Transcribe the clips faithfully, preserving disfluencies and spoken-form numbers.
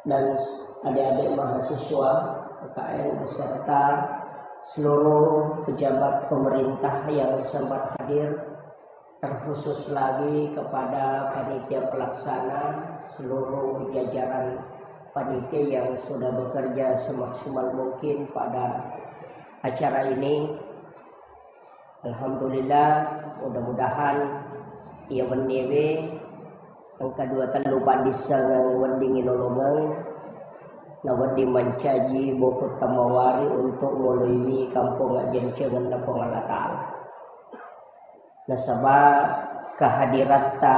dan adik-adik mahasiswa P K N beserta seluruh pejabat pemerintah yang sempat hadir, terkhusus lagi kepada panitia pelaksana, seluruh jajaran panitia yang sudah bekerja semaksimal mungkin pada acara ini. Alhamdulillah, mudah-mudahan iya wenniewe engka dua tellu paddissengeng wedding ilolongeng, na wedding mancaji bokutta mawari untuk moloiwi kampong ajjancengenna Puang Allah Ta'ala. Nasaba kehadiratta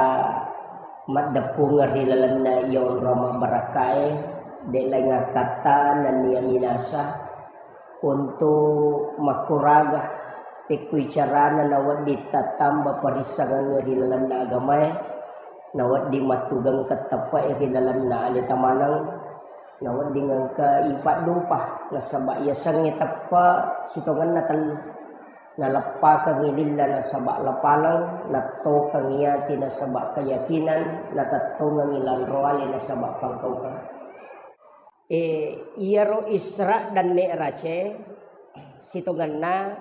maddeppungeng ri lalenna iya onrong mabbarakkae, de laing akkatta nennia minasa untuk makkuraga pekkui carana nawedding tattamba parissengengnge ri lalenna agamae, nawedding mattugengkeng teppe'e ri lalenna aleta maneng, nawedding engka ipaddupa, nasaba yasengnge teppe sitongenna tellu. Naleppakengngi lilla nasaba lapaleng, nattokeng iyati nasaba keyakinan, natettongengngi lanroale nasaba pangkaukeng. Eh, iyaro Isra dan Mi'raj e, sitongenna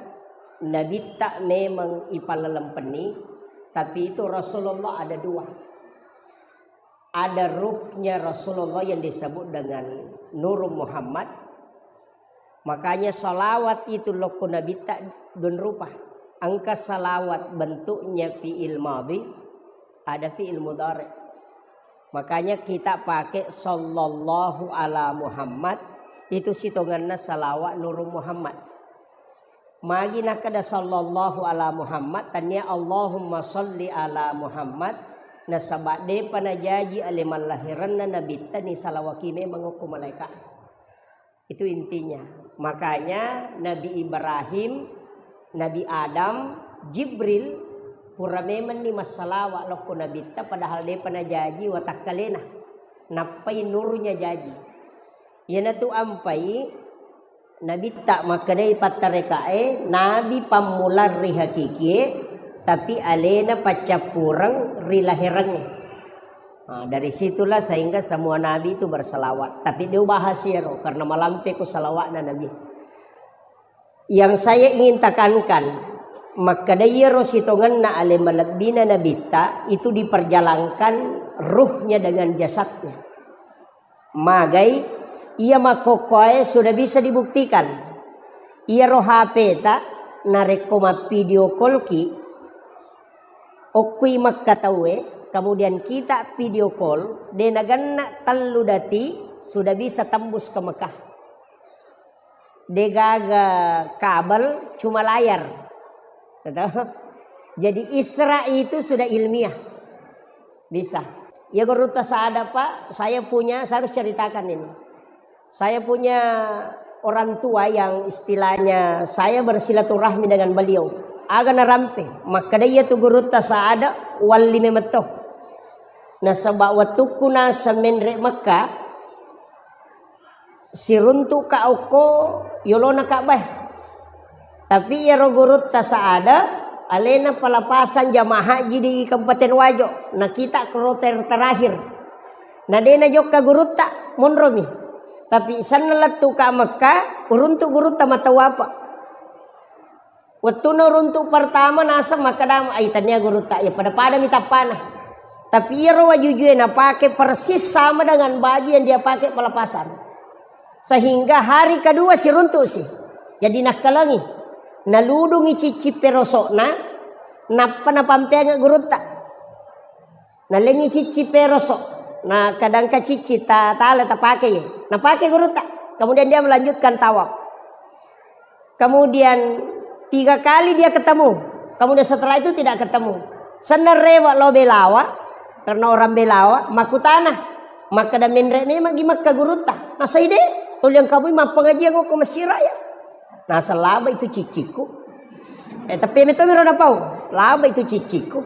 Nabitta memang ipallelempenni, tapi itu Rasulullah ada dua. Ada ruhnya Rasulullah yang disebut dengan Nur Muhammad. Makanya salawat itu lokko Nabitta dua rupa. Engka salawat bentuknya fi'il madhi, ada fi'il mudhari. Makanya kita pakai sallallahu ala Muhammad, itu sitongenna salawat Nur Muhammad. Magi nakkeda sallallahu ala Muhammad, tania Allahumma salli ala Muhammad, nasaba depa najaji ale mallahirenna Nabitta ni salawaki memang okko malaika. Itu intinya. Makanya Nabi Ibrahim, Nabi Adam, Jibril pura memenni massalawa lokko Nabitta, padahal depa najaji watakkalena. Nappai nurnya jaji. Iyanatu ampai Nabitta makkedai pattarekae, nabi pammulang ri hakikie, tapi alena paccappureng ri laherengnge. Nah, dari situlah sehingga semua nabi itu berselawat. Tapi dia bahas iyaro, karena malampe ko salawatna Nabi. Yang saya ingin tekankan, makkeda iyaro sitongenna ale malebbina Nabitta itu diperjalankan ruhnya dengan jasadnya. Magai, iya makkokkoe sudah bisa dibuktikan. Iyaro H P ta narekko mappidio call ki, okkui Mekka tauwe, kemudian kita video call, de nagenna tellu dati sudah bisa tembus ke Mekah. Degaga kabel, cuma layar. Gitu. Jadi Isra itu sudah ilmiah. Bisa. Ya gurutta sada, Pak, saya punya, saya harus ceritakan ini. Saya punya orang tua yang istilahnya saya bersilaturahmi dengan beliau. Aga narampe, makkeda iya tu gurutta sada, walli memetto. Nasaba wettukku naseng menre Mekka, siruntu'ka okko yolona Ka'bah. Tapi iyaro gurutta sada, alena pelepasan jamaah haji di Kabupaten Wajo. Na kita kloter terakhir. Na de najokka gurutta, monromi. Tapi senna lettuka Mekka, uruntu gurutta matawapa. Wettunna runtuk pertama naseng makkeda, "Ai, tania gurutta, iya pada-pada mi tappana." Tapi iyaro wajujue napake persis sama dengan baju yang dia pakai pelepasan. Sehingga hari kedua siruntuk si. Jadi nakkalengi. Naludungi cicci perosokna, nappa napampeangngi gurutta. Nalengi cicci perosok. Nah, kadangka cicci ta-, tala tapake ye. Napake gurutta. Kemudian dia melanjutkan tawaf. Kemudian tiga kali dia ketemu. Kemudian setelah itu tidak ketemu. Senna rewa lo Belawa, karena orang Belawa, makutana. Makkeda menre memang gi Mekka gurutta. Nasai de, toliang kamu mappengajian ko Masjid Raya. Naseng laba itu cicciku. Eh, tapi metto miro napau. Laba itu cicciku.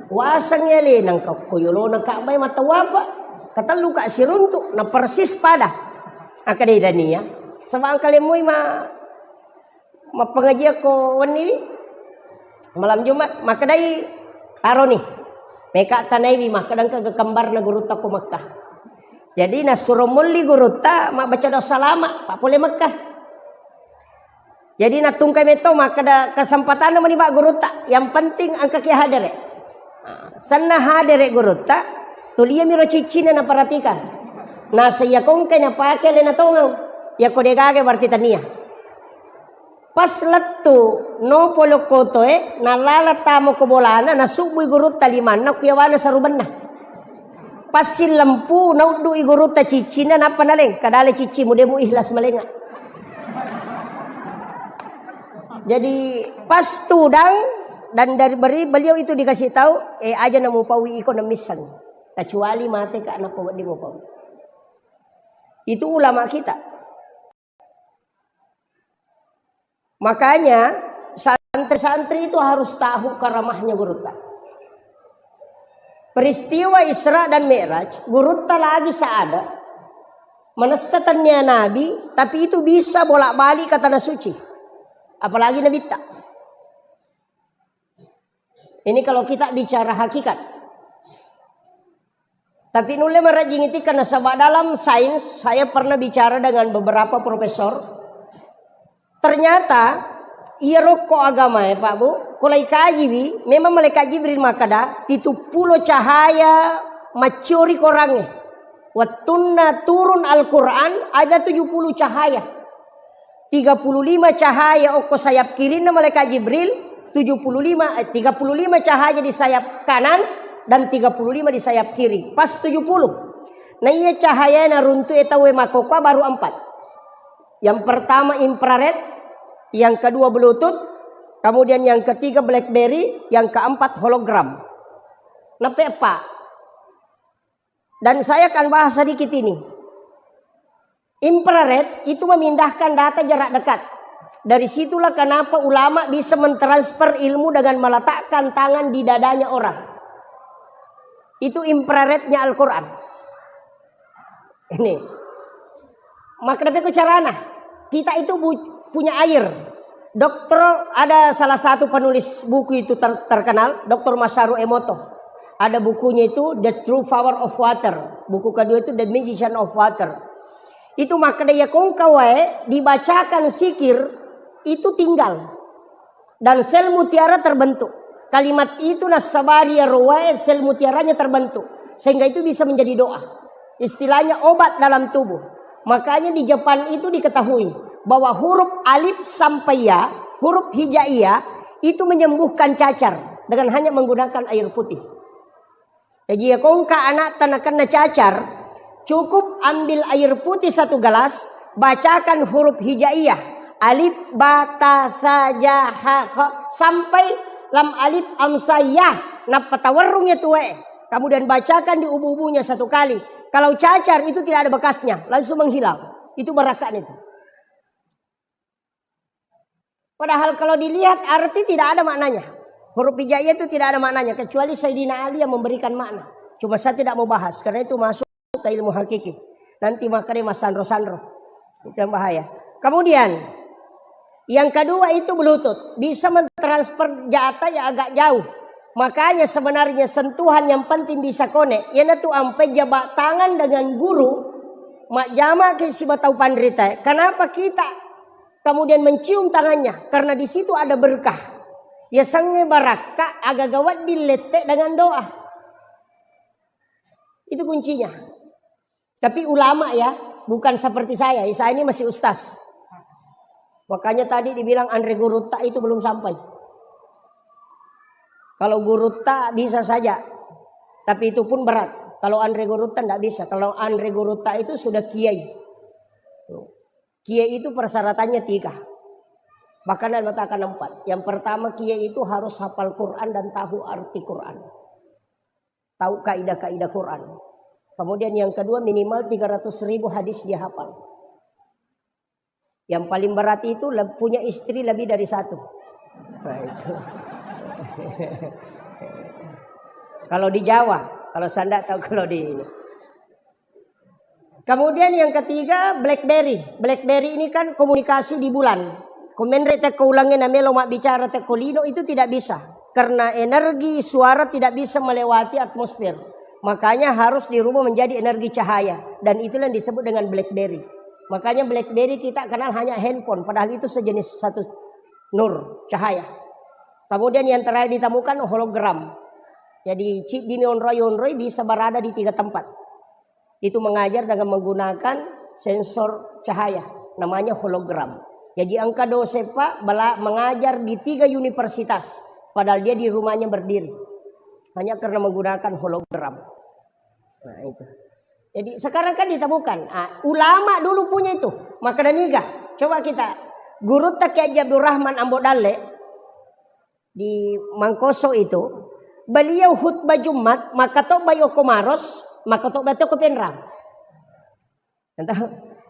Waseng ya le, nang ka-, ko yolona Ka'bah matawapa. Katellu ka siruntuk, na persis pada. Akkeda dania. Sebab engka lemmui ma-, mappengajian ko wenni wi. Malam Jumat, makkedai taroni. Meka tanaiwi, makkeda engka kembarna gurutta ko Mekah. Jadi nassuro molli gurutta mabbaca doa salama, pa pole Mekkah. Jadi nattungkai metto makkeda, kesempatanna meni, Pak, gurutta, yang penting engka ki hadere. Nah, senna hadere gurutta, tuliami ro ciccinna naperhatikan. Naseng iyako engkai napake alena tongeng. Iyako degaga berarti tania. Pas lettu nopo lokkotoe, nalala tamo ko bolana, nasubbui gurutta limanna ku yawana sarubenna. Pas sillempu, nauddu'i gurutta ciccinna, nappa naleng, kadale ciccimu, de mu ikhlas malenga. Jadi pas tudang dan dari beri-, beliau itu dikasih tahu, eh, aja namu paui iko namisseng. Kecuali mate ka, nappa wedding mu paui. Itu ulama kita. Makanya santri-santri itu harus tahu karamahnya gurutta. Peristiwa Isra dan Mi'raj, gurutta lagi seada, manessa tennia Nabi, tapi itu bisa bolak-balik ke Tanah Suci. Apalagi Nabitta. Ini kalau kita bicara hakikat. Tapi nulle marajing iti karena sebab dalam sains, saya pernah bicara dengan beberapa profesor. Ternyata iya rokko agama ya, Pak Bu, kalau ikaji wi, memang malaikat Jibril makkeda, pitu pulo cahaya maccuri korangnge. Wettunna turun Al-Quran, ada tujuh puluh cahaya. Tiga puluh lima cahaya okko sayap kirinna malaikat Jibril, tujuh puluh lima, eh, tiga puluh lima cahaya di sayap kanan dan tiga puluh lima di sayap kiri. Pas tujuh puluh. Nah, iya cahaya naruntu e tauwe makkokkoe baru empat. Yang pertama infrared, yang kedua Bluetooth, kemudian yang ketiga BlackBerry, yang keempat hologram. Neppe eppa. Dan saya akan bahas sedikit ini. Infrared itu memindahkan data jarak dekat. Dari situlah kenapa ulama bisa mentransfer ilmu dengan meletakkan tangan di dadanya orang. Itu infrarednya Al-Quran. Ini. Maka tapi ku carana. Kita itu bu-, punya air. Dokter, ada salah satu penulis buku itu ter-, terkenal, Dokter Masaru Emoto. Ada bukunya itu The True Power of Water. Buku kedua itu The Magician of Water. Itu makkeda iya kongka wae dibacakan sikir itu tinggal. Dan sel mutiara terbentuk. Kalimat itu nassabari iyaro wae sel mutiaranya terbentuk. Sehingga itu bisa menjadi doa. Istilahnya obat dalam tubuh. Makanya di Jepang itu diketahui bahwa huruf alif sampai ya, huruf hijaiyah itu menyembuhkan cacar dengan hanya menggunakan air putih. Jaji, iya kongka anakta nakenna cacar, cukup ambil air putih satu gelas, bacakan huruf hijaiyah, alif, ba, ta, sa, ja, ha, kha, sampai lam alif, am, sa, ya, nappa tawerrung iya tuwe. Kemudian bacakan di ubu-ubunya satu kali. Kalau cacar itu tidak ada bekasnya, langsung menghilang. Itu barakakna itu. Padahal kalau dilihat arti tidak ada maknanya. Huruf hijaiyah itu tidak ada maknanya, kecuali Sayyidina Ali yang memberikan makna. Cuma saya tidak mau bahas, karena itu masuk ke ilmu hakiki. Nanti makanya mas sanro-sanro. Itu yang bahaya. Kemudian, yang kedua itu Bluetooth. Bisa mentransfer data yang agak jauh. Makanya sebenarnya sentuhan yang penting bisa connect. Iyanatu ampai jabat tangan dengan guru, majjama ke sibatau panrita. Kenapa kita kemudian mencium tangannya, karena di situ ada berkah. Yasengnge barakka, agaga wedding lette dengan doa. Itu kuncinya. Tapi ulama ya, bukan seperti saya. Saya ini masih ustaz. Makanya tadi dibilang anre gurutta itu belum sampai. Kalau gurutta bisa saja, tapi itu pun berat. Kalau anre gurutta ndak bisa. Kalau anre gurutta itu sudah kiai. Kiai itu persyaratannya tiga. Bahkan ada mengatakan empat. Yang pertama, kiai itu harus hafal Quran dan tahu arti Quran. Tahu kaidah-kaidah Quran. Kemudian yang kedua, minimal tiga ratus ribu hadis dia hafal. Yang paling berat itu le-, punya istri lebih dari satu. Nah, itu. Kalau di Jawa, kalau saya ndak tahu kalau di ini. Kemudian yang ketiga, BlackBerry. BlackBerry ini kan komunikasi di bulan. Ko menre tekko ulengnge namelo mabbicara tekko lino itu tidak bisa. Karena energi suara tidak bisa melewati atmosfer. Makanya harus dirubah menjadi energi cahaya. Dan itulah yang disebut dengan BlackBerry. Makanya BlackBerry kita kenal hanya handphone, padahal itu sejenis satu nur, cahaya. Kemudian yang terakhir ditemukan hologram. Jadi chip di onroi-onroi bisa berada di tiga tempat. Itu mengajar dengan menggunakan sensor cahaya, namanya hologram. Jadi engka dosen, Pak, bela-, mengajar di tiga universitas, padahal dia di rumahnya berdiri. Hanya karena menggunakan hologram. Nah, itu. Jadi sekarang kan ditemukan. Ah, ulama dulu punya itu. Maka dan iga. Coba kita, gurutta Kiai Haji Abdurrahman Ambo Dalle di Mangkoso itu, beliau khutbah Jumat, maka to bai okko Maros, maka to bai okko Penrang. Entah,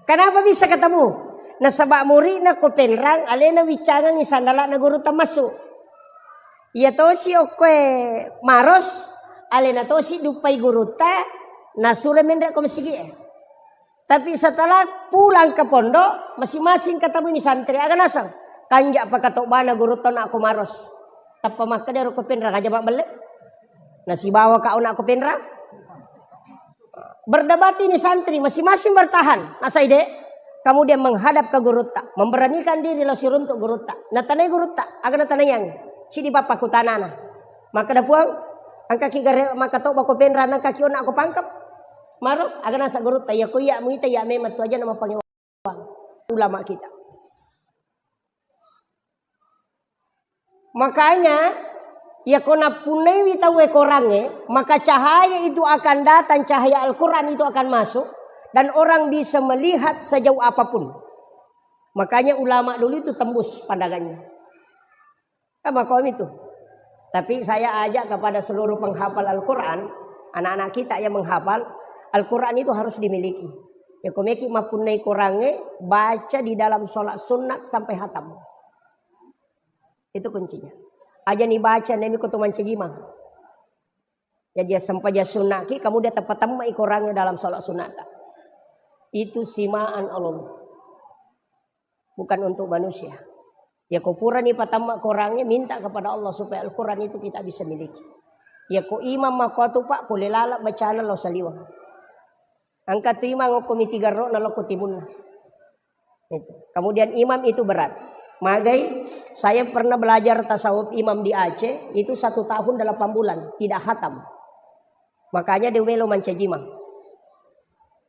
kenapa bisa ketemu? Nasaba muridna ko Penrang, alena wiccangengi sandalana gurutta massu. Iya tosi okkoe Maros, alena tosi duppai gurutta, nasuro menre ko masigi'e. Tapi setelah pulang ke pondok, masing-masing ketemui santri, aga naseng? Kanja pakatobbana gurutta onakko Maros. Tappa makkeda ro ko Penrang, aja mabbelle. Nasibawa ka onakko Penrang. Berdebat ini santri, masing-masing bertahan. Nasai de, kemudian menghadap ke gurutta, memberanikan diri lo siruntuk gurutta. Natanai gurutta, aga natanaiang? Cidi bapakku tanana. Makkeda Puang, engkaki gare makkatobba ko Penrang, engkaki onakko Pangkep. Maros, aga nasa gurutta, iya ko iya muita iya memang tu aja nama pangewang ulama kita. Makanya, iya ko nappunnaiwi tauwe korangnge, maka cahaya itu akan datang, cahaya Al-Quran itu akan masuk, dan orang bisa melihat sejauh apapun. Makanya ulama dulu itu tembus pandangannya. Kan makomi tu. Tapi saya ajak kepada seluruh penghafal Al-Quran, anak-anak kita yang menghafal, Al-Quran itu harus dimiliki. Ya, ko meki mappunnai korangnge, baca di dalam sholat sunat sampai hatam. Itu kuncinya. Aja ni baca nemi ko tu mancajimang. Jadi, ya, sempajang sunnaki, kemudian tepatemma i korangnge dalam sholat sunata. Itu simaan Allah. Bukan untuk manusia. Ya, ko purani patamma korangnge, minta kepada Allah supaya Al-Quran itu kita bisa miliki. Ya, ko imam makkuatu, Pak, pole laleng bacana lao saliweng. Engka tu imam okko miti garro'na lao ko timunna. Itu. Kemudian imam itu berat. Magai, saya pernah belajar tasawuf imam di Aceh, itu satu tahun delapan bulan, tidak khatam. Makanya de melo mancajimang.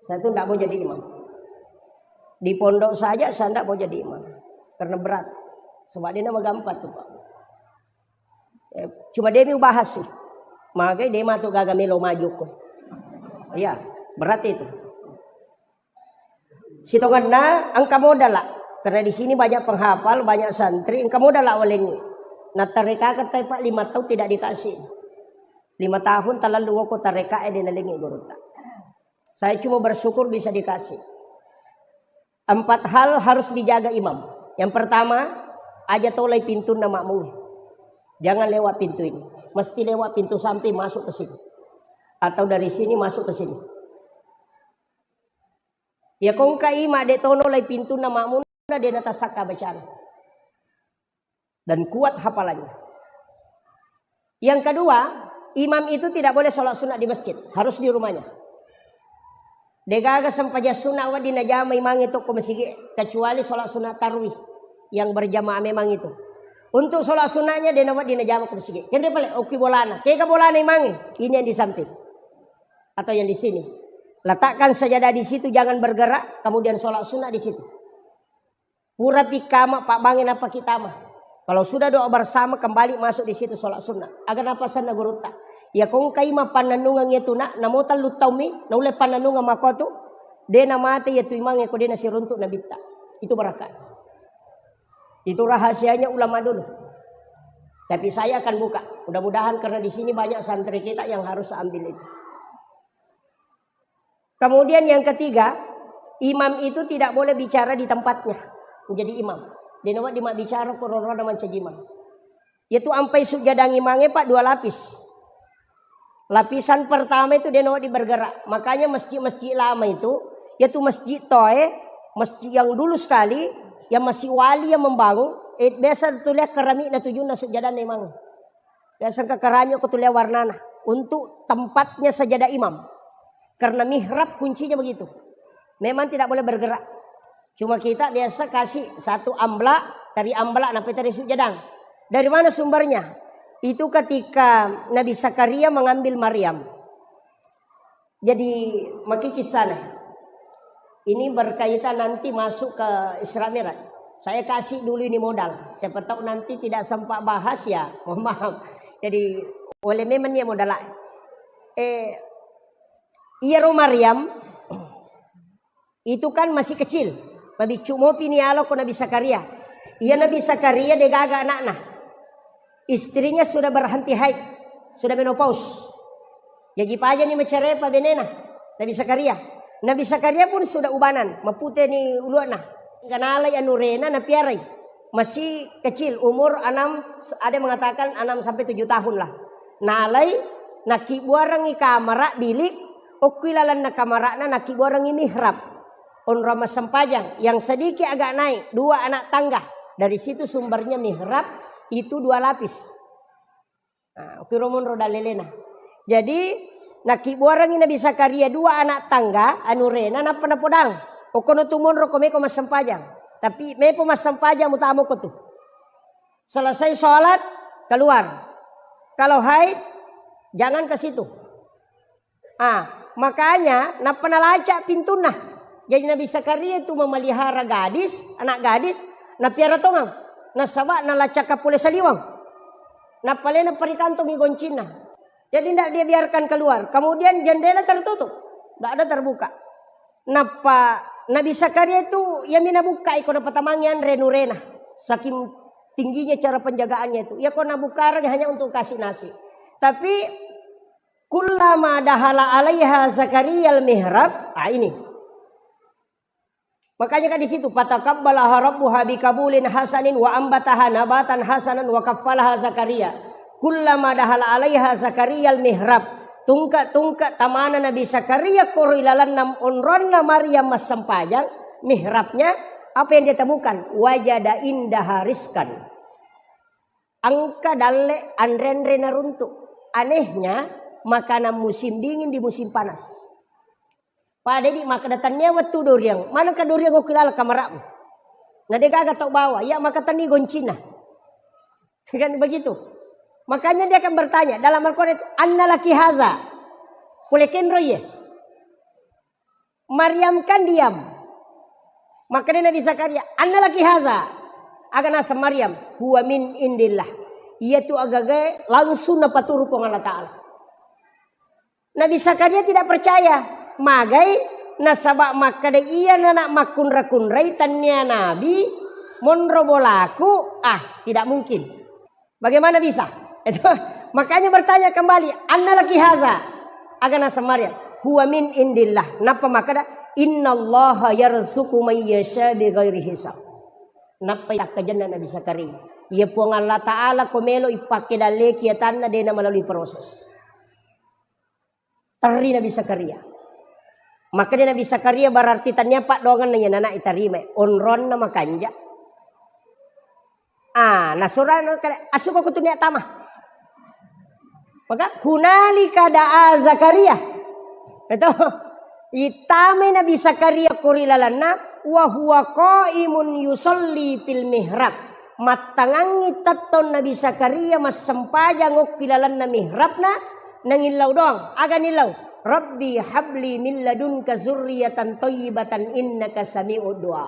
Saya tu ndak mau jadi imam. Di pondok saja saya ndak mau jadi imam. Karena berat. Sebab de na magampa tu, Pak. Eh, cuma demi ubahas sih. Magai de matu gaga melo maju ko. Iya, berat itu. Sitongenna engka modala. Karena di sini banyak penghafal, banyak santri, engka modala walengi. Nah, tarekaka tai, Pak, lima tahun tidak dikasih. Lima tahun talallu woko tareka e de nalengi gurutta. Saya cuma bersyukur bisa dikasih. Empat hal harus dijaga imam. Yang pertama, aja tolai pintunna makmum. Jangan lewat pintu ini. Mesti lewat pintu samping masuk ke sini. Atau dari sini masuk ke sini. Ya, ko engka imam de tono lai pintunna makmumna, de natasakka bacana. Dan kuat hafalannya. Yang kedua, imam itu tidak boleh sholat sunat di masjid, harus di rumahnya. Degaga sempajang sunat wedding najama imangnge tokko masigi, kecuali sholat sunat tarwih yang berjamaah memang itu. Untuk sholat sunatnya de nawedding najama ko masigi. Kende pale, oki bolana. Kega bolana imangnge? Ini yang di samping. Atau yang di sini. Letakkan sajadah di situ, jangan bergerak, kemudian sholat sunnah di situ. Pura pikkama, pabbange nappa kitama. Kalau sudah doa bersama, kembali masuk di situ sholat sunnah. Aga napasanna gurutta. Ya, ko engka imang pannennungeng iya tu, nak, namo tellu taummi, naulle pannennungeng makko tu, de namate iya tu imangnge ko de nasiruntuk nabitta. Itu barakah. Itu rahasianya ulama dulu. Tapi saya akan buka. Mudah-mudahan karena di sini banyak santri kita yang harus ambil itu. Kemudian yang ketiga, imam itu tidak boleh bicara di tempatnya. Menjadi imam. De nawedding mabbicara ko rorona mancaji imam. Yaitu ampai sujjadang imangnge, Pak, dua lapis. Lapisan pertama itu de nawedding bergerak. Makanya masjid-masjid lama itu, yaitu masjid toe, masjid yang dulu sekali, yang masih wali yang membangun, eh, biasa tulia keramikna tujunna sujjadanna imang. Biasa engka keramik ko tulia warnana. untuk tempatnya sajadah imam. Karena mihrab kuncinya begitu. Memang tidak boleh bergerak. Cuma kita biasa kasih satu amblak, tari amblak, nape tari sujadang. Dari mana sumbernya? Itu ketika Nabi Zakaria mengambil Maryam. Jadi, maki kisahnya. Ini berkaitan nanti masuk ke Isra Mi'raj. Saya kasih dulu ini modal. Siapa tahu nanti tidak sempat bahas ya, mohon maaf. Jadi, oleh memang dia modal. Eh, iyaro Maryam itu kan masih kecil. Mabiccu mopi ni alo ko Nabi Zakaria. Iya Nabi Zakaria degaga anakna. Istrinya sudah berhenti haid, sudah menopause. Jaji paja ni macerai pa benena Nabi Zakaria. Nabi Zakaria pun sudah ubanan, mapute ni uluana. Hingga nalai anurena napiarai. Masih kecil, umur enam, ada mengatakan enam sampai tujuh tahun lah. Nalai, nakibuarangi kamara, bilik, okkui lalenna kamarana nakibuarangi mihrab. Onrong massempajang, yang sedikit agak naik, dua anak tangga. Dari situ sumbernya mihrab itu dua lapis. Nah, okkiro monro dalelena. Jadi, nakibuarangi Nabi Zakaria dua anak tangga, anurena, nappa napodang. Okkono tu monro ko meko massempajang. Tapi mepo massempajang mutamo ko tu. Selesai sholat, keluar. Kalau haid, jangan ke situ. Ah, makanya nappa nalaca pintunna. Jadi Nabi Zakaria itu memelihara gadis, anak gadis, napiara tongang. Nasaba nalacaka pole saliwang. Nappa lena parikantongi goncinna. Jadi ndak dia biarkan keluar. Kemudian jendela tertutup. Ndak ada terbuka. Nappa Nabi Zakaria itu, iya mi nabukka iko napatamangi anre nurena. Saking tingginya cara penjagaannya itu. Iya ko nabukka hanya untuk kasih nasi. Tapi kullama dahala alaiha Zakaria al-mihrab. Ah, ini. Makanya kan di situ, "Fataqabbalaha rabbuha biqabulin hasanin wa ambataha nabatan hasanan wa kaffalaha Zakaria. Kullama dahala alaiha Zakaria al-mihrab." Tungke-tungke tamana Nabi Zakaria koro ilalanna onronna Maryam massempajang, mihrabnya, apa yang dia temukan? Wajada indaha rizqan. Engka dalle anre-anre naruntuk. Anehnya, makanan musim dingin di musim panas. Pada idi makkeda, "Tennia wettu doriang, manengka doriang okki laleng kamara'mu?" Na degaga tau bawa, iya maka tenni goncinna. Kan begitu. Makanya dia akan bertanya dalam Al-Quran itu, "Anna laki haza?" Pole kenro iye. Maryam kan diam. Makanya Nabi Zakaria, "Anna laki haza?" Aga naseng Maryam, "Huwa min indillah." Iya tu agagae langsung napaturu Puang Allah Ta'ala. Nabi Zakaria tidak percaya. Magai? Nasaba makkeda, "Iya nana makkunra-kunrai, tennia nabi, monro bolaku, ah, tidak mungkin." Bagaimana bisa? Itu, makanya bertanya kembali, "Anna laki haza?" Aga naseng Maryam, "Huwa min indillah." Nappa makkeda, "Innallaha yarzuqu may yasha bighairi hisab." Nappa yakkajenna Nabi Zakaria, "Iya Puang Allah Ta'ala ko melo ipakkedalleki atanna, dena melalui proses." Terri Nabi Zakaria. Makkeda Nabi Zakaria, "Berarti tania paddoangenna iya nana itarimai, onronna makanja." Ah, nasurana kada, "Asuko kutu nia tama." Maka, "Hunalika da'a Zakaria." Itu. Itamai Nabi Zakaria kori lalanna, "Wa huwa qaimun yusalli fil mihrab." Mattangangngi tettong Nabi Zakaria massempajang okki lalenna mihrabna, nangillau doang. Aga nillau? "Rabbi habli min ladunka zurriyatan thayyibatan innaka sami'ud du'a."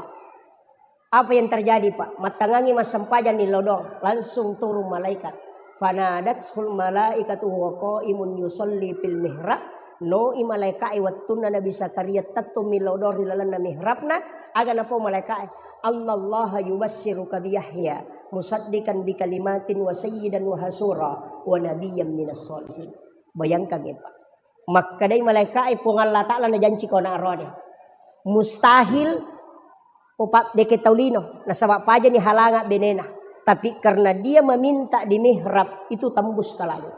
Apa yang terjadi, Pak? Mattangangngi massempajang nillau doang, langsung turun malaikat. Fanadatsul malaikatu huwa qaimun yusalli fil mihrab. Noi malaikae wettunna Nabi Zakaria tettong millau doang ri lalenna mihrabna, aga napau malaikae, "Annallaha yubassiruka bi Yahya musaddiqan bi kalimatin wa sayyidan wa hasura wa nabiyyan minas sholihin." Bayangkan, Pak. Makkedai malaikae, "Puang Allah Ta'ala najanci ko anak aroane. Mustahil, oh, Pak, deke tau lino, nasaba pajani halanga benena. Tapi karena dia meminta di mihrab, itu tembus ke langit."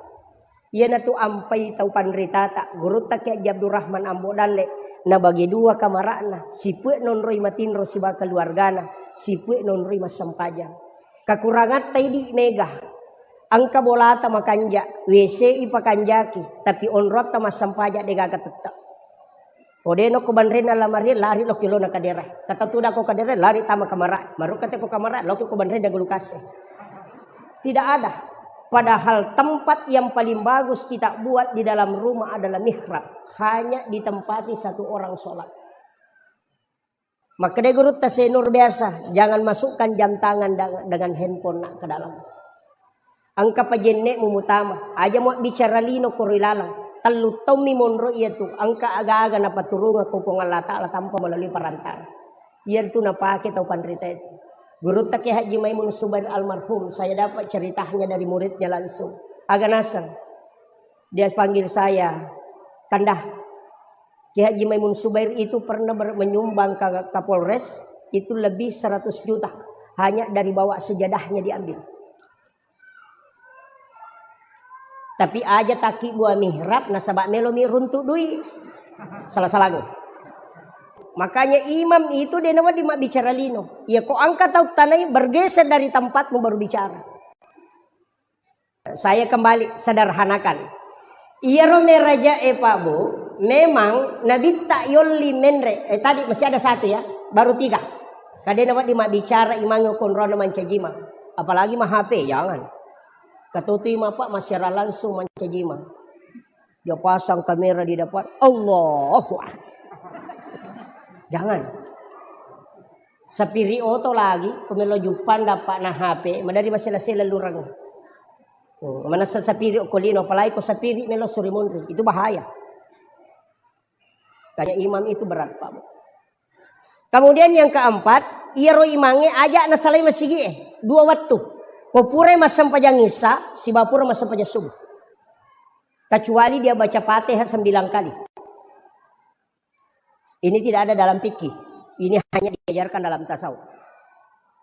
Iyanatu ampai tau panritata, gurutta Kiai Haji Abdurrahman Ambo Dalle, nabagi dua kamara'na, sipue nonroi matinro sibawa keluargana, sipue nonroi massempajang. Kakurangatta idi mega. Engka bolata makanja, W C i pakanjaki, tapi onrotta massampaja degaga tette. Ko de nokko banrenna lamari, lari lo kilona kadera. Kata tuda ko kadera, lari tama kamara. Marukka te ko kamara, loki ko banrenna gulukase. Tidak ada. Padahal tempat yang paling bagus kita buat di dalam rumah adalah mihrab. Hanya ditempati satu orang sholat. Makkeda gurutta Senur biasa, jangan masukkan jam tangan da-, dengan handphone nak ke dalam. Engka pajenne'mu mutama, aja mu bicara lino koro ilalang. Tellu taummi monro iya tu, engka aga-aga napaturungeng ko Puang Allah Ta'ala tanpa melalui perantara. Iya tu napake tau panrita itu. Gurutta Kiai Haji Maimun Subair almarhum, saya dapat ceritanya dari muridnya langsung. Aga naseng, dia panggil saya, Kandah, Kiai Haji Maimun Subair itu pernah ber-, menyumbang ke Kapolres, itu lebih seratus juta. Hanya dari bawah sejadahnya diambil. Tapi aja taki buah mihrab, nasaba melo mi runtuk dui. Salah-salah. Makanya imam itu de nawedding mabbicara lino. Ya ko engka tau tanai, bergeser dari tempatmu baru bicara. Saya kembali sederhanakan. Iyaro meraja e Pak Bu, memang nabitta yolli menre. Eh, tadi masih ada satu ya, baru tiga. Kadena wedding mabbicara imangnge konrona mancajima. Apalagi ma H P, jangan. Katutui ma Pak, masyara langsung mancajima. Dia pasang kamera di depan, Allahu Akbar. Jangan. Sapiri oto lagi, ko melo juppang dapat na H P, madari masela-sela lurang. Hmm, manessa sapiri ko lino, apalagi ko sapiri melo suri monri, itu bahaya. Kanya imam itu berat, Pak. Kemudian yang keempat, iyaro imangnge aja nasalai masigi e, dua wettu. Ko purai massempajang Isya, sibawa pura massempajang subuh. Kecuali dia baca Fatihah sembilan kali. Ini tidak ada dalam fikih. Ini hanya diajarkan dalam tasawuf.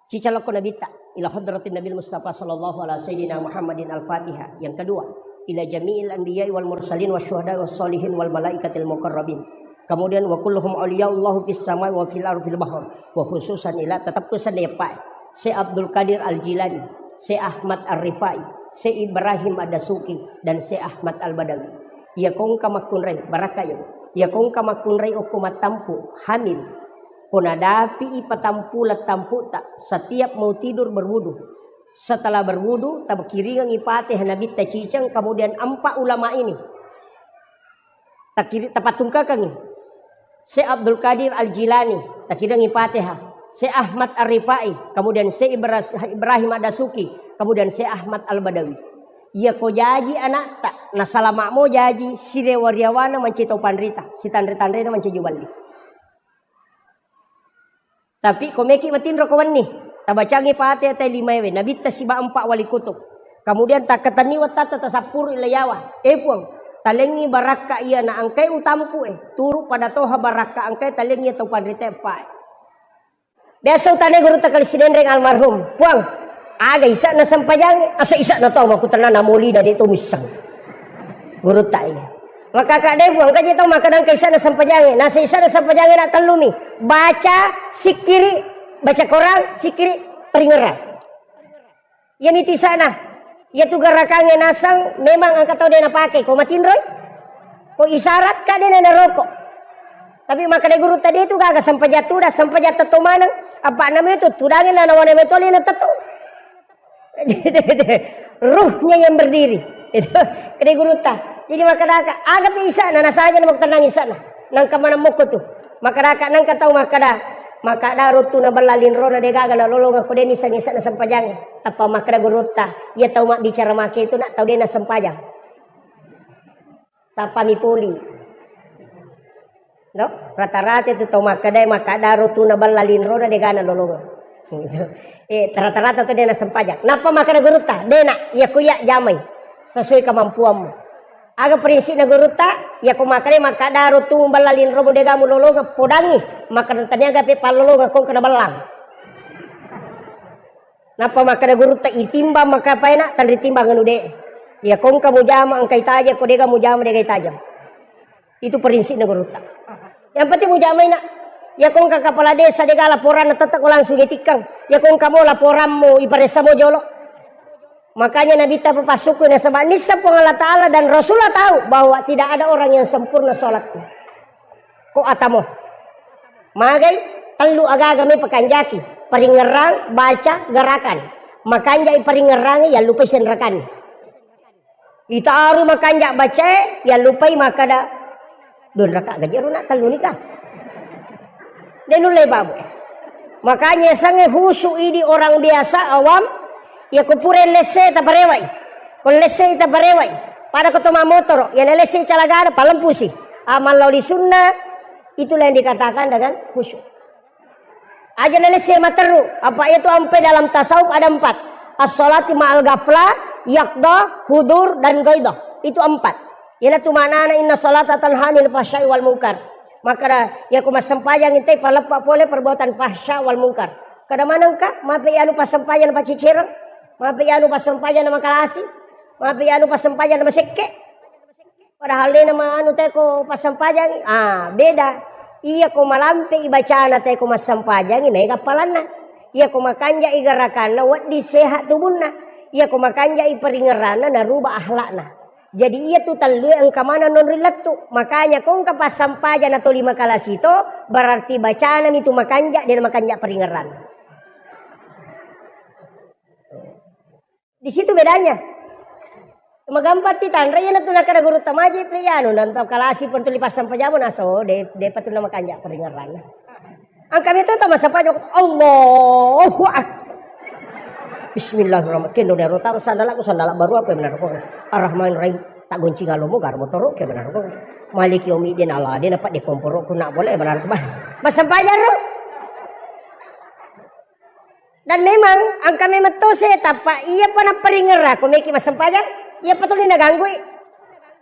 Cicalokko nabitta ila hadratin Nabil Mustafa sallallahu ala sayyidina Muhammadin al-Fatihah. Yang kedua, ila jami'il anbiya'i wal mursalin wa syuhada wa sholihin wal malaikatil muqarrabin. Kemudian wa kulluhum awliyaullahu fis samai wa fil ardi fil bahr. Wa khususan ila, tetap pesan ya Pak. Syekh Abdul Qadir Al-Jilani, Syekh Ahmad Ar-Rifai, Syekh Ibrahim Ad-Dasuki, dan Syekh Ahmad Al-Badawi. Iya kongka makkunrai, barakka yo. Iya kongka makkunrai okko mattampu, hamil. Ko nadapi i patampu lettamputa, setiap mau tidur berwudu. Setelah berwudu, takiringengi Fatihah nabitta ciceng, kemudian empat ulama ini takiri-, tapatungkakangi. Syekh Abdul Qadir Al-Jilani, takiringengi Fatihah. Syekh Ahmad Ar-Rifai, kemudian Syekh Ibras-, Ibrahim Ad-Dasuki, kemudian Syekh Ahmad Al-Badawi. Iya ko jaji anakta, nasalama mo jaji, sirewa-riawana mancaji tau panrita, sitanre-tanrena mancaji juballi. Tapi ko meki matinro ko wenni, tabacangi Fatihah tai limaewe, nabitta siba empat wali kutub. Kemudian takkatenni wattatta tasappuru ilayawa. Eh Puang, talengngi barakka iya na engkai utampu e, turu pada toha barakka engkai talengngi tau panrita empae. Biasa utane gurutta kali Sidenreng almarhum, Puang, aga isa'na sempajange? Asa isa'na tau makutanana molina de to missang. Gurutta iya. Maka kak de Puang, kaji tau maka nangka isa'na sempajange. Nasa isa'na sempajange na tellumi. Baca, sikkiri, baca Quran, sikkiri, peringerang. Iya miti isa'na. Iya tu garakange nasang memang engka tau de napake. Ko matinroi? Ko isyarat ka de na naroko. Tapi maka de gurutta de tu gaga sempajang tuda, sempajang tetto maneng. Apa nama itu tudange na nawana meto lena tetto. Ruhnya yang berdiri. Itu kede gurutta. Jadi makkedaka, aga pi isa'na, nasaja na makkutanang isa'na. Nangka maneng mokko tu. Makkedaka, nangka tau makkeda, makkeda rottu na balla linrona de gaga na lolongeng ko de niseng isa'na sempajang. Tappa makkeda gurutta, iya tau mabbicara make itu nak tau de na sempajang. Sappami poli. No? Rata-rata itu tau makkeda, makkeda rottu na balla linrona de gaga na lolongeng. Eh, rata-rata tu de na sempajang. Nappa makkeda gurutta, de na, iya ku iya jamai sesuai kemampuanmu. Aga prinsipna gurutta, iya ko makkeda, makkeda rottu balla linromu de gaga mulolongeng, podangi, makkeda tania gape pallolongeng ko kena ballang. Nappa makkeda gurutta, itimbang makapaena, tanri timbang anu de. Iya ko engka mujama engkai tajang, ko de gaga mujama de gaga tajang. Itu prinsipna gurutta. Yang penting mujamai nak. Iya ko engka kepala desa de gaga laporanna tetap ko langsung itikkang. Iya ko engka mo laporanmu iparessa mo jolo. Makanya Nabitta papassukkui nasaba nisseng Puang Allah Ta'ala dan Rasulullah tahu bahwa tidak ada orang yang sempurna sholatnya. Ko atamo. Magai tellu agaga me pakanjaki. Paringerrang, baca, gerakan. Makanjai paringerrangi, yallupai senrakanni. Itaru makanja bacae, yallupai makkada, "Dua raka gaji ro nak tellu nikah." De nulle babu. Makanya sange khusyuk idi orang biasa awam, ya ko pura lesse taparewai. Ko lesse taparewai. Pada ko to mamotoro, ya lesse calagana palempusi. Amal lao di sunnah, itulah yang dikatakan dengan khusyuk. Aja nalesse materru, apa itu ampe dalam tasawuf ada empat. As-salati ma'al ghaflah, yaqdah, hudur, dan ghaidah. Itu empat. Iyanatu maknana inna salata tanha 'anil fahsya'i wal munkar. Maka da, ya ku massempajang itu paleppa pole perbuatan fahsya wal munkar. Kada manengka, mape anu passempajang pacicereng, mape anu passempajang makalasi, mape anu passempajang masekke. Padahal de nama anu teko passempajangi. Ah, beda. Iya ko malampe i bacana teko massempajangi mega palanna. Iya ko makanja i gerakanna wedding sehat tubunna. Iya ko makanja i paringerranna naruba akhlakna. Jadi iya tu tellue engka maneng non rilettu. Makanya ko engka passempajang na toli makalasi to, berarti bacana mi tu makanja de makanja paringerranna. Di situ bedanya. Magampang ti tanra, iyanatu nakada guru tamaji pe iyanu, nanta kalasi pentuli passempajang naso, de, de patuna makanja paringerranna. Angka meto to massempajang, Allahu Akbar. Bismillahirrahmanirrahim. Kendo nero taro sandalaku, sandala baru apa benar ko. Arrahmanirrahim. Tak goncing alomo gar motoro ke benar ko. Maliki yaumiddin Allah de napa de komporo ku nak boleh benar ko. Massempajang ro. Dan memang engka memang to seta, pa iya pa napparingerra ko meki massempajang, iya pa tuli naganggui.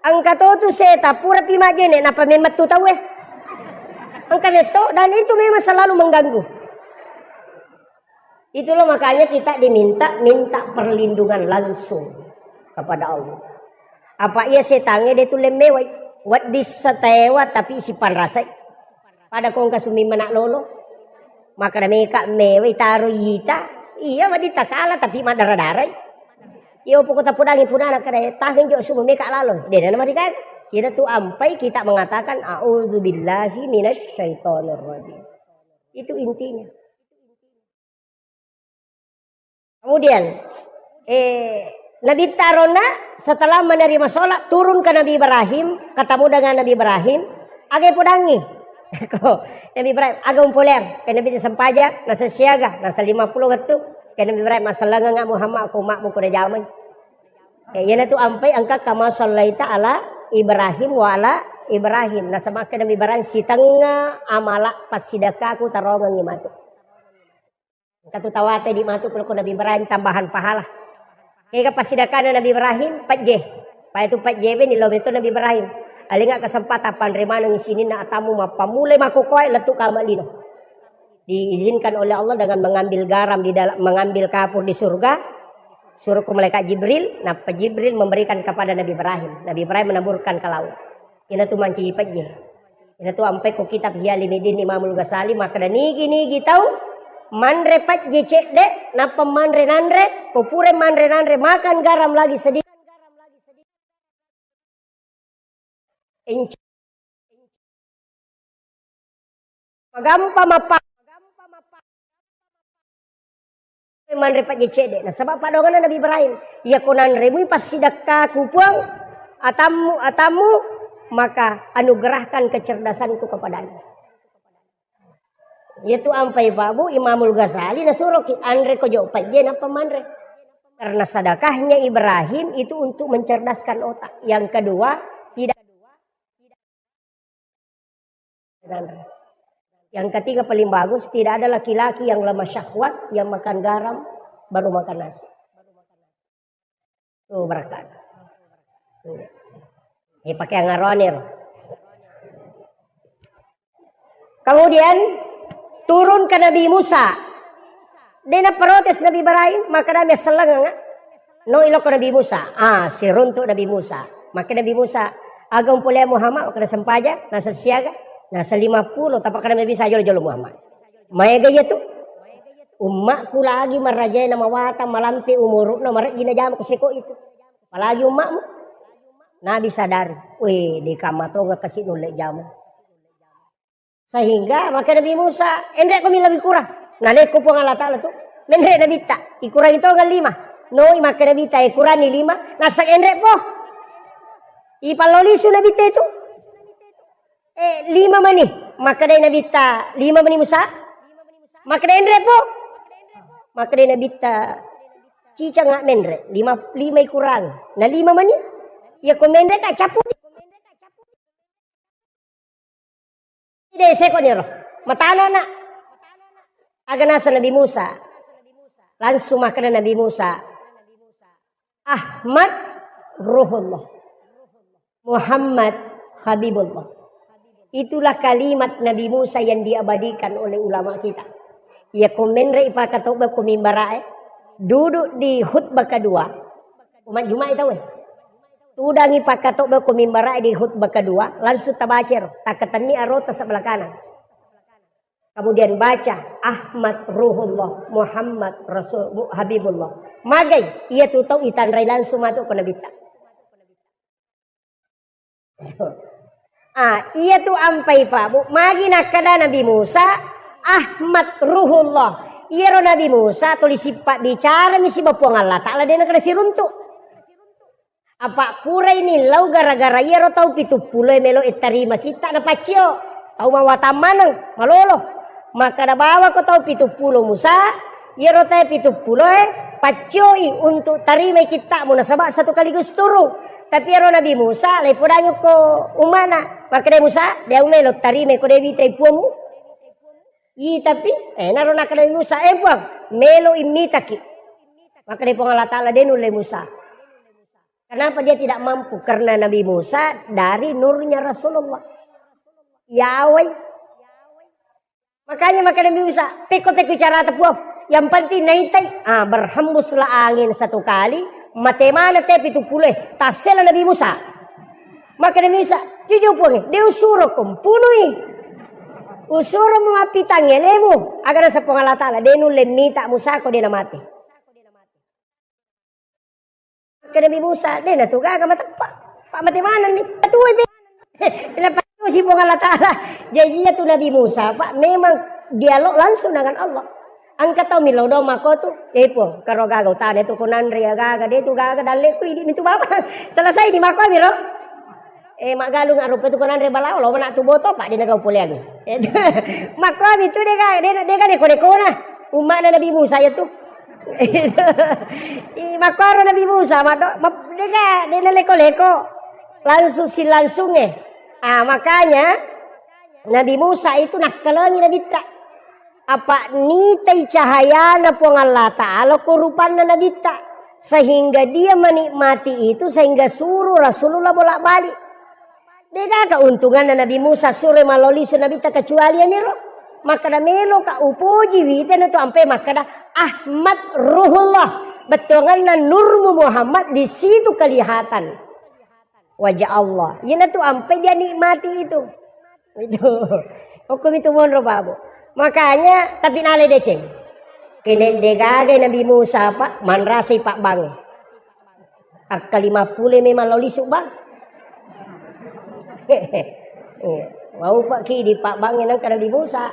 Engka to tu seta pura pi majene napa memang tu tauwe. Engka metto dan itu memang selalu mengganggu. Itulah makanya kita diminta minta perlindungan langsung kepada Allah. Apa iya setange de tu lemmewai. Wedding setewa tapi sipanrasai. Pada ko engka sumimmenak lolo. Makkeda meka mewe itaro ita. Iya wedding takala tapi maddara-darai. Iya poko tapodangi punana kada taheng jo sumu meka lalo. Dena nama digaga. Kita tu ampai kita mengatakan a'udzubillahi minasyaitonirrajim. Itu intinya. Kemudian, eh, Nabitta arona setelah menerima sholat, turun ke Nabi Ibrahim, ketemu dengan Nabi Ibrahim, aga ipodangi. Ko, Nabi Ibrahim, aga umpoleang, ke Nabi sempajang, nasa siaga, nasa lima puluh wettu, ke Nabi Ibrahim, masalanganga Muhammad, ko makmu kuda jamai. Eh, iyanatu ampai engka kama sallaita ala Ibrahim wa ala Ibrahim. Nasaba ke Nabi Ibrahim, sitengnga amala passidakkaku tarongengi matu. Engka tu tawate di matu ko Nabi Ibrahim tambahan pahala. Kega passidakkana Nabi Ibrahim, pejje. Paya tu pejje beni lo meto Nabi Ibrahim. Alinga kesempatan panre maneng sininna atamu mappamulai makkokoe lettu kama lino. Diizinkan oleh Allah dengan mengambil garam di dalam, mengambil kapur di surga, suruh ke malaikat Jibril, napa Jibril memberikan kepada Nabi Ibrahim. Nabi Ibrahim menaburkan ke laut. Ina tu mancaji pejje. Ina tu ampai ko kitab Ihya Ulumuddin Imamul Ghazali makkeda nigi-nigi tau manre pejje cedde, nappa manre nanre, ko pura manre nanre makan garam lagi sedikit. Enc- Magampa mappa- manre pejje cedde. Nasaba padonganna Nabi Ibrahim, iya ko nanremui passidakkaku Puang, atammu, atammu, maka anugerahkan kecerdasanku kepadamu. Iya tu ampai Pak Bu Imamul Ghazali nasuroki anre ko jo pejje nappa manre. Karena sedekahnya Ibrahim itu untuk mencerdaskan otak. Yang kedua, tidak Yang ketiga paling bagus, tidak ada laki-laki yang lemah syahwat yang makan garam baru makan nasi. Tuh berkat. Eh, pakai angaronir. Kemudian turun ke Nabi Musa. Dena protes Nabi Ibrahim, maka dami sellengang. No iloko Nabi Musa. Ah, siruntuk Nabi Musa. Maka Nabi Musa, aga umpolea Muhammad, maka sempaja, nasa siaga, nasa lima puluh, tapi kada bisa jolo-jolo Muhammad. Maega iya tu. Ummakku lagi marajae na mawatang malampe umuru'na, marejji najama ko seko itu. Apalagi ummakmu. Nabi sadari, "Weh, de kamma tonga kasi nulle jama." Sehingga maka Nabi Musa, "Enre ko millau ikurang." Naleko Puang Allah Ta'ala tu, menre Nabitta, ikurangi tonga lima. Noi maka Nabitta, "Ikurangi lima." Nasa enre po. Ipallau lisu Nabitta itu. Eh, lima mani. Makkeda Nabitta, "Lima mani Musa?" Makkeda, "Enre po." Makkeda Nabitta, "Cicang menre, lima, lima ikurang. Na lima mani. Iya ko menre ka capu." Ide seko niro. Matana na. Aga nasa Nabi Musa. Langsung makkeda Nabi Musa, "Ahmad Ruhullah, Muhammad Habibullah." Itulah kalimat Nabi Musa yang diabadikan oleh ulama kita. Ya, ko menre ipakatobba ko mimbarae, duduk di khutbah kedua, umat Jumat itu, eh. Tudangi pakatobba ko mimbarae di khutbah kedua, langsung tabacero, takatenni arota sebelah kanan. Kemudian baca, "Ahmad Ruhullah, Muhammad Rasul, Mu-, Habibullah." Magai, iya tu tau itanrai langsung matu ko Nabitta. Ah, iya tu ampai Pak Bu. Magi nakkeda Nabi Musa, "Ahmad Ruhullah." Iyaro Nabi Musa tuli sippa bicara mi siba Puang Allah Ta'ala, de nakkeda siruntu. Apa purai nillau gara-gara iyaro tau pitu pulo e melo e tarima kitta na paccio. Tau mawatang maneng, malolo. Makkeda bawako tau pitu pulo Musa, iyaro tau pitu pulo e paccoi untuk tarimai kittamu nasaba satu kaligus turung. Tapi iyaro Nabi Musa, laipodangi ko umana. Makkeda Musa, de au melo tarimai ko de witai puammu. Ih, tapi, eh, naro nakkeda Nabi Musa, "Eh, Puang, melo immitaki." Makkeda Puang Allah Ta'ala, "De nulle Musa." Kenapa dia tidak mampu? Karena Nabi Musa dari nurnya Rasulullah. Yawai. Makanya makkeda Nabi Musa, "Pekko-pekko carata Puang. Yang penting naitai." Ah, berhembuslah angin satu kali, mate mana te pitu pulo e, tassela Nabi Musa. Makkeda Nabi Musa, "Jujur Puang, de usuro ko mpunui. Usuro mappitang elemu." Aga nasa Puang Allah Ta'ala, "De nulle mita Musa ko de namate." Ke Nabi Musa, de natu gaga mateppa. Pak mate manenni. Matuai pe. Napattusi Puang Allah Ta'ala. Jadi iya tu Nabi Musa, Pak, memang dialog langsung dengan Allah. Engka tau millau doang makko tu, "Eh Puang, karo gaga utana tu ko nanre gaga, de tu gaga dalle ku idi mitu bawang." Selesai di makko miro. Eh, maggalung arupa tu ko nanre balao, lo mana tu boto, Pak, de nagau poleang. Makko mitu de ga, de, de ga neko-nekona. Umma'na Nabi Musa ya tu. Ih, makkoro Nabi Musa, maddo, ma-, dega, de naleko-leko. Langsung silangsung e. Ah, makanya Nabi Musa itu nakkalengi Nabitta. Apa nitai cahayana Puang Allah Ta'ala ko rupanna Nabitta. Sehingga dia menikmati itu sehingga suruh Rasulullah bolak-balik. Dega keuntunganna Nabi Musa suro malao lisu Nabitta kecuali aniro. Makkeda meloka upoji witena tu ampe makkeda Ahmad Ruhullah. Bettuanganna nurmu Muhammad di situ kelihatan wajah Allah. Iyana tu ampe dia nikmati itu. Itu. Hukum itu monro babu. Makanya tapi nale deceng. Kene degaga Nabi Musa, Pak, manrasai Pak Bang. Akka lima pulo memang lao lisu, Bang. Iya. Mau Pak ki di Pak Bang yang kena di Musa.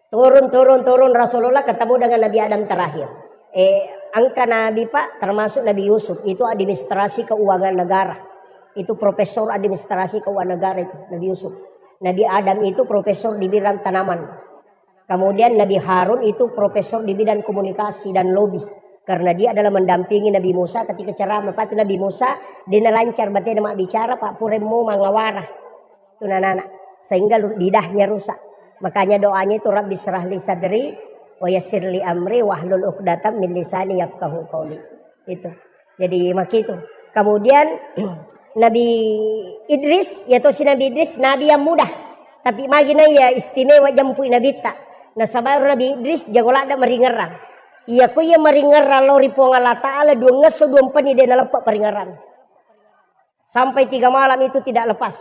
Turun, turun, turun Rasulullah ketemu dengan Nabi Adam terakhir. Eh, angka Nabi, Pak, termasuk Nabi Yusuf, itu administrasi keuangan negara. Itu profesor administrasi keuangan negara itu, Nabi Yusuf. Nabi Adam itu profesor di bidang tanaman. Kemudian Nabi Harun itu profesor di bidang komunikasi dan lobby. Karena dia adalah mendampingi Nabi Musa ketika ceramah. Patu Nabi Musa, dia lancar batena mak bicara, Pak, puremmo mangawara. Itu anak-anak. Sehingga lu-, lidahnya rusak. Makanya doanya itu, "Rabbi syrah li sadri, wa yassir li amri, wahlul uqdatam min lisani yafqahu qauli." Itu. Jadi, makitu. Kemudian, Nabi Idris, ya tosi Nabi Idris, Nabi yang muda. Tapi magina ya istimewa jampui Nabitta. Nasaba Nabi Idris jago ladda maringerrang. Iya ko iya maringerrang lao ri Puang Allah Ta'ala, dua ngesso, dua mpeni de naleppa paringerrang. Sampai tiga malam itu tidak lepas.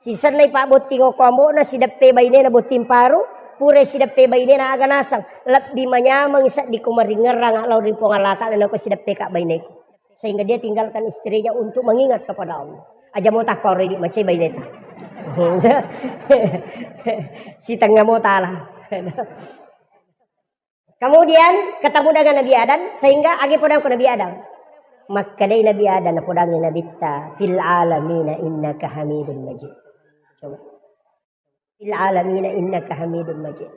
Sisennai pabbotting okko ambo'na, sideppe bainena botting paru, Pura sideppe bainena aga naseng, lebbi manyameng seddi ko maringerrang lao ri Puang Allah Ta'ala nako sideppe ka baineku. Sehingga dia tinggalkan istrinya untuk mengingat kepada Allah. Aja mo takko idi macai baineta. Sitengnga mo tala. Kemudian ketemu dengan Nabi Adam, sehingga agi podang ko Nabi Adam. Makkedai Nabi Adam, podangi Nabitta, "Fil alamina innaka hamidun majid." Coba. "Fil alamina innaka hamidun majid."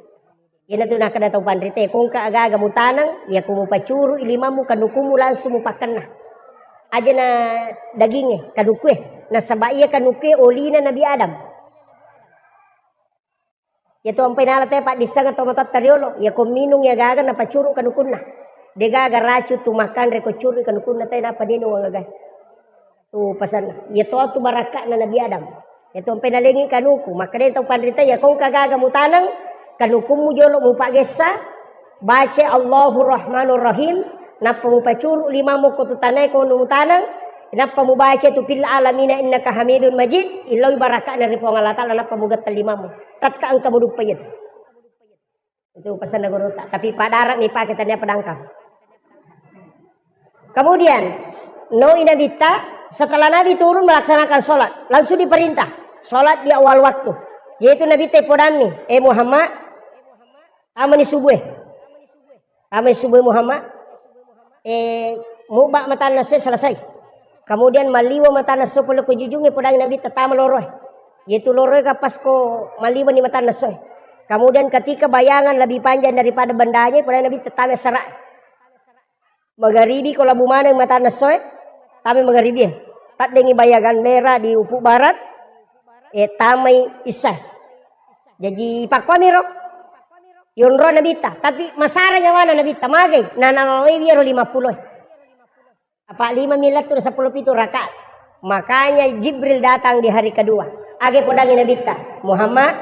Iyanatu nakkeda tau panrita, ko engka aga-aga mutaneng, iya ko mupacuru ilimammu kanukumu langsung mupakkenna. Aja na daginge, kanukue. Nasaba iya kanukue olina Nabi Adam. Iyatu ampai nala te paddisseng tau matoatta riolo, iya ko minung iya gaga napacuru kanukunna. De gaga racun tu makanre ko curu kanukunna te napa ninung agaga. Tu pasanna. Iya to tu barakka'na Nabi Adam. Iya to ampai nalengi kanuku. Makkeda tau panrita, iya ko engka gaga mutaneng, kanukummu jolo mupagessa, baca Allahu Rahmanur Rahim, nappa mupacuru limammu ko tu tanae ko mutaneng, nappa mubaca tu fil alamina innaka hamidun majid, illoi barakka'na ri Puang Allah Ta'ala nappa mugetta limammu. Tetta engka muduppa iyatu. Itu pesanna gurutta. Tapi padara mi pake tania pedangka. Kemudian, noi Nabitta, setelah Nabi turun melaksanakan sholat, langsung diperintah sholat di awal waktu. Yaitu Nabitta podammi, "Eh Muhammad, tamani subuh. Tamani subuh Muhammad." Eh, muba matanna selesai. Kemudian maliwa matanna so pole ko jujunge podang Nabitta tama loroe. Yaitu loroe ka pas ko maliwa ni matanna soe. Kemudian ketika bayangan lebih panjang daripada bendanya, podang Nabitta tama sara. Magaribi ko labu maneng matanna soe, tama magaribi. Taddengi bayangan merah di ufuk barat, eh, tamai isya. Jadi pakkuamiro yonro Nabitta, tapi masara nyawana Nabitta, magai, nanawai wiro lima puluh. Apa lima milat tu sepuluh pitu rakaat. Makanya Jibril datang di hari kedua. Age podangi Nabitta, "Muhammad,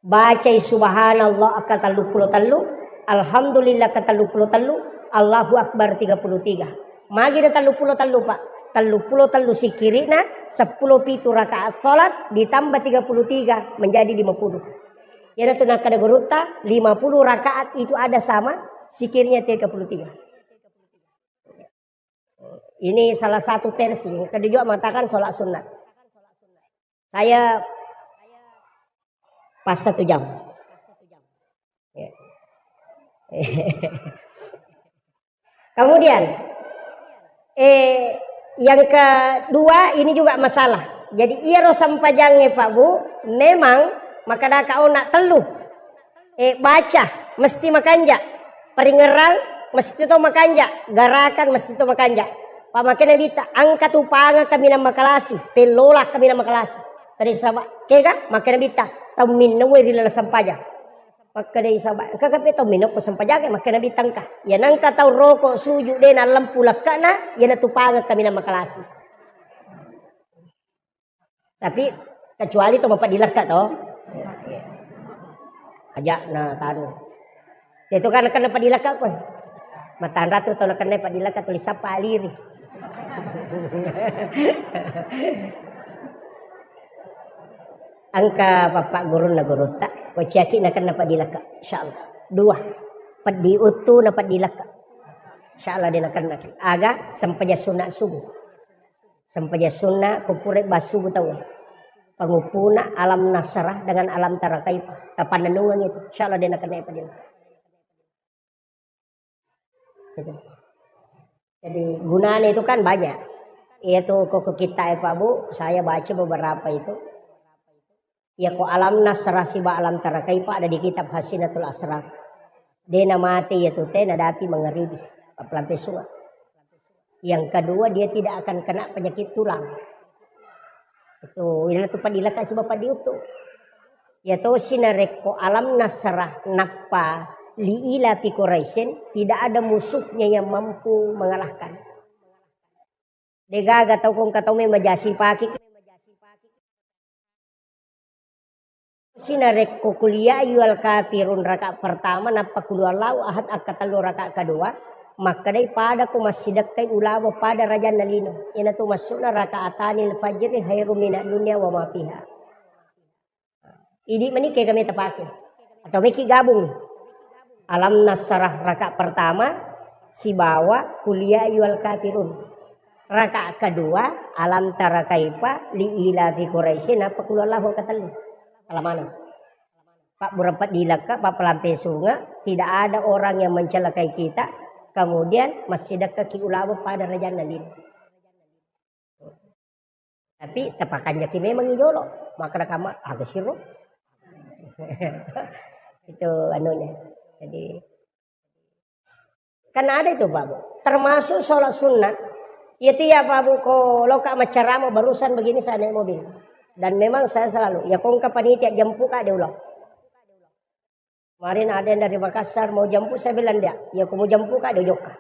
bacai subhanallah aka tellu pulo tellu, alhamdulillah aka tellu pulo tellu, Allahu Akbar tiga puluh tiga." Magi na tellu pulo tellu, Pak? Tellu pulo tellu sikirina, sepuluh pitu rakaat sholat, ditambah tiga puluh tiga, menjadi lima puluh. Iyanatu nakkeda gurutta, lima puluh rakaat itu ada sama sikirnya tiga puluh tiga. Ini salah satu versi. Yang kedua mengatakan sholat sunat. Saya pas satu jam. Ya. Kemudian, eh, yang kedua ini juga masalah. Jadi, iyaro sempajangnge, Pak Bu, memang makkadaka ona tellu. Eh, baca mesti makanja, paringerrang mesti to makanja, garakan mesti to makanja. Pamake Nabitta, engka tu pangeng kaminang makalasi, pellola kaminang makalasi. Tadi saba, kega, make Nabitta, tau minnawe ri laleng sempajang. Makkedai saba, engka kape tau minnawe ko sempajang, make Nabitta engka. Ya nangka tau roko suju de na lempu lekkana, ya na tu pangeng kaminang makalasi. Tapi kecuali to mapaddi lekka to. Aja na tanu. Itu kan kena paddi lekka ko. Matanra tu to kena paddi lekka tulis apa aliri. Engka papa gurunna gurutta, ko ciaki na kena paddi lekka. Insyaallah. Dua. Paddi uttu na paddi lekka. Insyaallah de na kena. Aga sempajang sunat subuh. Sempajang sunna ko pura bassubu tau. Panguppuna alam nasrah dengan alam tara kaifa. Tapannennungeng itu. Insyaallah de na kena paddi lekka. Gitu. Jadi gunanya itu kan banyak. Iya tuh koko kita ya Pak Bu, saya baca beberapa itu. Iya ko alam nasrah siba alam tara kaifa ada di kitab Hasinatul Asrar. De na mate iya tu te na dapi mangaribi. Appelampe sunga. Yang kedua, dia tidak akan kena penyakit tulang. Itu, ina tu paddi lekka siba paddi uttu. Ya tosi narekko alam nasrah nappa li ila fi Quraisyin, tidak ada musuhnya yang mampu mengalahkan. De gaga tau ko engka tau memang jasi pake. Sinarekko kuliah ayyuhal kafirun rakaat pertama, nappa qul huwallahu ahad akka tellu rakaat kedua, makkedai pada ko massidekkai ulawa pada rajanna lino. Iyanatu maksudna rakaatanil fajri khairum minad dunya wa ma fiha. Idi mani kega meta pake. Atau meki gabung. Alam Nasrah raka pertama sibawa Qul ya ayyuhal kafirun. Raka kedua, Alam tara kaifa li ilafi Quraisyin, apa Qul huwallahu angka tellu. Alamana. Pak Burapet dilakka, Pak Pelampe Sunga, tidak ada orang yang mencelakai kita, kemudian masih dekat ki ulama pada rajanna lino. Tapi tapakanjaki memang i jolo. Makkeda kamma, aga siro. Itu anunya. Jadi, kan ada itu, Pak Bu. Termasuk sholat sunnah. Itu ya, Pak Bu, ko loka maccarama barusan begini saya naik mobil. Dan memang saya selalu, ya, ko engka panitia jemput ka, dia ulang. Kemarin ada yang dari Makassar mau jemput, saya bilang dia, ya, ko mau jemput ka, dia jokka.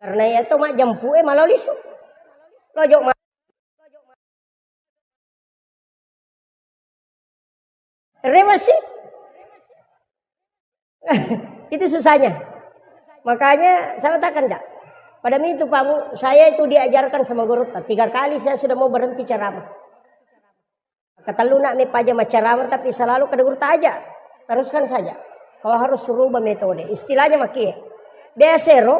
Karena ya to majjempu e, eh, malo lisu. Lojo ma-, rewasi. Itu susahnya. Makanya saya katakan, Kak, pada itu, Pak Bu, saya itu diajarkan sama guru. Tiga kali saya sudah mau berhenti ceramah. Katellu nak me paja maccarama, tapi selalu kada gurutta aja. Teruskan saja. Kau harus rubah metode. Istilahnya makie. Biasa ro,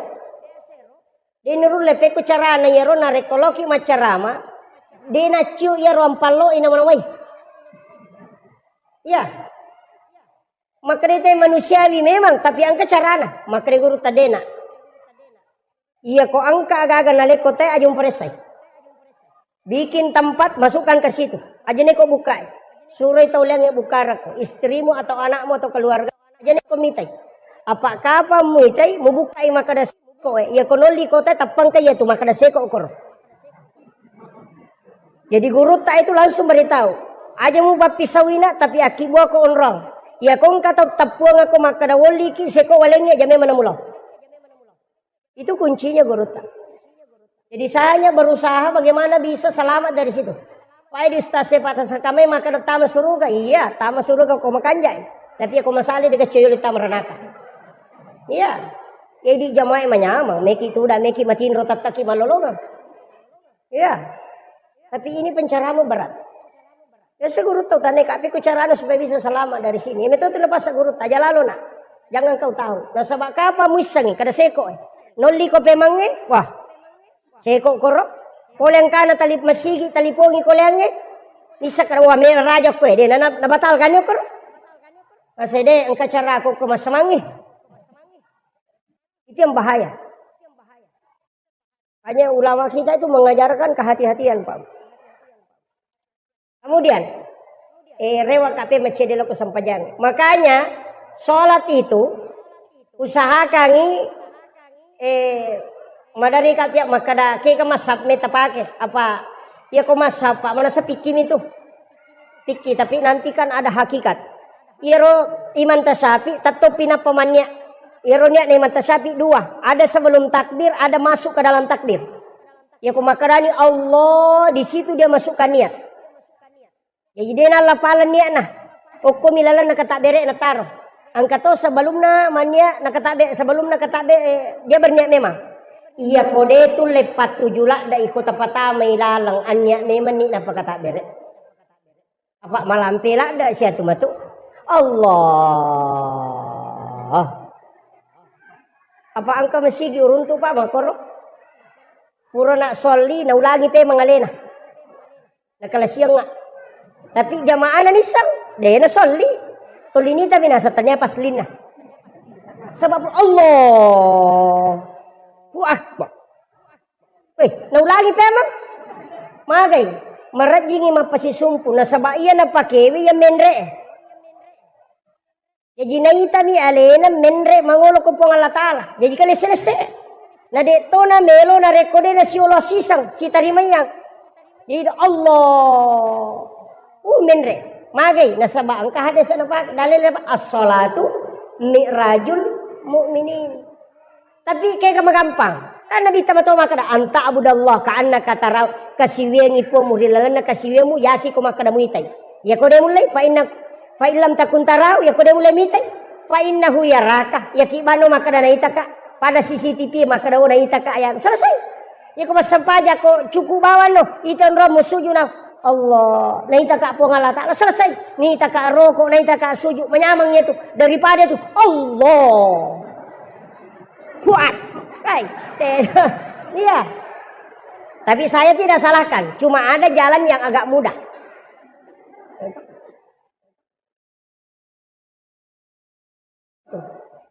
de nurulle pekko carana iyaro narekko loki maccarama, de naccio iyaro ampallo ina manawai. Iya. Makkeda te manusiawi memang, tapi engka carana. Makkeda gurutta dena. Iya ko engka aga-aga nalekko te aja muparessai. Bikin tempat, masukkan ke situ. Aja neko bukai. Suroi tau liangnge bukarakko, istrimu atau anakmu atau keluarga. Aja neko mitai. Apa kapang muitai, mubukai makkeda seko e. Iya ko nolli kota tappangka iya tu makkeda seko koro. Jadi gurutta itu langsung beritahu. Aja mu pappisauina, tapi akki buako onrong. Iya ko engka tau tappuang ako makkeda wolliki seko walengnge aja memang namulo. Itu kuncinya gurutta. Jadi saya hanya berusaha bagaimana bisa selamat dari situ. Pai di ustaz sepak tasakame maka tama suruga. Iya, tama suruga ko makanjai. Tapi aku masali de kecil tama ranaka. Iya. Jadi jamaah manyamang, meki tuda, meki matinro tattaki malolonga. Iya. Tapi ini penceramu berat. Ya seguru tau tane kapi ku carana supaya bisa selamat dari sini. Meto tu lepas guru taja lalo nak. Jangan kau tahu. Nasaba kapa muissangi kada seko e. Nolli ko pemangnge, wah. Seko koro. Pole engkana tali masigi talipongi koleangnge. Bisa kada wah me raja koe de na, na batal kan koro. Masede engka cara ko ko masamangi. Itu yang bahaya. Hanya ulama kita itu mengajarkan kehati-hatian, Pak. Kemudian, eh, rewa kape macede loko sempajang. Makanya, sholat itu usahakangi, eh, madari ka tiap makkada, kega masab meta pake, apa, iya ko masab, Pak, mana sepikimi tu. Pikki, tapi nanti kan ada hakikat. Iyaro Imam Tasyafi tetto pinappa mannia. Iyaro niatna Imam Tasyafi dua, ada sebelum takbir, ada masuk ke dalam takbir. Iya ko makkedani Allah, di situ dia masukkan niat. Jadi de nallapaleng niatna. Okkomi lalenna katabbere na taro. Engka to sebelumna mannia nakatabbe, sebelumna katabbe, eh, dia berniat memang. Iya ko de tulle pattuju ladde iko tapatamai laleng anniat memang ni napakatabbere. Apa malampe ladde siatu matu. Allah. Apa engka masigi uruntu, Pak, makkoro? Pura nak solli, naulangi pe mangalena. Nakalasiang nga. Tapi jamaah na nissang, de na solli. Tolini tapi nasa tania paslinna. Sebab Allah. Wah, Akbar. Weh, naulangi pemang. Magai, marejjingi mappasisumpu, nasaba iya napakewe iya menre. Jaji naitami alena menre mangolo ko Puang Allah Ta'ala. Jaji kalesse-lesse. Na de to na melo narekko de na siolo siseng, sitarimayang. Jadi Allah. Uh, menre. Magai, nasaba engka hadis napake, dalil apa? As-salatu mi'rajul mu'minin. Tapi kega magampang. Kan Nabi tama to makkeda, "Anta abudallah ka annaka tarau," kasiwiangi Puangmu ri lalenna kasiwiangmu, yaki ko makkeda muitai. Iya ko de mullei, fa inna, fa illam takun tarau, iya ko de mullei mitai. Fa innahu yaraka, yaki bano makkeda naitaka. Pada C C T V makkeda, "Oh, naitaka," ya selesai. Iya ko massempajang ko cukup bawang no, ita onrong musuju na. Allah, naitaka Puang Allah Ta'ala, selesai. Naitaka roko, naitaka sujud, manyameng itu. Daripada itu, Allah. Kuat. Hai. Iya. Tapi saya tidak salahkan, cuma ada jalan yang agak mudah.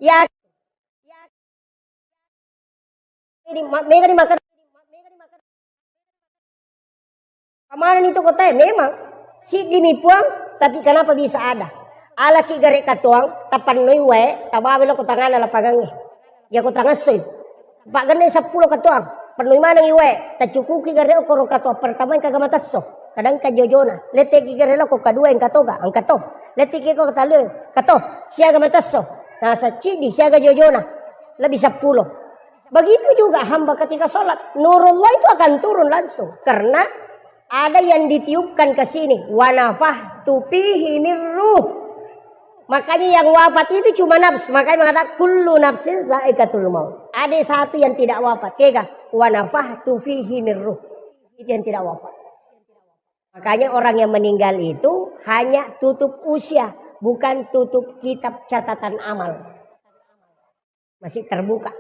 Ya, ini ma-, mega dimakan. Kemana itu kota? Memang siddi mi Puang, tapi kenapa bisa ada? Alaki gare katuang, tapannoi wae, tabawa lo kotangana lapangangnge. Ya kota ngassoi. Pagenne seppulo katuang, pennui maneng iwe, taccukuki gare okoro katuang pertama engka gamatesso, kadang ka jojona, letteki gare loko kadua engka toga, engka to, letteki ko talue, kato, siaga matesso, nasa ciddi, siaga jojona, lebih seppulo. Begitu juga hamba ketika sholat, nurullah itu akan turun langsung, karena ada yang ditiupkan ke sini, wa nafakhtu fihi min ruh. Makanya yang wafat itu cuma nafs. Makanya mengatakan kullu nafsin zaikatul maut. Ada satu yang tidak wafat. Kega? Wa nafakhtu fihi min ruh. Itu yang tidak wafat. Makanya orang yang meninggal itu hanya tutup usia, bukan tutup kitab catatan amal. Masih terbuka.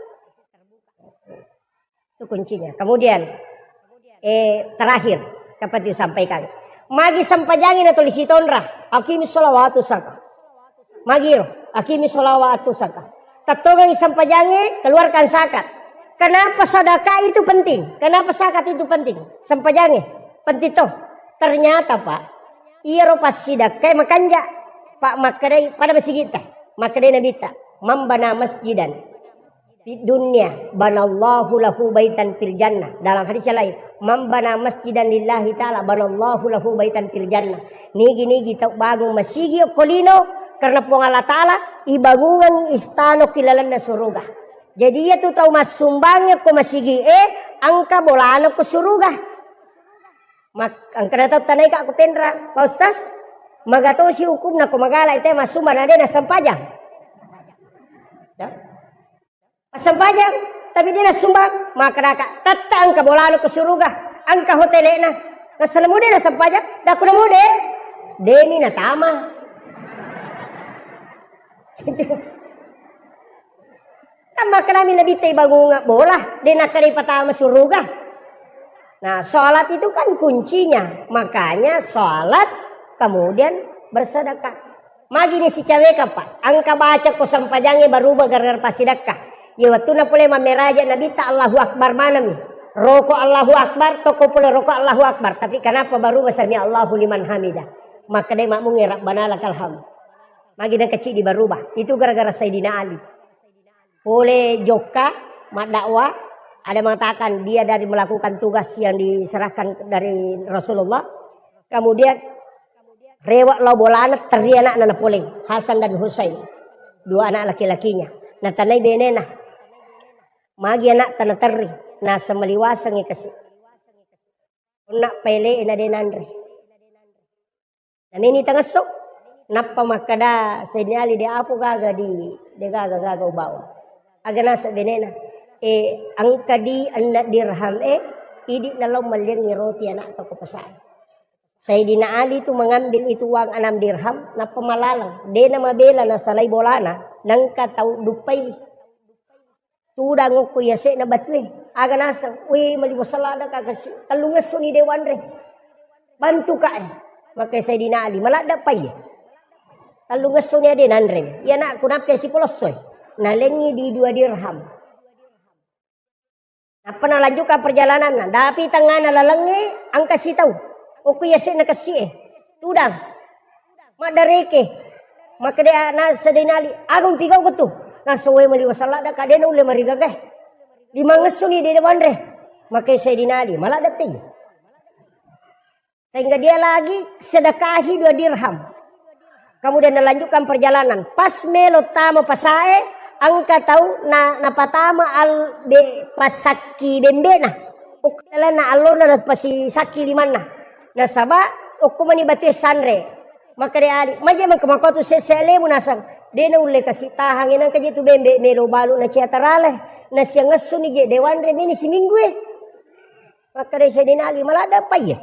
Itu kuncinya. Kemudian, eh, terakhir, dapat disampaikan. Magi sempajangi na tulis itonra, akimi sholawatu saka. Magi ro, akimi sholawatu saka. Tattongengi sempajangi, keluarkan zakat. Kenapa sedekah itu penting? Kenapa zakat itu penting? Sempajangi, penting toh. Ternyata, Pak, iyaro passidakkai makanja. Pak, makkedai pada masigi ta. Makkedai Nabitta, mambana masjidan fid dunya banallahu lahu baitan fil jannah. Dalam hadis yang lain, "Man bana masjidan lillahi ta'ala banallahu lahu baitan fil jannah." Nigi-nigi tau bangung masigi okko lino karena Puang Allah Ta'ala, ibangungengi istana ki lalenna suruga. Jadi iya tu tau massumbang ko masigi e, engka bolana ko suruga. Mak-, engka na tau tanaika ko penra, Pak Ustaz, magatosi hukumna ko magala ite massumbang na de nassempajang. Ya. Assempajang, tapi de nassumbang, makkedaka, tetta engka bolana ko suruga, engka hotele'na. Nassana mu de nassempajang, dakku namu de, demi natama. Kan makkedami Nabitta ibangunga bola, de nakkeda ipatama suruga. Nah, sholat itu kan kuncinya. Makanya sholat, kemudian bersedekah. Magi ni sicawekappa, engka baca ko sempajangnge baruba gara-gara passidekka. Ye wettunna pole mammeraja Nabitta Allahu Akbar maneng. Roko Allahu Akbar, toko pole roko Allahu Akbar. Tapi kenapa baruba sami Allahu liman hamidah? Makkedai makmungnge Rabbana lakal hamd. Magi nengka ciddi baruba. Itu gara-gara Sayyidina Ali. Pole jokka maddakwah, ada mengatakan dia dari melakukan tugas yang diserahkan dari Rasulullah. Kemudian rewe lao bolana, terri anakna napoleng, Hasan dan Husain, dua anak laki-lakinya. Natanai benena, magi anakta naterri, naseng maliwasengngi kasi. Onna paele'e na de nanre. Nameni tangesso, nappa makkeda Sayyidina Ali, de apo gaga di, de gaga-gaga ubawa. Aga naseng benena, e, engka di enneng dirham e, idi nalao malliangngi roti anakta ko pasae. Sayyidina Ali tu mengambil itu uang enam dirham, nappa malaleng. De namabela nasalai bolana, nengka tau duppaiwi. Tudang okko yase'na batue. Aga naseng, "We, maliwa salada ka kasi, tellungessuni de wanre. Bantu ka e." Makke Sayyidina Ali, "Maladda pai." Tellungessuni ade nanre. "Iya, nakku, nappi sipolossoi." Nalengngi di dua dirham. Nappa nalanjutkan perjalananna. Dapi tengngana lalengnge, engka sitau. Okko yase'na kessi e. Tudang. Maddareke. Makkeda na Sayyidina Ali, "Aga mupigau ko tu?" Naseng, "We, maliwa salada ka, de naulle marigagae. Limangessuni de wanre." Makke Sayyidina Ali, "Maladda pai." Sehingga dia lagi sedekahi dua dirham. Kemudian nalanjutkan perjalanan. Pas melo tama pasae, engka tau na, napatama al be, pasakki bembena. Okko lalenna allona napasisakki limanna. Nasaba okko mani batue sanre. Makkeda Ali, "Maje mengka makotu sesse alemu?" Naseng, "De naulle kasi tahangngi, nengka je tu bembe melo balu na cia tarale. Nasiangessuni je de wanre meni siminggu e." Makkeda Sayyidina Ali, "Maladda pai."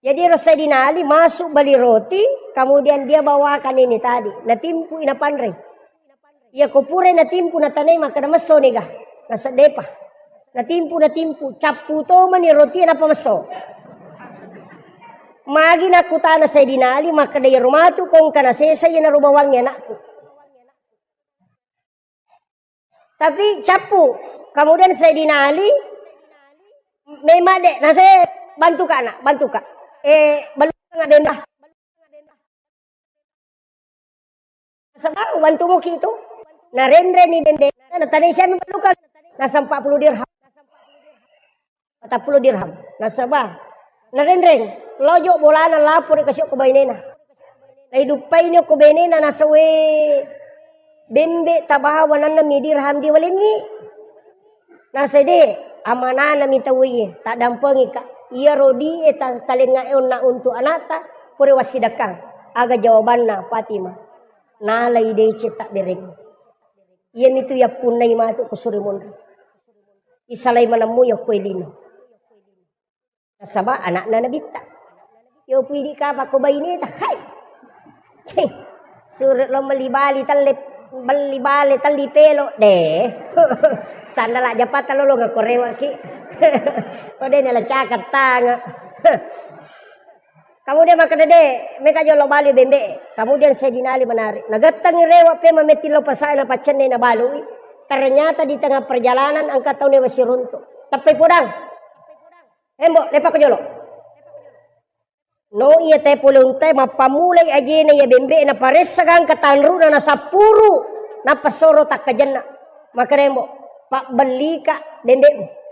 Jadi ro Sayyidina Ali masuk beli roti, kemudian dia bawakan ini tadi, natimpu ina panrei. Iya ko pura natimpu natanai makkeda messo niga, naseddepa. Natimpu, natimpu, cappu to mani roti napa messo. Magi nakkutana Sayyidina Ali makkeda, "Iyaro matu ko engka nasesa iyanaro bawangnge anakku." Tapi cappu. Kemudian Sayyidina Ali memang dek, nase bantu ka nak, bantu ka. Eh, belum nggak benda. Sebab bantu muki itu. Narenreni bembe, natanai siami belluka. Nasa empat puluh dirham. Patappulo dirham. Nasaba narenreng, lojo bolana lapor kasi ko bainena. Naiduppaini ko bainena, nasa we bembe tabawa nanna mi dirham diwalengi. Nasa de, amanana mi tauwe, tak dampengi ka. Iya rodi e ta-, talenga e onna untuk anakta, pura wassidakang. Aga jawabanna Fatimah? Nalai dece tak bereng. Iya mitu yappunnai matu kusuri munri. Isalai manemmu yokko lino. Nasaba anakna nabitta. Yo pidi kapa ko baineta, hai. Cih, sure lo meli bali telle, beli bale telli pelo deh. Sandala japatta lolo ngako rewaki. Kode nela cakatanga. Kemudian makkeda de, meka jolo bali bembe. Kemudian Sayyidina Ali menarik. Nagettangi rewa pe mametti lo pasae na paccenne na balui. Ternyata di tengah perjalanan engka taune masiruntu. Teppai podang. Embo, lepako jolo. No iya te pole untai, mappammulai ajena iya bembe na paressa gangka tanruna na sappuru, nappa soro takkajenna. Makkeda embo, pabbellika bembemu.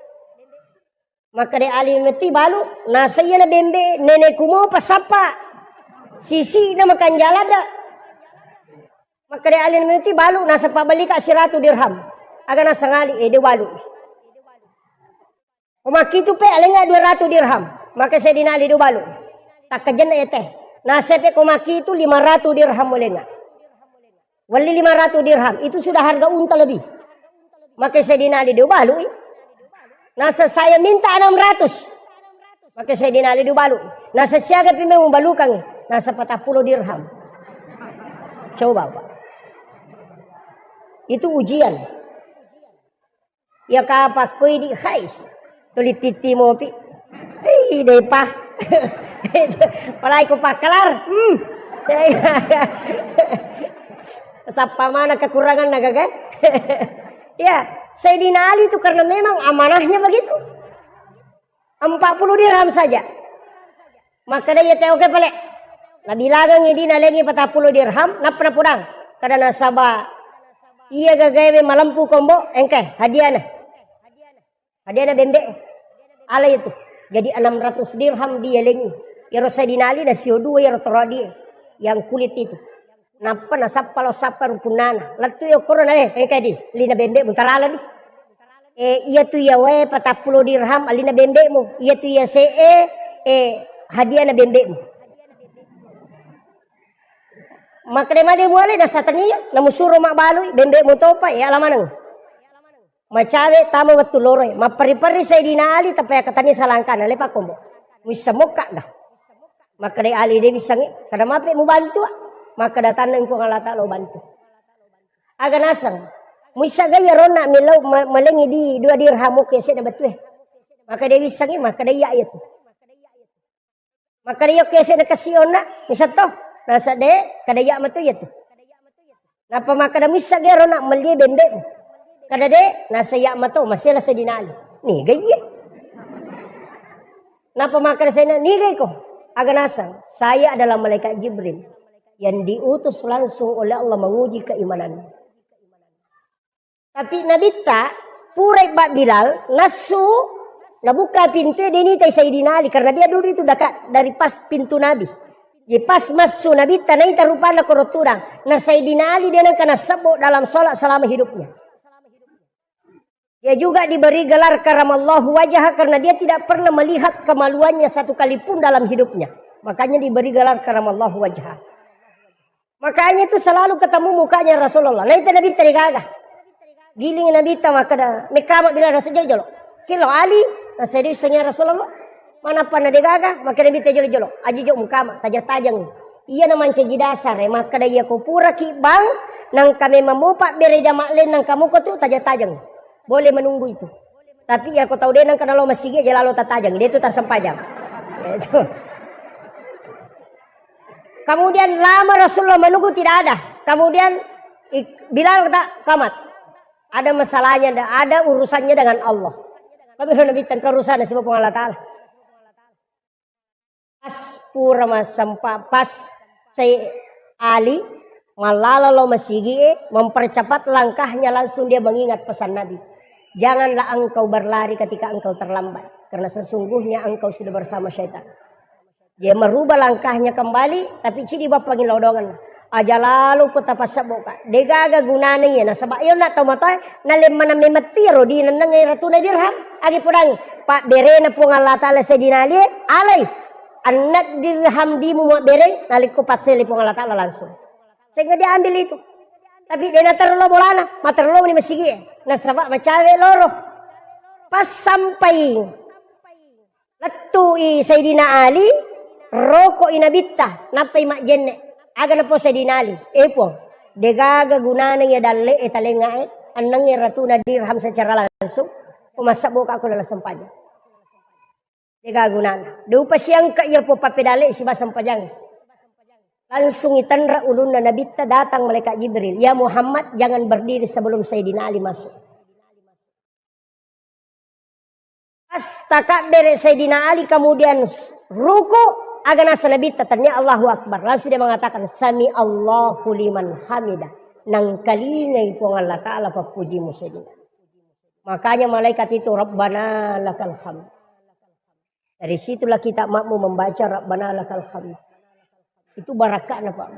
Makkeda Ali metti balu, nasa iyana bembe neneku mopa sappa. Sisi'na makanjaladda. Makkeda Ali metti balu, nasa pabbellika siratu dirham. Aga nasangali, eh, de balu. Ko makkitu pe alenga dua ratu dirham. Maka Sayyidina Ali do balu. Takkajenna ete. Nasa pe ko makkitu lima ratu dirham alenga. Wali lima ratu dirham, itu sudah harga unta lebih. Maka Sayyidina Ali do balu. Nasa saya minta enam ratus. Maka Sayyidina Ali do balu. Nasa siaga pi memang balukangi. Nasa patappulo dirham. Coba, Pak. Itu ujian. Iya kapakko idi khais. Tuli titti mopi. Ih, depa. Palai ko pakkalar. Hmm. Sappa mana kekurangan na gaga. Ya, Sayyidina Ali itu karena memang amanahnya begitu. Empat puluh dirham saja. Makkeda iya te oke pale. Nabilangengi di nalengi patappulo dirham, nappa napodang. Kada nasaba iya gagaewe malempu kombo, engke hadiana. Hadiana bembe. Ala itu. Jadi enam ratus dirham dia lengi. Iyaro Sayyidina Ali nasio dua iyaro torodie yang kulit itu. Nappa nasappa lo sappa rupunnana. Lettu iya okoro nale, engka di, lina bembe mutarala di. Eh, iya tu iya wae patappulo dirham alina bembemu. Iya tu iya se e, eh, hadiana bembemu. Makkeda made muale nasatania, namusuro mabbalui bembemu topa, eh, ala maneng. Macawe tama wettu loroe, mapperri-perri Sayyidina Ali, tappa yakatani salangkana, lepa kombo. Muissa mokka ga. Makkeda Ali de wissengnge, kada mape mubantu, ah. Makkeda tanna Puang Allah Ta'ala ubantu. Aga naseng, muissa ga iya ronna millau ma-, malengi di dua dirham oke sedda betue. Makkeda wissengnge, makkeda iya iya tu. Makkeda iya oke sedda kasionna, muissa to. Nasa de, kada iya matu iya tu. Nappa makkeda, "Missa gero nak melli bembe." Kada de, nasa iya mato, masela sedinali. Niga iye? Nappa makkeda sedina, "Niga iko?" Aga nasang, "Saya adalah malaikat Jibril yang diutus langsung oleh Allah menguji keimananmu." Tapi Nabitta, purai Bak Bilal, nassu, nabuka pintu, dia nitai Sayyidina Ali, karena dia duduk itu dekat dari pas pintu Nabi. Jadi pas massu Nabitta, naita rupanna koro tudang. Nah, Sayyidina Ali dia nengka nasebbo dalam sholat selama hidupnya. Dia juga diberi gelar karamallahu wajah karena dia tidak pernah melihat kemaluannya satu kali pun dalam hidupnya. Makanya diberi gelar karamallahu wajah. Makanya itu selalu ketemu mukanya Rasulullah. Nah, itu Nabitta degaga. Giling Nabitta makkeda, mekama bila Rasul jolo-jolo. Kilo Ali, nasedi sengi Rasulullah. Manappa na degaga, makkeda Nabitta jolo-jolo, aji jo mukama, tajang-tajang. Iyana mancaji dasar e, makkeda iya ko puraki bang, nangka memang mopa bere jama lain, nangka moko tu tajang-tajang. Boleh menunggu itu. Tapi iya ko tau de nangka nalo masigi aja lalo tatajang, de tu tarsempajang. Itu. Kemudian lama Rasulullah menunggu tidak ada. Kemudian ik-, Bilal kata, "Kamat." Ada masalahnya, ada urusannya dengan Allah. Kami Nabitta engka urusan sama Puang Allah Ta'ala. Pas pura massempa-, pas Sayyidina Ali mallala lao masigi e, mempercepat langkahnya, langsung dia mengingat pesan Nabi. "Janganlah engkau berlari ketika engkau terlambat, karena sesungguhnya engkau sudah bersama syaitan." Dia merubah langkahnya kembali, tapi cidi bappangi lodongan. Aja lalo ko tapassebboka. Degaga gunana iya, nasaba iya na tau matoa, nalemmana memetti ro di nenneng ratuna dirham. Agi podangi, pabberena Puang Allah Ta'ala Sayyidina Ali, alai. Anna dirham dimu mabbereng, nalikko paccele Puang Allah Ta'ala langsung. Sehingga dia ambil itu. Tapi de naterlo bolana, materlo ni masigi e. Nasaba macawe loro. Pas sampai lettu'i Sayyidina Ali, roko'i Nabitta, nappai majjenne. Aga napau Sayyidina Ali, "Eh Puang, degaga gunana iya dalle e talenga e, annengnge ratuna dirham secara langsung, ko massebboka ko laleng sempajang." Degaga gunana. Dupa siangka iya po pappedalle siba sempajang. Langsung itenra ulunna Nabitta, datang malaikat Jibril, "Ya Muhammad, jangan berdiri sebelum Sayyidina Ali masuk." Pas takabbere Sayyidina Ali, kemudian s-, ruku, aga nasa Nabitta, tania Allahu Akbar. Langsung dia mengatakan, "Sami Allahu liman hamidah." Nangkalingai Puang Allah Ta'ala pappujimu Sayyidina. Makanya malaikat itu, "Rabbana lakal hamd." Dari situlah kita makmu membaca Rabbana lakal hamd. Itu barakahna, Pak.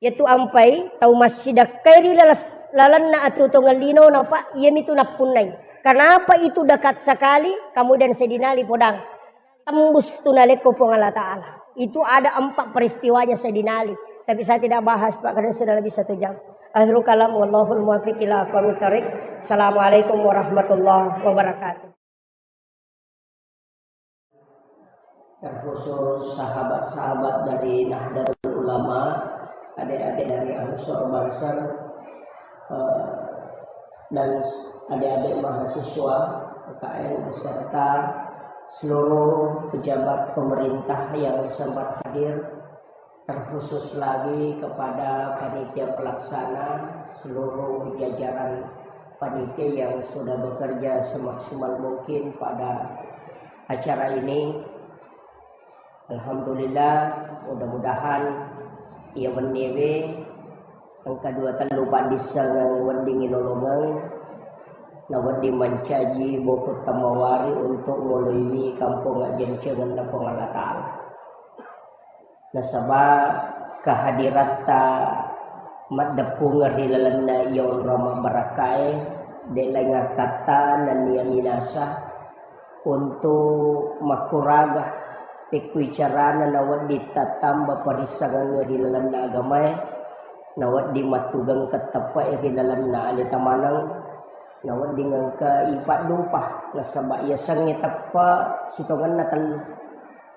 Yaitu ampai tau massidakkai ri lalas-, lalenna atuo tongeng linona, Pak, iyamitu nappunnai. Kenapa itu dekat sekali? Kemudian Sayyidina Ali podang, "Tembus tu nalekko Puang Allah Ta'ala." Itu ada empat peristiwanya Sayyidina Ali. Tapi saya tidak bahas, Pak, karena sudah lebih satu jam. Akhirul kalam, wallahul muwaffiq ila aqwamit thariq. Assalamualaikum warahmatullahi wabarakatuh. Terkhusus sahabat-sahabat dari Nahdlatul Ulama, adik-adik dari Ansor Banser, eh, dan adik-adik mahasiswa U K M beserta seluruh pejabat pemerintah yang sempat hadir, terkhusus lagi kepada panitia pelaksana, seluruh jajaran panitia yang sudah bekerja semaksimal mungkin pada acara ini. Alhamdulillah, mudah-mudahan iya wenniewe engka dua tellu paddissengeng wedding ilolongeng, na wedding mancaji boku temmawari untuk moloiwi kampong ajjancengenna Puang Allah Ta'ala. Nasaba kehadiratta maddeppungeng ri lalenna iya onrong mabbarakkae, de laing akkatta nennia minasa untuk makkuraga pekkui carana nawedding tattamba parissengengnge ri lalenna agamae, nawedding mattugengkeng teppe'e ri lalenna aleta maneng, nawedding engka ipaddupa, nasaba yasengnge teppe sitongenna tellu.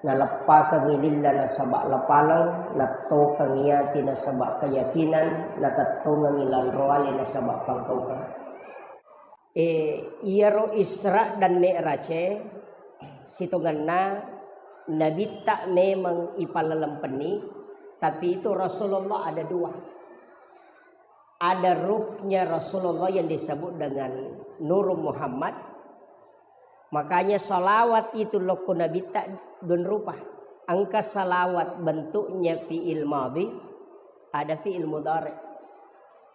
Naleppakengngi lilla nasaba lapaleng, nattokengngi ati nasaba keyakinan, natettongengngi lanroale nasaba pangkaukeng. E, iyaro Isra dan Mi'raj e, sitongenna Nabitta memang ipallalempenni, tapi itu Rasulullah ada dua. Ada ruhnya Rasulullah yang disebut dengan Nur Muhammad. Makanya salawat itu lokko Nabitta dua rupa. Engka salawat bentuknya fi'il madhi, ada fi'il mudhari.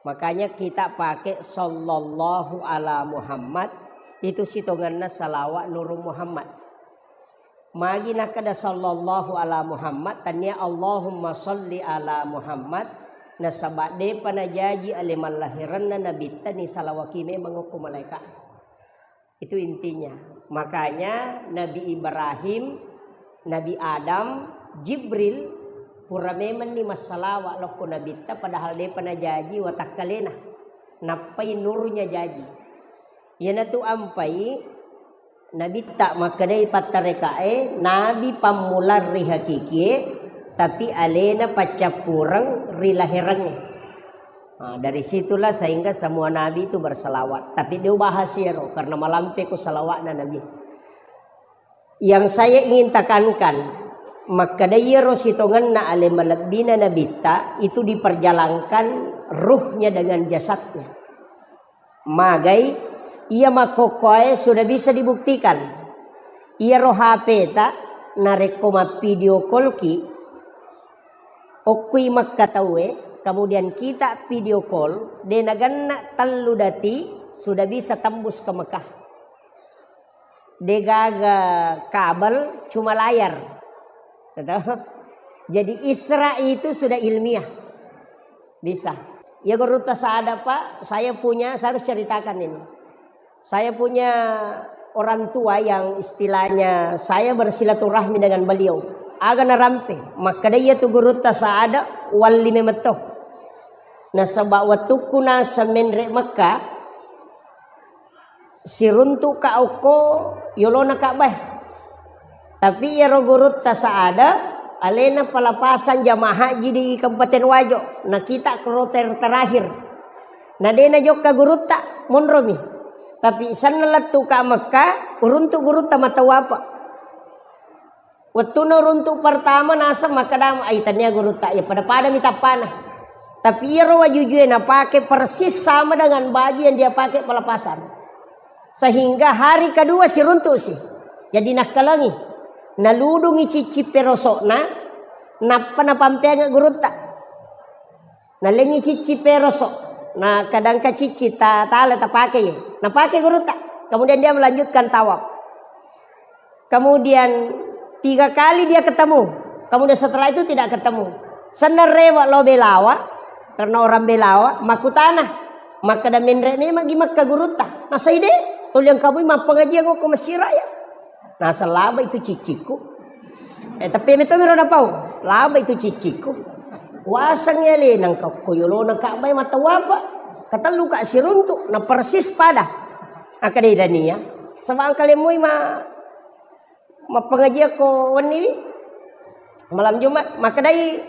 Makanya kita pakai sallallahu ala Muhammad, itu sitongenna salawat Nur Muhammad. Magi nakkeda sallallahu ala Muhammad, tania Allahumma salli ala Muhammad, nasaba depa najaji ale mallahirenna Nabitta ni salawaki memang okko malaeka. Itu intinya. Makanya Nabi Ibrahim, Nabi Adam, Jibril, pura memang ni massalawa lokko Nabitta, padahal depa najaji watakkalena. Nappai nurnya jaji. Iyanatu ampai Nabitta makkedai pattarekae, nabi pammulang ri hakikie, tapi alena paccappureng ri laherengnge. Nah, dari situlah sehingga semua nabi itu berselawat. Tapi dia bahas iyaro karena malampe ko salawatna nabi. Yang saya ingin tekankan, makkeda iyaro sitongenna ale malebbina nabitta itu diperjalankan ruhnya dengan jasadnya. Magai, iya makkokkoe sudah bisa dibuktikan. Iyaro H P ta narekko mappidio call ki, okkui Mekka tauwe, kemudian kita video call, de nagenna tellu dati sudah bisa tembus ke Mekah. Degaga kabel, cuma layar. Gitu. Jadi Isra itu sudah ilmiah. Bisa. Ya gurutta sada, Pak, saya punya, saya harus ceritakan ini. Saya punya orang tua yang istilahnya saya bersilaturahmi dengan beliau. Aga narampe, makkeda iya tu gurutta sada, walli memetto. Nasaba wettukku naseng menre Mekka, siruntu'ka okko yolona Ka'bah. Tapi iyaro gurutta sada, alena pelepasan jamaah haji di Kabupaten Wajo. Na kita kloter terakhir. Na de najokka gurutta, monromi. Tapi senna lettuka Mekka, uruntu gurutta matawapa. Wettunna uruntu pertama naseng makkeda, "Ai, tania gurutta, iya pada-pada mi tappana." Tapi iyaro wajujue napake persis sama dengan baju yang dia pakai pelepasan. Sehingga hari kedua siruntu si. Jadi nakkalengi. Naludungi cicci perosokna, nappa napampeangngi gurutta. Nalengi cicci peroso. Nah, kadangka cicci ta tala tapake ye. Napake gurutta. Kemudian dia melanjutkan tawaf. Kemudian tiga kali dia ketemu. Kemudian setelah itu tidak ketemu. Senna rewa lo Belawa, karena orang Belawa, makutana. Makkeda menre memang gi Mekka gurutta. Nasai de, toliang kamu mappengajian ko Masjid Raya. Naseng laba itu ciccikku. Eh, tapi metto miro napau. Laba itu ciccikku. Waseng ya le nang ko yolona Ka'bah matawapa. Katellu ka siruntu, na persis pada. Akkeda dania. Sama angkale mui ma mappengajian ko wenni wi. Malam Jumat, makkedai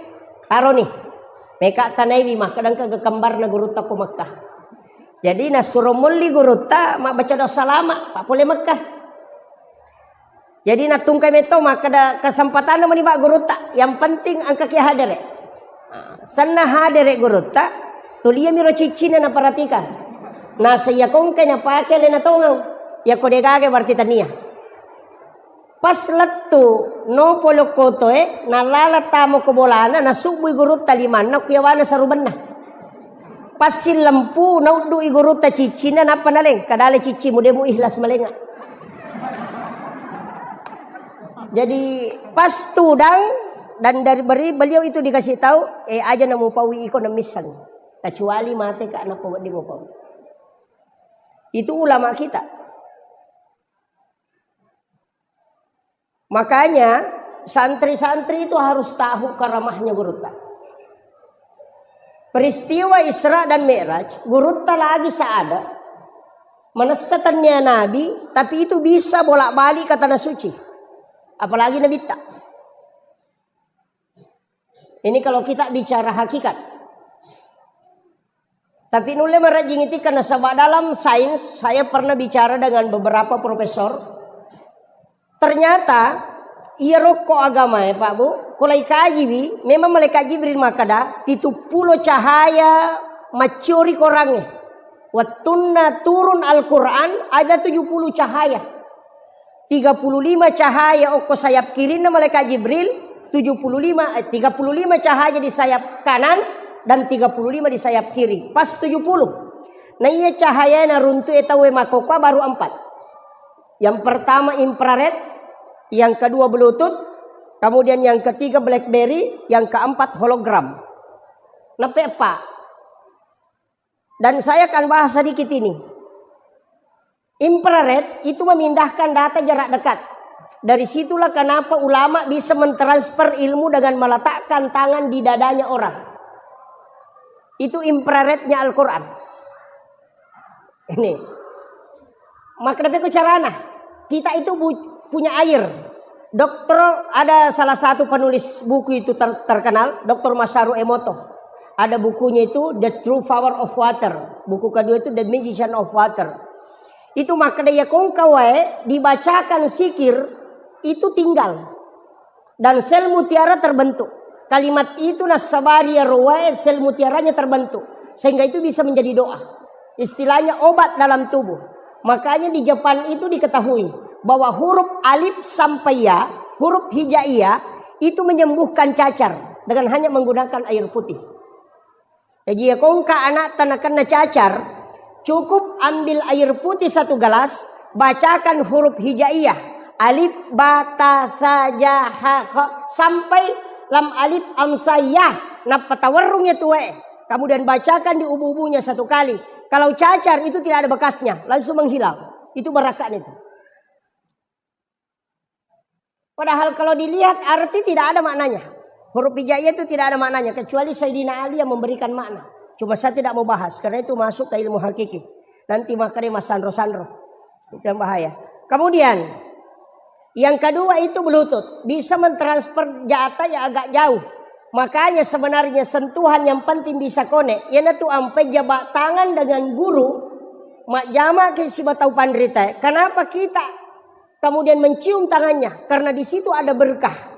taroni. Meka tanaiwi, makkeda engka kembarna gurutta ko Mekah. Jadi nasuro molli gurutta mabbaca doa salama, pak pole Mekah. Jadi nattungkai metto makkeda kesempatanna meni pak gurutta, yang penting engka ki hadere. Nah, senna hadere gurutta, tulia miro ciccina naperhatikan. Naseng iya kongkai napake lena tongeng. Iya ko degaga berarti tania. Pas lettu nopo lokkotoe, nalala tamo ko bolana, nasubbui gurutta limanna ku yawana sarubenna. Pas sillempu, nauddu'i gurutta ciccinna, nappa naleng, kadale ciccimu, de mu ikhlas malenga. Jadi pas tudang dan dari beri beliau itu dikasih tahu, eh aja namu pawi iko namisseng. Kecuali mate ka nappa wedding mu pawi. Itu ulama kita. Makanya santri-santri itu harus tahu karamahnya gurutta. Peristiwa Isra dan Mi'raj, gurutta lagi saada, manessa tania nabi, tapi itu bisa bolak-balik ke tanah suci. Apalagi nabitta. Ini kalau kita bicara hakikat. Tapi nulle marajing iti karena sebab dalam sains, saya pernah bicara dengan beberapa profesor. Ternyata iya rokko agama ya Pak Bu, kalau ikaji wi, memang malaikat Jibril makada pitu pulo cahaya maccori korangnge. Wettunna turun Al-Quran ada tujuh puluh cahaya. Tiga puluh lima cahaya okko sayap kirinna malaikat Jibril, tujuh puluh lima, eh, tiga puluh lima cahaya di sayap kanan dan tiga puluh lima di sayap kiri. Pas tujuh puluh. Nah, iya cahaya naruntu e tauwe makkokkoe baru empat. Yang pertama infrared, yang kedua Bluetooth, kemudian yang ketiga BlackBerry, yang keempat hologram. Neppe eppa. Dan saya akan bahas sedikit ini. Infrared itu memindahkan data jarak dekat. Dari situlah kenapa ulama bisa mentransfer ilmu dengan meletakkan tangan di dadanya orang. Itu infrarednya Al-Quran. Ini. Maka tapi ku carana. Kita itu bu-, punya air. Dokter, ada salah satu penulis buku itu ter-, terkenal, Dokter Masaru Emoto. Ada bukunya itu, The True Power of Water. Buku kedua itu The Magician of Water. Itu makkeda, iya kongka wae dibacakan sikir itu tinggal. Dan sel mutiara terbentuk. Kalimat itu nassabari iyaro wae, sel mutiaranya terbentuk. Sehingga itu bisa menjadi doa. Istilahnya obat dalam tubuh. Makanya di Jepang itu diketahui bahwa huruf alif sampai ya, huruf hijaiyah itu menyembuhkan cacar dengan hanya menggunakan air putih. Jaji, iya kongka ana'ta nakenna cacar, cukup ambil air putih satu gelas, bacakan huruf hijaiyah, alif, ba, ta, sa, ja, ha, kha, sampai lam alif, am, sa, ya, nappa tawerrung iya tuwe. Kemudian bacakan di ubu-ubunya satu kali. Kalau cacar itu tidak ada bekasnya, langsung menghilang. Itu barakka'na itu. Padahal kalau dilihat arti tidak ada maknanya. Huruf hijaiyah itu tidak ada maknanya, kecuali Sayyidina Ali yang memberikan makna. Cuma saya tidak mau bahas, karena itu masuk ke ilmu hakiki. Nanti makanya mas sanro-sanro. Itu yang bahaya. Kemudian, yang kedua itu Bluetooth. Bisa mentransfer data yang agak jauh. Makanya sebenarnya sentuhan yang penting bisa connect. Iyanatu ampai jabat tangan dengan guru, majjama ke sibatau panrita. Kenapa kita kemudian mencium tangannya, karena di situ ada berkah.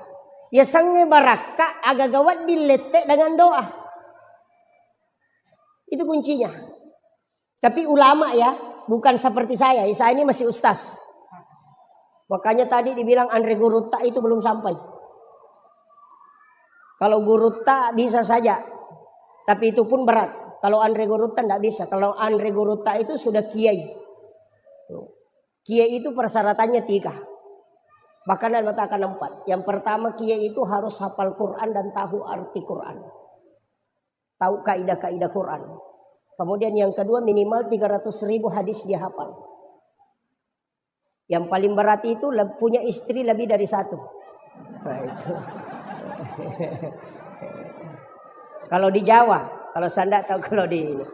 Yasengnge barakka, agaga wedding lette dengan doa. Itu kuncinya. Tapi ulama ya, bukan seperti saya. Saya ini masih ustaz. Makanya tadi dibilang anre gurutta itu belum sampai. Kalau gurutta bisa saja, tapi itu pun berat. Kalau anre gurutta ndak bisa. Kalau anre gurutta itu sudah kiai. Kiai itu persyaratannya tiga. Bahkan ada mengatakan empat. Yang pertama, kiai itu harus hafal Quran dan tahu arti Quran. Tahu kaidah-kaidah Quran. Kemudian yang kedua, minimal tiga ratus ribu hadis dia hafal. Yang paling berat itu le-, punya istri lebih dari satu. Nah, itu. Kalau di Jawa, kalau saya ndak tahu kalau di ini.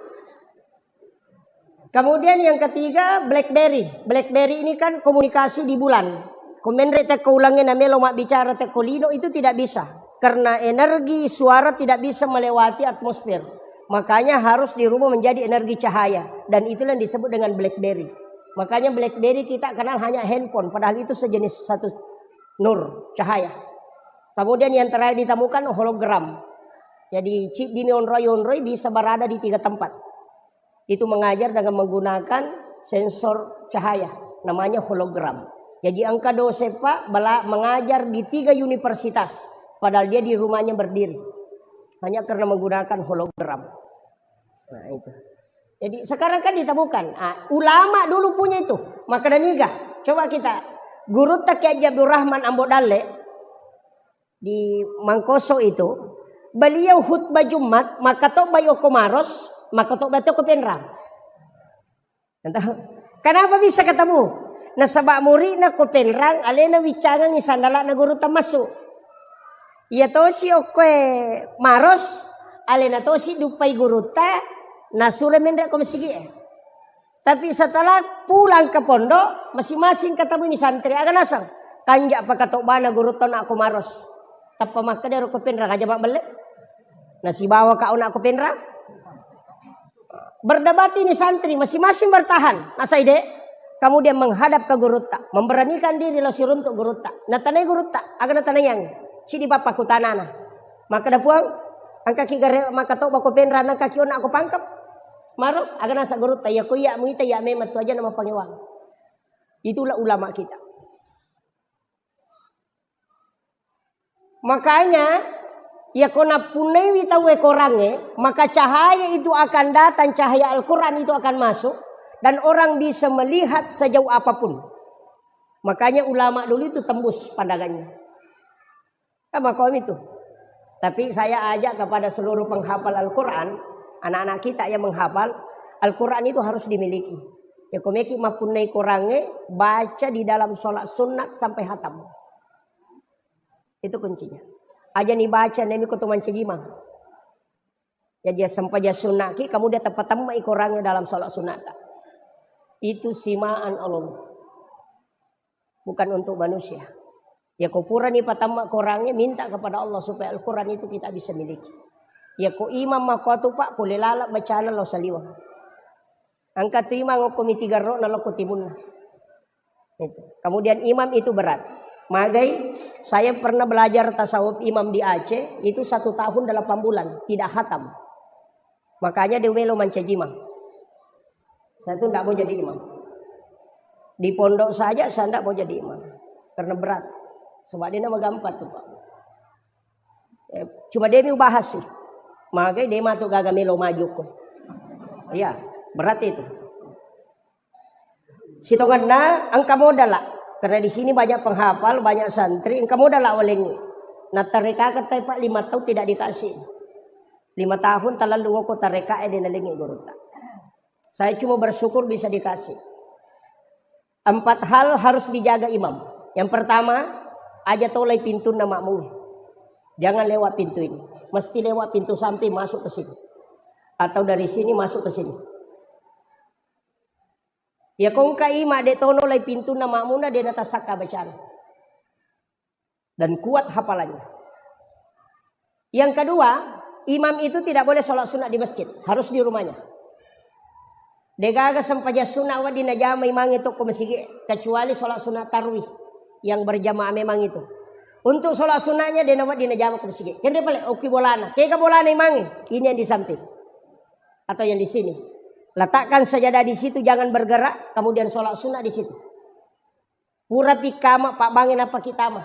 Kemudian yang ketiga, BlackBerry. BlackBerry ini kan komunikasi di bulan. Ko menre tekko ulengnge namelo mabbicara tekko lino itu tidak bisa. Karena energi suara tidak bisa melewati atmosfer. Makanya harus dirubah menjadi energi cahaya. Dan itulah yang disebut dengan BlackBerry. Makanya BlackBerry kita kenal hanya handphone. Padahal itu sejenis satu nur, cahaya. Kemudian yang terakhir ditemukan hologram. Jadi chip di onroi-onroi bisa berada di tiga tempat. Itu mengajar dengan menggunakan sensor cahaya, namanya hologram. Jadi engka dosen, Pak, bela-, mengajar di tiga universitas, padahal dia di rumahnya berdiri. Hanya karena menggunakan hologram. Nah, itu. Jadi sekarang kan ditemukan. Ah, ulama dulu punya itu. Maka dan iga. Coba kita. Gurutta Kiai Haji Abdul Rahman Ambo Dalle, di Mangkoso itu, beliau khutbah Jumat, makkatobbai okko Maros, makkatobbai to ko Penrang. Kenapa bisa ketemu? Nasaba muridna ko Penrang, alena wiccangengi sandalana gurutta massu. Iya tosi okkoe Maros, alena tosi duppai gurutta, nasuro menre ko masigi'e. Tapi setelah pulang ke pondok, masing-masing ketemui ni santri. Aga naseng? Kanja pakatobbana gurutta na ko Maros. Tappa makkeda ro ko Penrang aja mabbelle. Nasibawa ka ona ko Penrang. Berdebat ini santri, masing-masing bertahan. Nasai de, kemudian menghadap ke gurutta, memberanikan diri lo siruntuk gurutta. Natanai gurutta, aga natanaiang? Cidi pappa kutanana. Makkeda Puang, engkaki gare makkatobba ko Penrang, engkaki ona ko Pangkep. Maros, aga nasa gurutta, iya ko iya muita iya memang tu aja nama pangewang. Itulah ulama kita. Makanya, iya ko nappunnaiwi tauwe korangnge, maka cahaya itu akan datang, cahaya Al-Quran itu akan masuk, dan orang bisa melihat sejauh apapun. Makanya ulama dulu itu tembus pandangannya. Kan makomi tu. Tapi saya ajak kepada seluruh penghafal Al-Quran, anak-anak kita yang menghafal, Al-Quran itu harus dimiliki. Ya, ko meki mappunnai korangnge, baca di dalam sholat sunat sampai hatam. Itu kuncinya. Aja ni baca, nemi ko tu mancajimang. Ya, dia sempaja sunat ki, kamu dia tepat temai korangnge dalam sholat sunat. Itu simaan Allah. bukan untuk manusia. Ya ko purani patamma Qurannya, minta kepada Allah supaya Al-Quran itu kita bisa miliki. Ya ko imam makotu, Pak, pole laleng bacana lao saliweng. Engka tu imang okko mitigarro na lokko timunna. Itu. Kemudian imam itu berat. Magai, saya pernah belajar tasawuf imam di Aceh, itu satu tahun delapan bulan, tidak khatam. Makanya dia melo mancaji imam. Saya tuh ndak mau jadi imam. Di pondok saja saya ndak mau jadi imam. Karena berat. Sebab dia nama gampang tuh, Pak. Eh, cuma demi ubahas sih. Magai dia matu gaga melo maju ko. Iya, berat itu. Sitongenna engka modala. Karena di sini banyak penghafal, banyak santri, engka modala walengi. Nah, tarekaka tai, Pak, lima tahun tidak dikasih. Lima tahun talalu woko tareka e de nalengi gurutta. Saya cuma bersyukur bisa dikasih. Empat hal harus dijaga imam. Yang pertama, aja tolai pintunna makmum. Jangan lewat pintu ini. Mesti lewat pintu samping masuk ke sini. Atau dari sini masuk ke sini. Ya kongka ima de tono lai pintunna makmumna de natasakka bacana. Dan kuat hafalannya. Yang kedua, imam itu tidak boleh sholat sunat di masjid, harus di rumahnya. Degaga sempajang sunat wedding najama imange tokko masigi, kecuali sholat sunat tarwih yang berjamaah memang itu. Untuk sholat sunatnya de nawedding najama ko masigi. Kende pale okki bolana, kega bolana imange, ini yang di samping atau yang di sini. Letakkan sajadah di situ, jangan bergerak, kemudian sholat sunat di situ. Pura pikama pabbange nappa kitama.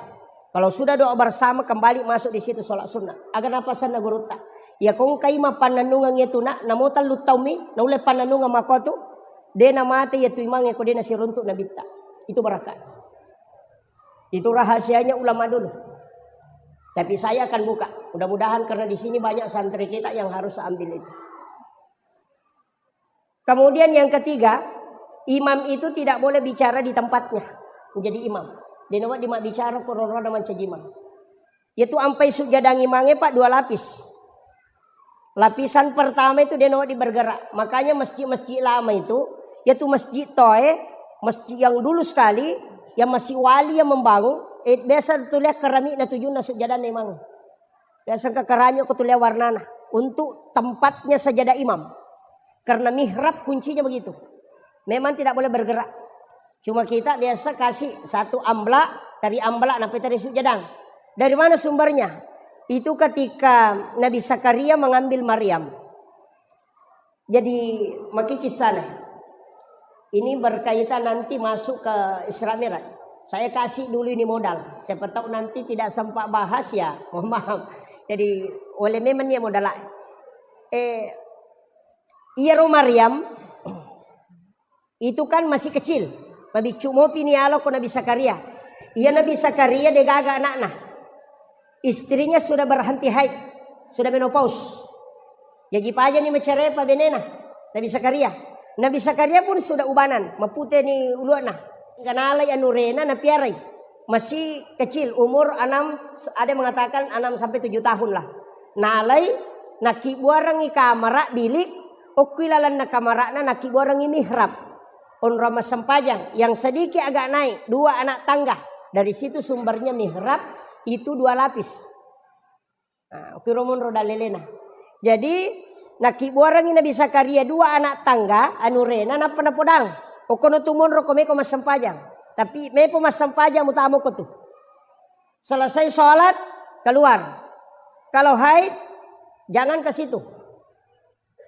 Kalau sudah doa bersama, kembali masuk di situ sholat sunnah. Aga napasenna gurutta. Ya kongkai mappannennungeng itu nak, namo tellu taummi, naulle pannennungeng makotu, de namate ya tu imange ko de nasiruntuk nabitta. Itu barakah. Itu rahasianya ulama dulu. Tapi saya akan buka. Mudah-mudahan karena di sini banyak santri kita yang harus ambil itu. Kemudian yang ketiga, imam itu tidak boleh bicara di tempatnya. Menjadi imam. De nawedding mabbicara ko rorona mancaji imam. Yaitu ampai sujjadang imange, Pak, dua lapis. Lapisan pertama itu de nawedding bergerak. Makanya masjid-masjid lama itu, yaitu masjid toe, masjid yang dulu sekali, yang masih wali yang membangun, eh, biasa tuliah keramik na tujunna sujjadang imang. Biasa ke keramik ko tuliah warnana. Untuk tempatnya sajadah imam. Karena mihrab kuncinya begitu. Memang tidak boleh bergerak. Cuma kita biasa kasih satu amblak, tari amblak, nappa tari sujjadang. Dari mana sumbernya? Itu ketika Nabi Zakaria mengambil Maryam. Jadi, maki kisahnya. Ini berkaitan nanti masuk ke Isra Mi'raj. Saya kasih dulu ini modal. Siapa tahu nanti tidak sempat bahas ya. Mohon maaf. Jadi, oleh memang ya modal. Eh, iyaro Maryam itu kan masih kecil. Mabiccu mopi ni alo ko Nabi Zakaria. Iya Nabi Zakaria degaga anakna. Istrinya sudah berhenti haid, sudah menopause. Jaji pajani macerepa benena Nabi Zakaria. Nabi Zakaria pun sudah ubanan, mapute ni uluana. Hingga nalai anurena napiarai. Masih kecil, umur enam, ada yang mengatakan enam sampai tujuh tahun lah. Nalai, nakibbuarengngi kamara, bilik, okkui lalenna kamarana nakibbuarengngi mihrab. Onrong massempajang, yang sedikit agak naik, dua anak tangga. Dari situ sumbernya mihrab itu dua lapis. Nah, okkiro monro dalelena. Jadi, nakibbuarengngi Nabi Zakaria dua anak tangga, anurena, nappa napodang. Okkono tu monro ko meko massempajang. Tapi mepo massempajang mutama ko tu. Selesai sholat, keluar. Kalau haid, jangan ke situ.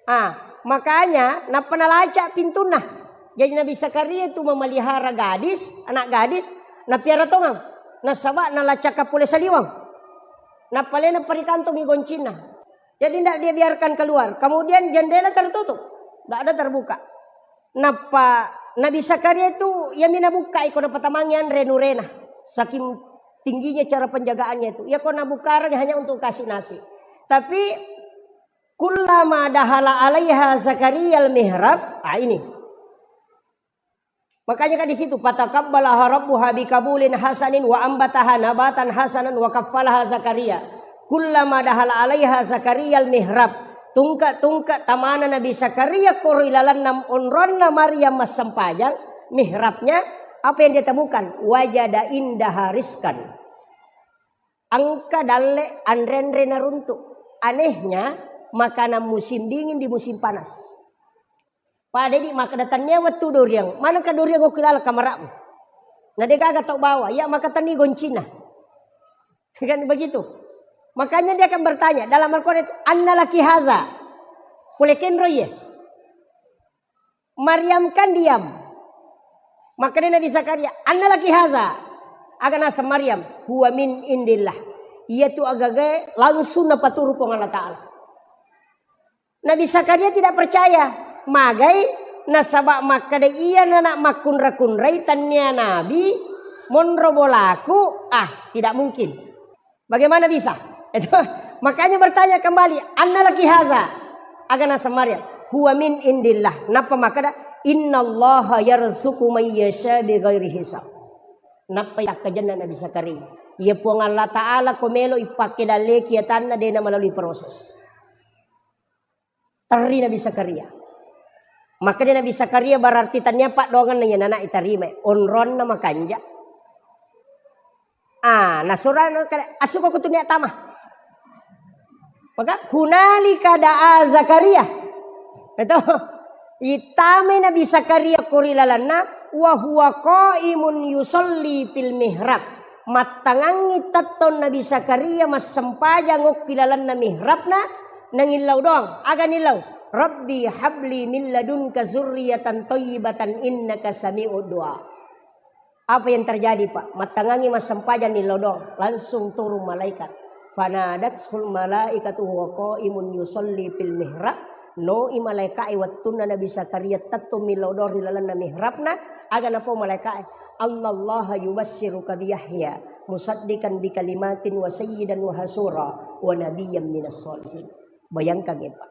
Ah, makanya nappa nalacak pintunna. Jadi Nabi Zakaria itu memelihara gadis, anak gadis, napiara tongang. Nasaba nalacakka pole saliweng. Nappa lena parikantongi goncinna. Jadi tidak dia biarkan keluar. Kemudian jendela tertutup. Tidak ada terbuka. Nappa Nabi Zakaria itu yami nabukkai ko napatamangi anre nurena. Saking tingginya cara penjagaannya itu. Ya ko nabukareng hanya untuk kasih nasi. Tapi kullama dahala alaiha Zakaria al-mihrab. Ah, ini. Makanya kan di situ, "Fataqabbalaha rabbuha biqabulin hasanin wa ambataha nabatan hasanan wa kaffalaha Zakaria." Kullama dahala alaiha Zakaria al-mihrab. Tungke-tungke tamana Nabi Zakaria koro ilalanna onronna Maryam massempajang, mihrabnya, Apa yang dia temukan? Wajada indaha rizqan. Engka dalle anre-anre naruntu. Anehnya, makanan musim dingin di musim panas. Pada di makkeda tennia wettu duriang. Manengka duriang okki laleng kamara'mu? Na de gaga tau bawa, iya maka tenni goncina. Kan begitu. Makanya dia akan bertanya dalam Al-Quran itu, "Anna laki haza?" Pole kenro iye. Maryam kan diam. Makanya Nabi Zakaria, "Anna laki haza?" Aga naseng Maryam, "Huwa min indillah." Iya tu agaga langsung napaturu Puang Allah Ta'ala. Nabi Zakaria tidak percaya. Magai nasaba makkeda iya nana makkunra-kunrai tennia nabi monro bolaku, ah, tidak mungkin. Bagaimana bisa? Itu. Makanya bertanya kembali, "Anna laki haza?" Aga naseng Maryam, "Huwa min indillah." Nappa makkeda, "Innallaha yarzuqu may yasha bighairi hisab." Nappa yakkajenna Nabi Zakaria, "Iya Puang Allah Ta'ala ko melo ipakke dalleki atanna dena melalui proses." Terri Nabi Zakaria. Makkeda Nabi Zakaria, berarti tennia paddoangenna iya nana itarima. Onronna makanja. Ah, nasurana kale, "Asuko ko tunia tama." Maka, "Hunalika da'a Zakaria." Itu. Itamai Nabi Zakaria ko ri lalenna, "Wa huwa qaimun yusalli fil mihrab." Mattangangngi tettong Nabi Zakaria massempajang okki lalenna mihrabna, nangillau doang. Aga nillau? "Rabbi habli min ladunka zurriyatan thayyibatan innaka sami'ud du'a." Apa yang terjadi, Pak? Mattangangngi massempajang nillau doang, langsung turun malaikat. Fanadatul malaikatu huwa qaimun yusalli fil mihrab. Noi malaikae wettunna Nabi Zakaria tettong millau doang ri lalenna mihrabna, aga napau malaikae, "Annallaha yubassiruka bi Yahya musaddiqan bi kalimatin wa sayyidan wa hasura wa nabiyyan minas sholihin." Bayangkan, ya, Pak.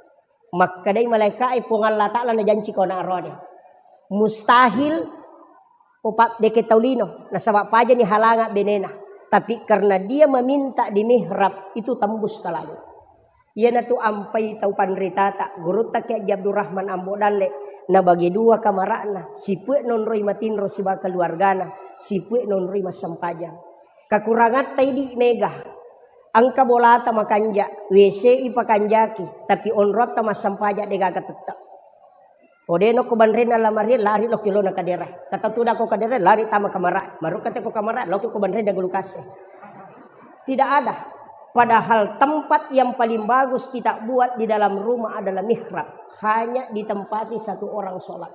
Makkedai malaikae, "Puang Allah Ta'ala najanci ko na arone. Mustahil ko pa-, deke tau lino, nasaba pajani halanga benena. Tapi karena dia meminta di mihrab, itu tembus ke langit." Iyanatu ampai tau panritata, gurutta Kiai Haji Abdurrahman Ambo Dalle, nabagi dua kamara'na, sipue nonroi matinro siba keluargana, sipue nonroi massempajang. Kakurangatta idi mega. Engka bolata makanja, W C i pakanjaki, tapi onrotta massempajang degaga tette. Ko de nokko banrenna lamari, lari lokki lona kadera. Kata tuda ko kadera, lari tama kamara. Marukka te ko kamara, lokki ko banrenna gulukase. Tidak ada. Padahal tempat yang paling bagus kita buat di dalam rumah adalah mihrab. Hanya ditempati satu orang sholat.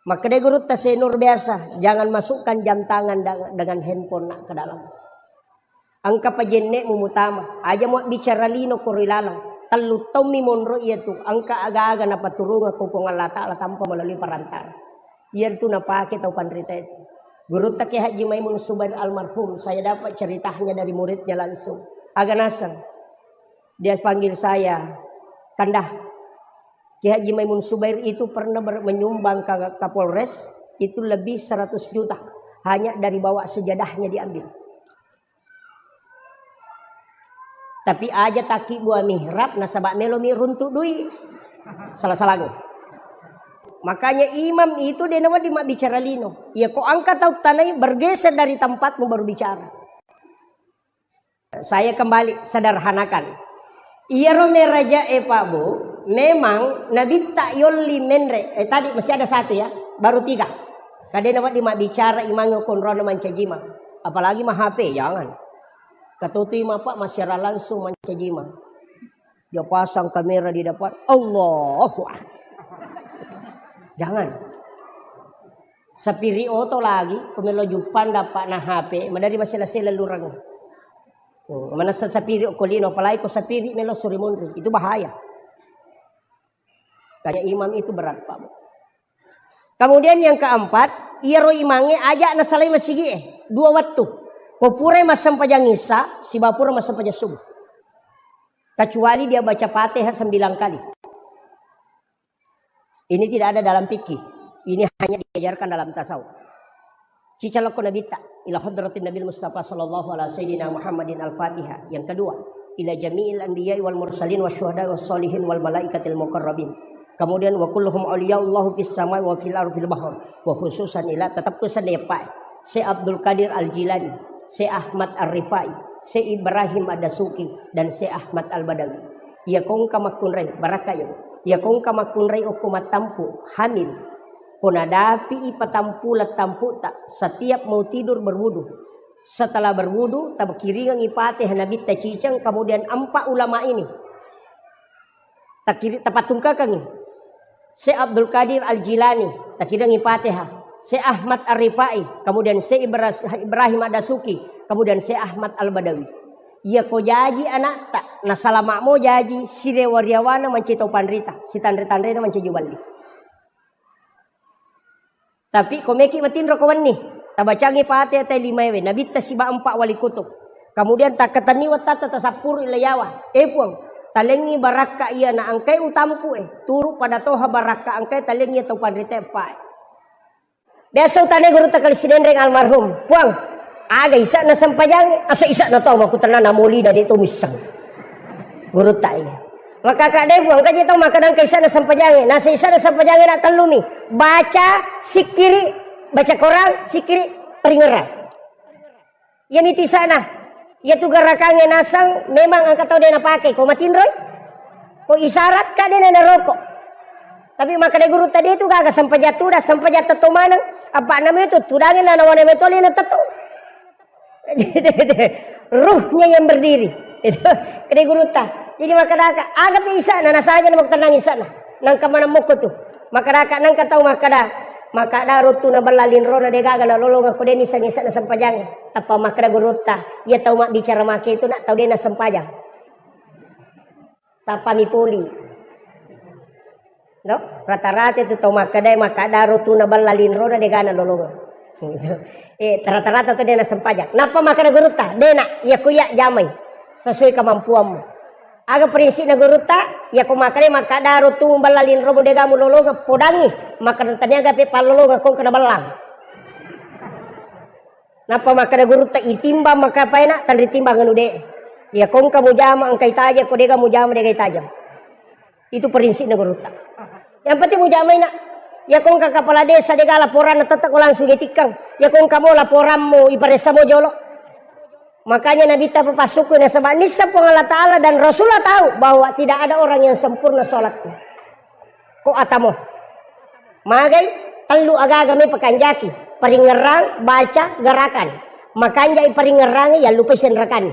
Makkedai gurutta, "Senur biasa, jangan masukkan jam tangan da-, dengan handphone nak ke dalam. Engka pajenne'mu mutama, aja muabbicara lino ko ri laleng. Tellu taummi monro iyatu, engka aga-aga napaturungeng ko Puang Allah Ta'ala tanpa melalui perantara." Iyatu napake tau panrita itu. Gurutta Kiai Haji Maimun Subair almarhum, saya dapat ceritanya dari muridnya langsung. Aga naseng. Dia panggil saya, "Kanda, Kiai Haji Maimun Subair itu pernah ber-, menyumbang ke Kapolres, itu lebih seratus juta. Hanya dari bawah sejadahnya diambil. Tapi aja taki buah mihrab, nasaba melo mi runtuk dui." Salah-salah. Makanya imam itu de nawedding mabbicara lino. Ya, ko engka tau tanai, bergeser dari tempatmu baru bicara. Saya kembali sederhanakan. Iyaro meraja e, Pak Bu, memang nabitta yolli menre. Eh, tadi masih ada satu ya, baru tiga. Kadena wedding mabbicara imangnge konrona mancajima. Apalagi ma H P, jangan. Katutui ma, Pak, massiara langsung mancajima. Dia pasang kamera di depan. Allahu Akbar. Jangan. Sapiri oto lagi, ko melo juppang dapat na H P, madari masela-sela lurang. Hmm, manessa sapiri ko lino, apalagi ko sapiri melo suri monri, itu bahaya. Tanya imam itu berat, Pak. Kemudian yang keempat, iyaro imangnge aja nasalai masigi e, dua wettu. Ko purai massempajang isya, siba pura massempajang subuh. Kecuali dia baca Fatihah sembilan kali. Ini tidak ada dalam fikih. Ini hanya diajarkan dalam tasawuf. Cicalokko Nabitta, ila hadratin Nabil Mustafa sallallahu ala sayyidina Muhammadin al-Fatihah. Yang kedua, ila jami'il anbiya'i wal mursalin wa syuhada wa sholihin wal malaikatil muqarrabin. Kemudian wa kulluhum auliyaullahu fis samai wa fil ardi fil bahr. Wa khususan ila tetap pesan ya Pak. Syekh Abdul Qadir Al Jilani, Syekh Ahmad Ar Rifai, Syekh Ibrahim Ad Dasuki, dan Syekh Ahmad Al Badawi. Iya kongka makkunrai, barakka yo. Iya kongka makkunrai okko mattampu, hamil. Ko nadapi i patampulang tamputa, setiap mau tidur berwudu. Setelah berwudu, takiringengi Fatihah Nabitta ciceng, kemudian empat ulama ini. Takiri-, tapatungkakangi. Syekh Abdul Qadir Al Jilani, takiringengi Fatihah. Syekh Ahmad Ar Rifai, kemudian Syekh Ibras-, Ibrahim Ad Dasuki, kemudian Syekh Ahmad Al Badawi. Iya ko jaji anakta, nasalama mo jaji, sirewa-riawana mancaji tau panrita, sitanre-tanrena mancaji wali. Tapi ko meki matinro ko wenni, tabacangi Fatihah tai limaewe, Nabitta siba empat wali kutub. Kemudian takkatenni wattatta tasappuru ilayawa. Eh Puang, talengi barakka iya na engkai utampu eh, turu pada toha barakka engkai talengi tau panrita empae. Biasa utane gurutta kali Sinenreng almarhum, Puang, aga isa'na sempajange? Asa isa'na tau makutenna namolina de to missang. Gurutta iya. Maka kak de Puang, kaji tau makkadang kaisana sempajange. Nasa isana sempajange nak tellumi. Baca, sikkiri, baca Quran, sikkiri, paringerang. Iya miti sana. Iya tu gerakange nasang memang angka tau de napake. Ko matinroi? Ko isyarat kak de na naroko. Tapi makkada gurutta de tu gaga sempajang tuda, sempajang tetto maneng. Apa nama itu tudange na nawane metole na tetto. Ruhnya yang berdiri. Itu kede gurutta. Jadi makkadaka, aga pi isa'na, nasanya na makkutenang isa'na. Nangka maneng mokko tu. Makkadaka, nangka tau makkada, makkada rottu na balla linrona de gaga na lolonga ko de niseng isa'na sempajang. Tappa makkada gurutta, iya tau mabbicara make itu nak tau de na sempajang. Sappami poli. No? Rata-rata itu tau makkada, makkada rottu na balla linrona de gana lolonga. Eh, rata-rata tu de na sempajang. Nappa makkada gurutta, de na, iya ku iya jamai. Sesuai kemampuanmu. Aga prinsipna gurutta, iya ku makkada, makkada rottu balla linromu de gamu lolonga, podangi. Makkada taniaga pe pallolonga kong kena bellang. Nappa makkada gurutta, itimbang maka paena, tanri timbang anu de. Iya kongka mujama engka itajang, ko dega mujama dega itajang. Itu prinsipna gurutta. Yang penting mujamai nak. Iya kongka kepala desa dega laporanna tetap ko langsung itikkang. Iya kongka mo laporanmu iparessa mo jolo. Makanya Nabitta papassuku nasaba nissa Puang Allah Ta'ala dan Rasulullah tahu bahwa tidak ada orang yang sempurna sholatnya. Ko atamo. Magai tellu agaga me pakanjaki. Paringerang, baca, gerakan. Makanjai paringerangi, yallupai senrakanni.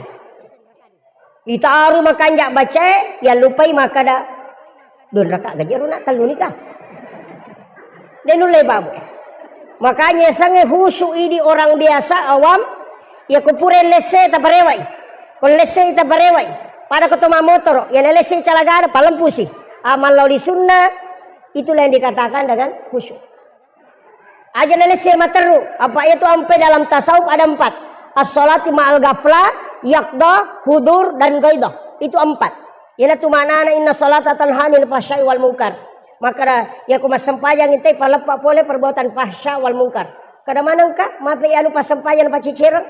Itaru makanja bacae, yallupai makkada, "Don raka gajero nak tellu nika." De nulle babu. Makanya sange khusyuk idi orang biasa awam, ya ko pura lesse taparewai. Ko lesse taparewai. Pada ko to mamotoro, ya na lesse calagana palempusi. Amal lao di sunnah, itulah yang dikatakan dengan khusyuk. Aja na lesse materru, apa itu ampe dalam tasawuf ada empat. As-salati ma'al ghaflah, yaqdah, hudur, dan ghaidah. Itu empat. Ina tu maknana inna salata tanha anil fahsya'i wal munkar. Maka da, ya ku massempajang intai paleppa pole perbuatan fahsya wal munkar. Kada manengka, mape anu passempajang na pacicereng,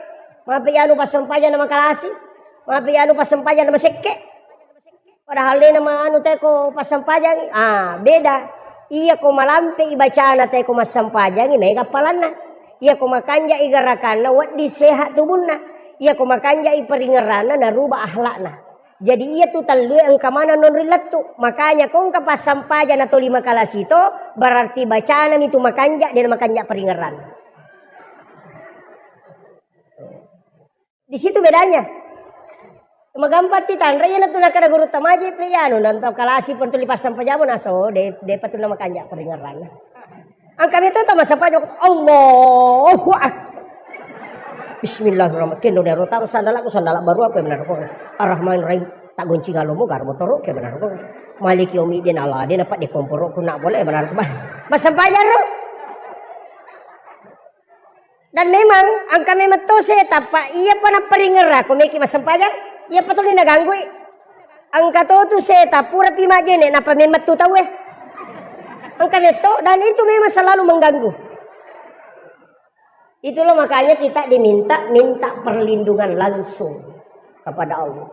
mape anu passempajang na makalasi, mape anu passempajang na masekke. Padahal dena ma anu teko passempajangi. Ah, beda. Iya ko malampe i bacana teko massempajangi, mega palanna. Iya ko makanja i gerakanna, wedding sehat tubunna. Iya ko makanja i paringeranna, naruba akhlakna. Jadi iya tu tellue engka maneng nonri lettu. Makanya ko engka passempajanna to lima kalasi to, berarti bacana mi tu makanja, dena makanja paringeranna. Di situ bedanya. Magampang ti tanra, iya natu nakada guru tamaji pe anu, nanta kalasi pun tuli passempajamu naso, de, de patu nama kanja peringeran. Angka beto tama sapaja, Allahu Akbar. Bismillahirrahmanirrahim. Kendo dero taru sandalaku, sandala baru apa benar ko. Ar-Rahmanirrahim. Tak gonci ngalomo gar motoro ke benar ko. Maliki yaumiddin Allah, de dapat di komporo ku nak boleh benar ko. Massempaja ro. Dan memang, engka memang to seta, pa iya pa napparingerra, ko meki massempajang, iya pa tuli naganggui. Engka to tu seta, pura pi majjene, napa memang tu tauwe. Engka metto, dan itu memang selalu mengganggu. Itulah makanya kita diminta, minta perlindungan langsung kepada Allah.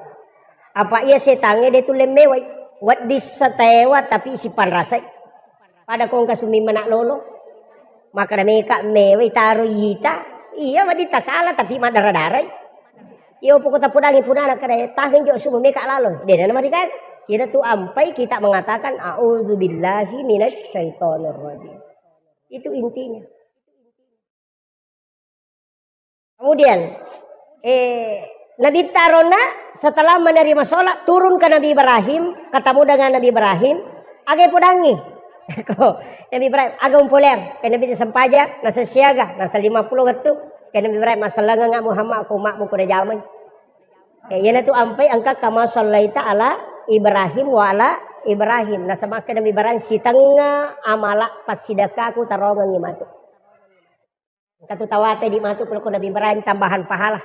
Apa iya setangnge de tulle mewai. Wedding sataewa tapi sipanrasai. Pada kongka sumimmenak lolo. Makkeda meka mewa itaro ita. Iya, wedding takala tapi maddara-darai. Iyo, pokok tapodangi punana kada tahan jo sumu meka lalo. Dena nama dikata. Kita tu ampai kita mengatakan, "A'udzubillahi minasyaitonirrajim." Itu intinya. Kemudian, eh, Nabitta arona setelah menerima sholat, turun ke Nabi Ibrahim, ketemu dengan Nabi Ibrahim, aga podangi. Ko, Nabi Ibrahim, aga umpoleang, ke Nabi sempajang, nasa siaga, nasa lima puluh wettu, ke Nabi Ibrahim, "Masallangengnga Muhammad, ko umma'mu ko udah jamai." Ya, iyanatu ampai engka kama sallaita ala Ibrahim wa ala Ibrahim. Nasaba ke Nabi Ibrahim, "Sitengnga amala passidekkaku tarongengngi matu." Engka tu tawate di matu pole ko Nabi Ibrahim tambahan pahala.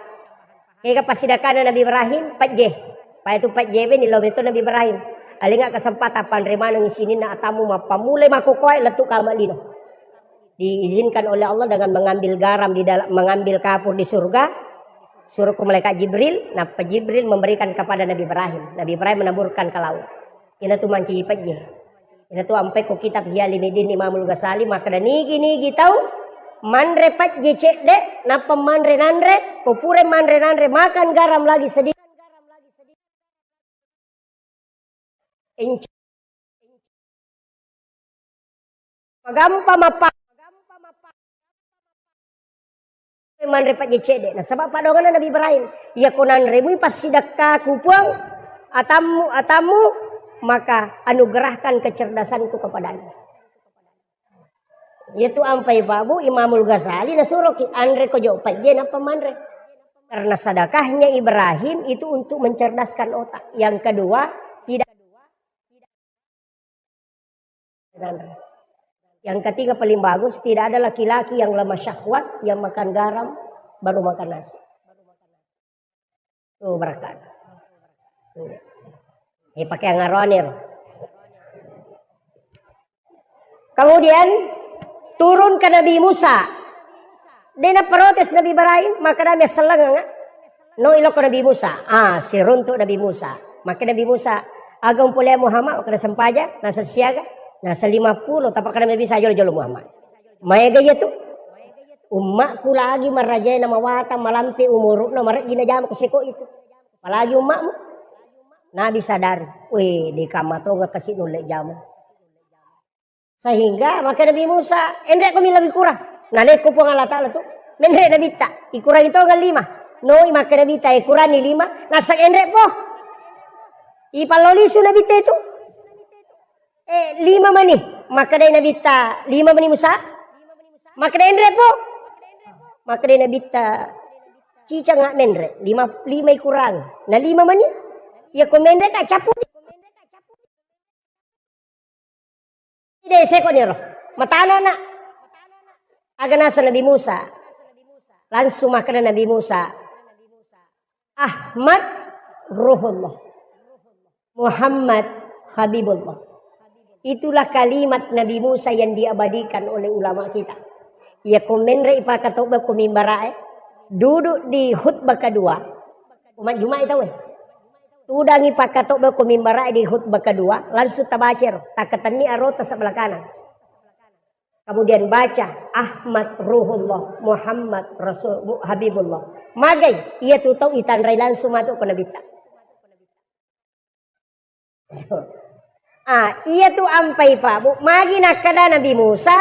Kega passidekana Nabi Ibrahim, pejje. Paya tu pejje beni lo betul Nabi Ibrahim. Alinga kesempatan panre maneng sininna atammu mappammulai makkokoe lettu kama lino. Diizinkan oleh Allah dengan mengambil garam di dalam, mengambil kapur di surga, suruh ke malaikat Jibril, nappa Jibril memberikan kepada Nabi Ibrahim. Nabi Ibrahim menaburkan ke laut. Ina tu mancaji pejje. Ina tu ampai ko kitab Ihya Ulumuddin Imamul Ghazali, makkeda nigi-nigi tau manre pejje cedde, nappa manre nanre, ko pura manre nanre, makan garam lagi sedikit. Enc-, magampa mappa-, manre pejje cedde. Nasaba padonganna Nabi Ibrahim, "Iya ko nanremui passidekkaku, Puang, atammu, atammu, maka anugerahkan kecerdasanku kepadanya." Iyatu ampai Pak Bu, Imamul Ghazali nasuroki, "Anre ko jo pejje nappa manre." Karena sedekahnya Ibrahim itu untuk mencerdaskan otak. Yang kedua, tidak Yang ketiga paling bagus, tidak ada laki-laki yang lemah syahwat yang makan garam baru makan nasi. Tuh berkat. Ini pakai yang aroanir. Kemudian turun ke Nabi Musa. Dena protes Nabi Ibrahim, maka Nabi selleng. No iloko Nabi Musa. Ah, siruntuk Nabi Musa. Maka Nabi Musa, "Aga umpole Muhammad, kada sempaja, nasa siaga, nasa lima puluh, tapi kada bisa jolo-jolo Muhammad." Maega iya tu. Ummakku lagi marajai na mawatang malampe umurukna marejji na jama kuseko itu. Apalagi ummakmu. Nabi sadari, "Weh, di kamatonga kasi nulle jama." Sehingga maka Nabi Musa, "Enre ko millau ikurang." Nalekko Puang Allah Ta'ala tu, menre Nabitta, ikurangi tongeng lima. Noi maka Nabitta, "Ikurangi lima, nasa enre po." Ipallau lisu Nabitta itu. "Eh, lima mani." Maka dai Nabitta, "Lima mani Musa?" Maka dai, "Enre po." Maka dai Nabitta, "Cicanga menre, lima, lima ikurangi. Na lima mani?" "Iya ko menre ka capu." Ide seko niro. Matana na. Aga nasa Nabi Musa. Langsung makkeda Nabi Musa, "Ahmad Ruhullah. Muhammad Habibullah." Itulah kalimat Nabi Musa yang diabadikan oleh ulama kita. Iya ko menre ipakatobba ko mimbarae. Duduk di khutbah kedua. Umat Jumat itu weh. Tudangi pakatobba ko mimbarae di khutbah kedua, langsung tabacer, takatenni arota sebelah kanan. Kemudian baca, "Ahmad Ruhullah, Muhammad Rasul, Mu-, Habibullah." Magai, iya tu tau itanrai langsung matu ko Nabitta. Ah, iya tu ampai Pak Bu. Magi nakkeda Nabi Musa,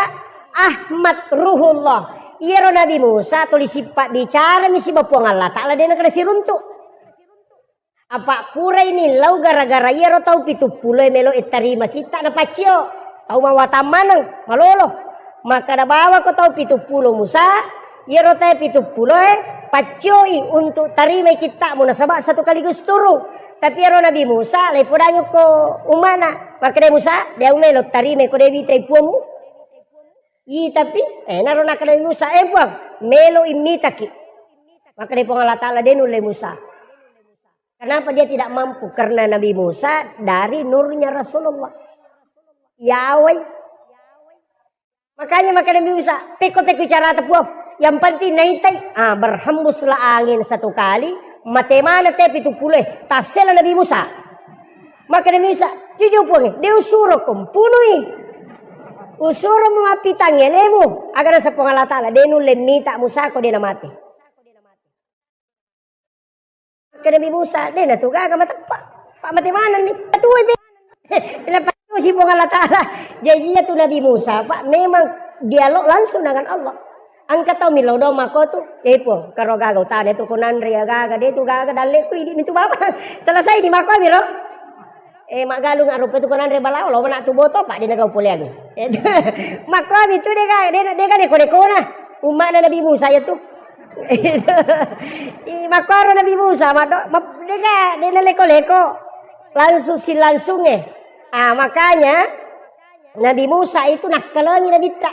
"Ahmad Ruhullah." Iyaro Nabi Musa tuli sippa bicara mi siba Puang Allah Ta'ala, de nakkeda siruntuk. Apa purai nillau gara-gara iyaro tau pitu pulo e melo e tarima kitta napaccio. Tau mawatang maneng, malolo. Makkeda bawako tau pitu pulo Musa, iyaro tau pitu pulo e paccioi untuk tarimai kittamu nasaba satu kaligus turung. Tapi iyaro Nabi Musa, lai podangi ko ummana. Makkeda Musa, de au melo tarimai ko de witai puammu. Ih, tapi, eh, naro nakkeda Nabi Musa, "Eh, Puang, melo immitaki." Makkeda Puang Allah Ta'ala, "De nulle Musa." Kenapa dia tidak mampu? Karena Nabi Musa dari nurnya Rasulullah. Yawai. Makanya maka Nabi Musa, "Pekko-pekko carata Puang. Yang penting naitai." Ah, berhembuslah angin satu kali, mate mana te pitu pulo e, tassela Nabi Musa. Makkeda Nabi Musa, "Jujur Puangnge, de' usuro ko mpunui. Usuro mappitang elemu." Aga naseng Puang Allah Ta'ala, "De' nulle mita Musa ko de' namate." Makkeda Nabi Musa, "De' natu gaga mateppa. Pak mate maneng ni. Matuai pe." Napatusi Puang Allah Ta'ala. Jadi iya tu Nabi Musa, Pak, memang dialog langsung dengan Allah. Engka tau millau doang makko tu, "Eh Puang, karo gaga utana tu ko nanre ya gaga, de' tu gaga dalleku, idi' mi tu baba." Selesai di makko mi ro. Eh, maggalung arupa tu ko nanre balao, lo mana tu boto, Pak, de' nagau poleang. Makko mi tu de' gaga, de' de' gaga neko-nekona. Umma'na Nabi Musa ya tu. Ih, makkoro Nabi Musa, maddo, ma-, de' gaga, de' naleko-leko. Langsung silangsung eh. Ah, makanya Nabi Musa itu nakkalengi Nabitta.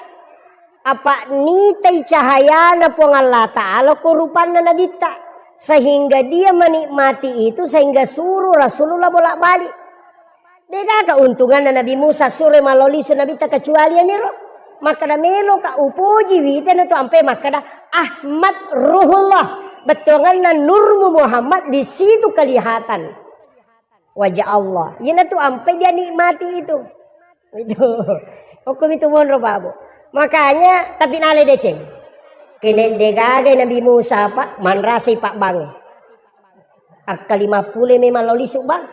Apa nitai cahayana Puang Allah Ta'ala ko rupanna Nabitta, sehingga dia menikmati itu, sehingga suruh Rasulullah bolak-balik. De' gaga keuntunganna Nabi Musa suro malao lisu Nabitta kecuali aniro. Makkeda, "Meloka upoji witena tu ampe makkeda, Ahmad Ruhullah, bettuanganna nurmu Muhammad, di situ kelihatan wajah Allah." Iyana tu ampe dia nikmati itu. Itu. Hukum itu monro, Pak, Bu. Makanya, tapi nale deceng. Kene de' gaga Nabi Musa, Pak, manrasai Pak Bang. Akka lima puluh memang lao lisu, Bang.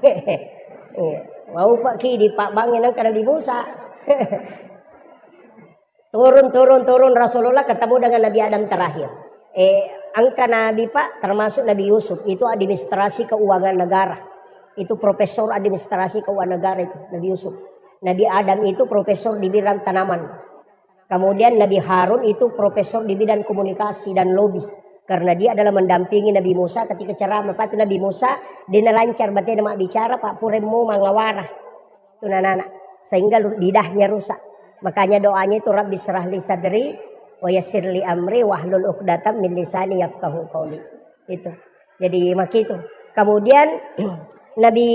Iya. Mau Pak ki di Pak Bang yang kena Nabi Musa. Turun, turun, turun Rasulullah ketemu dengan Nabi Adam terakhir. Eh, angka Nabi, Pak, termasuk Nabi Yusuf, itu administrasi keuangan negara. Itu profesor administrasi keuangan negara itu, Nabi Yusuf. Nabi Adam itu profesor di bidang tanaman. Kemudian Nabi Harun itu profesor di bidang komunikasi dan lobby. Karena dia adalah mendampingi Nabi Musa ketika ceramah. Patu Nabi Musa, dia lancar batena mabbicara, Pak, puremmo mangawara. Itu anak-anak. Sehingga lu-, lidahnya rusak. Makanya doanya itu, "Rabbi syrah li sadri, wa yassir li amri, wahlul uqdatam min lisani yafqahu qauli." Itu. Jadi, makitu. Kemudian, Nabi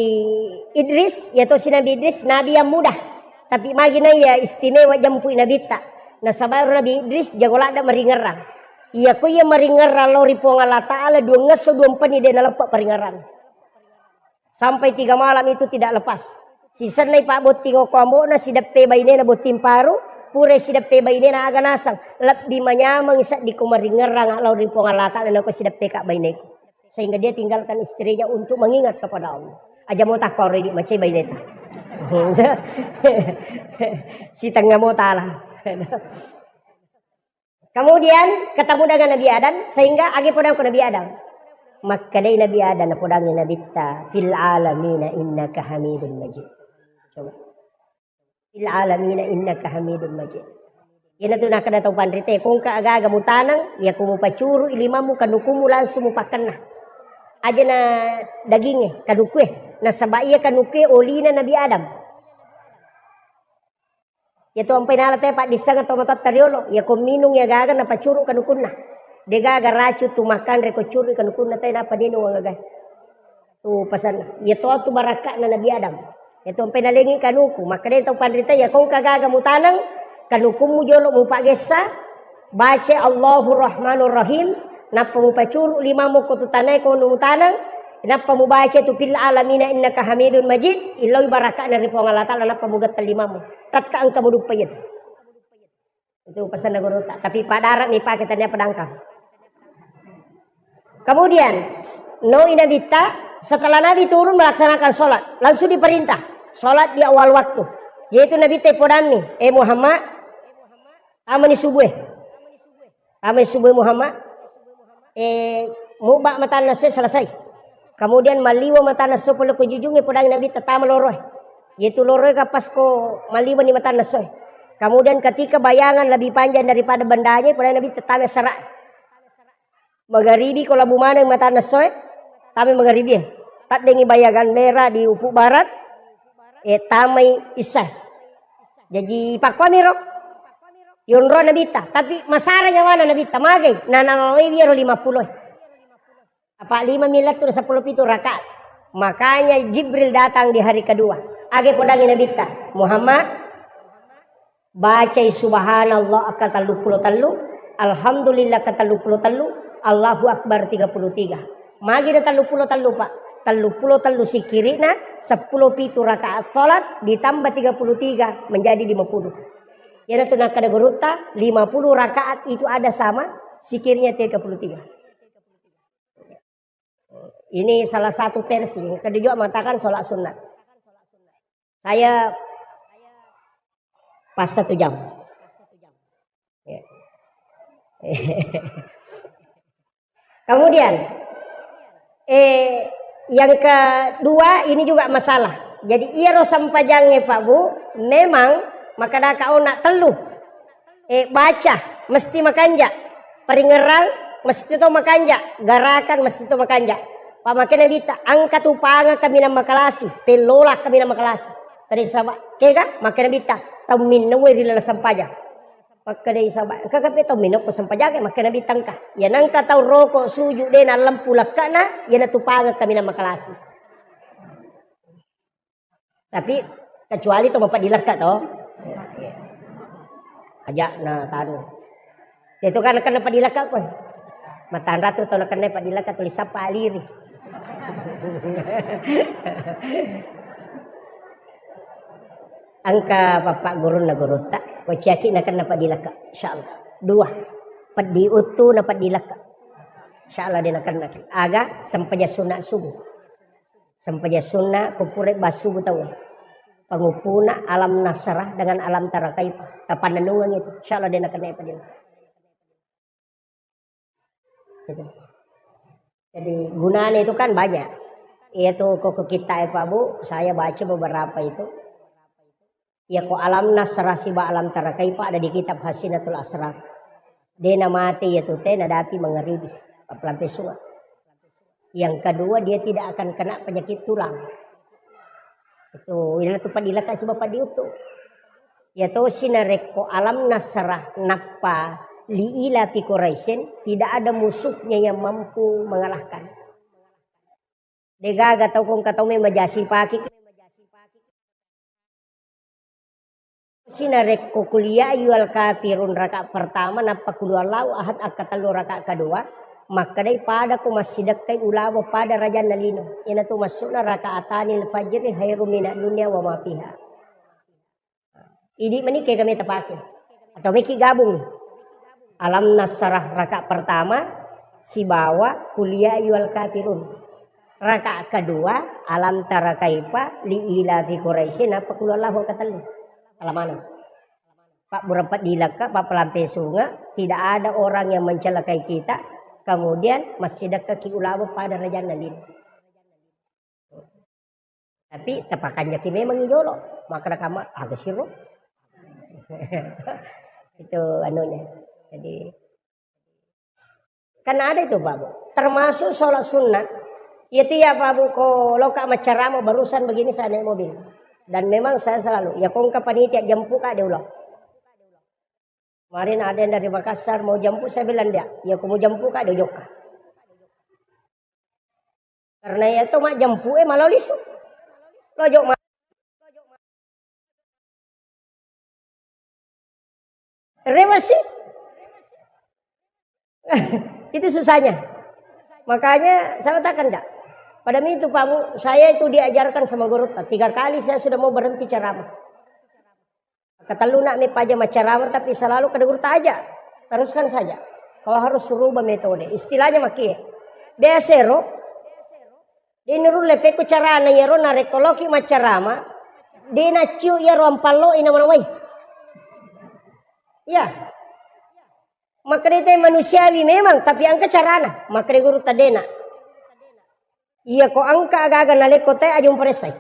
Idris, ya tosi Nabi Idris, Nabi yang mudah. Tapi magi na iya istimewa jempui Nabitta. Nasaba Nabi Idris jago ladda maringerrang. Iya ko iya maringerrang lao ri Puang Allah Ta'ala, dua ngesso, dua mpeni de' naleppa paringerrang. Sampai tiga malam itu tidak lepas. Sisennai pabbotting okko ambo'na, sideppe bainena botting paru, pura sideppe bainena aga nasang. Lebbi manyameng seddi ko maringerrang lao ri Puang Allah Ta'ala nako sideppe ka baineku. Sehingga dia tinggalkan istrinya untuk mengingat kepada Allah. Aja mo takkoro idi' macai baineta. Sitengnga mo tala. Kemudian ketemu dengan Nabi Adam, sehingga age podang ko Nabi Adam. Makkedai Nabi Adam, napodangi Nabitta, "Fil alamina innaka hamidun majid." Coba. "Fil alamina innaka hamidun majid." Iyanatu nakkeda tau panrita, "Ko engka aga-aga mutaneng, iya ko mupacuru limammu, kanukummu langsung mupakkenna. Aja na dagingnge, kanukue. Nasaba iya kanukue olina Nabi Adam." Iyatu ampai nala te paddissengeng to matotta riolo, iya ko minung iya gaga napacuru kanukunna. De gaga racung tu makanre ko curu kanukunna te nappa de nuang gaga. Tu pasanna. Iyatu tu barakka'na Nabi Adam. Iyatu ampai nalengi kanuku, makkeda tau panrita, iya ko engka gaga mutaneng, kanukummu jolo mupagessa, baca Allahu Rahmanur Rahim, nappa mupacuru limammu ko tu tanae ko mutaneng, nappa mubaca tu fil alamina innaka hamidun majid, illoi barakka'na ri Puang Allah Ta'ala, nappa mugetteng limammu. Tetta engka muduppa iyatu. Itu pesanna gurutta. Tapi padara mi pake tania pedangka. Kemudian, noi Nabitta, setelah Nabi turun melaksanakan sholat, langsung diperintah sholat di awal waktu. Yaitu Nabitta podammi, "Eh Muhammad, tamani subuh." Tamai subuh Muhammad, eh, muba matanna esso selesai. Kemudian maliwa matanna esso pole ko jujungnge, podang Nabitta tama loroe. Yaitu loroe ka pas ko maliwa ni matanna essoe. Kemudian ketika bayangan lebih panjang daripada bendanya, podang Nabitta tama sera. Magaribi ko labu maneng matanna essoe, tama magaribi. Taddengi bayangan merah di ufuk barat, eh, tamai isya. Jaji pakkuamiro. Yonro Nabitta, tapi masara nyawana Nabitta, magai? Na, na, na, iyaro lima puluh. Apa lima mi lettu na seppulo pitu rakaat. Makanya Jibril datang di hari kedua. Age podangi Nabitta, "Muhammad, bacai subhanallah akka tellu pulo tellu, alhamdulillah akka tellu pulo tellu, Allahu Akbar tiga puluh tiga." Magi na tellu pulo tellu, Pak? Tellu pulo tellu sikiri'na, seppulo pitu rakaat sholat, ditambah tiga puluh tiga, menjadi lima puluh. Iyanatu nakkeda gurutta, lima puluh rakaat itu ada sama sikirnya tiga puluh tiga. Ini salah satu versi. Kedua juga mengatakan sholat sunat. Saya pas satu jam. Ya. Kemudian, eh, yang kedua ini juga masalah. Jadi, iyaro sempajangnge, Pak Bu, memang makkadaka ona tellu. Eh, baca, mesti makanja. Paringerang, mesti to makanja. Garakan, mesti to makanja. Pak, makkeda Nabitta, engka tu pangeng kaminang makalasi, pellola kaminang makalasi. Kada saba, kega? Makkeda Nabitta, tau minnaue ri laleng sempajang. Makkeda saba, engka kape tau minna ko sempajang, makkeda Nabitta engka. Ya nangka tau roko suju de nallempu lekkana, ya natu pangeng kaminang makalasi. Tapi kecuali to mapaddi lekka to. Aja na tanu. Itu kan, kan napaddi lekka koe. Matanra tu to nakenna paddi lekka tulis apa aliri. Engka papa gurunna gurutta, ko ciaki nakenna paddi lekka. Insyaallah. Dua. Peddi uttu na paddi lekka. Insyaallah de nakenna. Aga sempajang sunat subuh. Sempajang sunna ko pura bassubu tau. Panguppuna alam nasrah dengan alam tara kaifa. Tapannennungeng itu. Insyaallah de nakenna padilla. Gitu. Jadi gunanya itu kan banyak. Iya tuh kok kita ya Pak Bu, saya baca beberapa itu. Iya ko alam nasrah siba alam tara kaifa ada di kitab Hasinatul Asrar. De namate iya tu te nadapi mangaribi. Appelampe sunga. Yang kedua, dia tidak akan kena penyakit tulang. Itu, ina tu paddi lekka siba paddi uttu. Ya tosi narekko alam nasrah nappa li ila fi Quraisyin, tidak ada musuhnya yang mampu mengalahkan. Degaga tau kong katau memang jasi paki. Sinarekko kuliah ayyuhal kafirun rakaat pertama, nappa qul huwallahu ahad akkatellu rakaat kedua, makkedai pada ko massidekkai ulabo pada rajanna lino. Iyanatu maksudna rakaatanil fajri khairum minad dunya wa ma fiha. Idi mani kega meta pake. Atau meki gabung. Alam nasrah rakaat pertama sibawa kuliah ayyuhal kafirun. Rakaat kedua alam tara kaifa li ila fi Quraisyin apa qul huwallahu katellu. Alamana. Pak burang peddi lekka, Pak pelampe sunga, tidak ada orang yang mencelakai kita, kemudian massidekka ki ulabo pada rajanna lino. Tapi tapakanjaki memang i jolo. Makkeda kamma, aga siro. Itu anunya. Jadi, kan ada itu, Pak Bu. Termasuk sholat sunnah. Itu ya, Pak Bu, ko loka maccarama barusan begini saya naik mobil. Dan memang saya selalu, ya kongka panitia jemput ka de ulang. Kemarin ada yang dari Makassar mau jemput, saya bilang dia, ya ko mau jemput ka de jokka. Karena ya to majjempu e malo lisu. Lojo ma-, rewasi. Itu susahnya. Makanya saya katakan enggak. Pada itu Pak Bu, saya itu diajarkan sama guru. Tiga kali saya sudah mau berhenti ceramah. Katelluna me paja maccarama, tapi selalu kada guru taja. Teruskan saja. Kau harus rubah metode. Istilahnya maki. Biasa ro. De nurulle pekko carana iyaro narekko loki maccarama, de nacciu iyaro ampallo ina manawai. Iya. Makkeda te manusiawi memang, tapi engka carana. Makkeda guru tadena. Iya ko engka aga-aga nalekko te aja muparessai.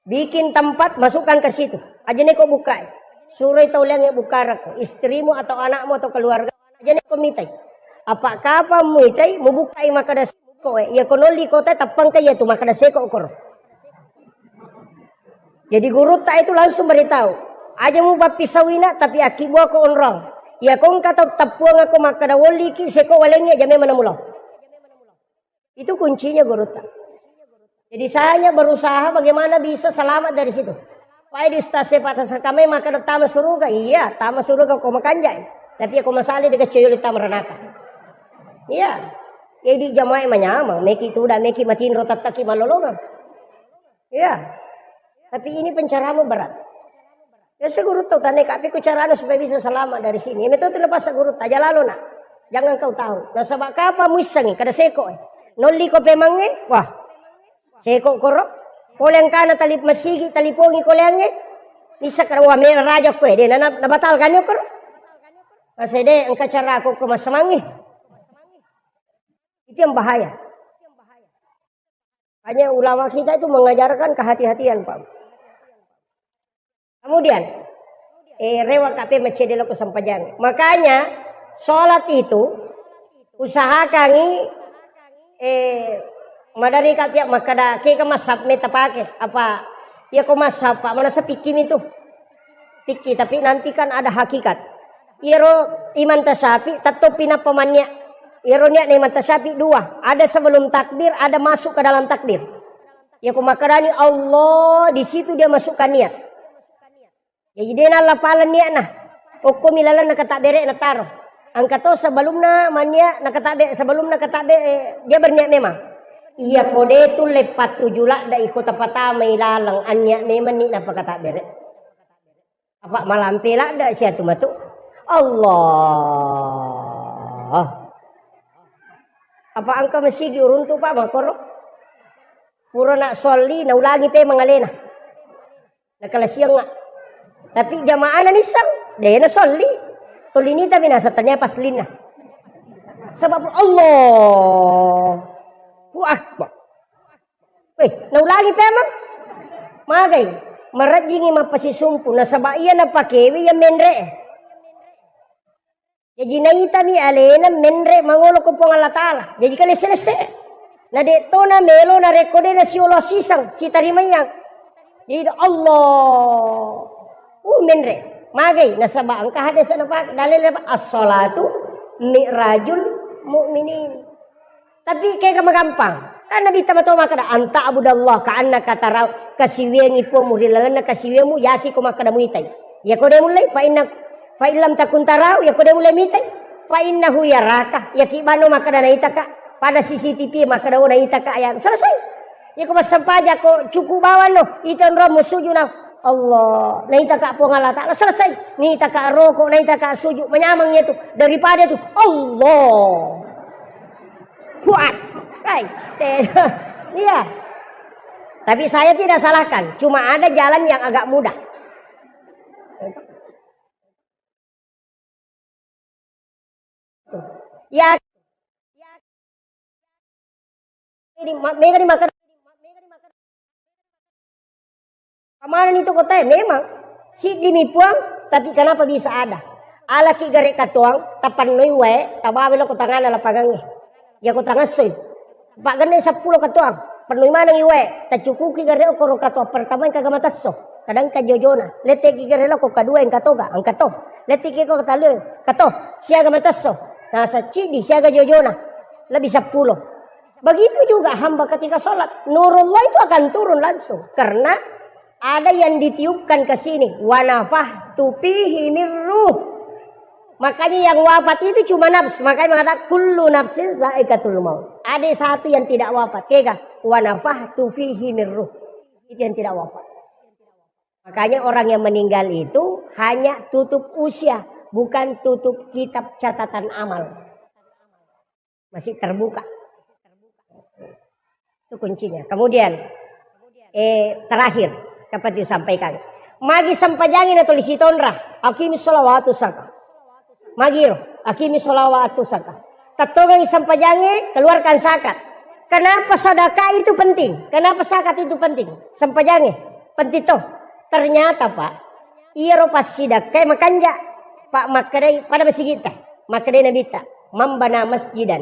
Bikin tempat, masukkan ke situ. Aja neko bukai. Suroi tau liangnge bukarakko. Istrimu atau anakmu atau keluarga. Aja neko mitai. Apa kapang muitai, mubukai makkeda ko e. Iya ko nolli ko te tappangka iya tu makkeda seko koro. Jadi gurutta itu langsung beritahu, aja mu bappisauina, tapi akkibuako onrong. Iya ko engka tau tappuangako makkeda wolliki seko walengnge aja memang namulo. Itu kuncinya gurutta. Jadi saya hanya berusaha bagaimana bisa selamat dari situ. Pak Edi Ustaz Sepak Tasakame makkeda tama suruga, iya tama suruga ko makanjai. Tapi ko masali de kecil tama ranaka. Iya. Jadi jamaah manyameng, meki tuda, meki matinro tattaki malolongeng. Iya. Tapi ini pencerahanmu berat. Ya seguru tau tane kape ku carana supaya bisa selamat dari sini. Ya metode lepas seguru taja lalo nak. Jangan kau tahu. Nasaba kapa muissengi kada seko. Nolli ko pemangnge, wah. Seko koro. Pole engkana talip masigi, talipongi koleangnge. Bisa kada wah mera raja koe, de na nabatalkan yo koro. Masede engka cara ko ke masamangi. Itu yang bahaya. Hanya ulama kita itu mengajarkan kehati-hatian, Pak. Kemudian, eh, rewa kape macede loko sempajang. Makanya, sholat itu usahakangi, eh, madari ka tiap makkada, kega masab meta pake, apa, iya ko masab, Pak, mana sepikini tuh. Pikki, tapi nanti kan ada hakikat. Iyaro Imam Tasyafi, tettoppi nappa mannia. Iyaro niatna Imam Tasyafi dua. Ada sebelum takbir, ada masuk ke dalam takbir. Ya, ku makkedani Allah, di situ dia masukkan niat. Jadi, dia nallapaleng niatna. Okkomi lalenna katabbere'na taro. Engka to sebelumna mannia nakatabbe, sebelumna katabbe, eh, dia berniat memang. Iya, kode tu lepat tuju ladda iko tapatamai laleng, anniat memang ni nappa katabbere. Apa malampe ladda siatu matu. Allah. Apa engka masigi uruntu, Pak, makkoro? Pura nak solli, naulangi pe mangalena. Nakalasiangnga. Tapi jamaahna nisseng, de nasolli. Tollinita minasa tania paslinna. Sebab Allahu Akbar. Weh, naulangi pe amang. Magai, marejjingi mappasisumpu, nasaba iya napakewe iya menre. Jaji naitami alena menre mangolo ko Puang Allah Ta'ala. Jaji kalesse-lesse. Na de to na melo narekko de nasiolo siseng, sitarimayang. Jadi Allah. Uh, menre. Magai, nasaba engka hadis napake, dalil apa? As-salatu mi'rajul mu'minin. Tapi kega magampang. Kan Nabi tama to makkeda, "Anta abudallah ka annaka tarau." Kasiwiangi Puangmu ri lalenna kasiwiangmu, yaki ko makkeda muitai. Ya ko de mullei, fa inna, fa illam takun tarau, ya ko de mullei mitai. Fa innahu yaraka, yaki bano makkeda naitaka. Pada C C T V makkeda, "Oh, naitaka ya." Selesai. Ya ko massempajang ko cukup bawang no, ita onrong musuju na Allah. Naitaka Puang Allah Ta'ala, selesai. Naitaka roko, naitaka suju, manyameng itu daripada itu Allah. Kuat. Hai. Iya. Tapi saya tidak salahkan, cuma ada jalan yang agak mudah. Ya. Ini ma-, mega dimakan. Kamanani tu kotae memang siddi mi Puang, tapi kenapa bisa ada? Alaki gare katuang, tapannoi wae, tabawa lo ko tangana lapangangnge. Ya ko tangassoi. Pagenne seppulo katuang, pennoi manengi wae, tacukuki gare okoro katuang pertama engka gama tesso, kadang ka jojona. Letteki gare lo ko kadua engka toga, engka to. Letteki ko katalue, kato, siaga matesso. Nasa ciddi siaga jojona, lebih seppulo. Begitu juga hamba ketika sholat, nurullah itu akan turun langsung. Karena ada yang ditiupkan ke sini, wa nafakhtu fihi mir ruh. Makanya yang wafat itu cuma nafs. Makanya mengatakan kullu nafsin zaikatul maut. Ada satu yang tidak wafat. Kega? Wa nafakhtu fihi mir ruh. Itu yang tidak wafat. Makanya orang yang meninggal itu hanya tutup usia, bukan tutup kitab catatan amal. Masih terbuka. Itu kuncinya. Kemudian, eh, terakhir, dapat disampaikan. Magi sempajangi na tuli sitonra, aqimi sholawatu saka. Magiro, aqimi sholawatu saka. Tattongengi sempajangi, keluarkan zakat. Kenapa sedekah itu penting? Kenapa zakat itu penting? Sempajangi, penting toh. Ternyata, Pak, iyaro passidekkai makanja. Pak, makkedai pada masigitta. Makkedai Nabitta, "Mambana masjidan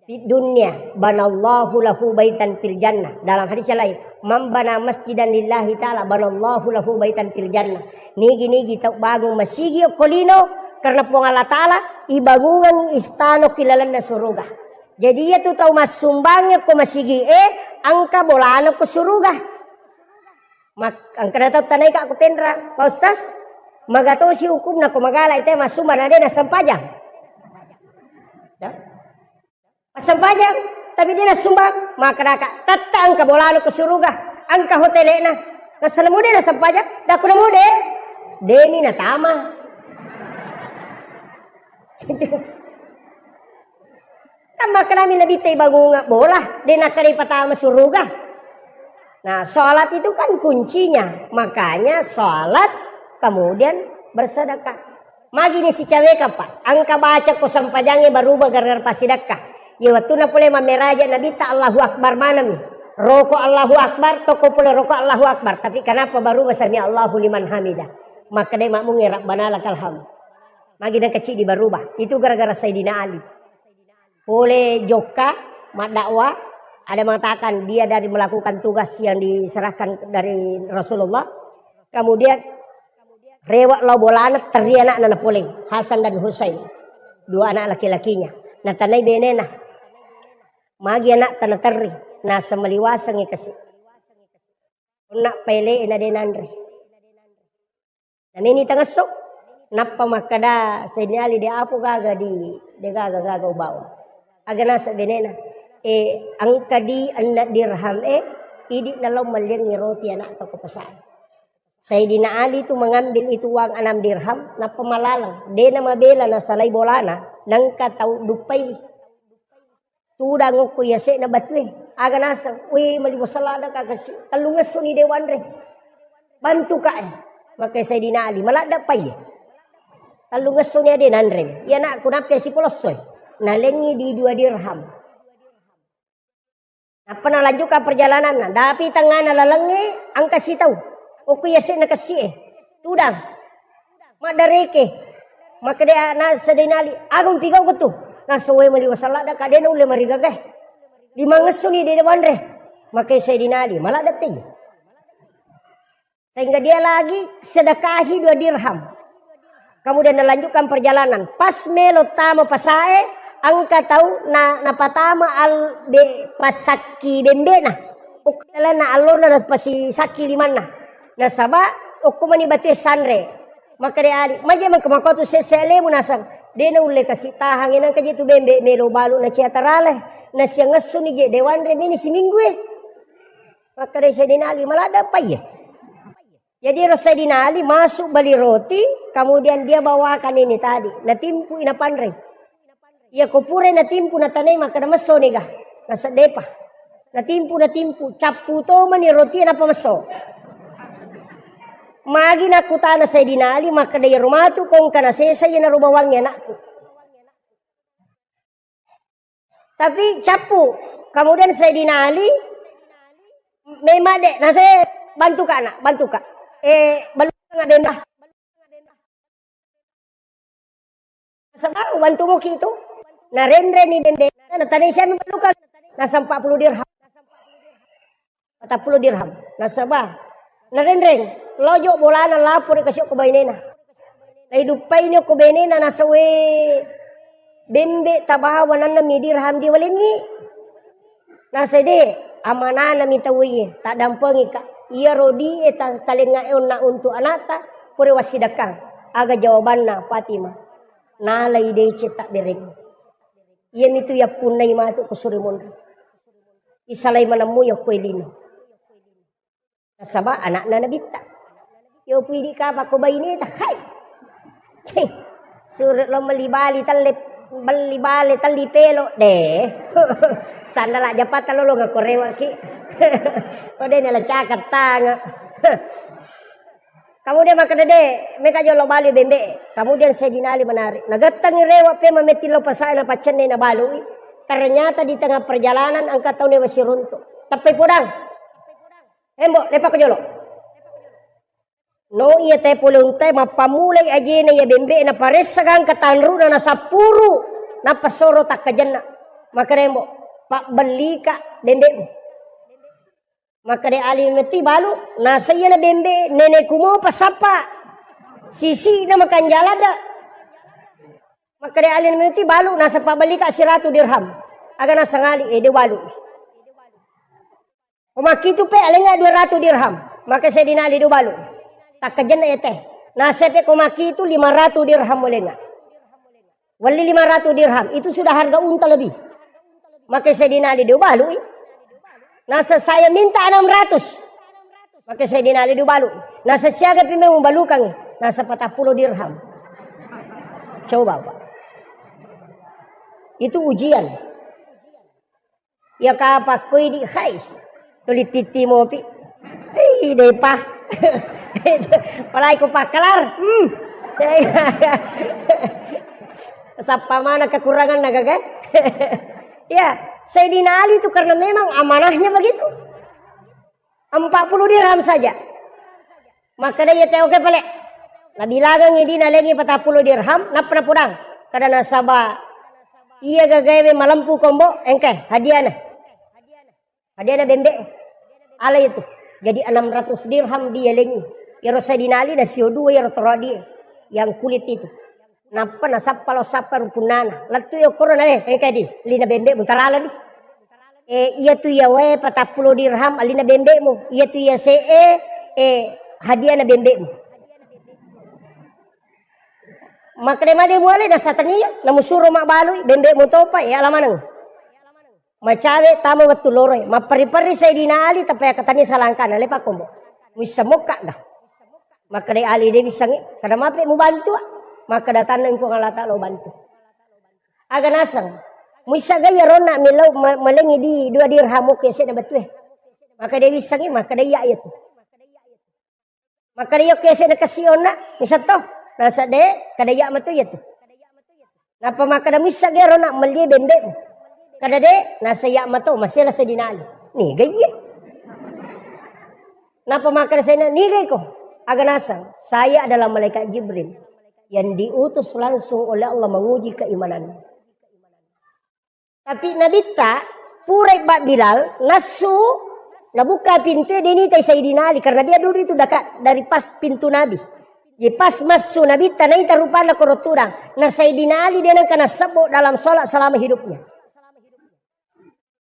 fid dunya banallahu lahu baitan fil jannah." Dalam hadis yang lain, "Mambana masjidan lillahi ta'ala banallahu lahu baitan fil jannah." Nigi-nigi tau bangung masigi okko lino karena Puang Allah Ta'ala, ibangungengi istana ki lalenna suruga. Jadi iya tu tau massumbang ko masigi e, engka bolana ko suruga. Mak-, engkana tau tanaika ko penra, Pak Ustaz, magatosi hukumna ko magala ite massumbang na de na sempajang. Ya. Sempajang, tapi de' nassumbang. Makkedaka, "Tette' engka bolana ko suruga, engka hotele'na." Nasenna mode nasempajang, dakku na mode, de'mi natama. Kan makkedami Nabitta, "Ibangunga bola, de' nakkeda ipatama suruga." Nah, sholat itu kan kuncinya. Makanya sholat, kemudian bersedekah. Magini sicawekang, Pak. Engka baca ko sempajangnge baruba gara-gara passidekka. Ye wettunna pole mammeraja Nabitta Allahu Akbar maneng. Roko Allahu Akbar, tokko pole roko Allahu Akbar. Tapi kenapa baruba sami Allahu liman hamida? Makkedai makmungnge Rabbana lakal hamd. Magi nengka ciddi baruba. Itu gara-gara Sayyidina Ali. Pole jokka, maddakwah, ada mengatakan dia dari melakukan tugas yang diserahkan dari Rasulullah. Kemudian rewe' lao bolana, terri ana'na napoleng, Hasan dan Husain. Dua anak laki-lakinya. Natanai benena. Magi ana'ta naterri, naseng maliwasengngi kasi. Onna pele'e na de' nanre. Nameni tangesso, nappa makkeda Sayyidina Ali, "De' apa gaga di, de' gaga-gaga ubawa." Aga naseng benena, "E, engka di enneng dirham e, idi' nalao malliangngi roti ana'ta ko pasae." Sayyidina Ali tu mengambil itu uang enam dirham, nappa malaleng. De' namabela nasalai bolana, nengka tau duppaiwi. Tudang okko yase'na batue. Aga naseng, "We, maliwaseng ladde' ka kasi. Tellungessuni de' wanre. Bantuka e." Makkeda Sayyidina Ali, "Maladde' pai e. Tellungessuni ade' nanre. Iya ana'ku nappi sipolosso e." Nalengngi di dua dirham. Nappa nalanjutkan perjalananna. Dapi tengngana lalengnge, engka sitau. Okko yase'na kessi'e. Tudang. Maddareke. Makkeda na Sayyidina Ali, "Aga mupigau'ko tu?" Naseng, "We, maliwaseng ladde' ka, de' naulle marigaga e. Limangessuni de' wanre." Makkeda Sayyidina Ali, "Maladde' pai." Sehingga dia lagi sedekahi dua dirham. Kemudian nalanjutkan perjalanan. Pas melo tama pasae, engka tau na, napatama al-, be-, pasakki bembe'na. Okko lalenna allona napasisakki limanna. Nasaba okko mani batue sanre. Makkeda Ali, "Maje mengka makotu sesse alemu?" Naseng, "De' naulle kasi tahang, nengka je tu bembe' melo balu' nacia tarale. Nasiangessuni je de' wanre meni siminggu e." Makkeda Sayyidina Ali, "Maladde' pai e." Jadi ro Sayyidina Ali masuk beli roti, kemudian dia bawakan ini tadi, natimpu i napanrei. Iya ko pura natimpu natanai makkeda messo niga, naseddepa. Natimpu, natimpu, cappu to mani roti nappa messo. Magi nakkutana Sayyidina Ali makkeda, "Iyaro matu ko engka nasesa iyanaro bawangnge anakku." Tapi cappu. Kemudian Sayyidina Ali, "Memang de', nase bantuka nak, bantuka. Eh, belum nggak benda." Sebab bantu moki itu. Narenreni bembe', natanai siami belluka. Nasa empat puluh dirham. Patappulo dirham. Nasaba narenreng, lojo bolana lapor kasi okko bainena. Naiduppaini okko bainena, naseng, "We, bembe' tabawa enneng mi dirham diwalengngi." Naseng, "De', amanana mi tauwe, taddampengika. Iyaro di e ta-, talengnga e onna untuk anakta, pura wassidakkang." Aga jawabanna Fatimah? "Nalai deceng tabbereng. Iyamitu yappunnai matu ko suri monri. Isalai manemmui okko e lino." Nasaba anakna Nabitta. Yo puidi kapa ko baineta, hai. Cih, sure lo melli bali telle, melli bale telli pelo de. Sandala japatta lolong ko rewaki. Ko de nala cakap tanga. Kemudian makkeda, "De, meka jolo balu bembe." Kemudian Sayyidina Ali menarik. Nagettengi rewa pe mametti lo pasae napaccenne nabalui. Ternyata di tengah perjalanan engka tau newa siruntu. Teppai podang. Embo, lepako jolo. No iya te pole untai, mappammulai ajena iya bembe, naparessa gangka tanruna, nasappuru, nappa soro takkajenna. Makkeda embo, "Pabbellika bembemu." Makkeda Ali metti balu, nasa iyana bembe, nenekku mopa sappa. Sisi na makanjala da. Makkeda Ali metti balu, nasa pabbellika siratu dirham. Aga nasengali, eh, de balu. Ko makkitu pe alengnga dua ratu dirham. Maka Sayyidina Ali do balu. Takkajenna ete. Nasa pe ko makkitu lima ratu dirham alengnga. Welli lima ratu dirham. Itu sudah harga unta lebih. Maka Sayyidina Ali diubalui. Nasa saya minta enam ratus. Maka Sayyidina Ali diubalui. Nasa siaga pi memang ubalukangngi. Nasa patappulo dirham. Coba, Pak. Itu ujian. Iya kapang ko idi khais. Tuli titti mopi. Ih, depa. Palai ko pakkalar. Hmm. Sappa mana kekurangan naga kan? Ya, Sayyidina Ali itu karena memang amanahnya begitu. Empat puluh dirham saja. Makkeda iya tau, oke pale. Nabilangengngi idi nalengngi patappulo dirham, nappa napodang. Kada nasaba iya gagaewe malempu kombo, engkai hadiahna. Hadiahna bembe. Ala itu. Jadi enam ratus dirham dialengngi. Iyaro Sayyidina Ali nasio dua iyaro toroadie yang kulit itu. Nappa nasappa lao sappa rupunnana. Lettu i okkoro nale, engkai di, lina bembe mutarala di. Eh, iya tu iya wae patappulo dirham alina bembemu. Iya tu iya se'e, eh, hadiahna bembemu. Makkeda made muale nasatania, namusuro mabbalui, bembemu topa, eh, ala maneng. Macawe tama wettu loroe, mapperri-perri Sayyidina Ali, tappa yakatani salangkana, le pakkombo. Muissa mokka ga. Makkeda Ali de wissengnge, kada mape mubantu, ah. Makkeda tanna Puang Allah Ta'ala ubantu. Aga naseng, muissa ga iyaronna millau ma-, malengngi di dua dirham oke sedda betue. Makkeda wissengnge, makkeda iya iya tu. Makkeda iya oke sedda kasi onna, muissa to. Nasa de, kada iya matu iya tu. Nappa makkeda muissa ga iyaronna melli bembe. Kada de, nasa iya mato, masela Sayyidina Ali. Ni ga iya. Nappa makkeda Sayyidina, niga iko? Aga naseng, saya adalah malaikat Jibril yang diutus langsung oleh Allah menguji keimananmu. Tapi Nabitta, purai Pak Bilal, nassu, nabuka pintu, dia nitai Sayyidina Ali, karena dia dulu itu dekat dari pas pintu Nabi. Jadi pas massu Nabitta, naita rupanna koro tudang. Nah, Sayyidina Ali dia nengka nasebbo dalam sholat selama hidupnya.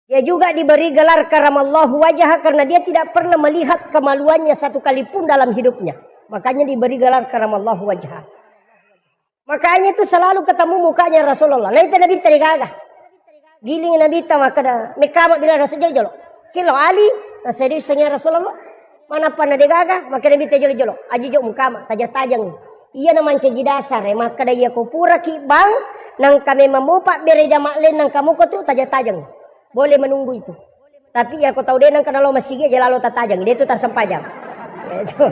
Dia juga diberi gelar karamallahu wajah karena dia tidak pernah melihat kemaluannya satu kali pun dalam hidupnya. Makanya diberi gelar karamallahu wajah. Makanya itu selalu ketemu mukanya Rasulullah. Nah, itu Nabitta degaga. Giling Nabitta makkeda, mekkama bila Rasul jolo-jolo. Kilo Ali, nasedi sengi Rasulullah. Mana panna degaga, makkeda Nabitta jolo-jolo. Aji jo mukama, tajang-tajang. Iya na mancaji dasar, eh, makkeda iya ko pura ki bang, nangka memang mopa bere jama len nangka moko tu tajang-tajang. Boleh menunggu itu. Tapi iya ko tau de nangka nalo masigi aja lalo tatajang, de tu tasempajang. Itu.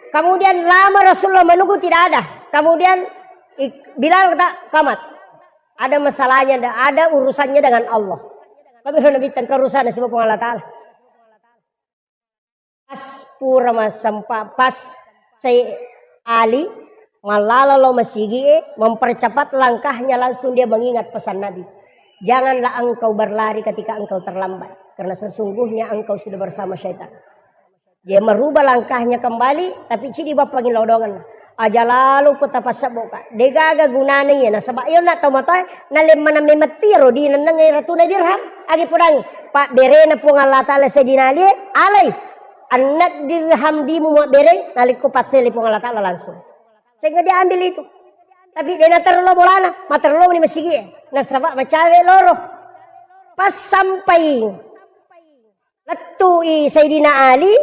Kemudian lama Rasulullah menunggu tidak ada. Kemudian ik-, Bilal kata, "Kamat. Ada masalahnya, ada, ada urusannya dengan Allah." Tapi Nabi tengka urusan nasib Puang Allah Ta'ala. Pas pura massempa, pas Sai Ali mallala lao masigi e, mempercepat langkahnya, langsung dia mengingat pesan Nabi. "Janganlah engkau berlari ketika engkau terlambat, karena sesungguhnya engkau sudah bersama syaitan." Dia merubah langkahnya kembali, tapi cidi bappangi lodongan. Aja lalo ko tapassebboka. Degaga gunana iya, nasaba iya onna tau matoa, nalemmana memetti ro di nenneng ratuna dirham. Agi podangi, pabberena Puang Allah Ta'ala Sayyidina Ali, alai. Anna dirham dimu mabbereng, nalikko paccele Puang Allah Ta'ala langsung. Sehingga dia ambil itu. Tapi dia naterlo bolana, materlo ni masigi. Nasaba macawe loro. Pas sampai Lettui Sayyidina Ali,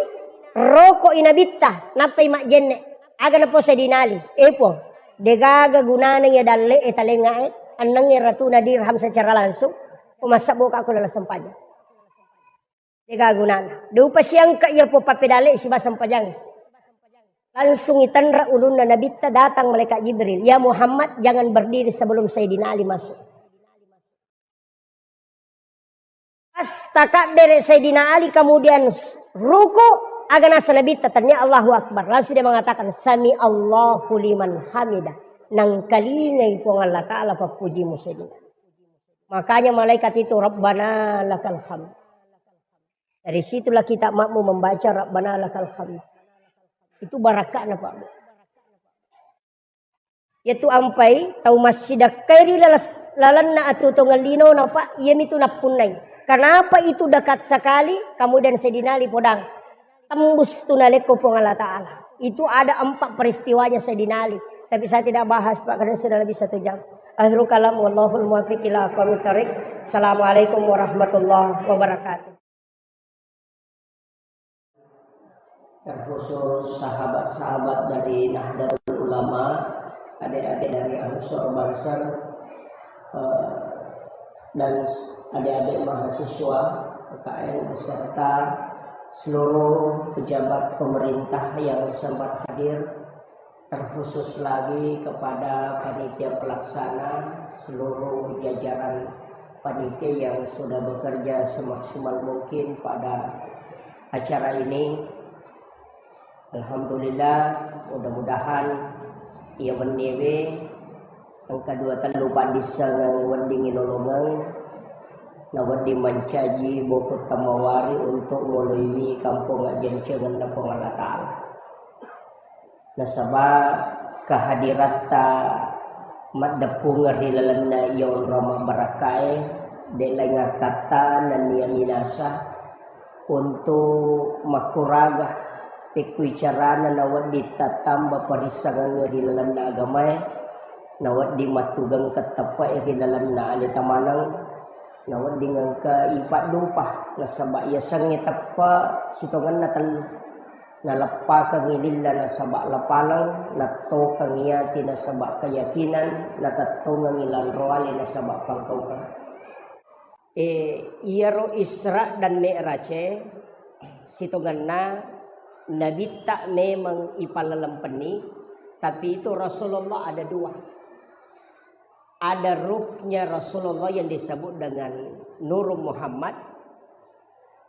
rokoi Nabitta, nappai majjenne. Aga napau Sayyidina Ali, "Eh Puang, degaga gunana iya dalle e talenga e, ennengnge ratuna dirham secara langsung, ko massebboka ko dalam sempajang. Degaga gunana. Deupa siangka iya Puang pappedalle siba sempajang." Langsung itenra ulunna Nabitta, datang malaikat Jibril, "Ya Muhammad, jangan berdiri sebelum Sayyidina Ali masuk." Pas takabbere Sayyidina Ali, kemudian ruku, aga nasa Nabitta, tania Allahu Akbar. Langsung dia mengatakan, "Sami Allahu liman hamidah." Nangkalingai Puang Allah Ta'ala pappujimu Sayyidina. Makanya malaikat itu, "Rabbana lakal hamd." Dari situlah kita makmu membaca, "Rabbana lakal hamd." Itu barakahnya, Pak Bu. Yaitu ampai tau massidakkai ri lalas-, lalenna atuo-tuongeng linona, Pak, iyamitu nappunnai. Kenapa itu dekat sekali, kemudian Sayyidina Ali podang. Tembus tu nalekko Puang Allah Ta'ala. Itu ada empat peristiwanya Sayyidina Ali. Tapi saya tidak bahas, Pak, karena sudah lebih satu jam. Akhirul kalam, wallahul muwaffiq ila aqwamit thariq. Assalamualaikum warahmatullahi wabarakatuh. Terkhusus sahabat-sahabat dari Nahdlatul Ulama, adik-adik dari Ansor Banser, eh, dan adik-adik mahasiswa P K N beserta seluruh pejabat pemerintah yang sempat hadir, terkhusus lagi kepada panitia pelaksana, seluruh jajaran panitia yang sudah bekerja semaksimal mungkin pada acara ini. Alhamdulillah, mudah-mudahan iya wenniwe engka dua tellu paddissengeng wedding inolongeng, na wedding mancaji boko tamawari untuk moloiwi kampong ajjancengenna Puang Allah Ta'ala. Nasaba kehadiratta maddeppungeng ri lalenna iya onrong mabbarakkae, de laing akkatta nennia minasa untuk makkuraga pekkui carana nawedding tattamba parissengengnge ri lalenna agamae, nawedding mattugengkeng teppe'e ri lalenna aleta maneng, nawedding engka ipaddupa, nasaba yasengnge teppe sitongenna tellu. Naleppakengngi lilla nasaba lapaleng, nattokengngi ati nasaba keyakinan, natettongengngi lanroale nasaba pangkaukeng. E, iyaro Isra dan Mi'raj e, sitongenna Nabitta memang ipallelempenni, tapi itu Rasulullah ada dua. Ada ruhnya Rasulullah yang disebut dengan Nur Muhammad.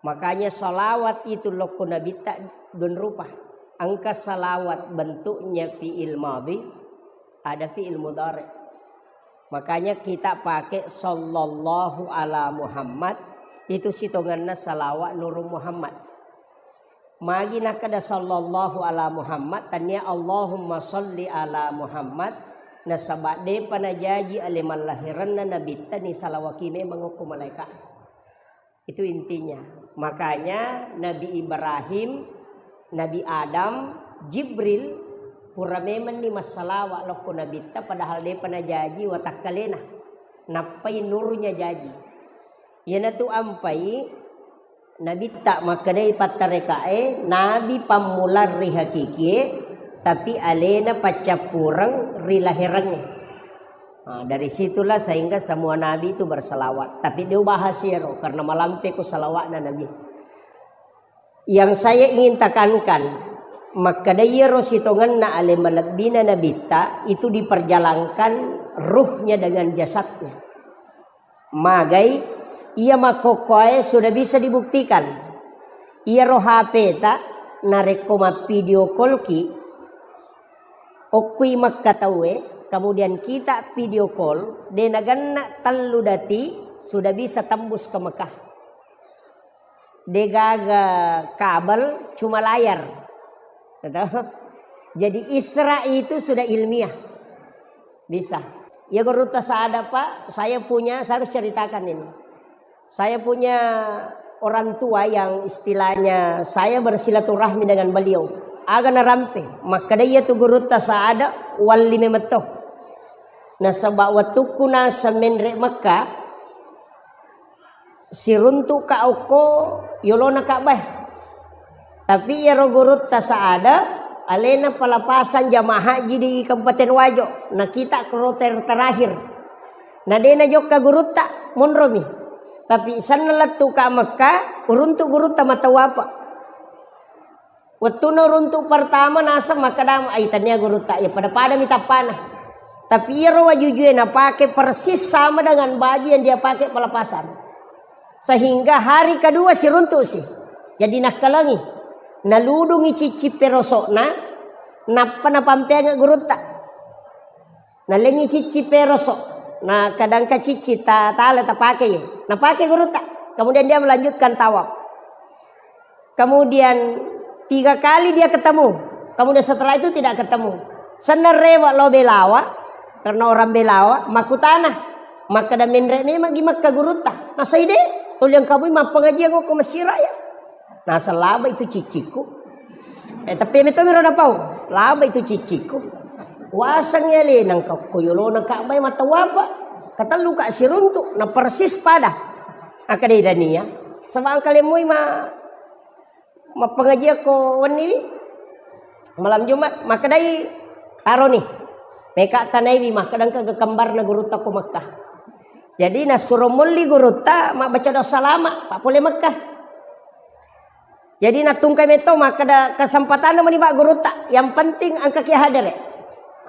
Makanya salawat itu lokko Nabitta dua rupa. Engka salawat bentuknya fi'il madhi, ada fi'il mudhari. Makanya kita pakai sallallahu ala Muhammad, itu sitongenna salawat Nur Muhammad. Magi nakkeda sallallahu ala Muhammad, tania Allahumma salli ala Muhammad, nasaba depa najaji ale mallahiranna Nabitta ni salawaki memang okko malaika. Itu intinya. Makanya Nabi Ibrahim, Nabi Adam, Jibril pura memenni massalawa lokko Nabitta, padahal depa najaji watakkalena. Nappai nurnya jaji. Iyanatu ampai Nabitta makkedai pattarekae, nabi pammulang ri hakikie, tapi alena paccappureng ri laherengnge. Nah, dari situlah sehingga semua nabi itu berselawat. Tapi dia bahas iyaro, karena malampe ko salawatna nabi. Yang saya ingin tekankan, makkeda iyaro sitongenna ale malebbina nabitta itu diperjalankan ruhnya dengan jasadnya. Magai, iya makkokkoe sudah bisa dibuktikan. Iyaro H P ta narekko mappidio call ki, okkui Mekka tauwe, kemudian kita video call, de nagenna tellu dati sudah bisa tembus ke Mekah. Degaga kabel, cuma layar. Gitu. Jadi Isra itu sudah ilmiah. Bisa. Ya, gurutta sada, Pak, saya punya, saya harus ceritakan ini. Saya punya orang tua yang istilahnya saya bersilaturahmi dengan beliau. Aga narampe, makkeda iya tu gurutta sada, walli memetto. Nasaba wettukku naseng menre Mekka, siruntu'ka okko yolona Ka'bah. Tapi iyaro gurutta sada, alena pelepasan jamaah haji di Kabupaten Wajo. Nah, kita kloter terakhir. Nah, de najokka gurutta, monromi. Tapi senna lettuka Mekka, uruntu gurutta matawafa. Wettunna uruntu pertama naseng makkeda, "Ai, tania gurutta, ya pada-pada mi tappana." Tapi iyaro wajujue napake persis sama dengan baju yang dia pakai pelepasan. Sehingga hari kedua siruntu'si. Jadi nakkalengi. Naludungi cicci perosokna, nappa napampeangngi gurutta. Nalengi cicci perosok. Nah, kadangka cicci ta-, tale tapake ye. Napake gurutta. Kemudian dia melanjutkan tawaf. Kemudian tiga kali dia ketemu. Kemudian setelah itu tidak ketemu. Senna rewe lao Belawa, karena orang Belawa, makkutana. Makkeda menre memang gi Mekka gurutta. Nasai de, toliang kamu mappengajian ko Masjid Raya. Naseng laba itu cicciku. Eh, tapi metto miro napau. Laba itu cicciku. Waseng alena, engka ko yolona Ka'bah e, matawapa. Katellu ka siruntu, na persis pada. Akkeda Dania, saba engka lemmui ma-, mappengajian ko wenni wi. Malam Jumat, makkedai, "Taroni. Meka tanaiwi, makkeda engka ga kembarna gurutta ko Mekkah." Jadi nasuro molli gurutta mabbaca doa salama, pa pole Mekkah. Jadi nattungkai metto, makkeda, "Kesempatanna meni, Pak, gurutta. Yang penting engka ki hadere."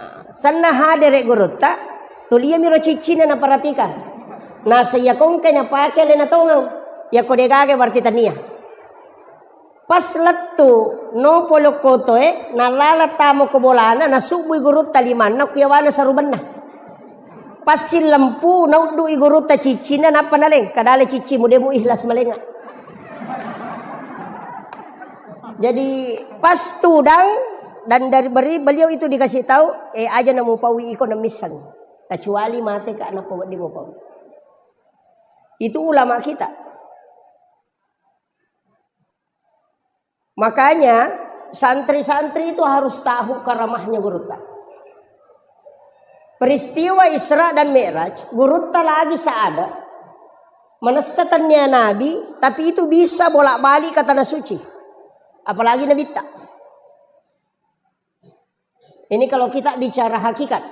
Nah, senna hadere gurutta, tuliami ro ciccina naperhatikan. Nasa iya ko engka napake alena tongeng. Iya ko degaga berarti tania. Pas lettu no polo kotoe, nalala tamo ko bolana, nasubbui gurutta limanna ku yawana sarubenna. Pas sillempu, nauddu'i gurutta ciccinna, nappa naleng, kadale ciccimu, de mu ikhlas malenga. Jadi, pas tudang, dan dari beri-, beliau itu dikasih tahu, "Eh, aja namu paui iko namisseng. Kecuali mate ka, nappa wedding mu paui." Itu ulama kita. Makanya, santri-santri itu harus tahu karamahnya gurutta. Peristiwa Isra dan Mi'raj, gurutta lagi seada, manessa tennia Nabi, tapi itu bisa bolak-balik ke Tanah Suci. Apalagi Nabitta. Ini kalau kita bicara hakikat.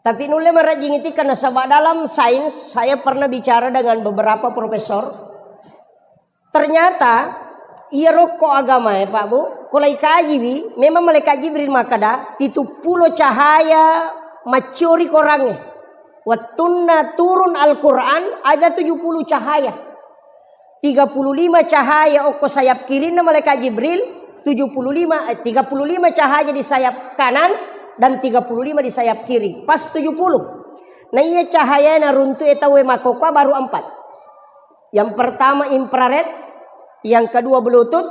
Tapi nulle marajing iti, karena sebab dalam sains, saya pernah bicara dengan beberapa profesor. Ternyata, iya rokko agama ya, Pak Bu, kalau ikaji wi, memang malaikat Jibril makkeda, pitu pulo cahaya maccuri korangnge. Wettunna turun Al-Quran, ada tujuh puluh cahaya. Tiga puluh lima cahaya okko sayap kirinna malaikat Jibril, tujuh puluh lima, eh, tiga puluh lima cahaya di sayap kanan dan tiga puluh lima di sayap kiri. Pas tujuh puluh. Nah, iya cahaya naruntu e tauwe makkokkoe baru empat. Yang pertama infrared, yang kedua Bluetooth,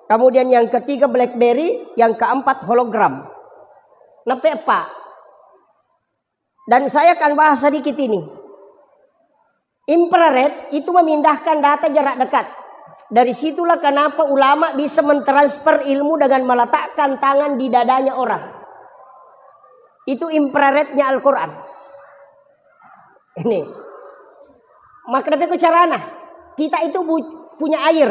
kemudian yang ketiga BlackBerry, yang keempat hologram. Nape, Pak? Dan saya akan bahas sedikit ini. Infrared itu memindahkan data jarak dekat. Dari situlah kenapa ulama bisa mentransfer ilmu dengan meletakkan tangan di dadanya orang. Itu infrarednya Al-Quran. Ini. Maka, tapi ku carana. Kita itu bu-, punya air.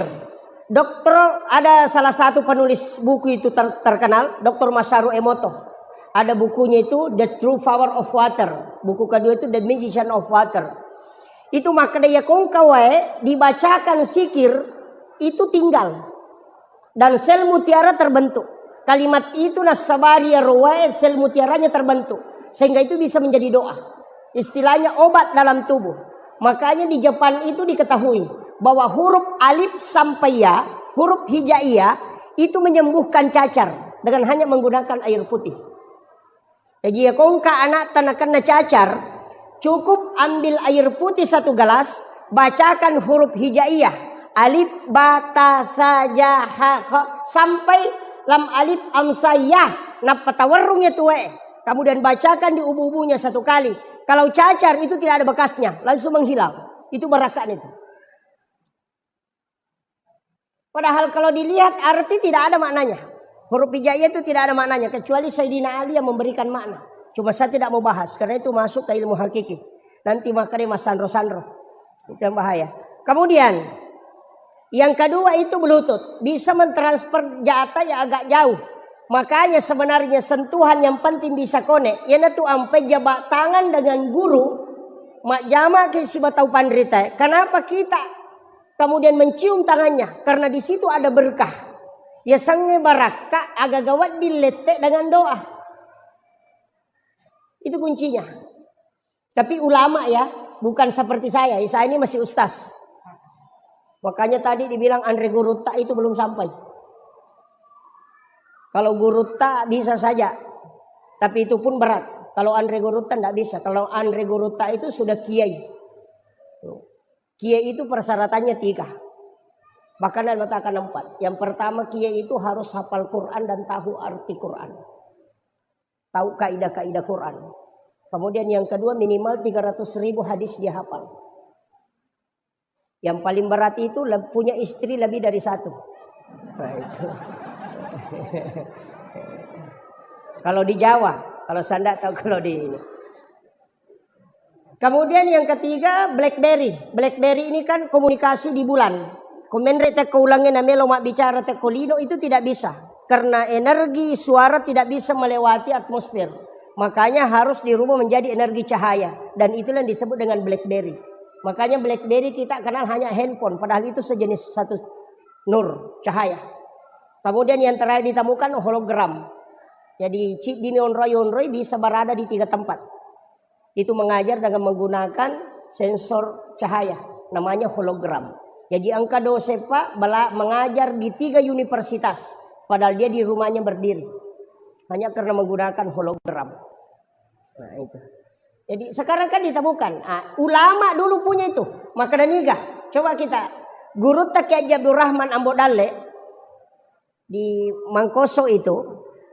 Dokter, ada salah satu penulis buku itu ter-, terkenal, Dokter Masaru Emoto. Ada bukunya itu, The True Power of Water. Buku kedua itu, The Magician of Water. Itu makkeda, iya ko engka wae dibacakan zikir, itu tinggal. Dan sel mutiara terbentuk. Kalimat itu nassabari iyaro wae, sel mutiaranya terbentuk. Sehingga itu bisa menjadi doa. Istilahnya obat dalam tubuh. Makanya di Jepang itu diketahui bahwa huruf alif sampai ya, huruf hijaiyah itu menyembuhkan cacar dengan hanya menggunakan air putih. Jaji, iya ko engka ana'ta nakenna cacar, cukup ambil air putih satu gelas, bacakan huruf hijaiyah, alif, ba, ta, sa, ja, ha, kha, sampai lam alif, am, sa, ya, nappa tawerrung iya tuwe. Kemudian bacakan di ubu-ubunya satu kali. Kalau cacar itu tidak ada bekasnya, langsung menghilang. Itu barakakna itu. Padahal kalau dilihat arti tidak ada maknanya. Huruf hijaiyah itu tidak ada maknanya, kecuali Sayyidina Ali yang memberikan makna. Cuma saya tidak mau bahas, karena itu masuk ke ilmu hakiki. Nanti makanya mas sanro-sanro. Itu yang bahaya. Kemudian, yang kedua itu Bluetooth. Bisa mentransfer data yang agak jauh. Makanya sebenarnya sentuhan yang penting bisa connect. Iyanatu ampai jabat tangan dengan guru, majjama ke sibatau panrita. Kenapa kita kemudian mencium tangannya, karena di situ ada berkah. Yasengnge barakka, agaga wedding lette dengan doa. Itu kuncinya. Tapi ulama ya, bukan seperti saya. Saya ini masih ustaz. Makanya tadi dibilang anre gurutta itu belum sampai. Kalau gurutta bisa saja, tapi itu pun berat. Kalau anre gurutta ndak bisa. Kalau anre gurutta itu sudah kiai. Kiai itu persyaratannya tiga. Bahkan ada mengatakan empat. Yang pertama, kiai itu harus hafal Quran dan tahu arti Quran. Tahu kaidah-kaidah Quran. Kemudian yang kedua, minimal tiga ratus ribu hadis dia hafal. Yang paling berat itu le-, punya istri lebih dari satu. Nah, itu. Kalau di Jawa, kalau saya ndak tahu kalau di ini. Kemudian yang ketiga, BlackBerry. BlackBerry ini kan komunikasi di bulan. Ko menre tekko ulengnge namelo mabbicara tekko lino itu tidak bisa. Karena energi suara tidak bisa melewati atmosfer. Makanya harus dirubah menjadi energi cahaya. Dan itulah yang disebut dengan BlackBerry. Makanya BlackBerry kita kenal hanya handphone. Padahal itu sejenis satu nur, cahaya. Kemudian yang terakhir ditemukan hologram. Jadi chip dimi onroi-onroi bisa berada di tiga tempat. Itu mengajar dengan menggunakan sensor cahaya, namanya hologram. Jadi engka dosen pak bela mengajar di tiga universitas, padahal dia di rumahnya berdiri, hanya karena menggunakan hologram. Nah, itu. Jadi sekarang kan ditemukan. Ah, ulama dulu punya itu. Maka dan iga, coba kita, gurutta Kiai Haji Abdurrahman Ambo Dalle, di Mangkoso itu,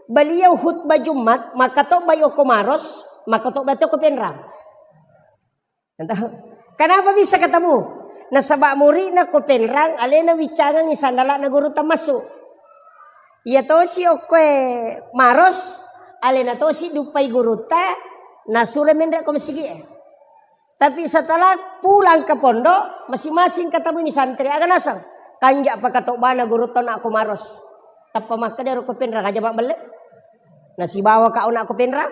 beliau khutbah Jumat, makkatobba okko Maros, makkatobba to ko Penrang. Kenapa bisa ketemu? Nasaba muridna ko Penrang, alena wiccangengi sandalana gurutta massu. Iya tosi okkoe Maros, alena tosi duppai gurutta, nasuro menre ko masigi e. Tapi setelah pulang ke pondok, masing-masing ketemui ni santri. Aga naseng? Kanja pakatobbana gurutta na ko Maros. Tappa makkeda ro ko Penrang aja mabbelle. Nasibawa ka ona ko Penrang.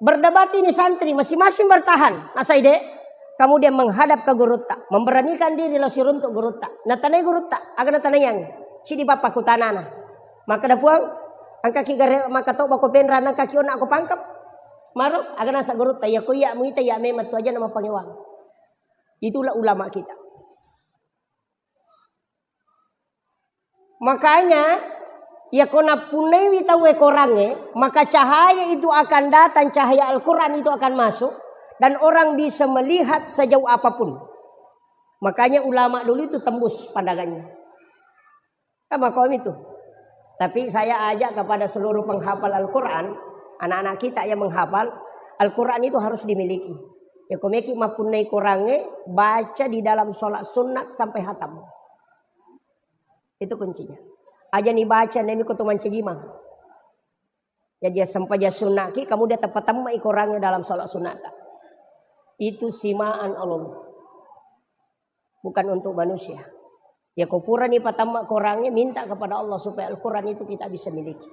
Berdebat ini santri, masing-masing bertahan. Nasai de, kemudian menghadap ke gurutta, memberanikan diri lo siruntuk gurutta. Natanai gurutta, aga natanaiang? Cidi pappakutanana. Makkeda Puang, engkaki gare makkatobba ko Penrang, engkaki ona ko Pangkep. Maros, aga nasa gurutta, iya ko iya muita iya memang tu aja nama pangewang. Itulah ulama kita. Makanya, iya ko nappunnaiwi tauwe korangnge, maka cahaya itu akan datang, cahaya Al-Quran itu akan masuk, dan orang bisa melihat sejauh apapun. Makanya ulama dulu itu tembus pandangannya. Sama kaum itu. Tapi saya ajak kepada seluruh penghafal Al-Quran, anak-anak kita yang menghafal, Al-Quran itu harus dimiliki. Ya, ko meki mappunnai korangnge, baca di dalam sholat sunat sampai hatam. Itu kuncinya. Aja ni baca nemi ko to mancajimang. Jadi, ya, sempajang sunat ki, kemudian tepatemma i korangnge dalam sholat sunat. Itu simaan Allah. Bukan untuk manusia. Ya, ko purani patamma korangnge, minta kepada Allah supaya Al-Quran itu kita bisa miliki.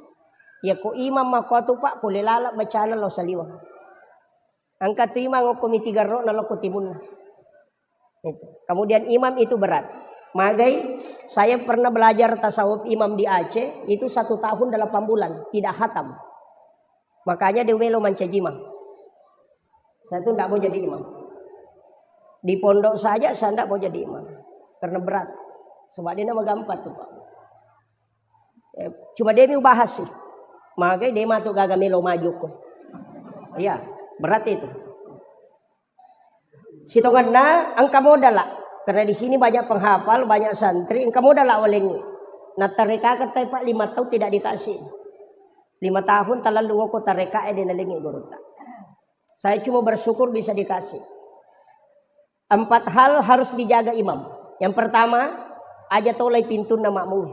Ya, ko imam makkuatu, Pak, pole laleng bacana lao saliweng. Engka tu imam okko miti garro na lokko timunna. Itu. Kemudian imam itu berat. Magai, saya pernah belajar tasawuf imam di Aceh, itu satu tahun delapan bulan, tidak khatam. Makanya dia melo mancajimang. Saya tuh ndak mau jadi imam. Di pondok saja saya ndak mau jadi imam. Karena berat. Sebab dia nama gampang tuh, Pak. Eh, cuma dia mau bahas sih. Magai dia matu gaga melo maju ko. Iya, berat itu. Sitongenna engka modal lah. Karena di sini banyak penghafal, banyak santri, engka modal lah walengi. Nah, tarekaka tai, Pak, lima tahun tidak dikasih. Lima tahun talalu woko tareka e de nalengi gurutta. Saya cuma bersyukur bisa dikasih. Empat hal harus dijaga imam. Yang pertama, aja tolai pintunna makmum.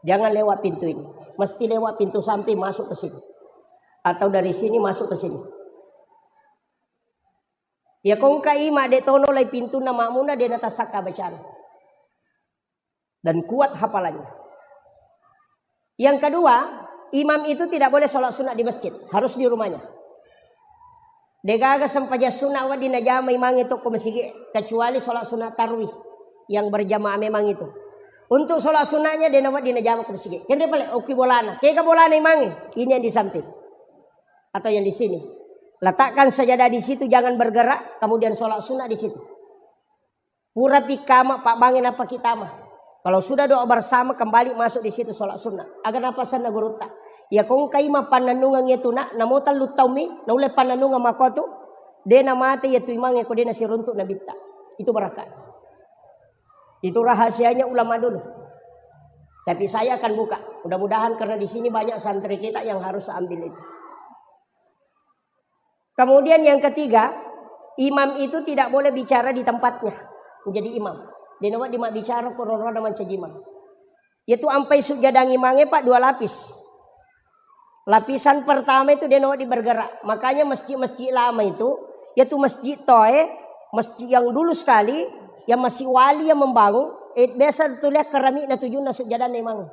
Jangan lewat pintu ini. Mesti lewat pintu samping masuk ke sini. Atau dari sini masuk ke sini. Ya, ko engka imam de tono lai pintunna makmumna, de natasakka bacana. Dan kuat hafalannya. Yang kedua, imam itu tidak boleh sholat sunat di masjid, harus di rumahnya. Degaga sempajang sunat wedding najama imangnge tokko masigi, kecuali sholat sunat tarwih yang berjamaah memang itu. Untuk sholat sunatnya de nawedding najama ko masigi. Kenre pale, oki bolana. Kega bolana imangnge? Ini yang di samping. Atau yang di sini. Letakkan sajadah di situ, jangan bergerak, kemudian sholat sunnah di situ. Pura pikama pabbange napa kitama. Kalau sudah doa bersama, kembali masuk di situ sholat sunnah. Agar napa senna gurutta? Ya, ko engka imang pannennungeng iya tu nak, namo tellu taummi, naulle pannennungeng makko tu, de namate iya tu imangnge ko de nasiruntuk nabitta. Itu barakah. Itu rahasianya ulama dulu. Tapi saya akan buka. Mudah-mudahan karena di sini banyak santri kita yang harus ambil itu. Kemudian yang ketiga, imam itu tidak boleh bicara di tempatnya. Menjadi imam. De nawedding mabbicara ko rorona mancaji imam. Yaitu ampai sujadang imangnge, Pak, dua lapis. Lapisan pertama itu dia nawedding bergerak. Makanya masjid-masjid lama itu, yaitu masjid toe, masjid yang dulu sekali, yang masih wali yang membangun, eh, biasa tuliah keramikna tujunna sujjadanna imang.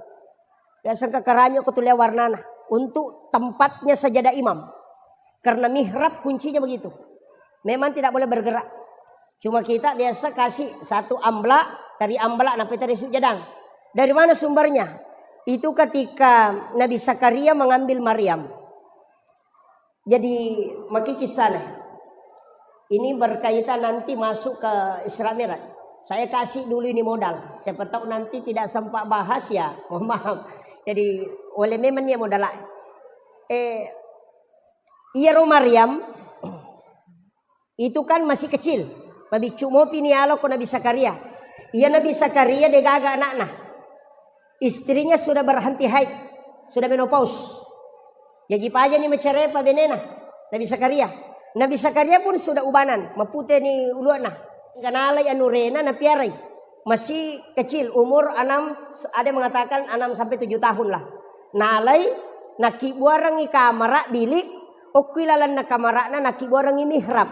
Biasa ke keramik aku tuliah warnana. Untuk tempatnya sajadah imam. Karena mihrab kuncinya begitu. Memang tidak boleh bergerak. Cuma kita biasa kasih satu amblak, tari amblak, nappa tari sujjadang. Dari mana sumbernya? Itu ketika Nabi Zakaria mengambil Maryam. Jadi, maki kisahnya. Ini berkaitan nanti masuk ke Isra Mi'raj. Saya kasih dulu ini modal. Siapa tahu nanti tidak sempat bahas ya, mohon maaf. Jadi, oleh memang dia modal. Eh, iyaro Maryam itu kan masih kecil. Mabiccu mopi ni alo ko Nabi Zakaria. Iya Nabi Zakaria degaga anakna. Istrinya sudah berhenti haid, sudah menopause. Jaji paja ni macerai pa benena Nabi Zakaria. Nabi Zakaria pun sudah ubanan, mapute ni uluana. Hingga nalai anurena napiarai. Masih kecil, umur enam, ada mengatakan enam sampai tujuh tahun lah. Nalai, nakibuarangi kamara bilik, okki lalenna kamarana nakibuarangi mihrab.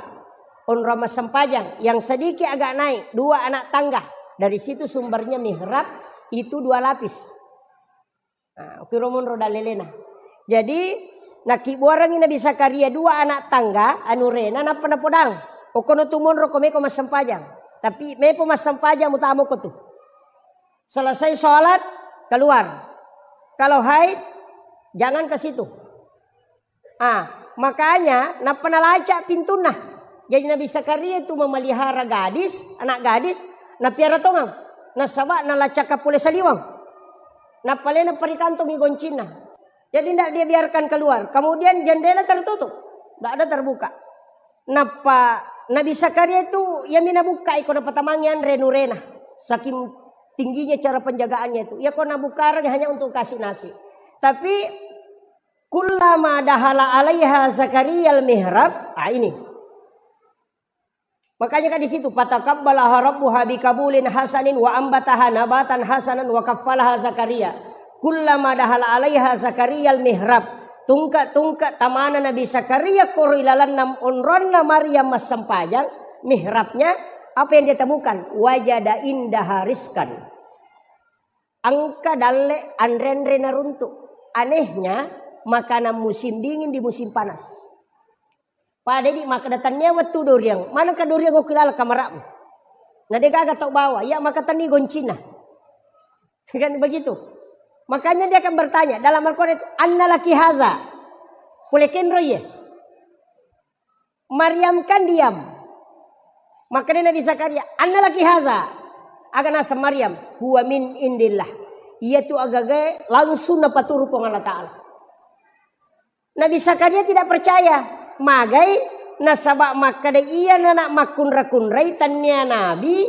Onrong massempajang, yang sedikit agak naik, dua anak tangga. Dari situ sumbernya mihrab itu dua lapis. Nah, okkiro monro dalelena. Jadi, nakibuarangi Nabi Zakaria dua anak tangga, anurena, nappa napodang. Okkono tu monro ko meko massempajang. Tapi mepo massempajang mutama ko tu. Selesai sholat, keluar. Kalau haid, jangan ke situ. Ah, makanya nappa nalacak pintunna. Jadi Nabi Zakaria itu memelihara gadis, anak gadis, napiara tongang. Nasaba nalacak pole saliweng. Napalena parikantongi goncinna. Jadi tidak dia biarkan keluar. Kemudian jendela tertutup. Tidak ada terbuka. Nappa Nabi Zakaria itu yami nabukka iko napatamangi anre nurena. Saking tingginya cara penjagaannya itu. Ya kok nabukarang hanya untuk kasih nasi. Tapi kullama dahala alaiha Zakaria al-mihrab, ah, ini. Makanya kan di situ, fataqabbalaha rabbuha biqabulin hasanin wa ambataha nabatan hasanan wa kaffalaha Zakaria. Kullama dahala alaiha Zakaria al-mihrab. Tungke-tungke tamana Nabi Zakaria koro ilalanna onronna Maryam massempajang, mihrabnya, apa yang dia temukan? Wajada indaha rizqan. Engka dalle anre-anre naruntuk. Anehnya, makanan musim dingin di musim panas. Pada di makkeda, tennia wettu doriang. Manengka doriang okki laleng kamara'mu? Na degaga tau bawa, iya maka tenni goncinna. Kan begitu. Makanya dia akan bertanya dalam Al-Quran itu, "Anna laki haza?" Pole kenro iye. Maryam kan diam. Makanya Nabi Zakaria, "Anna laki haza?" Aga naseng Maryam, "Huwa min indillah." Iya tu agaga langsung napaturu Puang Allah Ta'ala. Nabi Zakaria tidak percaya. Magai? Nasaba makkeda iya nana makkunra-kunrai tennia nabi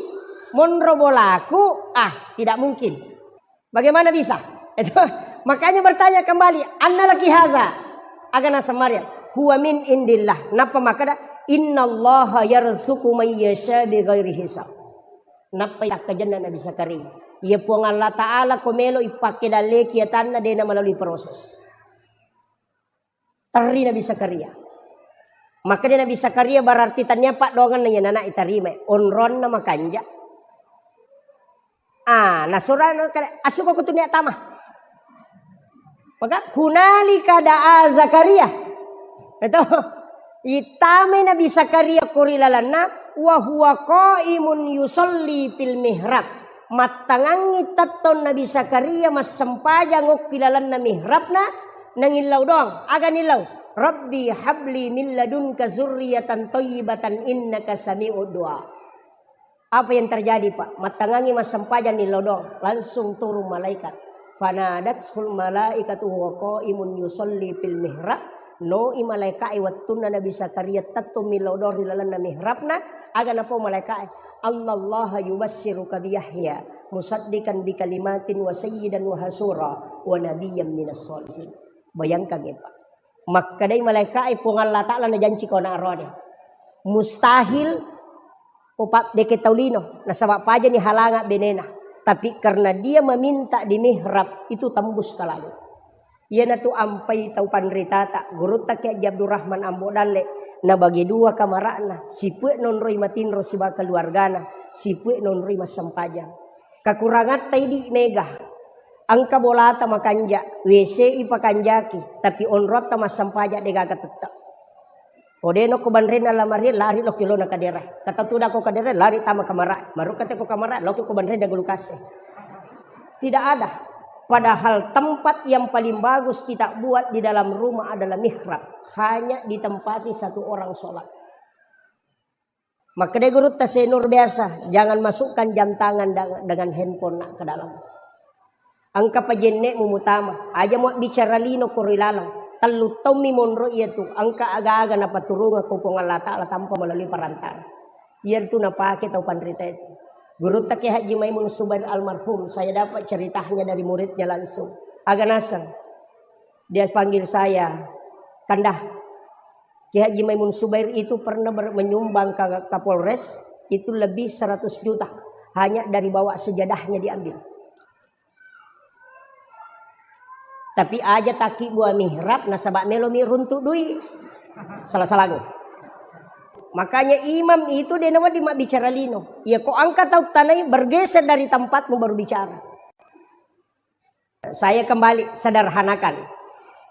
monro bolaku, ah, tidak mungkin. Bagaimana bisa? Itu. Makanya bertanya kembali, "Anna laki haza?" Aga naseng Maryam, "Huwa min indillah." Nappa makkeda, "Innallaha yarzuqu may yasha bighairi hisab." Nappa yakkajenna Nabi Zakaria. Iya Puang Allah Ta'ala ko melo ipakke dalleki atanna dena melalui proses. Terri Nabi Zakaria. Makkeda Nabi Zakaria, berarti tania paddoangenna iya nana itarimai. Onronna makanja. Ah, nasurana kada, asuko kutu nia tama. Maka hunalika da'a Zakaria. Itu. Itamai Nabi Zakaria kori lalanna, wa huwa qaimun yusalli fil mihrab. Mattangangngi tettong Nabi Zakaria massempajang okki lalenna mihrabna, nangillau doang. Aga nillau? "Rabbi habli min ladunka zurriyatan thayyibatan innaka sami'ud du'a." Apa yang terjadi, Pak? Mattangangngi massempajang nillau doang, langsung turun malaikat. Fanadatul malaikatu huwa qaimun yusalli fil mihrab. Noi malaikae wettunna Nabi Zakaria tettong millau doang ri lalenna mihrabna, aga napau malaikae, "Annallaha yubassiruka bi Yahya musaddiqan bi kalimatin wa sayyidan wa hasura wa nabiyyan minas sholihin." Bayangkan ya, Pak. Makkedai malaikae, "Puang Allah Ta'ala najanci ko anak aroane. Mustahil upa-, deke tau lino, nasaba pajani halanga benena. Tapi karena dia meminta di mihrab, itu tembus ke langit." Iyanatu ampai tau panritata, gurutta Kiai Haji Abdurrahman Ambo Dalle, nabage dua kamara'na, sipue nonroi matinro sibawa keluargana, sipue nonroi massempajang. Kakurangatta idi mega, engka bolata makanja, W C i pakanjaki, tapi onrotta massempajang degaga tette. Ko de nokko banrenna lamarie, lari lokki lona kadere. Kata tuda ko kadere, lari tama kamara. Marukka te ko kamara, lokki ko banrenna gulukase. Tidak ada. Padahal tempat yang paling bagus kita buat di dalam rumah adalah mihrab. Hanya ditempati satu orang sholat. Makkeda gurutta Senur biasa, jangan masukkan jam tangan dang-, dengan handphone nak ke dalam. Engka pajenne'mu mutama, aja muabbicara lino koro ilalang. Tellu taummi monro iyatu, engka aga-aga napaturungeng ko Puang Allah Ta'ala tanpa melalui perantara. Iyatu napake tau panrita itu. Gurutta Kiai Haji Maimun Subair almarhum, saya dapat ceritanya dari muridnya langsung. Aga naseng, dia panggil saya, Kandah, Kiai Haji Maimun Subair itu pernah ber-, menyumbang ke Kapolres, itu lebih seratus juta. Hanya dari bawa sejadahnya diambil. Tapi aja taki bua mihrab nasaba melomi runtu dui. Salah-salah. Makanya imam itu de nawedding mabbicara lino. Ya ko engka tau tanai bergeser dari tempatmu baru bicara. Saya kembali sederhanakan.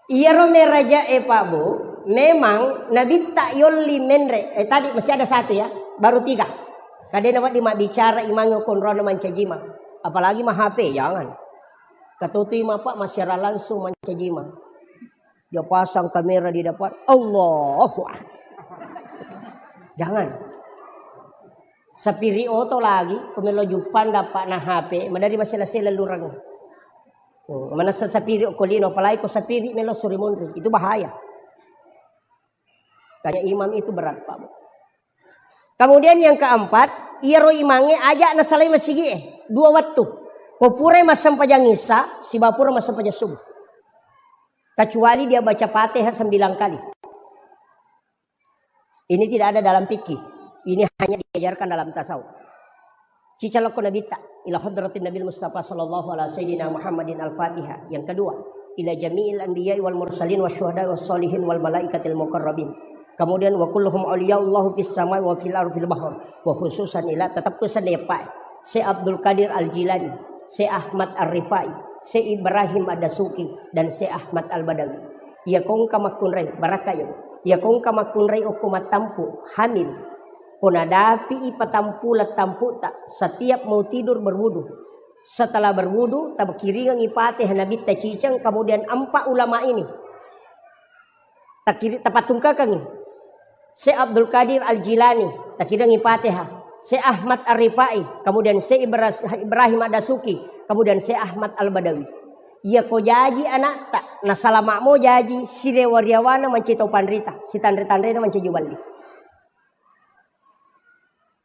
Iyaro meraja e Pak Bu, memang nabitta yolli menre. Eh, tadi masih ada satu ya, baru tiga. Kadena wedding mabbicara imangnge konrona mancajima. Apalagi ma H P, jangan. Katutui ma Pak, masyara langsung mancajima. Dia pasang kamera di depan, Allahu Akbar. Jangan. Sapiri oto lagi, ko melo juppang dapat na H P, madari masela-sela lurang. Hmm, manessa sapiri ko lino, apalagi ko sapiri melo suri monri, itu bahaya. Kaya imam itu berat, Pak. Kemudian yang keempat, iyaro imangnge aja nasalai masigi e, dua wettu. Ko purai massempajang isya, sibawa pura massempajang subuh. Kecuali dia baca Fatihah sembilan kali. Ini tidak ada dalam fikih. Ini hanya diajarkan dalam tasawuf. Cicalokko Nabitta, ila hadratin Nabil Mustafa sallallahu ala sayyidina Muhammadin al-Fatihah. Yang kedua, ila jami'il anbiya'i wal mursalin wa syuhada wa sholihin wal malaikatil muqarrabin. Kemudian, wa kulluhum awliyaullahu fis samai wa fil ardi fil bahr. Wa khususan ila, tetap pesan dia, Pak. Syekh Abdul Qadir Al-Jilani, Syekh Ahmad Ar-Rifai, Syekh Ibrahim Ad-Dasuki, dan Syekh Ahmad Al-Badawi. Iya kongka makkunrai, barakka iya. Iya kongka makkunrai okko mattampu, hamil. Ko nadapi i patampulang tamputa, setiap mau tidur berwudu. Setelah berwudu, takiringengi Fatihah Nabitta ciceng, kemudian empat ulama ini. Takiri-, tapattungkakengngi. Syekh Abdul Qadir Al-Jilani, takiringengi Fatihah. Syekh Ahmad Ar-Rifai, kemudian Syekh Ibras-, Ibrahim Ad-Dasuki, kemudian Syekh Ahmad Al-Badawi. Iya ko jaji anakta, nasalama mo jaji, sirewa-riawana mancaji tau panrita, sitanre-tanrena mancaji balli.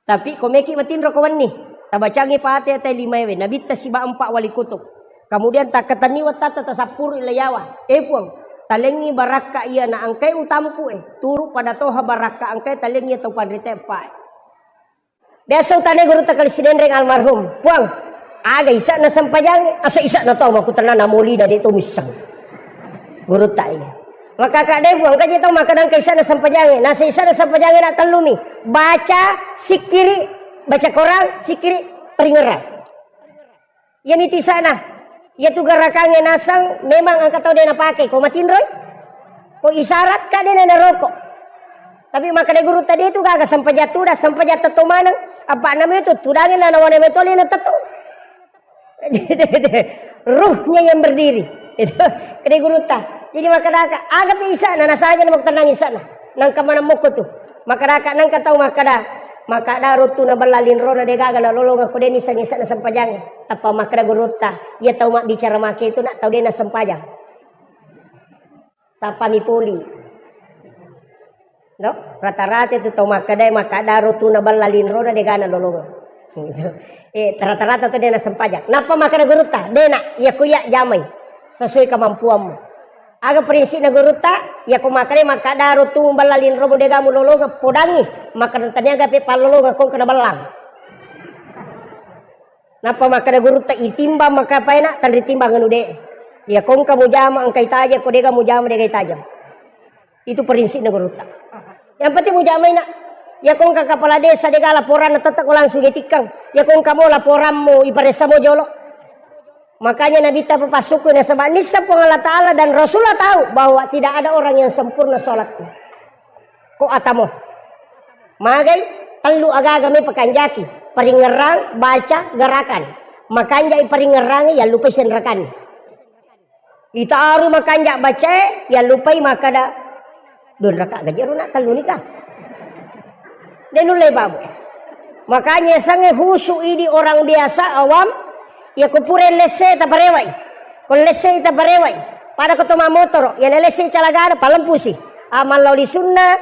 Tapi ko meki matinro ko wenni, tabacangi Fatihah tai limaewe, Nabitta siba empat wali kutub. Kemudian takkatenni wettatta tasappuru ilayawa. Eh Puang, talengngi barakka iya na engkai utampu e, turu pada toha barakka engkai talengngi tau panrita empae. Biasa utane gurutta Kali Sidenreng almarhum, Puang, aga isa'na sempajangnge? Asa isa'na tau makkutanana molina de to misseng. Gurutta iya. Maka kak de Puang, kaji tau makkadang ka isa'na sempajangnge. Nasa isa'na sempajangnge na tellumi. Baca, sikkiri, baca Quran, sikkiri, peringerang. Iyami tisana. Iyatu garakangnge naseng memang engka tau de napake. Ko matinroi? Ko isyarat ka de naroko. Tapi makkeda gurutta de tu gaga sempajang tuda, sempajang tetto maneng. Apa nama itu tudangi nanawana metu alena tetto. Ruhnya yang berdiri. Itu kede gurutta. Jadi makkeda aga pi isana nasaja na makkutanang isana. Nangka maneng mokko tu. Makkedaka nengka tau makkeda, makkeda rottu na bella linrona de gaga nalolongeng ko de niseng isa'na sempajang. Tappa makkeda gurutta, iya tau mabbicara make itu nak tau de nasempajang. Sapami poli. No? Rata-rata itu tau makkeda, makkeda rottu na bella linrona de gaga nalolongeng. Eh, rata-rata tu de nasempajang. Nappa makkeda gurutta, de nak, iya ku iya jamai. Sesuai kemampuanmu. Aga prinsipna gurutta, iya ko makkeda makkeda rottu bella linromu de gaga mulolongeng podangi, makkeda taniaga pe pallolongeng ko kena bellang. Nappa makkeda gurutta itimbang makapaena tanri timbang anu de. Iya, ko engka mujama engka itajeng, ko dega mujama dega itajeng. Itu prinsipna gurutta. Yang penting mujamai, Nak. Iya, ko engka kepala desa dega laporanna, tetap ko langsung itikkang. Iya, ko engka mo laporanmu, iparessa mo jolo. Makanya Nabitta papassukkui nasaba nissa Puang Allah Ta'ala dan Rasulullah tahu bahwa tidak ada orang yang sempurna sholatnya. Ko atamo. Magai tellu agaga me pakanjaki. Paringerrang, baca, gerakan. Makanjai paringerrangi, yallupai senrakanni. Itaru makanja bacae, yallupai makkada, "Dua raka gaji ro, Nak, tellu nika." De nulle babu. Makanya sange khusyuk idi orang biasa awam, ya ko pura lesse taparewai. Ko lesse taparewai. Pada ko to mamotoro, ya na lesse calagana palempusi. Amal lauli sunnah,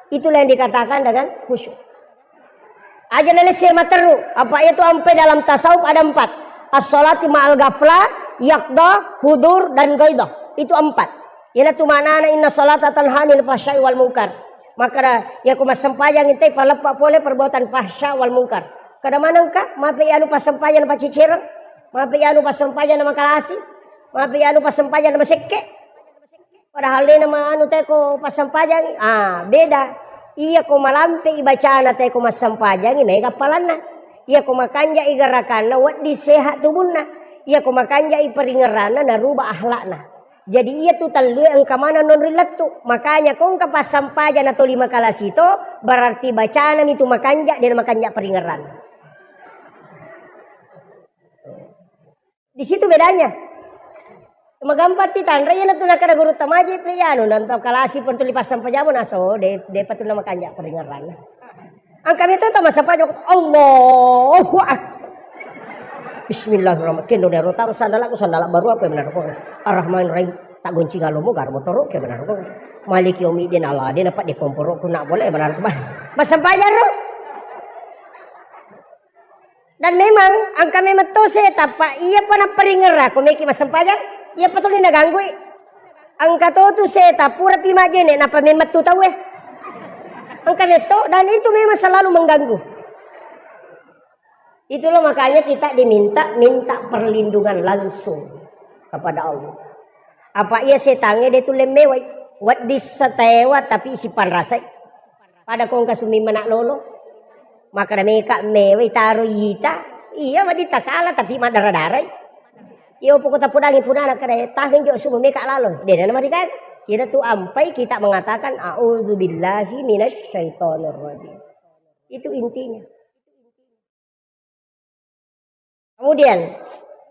itulah yang dikatakan dengan khusyuk. Aja na lesse materru, apa itu ampe dalam tasawuf ada empat. As-sholati ma'al ghaflah, yaqdah, hudur, dan ghaidah. Itu empat. Iyana tu maknana inna sholata tanha 'anil fahsya'i wal munkar. Maka da, ya ku massempajang intai paleppa pole perbuatan fahsya wal munkar. Kada manengka, mape anu passempajang na pacicereng, mape anu passempajang na makalasi, mape anu passempajang na masekke. Padahal de na ma-, anu te ko passempajangi. Ah, beda. Iya ko malampe i bacana te ko massempajangi, mega appalanna. Iya ko makanja i gerakanna, wedding sehat tubunna. Iya ko makanja i peringeranna, naruba akhlakna. Jadi iya tu tellue engka maneng nonri lettu. Makanya ko engka passempajang na toli makalasi to, berarti bacana mi tu makanja, de na makanja peringeranna. Di situ bedanya. Magampang ti tanre, iyana tu nakada guru tamaji pe iyanu, nantau kalasi pentuli passempajang naso, de, de patu nama kanja peringeran. Angka meto to massempajang, Allahu Akbar. Bismillahirrahmanirrahim. Kendo nero taru sandalaku, sandala baru apa yang benar kok. Ar-Rahmanirrahim. Tak gonci ngalomo gar motoro ke benar kok. Maliki yaumiddin Allah, de napa de komporo ku nak boleh benar kok. Massempajang ro. Dan memang engka memang to seta, pa iya pa napparingerra ko meki massempajang, iya pa tuli naganggui. Engka to tu seta pura pi majjene napa memang tu tauwe. Engka metto dan itu memang selalu mengganggu. Itulah makanya kita diminta, minta perlindungan langsung kepada Allah. Apa iya setangnge de tulle mewai, wedding setewa tapi sipanrasai. Pada ko engka sumimmenak lolo. Makkeda meka mewai taro ita. Iya, wedding takala tapi maddara-darai. Iya, poko tapodangi punana kada taheng jo sumu meka lalo. De na marigaga. Iyana tu ampai kita mengatakan a'udzubillahi minasyaitonirrajim. Itu intinya. Kemudian,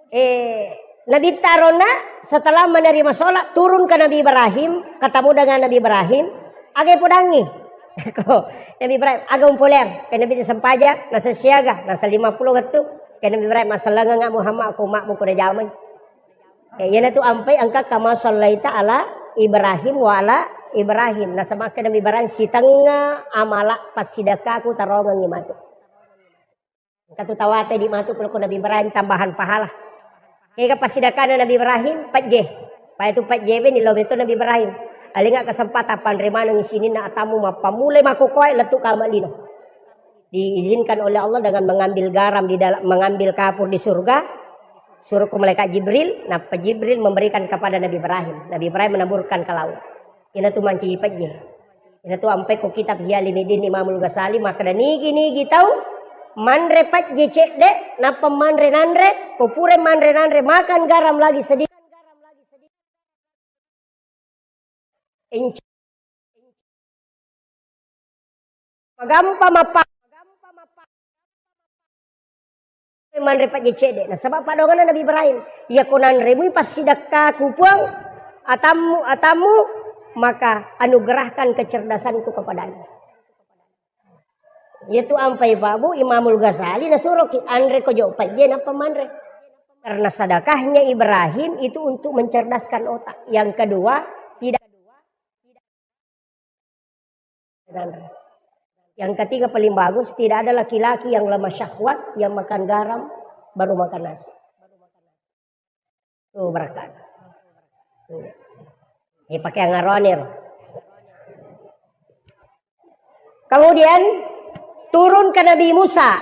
eh, Nabitta aronna setelah menerima sholat, turun ke Nabi Ibrahim, ketemu dengan Nabi Ibrahim, aga podangi. Ko Nabi Ibrahim, aga umpoleang, ke Nabi sempajang, nasa siaga, nasa lima puluh wettu, ke Nabi Ibrahim, masalanganga Muhammad, aku makmu kuda jamai. Eh, iyana tu ampai engka kama sallaita ala Ibrahim wa ala Ibrahim. Nasaba ke Nabi Ibrahim, sitengnga amala passidakkaku tarongengi matu. Engka tu tawate di matu pole ko Nabi Ibrahim tambahan pahala. Kega passidakkana Nabi Ibrahim, pejje. Paya tu pejje beni lo beto Nabi Ibrahim. Alinga kesempatan panre maneng sininna atammu mappammulai makkokoe lettu kama lino. Diizinkan oleh Allah dengan mengambil garam di dalam, mengambil kapur di surga, suruh ke malaikat Jibril, nappa Jibril memberikan kepada Nabi Ibrahim. Nabi Ibrahim menaburkan ke laut. Ina tu mancaji pejje. Ina tu ampai ko kitab Ihya Ulumuddin Imamul Ghazali makkeda nigi-nigi tau manre pejje cedde, nappa manre nanre, ko pura manre nanre makan garam lagi sedikit. Enc-, magampa mappa-, manre pejje cedde. Nasaba padonganna Nabi Ibrahim, iya ko nanremui passidakkaku Puang, atammu, atammu, maka anugerahkan kecerdasanku kepadanya. Iyatu ampai Pak Bu, Imamul Ghazali nasuroki, anre ko jo pejje nappa manre. Karena sedekahnya Ibrahim itu untuk mencerdaskan otak. Yang kedua, tidak. Yang ketiga paling bagus, tidak ada laki-laki yang lemah syahwat yang makan garam baru makan nasi. Tuh, berkat. Tuh. Eh, pakai angaroane ro. Kemudian turun ke Nabi Musa.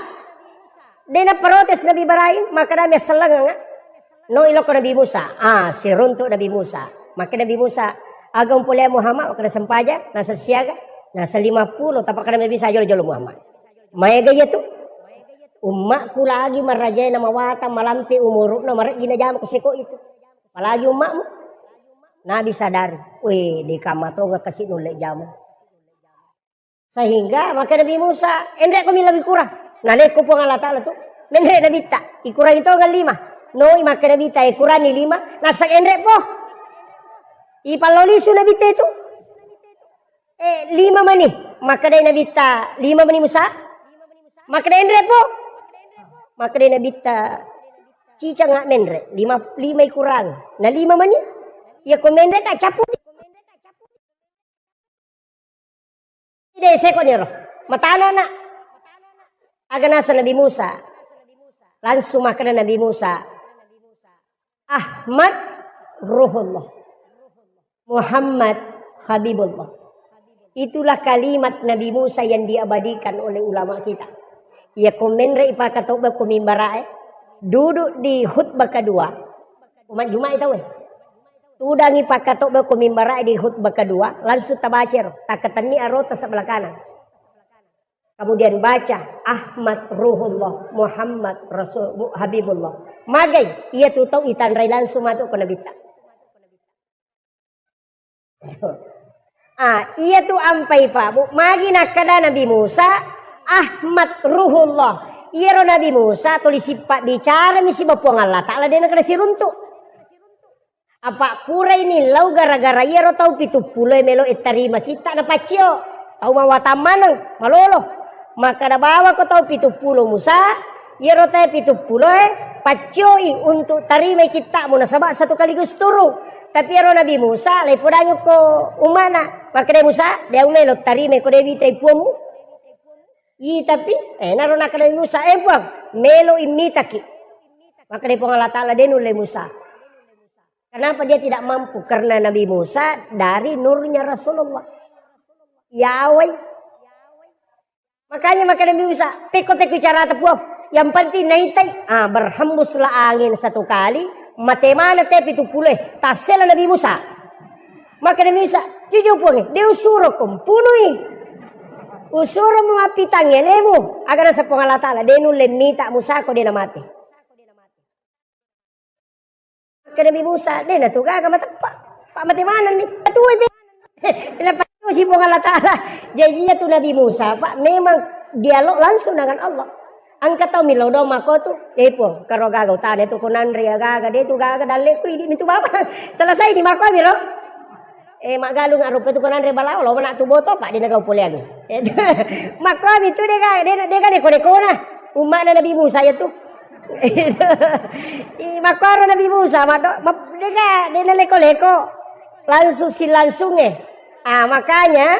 Dena protes Nabi Ibrahim, maka Nabi selleng. No iloko Nabi Musa. Ah, siruntu Nabi Musa. Makkeda Nabi Musa, "Aga umpolea Muhammad?" Makkeda, "Sempajang." Nasa siaga, nasa lima puluh, tapakkeda Nabi Musa, "Jolo-jolo Muhammad." Maega iya tu? Ummakku lagi marajae na mawatang, malampe umuru'na, marejji najama ko seko itu. Apalagi ummakmu? Nabi sadari, "Weh, deka matonga kasi nulle jama." Sehingga makkeda Nabi Musa, "Enre ko millau ikurang." Nalekko Puang Allah Ta'ala tu, menre Nabitta, ikurangi tongeng lima. Noi makkeda Nabitta, "Ikurangi lima." Nasa enre po. Ipallau lisu Nabitta itu. Eh, lima mani. Makkedai Nabitta, "Lima mani Musa?" Makkeda, "Enre po." Makkedai Nabitta, "Cicanga menre, lima, lima ikurang. Na lima mani. Iya ko menre ka capu." Ide seko niro. Matana na. Aga nasa Nabi Musa. Langsung makkeda Nabi Musa, "Ahmad Ruhullah. Muhammad Habibullah." Itulah kalimat Nabi Musa yang diabadikan oleh ulama kita. Iya ko menre ipakatobba ko mimbarae, duduk di khutbah kedua. Umat Jumat itu, weh. Tudangi pakatobba ko mimbarae di khutbah kedua, langsung tabacero, takatenni arota sebelah kanan. Kemudian baca, "Ahmad Ruhullah, Muhammad Rasul, Habibullah." Magai, iya tu tau itanrai langsung matu ko Nabitta. Ah, iya tu ampai Pak Bu. Magi nakkeda Nabi Musa, "Ahmad Ruhullah." Iyaro Nabi Musa tuli sippa bicara mi siba Puang Allah Ta'ala, de nakkeda siruntu. Apa purai nillau gara-gara iyaro tau pitu pulo e melo e tarima kitta napaccio. Tau mawatang maneng, malolo. Makkeda bawako tau pitu pulo Musa, iyaro tau pitu pulo e paccioi untuk tarimai kittamu nasaba satu kaligus turu. Tapi iyaro Nabi Musa, lai podangi ko ummana. Makkeda Musa, de au melo tarimai ko de witai puammu. I tapi, eh, naro nakkeda Nabi Musa, "Eh Puang, melo immitaki." Makkeda Puang Allah Ta'ala, "De nulle Musa." Kenapa dia tidak mampu? Karena Nabi Musa dari nurnya Rasulullah. Yawai. Makanya makkeda Nabi Musa, "Pekko-pekko carata Puang. Yang penting naitai." Ah, berhembuslah angin satu kali, mate mana te pitu pulo e. Tassela Nabi Musa. Makkeda Nabi Musa, "Jujur Puang, de usuro ko mpunui. Usuro mu mappitangngi alemu." Aga nasa Puang Allah Ta'ala, "De nulle mita Musa ko de namate." Makkeda Nabi Musa, "De natu gaga mateppa. Pak mate manenni. Matuai pe." Napattusi Puang Allah Ta'ala. Jadi iya tu Nabi Musa, Pak, memang dialog langsung dengan Allah. Engka tau millau doang makko tu, "Eh Puang, karo gaga utane tu ko nanre gaga, de tu gaga dalleku idi mi tu bawang." Selesai di makko mi ro. Eh, maggalung arupa tu ko nanre balao, lo mana tu boto, Pak, de nagau poleang. Makko mi tu de gaga, de, de gaga neko-nekona. Umma'na Nabi Musa iya tu. I, makkoro Nabi Musa, maddo, ma-, dega, dena leko-leko. Langsung si langsung e. Ah, makanya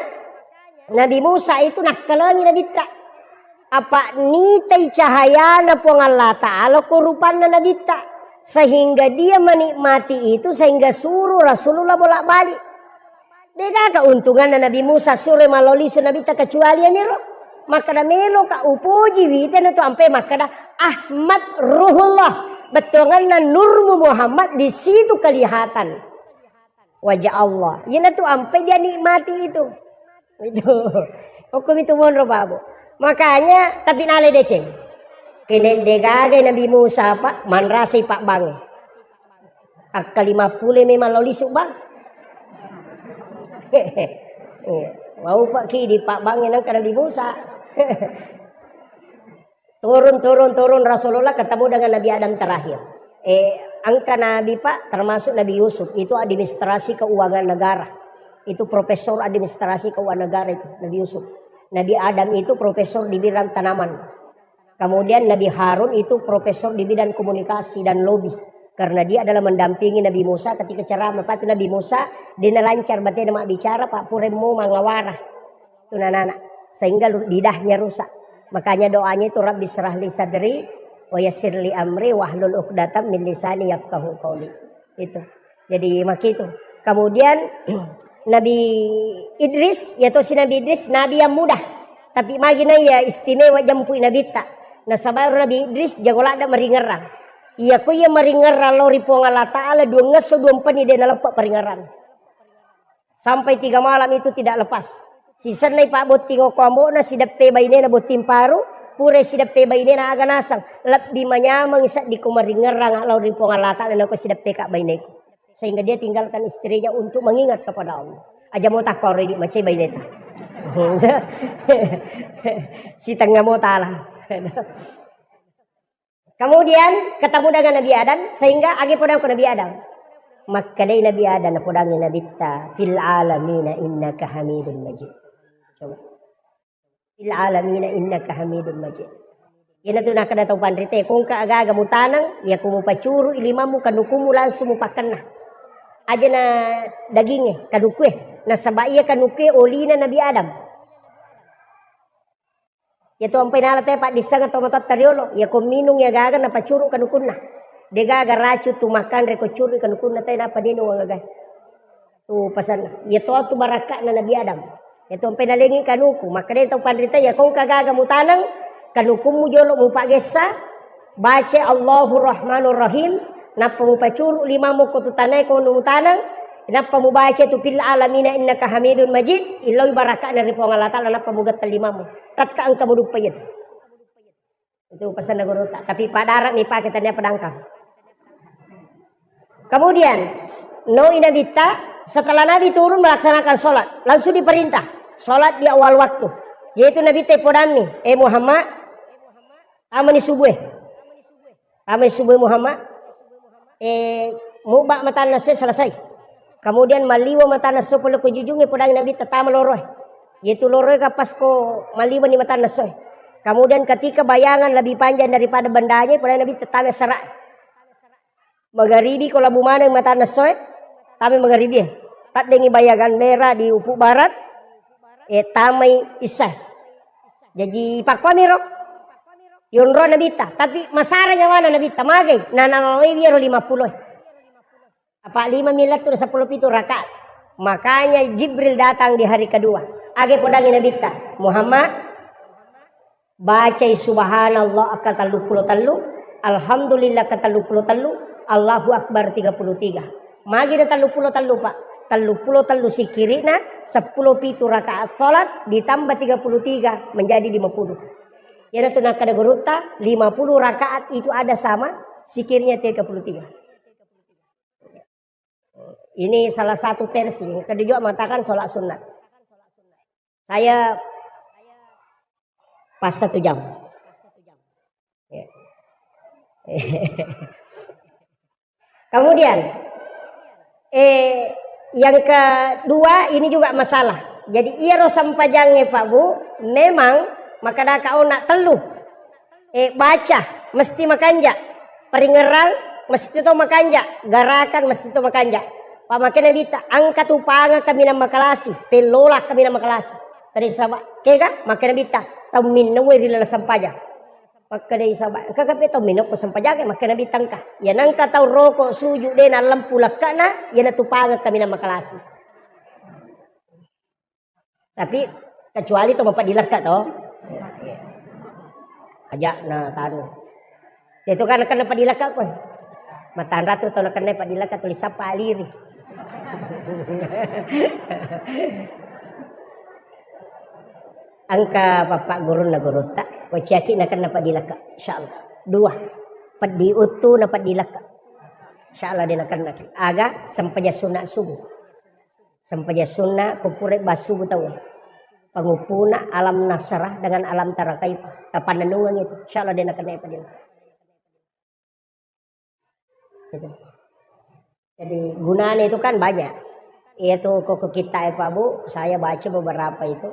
Nabi Musa itu nakkalengi Nabitta. Apa nitai cahayana Puang Allah Ta'ala ko rupanna Nabitta. Sehingga dia menikmati itu, sehingga suruh Rasulullah bolak-balik. Dega keuntunganna Nabi Musa suro malao lisu Nabitta kecuali aniro. Makkeda meloka upoji witena tu ampe makkeda Ahmad Ruhullah. Bettuanganna nurmu Muhammad di situ kelihatan wajah Allah. Iyana tu ampe dia nikmati itu. Itu. Hukum itu monro babu. Makanya tapi nale deceng. Kene degaga Nabi Musa apa manrasai Pak Bang. Akka lima pulo memang lao lisu, Bang. Iya. Mau Pak ki di Pak Bang yang kada di Musa. Turun, turun, turun Rasulullah ketemu dengan Nabi Adam terakhir. Eh, angka Nabi, Pak, termasuk Nabi Yusuf, itu administrasi keuangan negara. Itu profesor administrasi keuangan negara itu, Nabi Yusuf. Nabi Adam itu profesor di bidang tanaman. Kemudian Nabi Harun itu profesor di bidang komunikasi dan lobby. Karena dia adalah mendampingi Nabi Musa ketika ceramah. Patu Nabi Musa, dia lancar batena mak bicara, Pak, puremmu mangawara. Tunanana. Sehingga lu-, lidahnya rusak. Makanya doanya itu, "Rabbi syrah li sadri, wa yassir li amri, wahlul uqdatam min lisani yafqahu qauli." Itu. Jadi, makitu. Kemudian, Nabi Idris, yaitu si Nabi Idris, Nabi yang muda. Tapi magi na iya istimewa jampui Nabitta. Nasaba Nabi Idris jago ladda maringerang. Iya ko iya maringerrang lao ri Puang Allah Ta'ala, duangngesso duampenni de' naleppe' paringerrang. Sampai tiga malam itu tidak lepas. Sisennai pabbotting okko ambo'na, sideppe bainena botting paru, pura sideppe bainena aga naseng. Lebbi manyameng seddi ko maringerrang lao ri Puang Allah Ta'ala nako sideppe ka baineku. Sehingga dia tinggalkan istrinya untuk mengingat kepada Allah. Aja mo takkoro idi macai baineta. Sitengnga mo tala. Kemudian ketemu dengan Nabi Adam, sehingga agi podang ko Nabi Adam. Makkedai Nabi Adam, podangi Nabitta, "Fil alamina innaka hamidun majid." Coba. "Fil alamina innaka hamidun majid." Iyanatu nakkeda tau panrita, ko engka aga-aga mutaneng, iya ko mupacuru ilimammu, kanukummu langsung mupakkenna. Aja na dagingnge, kanukue. Nasaba iya kanukue olina Nabi Adam. Iyatu ampai nala te paddissengeng tomatoatta riolo, iya ko minung iya gaga napacuru kanukunna. De' gaga racun tu makanre ko curu kanukunna te nappa ninung agaga. Tu pasanna. Iyatu tu barakka'na Nabi Adam. Iyatu ampai nalengi kanuku, makkeda tau panrita, iya ko engka gaga mutaneng, kanukummu jolo mupaggessa, baca Allahu Rahmanur Rahim, nappa mupacuru limammu ko tu tanae ko mutaneng, nappa mubaca tu fil alamina innaka hamidun majid, illoi barakka'na ri Puang Allah Ta'ala, nappa mugette limammu. Tette engka muduppa iyatu. Itu pesanna gurutta. Tapi padara mi pake tania pedangkang. Kemudian, noi Nabitta, setelah Nabi turun melaksanakan sholat, langsung diperintah sholat di awal waktu. Yaitu Nabitta podammi, "Eh Muhammad, tamani subuh, eh. Tamani subuh Muhammad, eh, muba matanna essoe selesai." Kemudian maliwa matanna esso pole ko jujungnge, podang Nabitta, "Tama loroe." Yaitu loroe ka pas ko maliwa ni matanna essoe. Kemudian ketika bayangan lebih panjang daripada bendanya, podang Nabitta, "Tama sera." Magaribi ko labu maneng matanna essoe, tama magaribi. Taddengi bayangan merah di ufuk barat, eh, tamai isya. Jadi pakkuamiro. Yonro Nabitta, tapi masara nyawana Nabitta, magai. Nah, nah, nah, iyaro lima pulo. Apa lima mi lettu seppulo pitu rakaat. Makanya Jibril datang di hari kedua. Age podangi Nabitta, "Muhammad, bacai subhanallah akka telluppulo tellu, alhamdulillah akka telluppulo tellu, Allahu Akbar tiga puluh tiga." Magi na telluppulo tellu, Pak? Telluppulo tellu sikiri'na, seppulo pitu rakaat sholat, ditambah tiga puluh tiga, menjadi lima puluh. Iyanatu nakkeda gurutta, lima puluh rakaat itu ada sama sikirnya tiga puluh tiga. Ini salah satu versi. Yang kedua mengatakan sholat sunat. Saya pas satu jam. Ya. Kemudian, eh, yang kedua ini juga masalah. Jadi, iyaro sempajangnge, Pak Bu, memang makkadaka ona tellu. Eh, baca mesti makanja, paringerrang mesti to makanja, garakan mesti to makanja. Pamake Nabitta, engka tu pangeng kaminang makalasi, pellola kaminang makalasi. Tadi saba, kega, make Nabitta, tau minnawe ri laleng sempajang. Makkedai saba, engka kape tau minnawe ko sempajang, make Nabitta engka. Ya nengka tau roko suju de nallempu lekkana, ya natu pangeng kaminang makalasi. Tapi kecuali to mapaddi lekka to. Aja na tanu. Itu kan kenna paddi lekka ko. Matanra tu to kenna paddi lekka tuli sappa aliri. Engka papa gurunna gurutta, ko ciaki na kenna paddi lekka, insyaallah. Dua. Peddi uttu na paddi lekka. Insyaallah de na kenna. Aga sempajang sunna subuh. Sempajang sunna ko pura bassubu tau. Panguppuna alam nasrah dengan alam tara kaifa. Tapannennungeng itu. Insyaallah de na kenna paddi lekka. Gitu. Jadi gunanya itu kan banyak. Iya tu ko kita ya Pak Bu, saya baca beberapa itu.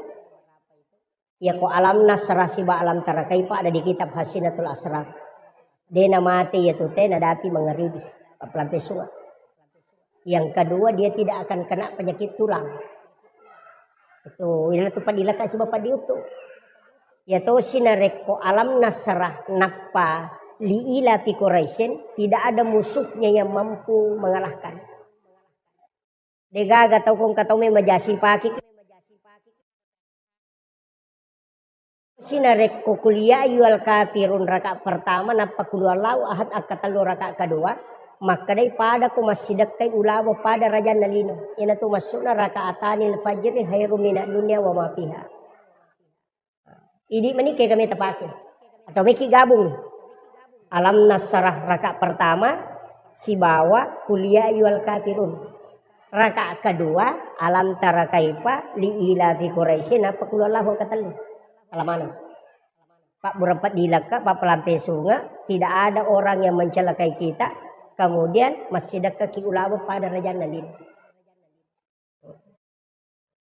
Iya ko alam nasrah siba alam tara kaifa ada di kitab Hasinatul Asrar. De na mate iya tu te nadapi mangaribi. Pappelampe sunga. Yang kedua, dia tidak akan kena penyakit tulang. Itu, ina tu paddi lekka siba paddi uttu. Ya tosi narekko alam nasrah nappa li ila fi Quraisyin, tidak ada musuhnya yang mampu mengalahkan. Degaga tau kong katau memang jasi paki. Sinarekko kuliah ayyuhal kafirun rakaat pertama, nappa qul huwallahu ahad akkatellu rakaat kedua, makkedai pada ko massidekkai ulabo pada rajanna lino. Iyanatu maksudna rakaatanil fajri khairum minad dunya wa ma fiha. Idi mani kega meta pake. Atau meki gabung. Alam nasrah rakaat pertama sibawa kuliah ayyuhal kafirun. Rakaat kedua alam tara kaifa li ilafi Quraisy, nappa qul huwallahu rakaat tellu. Alamana. Pak burapet dilakka, Pak pelampe sunga, tidak ada orang yang mencelakai kita, kemudian massidekka ki ulabo pada rajanna lino.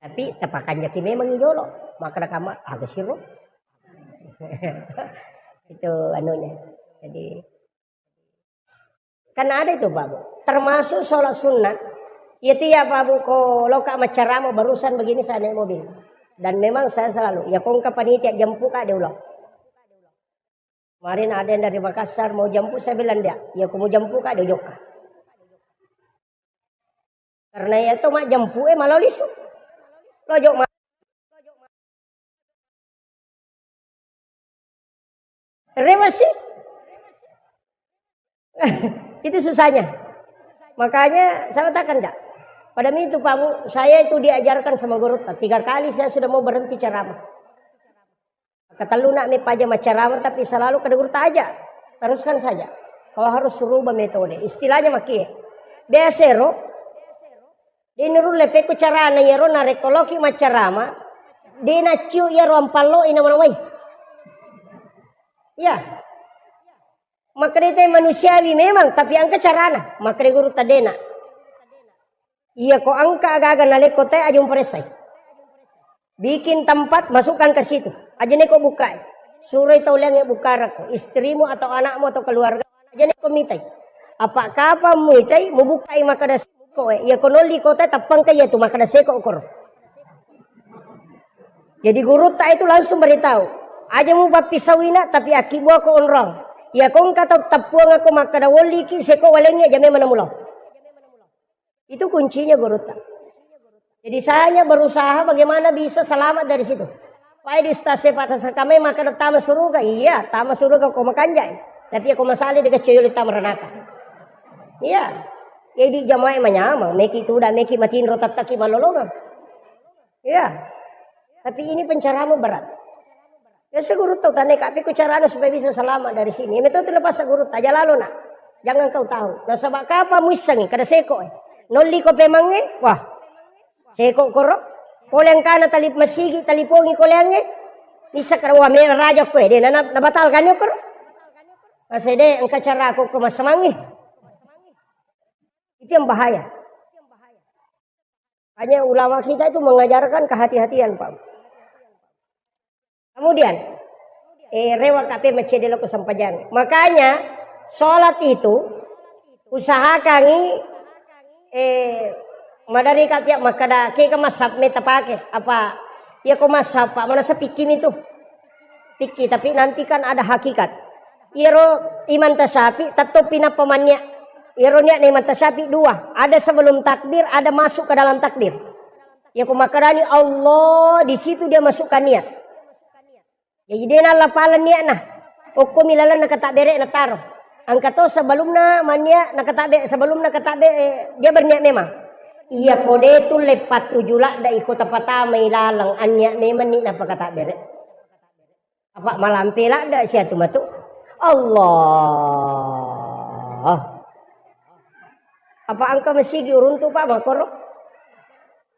Tapi tapakanjaki memang i jolo. Makkeda kamma, aga siro. Itu anunya. Jadi, kan ada itu, Pak Bu. Termasuk sholat sunnah. Itu ya, Pak Bu, ko loka maccarama barusan begini saya naik mobil. Dan memang saya selalu, ya, ko engka panitia jampu ka diulang. Kemarin ada yang dari Makassar mau jampu, saya bilang dia, ya, ko mau jampu ka diujokka. Karena ya to majjempu e malau lisu. Lojok ma-, rewasi. Itu susahnya. Makanya saya katakan, Kak, pada itu, Pak Bu, saya itu diajarkan sama guru, tiga kali saya sudah mau berhenti ceramah. Ketellu nak me paja maccarama, tapi selalu kada guru taja. Teruskan saja. Kau harus rubah metode. Istilahnya maki. Biasa ro. Di nurul lepeku carana yero narekko loki maccarama. Di naciu yero ampallo ina manawai. Ya. Makkeda te manusiawi memang, tapi engka carana. Makkeda guru tadena. Iya ko engka aga-aga nalekko te aja muparessai. Bikin tempat, masukkan ke situ. Aja neko bukai. Suroi tau liangnge bukarakko. Istrimu atau anakmu atau keluarga. Aja neko mitai. Apa kapang muitai, mubukai makkeda seko e. Iya ko nolli kota tappangka iya tu makkeda seko koro. Jadi gurutta itu langsung beritahu, aja mu pappisauina, tapi akkibuako onrong. Iya ko engka tau tappuangako makkeda wolliki seko walengnge, aja memang namulo. Itu kuncinya gurutta. Jadi saya hanya berusaha bagaimana bisa selamat dari situ. Pai di ustaz sepak tasakame makkeda tama suruga, iya tama suruga ko makanjai. Tapi ko masale de kecil tama ranaka. Iya. Jadi jamaah manyamang, meki tuda, meki matinro tattaki malolongang. Iya. Tapi ini pencerahan berat. Biasa guru tau tane kape ku carana supaya bisa selamat dari sini. Metode tu lepas guru taja lalo nak. Jangan kau tahu. Nasaba kapa muissangi kada seko e. Nolli ko pemangnge, wah. Seko koro. Pole engkana tali masigi talipongi koleangnge. Nissa kada wah mera raja koe de na nabatalkan yo koro. Masede engka cara ko ko masamangi. Itu yang bahaya. Hanya ulama kita itu mengajarkan kehati-hatian, Pak. Kemudian, eh, rewa kape macede loko sempajang. Makanya, sholat itu usahakangi, eh, madari ka tiap makkeda, kega masab meta pake, apa, iya ko masab, Pak, mana sepikimi tu. Pikki, tapi nanti kan ada hakikat. Iyaro Imam Tasyafi, tettoppi nappa mannia. Iyaro niatna Imam Tasyafi dua, ada sebelum takbir, ada masuk ke dalam takbir. Iya ko makkedani Allah, di situ dia masukkan niat. Jadi de nallapaleng niatna. Okkomi lalenna katabbere nataro. Engka to sebelumna mannia nakatabbe, sebelumna katabbe, eh, dia berniat memang. Iya ko de tulle pattuju ladda iko tapatamai laleng anniat memang ni napakatabbere. Apa malampe ladda siatu matu. Allah. Apa engka masigi uruntu, Pak, makkoro?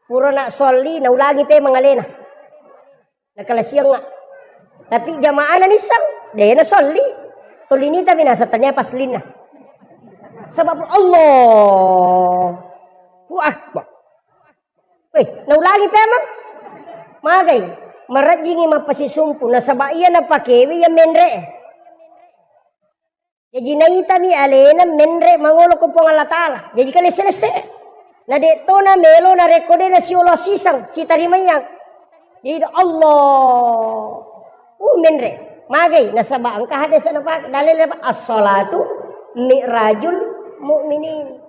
Pura nak solli, naulangi pe mangalena. Nakalasiang nga. Tapi jamaah na nissang, de na solli. Tolini tapi nasa tania paslinna. Sebab Allah. Hu Akbar. Weh, naulangi pemang. Magai, marajjingi mappasisumpu, nasaba iya napakewe iya menre. Jaji naitami alena menre mangolo ko Puang Allah Ta'ala. Jaji kalesse-lesse. Na de tona melo narekko de nasiolo sisang, sitarimayang. Jadi Allah. Uh, menre. Magai, nasaba engka hadis napake, dalil apa? As-salatu mi'rajul mu'minin.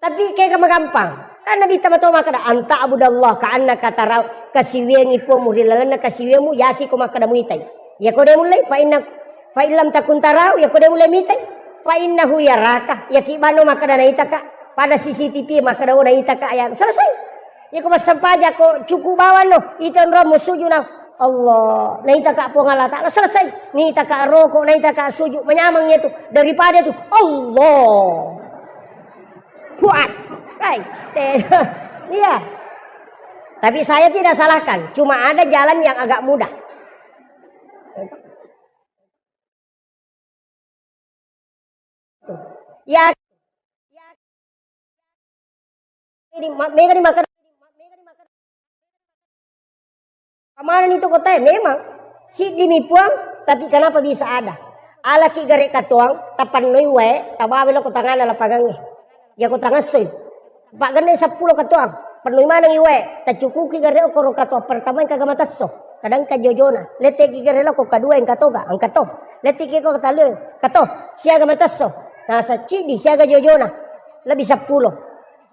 Tapi kega magampang. Kan Nabitta mato makkeda, "Anta abudallah ka annaka tarau," kasiwiangi Puangmu ri lalenna kasiwiammu, yaki ko makkeda muitai. Yako de mullei, fa inna, fa illam takun tarau, yako de mullei mitai. Fa innahu yaraka, yaki bano makkeda naitaka. Pada C C T V makkeda, "Oh, naitaka," ya selesai. Yako massempajang ko cukup bawanno, ita onrong musuju na Allah, naitaka Puang Allah Ta'ala, selesai. Naitaka roko, naitaka suju, manyameng itu daripada itu Allah. Kuat. Hai, te-, iya. Tapi saya tidak salahkan, cuma ada jalan yang agak mudah. Ya, ini ma-, mega ni makan. Kemana nih toko teh? Memang siddi mi Puang, tapi kenapa bisa ada? Alaki gare katuang, tapannoi wae, tabawa lo ko tangana lapangangnge. Ya ko tangassoi. Paggenne seppulo katuang, pennoi maneng iwae, tacukuki gare okoro katuang pertama engka gama tesso, kadang ka jojona, letteki gare loko kadua engka toga, engka to, letteki ko talue, kato, siaga matesso, nasa cidi siaga jojona, lebih seppulo.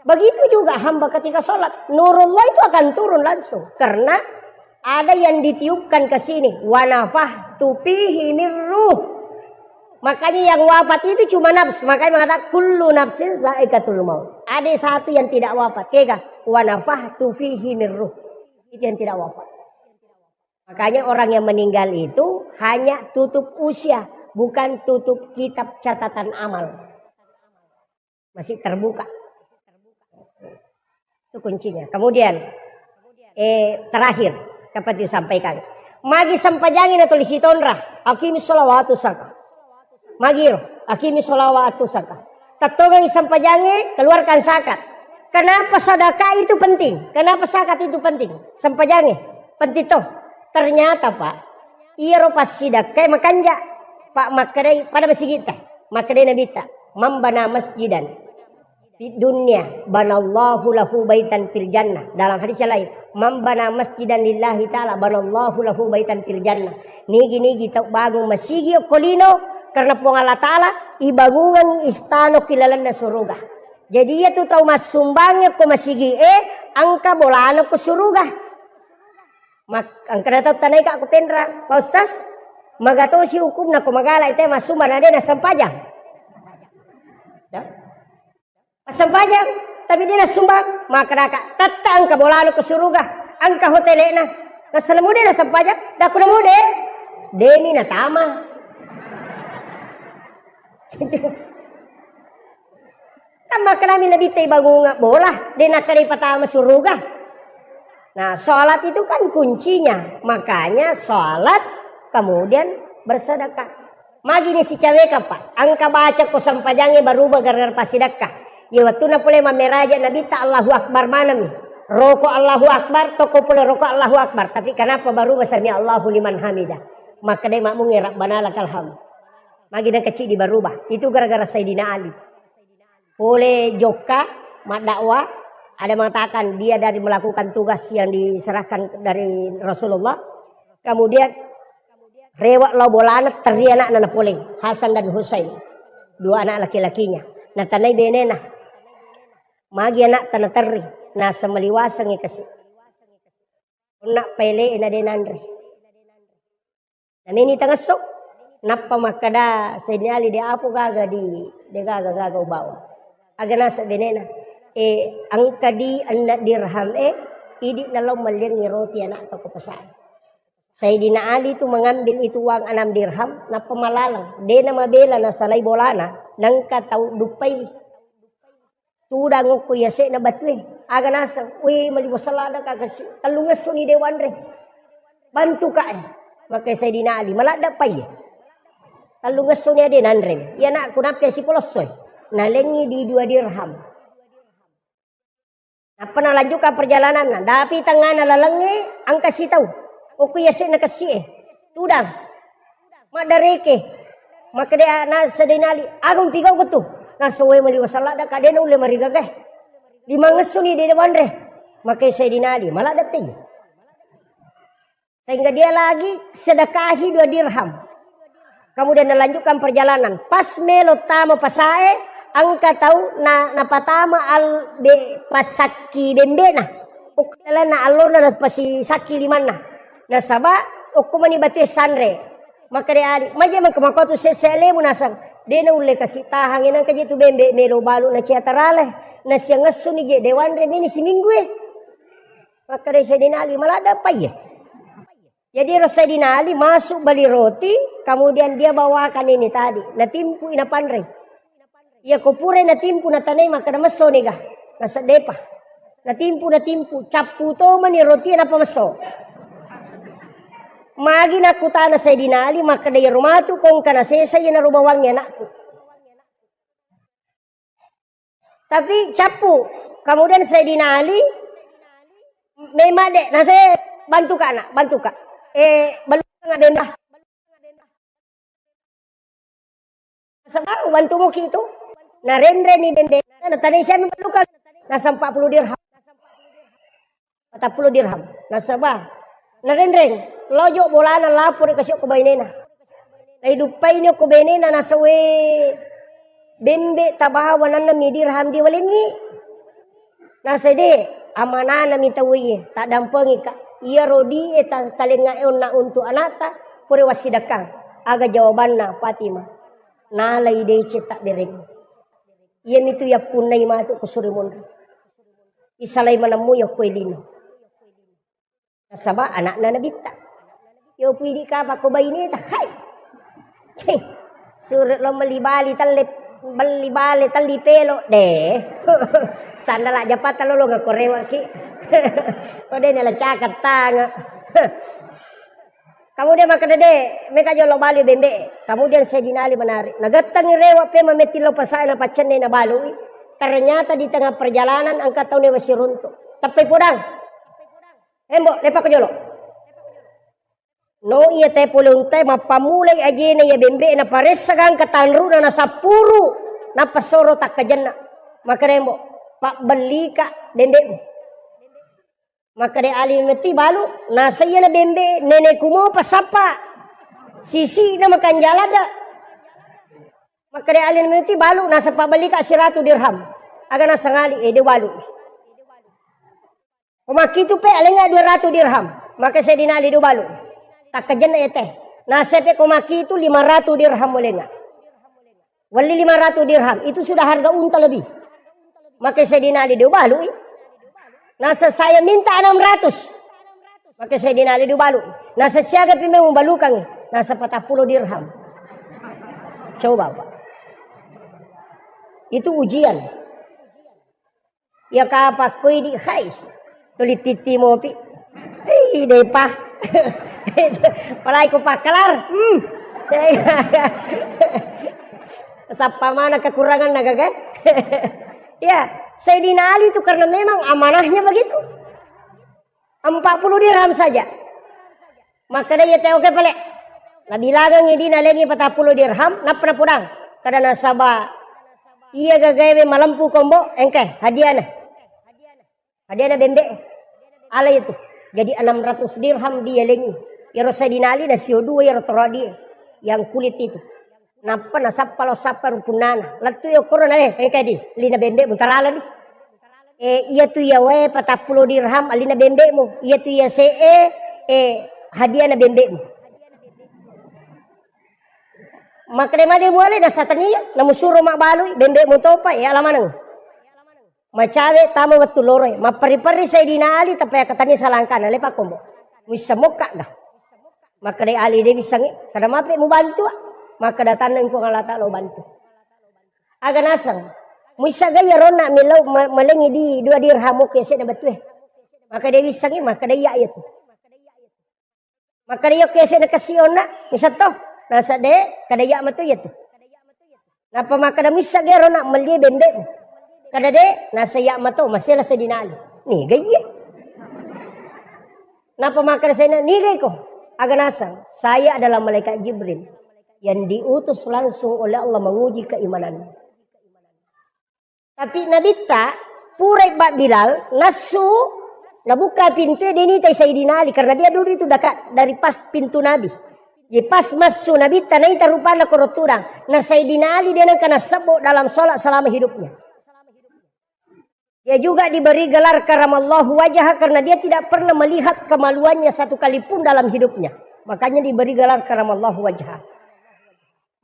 Begitu juga hamba ketika sholat, nurullah itu akan turun langsung, karena ada yang ditiupkan ke sini, wa nafakhtu fihi min ruh. Makanya yang wafat itu cuma nafs. Makanya mengatakan, "Kullu nafsin zaikatul maut." Ada satu yang tidak wafat. Kega? "Wa nafakhtu fihi min ruh." Itu yang tidak wafat. Makanya orang yang meninggal itu hanya tutup usia, bukan tutup kitab catatan amal. Masih terbuka. Itu kuncinya. Kemudian, eh, terakhir, dapat disampaikan. Magi sempajangi na tulis itonra, akimi sholawatu saka. Magi ro, akimi sholawatu saka. Tattongangi sempajangi, keluarkan zakat. Kenapa sedekah itu penting? Kenapa zakat itu penting? Sempajangi, penting toh. Ternyata, Pak, iyaro passidakkai makanja, Pak, makkedai pada masigita, makkedai Nabitta, "Man bana masjidan fid dunya banallahu lahu baitan fil jannah." Dalam hadis yang lain, "Man bana masjidan lillahi ta'ala banallahu lahu baitan fil jannah." Nigi-nigi tau bangung masigi okko lino karena Puang Allah Ta'ala, ibangungengi istana ki lalenna suruga. Jadi iya tu tau massumbang ko masigi e, engka bolana ko suruga. Mak-, engkana tau tanaika ku Tenrang, "Pak Ustaz, magatosi hukumna ko magala ite massumbang na de nassempajang?" Ya. Assempajang, tapi de nassumbang, makkedaka, "Tetta engka bolana ko suruga, engka hotele'na. Nasalemu de nassempajang, dakku namu de, demi natama." Kan makkedami Nabitta ibangunga bola, de nakkeda ipatama suruga. Nah, sholat itu kan kuncinya. Makanya sholat, kemudian bersedekah. Magi ni sicaweka, Pak? Engka baca ko sempajangnge baruba gara-gara passidekka. Ye wettunna pole mammeraja Nabitta Allahu Akbar maneng. Roko Allahu Akbar, toko pole roko Allahu Akbar. Tapi kenapa baruba sami Allahu liman hamidah? Makkedai makmungnge Rabbana lakal hamd. Magi nengka ciddi baruba. Itu gara-gara Sayyidina Ali. Pole jokka maddakwah, ada mengatakan dia dari melakukan tugas yang diserahkan dari Rasulullah. Kemudian rewe lao bolana, terri anakna napoleng, Hasan dan Husain, dua anak laki-lakinya. Natanai benena, magi anakta naterri, naseng maliwasengngi kasi. Onna paele'e na de nanre. Nameni tangesso, nappa makkeda Sayyidina Ali, "De apo gaga di, de gaga-gaga ubawa." Aga naseng benena, "E, engka di enneng dirham e, idi nalao melliangngi roti anakta ko pasae." Sayyidina Ali tu mengambil itu uang enam dirham, nappa malaleng. De namabela nasalai bolana, nengka tau duppaiwi. Tudang okko yase'na batue. Aga naseng, "Weh, maliwasa ladda ka kasi. Tellungessoni de wanre. Bantu ka e." Maka Sayyidina Ali, "Maladda pai. Tellungessoni ade nanre. Iya nak, ku nappi sipolossoi." Nalengi di dua dirham. Nappa nalanjutkan perjalananna. Dapi tengngana lalengnge, engka sitau. Okko yase'na kessi e. Tudang. Maddareke. Makkeda na Sayyidina Ali, "Aga mupigau ketu?" Naseng, "Weh, maliwasa ladda ka, de naulle marigaga e. Limangessoni de wanre." Makkeda Sayyidina Ali, "Maladda pi." Sehingga dia lagi sedekahi dua dirham. Kemudian nalanjutkan perjalanan. Pas melo tama pasae, Engka tau na, napatama al be, passakki bembe'na. Okko lalenna allona napasisakki limanna. Nasaba okko mani batue sanre. Makkeda Ali, maje mengka makotu sesse alemu nasang. De naulle kasi tahang, nengka je tu bembe melo balu na cia tarale. Nasiang essuni je de wanre meni siminggu e. Makkeda Sayyidina Ali, maladda apa iya? Jadi ro Sayyidina Ali masuk beli roti, kemudian dia bawakan ini tadi, natimpui napanrei. Iya ko purai natimpu natanai makkeda messo niga, naseddepa. Natimpu, natimpu, cappu to mani roti napa messo. Magi nakkutana Sayyidina Ali makkeda, iyaro matu ko engka nasesa iyanaro bawangnge anakku. Tapi cappu. Kemudian Sayyidina Ali, memang dek, nah saya bantu kak nak, bantu kak. Eh, belum nggak benda. Sebab bantu moki itu. Nah, rendre ni benda. Nah, tadi saya memperlukan. Nah, empat puluh dirham. Patappulo dirham. Nasaba narenreng, lojo bolana lapor kasi okko bainena. Naiduppaini okko bainena, nasawe bembe tabawa nanna mi dirham diwalengngi. Nasede, amanana mi tauwe, taddampengika. Iyaro di e ta-, talengnga e onna untuk anakta, pura wassidakkang. Aga jawabanna Fatimah? Nalai deceng tabbereng. Iyamitu yappunnai matu ko sure monri. Isalai manemmu yokko lino. Nasaba anakna nabitta. Yo pidi kapa ko baineta, hai. Cih, sure lo melli bali telle, melli bale telli pelo deh. Sandala japatta lolongeng ko rewaki. Ko de nala cakang tanga. Kemudian makkeda de, meka jolo bali bembe. Kemudian Sayyidina Ali menarik. Nagettengi rewa pe mametti lo pasae napaccenne nabalui. Ternyata di tengah perjalanan engka tau ne masiruntu. Teppai podang. Embo, lepako jolo. No iya te pole untai mappamulai ajena iya bembe naparessa gangka tanruna nasappuru. Nappa soro takkajenna. Makkeda embo, pabbellika bembemu. Makkeda Ali metti balu, nasa iyana bembe neneku mopa sappa. Sisi'na makanjala da. Makkeda Ali metti balu, nasa pabbellika siratu dirham. Aga nasang Ali, eh, de balu. Ko makkitu pe alengnga dua ratu dirham. Maka Sayyidina Ali de balu. Takkajenna ete. Nasa pe ko makkitu lima ratu dirham alengnga. Welli lima ratu dirham, itu sudah harga unta lebih. Maka Sayyidina Ali de ubalui. Nasa saya minta enam ratus. Maka Sayyidina Ali de ubalui. Nasa siaga pi memang ubalukangngi. Nasa patappulo dirham. Coba, Pak. Itu ujian. Iya kapakko idi, hai. Tuli titti mopi. Ih, depa. Palai ko pakkalar. Hmm. Sappa mana kekurangan na gaga. Ya, Sayyidina Ali itu karena memang amanahnya begitu. Empat puluh dirham saja. Makkeda iya te, oke pale. Nabilangengngi idi nalengngi patappulo dirham, nappa napodang. Kada nasaba iya gagaewe malempu kombo, engke hadiana. Hadiana bembe. Ala itu. Jadi enam ratus dirham dialengngi. Iyaro Sayyidina Ali nasio dua iyaro toro adie yang kulit itu. Nappa nasappa lao sappa rupunnana. Lettu iya okkoro nale, engka di, lina bembe mutarala di. Eh, iya tu iya wae patappulo dirham alina bembemu. Iya tu iya se e, eh, hadiana bembemu. Makkeda made muale nasatania, namusuro mabbalui bembemu topa, eh, ala maneng. Macawe tama wettu loroe, mapperri-perri Sayyidina Ali, tappa yakkatani salangkana, lepa kombo. Muissa mokka dah. Makkeda Ali de missengngi, kada mape mubantu, ah. Makkeda taneng Puang Allah Ta'ala ubantu. Aga naseng, muissa ga iya ronna millau ma-, malengngi di dua dirham oke sedda bettue. Makkeda missengngi, makkeda iya iya tu. Makkeda iya oke sedda kesi onna, misatto. Nasa de, kada iya matu iya tu. Nappa makkeda missa gero nak mellie bembe. Kada de, nasa iya mato masela sedinali. Niga iye. Nappa makkeda sedina, niga iko? Aga nasang, saya adalah malaikat Jibril yang diutus langsung oleh Allah menguji keimanan. Tapi Nabitta, purai Bak Bilal, nassu, nabuka pintu, dia nitai Sayyidina Ali, karena dia duduk itu dekat dari pas pintu Nabi. Jadi pas massu Nabitta naita rupanna koro tudang. Na Sayyidina Ali de nengka nassebbo dalam sholat selama hidupnya. Dia juga diberi gelar karamallahu wajhah karena dia tidak pernah melihat kemaluannya satu kali pun dalam hidupnya. Makanya diberi gelar karamallahu wajhah.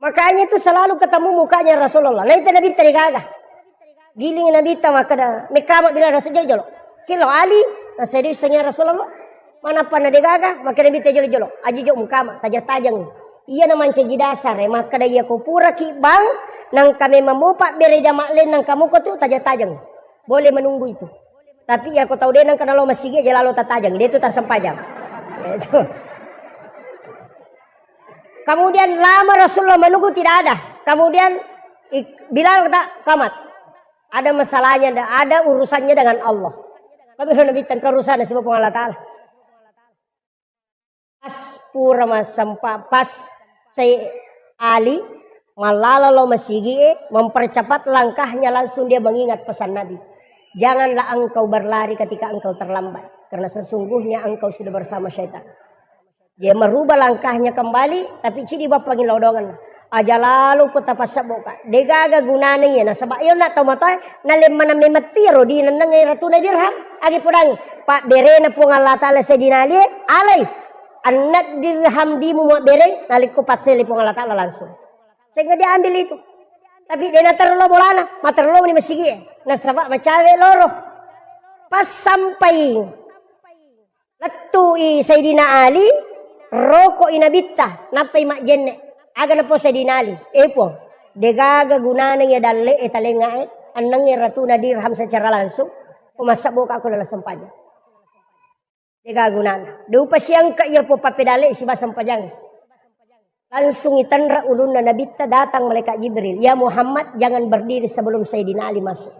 Makanya itu selalu ketemu mukanya Rasulullah. Naita Nabitta de gaga. Giling Nabitta makkeda, mekkama bila Rasul jolo-jolo. Kilo Ali, nasedi sengi Rasulullah. Manappa na de gaga, makkeda Nabitta jolo-jolo. Aji jo mukama, tajang-tajang. Iya na mancaji dasar, eh, makkeda iya ko pura ki bang, nangka memang mopa bere jama lain nangka moko tu tajang-tajang. Boleh menunggu itu. Tapi iya ko tau de nangka nalo masigi aja lalo tatajang, de tu tasempajang. Itu. Kemudian lama Rasulullah menunggu tidak ada. Kemudian ik-, Bilal tak kamat. Ada masalahnya, ada urusannya dengan Allah. Tapi Nabi tengka urusan sebab Allah Ta'ala. Pas pura masempa-, pas Sayyid Ali mallala lo masigi, mempercepat langkahnya, langsung dia mengingat pesan Nabi. Janganlah engkau berlari ketika engkau terlambat, karena sesungguhnya engkau sudah bersama syaitan. Dia merubah langkahnya kembali, tapi cidi bappangi lodongan. Aja lalu putta passebboka. Degaga gunana iya, nasaba iya na tau matoa, nalemmana memetti ro di nenneng ratuna dirham. Agi podangi, Pak berena Puang Allah Ta'ala Sayyidina Ali, alai. Anna dirham dimu mabbereng, nalikko patsele Puang Allah Ta'ala langsung. Sehingga dia ambil itu. Tapi dia naterlo bolana, materlo ni masigi. Nasaba macawe loro. Pas sampai Lettui Sayyidina Ali, rokoi Nabitta, nappai majjenne. Aga napo Sayyidina Ali, "Eh Puang, degaga gunana iya dalle e talenga e, annangnge ratuna dirham secara langsung, ko massabboka ko lala sempajang. Degaga gunana. Dupa siangka iya po pappedalle siba sempajang." Langsung itenra ulunna Nabitta, datang malaikat Jibril, "Ya Muhammad, jangan berdiri sebelum Sayyidina Ali masuk."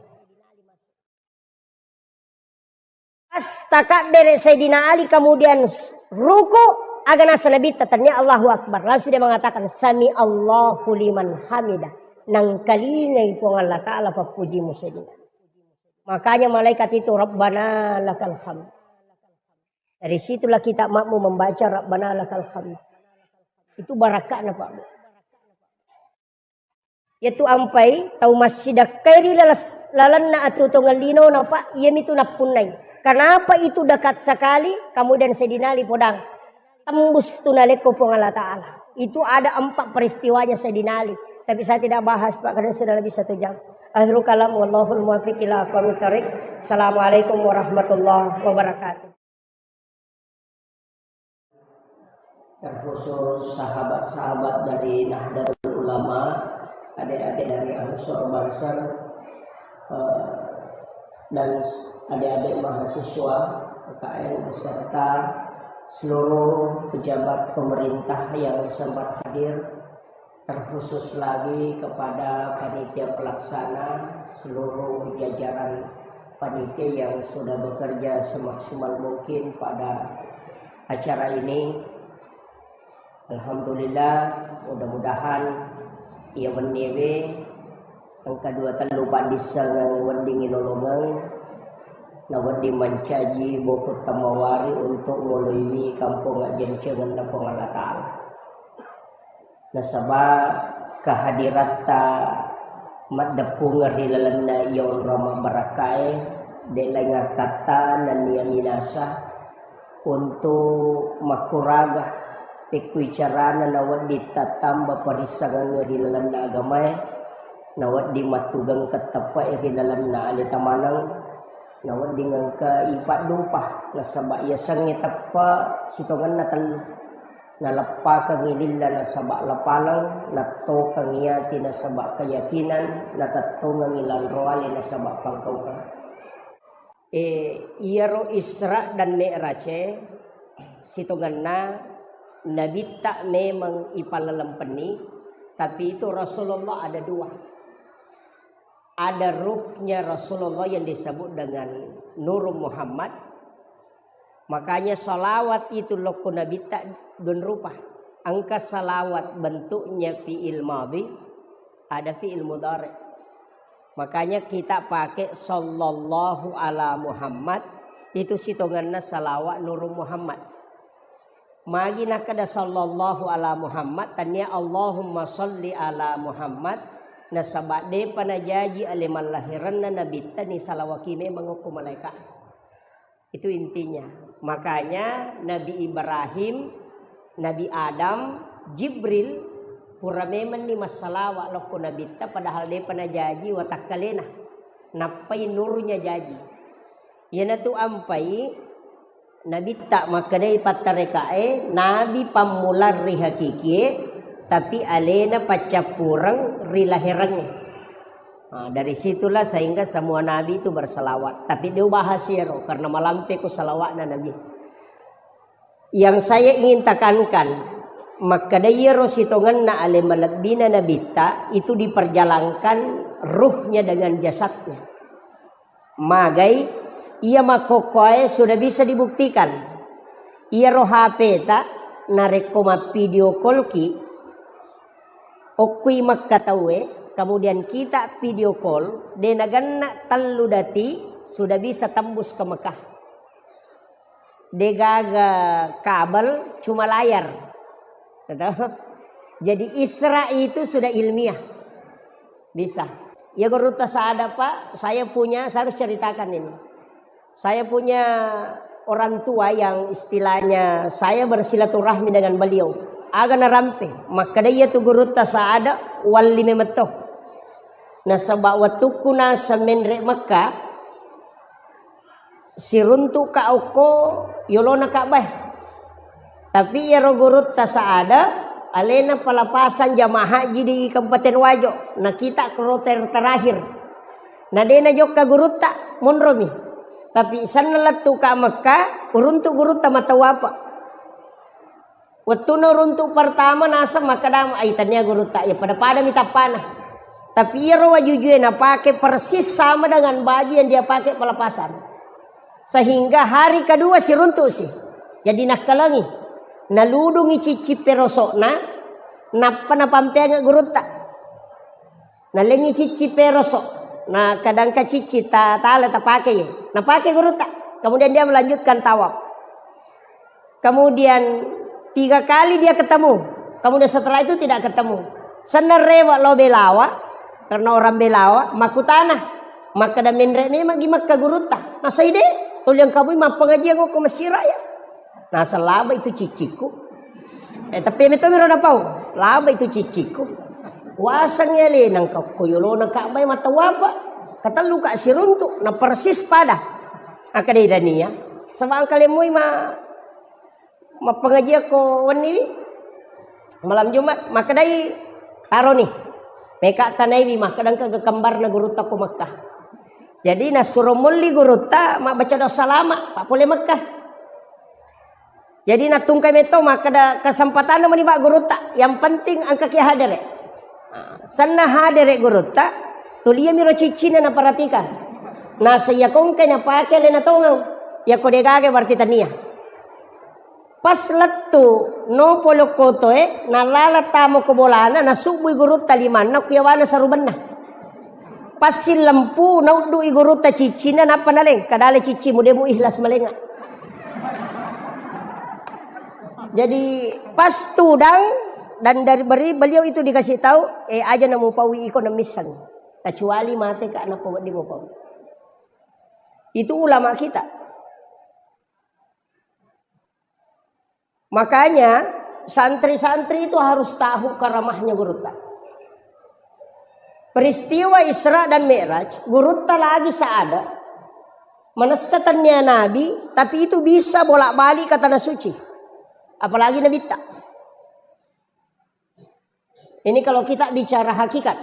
Pas takabbere Sayyidina Ali, kemudian ruku, aga nasa Nabitta, tania Allahu Akbar. Langsung dia mengatakan, "Sami Allahu liman hamida." Nangkalingai Puang Allah Ta'ala pappujimu Sayyidina Ali. Makanya malaikat itu, "Rabbana lakal hamd." Dari situlah kita makmu membaca, "Rabbana lakal hamd." Itu barakatna, Pak. Yaitu ampai tau massidakkai ri lalas-, lalenna atuo tongeng linona, Pak, iyamitu nappunnai. Kenapa itu dekat sekali? Kemudian Sayyidina Ali podang, tembus tu nalekko Puang Allah Ta'ala. Itu ada empat peristiwanya Sayyidina Ali. Tapi saya tidak bahas, Pak, karena sudah lebih satu jam. Akhirul kalam, wallahul muwaffiq ila aqwamit thariq. Assalamualaikum warahmatullahi wabarakatuh. Terkhusus sahabat-sahabat dari Nahdlatul Ulama, adik-adik dari Ansor Banser, eh, dan adik-adik mahasiswa P K N beserta seluruh pejabat pemerintah yang sempat hadir, terkhusus lagi kepada panitia pelaksana, seluruh jajaran panitia yang sudah bekerja semaksimal mungkin pada acara ini. Alhamdulillah, mudah-mudahan iya wenniewe engka dua tellu paddissengeng wedding ilolongeng, na wedding mancaji bokutta mawari untuk ngoloiwi kampong ajjancengenna Puang Allah Ta'ala. Nasaba kehadiratta maddeppungeng ri lalenna iya onrong mabbarakkae, de laing akkatta nennia minasa untuk makkuraga pekkui carana nawedding tattamba parissengengnge ri lalenna agamae, nawedding mattugengkeng teppe'e ri lalenna aleta maneng, nawedding engka ipaddupa, nasaba yasengnge teppe sitongenna tellu. Naleppakengngi lilla nasaba lapaleng, nattokeng iyati nasaba keyakinan, natettongengngi lanroale nasaba pangkaukeng. E, iyaro Isra dan Mi'raj e, sitongenna Nabitta memang ipallelempenni, tapi itu Rasulullah ada dua. Ada ruhnya Rasulullah yang disebut dengan Nur Muhammad. Makanya salawat itu lokko Nabitta dua rupa. Engka salawat bentuknya fi'il madhi, ada fi'il mudhari. Makanya kita pakai sallallahu ala Muhammad, itu sitongenna salawat Nur Muhammad. Magi nakkeda sallallahu ala Muhammad, tania Allahumma salli ala Muhammad, nasaba depa najaji ale mallahiranna nabitta ni salawaki memang okko malaika. Itu intinya. Makanya Nabi Ibrahim, Nabi Adam, Jibril pura memenni massalawa lokko nabitta padahal depa najaji watakkalena. Nappai nurnya jaji. Iyanatu ampai nabitta makkedai pattarekae, nabi pammulang ri hakikie, tapi alena paccappureng ri laherengnge. Nah, dari situlah sehingga semua nabi itu berselawat. Tapi dia bahas iyaro karena malampe ko salawatna nabi. Yang saya ingin tekankan, makkeda iyaro sitongenna ale malebbina nabitta itu diperjalankan ruhnya dengan jasadnya. Magai, iya makkokkoe sudah bisa dibuktikan. Iyaro H P ta narekko mappidio call ki, okkui Mekka tauwe, kemudian kita video call, de nagenna tellu detik sudah bisa tembus ke Mekah. Degaga kabel, cuma layar. Gitu. Jadi Isra itu sudah ilmiah. Bisa. Ya gurutta sada, Pak, saya punya, saya harus ceritakan ini. Saya punya orang tua yang istilahnya saya bersilaturahmi dengan beliau. Aga narampe, makkeda iya tu gurutta sada, walli memetto. Nasaba wettukku naseng menre Mekka, siruntu'ka okko yolona Ka'bah. Tapi iyaro gurutta sada, alena pelepasan jamaah haji di Kabupaten Wajo. Na kita kloter terakhir. Na de najokka gurutta, monromi. Tapi senna lettuka Mekka, uruntu gurutta matawapa. Wettunna runtu pertama naseng makkeda, "Ai, tania gurutta, ya pada-pada mi tappana." Tapi iyaro wajujue napake persis sama dengan baju yang dia pakai pelepasan. Sehingga hari kedua siruntu si. Jadi nakkalengi. Naludungi cicci perosokna, nappa napampeangngi gurutta. Nalengi cicci perosok. Nah, kadangka cicci ta tala tapake ye. Napake gurutta. Kemudian dia melanjutkan tawaf. Kemudian tiga kali dia ketemu. Kemudian setelah itu tidak ketemu. Senna rewe lao Belawa, karena orang Belawa, makkutana. Makkeda menre memang gi Mekka gurutta. Nasai de, toliang kamui mappengajian ko Masjid Raya. Naseng laba itu cicciku. Eh, tapi metto miro napau. Laba itu cicciku. Waseng ele nang ko yolona Ka'bah matawapa. Katellu ka siruntu, na persis pada. Akkeda dania. Sebab engka lemmui ma mappengajian ko wenni wi. Malam Jumat, makkedai taroni. Meka tanaiwi, makkeda engka kembarna gurutta ko Mekah. Jadi nasuro molli gurutta mabbaca doa salama, pak pole Mekah. Jadi nattungkai metto makkeda kesempatanna meni pak gurutta, yang penting engka ki hadere. Nah, senna hadere gurutta, tuliami ro ciccina naperhatikan. Naseng iyako engkai napake alena tongeng. Iyako degaga berarti tania. Pas lettu nopo lokkotoe, nalala tamo ko bolana, nasubbui gurutta limanna ku yawana sarubenna. Pas sillempu, nauddu'i gurutta ciccinna, nappa naleng, kadale ciccimu, de mu ikhlas malenga. Jadi pas tudang, dan dari beri beliau itu dikasih tahu, eh, aja namu pawi iko namisseng. Kecuali mate ka nappa wedding mu pawi. Itu ulama kita. Makanya santri-santri itu harus tahu karamahnya gurutta. Peristiwa Isra dan Mi'raj, gurutta lagi saada, manessa tania nabi, tapi itu bisa bolak-balik ke tanah suci. Apalagi nabitta. Ini kalau kita bicara hakikat.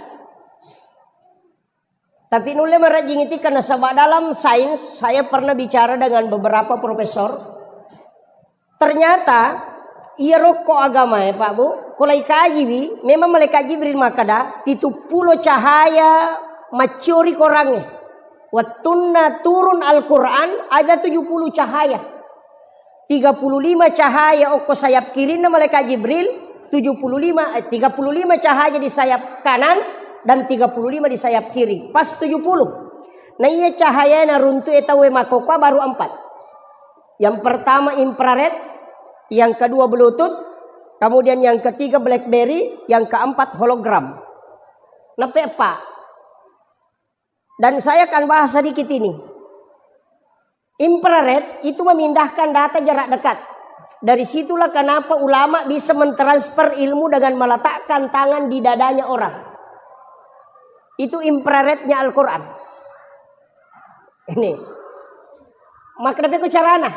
Tapi nulle marajing iti karena sebab dalam sains, saya pernah bicara dengan beberapa profesor. Ternyata iya rokko agama ya Pak Bu, kalau ikaji wi, memang malaikat Jibril makkeda pitu pulo cahaya maccuri korangnge. Wettunna turun Al-Quran ada tujuh puluh cahaya. Tiga puluh lima cahaya okko sayap kirinna malaikat Jibril, tujuh puluh lima, eh, tiga puluh lima cahaya di sayap kanan dan tiga puluh lima di sayap kiri. Pas tujuh puluh. Nah, iya cahaya naruntu e tauwe makkokkoe baru empat. Yang pertama infrared, Yang kedua Bluetooth, kemudian yang ketiga BlackBerry, yang keempat hologram. Neppe eppa. Dan saya akan bahas sedikit ini. Infrared itu memindahkan data jarak dekat. Dari situlah kenapa ulama bisa mentransfer ilmu dengan meletakkan tangan di dadanya orang. Itu infrarednya Al-Quran. Ini. Maka tapi ku carana.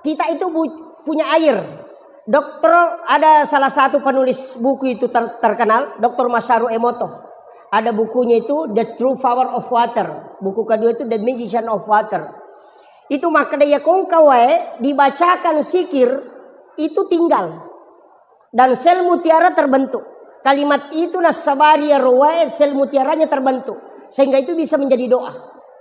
Kita itu bu- punya air. Dokter, ada salah satu penulis buku itu ter- terkenal, Dokter Masaru Emoto. Ada bukunya itu The True Power of Water. Buku kedua itu The Magician of Water. Itu makna ya kongka wae dibacakan sikir itu tinggal. Dan sel mutiara terbentuk. Kalimat itu nassabari ya rowae sel mutiaranya terbentuk. Sehingga itu bisa menjadi doa.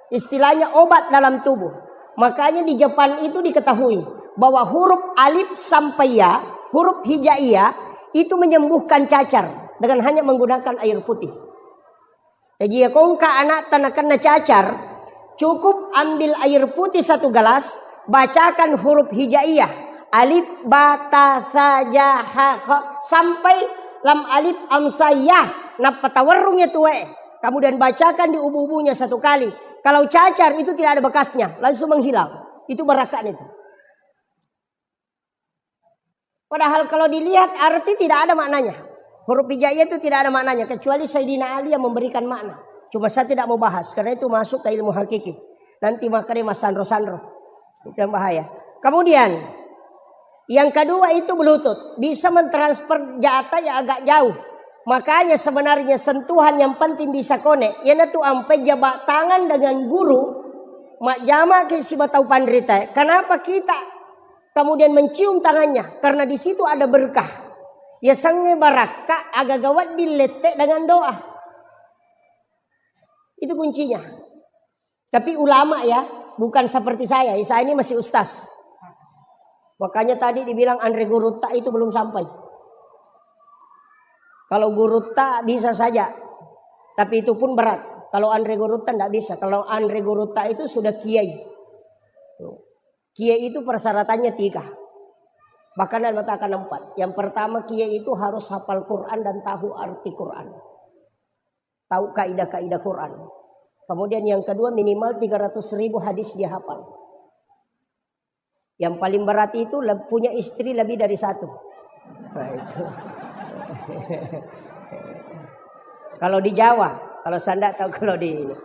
Istilahnya obat dalam tubuh. Makanya di Jepang itu diketahui bahwa huruf alif sampai ya, huruf hijaiyah itu menyembuhkan cacar dengan hanya menggunakan air putih. Jadi ya kongka anak tanakenna cacar, cukup ambil air putih satu gelas, bacakan huruf hijaiyah, alif, ba, ta, sa, ja, ha, kha, sampai lam alif, am, sa, ya, nappa tawerrung ya tuwe. Kemudian bacakan di ubu-ubunya satu kali. Kalau cacar itu tidak ada bekasnya, langsung menghilang. Itu barakaknya itu. Padahal kalau dilihat arti tidak ada maknanya. Huruf hijaiyah itu tidak ada maknanya, kecuali Sayyidina Ali yang memberikan makna. Cuma saya tidak mau bahas, karena itu masuk ke ilmu hakiki. Nanti makanya mas sanro-sanro. Itu yang bahaya. Kemudian, yang kedua itu Bluetooth. Bisa mentransfer data yang agak jauh. Makanya sebenarnya sentuhan yang penting bisa connect. Iyanatu ampai jabat tangan dengan guru, majjama ke sibatau panrita. Kenapa kita kemudian mencium tangannya, karena di situ ada berkah. Ya sange barakka, agaga wedding lette dengan doa. Itu kuncinya. Tapi ulama ya, bukan seperti saya. Saya ini masih ustaz. Makanya tadi dibilang anre gurutta itu belum sampai. Kalau gurutta bisa saja, tapi itu pun berat. Kalau anre gurutta ndak bisa. Kalau anre gurutta itu sudah kiai. Kiai itu persyaratannya tiga. Bahkan ada mengatakan empat. Yang pertama, kiai itu harus hafal Quran dan tahu arti Quran. Tahu kaidah-kaidah Quran. Kemudian yang kedua, minimal tiga ratus ribu hadis dia hafal. Yang paling berat itu le- punya istri lebih dari satu. Nah, itu. Kalau di Jawa, kalau saya ndak tahu kalau di ini.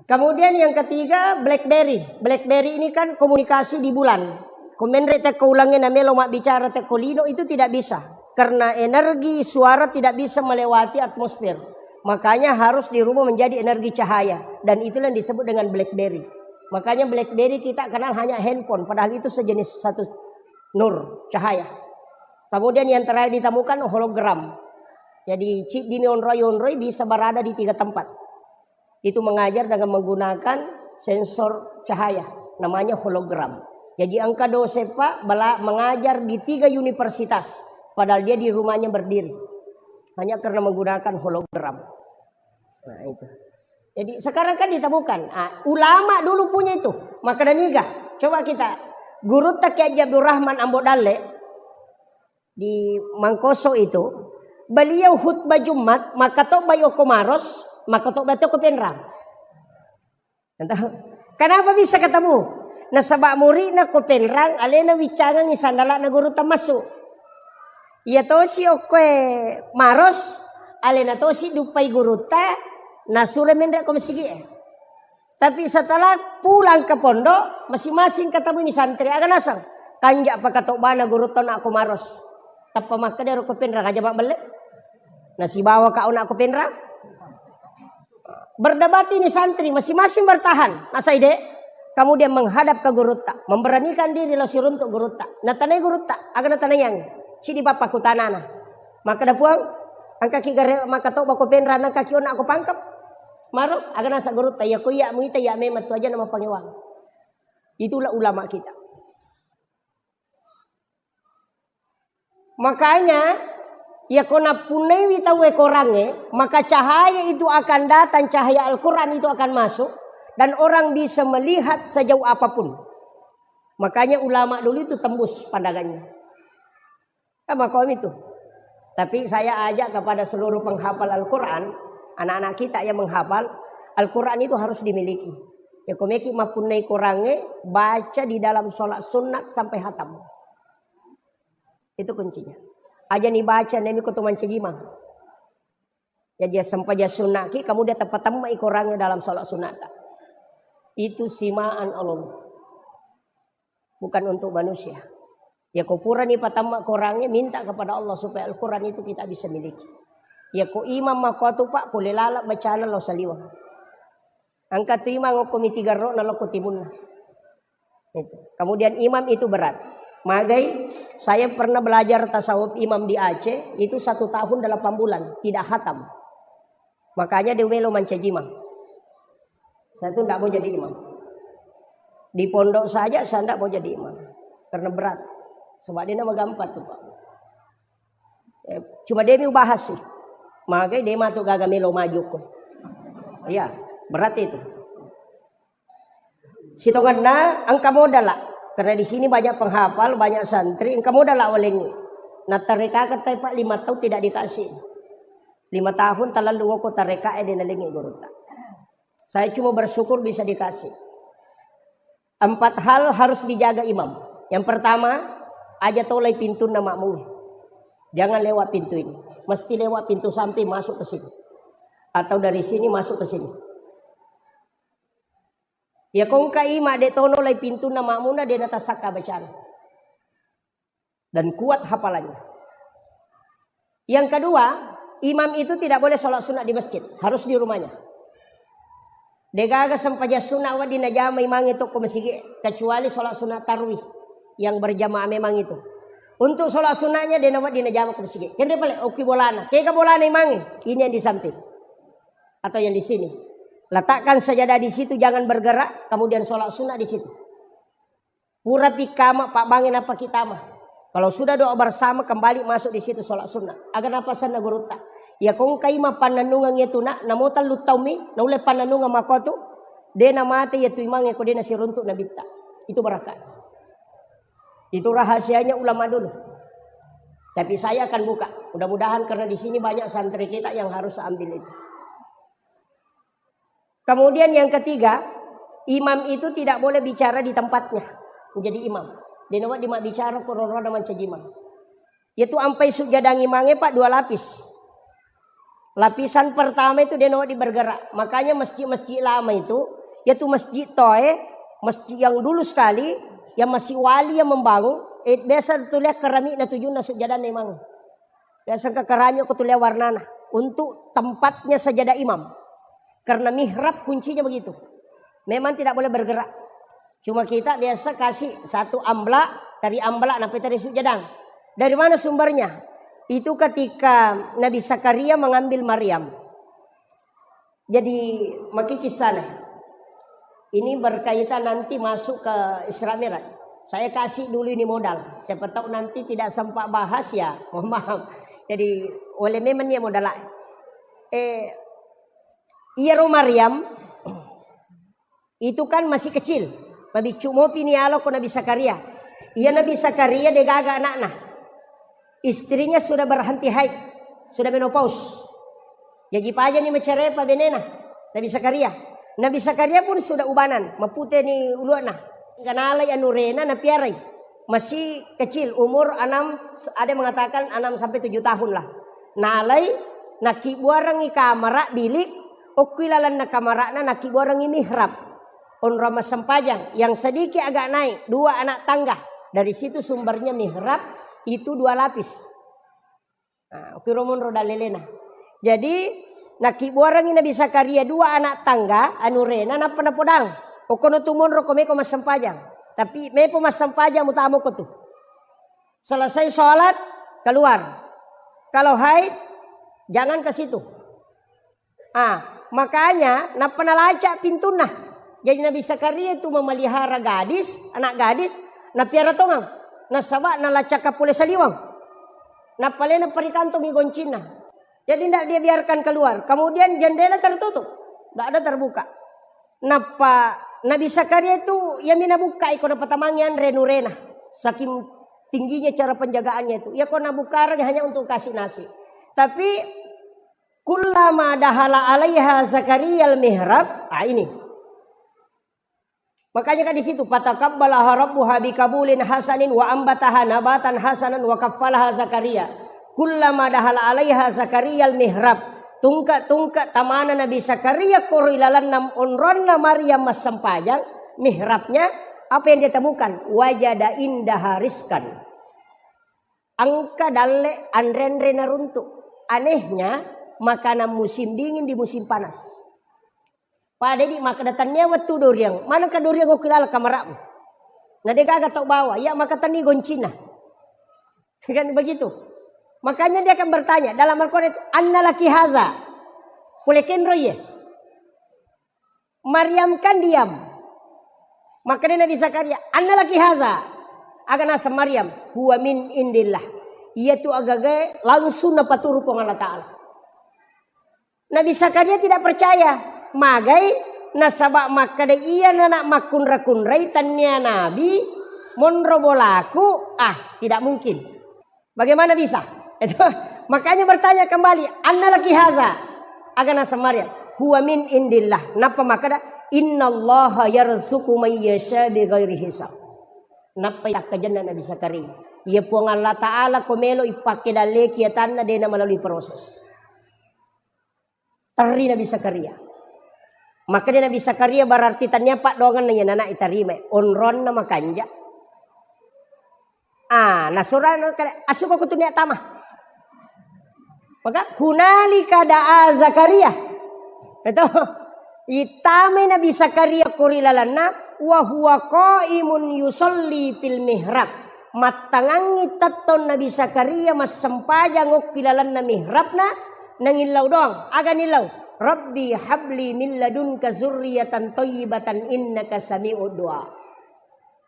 Kemudian yang ketiga, BlackBerry. BlackBerry ini kan komunikasi di bulan. Komenre tekko ulangnge namelo mabbicara tekko lino itu tidak bisa. Karena energi suara tidak bisa melewati atmosfer. Makanya harus dirubah menjadi energi cahaya. Dan itulah yang disebut dengan BlackBerry. Makanya BlackBerry kita kenal hanya handphone. Padahal itu sejenis satu nur, cahaya. Kemudian yang terakhir ditemukan hologram. Jadi chip di onroi-onroi bisa berada di tiga tempat. Itu mengajar dengan menggunakan sensor cahaya, namanya hologram. Jadi engka dosen pak bela mengajar di tiga universitas, padahal dia di rumahnya berdiri, hanya karena menggunakan hologram. Nah itu. Jadi sekarang kan ditemukan. Ah, ulama dulu punya itu. Maka dan iga, coba kita guru Taki Haji Abdurrahman Ambo Dalle di Mangkoso itu, beliau khutbah Jumat, maka to bayo ko Maros, maka to bayo ko Penrang. Entah. Kenapa bisa ketemu? Nasaba muridna ko Penrang, alena wiccangengi sandalana gurutta massu. Iya tosi okkoe Maros, alena tosi duppai gurutta, nasuro menre ko masigi e. Tapi setelah pulang ke pondok, masing-masing ketemu ini santri. Aga naseng? Kanja pakatobana gurutta na ko Maros. Tappa makkeda ro ko Penrang aja mabbelle. Nasibawa ka ona ko Penrang. Berdebat ini santri, masing-masing bertahan. Nasai de, kemudian menghadap ke gurutta, memberanikan diri lo siruntuk gurutta. Natanai gurutta, aga natanaiang. Sidi bapakku tanana. Maka da puang, angkaki gare maka to bako Penrang, angkaki ona ko Pangkep. Maros, aga nasa gurutta, ya ko iya muita ya memang tu aja nama pangewang. Itulah ulama kita. Makanya, ya ko nappunnaiwi tauwe korangnge, maka cahaya itu akan datang, cahaya Al-Quran itu akan masuk, dan orang bisa melihat sejauh apapun. Makanya ulama dulu itu tembus pandangannya. Kan makomi itu. Tapi saya ajak kepada seluruh penghafal Al-Quran, anak-anak kita yang menghafal, Al-Quran itu harus dimiliki. Ya, ko meki mappunnai Qurangnge, baca di dalam sholat sunat sampai hatam. Itu kuncinya. Aja ni baca nemi ko tu mancajimang. Jadi, ya, sempajang sunnaki, kamu dia tepat temma i Qurangnge dalam sholat sunat. Itu simaan Allah. Bukan untuk manusia. Ya, ko purani patamma Qurangnge, minta kepada Allah supaya Al-Quran itu kita bisa miliki. Ya, ko imam makotu, Pak, pole lala bacana lao saliweng. Engka tu imam okko mitigarro na lokko timunna. Itu. Kemudian imam itu berat. Magai, saya pernah belajar tasawuf imam di Aceh, itu satu tahun delapan bulan, tidak khatam. Makanya dia melo mancajimang. Saya tuh ndak mau jadi imam. Di pondok saja saya ndak mau jadi imam. Karena berat. Sebab dia nama gampang tuh, Pak. Eh, cuma dia mau bahas sih. Magai dia matu gaga melo maju ko. Iya, berat itu. Sitongenna engka modal lah. Karena di sini banyak penghafal, banyak santri, engka modal lah walengi. Nah, tarekaka tai, Pak, lima tahun tidak dikasih. Lima tahun talalu woko tareka ede nalengi gurutta. Saya cuma bersyukur bisa dikasih. Empat hal harus dijaga imam. Yang pertama, aja tolai pintunna makmum. Jangan lewat pintu ini. Mesti lewat pintu samping masuk ke sini. Atau dari sini masuk ke sini. Ya, kongka ima de tono lai pintunna makmuna de natasakka bacana. Dan kuat hafalannya. Yang kedua, imam itu tidak boleh sholat sunat di masjid, harus di rumahnya. Degaga sempajang sunat wedding najama imangnge tokko masigi, kecuali sholat sunat tarwih yang berjamaah memang itu. Untuk sholat sunatnya de nawedding najama ko masigi. Kende pale okki bolana. Kega bolana imangnge? Ini yang di samping atau yang di sini. Letakkan sajadah di situ, jangan bergerak, kemudian sholat sunat di situ. Purapi kama pabbange nappa kitama. Kalau sudah doa bersama, kembali masuk di situ sholat sunnah. Agar apa sanna gurutta? Ya kongkai mappannennungeng itu nak, namo tellu taummi, naulle pannennungeng makotu, de namate ya tu imangnge ko de nasiruntuk nabitta. Itu barakat. Itu rahasianya ulama dulu. Tapi saya akan buka. Mudah-mudahan karena di sini banyak santri kita yang harus ambil itu. Kemudian yang ketiga, imam itu tidak boleh bicara di tempatnya. Menjadi imam. De nawedding mabbicara ko rorona mancaji imam. Yaitu ampai sujjadang imangnge, Pak, dua lapis. Lapisan pertama itu de nawedding bergerak. Makanya masjid-masjid lama itu, yaitu masjid toe, masjid yang dulu sekali, yang masih wali yang membangun, eh, biasa tulia keramik na tujunna sujjadang imang. Biasa engka keramik ko tulia warnana. Untuk tempatnya sajadah imam. Karena mihrab kuncinya begitu. Memang tidak boleh bergerak. Cuma kita biasa kasih satu amblak, tari amblak, nappa tari sujjadang. Dari mana sumbernya? Itu ketika Nabi Zakaria mengambil Maryam. Jadi, maki kisahnya. Ini berkaitan nanti masuk ke Isra Mi'raj. Saya kasih dulu ini modal. Siapa tahu nanti tidak sempat bahas ya, mohon maaf. Jadi, oleh memang ya modal. Eh, iyaro Maryam itu kan masih kecil. Mabiccu mopi ni alo ko Nabi Zakaria. Iya Nabi Zakaria degaga anakna. Istrinya sudah berhenti haid, sudah menopause. Jaji pajani macerai pa benena Nabi Zakaria. Nabi Zakaria pun sudah ubanan, mapute ni uluana. Kanalai anurena napiarai. Masih kecil, umur enam, ada yang mengatakan enam sampai tujuh tahun lah. Nalai, nakibuarangi kamara, bilik, okkui lalenna kamarana nakibuarangi mihrab. Onrong massempajang, yang sedikit agak naik, dua anak tangga. Dari situ sumbernya mihrab itu dua lapis. Nah, okkiro monro dalelena. Jadi, nakibuarangi Nabi Zakaria dua anak tangga, anurena, nappa napodang. Okkono tu monro ko meko massempajang. Tapi mepo massempajang mutama ko tu. Selesai sholat, keluar. Kalau haid, jangan ke situ. Ah, makanya nappa nalaca pintunna. Jadi Nabi Zakaria itu memelihara gadis, anak gadis, napiara tongang. Nasaba nalacaka pole saliweng. Nappa lena perikantongi goncinna. Jadi ndak dia biarkan keluar. Kemudian jendela tertutup. Ndak ada terbuka. Nappa Nabi Zakaria itu, iyami nabukka iko napatamangi anre nurena. Saking tingginya cara penjagaannya itu. Iya ko nabukka hanya untuk kasih nasi. Tapi kullama dahala alaiha Zakaria al-mihrab, ah, ini. Makanya kan di situ, "Fataqabbalaha rabbuha biqabulin hasanin wa ambataha nabatan hasanan wa kaffalaha Zakaria. Kullama dahala alaiha Zakaria al-mihrab." Tungke-tungke tamana Nabi Zakaria koro ilalanna onronna Maryam massempajang, mihrabnya, apa yang dia temukan? Wajada indaha rizqan. Engka dalle anre-anre naruntu. Anehnya, makanan musim dingin di musim panas. Pada di makkeda, "Tennia wettu duriang, manengka duriang okki laleng kamara'mu?" Na de gaga tau bawa, iya maka tenni goncinna. Kan begitu. Makanya dia akan bertanya dalam Al-Quran itu, "Anna laki haza?" Pole kenro iye. Maryam kan diam. Makanya Nabi Zakaria, "Anna laki haza?" Aga naseng Maryam, "Huwa min indillah." Iya tu agagae langsung napaturu Puang Allah Ta'ala. Nabi Zakaria tidak percaya. Magai nasaba makkeda iya nana makkunra-kunrai tennia nabi monro bolaku, ah, tidak mungkin. Bagaimana bisa? Itu. Makanya bertanya kembali, "Anna laki haza?" Aga naseng Maryam, "Huwa min indillah." Nappa makkeda, "Innallaha yarzuqu may yasha bighairi hisab." Nappa yakkajenna Nabi Zakaria, "Iya Puang Allah Ta'ala ko melo ipakke dalleki atanna dena melalui proses." Terri Nabi Zakaria. Makkeda Nabi Zakaria, berarti tania paddoangenna iya nana itarimai. Onronna makanja. Ah, nasurana kada, "Asuko kutu nia tama." Maka, "Hunalika da'a Zakaria." Itu. Itamai Nabi Zakaria kori lalanna, "Wa huwa qaimun yusalli fil mihrab." Mattangangngi tettong Nabi Zakaria massempajang okki lalanna mihrabna, nangillau doang. Aga nillau? "Rabbi habli min ladunka zurriyatan thayyibatan innaka sami'ud du'a."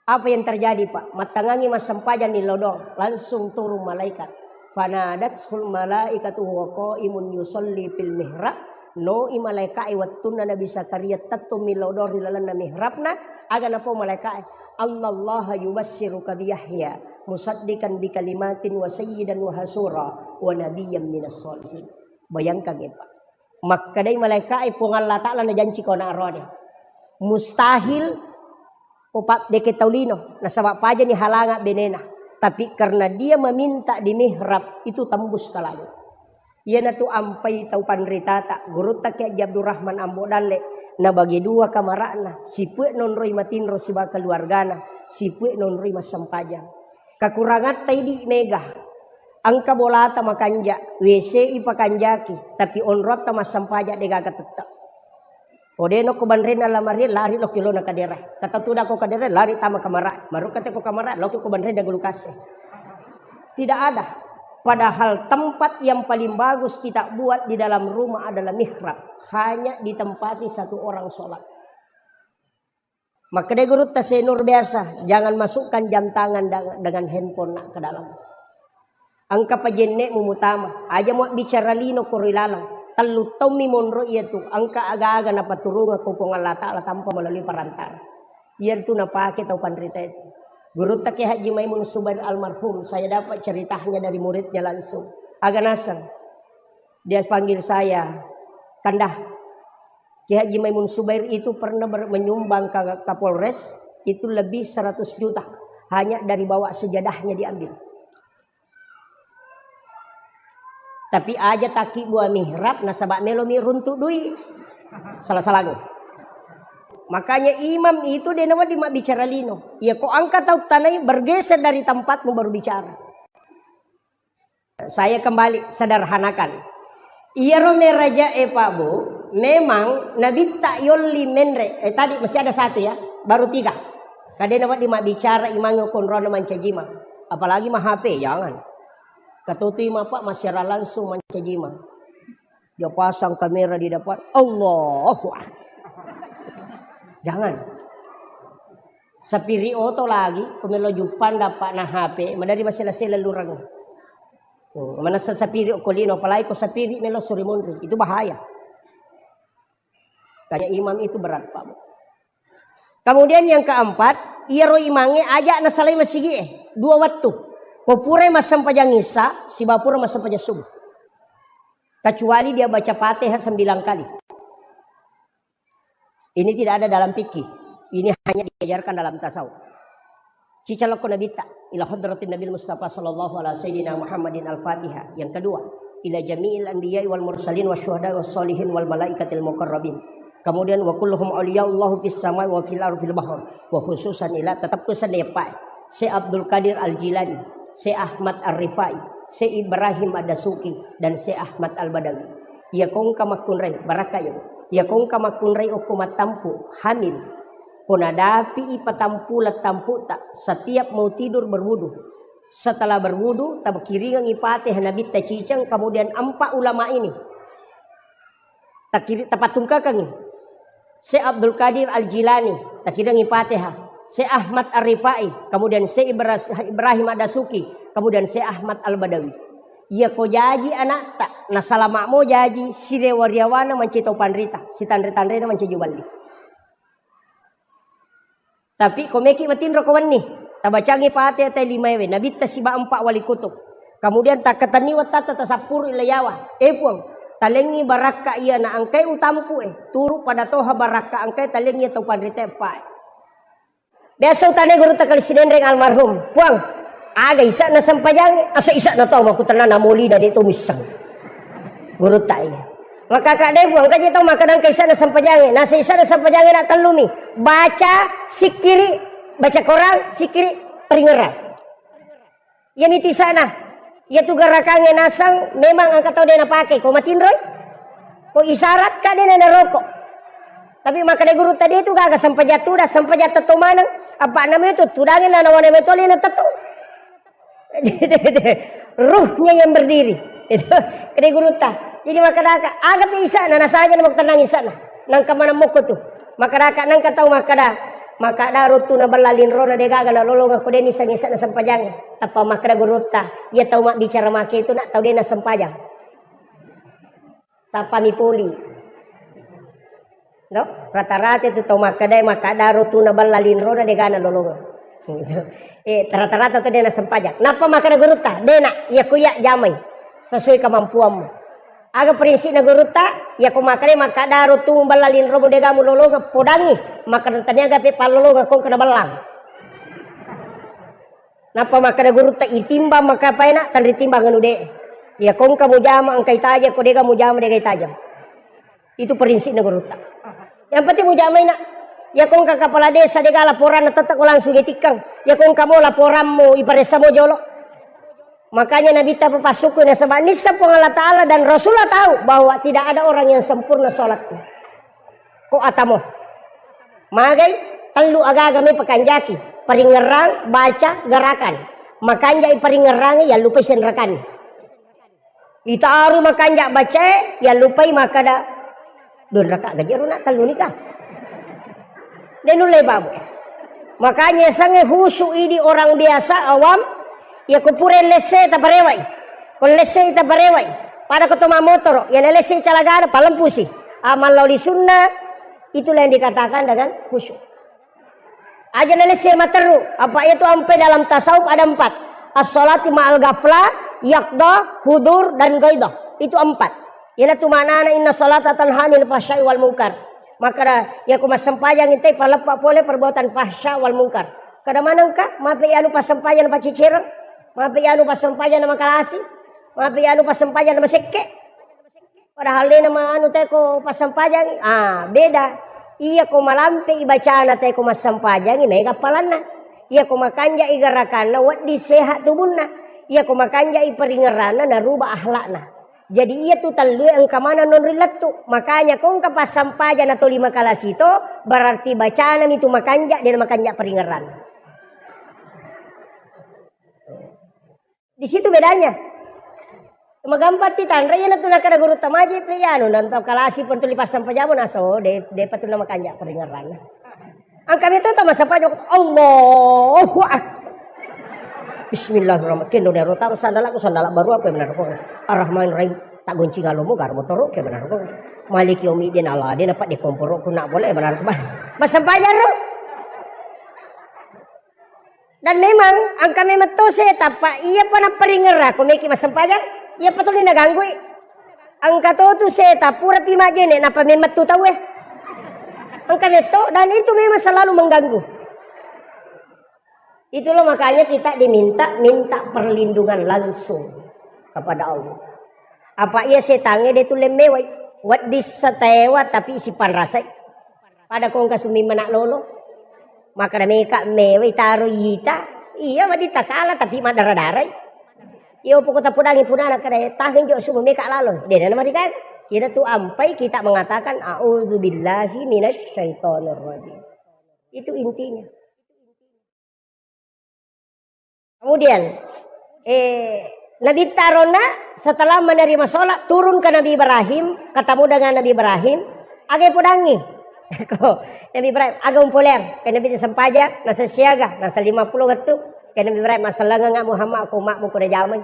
Apa yang terjadi, Pak? Mattangangngi massempajang nillau doang, langsung turun malaikat. Fanadatsul malaikatu huwa qaimun yusalli fil mihrab. Noi malaikae wettunna Nabi Zakaria tettong millau doang ri lalenna mihrabna, aga napau malaikae, "Annallaha yubassiruka bi Yahya musaddiqan bi kalimatin wa sayyidan wa hasura wa nabiyyan minas sholihin." Bayangkan ya, Pak. Makkedai malaikae, "Puang Allah Ta'ala najanci ko na arone. Mustahil ko pa-, deke tau lino, nasaba pajani halanga benena. Tapi karena dia meminta di mihrab, itu tembus ke langit." Iyanatu ampai tau panritata, gurutta Kiai Haji Abdurrahman Ambo Dalle, nabagi dua kamara'na, sipue nonroi matinro sibawa keluargana, sipue nonroi massempajang. Kekurangatta idi mega, engka bolata makanja, W C i pakanjaki, tapi onrotta massempajang degaga tette. Ko de nokko banrenna lamari, lari lokki lona kadera. Kata tuda ko kadera, lari tama kamara. Marukka te ko kamara, lokki ko banrenna gulu kase. Tidak ada. Padahal tempat yang paling bagus kita buat di dalam rumah adalah mihrab. Hanya ditempati satu orang sholat. Makkeda gurutta Senur biasa, "Jangan masukkan jam tangan dang-, dengan handphone nak ke dalam. Engka pajenne'mu mutama, aja muabbicara lino koro ilalang. Tellu taummi monro iyatu, engka aga-aga napaturungeng ko Puang Allah Ta'ala tanpa melalui perantara." Iyaritu napake tau panrita itu. Gurutta Kiai Haji Maimun Subair almarhum, saya dapat ceritanya dari muridnya langsung. Aga naseng. Dia panggil saya, "Kanda, Kiai Haji Maimun Subair itu pernah ber-, menyumbang ke Kapolres, itu lebih seratus juta. Hanya dari bawah sejadahnya diambil. Tapi aja taki buah mihrab, nasaba melo mi runtu dui." Salah-salah. Makanya imam itu de nawedding mabbicara lino. Ya ko engka tau tanai, bergeser dari tempatmu baru bicara. Saya kembali sederhanakan. Iyaro meraja e, Pak Bu, memang nabitta yolli menre. Eh, tadi masih ada satu ya, baru tiga. Kadena wedding mabbicara imangnge konrona mancajima. Apalagi ma H P, jangan. Katutui ma, Pak, massiara langsung mancajima. Dia pasang kamera di depan, Allahu Akbar. Jangan. Sapiri oto lagi, ko melo juppang dapat na H P, madari masela-sela lurang. Hmm, manessa sapiri ko lino, apalagi ko sapiri melo suri monri, itu bahaya. Tanya imam itu berat, Pak. Kemudian yang keempat, iyaro imangnge aja nasalai masigi'e dua wettu. Ko purai massempajang isya, sibawa pura massempajang subuh. Kecuali dia baca Fatihah sembilan kali. Ini tidak ada dalam fikih. Ini hanya diajarkan dalam tasawuf. Cicalokko Nabitta ila hadratin Nabil Mustafa sallallahu ala sayyidina Muhammadin al-Fatihah. Yang kedua, ila jami'il anbiya'i wal mursalin wa syuhada wa sholihin wal malaikatil muqarrabin. Kemudian wa kulluhum awliyaullahu fis samai wa fil ardi fil bahr. Wa khususan ila tetap pesan ya Pak. Syekh Abdul Qadir Al-Jilani, Syekh Ahmad Ar-Rifai, Syekh Ibrahim Ad-Dasuki, dan Syekh Ahmad Al-Badawi. Iya kongka makkunrai, barakka iya. Iya kongka makkunrai okko mattampu, hamil. Ko nadapi i patampu lettamputa, setiap mau tidur berwudu. Setelah berwudu, takiringengi Fatihah Nabitta ciceng, kemudian empat ulama ini takiri-, tapattungkakengi. Syekh Abdul Qadir Al-Jilani, takiringengi Fatihah. Syekh Ahmad Ar-Rifai, kemudian Syekh Ibra-, Ibrahim Ad-Dasuki, kemudian Syekh Ahmad Al-Badawi. Iya ko jaji anakta, nasalama mo jaji, sirewa-riawana mancaji tau panrita, sitanre-tanrena mancaji juballi. Tapi ko meki matinro ko wenni, tabacangi Fatihah tai limaewe, Nabitta siba empat wali kutub. Kemudian takkatenni wattatta tasappuru ilayawa. Eh Puang, talengngi barakka iya na engkai utampu e, turu pada toha barakka engkai talengngi tau panrita empae. Biasa utane gurutta Kali Sidenreng almarhum, "Puang, aga isa'na sempajangnge?" "Asa isa'na tau makkutanana molina de to misseng." Gurutta iya. Maka kak de Puang, kaji tau makkadang ka isa'na sempajangnge. Nasa isa'na sempajangnge na tellumi. Baca sikkiri, baca Quran, sikkiri, paringerang. Iyami tisana. Iyatu garakangnge nasang memang engka tau de napake. Ko matinroi? Ko isyarat ka de na naroko. Tapi makkeda gurutta de tu gaga sempajang tuda, sempajang tetto maneng. Apa namanya tu tudangi na nawana metoli na tetto. Ruhnya yang berdiri. Itu kede gurutta. Jadi makkeda aga pe isana, nasaja na makkutanang isana. Nangka maneng mokko tu. Makkedaka nengka tau makkeda, makkeda ruttu na balla linrona de gaga nalolongeng ko de nissengi isa'na sempajangnge. Tappa makkeda gurutta, iya tau mabbicara make itu nak tau de nasempajang. Sappami poli. No? Rata-rata itu tau makkeda, makkeda ruttu na balla linrona de gaga nalolongeng. Eh, rata-rata tu de nasempajang. Nappa makkeda gurutta, de nak, iya ku iya jamai sesuai kemampuanmu. Aga prinsipna gurutta? Iyako makkeda, makkeda ruttu mubella linromu de gaga mulolongeng, podangi. Makkeda taniaga pe pallolongeng ko engka nabellang. Nappa makkeda gurutta, itimbang maka paena, tanritimbang anu de. Iyako engka mujama engka itajeng, ko de gaga mujama de gaga itajeng. Itu prinsipna gurutta. Yang penting mujamai nak. Iyako engka kepala desa de gaga laporanna tetap ko langsung itikkang. Iyako engka mo laporanmu iparessa mo jolo. Makanya Nabitta papassukku nasaba nisseng Puang Allah Ta'ala dan Rasulullah tahu bahwa tidak ada orang yang sempurna sholatnya. Ko atamo. Magai tellu agaga me pakanjaki. Paringerang, baca, gerakan. Makanjai paringerang, yallupai senrakan. Itaru makanja bacae, yallupai makkeda, "Dua raka gaji ro nak tellu nika." De nulle babu. Makanya sange khusyuk idi orang biasa awam, ya ko pura lesse taparewai. Ko lesse taparewai. Pada ko to mamotoro, ya lesse calagana palempusi. Amal lauli sunnah, itulah yang dikatakan dengan khusyuk. Aja nalesse materru, apa itu ampe dalam tasawuf ada empat. As-salati ma'al ghaflah, yaqdah, hudur, dan ghaidah. Itu empat. Iyana tu maknana inna salata tanha 'anil fahsya'i wal munkar. Maka da, ya ku massempajang itu paleppa pole perbuatan fahsya wal munkar. Kada manengka, mape anu passempajang na pacicereng, mape anu passempajang na makalasi, mape anu passempajang na masekke. Padahal de na ma-, anu te ko passempajangi. Ah, beda. Iya ko malampe i bacana te ko massempajangi, mega appalanna. Iya ko makanja i gerakanna, wedding sehat tubunna. Iya ko makanja i paringerranna, naruba akhlakna. Jadi iya tu tellue engka maneng nonri lettu. Makanya ko engka passempajang na to lima kalasi to, berarti bacana mi tu makanja, de na makanja paringerranna. Di situ bedanya. Magampang ti tanra, iyana tu nakada guru tamaji pe iyanu, dan tau kalasi pun tuli passempajang naso, de, de patuna makanja paringerranna. Angka meto tau massempajang, Allahu Akbar. Bismillahirrahmanirrahim. Kendo nero taro sandala ku sandala baru apa benar ko. Ar-Rahmanirrahim. Tak gonci ngalomo gar motoro ke benar ko. Maliki yaumiddin Allah de na pak de komporo ku nak boleh benar ko. Massempajang ro. Dan memang engka memang to setang, apa iya pa napparingerrako meki massempajang, iya pa tuli naganggui. Engka to tu setang pura pi majjene nappa memmettu tauwe. Engka metto, dan itu memang selalu mengganggu. Itulah makanya kita diminta, minta perlindungan langsung kepada Allah. Apa iya setangnge de tu lemmewai, wedding satewa tapi sipanrasai. Pada kongka sumimma nak lolo. Maka da meka mewai taro yita. Iya, wedding takala tapi maddara-darai. Iyo poko tapodangi punana kada tahe jo sumu meka lalo. De na marikan. Kita tu ampai kita mengatakan a'udzubillahi minasyaitonirrajim. Itu intinya. Kemudian, eh, Nabitta aronna setelah menerima sholat, turun ke Nabi Ibrahim, ketemu dengan Nabi Ibrahim, aga podangi. Ko, Nabi Ibrahim, aga umpoleang, ke Nabi sempajang, nasa siaga, nasa lima puluh waktu, ke Nabi Ibrahim, masalanga nga Muhammad, aku makmu kuda jamai.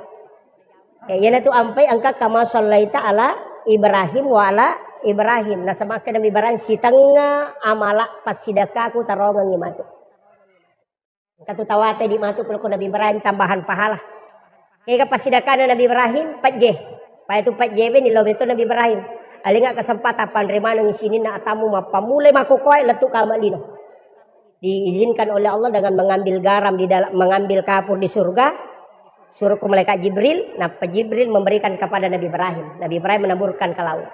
Ya, iyana tu ampai engka kama sallaita ala Ibrahim wa ala Ibrahim. Nasaba ke Nabi Ibrahim, sitengnga amala passidakaku tarongengi matu. Engka tu tawate di matu pole ko Nabi Ibrahim tambahan pahala. Kega passidakkana Nabi Ibrahim, pejje. Paya tu pejje beni lo betul Nabi Ibrahim. Alinga kesempatan panre maneng sininna atamu mappamulai makokoe lettu kama lino. Diizinkan oleh Allah dengan mengambil garam di dalam, mengambil kapur di surga, suruh ke malaikat Jibril, nappa Jibril memberikan kepada Nabi Ibrahim. Nabi Ibrahim menaburkan ke laut.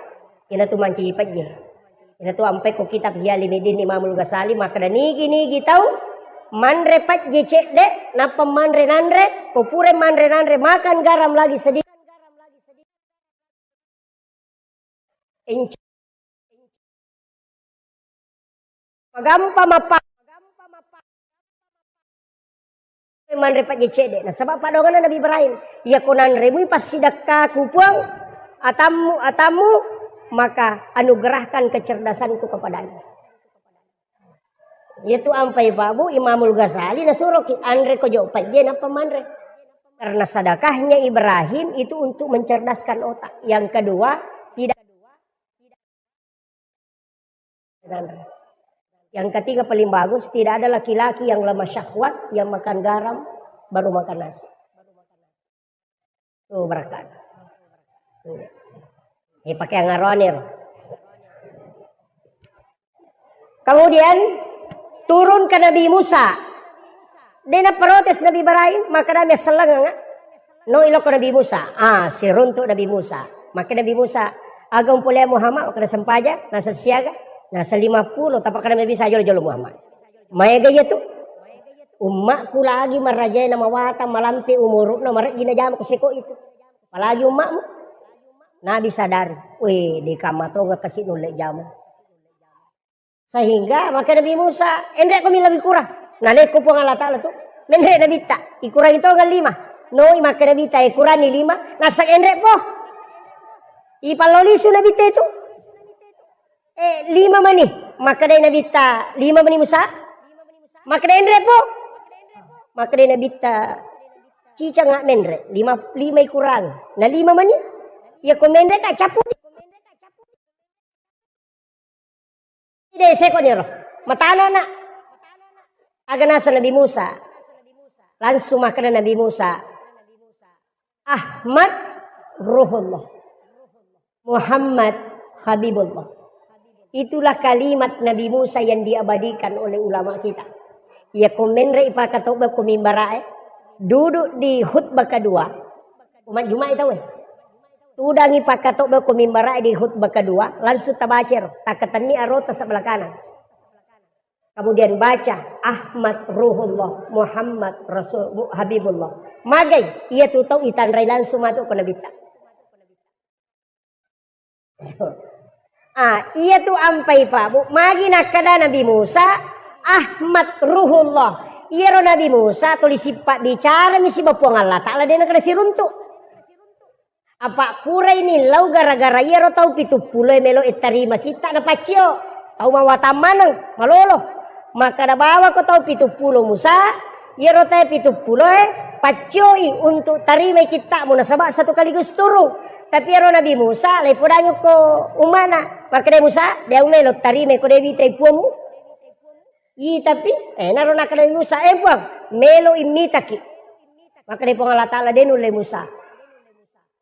Ina tu manci pejje. Ina tu ampai ko kitab Ihya Ulumuddin Imamul Ghazali makkeda nigi-nigi tau manre pejje cedde, nappa manre nanre, ko pura manre nanre makan garam lagi sedikit. Enc-, magampa mappa-, manre pejje cedde. Nasaba padonganna Nabi Ibrahim, iya ko nanremui passidakkaku Puang, atammu, atammu, maka anugerahkan kecerdasanku kepadamu. Iyatu ampai Pak Bu, Imamul Ghazali nasuroki anre ko jo pejje nappa manre. Karena sedekahnya Ibrahim itu untuk mencerdaskan otak. Yang kedua, tidak. Yang ketiga paling bagus, tidak ada laki-laki yang lemah syahwat yang makan garam baru makan nasi. Tuh, berkat. Eh, pakai angaroane ro. Kemudian turun ke Nabi Musa. Dena protes Nabi Ibrahim, maka dami sellengang. No iloko Nabi Musa. Ah, siruntuk Nabi Musa. Maka Nabi Musa, aga umpulea Muhammad, maka sempaja, nasa siaga, nasa lima puluh, tapi kada bisa jolo-jolo Muhammad. Maega iya tu. Ummakku lagi marajai na mawatang malampe umuru'na marejji na jama ko seko itu. Apalagi ummakmu. Nabi sadari. Weh, de kamma tonga kasi nulle jama. Sehingga maka Nabi Musa, enre ko millau ikurang. Naleko Puang Allah Ta'ala tu. Menre Nabitta. Ikurangi tonga lima. Noi maka Nabitta, ikurangi lima. Nasa enre po. Ipallolisu Nabitta itu. Eh, lima mani. Makkedai Nabitta, lima mani Musa. Makkedai enre po. Makkedai Nabitta, cicanga menre. Lima, lima ikurang. Na lima mani. Iya ko menre ka capu. Ide seko niro. Matana na. Aga nasa Nabi Musa. Langsung makkeda Nabi Musa. Ahmad Ruhullah. Muhammad Habibullah. Itulah kalimat Nabi Musa yang diabadikan oleh ulama kita. Iya ko menre ipakatobba ko mimbarae, duduk di khutbah kedua. Umat Jumat itu weh. Tudangi pakatobba ko mimbarae di khutbah kedua, langsung tabacero, takatenni arota sebelah kanan. Kemudian baca, Ahmad Ruhullah, Muhammad Rasul, Mu-, Habibullah. Magai, iya tu tau itanrai langsung matu ko Nabitta. Ah, iya tu ampai Pak Bu. Magi nakkeda Nabi Musa, Ahmad Ruhullah. Iyaro Nabi Musa tuli sippa bicara mi siba Puang Allah Ta'ala de nakkeda siruntu. Apa purai nillau gara-gara iyaro tau pitu pulo e melo e tarima kitta na paccio. Tau mawatang maneng, malolo. Makkeda bawako tau pitu pulo Musa, iyaro tau pitu pulo e paccioi untuk tarimai kittamu nasaba satu kaligus turung. Tapi iyaro Nabi Musa, laipodangi ko ummana. Makkeda Musa, de au melo tarimai ko de witai puammu. Itapi, eh, naro nakkeda Nabi Musa, "Eh, Puang, melo immitaki." Makkeda Puang Allah Ta'ala, "De nulle Musa."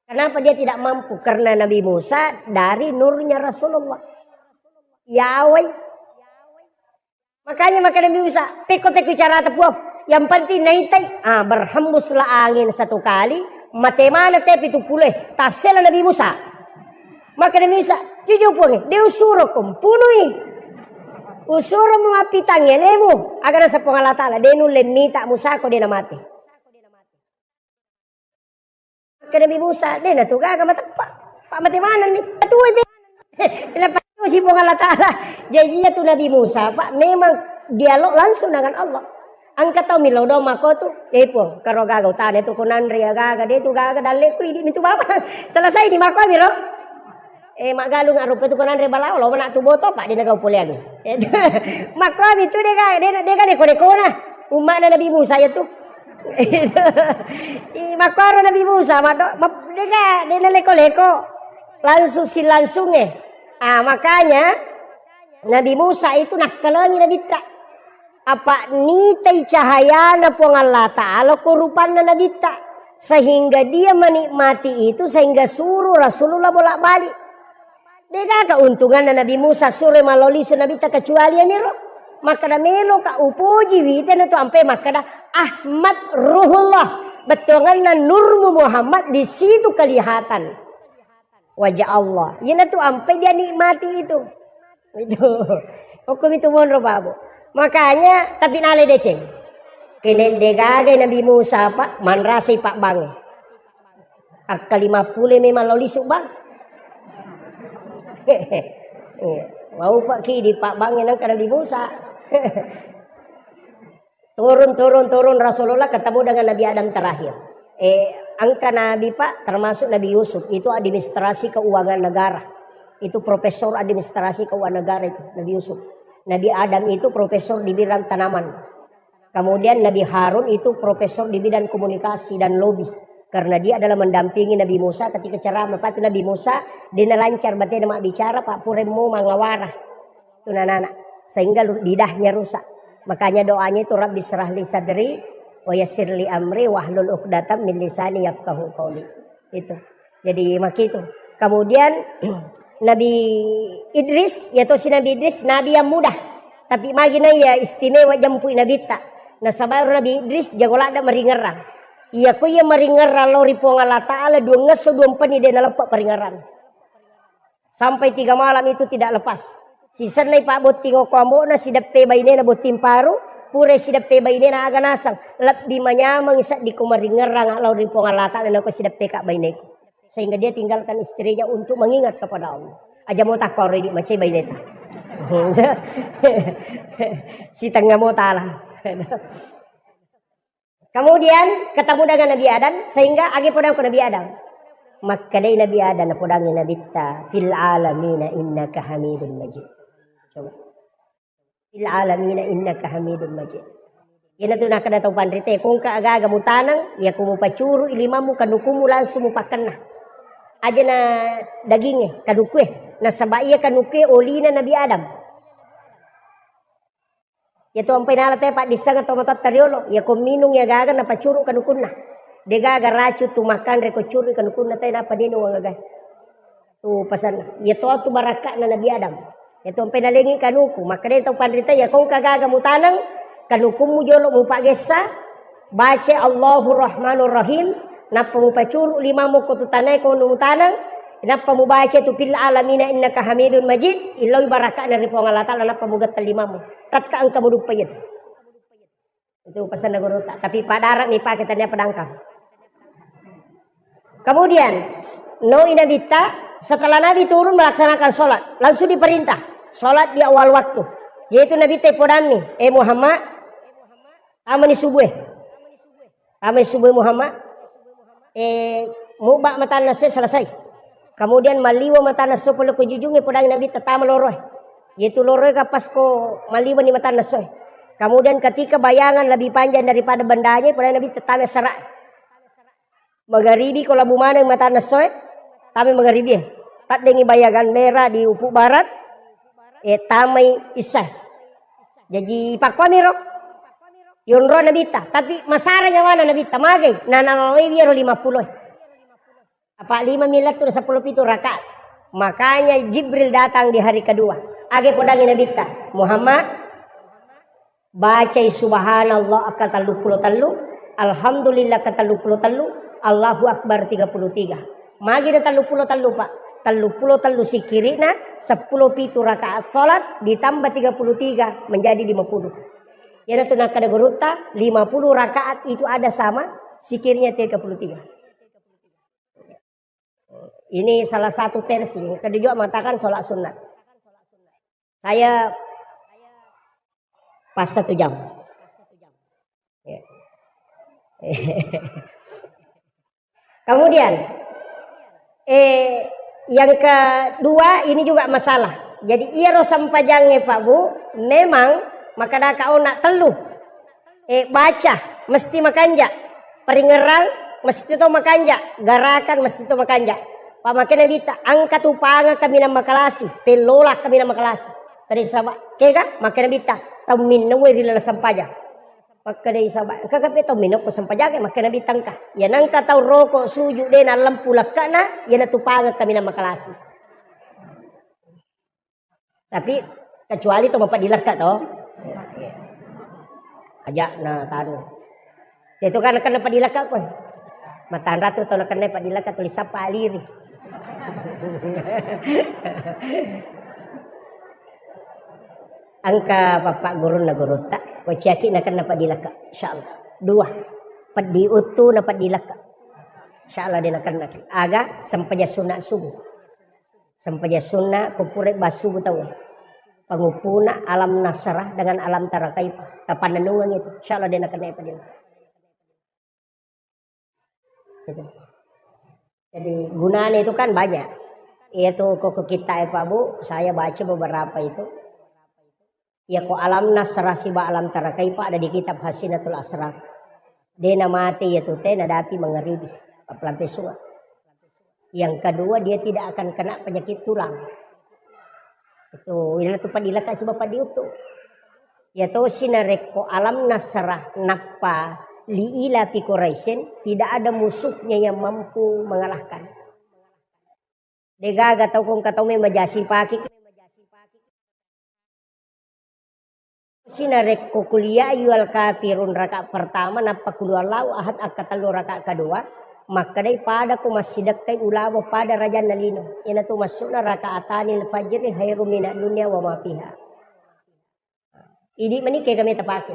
Kenapa dia tidak mampu? Karena Nabi Musa dari nurnya Rasulullah. Yawai. Makanya makkeda Nabi Musa, "Pekko-pekko carata, Puang. Yang penting naitai." Ah, berhembuslah angin satu kali, mate mana te pitu puluh, tassela Nabi Musa. Makkeda Nabi Musa, "Jujur, Puang, de usuro ko mpunui. Usuro mapitang elemu." Aga naseng Puang Allah Ta'ala, "De nulle mita Musa ko de namate." Makkeda Nabi Musa, "De natu gaga mateppa. Pak mate manenni. Atuai pe." Napattusi Puang Allah Ta'ala. Jadi iya tu Nabi Musa, Pak, memang dialog langsung dengan Allah. Engka tau milo do mako tu, "Eh, Puang, karo gaga utane tu ko nanre ya gaga, de tu gaga dalle ku idi mitu baba." Selesai di mako miro. Eh, maggalung arupa tu ko nanre balao, lo mana tu boto, Pak, de nagau poleang. Makko mitu de gaga, de, de gaga neko-nekona. Umma'na Nabi Musa ya tu. Ih, makkoro Nabi Musa, maddo, ma-, dega, de naleko-leko. Langsung silangsungnge. Ah, makanya Nabi Musa itu nakkalengi Nabitta. Apa nitai cahayana Puang Allah Ta'ala ko rupanna Nabitta. Sehingga dia menikmati itu, sehingga suruh Rasulullah bolak-balik. Dega keuntunganna Nabi Musa suro malao lisu Nabitta kecuali aniro. Makkeda, "Meloka upoji witena tu ampe makkeda, Ahmad Ruhullah, bettuanganna nurmu Muhammad di situ kelihatan wajah Allah." Iyana tu ampe dia nikmati itu. Itu. Hukum itu monro, Pak, Bu. Makanya, tapi nale deceng. Kene degaga Nabi Musa, Pak, manrasai Pak Bang. Akka lima puluh memang lao lisu, Bang. Iya. Mau Pak ki di Pak Bang yang kena di Musa. Turun, turun, turun Rasulullah ketemu dengan Nabi Adam terakhir. Eh, angka Nabi, Pak, termasuk Nabi Yusuf, itu administrasi keuangan negara. Itu profesor administrasi keuangan negara itu, Nabi Yusuf. Nabi Adam itu profesor di bidang tanaman. Kemudian Nabi Harun itu profesor di bidang komunikasi dan lobby. Karena dia adalah mendampingi Nabi Musa ketika ceramah. Patu Nabi Musa, dia lancar batena mak bicara, Pak, puremmo mangawara. Itu anak-anak. Sehingga lu-, lidahnya rusak. Makanya doanya itu, "Rabbi syrah li sadri, wa yassir li amri, wahlul uqdatam min lisani yafqahu qauli." Itu. Jadi, makitu. Kemudian, Nabi Idris, ya tosi Nabi Idris, Nabi yang muda. Tapi magi na iya istimewa jempui Nabitta. Nasaba Nabi Idris jago ladda maringerrang. Iya ko iya maringerrang lao ri Puang Allah Ta'ala, dua ngesso, dua mpeni de naleppa paringerrang. Sampai tiga malam itu tidak lepas. Sisennai pabbotting okko ambo'na, sideppe bainena botting paru, pura sideppe bainena aga naseng, lebbi manyameng seddi ko maringerrang lao ri Puang Allah Ta'ala nako sideppe ka baineku. Sehingga dia tinggalkan istrinya untuk mengingat kepada Allah. Aja mo takkoro idi macai baineta. Sitengnga mo tala. Kemudian ketemu dengan Nabi Adam, sehingga agi podang ke Nabi Adam. Makkedai Nabi Adam, podangi Nabitta, "Fil alamina innaka hamidun majid." Coba. "Fil alamina innaka hamidun majid." Iyana tu nakkeda tau panrite, "Kongka agaga mutaneng, iya ko mupacuru ilimammu kanukummu langsung mupakkenna." Aja na daginge, kanukue. Nasaba iya kanukue olina Nabi Adam. Iya tu ampai nala te paddisseng atau matotta riolo. Iya ko minung iya gaga napacuru kanukunna. De gaga racun tu makanre ko curu kanukunna te napa ninung agaga. Tu pasanna. Iya to tu barakka'na Nabi Adam. Iya tu ampai nalengi kanuku. Makkeda tau panrita, iya kongka gaga mutaneng, kanukummu jolo mupagessa, baca Allahu Rahmanur Rahim, nappa mupacuru limammu ko tu tanae ko mutaneng, nappa mubaca tu fil alamina innaka hamidun majid, illoi barakka'na ri Puang Allah Ta'ala, nappa mugetta limammu. Tetta engka muduppa iya tu. Itu pesanna gurutta. Tapi padara mi pake tania pedangkang. Kemudian, noi Nabitta, setelah Nabi turun melaksanakan sholat, langsung diperintah sholat di awal waktu. Yaitu Nabitta podammi, "Eh Muhammad, tamani subuh. Tamani subuh Muhammad." Eh, muba matanna soe selesai. Kemudian maliwa matanna soe pole ko jujunge, podangi Nabitta tama loroe. Yaitu loroe kapas ko maliwa ni matanna soe. Kemudian ketika bayangan lebih panjang daripada bendanya, podangi Nabitta tama sera. Magaribi ko labu maneng matanna soe, tama magaribi. Taddengi bayangan merah di ufuk barat, eh, tamai isya. Jaji pakkuamiro yonro Nabitta, tapi masara nyawana Nabitta, magai nanaloi iyaro lima pulo e. Apa lima mi lettu na seppulo pitu rakaat. Makanya Jibril datang di hari kedua. Age podangi Nabitta, "Muhammad, bacai subhanallah akka telluppulo tellu, alhamdulillah akka telluppulo tellu, Allahu Akbar tiga puluh tiga." Magi na telluppulo tellu, Pak? Telluppulo tellu sikiri'na, seppulo pitu rakaat salat ditambah tiga puluh tiga menjadi lima puluh. Iyanatu nakkeda gurutta, lima puluh rakaat itu ada sama sikirnya tiga puluh tiga. Ini salah satu versi. Yang kedua juga mengatakan sholat sunat. Saya pas satu jam. Ya. Kemudian, eh, yang kedua ini juga masalah. Jadi, iyaro sempajangnge, Pak Bu, memang makkadaka ona tellu. Eh, baca mesti makanja, peringerang mesti to makanja, garakan mesti to makanja. Pak, makkeda Nabitta, engka tupangeng kaminang makalasi, pellola kaminang makalasi. Kada saba, kega? Makkeda Nabitta, tau minnaue ri laleng sempajang. Makkedai saba, engka kape tau minokko sempajang, makkeda Nabitta engka. Iya nengka tau roko suju de nallempu lekkana, iyana tupangeng kaminang makalasi. Tapi kecuali to mapaddi lekka to. Aja na tanu. Itu kan kenna paddi lekka koe. Matanra tu to kenna paddi lekka tulis sapa aliri. Engka bapak gurunna gurutta, ko ciaki nakenna paddi lekka, insyaallah. Dua, peddi uttu na peddi lekka. Insyaallah de nakenna. Aga sempajang sunna subuh. Sempajang sunna ko pura bassubu tau. Panguppuna alam nasrah dengan alam tara kaifa. Tapannennungeng itu. Insyaallah de nakenna paddi lekka. Gitu. Jadi gunanya itu kan banyak. Iya tuh kok kita ya Pak Bu, saya baca beberapa itu. Ya ko alam nasrah siba alam tara kaifa ada di kitab Hasinatul Asrar. Dena mate ya tuh teh nadapi mengeribi. Apalagi sungai. Yang kedua, dia tidak akan kena penyakit tulang. Itu, ina tu paddi lekka siba paddi uttu. Ya tosi narekko alam nasrah nappa li ila fi Quraisyin, tidak ada musuhnya yang mampu mengalahkan. Degaga tau kong katau memang jasi pake. Sinarekko kuliah ayyuhal kafirun rakaat pertama, nappa qul huwallahu ahad akka tellu rakaat kedua, makkedai pada ko massidekkai ulama pada rajanna lino. Iyanatu maksudna rakaatanil fajri khairum minad dunya wa ma fiha. Idi meni kega meta pake.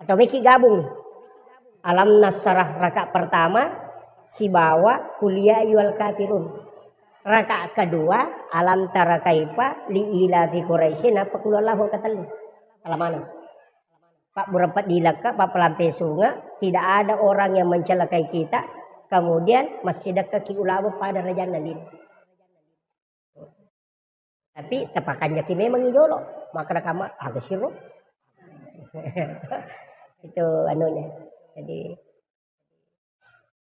Atau meki gabung. Alam nasrah rakaat pertama sibawa kuliah ayyuhal kafirun. Rakaat kedua, alam tara kaifa, li ila fi Quraisyin, apa qul huwallahu angka tellu. Alamana. Pak burapet dilekka, Pak pelampe sunga, tidak ada orang yang mencelakai kita, kemudian massidekka ki ulama pada rajanna lino. Tapi tapakanjaki memang i jolo. Makkeda kamma, aga siro. Itu anunya. Jadi,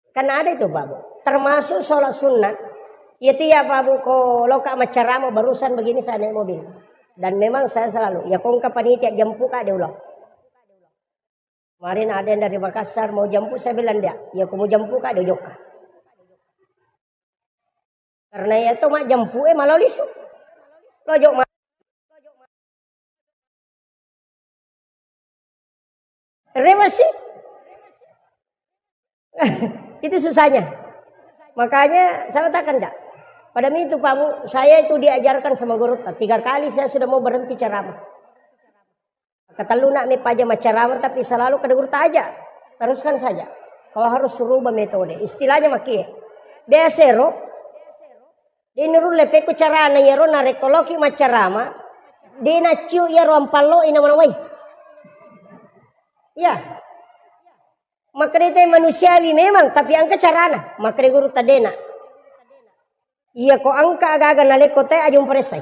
kan ada itu, Pak Bu. Termasuk sholat sunnah. Itu ya, Pak Bu, ko loka maccarama barusan begini saya naik mobil. Dan memang saya selalu, ya kongka panitia jemput ka de ulo. Kemarin ada yang dari Makassar mau jemput, saya bilang dia, ya ko mau jemput ka de jokka. Karena ya to majjemput e malau lisu. Lojo ma-, rewasi. Itu susahnya. Makanya saya katakan, Kak, pada itu Pak Bu, saya itu diajarkan sama guru, tiga kali saya sudah mau berhenti ceramah. Ketellu nak mi paja maccarama, tapi selalu kada guru taja. Teruskan saja. Kau harus rubah metode. Istilahnya makie. Biasa ro, de nurulle pekku carana iyaro narekko loki maccarama, de nacciu iyaro ampallo ina manawai. Iya. Makkeda te manusiawi memang, tapi engka carana. Makkeda guru tadena. Iya ko engka aga-aga nalekko te aja muparessai.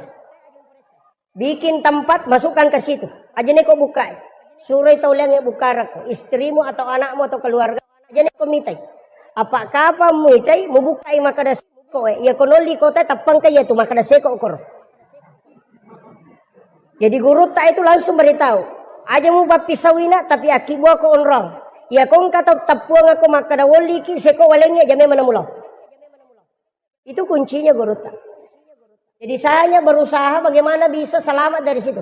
Bikin tempat, masukkan ke situ. Aja neko bukai. Suroi tau liangnge bukarakko. Istrimu atau anakmu atau keluarga. Aja neko mitai. Apa kapang muitai, mubukai makkeda seko e. Iya ko nolli kota tappangka iya tu makkeda seko koro. Jadi gurutta itu langsung beritahu. Aja mupappisauina, tapi akkibbuako onrong. Iya ko engka tau teppuangako makkeda wolliki, seko walengnge aja memang namulo. Itu kuncinya gurutta. Jadi saya hanya berusaha bagaimana bisa selamat dari situ.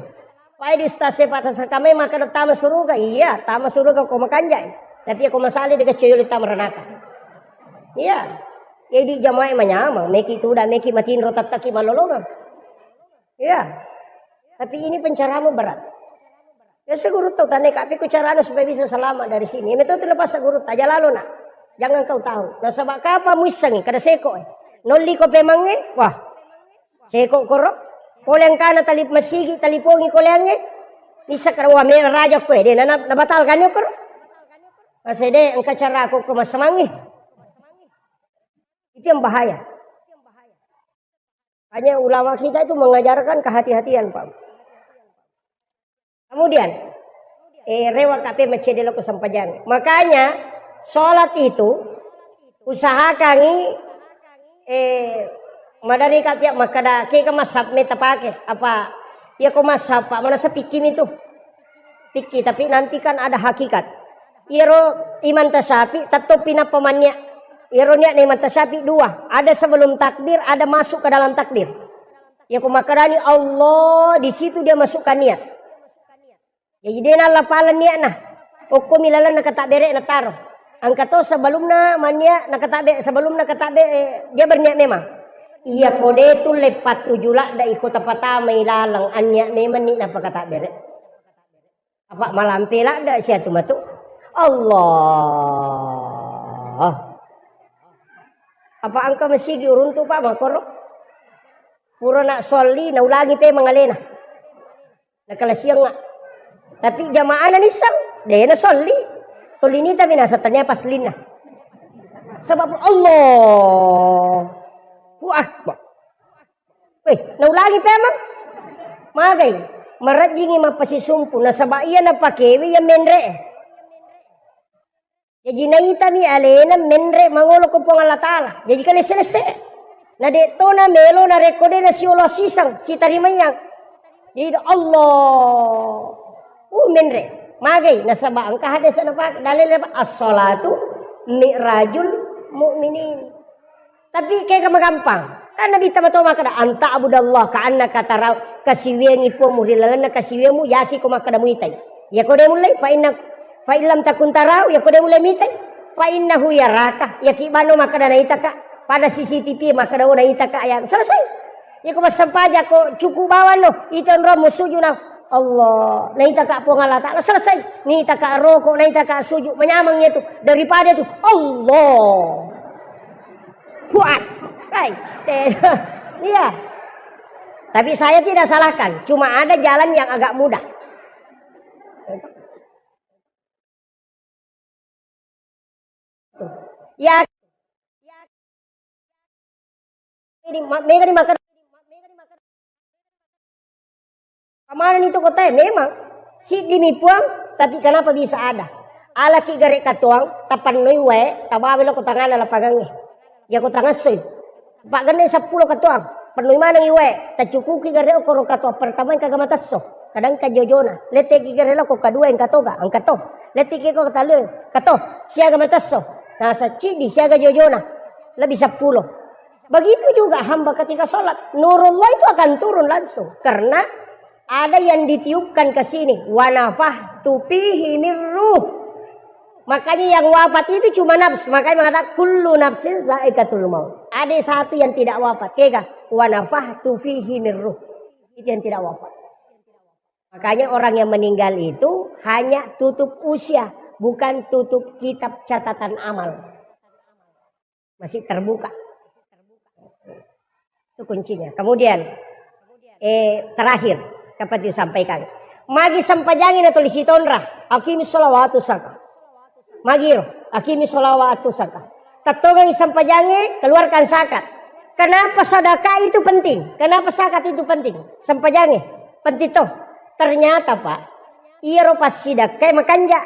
Pai di ustaz sepak tasakame makkeda tama suruga, iya tama suruga ko makanjai. Tapi ko masali de kecil tama ranaka. Iya. Jadi jamaah manyamang, meki tuda, meki matinro tattaki malolongang. Iya. Tapi ini pencerahanmu berat. Biasa gurutta tane kape ku carana supaya bisa selamat dari sini. Meto tu lepas gurutta, aja lalo nak. Jangan kau tahu. Nasaba kapa muissengi kada seko. Nolli ko pemangnge, wah. Seko koro. Pole engkana talip masigi, talipongi koleangnge. Bisa kada wah me raja koe de na nabatalkan yo koro. Masede engka cara ko ko masemangi. Itu yang bahaya. Hanya ulama kita itu mengajarkan kehati-hatian, Pak. Kemudian, eh, rewa kape macede loko sempajang. Makanya, sholat itu usahakangi, eh, madari katia makkada, ke ke masab meta pake, apa, ya ko masab, Pak, mana sepikimi tuh. Pikki, tapi nanti kan ada hakikat. Iyaro Imam Tasyafi tetto pinappa mannia. Iyaro niatna Imam Tasyafi dua, ada sebelum takbir, ada masuk ke dalam takbir. Ya ko makkedani Allah, di situ dia masukkan niat. Jadi dia nallapaleng niatna. Okko mi laleng nakatabere nataro. Engka to sebelumna mannia nakatabbe, sebelumna katabbe, eh, dia berniat memang. Iya ko de tu lepat tuju ladda iko tapatamai laleng anniat memang ni napakatabere. Apa malampe ladda sia tu matu. Allah. Apa engka masigi uruntu, Pak, makoro? Pura nak solli, naulangi pe mangalena. Nakalasiang. Tapi jamaah na nissang, de na solli. Tolini tapi nasa tania paslinna. Sebab Allah. Hu Akbar. Weh, naulangi pe amang. Magai, marejjingi mappasisumpu, nasaba iya napakewe iya menre. Jaji naitami alena menre mangolo ko Puang Allah Ta'ala. Jaji kalesse-lesse. Na de to na melo narekko de nasiolo siseng, sitarimayang. Jadi Allah. Uh, menre. Magai, nasaba engka hadis napake dalil apa? As-salatu mi'rajul mu'minin. Tapi kega magampang. Kan Nabitta mato makkeda, "Anta abudallah ka annaka tarau." Kasiwiangi Puangmu ri lalenna kasiwiangmu, yaki ko makkeda muitai. Yako de mullei, fa inna, fa illam takun tarau, yako de mullei mitai. Fa innahu yaraka, yaki bano makkeda naitaka. Pada C C T V makkeda, "Oh, naitaka," ya selesai. Yako massempajang ko cuku bawang no, ita onrommu sujuna. Allah, naitaka Puang Allah Ta'ala, selesai. Naitaka roko, naitaka suju, manyameng itu daripada itu. Allah. Kuat. Hai. Iya. Tapi saya tidak salahkan, cuma ada jalan yang agak mudah. Ya, ini ma-, mega ni makan. Kamanani tu kotae memang siddimi Puang, tapi kenapa bisa ada? Alaki gare katuang, tapannoi wae, tabawa lo ko tangana lapangangnge. Ya ko tangassoi. Pagenne seppulo katuang, pennoi manengi wae, tacukuki gare okoro katuang pertama engka gama tesso, kadang ka jojona. Letteki gare lo ko kadua engka toga, engka to. Letteki ko katalue, kato, siaga matesso. Nah, saccidi siaga jojona, lebih seppulo. Begitu juga hamba ketika sholat, nurullah itu akan turun langsung. Karena ada yang ditiupkan ke sini, wa nafakhtu fihi min ruh. Makanya yang wafat itu cuma nafs. Makanya mengatakan kullu nafsin zaikatul maut. Ada satu yang tidak wafat. Kega? Wa nafakhtu fihi min ruh. Itu yang tidak wafat. Makanya orang yang meninggal itu hanya tutup usia, bukan tutup kitab catatan amal. Masih terbuka. Itu kuncinya. Kemudian, eh, terakhir, dapat disampaikan. Magi sempajangi na tulis tonra, aqimi sholawatu saka. Magiro, aqimi sholawatu saka. Tattongengi sempajangi, keluarkan zakat. Kenapa sedekah itu penting? Kenapa zakat itu penting? Sempajangi, penting toh. Ternyata, Pak, iyaro passidekkai makanja.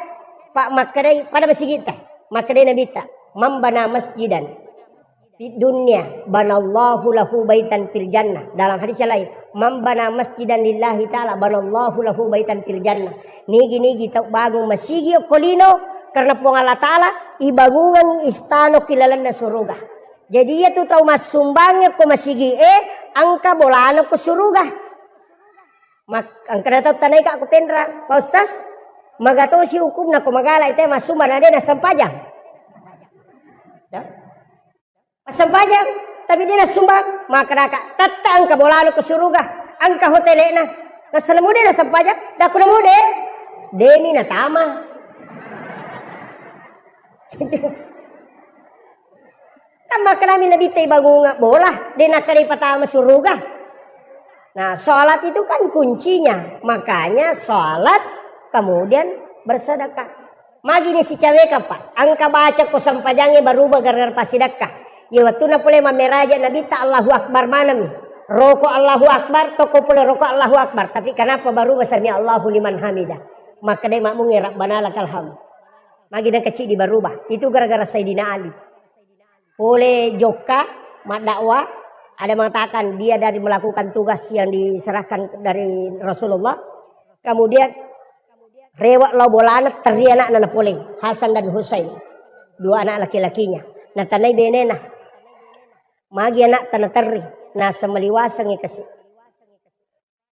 Pak, makkedai pada masigitta, makkedai Nabitta, mambana masjidan. Fid dunya banallahu lahu baitan fil jannah. Dalam hadis yang lain, "Man bana masjidan lillahi ta'ala banallahu lahu baitan fil jannah." Nigi-nigi tau bangung masigi okko lino karena Puang Allah Ta'ala, ibangungengngi istana ki lalenna suruga. Jadi iya tu tau massumbangnge ko masigi e, engka bolana ko suruga. Mak-, engkana tau tanaika ko penra, "Pak Ustaz, maga tosi hukumna ko magala ite massumbang na de nassempajang?" Ya. Massempajang, tapi de nassumbang, makkedaka, "Tette engka bolana ko suruga, engka hotele'na." Nassana mude nassempajang, dakku namude, demi natama. Kan makkedami Nabitta ibangunga bola, de nakkeda ipatama suruga. Nah, sholat itu kan kuncinya. Makanya sholat, kemudian bersedekah. Magi ni sicaweka, Pak. Engka baca ko sempajangnge baruba gara-gara passidekka. Iya, wettunna pole mammeraja Nabitta Allahu Akbar maneng. Roko Allahu Akbar, toko pole roko Allahu Akbar. Tapi kenapa baruba sami Allahu liman hamida? Makkedai makmungnge Rabbana lakal hamd. Magi nengka ciddi baruba. Itu gara-gara Sayyidina Ali. Pole jokka, maddakwah, ada mengatakan dia dari melakukan tugas yang diserahkan dari Rasulullah. Kemudian rewe lao bolana, terri anakna napoleng, Hasan dan Husain. Dua anak laki-lakinya. Natanai benena. Magi anakta naterri, naseng maliwasengngi kasi.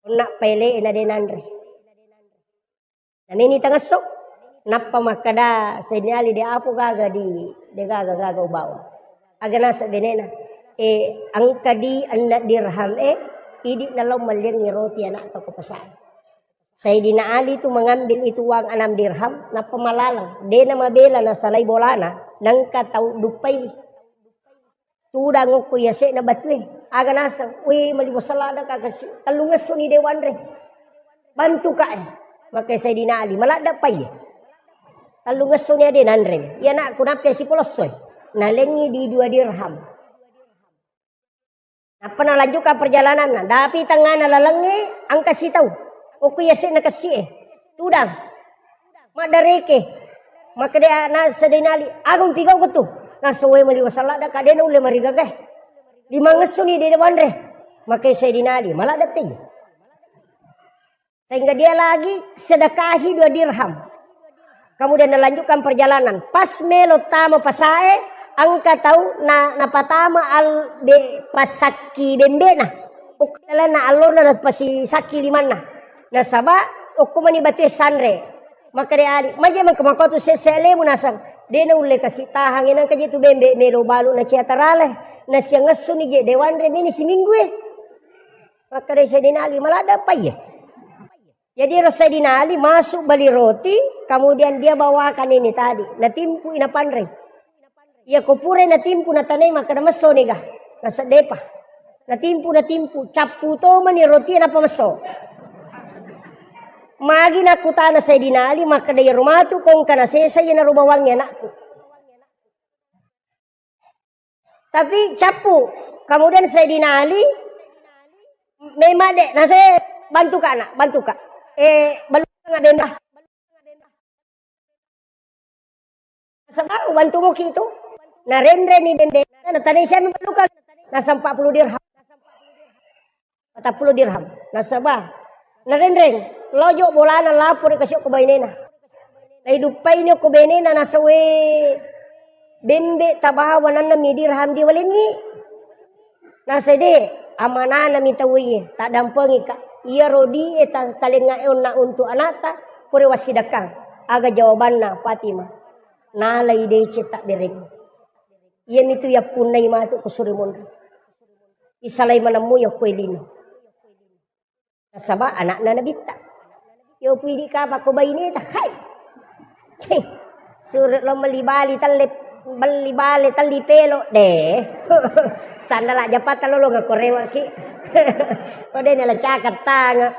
Onna paele'e na de nanre. Nameni tangesso, nappa makkeda Sayyidina Ali, "De apo gaga di, de gaga-gaga ubawa." Aga naseng benena, "E, engka di enneng dirham e, idi nalao malliangngi roti anakta ko pasar." Sayyidina Ali tu mengambil itu uang enam dirham, nappa malaleng. De namabela nasalai bolana, nengka tau duppai. Tudang okko yase'na batue. Aga naseng, "Weh, maliwa salada ka kasi. Tellungessuni de wanre. Bantu ka e." Maka Sayyidina Ali, "Maladda pai e. Tellungessuni ade nanre. Iya anakku, nappi sipolosso e." Nalengngi di dua dirham. Nappa nalanjutkan perjalananna. Dapi tengngana lalengnge, engka sitau. Okko yase'na kesi e. Tudang. Maddareke. Makkeda na Sayyidina Ali, "Aga mupigau ko tu?" Naseng, "Weh, maliwa salada ka, de naulle marigaga e. Limangessuni de wanre." Maka Sayyidina Ali, "Maladda pai." Sehingga dia lagi sedekahi dua dirham. Kemudian nalanjutkan perjalanan. Pas melo tama pasae, engka tau na, napatama al-, be-, pasakki bembena. Okko lalenna allorna napasisakki limanna. Nasaba okko mani batue sanre. Makkeda Ali, "Maje mengka makotu sesse alemu?" Naseng, "De naulle kasi tahang, nengka je tu bembe melo balu na cia tarale. Nasiangessuni je de wanre meni siminggu e." Makkeda Sayyidina Ali, "Maladda pai e." Jadi ro Sayyidina Ali masuk beli roti, kemudian dia bawakan ini tadi, natimpu i napanrei. Iya ko purai natimpu natanai makkeda messo niga, naseddepa. Natimpu, natimpu, cappu to mani roti nappa messo. Magi nakkutana Sayyidina Ali makkeda, "Iyaro matu ko engka nasesa iyanaro bawangnge anakku." Tapi cappu. Kemudian Sayyidina Ali, "Memang de, nase bantu ka nak, bantu ka. Eh, belum nggak benda." Nasaba ubantu muki itu. Narenreni bembe, natanai siami belluka. Nasa empat puluh dirham. Patappulo dirham. Nasaba narenreng, lojo bolana lapor kasi okko bainena. Naiduppaini okko bainena, nasa, "We, bembe tabawa nanna mi dirham diwalengngi." Nasa, "De, amanana mi tauwe, taddampengika. Iyaro di e ta-, talengnga e onna untuk anakta, pura wassidakkang." Aga jawabanna Fatimah? "Nalai deceng tabbereng. Iyamitu yappunnai matu kusuri monri. Isalai manemmui okko e lino." Nasaba anakna Nabitta. Yo pui di kapa ko baineta, hai. Cih, sure lo melli bali telle, melli bale telli pelo de. Sandala japatta lolonga ko rewaki. Ko de nala cakatanga.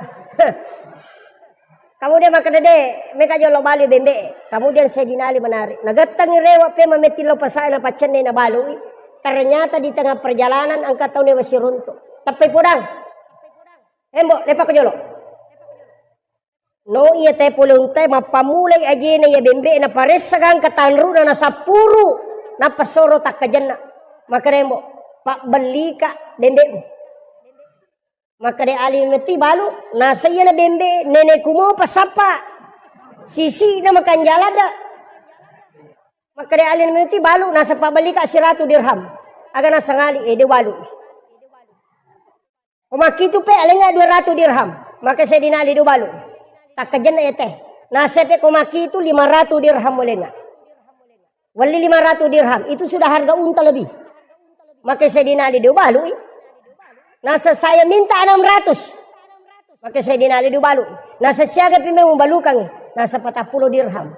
Kemudian makkeda, "De, meka jolo bali bembe." Kemudian Sayyidina Ali menarik. Nagettengi rewa pe mametti lo pasae napaccenne nabalui. Ternyata di tengah perjalanan engka tau newa siruntu. Teppai podang. Embo, lepako jolo. No iya te pole untae, mappammulai ajena iya bembe, naparessa gangka tanruna, nasappuru, nappa soro takkajenna. Makkeda, "Mbo, pabbellika bembe'mu." Makkeda Ali Maimunah, "Balu, nasaba iyana bembe nenekku mopa sappa sisi'na makanja ladde." Makkeda Ali Maimunah, "Balu, nasaba pabbellika siratu dirham." Aga naseng Ali, "Eh, de' ubalu." Ko makkitu pe, alengnga dua ratu dirham. Makkeda Sayyidina Ali, "De' ubalu. Takkajenne ete." Naseng pe ko makkitu lima ratu dirham ulengnga. Welli lima ratu dirham, itu sudah harga unta lebih. Makkeda Sayyidina Ali, "De' ubalui." Naseng, "Saya minta enam ratus." Makkeda Sayyidina Ali, "De' ubalui." Naseng, "Siaga pi memang ubalukangngi?" Naseng, "Patappulo dirham."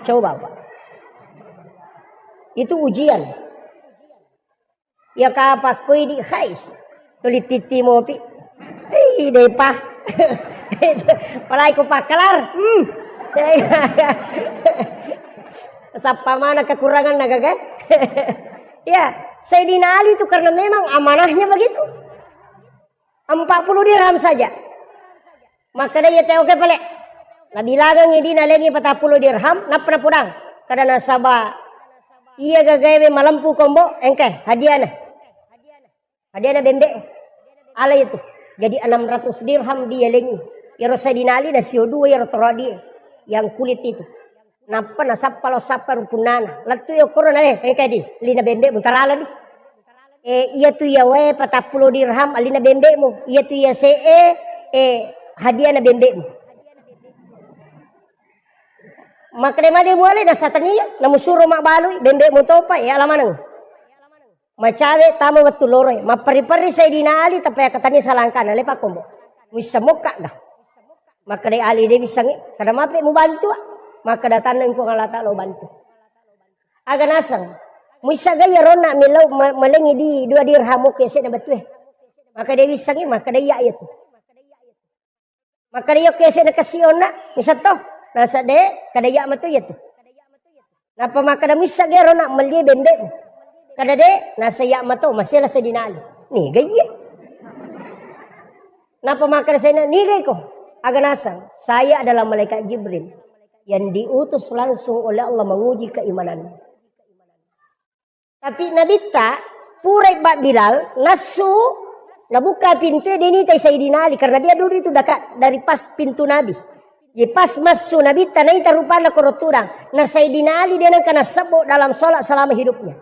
Coba, Pak. Itu ujian. Iya kapang ko idi, hais. Tuli titti mopi. Ih, depa. Palai ko pakkalar. Hmm. Sappa mana kekuranganna, gaga? Ya, Sayyidina Ali itu karena memang amanahnya begitu. Empat puluh dirham saja. Makkeda iya tau, "Oke pale." Nabilangengngi idi nalengngi patappulo dirham, nappa napodang. Kada nasaba iya gagaewe malempu kombo, engka hadiahna. Hadiahna bembe. Alai itu. Jadi enam ratus dirham dialengngi. Iyaro Sayyidina Ali nasio dua iyaro toroadie yang kulit itu. Nappa nasappa lao sappa rupunnana. Lettu i okkoro nale, engka di, lina bembe'mu tarala di. Eh, iyatu iya wae patappulo dirham alina bembe'mu. Iyatu iya se'e, eh, hadiahna bembe'mu. Makkeda made muale nasatania, namusuro mabbalui, bembe'mu topa, eh, ala maneng. Macawe tama wettu loroe, mapperri-perri Sayyidina Ali, tappa yakkatania salangkana, lepa kombo. Muissa mokka ga. Makkeda Ali, "De' wissengngi, kada mape mubantu, ah." Makkeda, "Tanneng Puang Allah Ta'ala ubantu." Aga naseng, "Muissa ga iya ronna millau ma-, malengngi di dua dirham, oke, sedda betue." Makkeda, "De' wissengngi." Makkeda, "Iya, iya tu." Makkeda, "Iya, oke, sedda kessi onna." Muissa to. Naseng, "De', kada iya matu iya tu." Nappa makkeda, "Muissa ga ero nak mellie bembe'mu?" Kada, "De'." Naseng, "Iya mato, masela sedinali." Niga iye? Nappa makkeda sedina, "Niga iko?" Aga naseng, "Saya adalah malaikat Jibril yang diutus langsung oleh Allah menguji keimananmu." Tapi Nabitta, purai ba Bilal, nassu, nabuka pintu, dia nitai Sayyidina Ali, karena dia duduk itu dekat dari pas pintu Nabi. Jadi pas massu Nabitta, naita rupanna koro tudang. Na Sayyidina Ali dia nengka nasebbo dalam sholat selama hidupnya.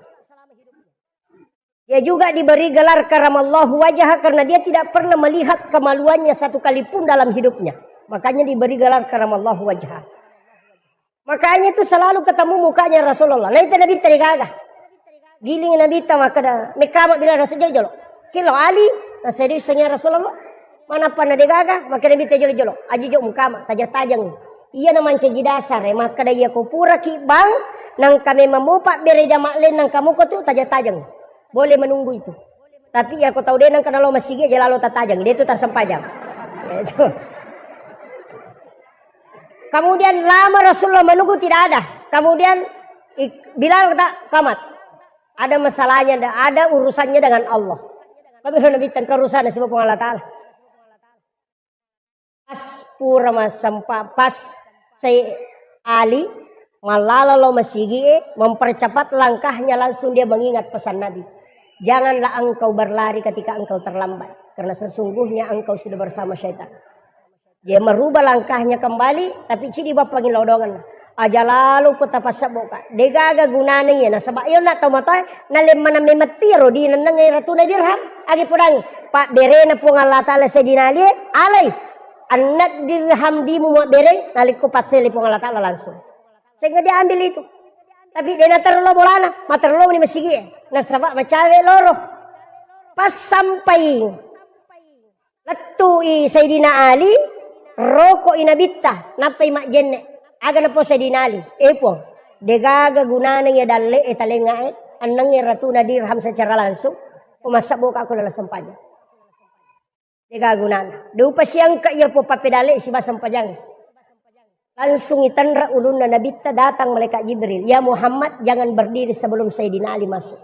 Dia juga diberi gelar karamallahu wajah karena dia tidak pernah melihat kemaluannya satu kali pun dalam hidupnya. Makanya diberi gelar karamallahu wajah. Makanya itu selalu ketemu mukanya Rasulullah. Naita Nabitta degaga. Giling Nabitta makkeda, mekkama Bilal, naseng jolo-jolo. Kilo Ali, naseng disengi Rasulullah. Manappa na degaga, makkeda Nabitta jolo-jolo. Aji jo mukama, tajang-tajang. Iya na mancaji dasar, eh, makkeda iya ko puraki bang, nangka memang mopa bere jama lennang kamu ko tu tajang-tajang. Boleh menunggu itu. Tapi iya ko tau de nangka nalo masigi aja lalo tatajang, de tu tasempajang. Itu. Kemudian lama Rasulullah menunggu tidak ada. Kemudian ik-, Bilal kata, "Kamat. Ada masalahnya, ada urusannya dengan Allah." Tapi Nabitta engka urusan sama Puang Allah Ta'ala. Pas pura massempa, pas Sai Ali mallala lao masigie, mempercepat langkahnya, langsung dia mengingat pesan Nabi. "Janganlah engkau berlari ketika engkau terlambat, karena sesungguhnya engkau sudah bersama syaitan." Dia merubah langkahnya kembali, tapi cidi bappangi lodongan. Aja lalo ko tapassebboka. Degaga gunana iya, nasaba iya onna tau matoae, nalemmana memetti ro di nenneng ratuna dirham. Agi podang, pabberena Puang Allah Ta'ala sedinali, alai. Anna dirham dimu mabbere, nalikko paccele Puang Allah Ta'ala langsung. Sehingga dia ambil itu. Tapi dia naterlo bolana, materlo ni masigi. Nasaba macawe loro. Pas sampai Lettu i Sayyidina Ali, roko i Nabitta, nappai majjenne. Aga napo Sayyidina Ali, "Eh Puang, degaga gunana iya dalle e talenga e, annangnge ratuna dirham secara langsung, ko massebboka ko dalam sempajang. Degaga gunana. Dupa siangka iya po pappedalle siba sempajang." Langsung itenre ulunna Nabitta, datang malaikat Jibril, "Ya Muhammad, jangan berdiri sebelum Sayyidina Ali masuk."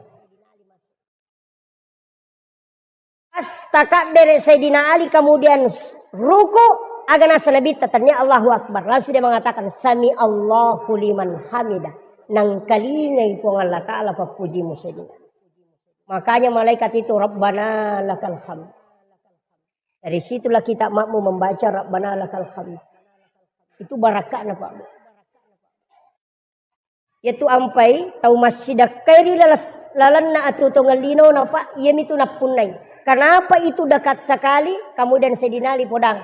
Pas takabbere Sayyidina Ali, kemudian s-, ruku, aga naseng Nabitta, tania Allahu Akbar. Langsung dia mengatakan, "Sami Allahu liman hamidah." Nangkalingai Puang Allah Ta'ala pappujimu sedina. Makanya malaikat itu, "Rabbana lakal hamd." Dari situlah kita makmu membaca Rabbana lakal hamd. Itu barakahna, Pak. Yaitu ampai tau massidakkai ri lalas-, lalenna atuo tongeng linona, Pak, iyamitu nappunnai. Kenapa itu dekat sekali? Kemudian Sayyidina Ali podang.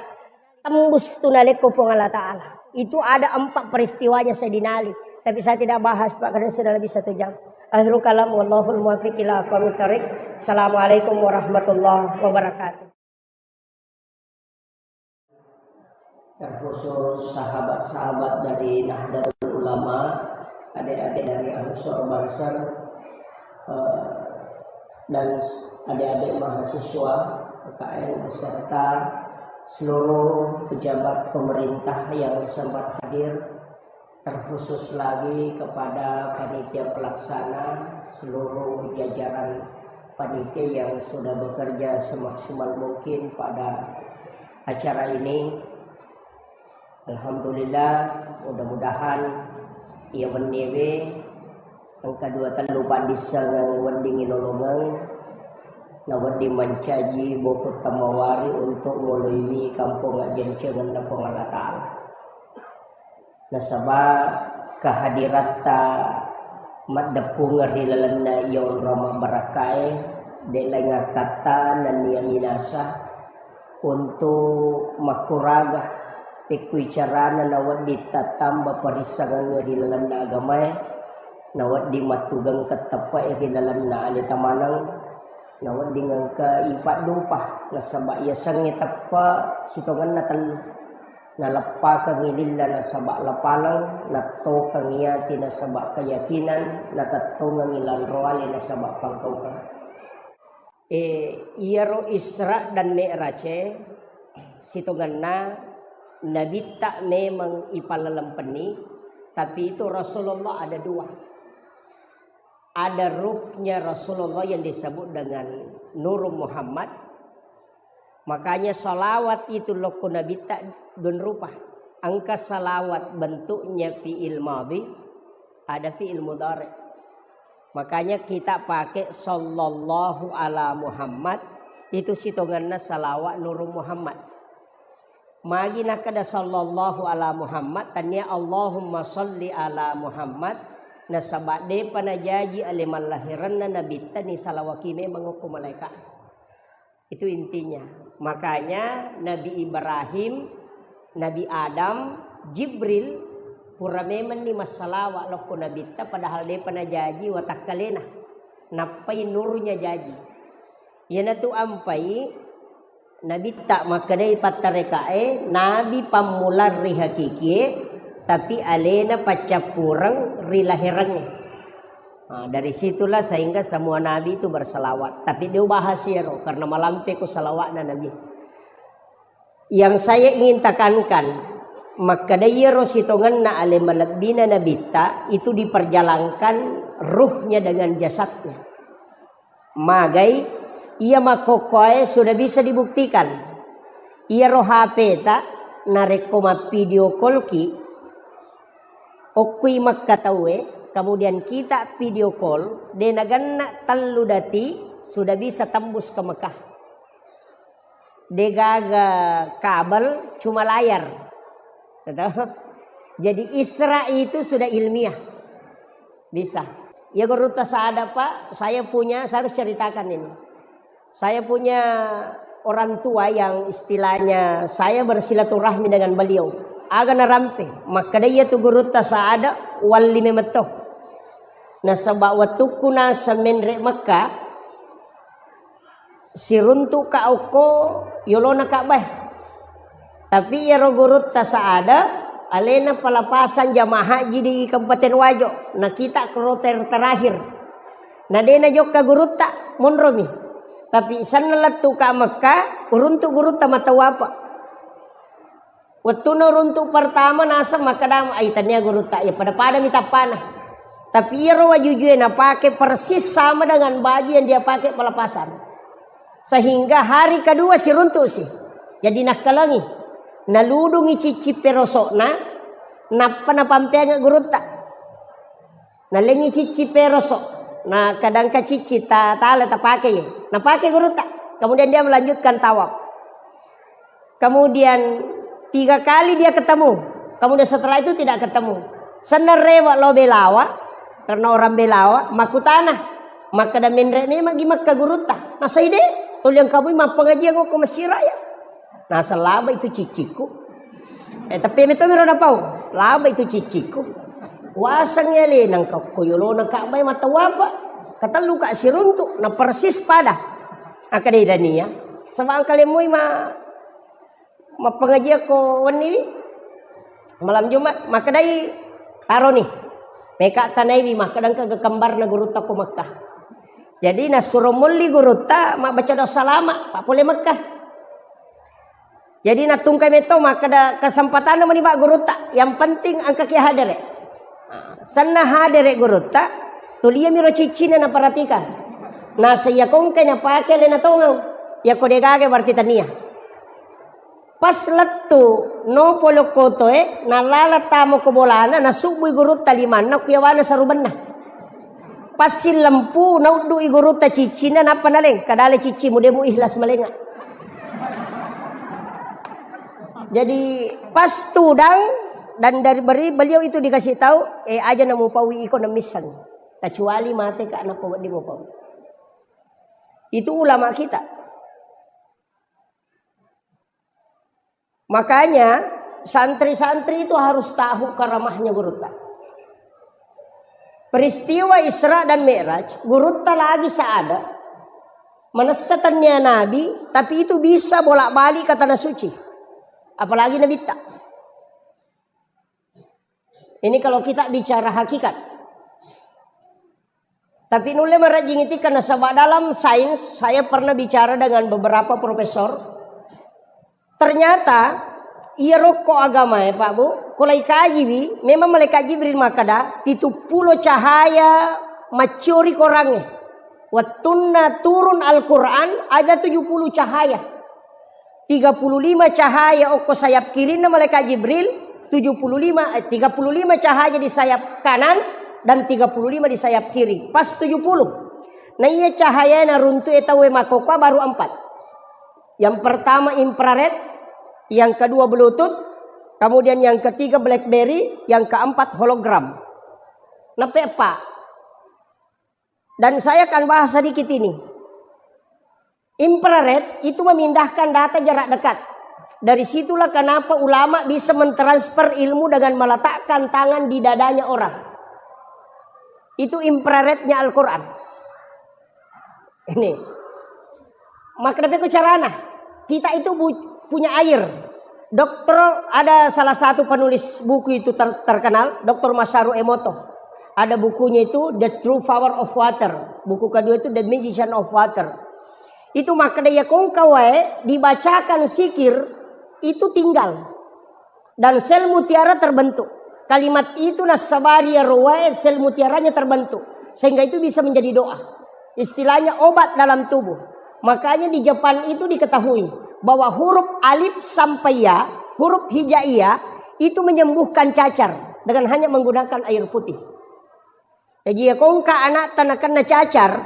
Tembus tu nalekko Puang Allah Ta'ala. Itu ada empat peristiwanya Sayyidina Ali. Tapi saya tidak bahas, Pak, karena sudah lebih satu jam. Akhirul kalam, wallahul muwaffiq ila aqwamit thariq. Assalamualaikum warahmatullahi wabarakatuh. Terkhusus sahabat-sahabat dari Nahdlatul Ulama, adik-adik dari Ansor Banser, eh, dan adik-adik mahasiswa U K M beserta seluruh pejabat pemerintah yang sempat hadir, terkhusus lagi kepada panitia pelaksana, seluruh jajaran panitia yang sudah bekerja semaksimal mungkin pada acara ini. Alhamdulillah, mudah-mudahan iya wenniwe engka dua tellu paddissengeng wedding ilolongeng, na wedding mancaji boku temmawari untuk moloiwi kampong ajjancengenna Puang Allah Ta'ala. Nasaba kehadiratta maddeppungeng ri lalenna iya onrong mabbarakkae, de laing akkatta nennia minasa untuk makkuraga pekkui carana nawedding tattamba parissengengnge ri lalenna agamae, nawedding mattugengkeng teppe'e ri lalenna aleta maneng, nawedding engka ipaddupa, nasaba yasengnge teppe sitongenna tellu. Naleppakengngi lilla nasaba lapaleng, nattokengngi ati nasaba keyakinan, natettongengngi lanroale nasaba pangkaukeng. Eh, iyaro Isra dan Mi'raj e, sitongenna Nabitta memang ipallelempenni, tapi itu Rasulullah ada dua. Ada ruhnya Rasulullah yang disebut dengan Nur Muhammad. Makanya salawat itu lokko Nabitta dua rupa. Engka salawat bentuknya fi'il madhi, ada fi'il mudhari. Makanya kita pakai sallallahu ala Muhammad, itu sitongenna salawat Nur Muhammad. Magi nakkeda sallallahu ala Muhammad, tania Allahumma salli ala Muhammad, nasaba depa najaji ale mallahirenna Nabitta ni salawaki memang okko malaeka. Itu intinya. Makanya Nabi Ibrahim, Nabi Adam, Jibril pura memenni massalawa lokko Nabitta, padahal depa najaji watakkalena. Nappai nurnya jaji. Iyanatu ampai Nabitta makkedai pattarekae, Nabi pammulang ri hakikie, tapi alena paccappureng ri laherengnge. Nah, dari situlah sehingga semua nabi itu berselawat. Tapi dia bahas iyaro, karena malampe ko salawatna Nabi. Yang saya ingin tekankan, makkeda iyaro sitongenna ale malebbina Nabitta itu diperjalankan ruhnya dengan jasadnya. Magai, iya makkokkoe sudah bisa dibuktikan. Iyaro H P ta narekko mappidio call ki, okkui Mekka tauwe, kemudian kita video call, de nagenna tellu dati sudah bisa tembus ke Mekah. Degaga kabel, cuma layar. Gitu. Jadi Isra itu sudah ilmiah. Bisa. Ya gurutta saada, Pak, saya punya, saya harus ceritakan ini. Saya punya orang tua yang istilahnya saya bersilaturahmi dengan beliau. Aga narampe, makkeda iya tu gurutta saada, walli memetto. Nasaba wettukku naseng menre Mekka, siruntu'ka okko yolona Ka'bah. Tapi iyaro gurutta saada, alena pelepasan jamaah haji di Kabupaten Wajo. Nakita kloter terakhir. Na de najokka gurutta, monromi. Tapi senna lettuka Mekka, uruntu gurutta matawapa. Wettunna runtuk pertama naseng makkeda, "Ai, tania gurutta, iya pada-pada mi tappana." Tapi iyaro wajujue napake persis sama dengan baju yang dia pakai pelepasan. Sehingga hari kedua siruntuk si. Jadi nakkalengi. Naludungi cicci perosokna, nappa napampeangngi gurutta. Nalengi cicci peroso. Nah, kadangka cicci ta tala tapake ye. Napake gurutta. Kemudian dia melanjutkan tawaf. Kemudian tiga kali dia ketemu. Kemudian setelah itu tidak ketemu. Senna rewa lo Belawa, karena orang Belawa, makutana. Makkeda menre memang gi Mekka gurutta. Nasai de, toliang kamu mappengajian ko Masjid Raya. Naseng laba itu cicciku. Eh, tapi metto miro napau. Laba itu cicciku. Waseng ele nang ko yolona Ka'bah mata wapa. Katellu ka siruntu, na persis pada. Akkeda dania. Sama angkale moi ma mappengajian ko wenni wi. Malam Jumat, makkedai taroni. Meka tanaiwi, makkeda engka kembarna gurutta ko Mekah. Jadi nasuro molli gurutta, mabbaca doa salama, pak pole Mekah. Jadi nattungkai metto makkeda kesempatanna meni pak gurutta, yang penting engka ki hadere. Senna hadere gurutta, tulia miro ciccina naperhatikan. Nasa iya kongkai napake lena tongeng. Iya ko degaga berarti tania. Pas lettu no polo kotoe, nalala tamo ko bolana, nasubbui gurutta limanna ku yawana sarubenna. Passillempu, nauddu'i gurutta ciccinna, nappa naleng, kadale ciccimu, de mu ikhlas malenga. Jadi pas tudang dan dari beri beliau itu dikasih tahu, eh, aja namu pawi iko namisseng. Kecuali mate ka nappa wedding mu pawi. Itu ulama kita. Makanya santri-santri itu harus tahu karamahnya gurutta. Peristiwa Isra dan Mi'raj, gurutta lagi seada, manessa tania Nabi, tapi itu bisa bolak-balik ke tanah suci. Apalagi Nabitta. Ini kalau kita bicara hakikat. Tapi nulle marajing iti karena sebab dalam sains, saya pernah bicara dengan beberapa profesor. Ternyata iya rokko agama ya Pak Bu, kulai kajiwi, memang malaikat Jibril makkeda pitu pulo cahaya maccuri korangnge. Wettunna turun Al-Quran ada tujuh puluh cahaya. Tiga puluh lima cahaya okko sayap kirinna malaikat Jibril, tujuh puluh lima, eh, tiga puluh lima cahaya di sayap kanan, dan tiga puluh lima di sayap kiri. Pas tujuh puluh. Nah, iya cahaya naruntu e tauwe makkokkoe baru empat. Yang pertama infrared, yang kedua Bluetooth, kemudian yang ketiga BlackBerry, yang keempat hologram. Nepe, Pak. Dan saya akan bahas sedikit ini. Infrared itu memindahkan data jarak dekat. Dari situlah kenapa ulama bisa mentransfer ilmu dengan meletakkan tangan di dadanya orang. Itu infrarednya Al-Quran. Ini. Maka tapi ku carana. Kita itu bu- punya air. Dokter, ada salah satu penulis buku itu ter- terkenal, Dokter Masaru Emoto. Ada bukunya itu The True Power of Water. Buku kedua itu The Magician of Water. Itu maka daya kongkawae dibacakan sikir itu tinggal. Dan sel mutiara terbentuk. Kalimat itu nassabari iyaro wae sel mutiaranya terbentuk. Sehingga itu bisa menjadi doa. Istilahnya obat dalam tubuh. Makanya di Jepang itu diketahui bahwa huruf alif sampai ya, huruf hijaiyah itu menyembuhkan cacar dengan hanya menggunakan air putih. Jadi ya kongka anak tanakanna cacar,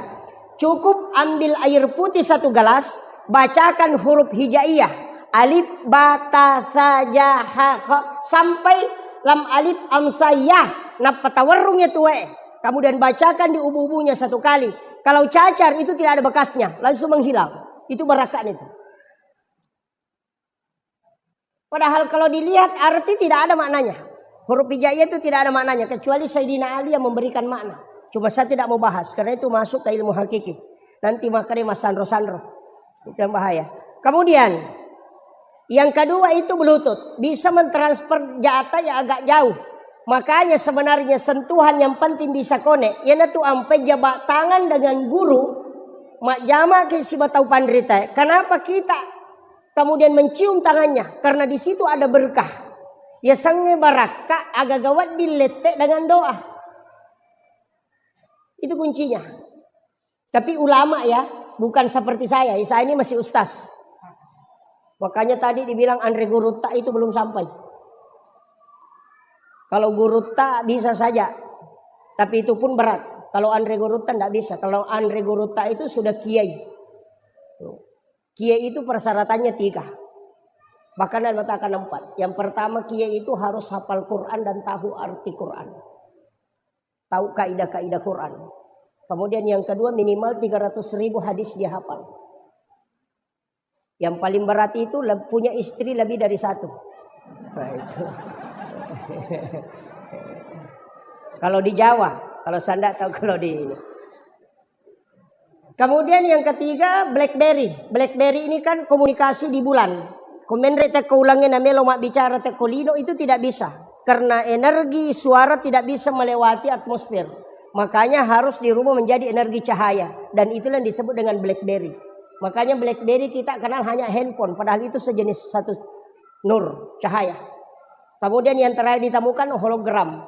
cukup ambil air putih satu gelas, bacakan huruf hijaiyah, alif, ba, ta, sa, ja, ha, kha, sampai lam alif, am, sa, ya, nappa tawerrung ya tuwe. Kemudian bacakan di ubu-ubunya satu kali. Kalau cacar itu tidak ada bekasnya, langsung menghilang. Itu barakat itu. Padahal kalau dilihat arti tidak ada maknanya. Huruf hijaiyah itu tidak ada maknanya kecuali Sayyidina Ali yang memberikan makna. Cuma saya tidak mau bahas karena itu masuk ke ilmu hakiki. Nanti makanya mas sanro-sanro. Itu yang bahaya. Kemudian yang kedua itu Bluetooth bisa mentransfer data yang agak jauh. Makanya sebenarnya sentuhan yang penting bisa connect. Iyanatu ampai jabat tangan dengan guru majjama ke sibatau panrita. Kenapa kita kemudian mencium tangannya, karena di situ ada berkah. Ya sange barakka agaga wedding lette dengan doa. Itu kuncinya. Tapi ulama ya, bukan seperti saya. Saya ini masih ustaz. Makanya tadi dibilang Andre Gurutta itu belum sampai. Kalau Gurutta bisa saja. Tapi itu pun berat. Kalau anre gurutta ndak bisa. Kalau anre gurutta itu sudah kiai. Kiai itu persyaratannya tiga. Bahkan ada mengatakan empat. Yang pertama, kiai itu harus hafal Quran dan tahu arti Quran. Tahu kaidah-kaidah Quran. Kemudian yang kedua, minimal tiga ratus ribu hadis dia hafal. Yang paling berat itu le-, punya istri lebih dari satu. Nah, itu. Kalau di Jawa, kalau saya ndak tahu kalau di ini. Kemudian yang ketiga, BlackBerry. BlackBerry ini kan komunikasi di bulan. Ko menre tekko ulangnge na melo mabbicara tekko lino, itu tidak bisa. Karena energi suara tidak bisa melewati atmosfer. Makanya harus dirubah menjadi energi cahaya. Dan itulah yang disebut dengan BlackBerry. Makanya BlackBerry kita kenal hanya handphone, padahal itu sejenis satu nur, cahaya. Kemudian yang terakhir ditemukan hologram.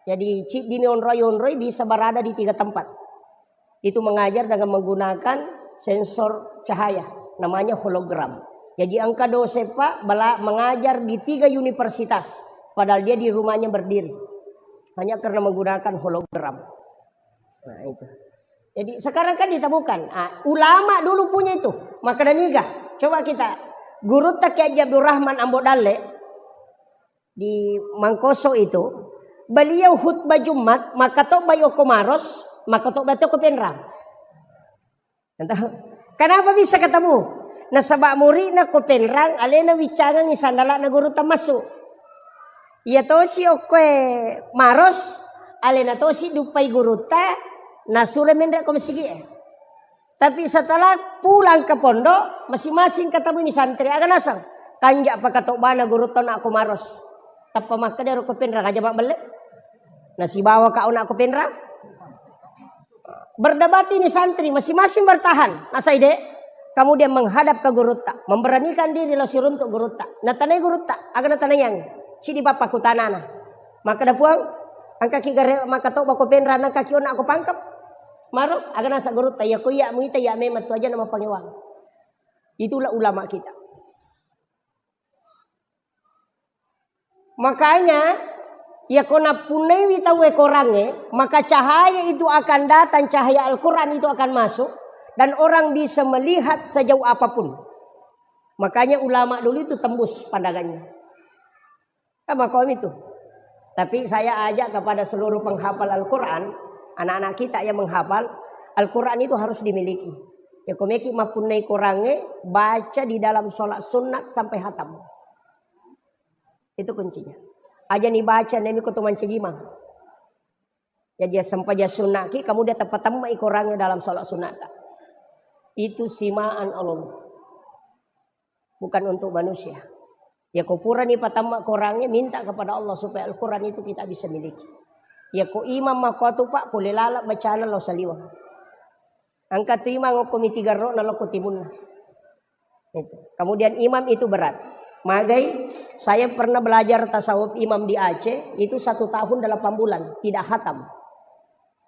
Jadi, ci-, dimi onroi-onroi bisa berada di tiga tempat. Itu mengajar dengan menggunakan sensor cahaya, namanya hologram. Jadi, engka dosen, Pak, bela-, mengajar di tiga universitas, padahal dia di rumahnya berdiri. Hanya karena menggunakan hologram. Nah, itu. Jadi, sekarang kan ditemukan. Ah, ulama dulu punya itu. Maka daniga, coba kita, gurutta Kiai Haji Abdul Rahman Ambo Dalle di Mangkoso itu, beliau khutbah Jumat, maka to bai okko Maros, maka to bai to ko Penrang. Entah. Kenapa bisa ketemu? Nasaba muridna ko Penrang, alena wiccangengi sandalana gurutta massu. Iya tosi okkoe Maros, alena tosi duppai gurutta, nasuro menre ko masigi'e. Tapi setelah pulang ke pondok, masing-masing ketemu ini santri, aga naseng? Kanja pakatobbana gurutta na ko Maros. Tappa makkeda ro ko Penrang aja mabbelle. Nasibawa ka ona ko Penrang. Berdebat ini santri, masing-masing bertahan. Nasai, Dek, kemudian menghadap ke gurutta, memberanikan diri lo siruntuk gurutta. Natanai gurutta, aga natanaiang? Cidi bapakku tanana. Maka da Puang, angkaki gare maka to bako Penrang, angkaki ona ko Pangkep. Maros, aga nasa gurutta, iya ko iya muita iya memang tu aja nama pangewang. Itulah ulama kita. Makanya, iya ko nappunnaiwi tauwe korangnge, maka cahaya itu akan datang, cahaya Al-Quran itu akan masuk, dan orang bisa melihat sejauh apapun. Makanya ulama dulu itu tembus pandangannya. Sama kaum itu. Tapi saya ajak kepada seluruh penghafal Al-Quran, anak-anak kita yang menghafal, Al-Quran itu harus dimiliki. Ya, ko meki mappunnai korangnge, baca di dalam sholat sunat sampai hatam. Itu kuncinya. Aja ni baca nemi ko to mancajimang. Jadi, ya, sempajang sunnaki, kamu dia tepatemma i korangnge dalam sholat sunat. Itu simaan Allah. Bukan untuk manusia. Ya, ko purani patemma korangnge, minta kepada Allah supaya Al-Quran itu kita bisa miliki. Ya, ko imam makkuatu, Pak, pole laleng bacana lao saliweng. Engka tu imang okko miti garro'na lokko timunna. Itu. Kemudian imam itu berat. Magai, saya pernah belajar tasawuf imam di Aceh, itu satu tahun delapan bulan, tidak khatam.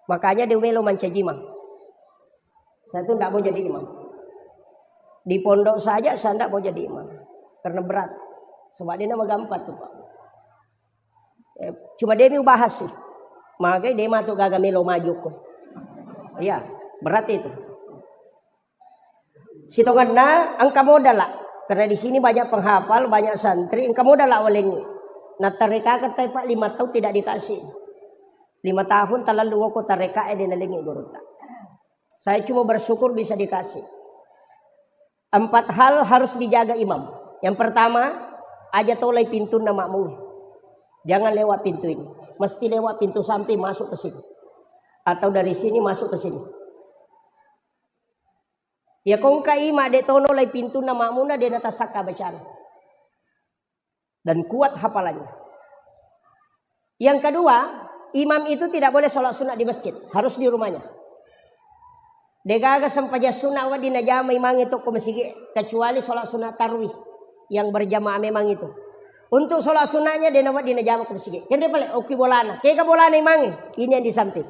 Makanya dia melo mancaji imam. Saya tuh ndak mau jadi imam. Di pondok saja saya ndak mau jadi imam. Karena berat. Sebab dia nama gampang tuh, Pak. Eh, cuma demi ubahas sih. Magai dia matu gaga melo maju ko. Iya, berat itu. Sitongenna engka modala. Karena di sini banyak penghafal, banyak santri, engka modala walengi. Nah, tarekaka tai, Pak, lima tahun tidak dikasih. Lima tahun talalu woko tareka e denalengi gurutta. Saya cuma bersyukur bisa dikasih. Empat hal harus dijaga imam. Yang pertama, aja tolai pintunna makmum. Jangan lewat pintu ini. Mesti lewat pintu samping masuk ke sini. Atau dari sini masuk ke sini. Ya, ko engka imam de' tolai pintunna makmumna, de' natasakka bacana. Dan kuat hafalannya. Yang kedua, imam itu tidak boleh sholat sunat di masjid, harus di rumahnya. Degaga sempajang sunat wedding najama imangnge tokko masigi, kecuali sholat sunat tarwih yang berjamaah memang itu. Untuk sholat sunatnya de' nawedding najama ko masigi. Kenre pale, okki bolana. Kega bolana imangnge? Ini yang di samping.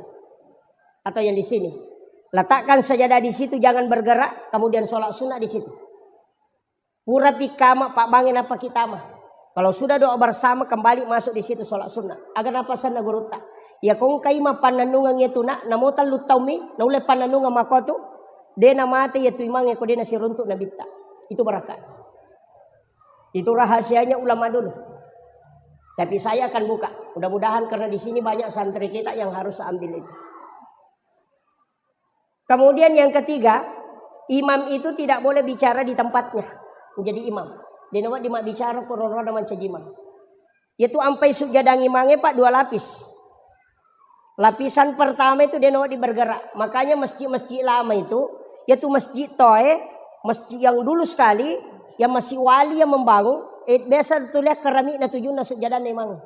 Atau yang di sini. Letakkan sajadah di situ, jangan bergerak, kemudian sholat sunat di situ. Purapi kama pabbange nappa kitama. Kalau sudah doa bersama, kembali masuk di situ sholat sunnah. Aga napasenna gurutta. Iya ko engkai mappannennungeng iyatu nak, namo tellu taummi, naulle pannennungeng makkotu, de namate iyatu imang ko de nasiruntu nabitta. Itu barakka. Itu rahasianya ulama dulu. Tapi saya akan buka. Mudah-mudahan karena di sini banyak santri kita yang harus ambil itu. Kemudian yang ketiga, imam itu tidak boleh bicara di tempatnya. Menjadi imam. De nawedding mabbicara ko rorona mancaji imam. Yaitu ampai sujjadang imangnge, Pak, dua lapis. Lapisan pertama itu de nawedding bergerak. Makanya masjid-masjid lama itu, yaitu masjid toe, masjid yang dulu sekali, yang masih wali yang membangun, eh, biasa tulia keramik na tujunna sujjadang imang.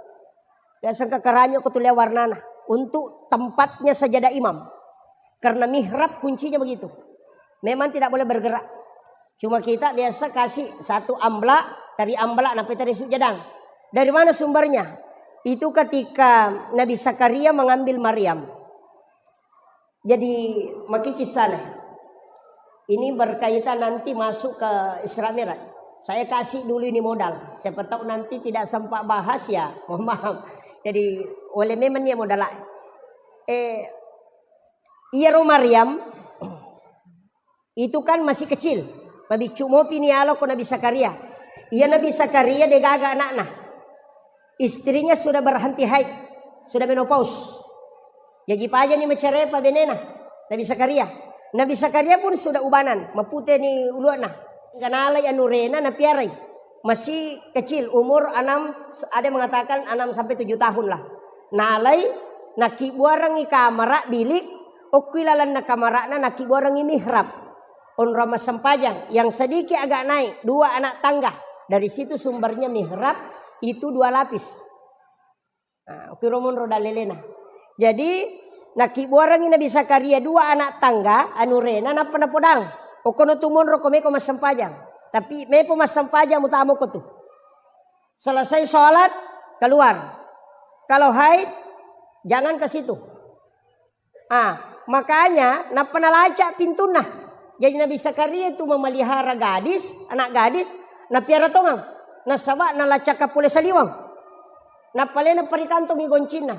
Biasa engka keramik ko tulia warnana. Untuk tempatnya sajadah imam. Karena mihrab kuncinya begitu. Memang tidak boleh bergerak. Cuma kita biasa kasih satu amblak, tari amblak, nappa tari sujjadang. Dari mana sumbernya? Itu ketika Nabi Zakaria mengambil Maryam. Jadi, maki kisahnya. Ini berkaitan nanti masuk ke Isra Mi'raj. Saya kasih dulu ini modal. Siapa tahu nanti tidak sempat bahas ya, mohon maaf. Jadi, oleh memang ya modal. Eh, iyaro Maryam itu kan masih kecil. Mabiccu mopi ni alo ko Nabi Zakaria. Iya Nabi Zakaria degaga anakna. Istrinya sudah berhenti haid, sudah menopause. Jaji pajani macerai pa benena Nabi Zakaria. Nabi Zakaria pun sudah ubanan, mapute ni uluana. Hingga nalai anurena napiarai. Masih kecil, umur enam, ada yang mengatakan enam sampai tujuh tahun lah. Nalai, nakibuarangi kamara bilik, okki lalenna kamarana nakibuarangi mihrab. Onrong massempajang, yang sedikit agak naik, dua anak tangga. Dari situ sumbernya mihrab itu dua lapis. Nah, okkiro monro dalelena. Jadi, nakibuarangi Nabi Zakaria dua anak tangga, anurena, nappa napodang. Okkono tu monro ko meko massempajang. Tapi mepo massempajang mutama ko tu. Selesai sholat, keluar. Kalau haid, jangan ke situ. Ah, makanya nappa nalacak pintunna. Jadi Nabi Zakaria itu memelihara gadis, anak gadis, napiara tongang. Nasaba nalacak pole saliweng. Nappa lena parikantongi goncinna.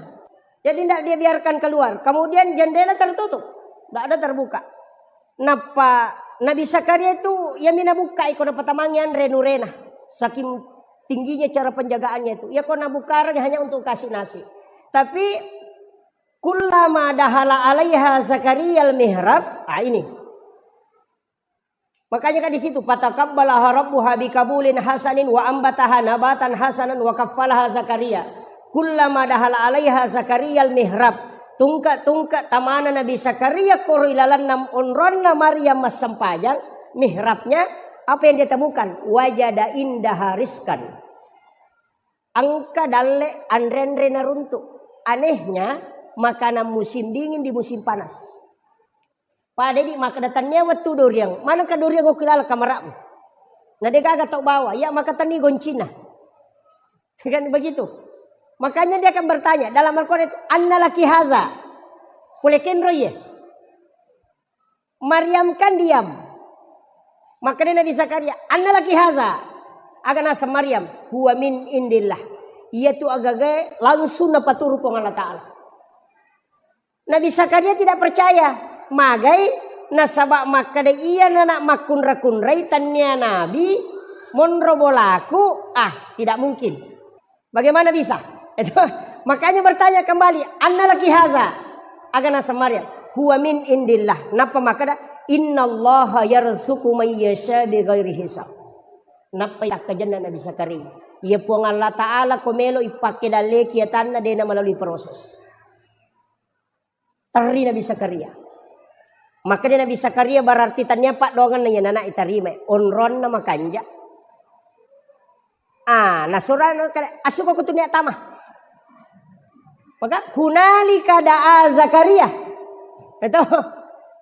Jadi tidak dia biarkan keluar. Kemudian jendela tertutup. Tidak ada terbuka. Nappa Nabi Zakaria itu yami nabukkai ko napatamangi anre nurena. Saking tingginya cara penjagaannya itu. Ya ko nabukarang hanya untuk kasih nasi. Tapi kullama dahala alaiha Zakariyal mihrab. Ah, ini. Makanya kan di situ, "Fataqabbalaha rabbuha biqabulin hasanin wa ambataha nabatan hasanan wa kaffalaha Zakaria. Kullama dahala alaiha Zakariyal mihrab." Tungke-tungke tamana Nabi Zakaria koro ilalanna onronna Maryam massempajang, mihrabnya, apa yang dia temukan? Wajada indaha rizqan. Engka dalle anre-anre naruntu. Anehnya, makanan musim dingin di musim panas. Pada di makkeda tennia wettu doriang, manengka doriang okki laleng kamara'mu. Na degaga tau bawa, ya maka tenni goncinna. Kan begitu. Makanya dia akan bertanya dalam Al-Quran itu, "Anna laki haza?" Pole kenro iye. Maryam kan diam. Makanya Nabi Zakaria, "Anna laki haza?" Aga naseng Maryam, "Huwa min indillah." Iyatu agaga langsung napaturu Puang Allah Ta'ala. Nabi Zakaria tidak percaya. Magai? Nasaba makkeda iya nana makkunra-kunrai tennia nabi, monro bolaku, ah, tidak mungkin. Bagaimana bisa? Itu, makanya bertanya kembali, "Anna laki haza?" Aga naseng Maryam, "Huwa min indillah." Nappa makkeda, "Innallaha yarzuqu may yasha bighairi hisab." Nappa yakkajenna Nabi Zakaria, "Iya Puang Allah Ta'ala ko melo ipakke dalleki atanna dena melalui proses." Terri Nabi Zakaria. Makanya Nabi Zakaria berarti tania paddoangenna iya nana itarima. Onronna makanja. Ah, nasurana kada asuko kutunia tama. Maka hunalika da'a Zakaria. Itu.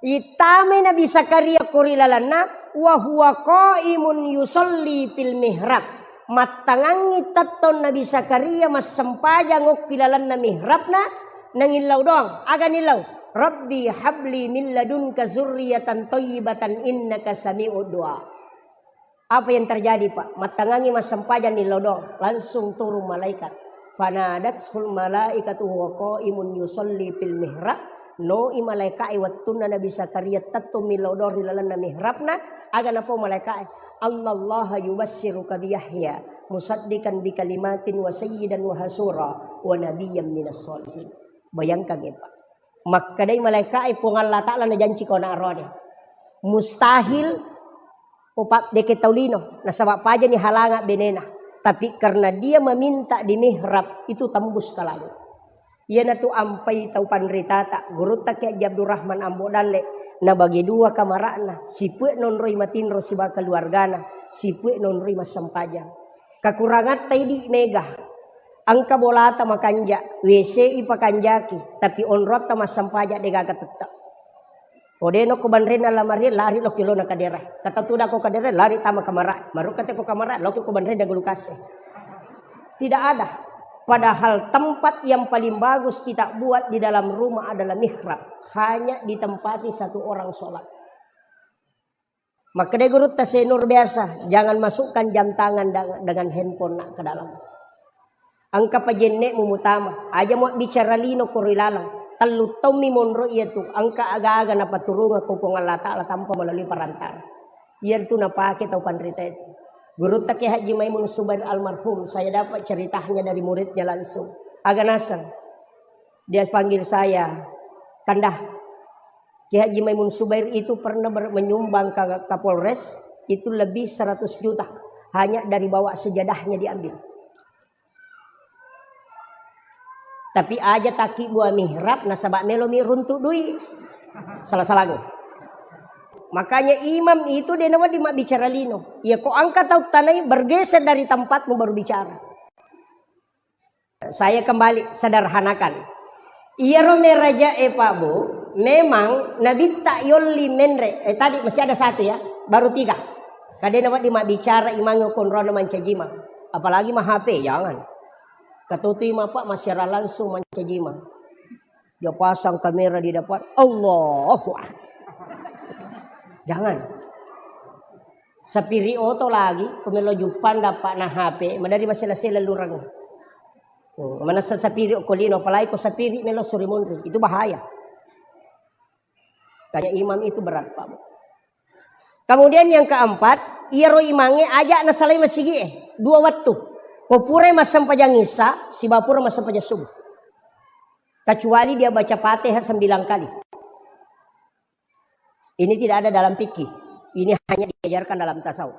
Itamai Nabi Zakaria kori lalanna wa huwa qaimun yusalli fil mihrab. Mattangangngi tettong Nabi Zakaria massempajang okki lalenna mihrabna, nangillau doang. Aga nillau? "Rabbi habli min ladunka zurriyatan thayyibatan innaka sami'ud du'a." Apa yang terjadi, Pak? Mattangangngi massempajang nillau doang, langsung turun malaikat. Fanadatul malaikatu wa qaimun yusalli fil mihrab. Noi malaika'e wettunna Nabi Zakaria tettong millau doang ri lalenna mihrabna, aga napau malaika'e, "Annallaha yubassiruka bi Yahya musaddiqan bi kalimatin wa sayyidan wa hasura wa nabiyyan minas sholihin." Bayangkan, Pak. Makkedai malaika'e, "Puang Allah Ta'ala najanci ko na arone. Mustahil ko pa-, deke tau lino, nasaba pajani halanga benena. Tapi karena dia meminta di mihrab, itu tembus ke langit." Iyanatu ampai tau panritata, gurutta Kiai Haji Abdurrahman Ambo Dalle, nabagi dua kamara'na, sipue nonroi matinro sibawa keluargana, sipue nonroi massempajang. Kakurangatta idi mega. Engka bolata makanja, W C i pakanjaki, tapi onrotta massempajang degaga tette. Ko de nokko banrenna lamarie, lari lokki lona kadere. Kata tuda ko kadere, lari tama kamara. Marukka te ko kamara, lokki ko banrenna gulukase. Tidak ada. Padahal tempat yang paling bagus kita buat di dalam rumah adalah mihrab. Hanya ditempati satu orang sholat. Makkedai gurutta Senur biasa, "Jangan masukkan jam tangan da-, dengan handphone nak ke dalam. Engka pajenne'mu mutama, aja muabbicara lino ko ri laleng. Tellu taummi monro iyatu, engka aga-aga napaturungeng ko Puang Allah Ta'ala tanpa melalui perantara." Iyatu napake tau panrita itu. Gurutta Kiai Haji Maimun Subair almarhum, saya dapat ceritanya dari muridnya langsung. Aga naseng. Dia panggil saya, "Kanda, Kiai Haji Maimun Subair itu pernah ber-, menyumbang ke Kapolres, itu lebih seratus juta. Hanya dari bawah sejadahnya diambil. Tapi aja taki bua mihrab, nasaba melo mi runtu dui." Salah-salah. Makanya imam itu de nawedding mabbicara lino. Ya ko engka tau tanai, bergeser dari tempatmu baru bicara. Saya kembali sederhanakan. Iyaro meraja e, Pak Bu, memang nabitta yolli menre. Eh, tadi masih ada satu ya, baru tiga. Kadena wedding mabbicara imangnge konrona mancajima. Apalagi ma H P, jangan. Katutui ma, Pak, massiara langsung mancajima. Dia pasang kamera di depan. Allahu Akbar. Jangan. Sapiri oto lagi, ko melo juppang dapat na H P, madari masela-sela lurang. Hmm, manessa sapiri ko lino, apalagi ko sapiri melo suri monri. Itu bahaya. Tanya imam itu berat, Pak. Kemudian yang keempat, iyaro imangnge aja nasalai masigi e, dua wettu. Ko purai massempajang Isya, sibawa pura massempajang subuh. Kecuali dia baca Fatihah sembilan kali. Ini tidak ada dalam fikih. Ini hanya diajarkan dalam tasawuf.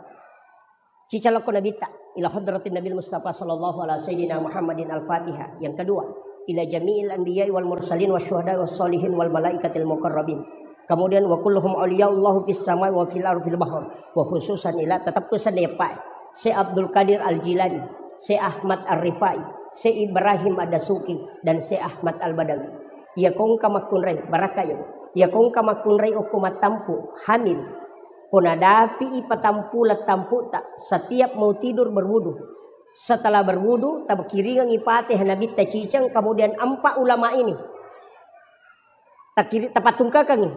Cicalokko Nabitta, ila hadratin Nabil Mustafa sallallahu ala sayyidina Muhammadin al-Fatihah. Yang kedua, ila jami'il anbiya'i wal mursalin wa syuhada wa sholihin wal malaikatil muqarrabin. Kemudian, wa kulluhum awliyaullahu fis samai wa fil ardi fil bahr. Wa khususan ila tetap pesan ya, Pak. Syekh Abdul Qadir Al-Jilani, Syekh Ahmad Ar-Rifai, Syekh Ibrahim Ad-Dasuki, dan Syekh Ahmad Al-Badawi. Iya kongka makkunrai, barakka yo. Iya kongka makkunrai okko mattampu, hamil. Ko nadapi i patampu lettamputa, setiap mau tidur berwudu. Setelah berwudu, takiringengi Fatihah Nabitta ciceng, kemudian empat ulama ini. Takiri-, tapattungkakengngi.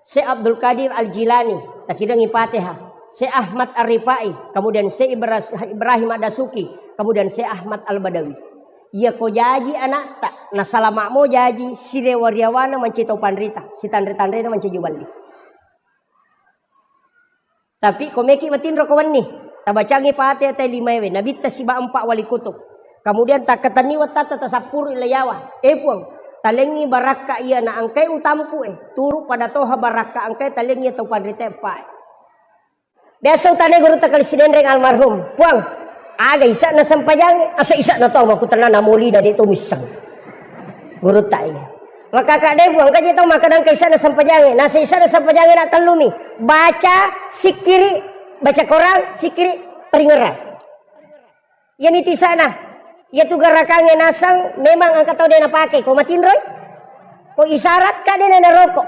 Syekh Abdul Qadir Al-Jilani, takiringengngi Fatihah. Syekh Ahmad Ar-Rifai, kemudian Syekh Ibra-, Ibrahim Ad-Dasuki, kemudian Syekh Ahmad Al-Badawi. Iya ko jaji anakta, nasalama mo jaji, sirewa-riawana mancaji tau panrita, sitanre-tanrena mancaji balli. Tapi ko meki matinro ko wenni, tabacangi Fatihah tai limaewe, Nabitta siba empat wali kutub. Kemudian takkatenni wattatta tasappuru ilayawa. Eh Puang, talengngi barakka iya na engkai utampu e, turu pada toha barakka engkai talengngi tau panrita empae. Biasa utane gurutta Kali Sinenreng almarhum, "Puang, aga isa'na sempajangnge?" "Asa isa'na tau makkutana namolina de to missang." Gurutta iya. Makaka de Puang, kaji tau makkadang ka isa'na sempajangnge. Nasa isa'na sempajangnge na tellumi. Baca, sikkiri, baca Quran, sikkiri, paringerang. Iyami tisana. Iyatu garakangnge nasang memang engka tau de napake. Ko matinroi? Ko isyarat ka de na naroko.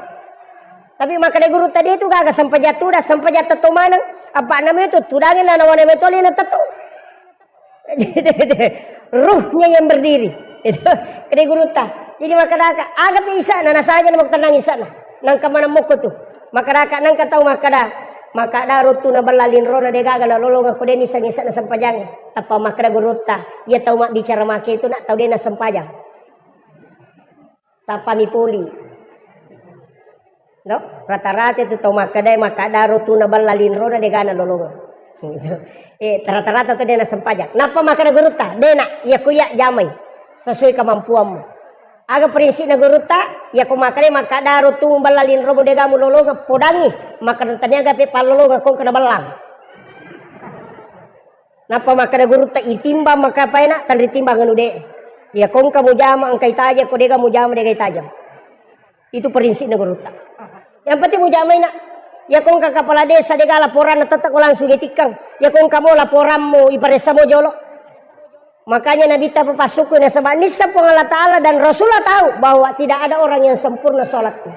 Tapi makkeda gurutta de tu gaga sempajang tuda, sempajang tetto maneng. Apa namanya tu? Tudangi na nawana metoli na tetto. Ruhnya yang berdiri. Itu kede gurutta. Jadi makkedaka, aga pi isa'na, nasaja na makkutanang isa'na. Nangka maneng mokko tu. Makkedaka, nangka tau makkeda, Makkada ruttu na balla linrona de gaga nalolongeng ko de niseng-iseng nasempajang. Tappa makkada gurutta, iya tau mabbicara make itu nak tau de nasempajang. Sapami poli. No? Rata-rata itu tau makkada, makkada ruttu na balla linrona de gaga nalolongeng. Eh, rata-rata tu de nasempajang. Nappa makkada gurutta, de nak, iya ko iya jamai sesuai kemampuanmu. Aga prinsipna gurutta, iya ko makkada, makkada ruttu balla linromu de gaga mulolongeng, podangi. Makkada taniaga pe pallolongeng ko engka na ballang. Nappa makkada gurutta, itimbang maka paena, tanri timbang anu de. Iya ko engka mujama engka itajeng, ko de gaga mujama de gaga itajeng. Itu prinsipna gurutta. Yang penting mujamai nak. Iya ko engka kepala desa de gaga laporanna tetap ko langsung itikkang. Iya ko engka mo laporanmu iparessa mo jolo. Makanya Nabitta papassukkui nasaba nisseng Puang Allah Ta'ala dan Rasulullah tahu bahwa tidak ada orang yang sempurna sholatnya.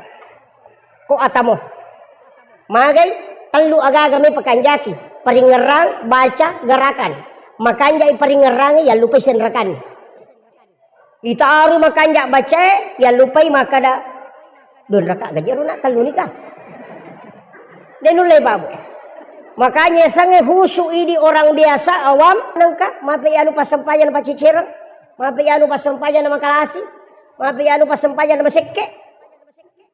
Ko atamo. Magai tellu agaga mai pakanjaki, paringerrang, baca, gerakan. Makanjai paringerrangi, yallupai senrakanni. Itaru makanja bacae, yallupai makkada, "Dua raka gaji ro nak tellu nika." De nulle babu. Makanya sange khusyuk idi orang biasa awam nengka mape anu passempaja na pacicereng, mape anu passempaja na makalasi, mape anu passempaja na masekke.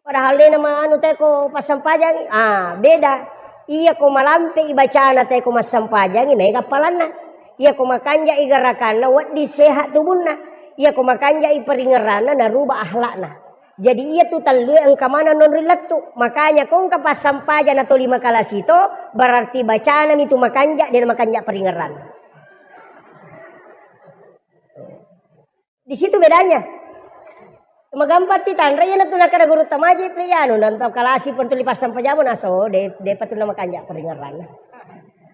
Padahal de nama anu teko passempajangi. Ah, beda. Iya ko malampe i bacana teko massempajangi mega palanna. Iya ko makanja i gerakanna wedding sehat tubunna. Iya ko makanja i paringerranna naruba akhlakna. Jadi iya tu tellue engka maneng nonri lettu. Makanya ko engka passempaja na toli makalasi to, berarti bacana mi tu makanja de na makanja paringerranna. Di situ bedanya. Magampang ti tanra, iyanatu nakada gurutta maji pe iyanu, nanta kalasi pentuli passang pajama naso, de, depa tu namakanja paringerranna.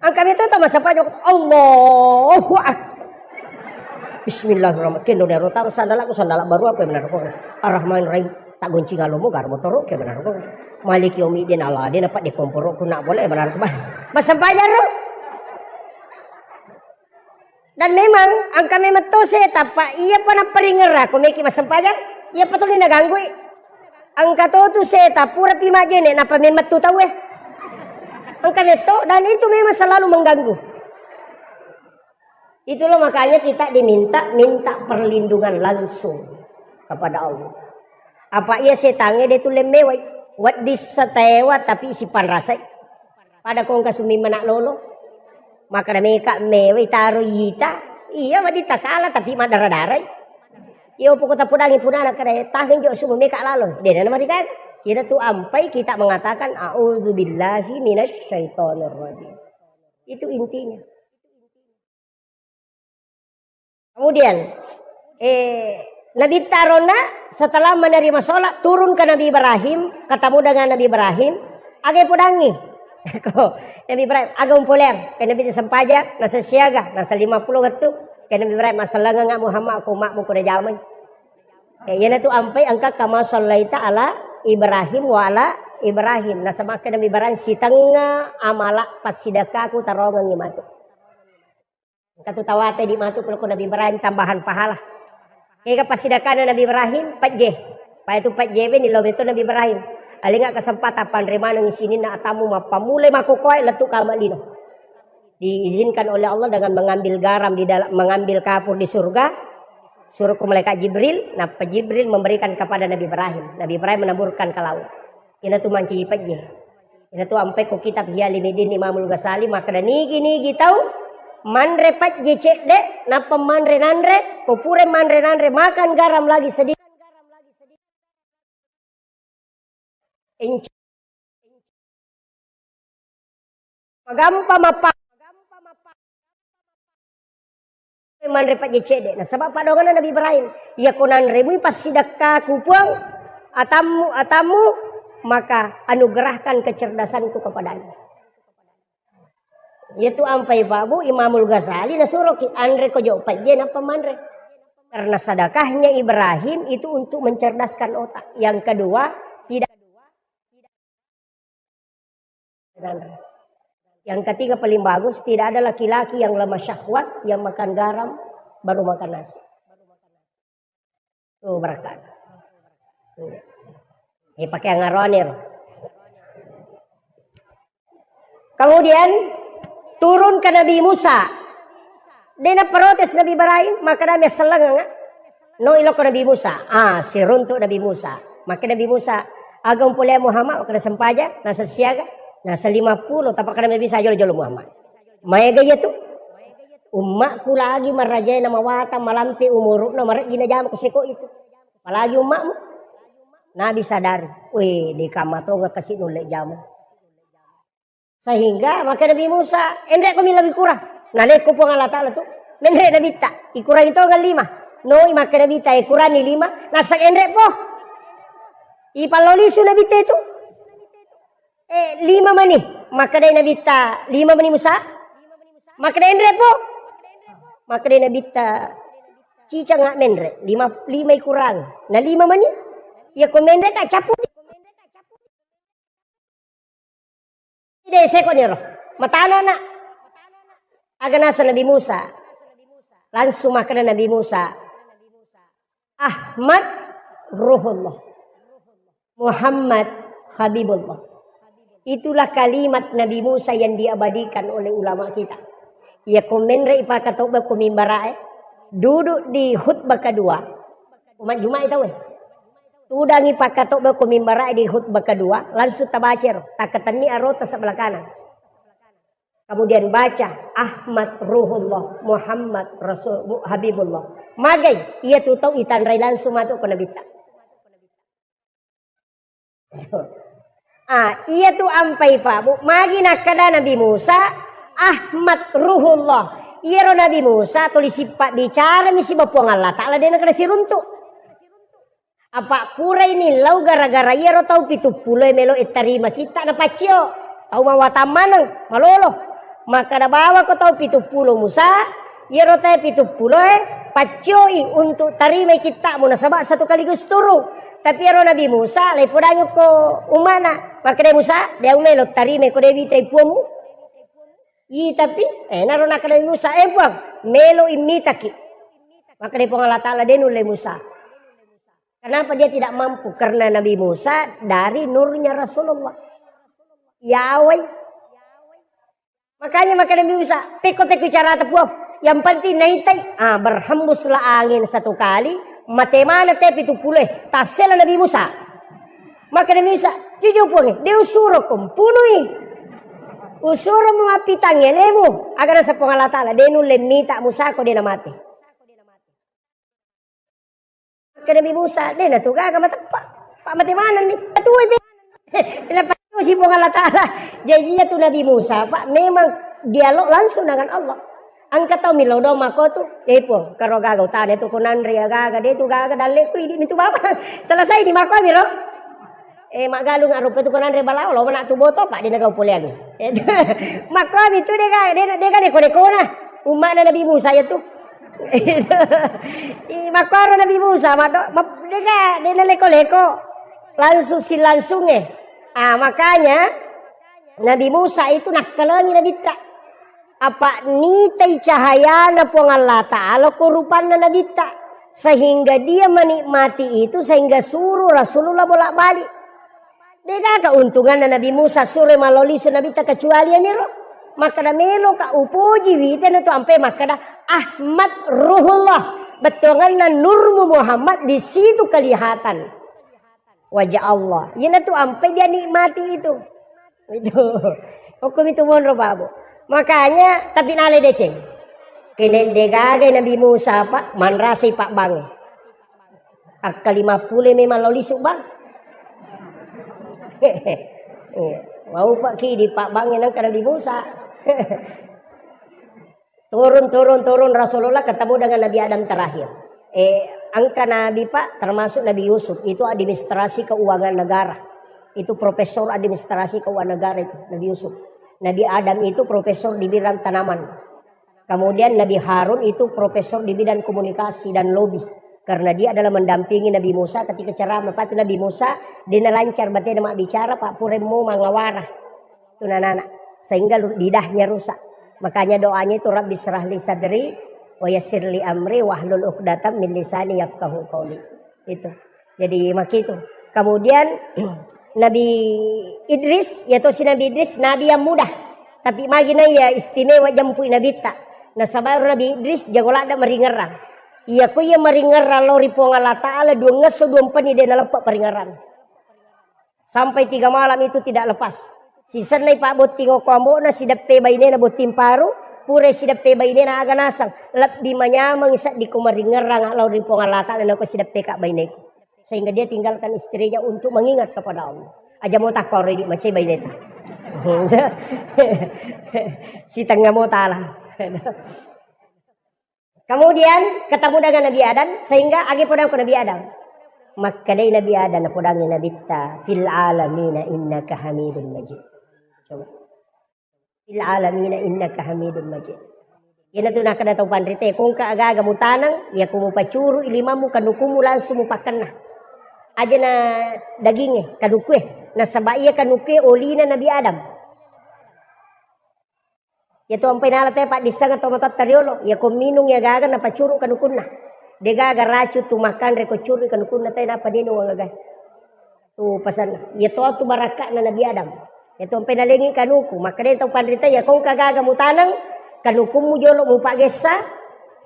Angka meto to massapajang, Allahu Akbar. Bismillahirrahmanirrahim. Kendo nero taro sandalaku, sandala baru apa yang benar kok. Arrahmanirrahim. Tak gonci ngalomo gar motoro ke benar kok. Maliki yaumiddin Allah de napa de komporo ku nak boleh benar kok. Massapajang ro. Dan memang, engka memang to seta, pa iya pa napparingerra, ko meki massempajang, iya pa tuli naganggui. Engka to tu seta, pura pi majene, napa memang tu tauwe. Engka metto, dan itu memang selalu mengganggu. Itulah makanya kita diminta, minta perlindungan langsung kepada Allah. Apa iya setangnge de tu lemmewai, wedding satewa tapi sipanrasai. Pada ko engka sumimmenak lolo. Makkeda meka mewa itaro ita. Iya, wedding takala tapi maddara-darai. Iya, poko tapodangi punana kada taheng jo sumu meka lalo. Dena namarigaga. Kira tu ampai kita mengatakan, "A'udzubillahi minasyaitonirrajim." Itu intinya. Kemudian, eh, Nabitta aronna setelah menerima sholat, turun ke Nabi Ibrahim, ketemu dengan Nabi Ibrahim, aga ipodangngi. Ko Nabi Ibrahim, aga umpoleang, ke Nabi sempajang, nasa siaga, nasa lima puluh wettu, ke Nabi Ibrahim, masallangengnga Muhammad, ko makmu ko jamai. Eh, iyanatu ampai engka kama sallaita ala Ibrahim wa ala Ibrahim. Nasaba ke Nabi Ibrahim, sitengnga amala passidekkaku tarongengngi matu. Engka tu tawate di matu ko Nabi Ibrahim tambahan pahala. Kega passidakana Nabi Ibrahim, pejje. Paya tu pejje beni lo betul Nabi Ibrahim. Alinga kesempatan panre maneng sininna atamu mappamulai makokoe lettu kama lino. Diizinkan oleh Allah dengan mengambil garam di dalam, mengambil kapur di surga, suruh ke malaikat Jibril, napa Jibril memberikan kepada Nabi Ibrahim. Nabi Ibrahim menaburkan ke laut. Ina tu mancaji pejje. Ina tu ampai ko kitab Ihya Ulumuddin Imamul Ghazali makkeda nigi-nigi tau manre pejje cedde, nappa manre nanre, ko pura manre nanre makan garam lagi sedikit. Enc- Magampa mappa-, manre pejje cedde. Nasaba padonganna Nabi Ibrahim, "Iya ko nanremui passidekkaku Puang, atammu, atammu, maka anugerahkan kecerdasanku kepadamu." Iya tu ampai Pak Bu, Imamul Ghazali nasuroki anre ko jo pejje nappa manre. Karena sedekahnya Ibrahim itu untuk mencerdaskan otak. Yang kedua, tidak Yang ketiga paling bagus, tidak ada laki-laki yang lemah syahwat yang makan garam baru makan nasi. Tuh berkat. Eh, pakai angaronir. Kemudian turun ke Nabi Musa. De' naprotes Nabi Ibrahim, makkeda, "Messellengeng, no ilokko Nabi Musa." Ah, siruntu' Nabi Musa. Makkeda Nabi Musa, "Aga umpolea Muhammad?" Makkeda, "Sempajang." Naseng siaga? Naseng lima puluh. Tapakkeda Nabi Musa, "Jolo-jolo Muhammad. Maega iya tu? Ummakku lagi marajae na mawatang, malampe umuru'na, marejji najama ko seko itu. Apalagi ummakmu." Nabi sadari, "Weh, de' kamma tonga kasi' nulle jama." Sehingga makkeda Nabi Musa, "Enre'ko millau ikurang." Nalekko Puang Allah Ta'ala tu, menre' Nabitta, ikurangi tongeng lima. Noi makkeda Nabitta, "Ikuranni lima." Naseng enre' po. Ipallau lisu Nabitta itu. "Eh, lima mani." Makkeda Nabitta, "Lima mani Musa?" Makkeda, "Enre' po." Makkeda Nabitta, "Cicang menre', lima, lima ikurangi. Na lima mani? Iya ko menre' ka cappu." Ide seko niro. Matana na. Aga naseng Nabi Musa. Langsung makkeda Nabi Musa, "Ahmad Ruhullah. Muhammad Habibullah." Itulah kalimat Nabi Musa yang diabadikan oleh ulama kita. Iya ko menre' ipakatobba ko mimbara'e, duduk di khutbah kedua. Umat Jumat itu, weh. Tudangi pakatobba ko mimbara'e di khutbah kedua, langsung tabacero, takatenni arota sebelah kanan. Kemudian baca, "Ahmad Ruhullah, Muhammad Rasul, Habibullah." Magai, iya tu tau itanrai langsung matu ko Nabitta. Ah, iya tu ampai, Pak, Bu. Magi nakkeda Nabi Musa, "Ahmad Ruhullah." Iyaro Nabi Musa tuli sippa bicara mi siba Puang Allah Ta'ala, de' nakkeda siruntu'. Apa' purai nillau gara-gara iyaro tau pitu puloi melo' e tarima kitta' napaccio. Tau mawatang maneng, malolo. Makkeda, "Bawako tau pitu pulo Musa, iyaro tau pitu puloe paccioi untuk tarimai kitta'mu nasaba' satu kaligus turung." Tapi iyaro Nabi Musa, laipodangi ko umma'na. Makkeda Musa, "De' au melo' tarimai ko de' witai puammu." Ih, tapi, eh, naro nakkeda Nabi Musa, "Eh, Puang, melo' immitaki." Makkeda Puang Allah Ta'ala, "De' nulle Musa." Kenapa dia tidak mampu? Karena Nabi Musa dari nurnya Rasulullah. Yawai. Makanya makkeda Nabi Musa, "Pekko-pekko carata, Puang. Yang penting naitai." Ah, berhembuslah angin satu kali, mate maneng te pitu pulo e, tassela Nabi Musa. Makkeda Nabi Musa, "Jujur, Puang, de' usuro ko mpunui. Usuro mu mappitang elemu." Aga naseng Puang Allah Ta'ala, "De' nulle mita Musa ko de' namate." Ke Nabi Musa, de' natu gaga mateppa. Pa' mate manenni. Matuai pe. Napattusi Puang Allah Ta'ala. Jadi iya tu Nabi Musa, Pak, memang dialog langsung dengan Allah. Engka tau millau doang mako tu, "Eh, Puang, karo gaga utana tu ko nanre gaga, de' tu gaga dalle'ku, idi' mi tu bapa." Selesai di mako mi ro. Eh, maggalung arupa tu ko nanre balao, lo mana tu boto, Pak, de' nagau poleang. Mako mi tu de' gaga, de' gaga neko-nekona. Umma'na Nabi Musa iya tu. Ih, makkoro Nabi Musa, maddo-, ma-, dega, de' naleko-leko. Langsung silangsungnge. Ah, makanya Nabi Musa itu nakkalengi Nabitta. Apa' nitai cahayana Puang Allah Ta'ala ko rupanna Nabitta. Sehingga dia menikmati itu, sehingga suruh Rasulullah bolak-balik. Dega keuntunganna Nabi Musa suro malao lisu Nabitta kecuali aniro. Makkeda, "Meloka upoji witena tu ampe makkeda, Ahmad Ruhullah. Bettuanganna nurmu Muhammad di situ kelihatan wajah Allah." Iyana tu ampe dia nikmati itu. Itu. Hukum itu monro, Pak, Bu. Makanya, tapi nale deceng. Kene degaga Nabi Musa, Pak, manrasai Pak Bang. Akka lima puluh memang lao lisu, Bang. Iya. Mau Pak ki di Pak Bang yang kena di Musa. Turun, turun, turun Rasulullah ketemu dengan Nabi Adam terakhir. Eh, angka Nabi, Pak, termasuk Nabi Yusuf, itu administrasi keuangan negara. Itu profesor administrasi keuangan negara itu, Nabi Yusuf. Nabi Adam itu profesor di bidang tanaman. Kemudian Nabi Harun itu profesor di bidang komunikasi dan lobby. Karena dia adalah mendampingi Nabi Musa ketika ceramah. Pasti Nabi Musa, de' nalancar batena mabbicara, Pak, puremmo mangawara. Itu anak-anak. Sehingga lu-, lidahnya rusak. Makanya doanya itu, "Rabbi syrah li sadri, wa yassir li amri, wahlul uqdatam min lisani yafqahu qauli." Itu. Jadi, makitu. Kemudian, Nabi Idris, yaitu si Nabi Idris, Nabi yang muda. Tapi magi na iya istimewa jampu i Nabitta. Nasaba ero Nabi Idris jago ladde maringerrang. Iya ko iya maringerrang lao ri Puang Allah Ta'ala, duangngesso duampenni de naleppe paringerrang. Sampai tiga malam itu tidak lepas. Sisennai pabbotting okko ambo'na, sideppe bainena botting paru, pura sideppe bainena aga naseng. Lebbi manyameng seddi ko maringerrang lao ri Puang Allah Ta'ala nako sideppe ka baineku. Sehingga dia tinggalkan istrinya untuk mengingat kepada Allah. Aja mo takko ro idi macai baineta. Sitengnga mo tala. Kemudian ketemu dengan Nabi Adam, sehingga agi podang ko Nabi Adam. Makkedai Nabi Adam, napodangi Nabitta, "Fil alamina innaka hamidun majid." Coba. "Fil alamina innaka hamidun majid." Iyanatu nakkeda tau panrita, "Ko engka aga-aga mutaneng, iya ko mupacuru i limammu, kanukummu langsung mupakkenna. Aja na dagingnge, kanukue. Nasaba iya kanukue olina Nabi Adam." Iyatu ampai nala te paddissengeng tau matoatta riolo, iya ko minung iya gaga napacuru kanukunna. De gaga racun tu makanre ko curu kanukunna te nappa ninung agaga. Tu pasanna. Iyatu tu barakka'na Nabi Adam. Iyatu ampai nalengi kanuku, makkeda tau panrita, iya ko engka gaga mutaneng, kanukummu jolo mupagessa,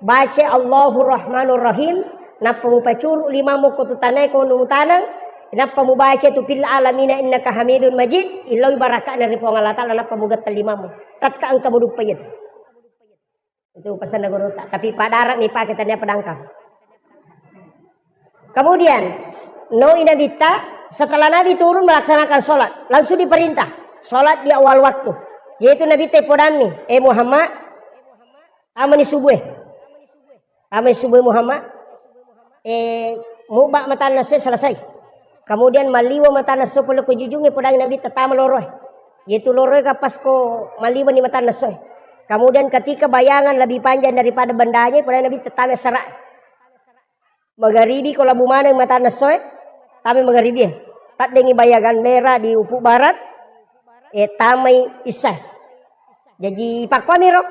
baca Allahu Rahmanur Rahim, nappa mupacuru limammu ko tu tanae ko mutaneng, nappa mubaca tu fil alamina innaka hamidun majid, illoi barakka'na ri Puang Allah Ta'ala, nappa mugetteng limammu. Tetta engka muduppa iyatu. Itu pesanna gurutta. Tapi padara mi pake tania pedangkang. Kemudian, noi Nabitta, setelah Nabi turun melaksanakan sholat, langsung diperintah sholat di awal waktu. Yaitu Nabitta podammi, "Eh Muhammad, tamani subuh. Tamani subuh Muhammad. Eh, muba matanna sue selesai." Kemudian maliwa matanna sue pole ko jujungnge, podang Nabitta, "Tama loroe." Yaitu loroe kapas ko maliwa ni matanna sue. Kemudian ketika bayangan lebih panjang daripada bendanya, podang Nabitta, "Tama sera." Magaribi ko labu maneng matanna essoe, tamai magaribie. Taddengi bayangan merah di ufuk barat, eh, tamai issae. Jaji pakkuamiro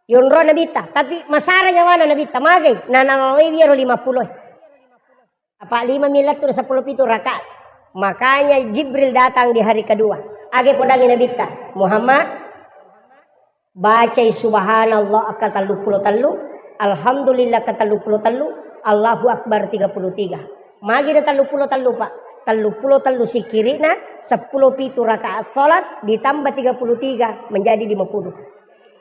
yonro Nabitta, tapi masara nyawana Nabitta, magai nananawewi ero lima pulo. Apa lima milat tu sepuluh pitu rakaat. Makanya Jibril datang di hari kedua. Age podangi Nabitta, Muhammad, bacai subhanallah akka telluppulo tellu, alhamdulillah akka telluppulo tellu, Allahu Akbar tiga puluh tiga. Magi na telluppulo tellu, Pak? Telluppulo tellu sikkiri'na, seppulo pitu rakaat salat ditambah tiga puluh tiga menjadi lima puluh.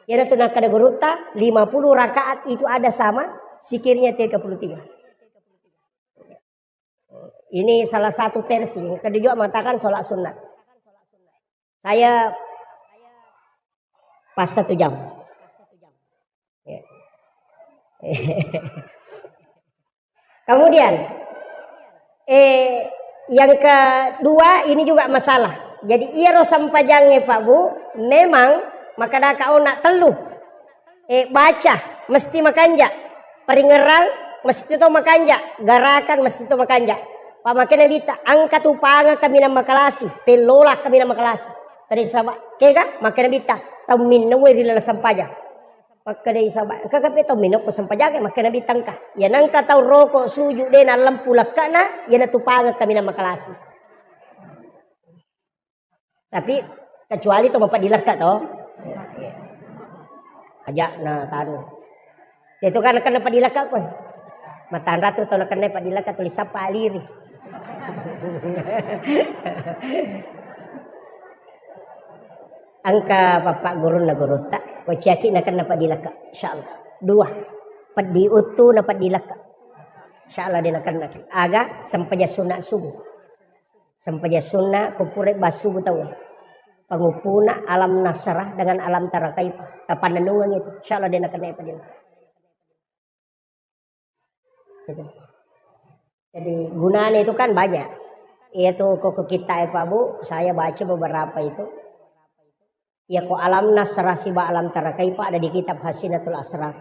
Iyanatu nakkeda gurutta, lima puluh rakaat itu ada sama sikkiri'na tiga puluh tiga. Ini salah satu versi. Yang kedua mengatakan salat sunat. Saya pas satu jam. Ya. Kemudian, eh, yang kedua ini juga masalah. Jadi, iyaro sempajangnge, Pak Bu, memang makkadaka ona tellu. Eh, baca mesti makanja, paringerang mesti to makanja, garakan mesti to makanja. Pamake Nabitta, engka tu pangeng kaminang makalasi, pellola kaminang makalasi. Tadi saba, kega? Makke Nabitta, tau minnaue ri laleng sempajang. Makkeda saba, engka kape tau minnaue ko sempajang, makke Nabitta engka. Ya nengka tau roko suju de nallempu lekkana, ya natupangeng kaminang makalasi. Tapi kecuali to mapaddi lekka to. Aja na tanu. Itu kan, kan napaddi lekka ko. Matanra tu to nakenna paddi lekka tulis apa aliri. Engka papa gurunna gurutta, ko ciaki nakenna paddi lekka. Insyaallah. Dua. Peddi uttu na paddi lekka. Insyaallah de nakenna. Aga sempajang sunat subuh. Sempajang sunna ko pura bassu tau. Panguppuna alam nasrah dengan alam tara kaifa. Tapannennungeng itu. Insyaallah de nakenna padilla. Gitu. Jadi gunanya itu kan banyak. Iya tuh kok kita ya Pak Bu, saya baca beberapa itu. Iya ko alam nasrah siba alam tara kaifa ada di kitab Hasinatul Asrar.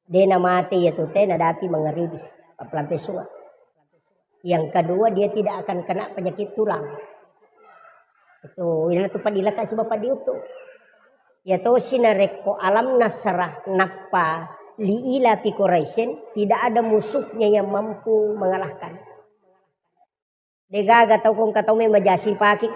De namate iya tu te nadapi mangaribi. Aplampe sunga. Yang kedua, dia tidak akan kena penyakit tulang. Itu, ina tu paddi lekka siba paddi uttu. Ya tosi narekko alam nasrah nappa li ila fi Quraisyin, tidak ada musuhnya yang mampu mengalahkan. Degaga tau kongka tau memang jasi pake.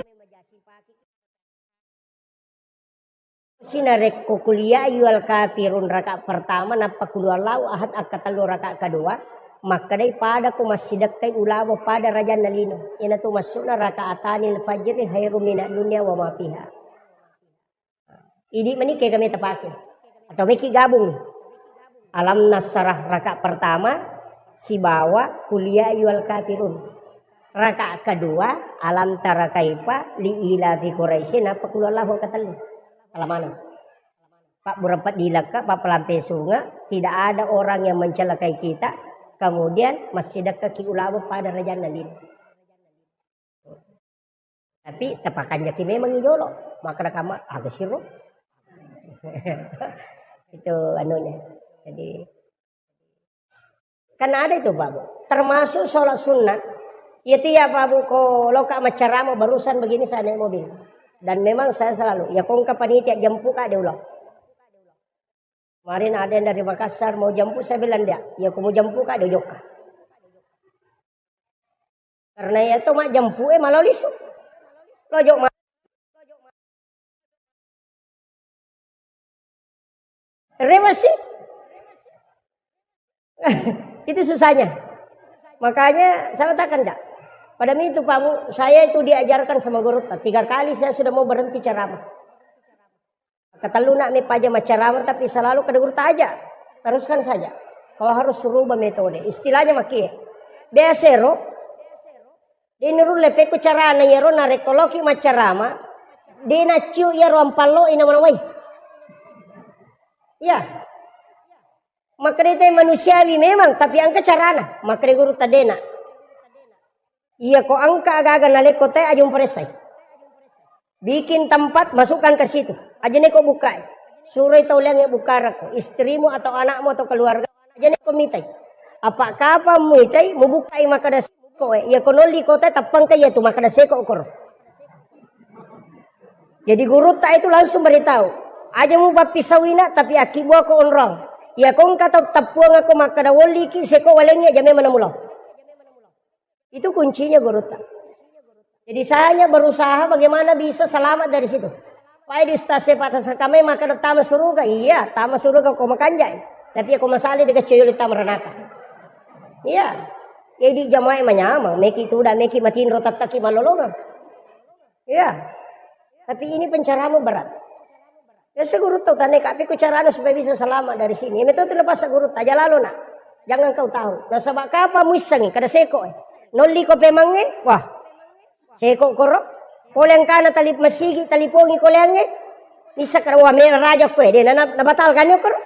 Sina rekko kuliah ayyuhal kafirun raka pertama, nappa qul huwallahu ahad akka tellu raka kedua, makkedai pada ko massidekkai ulaweng pada rajanna lino. Iyanatu maksudna rakaatanil fajri khairum minad dunya wa ma fiha. Idi mani kega meta pake. Atau meki gabung. Alam nasrah raka pertama sibawa kuliah ayyuhal kafirun. Raka kedua, alam tara kaifa li ila fi Quraisy, nappa qul huwallahu angka tellu. Alamana. Pak burepet dilekka, Pak pelampe sunga, tidak ada orang yang mencelakai kita, kemudian massidekka ki ulaweng pada rajanna lino. Tapi tapakanjaki memang i jolo, makkeda kamma aga siro. Itu anunya. Jadi kan ada itu, Pak Bu. Termasuk sholat sunnah. Itu ya, Pak Bu, ko loka maccarama barusan begini saya naik mobil. Dan memang saya selalu, ya ko engka panitia jemput ka diulang. Kemarin ada yang dari Makassar mau jemput, saya bilang dia, ya ko mau jemput ka diujokka. Karena ya to mak jemput eh malah lisu. Lojok ma- Rewasi. Itu susahnya. Makanya saya katakan, Cak. Pada itu, Pak Bu, saya itu diajarkan sama guru. Tiga kali saya sudah mau berhenti ceramah. Ketellu nak me paja macceramah, tapi selalu kada guru taja. Teruskan saja. Kau harus rubah metode. Istilahnya maki. Biasa ro. Dé nurulle pekko carana iyaro narekko loki maccarama, dé naccio iyaro ampallo ina manawai. Iya. Makkedai te manusiawi memang, tapi engka carana. Makkedai guru tadena. Iya ko engka aga-aga nalekko te aja muparessai. Bikin tempat, masukkan ke situ. Aja neko bukai. Suroi tau liangnge bukarakko, istrimu atau anakmu atau keluarga. Aja neko mitai. Apa kapang muitai, mubukai makkeda seko e. Iya ko nolli kota tappangka iya tu makkeda seko koro. Jadi gurutta itu langsung beritahu. Aja mu pappisauina tapi akkibuako onrong. Iya ko engka tau tappuang ako makkeda wolliki seko walengnge aja memang namulo. Itu kuncinya gurutta. Jadi saya hanya berusaha bagaimana bisa selamat dari situ. Pak di Ustaz Sefa Tasakamai maka tama suruga. Iya, tama suruga ko makanjai. Tapi aku masalah dengan coyol tama ranaka. Iya. Jadi jamaah manyamang, meki tuda, meki matinro tattaki malolonga. Iya. Tapi ini penceramu berat. Biasa guru tau tane kapi ku carana supaya bisa selamat dari sini. Meto tu lepas guru taja lalo nak. Jangan kau tahu. Nasaba kapa muissangi kada seko e. Nolli ko pemangnge, wah. Seko koro. Pole engkana tali masigi talipongi koleangnge. Bisa kada wah me raja koe de na nabatalkan yo koro.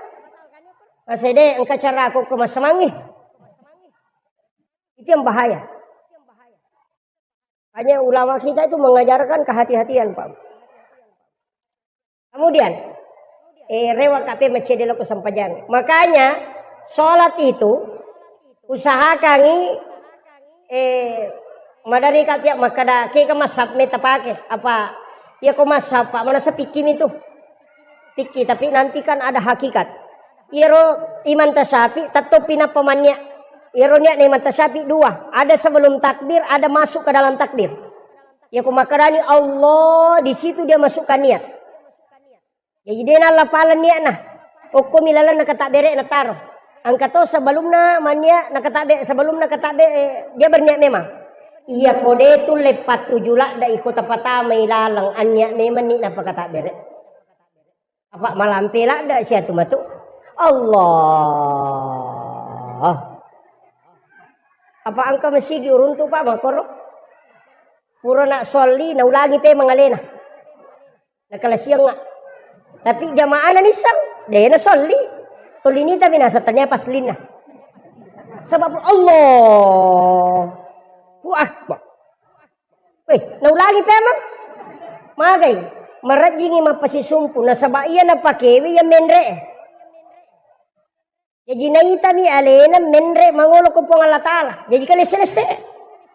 Masede engka cara ko ko masamangi. Itu yang bahaya. Hanya ulama kita itu mengajarkan kehati-hatian, Pak. Kemudian, eh, rewa kape macede loko sempajang. Makanya, sholat itu usahakangi, eh, madari ka tiap makkada, kega masab meta pake, apa, iya ko masab, Pak, mana sepikki itu. Pikki, tapi nanti kan ada hakikat. Iyaro Imam Tasyafi tetto pinappa mannia. Iyaro niatna Imam Tasyafi dua, ada sebelum takbir, ada masuk ke dalam takbir. Ya ko makkedani Allah, di situ dia masukkan niat. Jadi dia nallapaleng niatna. Okkomi lalenna katabbere na taro. Engka to sebelumna mannia nakatabbe, sebelumna katabbe, eh, dia berniat memang. Iya ko de tulle pattuju ladda iko tapatamai laleng anniat memang ni napakatabbere. Apa malampe ladda siatu matu? Allah. Apa engka masigi uruntu, Pak, makkoro? Pura nak solli, naulangi pe mangalena. Nakalasiang nga. Tapi jamaah na nissang, de na solli. Tuli nita minasa tania paslinna. Sebab Allah. Wah, Weh, naulangi pe amang. Magai, marejjingi mappasisumpu, nasaba iya napakewe iya menre e. Jaji naitami alena menre mangolo ko Puang Allah Ta'ala. Jaji kalesse-lesse.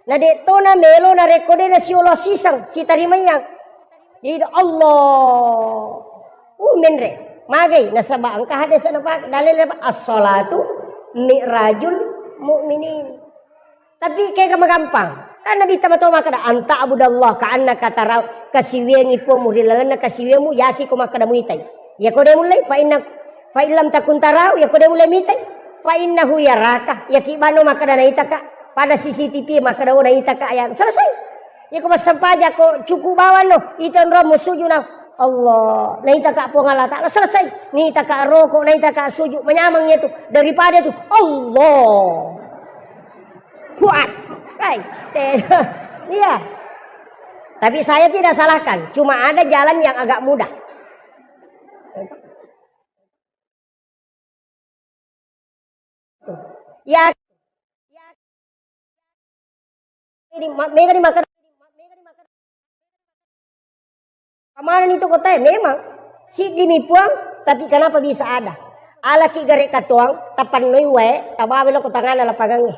Na de to na melo narekko de nasiolo siseng, sitarimayang. Jadi Allah. Uh, menre. Magai, nasaba engka hadese napake. Dalil apa? As-salatu mi'rajul mu'minin. Tapi kega magampang. Kan Nabitta mato makkeda, "Anta abudallah ka annaka tarau," kasiwiangi Puangmu ri lalenna kasiwiammu, yaki ko makkeda muitai. Yako de mullei, fa inna, fa illam takun tarau, yako de mullei mitai. Fa innahu yaraka, yaki bano makkeda naitaka. Pada C C T V makkeda, "Oh, naitaka," ya selesai. Yako massempajang ko cuku bawang no, ita onrong musuju na, "Allah, naitaka Puang Allah Ta'ala," selesai. Naitaka roko, naitaka suju, manyameng itu daripada itu, "Allah." Kuat. Hai, te-, iya. Tapi saya tidak salahkan, cuma ada jalan yang agak mudah. Ya, ini ma-, mega dimakan. Kamanani tu kotae memang siddimi Puang, tapi kenapa bisa ada? Alaki gare katuang, tapannoi wae, tabawa lo ko tangana lapangangnge.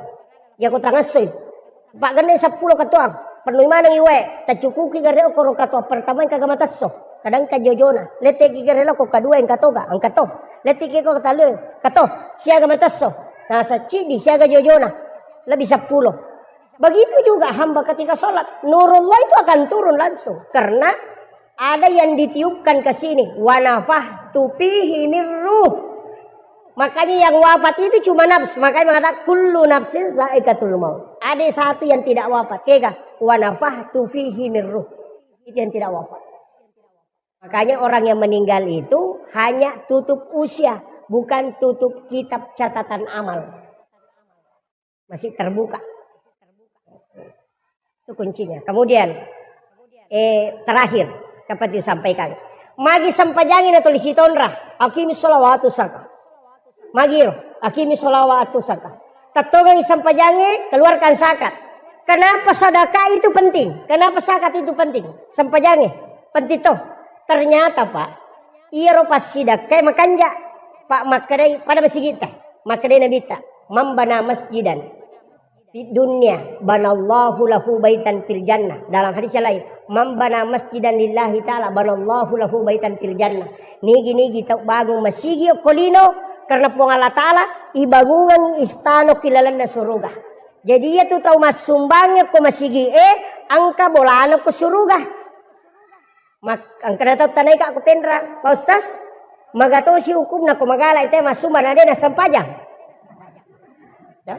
Ya ko tangassoi. Pagenne seppulo katuang, pennoi manengi wae, tacukuki gare okoro katuang pertama engka gamatesso, kadang ka jojona. Letteki gare lo ko kadua engka toga, engka to. Letteki ko talue, kato, siaga matesso. Nasa ciddi, siaga jojona. Lebih seppulo. Begitu juga hamba ketika sholat. Nurullah itu akan turun langsung. Karena ada yang ditiupkan ke sini. "Wa nafakhtu fihi min ruh." Makanya yang wafat itu cuma nafs. Makanya mengatakan, "Kullu nafsin za'iqatul maut." Ada satu yang tidak wafat. Kega? "Wa nafakhtu fihi min ruh." Itu yang tidak wafat. Makanya orang yang meninggal itu hanya tutup usia, bukan tutup kitab catatan amal. Masih terbuka. Itu kuncinya. Kemudian, eh, terakhir, dapat disampaikan. Magi sempajangi na tulis tonra, "Aqimi sholawatu saka." Magiro, "Aqimi sholawatu saka." Tattongengi sempajangi, keluarkan zakat. Kenapa sedekah itu penting? Kenapa zakat itu penting? Sempajangi, penting toh. Ternyata, Pak, iyaro passidakkai makanja. Pak, makkedai pada masigitta, makkedai Nabitta, "Man bana masjidan fid dunya, banallahu lahu baitan fil jannah." Dalam hadis yang lain, "Man bana masjidan lillahi ta'ala, banallahu lahu baitan fil jannah." Nigi-nigi tau bangung masigi okko lino karena Puang Allah Ta'ala, ibangungengi istana ki lalenna suruga. Jadi, iya tu tau massumbangnge ko masigi e, engka bolana ko suruga. Mak-, engka na tau tanaika ko penra, "Pak Ustaz, magatosi hukumna ko magala ite massumba na de nassempajang?" Ya.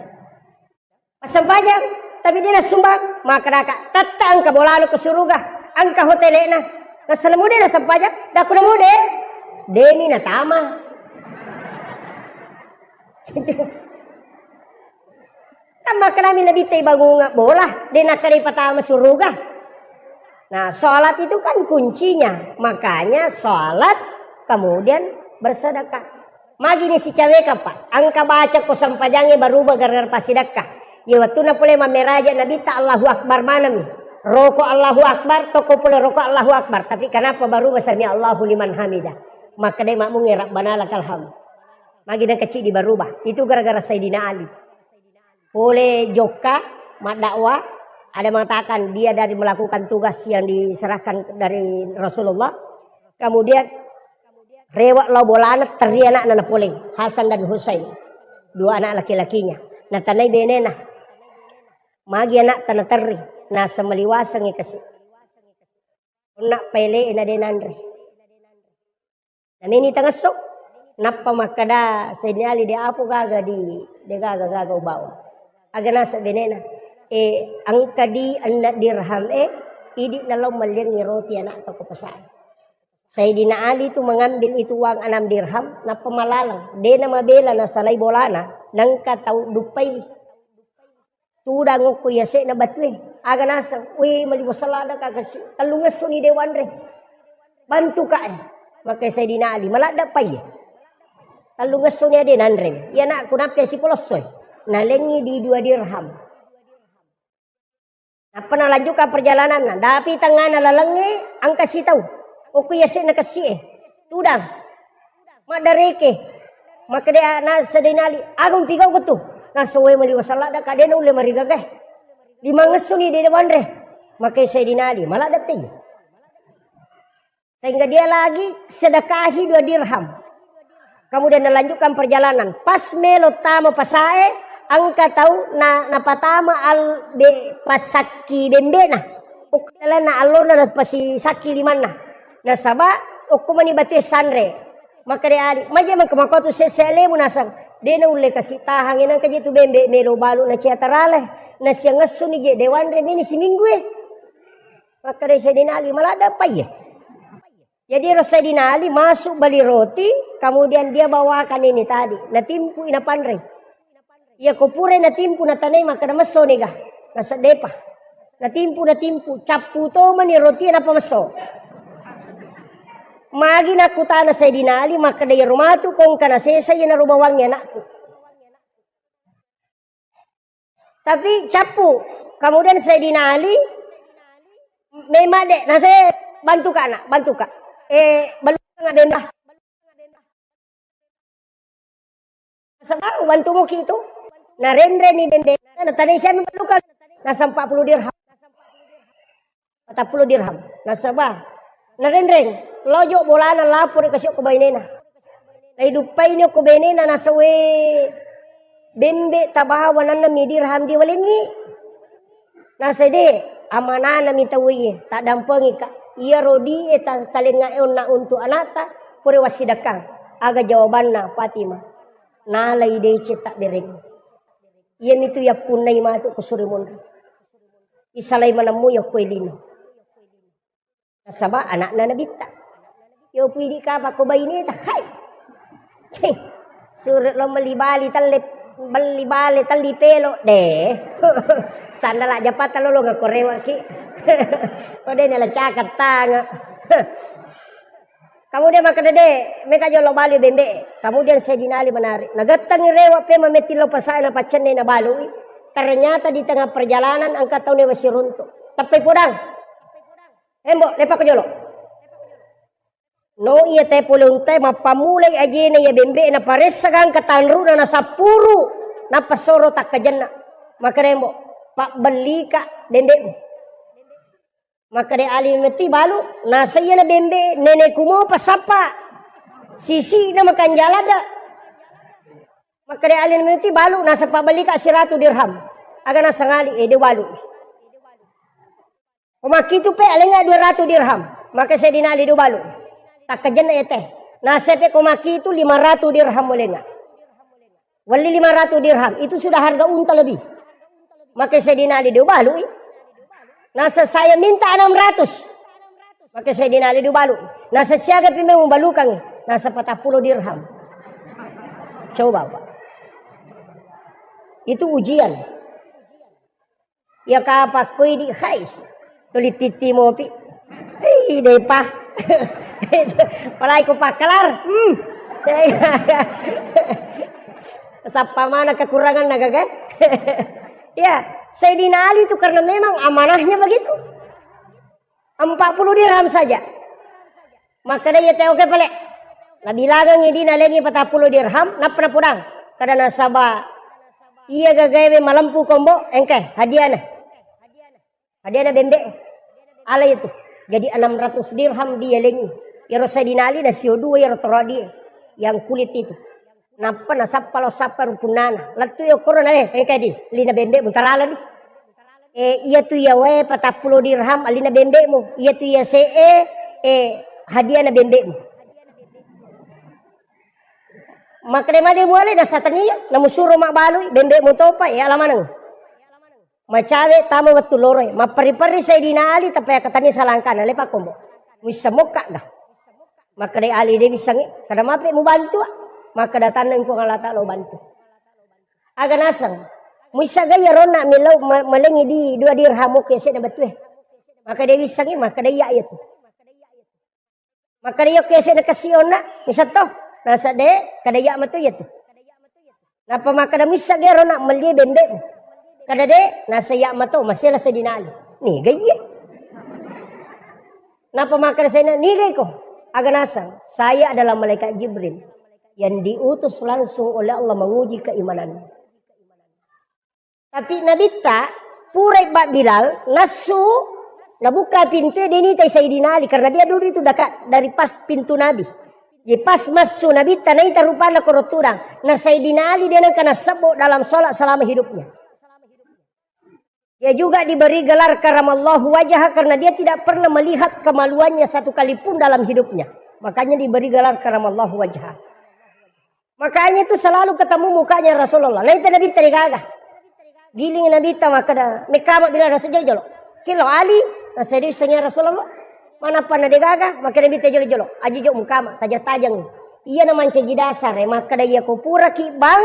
Massempajang, tapi de nassumbang, makkedaka, "Tetta engka bolana ko suruga, engka hotelena." Nassalamu de nassempajang, dakku namu de, demi natama. Kan makkedami Nabitta ibangunga bola, de nakkeda ipatama suruga. Nah, sholat itu kan kuncinya. Makanya sholat, kemudian bersedekah. Magi ni sicawekang, Pak? Engka baca ko sempajangnge baruba gara-gara passidekka. Ye wettunna pole mammeraja Nabitta Allahu Akbar maneng. Roko Allahu Akbar, toko pole roko Allahu Akbar. Tapi kenapa baruba sami Allahu liman hamidah? Makkedai makmungnge Rabbana lakal hamd. Magi nengka ciddi baruba. Itu gara-gara Sayyidina Ali. Pole jokka maddakwah, ada mengatakan dia dari melakukan tugas yang diserahkan dari Rasulullah. Kemudian rewe lao bolana, terri anakna napoleng, Hasan dan Husain, dua anak laki-lakinya. Natanai benena, magi anakta naterri, naseng maliwasengngi kasi. Onna paele'e na de nanre. Nameni tangesso, nappa makkeda Sayyidina Ali, "De apo gaga di, de gaga-gaga ubawa." Aga naseng benena, "E, engka di enneng dirham e, idi nalao melliangngi roti anakta ko pasai." Sayyidina Ali tu mengambil itu uang enam dirham, nappa malaleng. De namabela nasalai bolana, nengka tau duppaiwi. Tudang okko yase'na batue. Aga naseng, "We, maliwaseng ladde ka kasi, tellungessoni de wanre. Bantu ka e." Makke Sayyidina Ali, "Maladde pa iye. Tellungessoni ade nanre. Iya anakku, nappi sipolossoi." Nalengngi di dua dirham. Nappa nalanjutkan perjalananna. Dapi tengngana lalengnge, engka sitau. Okko yase'na kessi e. Tudang. Maddareke. Makkeda na Sayyidina Ali, "Aga mupigau ko tu?" Naseng, "We, maliwaseng ladde ka, de naulle marigagae. Limangessoni de wanre." Makke Sayyidina Ali, "Maladde pi." Sehingga dia lagi sedekahi dua dirham. Kemudian nalanjutkan perjalanan. Pas melo tama pasae, Engka tau na, napatama al be, passakki bembe'na. Okko lalenna allona napasisakki limanna. Nasaba okko mani batue sanre. Makkeda Ali, maje mengka makotu sesse alemu nasang. De naulle kasi tahangngi nengka je tu bembe melo balu na cia tarale. Nasiang essoni je de wanre meni siminggu e. Makkeda Sayyidina Ali, maladde pa iye. Jadi ero Sayyidina Ali masuk beli roti, kemudian dia bawakan ini tadi, natimpu i napanrei. Iya ko purai natimpu natanai makkeda messo niga, naseddepa. Natimpu, natimpu, cappu to mani roti napa messo. Magi nakkutana Sayyidina Ali makkeda, iyaro matu ko engka nasesa iyanaro bawangnge anakku. Tapi cappu. Kemudian Sayyidina Ali memang de, nase bantu ka nak, bantu ka. Eh, belum nggak benda. Sebab bantu muki itu. Narenre ni benda. Nah, tadi saya belum kan. Nasa empat puluh dirham. Patappulo dirham. Nasaba narenreng, lojo bolana lapor kasi okko bainena. Naiduppaini okko bainena nasa, we, bembe tabawa nanna mi dirham diwalengngi. Nasa de, amanana mi tauwe, taddampengika. Iyaro di e ta-, talengnga e onna untuk anakta, pura wassidakkang. Aga jawabanna Fatimah? Nalai deceng tabbereng. Iyamitu yappunnai matu ko suri monri. Isalai manemmu yokko lino. Nasaba anakna nabitta. Yo pui di kapa ko baineta, hai. Cih, sure lo meli bali telle, beli bale telli pelo de. Sandala japatta lolongeng ko rewaki. Ko de nala cakang tanga. Kemudian makkeda de, meka jolo bali bembe. Kemudian Sayyidina Ali menarik. Nagettengi rewa pe mametti lo pasae na paccenne nabalui. Ternyata di tengah perjalanan engka tau ne masiruntu. Teppai podang. Embo, lepako jolo. No iya te pole untae mappamulai ajena iya bembe na paressa gangka tanruna na sappuru. Nappa soro takkajenna. Makkeda embo, pabbellika bembe'mu. Makkeda Ali metti balu, nasa iyana bembe neneku mopa sappa. Sisi'na makanjala da. Makkeda Ali metti balu, nasa pabbellika siratu dirham. Aga nasang Ali, eh, de balu. Ko makkitu pe alengnga dua ratu dirham. Maka Sayyidina Ali de balu. Takkajenna ete. Nasa pe ko makkitu lima ratu dirham alengnga. Welli lima ratu dirham, itu sudah harga unta lebih. Maka Sayyidina Ali de ubalui. Nasa saya minta enam ratus. Maka Sayyidina Ali de ubalui. Nasa siaga pi memang ubalukangngi. Nasa patappulo dirham. Coba, Pak. Itu ujian. Iya kapang ko idi, hais. Tuli titti mopi. Ih, depa. Palai ko pakkalar. Hmm. Sappa mana kekuranganna gaga. Ya, Sayyidina Ali itu karena memang amanahnya begitu. Empat puluh dirham saja. Makkeda iya te, oke pale. Nabilangengngi idi nalengngi patappulo dirham, nappa napodang. Kada nasaba iya gagae malempu kombo, engke hadiahna. Hadiahna bembe. Ala itu. Jadi enam ratus dirham dialengngi. Iyaro Sayyidina Ali nasio dua iyaro toro adie yang kulit itu. Nappa nasappa lao sappa rupunnana. Lettu iya okkoro nale, engka di, lina bembe'mu tarala di. Eh, iya tu iya wae patappulo dirham alina bembe'mu. Iya tu iya se'e, eh, hadiahna bembe'mu. Makkeda made muale nasatania, namusuro mabbalui, bembe'mu topa, eh, ala maneng. Macawe tama wettu loroe, mapperri-perri Sayyidina Ali, tappa yakkatania salangkana, lepa kombo. Muissa mokka ga? Makkeda Ali de missengngi, kada mape mubantu, ah. Makkeda tanna Puang Allah Ta'ala ubantu. Aga naseng, muissa ga iya ronna millau ma-, malengngi di dua dirham oke sedda betue. Makkeda wissengngi, makkeda iya iya tu. Makkeda iya oke sedda kesi onna, misatto. Nasa de, kada iya matu iya tu. Nappa makkeda muissa ga iyaro nak mellie bembe'mu. Kada de, nasa iya mato, masela Sayyidina Ali. Niga iye. Nappa makkeda Sayyidina, niga iko? Aga naseng, saya adalah malaikat Jibril yang diutus langsung oleh Allah menguji keimananmu. Tapi Nabitta, purai ba Bilal, nassu, nabuka pintu, dia nitai Sayyidina Ali, karena dia duduk itu dekat dari pas pintu Nabi. Jadi pas massu Nabitta naita rupanna koro tudang. Na Sayyidina Ali de nengka nasebbo dalam sholat selama hidupnya. Dia juga diberi gelar karamallahu wajhah karena dia tidak pernah melihat kemaluannya satu kali pun dalam hidupnya. Makanya diberi gelar karamallahu wajhah. Makanya itu selalu ketemu mukanya Rasulullah. Naita Nabitta de gaga. Giling Nabitta makkeda, mekkama bila Rasul jolo-jolo. Kilo Ali, nasedi sengi Rasulullah. Mana panna de gaga, makkeda Nabitta jolo-jolo. Aji jo mukama, taja-tajang. Iya na mancaji dasar, eh, makkeda iya ko pura ki bang,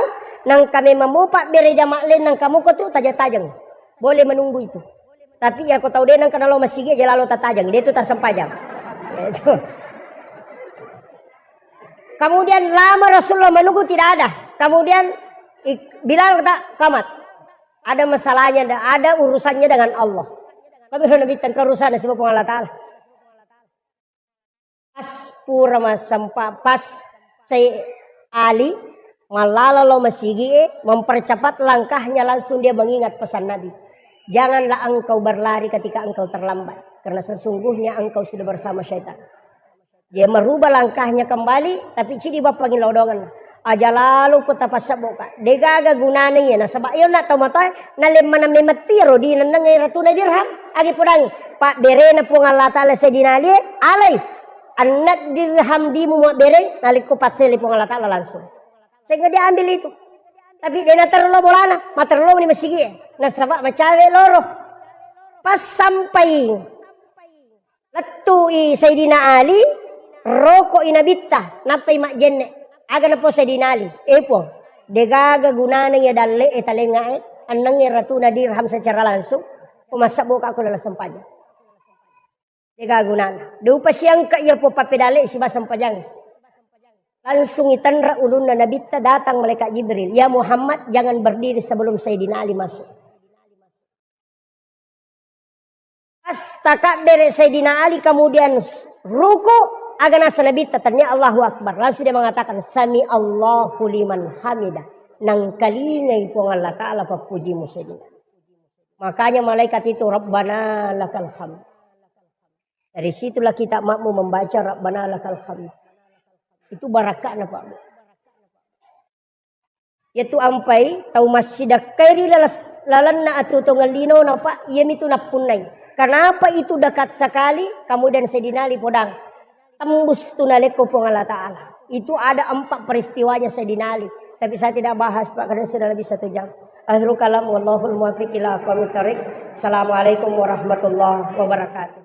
nangka memang mopa bere jama len nangka moko tu taja-tajang. Boleh menunggu itu. Tapi iya ko tau de nangka nalo masigi aja lalo tatajang, de tu tarsempajang. Itu. Kemudian lama Rasulullah menunggu tidak ada. Kemudian ik-, Bilal kata, "Kamat. Ada masalahnya, ada urusannya dengan Allah." Kami Nabi tentang urusan sebab Allah Ta'ala. Pas pura masempa, pas Sayyid Ali mallala lo masigi e, mempercepat langkahnya, langsung dia mengingat pesan Nabi. "Janganlah engkau berlari ketika engkau terlambat, karena sesungguhnya engkau sudah bersama syaitan." Dia merubah langkahnya kembali, tapi cidi bappangi lodongan. Aja lalo ko tapassebboka. Degaga gunana iya, nasaba iya na tau matoa, nalemmana memetti ro di nenneng ratuna dirham. Agi podangi. Pak berena Puang Allah Ta'ala Sayyidina Ali, alai. Anna dirham dimu mua bereng, nalikko patsele Puang Allah Ta'ala langsung. Sehingga dia ambil itu. Tapi dia naterlo bolana, materlo ni masigi. Nasaba macawe loro. Pas sampai Lettui Sayyidina Ali, rokoi Nabitta, nappai majjenne. Aga napo Sayyidina Ali, "Eh Puang, degaga gunana iya dalle e talenga e, annengnge ratuna dirham secara langsung, ko massebboka ko lala sempajang. Degaga gunana. Dupa siangka iya po pappedalle siba sempajang." Langsung itenra ulunna Nabitta, datang malaikat Jibril, "Ya Muhammad, jangan berdiri sebelum Sayyidina Ali masuk." Pas takabbere Sayyidina Ali, kemudian ruku, aga nasa Nabitta, tania Allahu Akbar. Langsung dia mengatakan, "Sami Allahu liman hamida." Nangkalingai Puang Allah Ta'ala pappujimu Sayyidina Ali. Makanya malaikat itu, "Rabbana lakal hamd." Dari situlah kita makmum membaca, "Rabbana lakal hamd." Itu barakahna, Pak. Iyatu ampai tau massidakkai ri lalas-, lalenna atuo tongeng linona, Pak, iyamitu nappunnai. Kenapa itu dekat sekali? Kemudian Sayyidina Ali podang, "Tembus tu nalekko Puang Allah Ta'ala." Itu ada empat peristiwanya Sayyidina Ali. Tapi saya tidak bahas, Pak, karena sudah lebih satu jam. Akhirul kalam, wallahul muwaffiq ila aqwamit thariq. Assalamualaikum warahmatullahi wabarakatuh.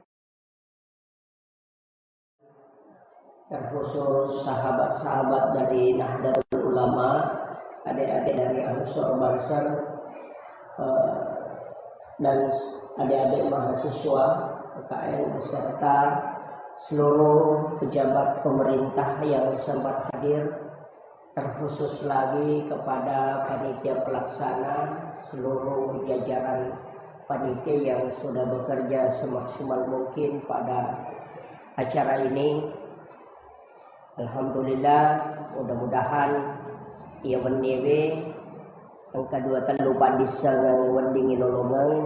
Terkhusus sahabat-sahabat dari Nahdlatul Ulama, adik-adik dari Ansor Banser, eh, dan adik-adik mahasiswa P K N beserta seluruh pejabat pemerintah yang sempat hadir, terkhusus lagi kepada panitia pelaksana, seluruh jajaran panitia yang sudah bekerja semaksimal mungkin pada acara ini. Alhamdulillah, mudah-mudahan iya wenniwe engka dua tellu paddissengeng wedding ilolongeng,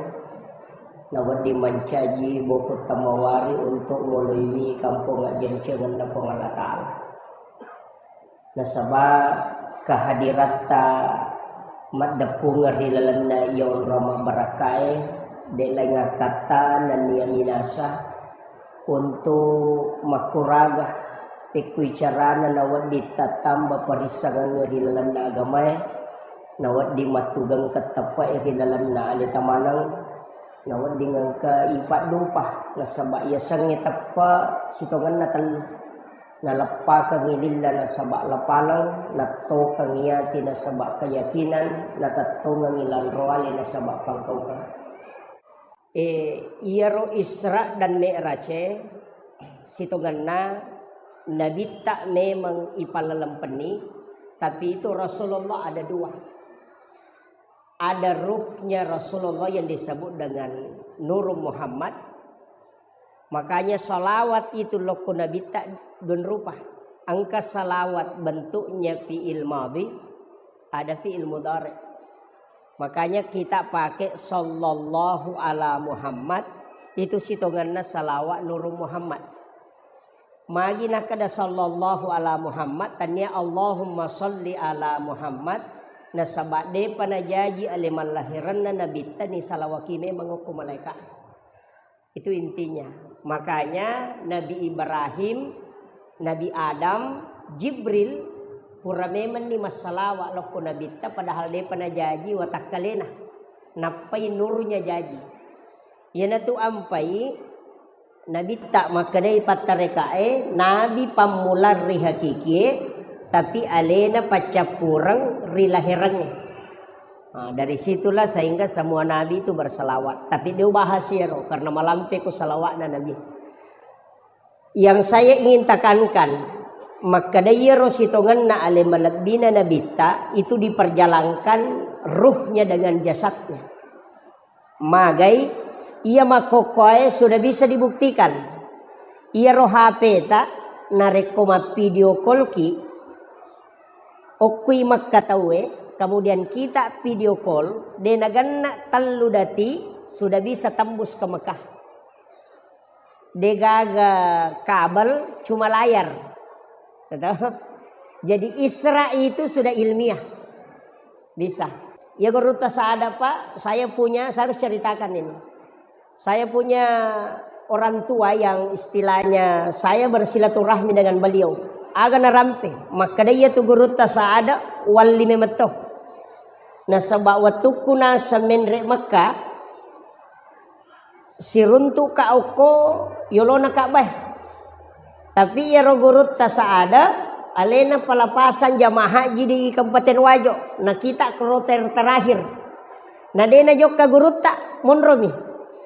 na wedding mancaji bokutta mawari untuk moloiwi kampong ajjancengenna Puang Allah Ta'ala. Nasaba kehadiratta maddeppungeng ri lalenna iya onrong mabbarakkae, de laing akkatta nennia minasa untuk makkuraga pekkui carana nawedding tattamba parissengengnge ri lalenna agamae, nawedding mattugengkeng teppe'e ri lalenna aleta maneng, nawedding engka ipaddupa, nasaba yasengnge teppe sitongenna tellu. Naleppakengngi lilla nasaba lapaleng, nattokeng iyati nasaba keyakinan, natettongengngi lanroale nasaba pangkaukeng. Eh, iyaro Isra dan Mi'raj e, sitongenna Nabitta memang ipallelempenni, tapi itu Rasulullah ada dua. Ada ruhnya Rasulullah yang disebut dengan Nur Muhammad. Makanya salawat itu lokko Nabitta dua rupa. Engka salawat bentuknya fi'il madhi, ada fi'il mudhari. Makanya kita pakai sallallahu ala Muhammad, itu sitongenna salawat Nur Muhammad. Magi nakkeda sallallahu ala Muhammad, tania Allahumma salli ala Muhammad, nasaba depa najaji ale mallahiranna nabitta ni salawaki memang okko malaika. Itu intinya. Makanya Nabi Ibrahim, Nabi Adam, Jibril pura memenni massalawa lokko nabitta padahal depa najaji watakkalena. Nappai nurnya jaji. Iyanatu ampai nabitta makkedai pattarekae nabi pammulang ri hakikie, tapi alena paccappureng ri laherengnge. Nah, dari situlah sehingga semua nabi itu berselawat. Tapi dia bahas iyaro karena malampe ko salawatna nabi. Yang saya ingin tekankan, makkeda iyaro sitongenna ale malebbina nabitta itu diperjalankan ruhnya dengan jasadnya. Magai iya makkokkoe sudah bisa dibuktikan. Iyaro H P ta narekko mappidio call ki, okkui Mekka tauwe, kemudian kita video call, de nagenna tellu detik sudah bisa tembus ke Mekah. Degaga kabel, cuma layar. Gitu. Jadi Isra itu sudah ilmiah. Bisa. Ya gurutta sada, Pak, saya punya, saya harus ceritakan ini. Saya punya orang tua yang istilahnya saya bersilaturahmi dengan beliau. Aga narampe, makkeda iya tu gurutta sada walli memetto. Nasaba wettukku naseng menre Mekka, siruntu'ka okko yolona Ka'bah. Tapi iyaro gurutta sada alena pelepasan jamaah haji di Kabupaten Wajo. Nah, kita kloter terakhir. Nah, de najokka gurutta, monromi.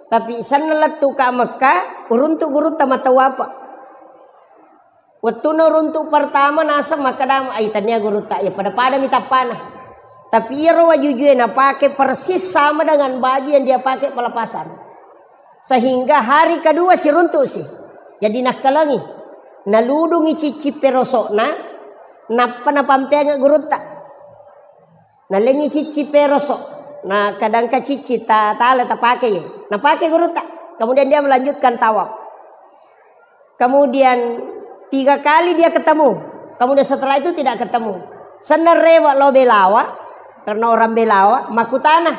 Tapi senna lettu ka Mekka, uruntu gurutta matawapa. Wettunna uruntu pertama naseng makkeda, "Ai, tania gurutta, ya pada-pada mi tappana." Tapi iyaro wajujue napake persis sama dengan baju yang dia pakai pelepasan. Sehingga hari kedua siruntu si. Jadi nakkalengi. Naludungi cicci perosokna, nappa napampeangngi gurutta. Nalengi cicci perosok. Nah, kadangka cicci ta tala tapake ye. Napake gurutta. Kemudian dia melanjutkan tawaf. Kemudian tiga kali dia ketemu. Kemudian setelah itu tidak ketemu. Senna rewa lo Belawa, karena orang Belawa, makutana.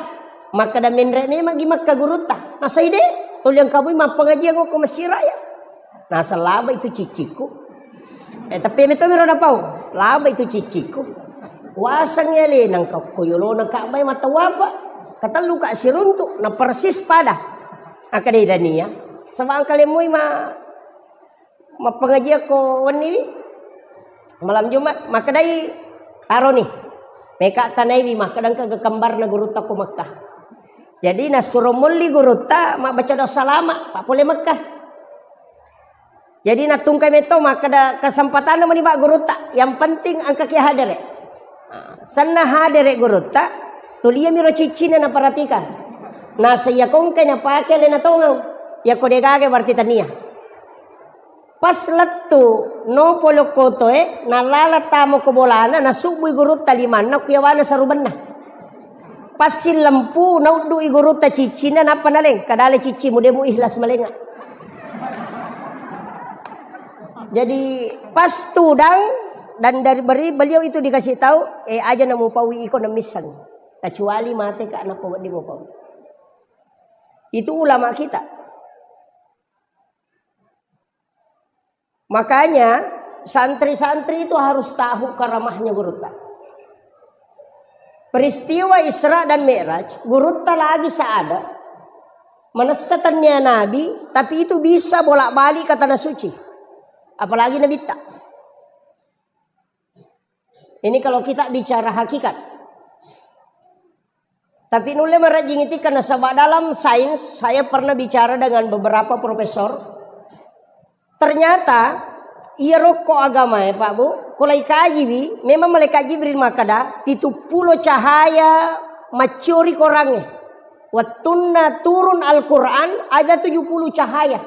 Makkeda menre memang gi Mekka gurutta. Nasai de, toliang kamu mappengajian ko masjid raya. Naseng laba itu cicciku. Eh, tapi metto miro napau. Laba itu cicciku. Waseng ya le nang ko yolona Ka'bah matawapa. Katellu ka siruntu, na persis pada. Akkeda dania. Sama angka lemmui ma mappengajian ko wenni wi. Malam Jumat, makkedai taroni. Meka tanaiwi, makkeda engka kembarna gurutta ko Mekka. Jadi nasuro molli gurutta mabbaca doa salama, pak pole Mekka. Jadi nattungkai metto makkeda kesempatanna meni pak gurutta, yang penting engka ki hadere. Nah, senna hadere gurutta, tuliami ro ciccina naperhatikan. Nah, seyakongkai napake lena tongeng. Yako degaga berarti tania. Pas lettu no polo kotoe, nalala tamo ko bolana, nasubbui gurutta limanna ku yawana sarubenna. Passillempu, nauddu'i gurutta ciccinna, nappa naleng, kadale ciccimu, de mu ikhlas malenga. Jadi pas tudang dan dari beri beliau itu dikasih tahu, eh, aja namu pawi iko namisseng. Kecuali mate ka nappa wedding mupawi. Itu ulama kita. Makanya santri-santri itu harus tahu karamahnya gurutta. Peristiwa Isra dan Mi'raj, gurutta lagi saada. Manessa tania nabi, tapi itu bisa bolak-balik ke tanah suci. Apalagi nabitta. Ini kalau kita bicara hakikat. Tapi nulle marajing iti karena sebab dalam sains saya pernah bicara dengan beberapa profesor. Ternyata iya rokko agama ya Pak Bu, kalau ikaji wi, memang malaikat Jibril makada pitu pulo cahaya maccori korangnge. Wettunna turun Al-Quran ada tujuh puluh cahaya.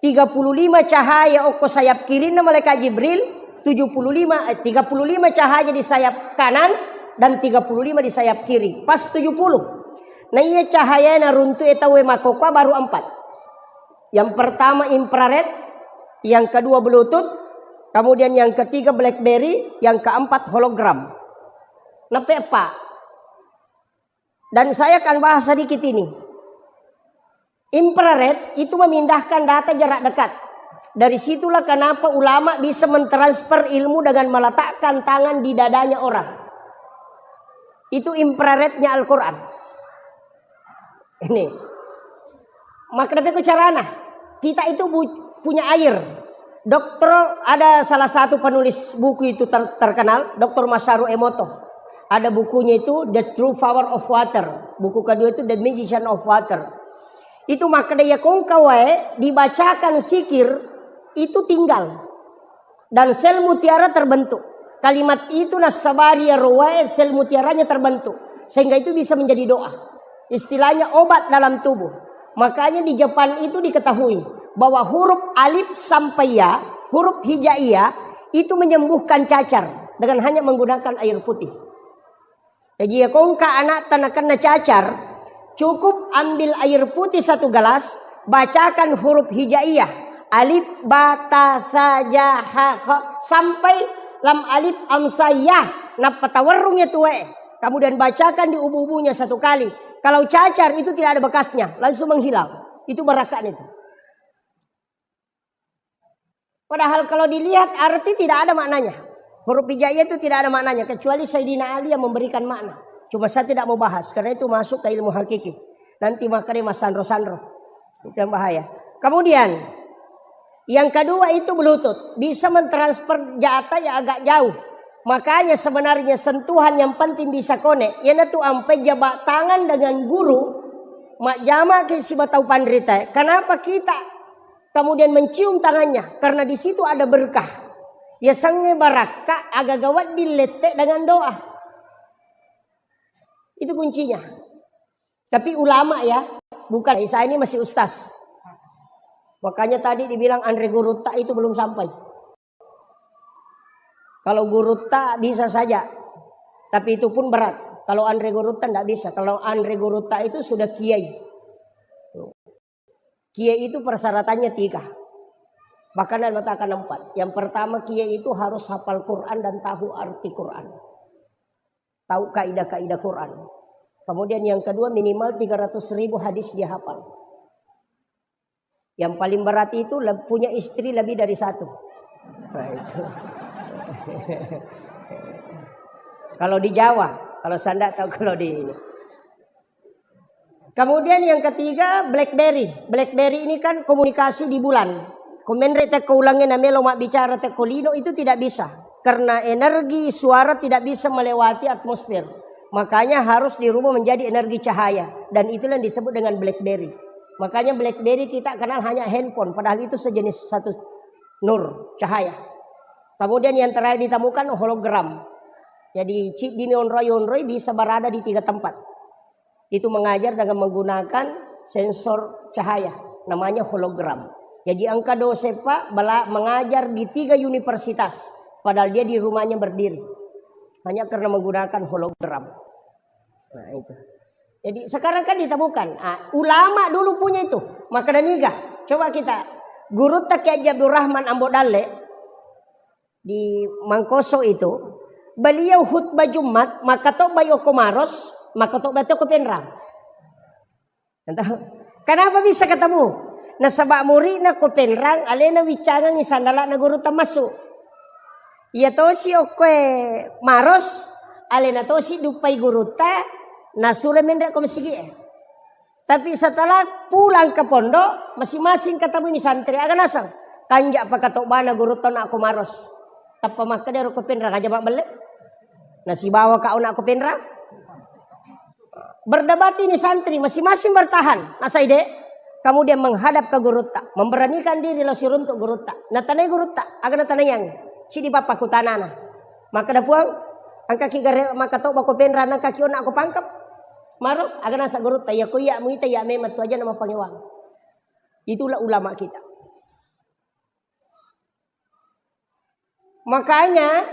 Tiga puluh lima cahaya okko sayap kirinna malaikat Jibril, tujuh puluh lima, eh, tiga puluh lima cahaya di sayap kanan dan tiga puluh lima di sayap kiri. Pas tujuh puluh. Nah, iya cahaya naruntu e tauwe makkokkoe baru empat. Yang pertama infrared, Yang kedua Bluetooth, kemudian yang ketiga BlackBerry, yang keempat hologram. Neppe eppa. Dan saya akan bahas sedikit ini. Infrared itu memindahkan data jarak dekat. Dari situlah kenapa ulama bisa mentransfer ilmu dengan meletakkan tangan di dadanya orang. Itu infrarednya Al-Quran. Ini. Maka tapi ku carana. Kita itu bu- punya air. Dokter, ada salah satu penulis buku itu ter- terkenal, Dokter Masaru Emoto. Ada bukunya itu The True Power of Water. Buku kedua itu The Magician of Water. Itu maka daya kongka wae dibacakan sikir itu tinggal. Dan sel mutiara terbentuk. Kalimat itu nassabari iyaro wae sel mutiaranya terbentuk. Sehingga itu bisa menjadi doa. Istilahnya obat dalam tubuh. Makanya di Jepang itu diketahui bahwa huruf alif sampai ya, huruf hijaiyah itu menyembuhkan cacar dengan hanya menggunakan air putih. Jaji, iya kongka anakta nakenna cacar, cukup ambil air putih satu gelas, bacakan huruf hijaiyah, alif, ba, ta, sa, ja, ha, kha, sampai lam alif, am, sa, ya, nappa tawerrung ya tuwe. Kemudian bacakan di ubu-ubunya satu kali. Kalau cacar itu tidak ada bekasnya, langsung menghilang. Itu barakat itu. Padahal kalau dilihat arti tidak ada maknanya. Huruf hijaiyah itu tidak ada maknanya, kecuali Sayyidina Ali yang memberikan makna. Cuma saya tidak mau bahas, karena itu masuk ke ilmu hakiki. Nanti makanya mas sanro-sanro. Itu yang bahaya. Kemudian, yang kedua itu Bluetooth. Bisa mentransfer data yang agak jauh. Makanya sebenarnya sentuhan yang penting bisa connect. Iyanatu ampai jabat tangan dengan guru, majjama ke sibatau panrita. Kenapa kita kemudian mencium tangannya, karena di situ ada berkah. Yasengnge barakka, agaga wedding lette dengan doa. Itu kuncinya. Tapi ulama ya, bukan. Saya ini masih ustaz. Makanya tadi dibilang anre gurutta itu belum sampai. Kalau gurutta bisa saja, tapi itu pun berat. Kalau anre gurutta ndak bisa. Kalau anre gurutta itu sudah kiai. Kiai itu persyaratannya tiga. Bahkan ada mengatakan empat. Yang pertama, kiai itu harus hafal Quran dan tahu arti Quran. Tahu kaidah-kaidah Quran. Kemudian yang kedua, minimal tiga ratus ribu hadis dia hafal. Yang paling berat itu le- punya istri lebih dari satu. Nah, itu. Kalau di Jawa, kalau saya ndak tahu kalau di ini. Kemudian yang ketiga, BlackBerry. BlackBerry ini kan komunikasi di bulan. Komenre tekko ulangnge namelo mabbicara tekko lino itu tidak bisa. Karena energi suara tidak bisa melewati atmosfer. Makanya harus dirubah menjadi energi cahaya. Dan itulah yang disebut dengan BlackBerry. Makanya BlackBerry kita kenal hanya handphone. Padahal itu sejenis satu nur, cahaya. Kemudian yang terakhir ditemukan hologram. Jadi chip dini onroi-onroi bisa berada di tiga tempat. Itu mengajar dengan menggunakan sensor cahaya, namanya hologram. Jadi engka dosen pak bela mengajar di tiga universitas, padahal dia di rumahnya berdiri, hanya karena menggunakan hologram. Nah itu. Jadi sekarang kan ditemukan. Ah, ulama dulu punya itu. Maka daniga, coba kita gurutta Kiai Haji Abdurrahman Ambo Dalle, di Mangkoso itu, beliau khutbah Jumat, makkatobbai okko Maros, makkatobbai to ko Penrang. Entah, kenapa bisa ketemu? Nasaba muridna ko Penrang, alena wiccangengi sandalana gurutta massu. Iya tosi okkoe Maros, alena tosi duppai gurutta, nasuro menre ko masigi e. Tapi setelah pulang ke pondok, masing-masing ketemui ni santri. Aga naseng? Kanja pakatobbana gurutta na ko Maros. Tappa makkeda ro ko Penrang aja mabbelle. Nasibawa ka ona ko Penrang. Berdebat ini santri, masing-masing bertahan. Nasai de, kemudian menghadap ke gurutta, memberanikan diri lo siruntuk gurutta. Natanai gurutta, aga natanaiang? Cidi pappa kutanana. Makkeda Puang, engkaki gare makkatobba ko Penrang, engkaki ona ko Pangkep. Maros, aga nasa gurutta, iya ko iya muita iya memang tu aja nama pangewang. Itulah ulama kita. Makanya,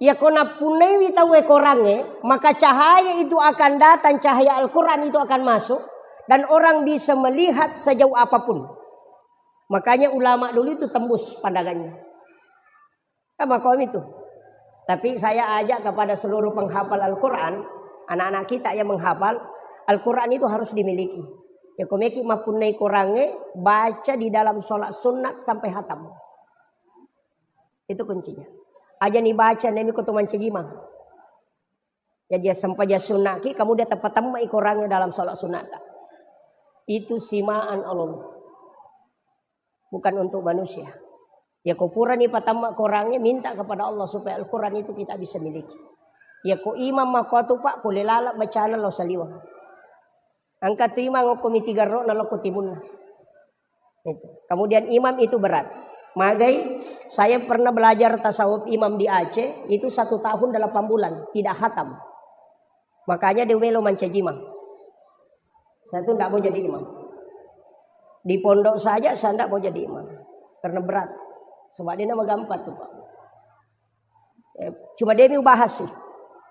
iya ko nappunnaiwi tauwe korangnge, maka cahaya itu akan datang, cahaya Al-Quran itu akan masuk, dan orang bisa melihat sejauh apapun. Makanya ulama dulu itu tembus pandangannya. Kan makomi itu. Tapi saya ajak kepada seluruh penghafal Al-Quran, anak-anak kita yang menghafal, Al-Quran itu harus dimiliki. Ya, ko meki mappunnai Qurangnge, baca di dalam sholat sunat sampai hatam. Itu kuncinya. Aja ni baca, nemi ko tu mancaji imang. Jadi, ya, sempajang sunnaki, kamu dia tepat temma Qurangnge dalam sholat sunat. Itu simaan Allah. Bukan untuk manusia. Ya, ko purani patamma Qurangnge, minta kepada Allah supaya Al-Quran itu kita bisa miliki. Ya, ko imam makotu, Pak, pole lala bacana lao saliweng. Angka tu imam okko mitigarro na lokko timunna. Itu. Kemudian imam itu berat. Magai, saya pernah belajar tasawuf imam di Aceh, itu satu tahun delapan bulan, tidak khatam. Makanya dia melo mancaji imam. Saya tuh ndak mau jadi imam. Di pondok saja saya ndak mau jadi imam. Karena berat. Sebab dia nama gampang tuh, Pak. Eh, cuma dia mau bahas sih.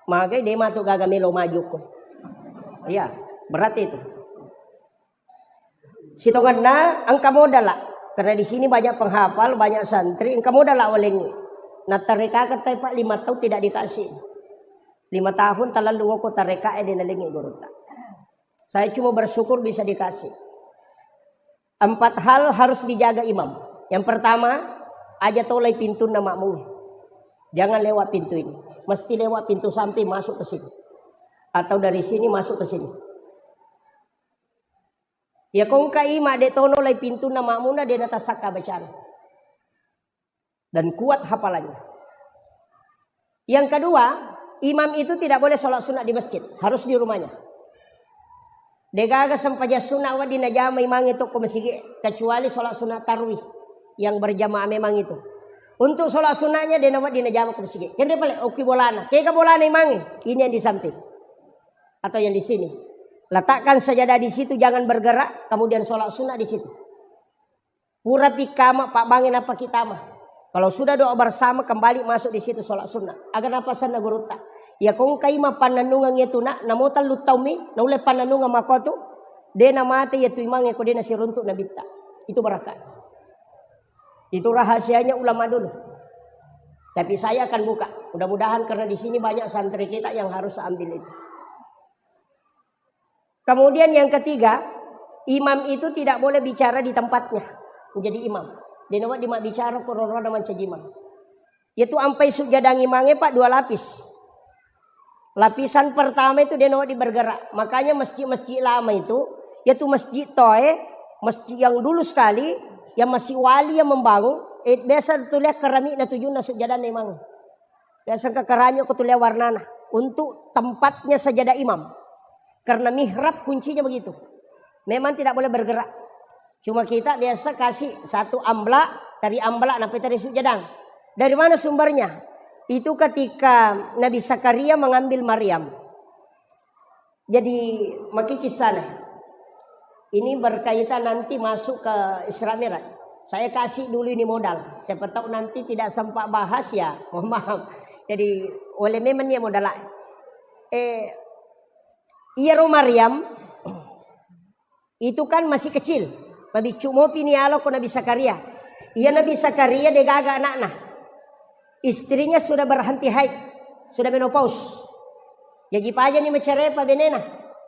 Magai dia matu gaga melo maju ko. Iya, berat itu. Sitongenna engka modala. Karena di sini banyak penghafal, banyak santri, engka modala walengngi. Nah, tarekaka tai, Pak, lima tahun tidak dikasih. Lima tahun talalu woko tareka e, dia nalengi gurutta. Saya cuma bersyukur bisa dikasih. Empat hal harus dijaga imam. Yang pertama, aja tolai pintunna makmum. Jangan lewat pintu ini. Mesti lewat pintu samping masuk ke sini. Atau dari sini masuk ke sini. Ya, kongka ima de tono lai pintunna makmumna, de natasakka bacana. Dan kuat hafalannya. Yang kedua, imam itu tidak boleh sholat sunat di masjid, harus di rumahnya. Degaga sempajang sunat wedding najama imangnge tokko masigi, kecuali sholat sunat tarwih yang berjamaah memang itu. Untuk sholat sunatnya, de nawedding najama ko masigi. Kende pale, oki bolana. Kega bolana imangnge? Ini yang di samping. Atau yang di sini. Letakkan sajadah di situ, jangan bergerak, kemudian sholat sunat di situ. Pura pikama, pabbangi nappa kitama. Kalau sudah doa bersama, kembali masuk di situ sholat sunnah. Aga napasanna gurutta. Ya kongkai mappannennungeng itu nak, namo tellu taummi, naulle pannennungeng makotu, de namate ya tu imangnge ko de nasiruntuk nabitta. Itu barakah. Itu rahasianya ulama dulu. Tapi saya akan buka. Mudah-mudahan karena di sini banyak santri kita yang harus ambil itu. Kemudian yang ketiga, imam itu tidak boleh bicara di tempatnya. Menjadi imam. De nawedding mabbicara ko rorona mancaji imam. Yaitu ampai sujjadang imangnge, Pak, dua lapis. Lapisan pertama itu de nawedding bergerak. Makanya masjid-masjid lama itu, yaitu masjid toe, masjid yang dulu sekali, yang masih wali yang membangun, eh, biasa tulia keramikna tujunna sujjadanna imang. Biasa engka keramik ko tulia warnana. Untuk tempatnya sajadah imam. Karena mihrab kuncinya begitu. Memang tidak boleh bergerak. Cuma kita biasa kasih satu amblak, tari amblak, nappa tari sujjadang. Dari mana sumbernya? Itu ketika Nabi Zakaria mengambil Maryam. Jadi, maki kisahnya. Ini berkaitan nanti masuk ke Isra Mi'raj. Saya kasih dulu ini modal. Siapa tahu nanti tidak sempat bahas ya, mohon maaf. Jadi, oleh memang ya modal. Eh, iyaro Maryam itu kan masih kecil. Mabiccu mopi ni alo ko Nabi Zakaria. Iya Nabi Zakaria degaga anakna. Istrinya sudah berhenti haid, sudah menopause. Jaji pajani macerai pa benena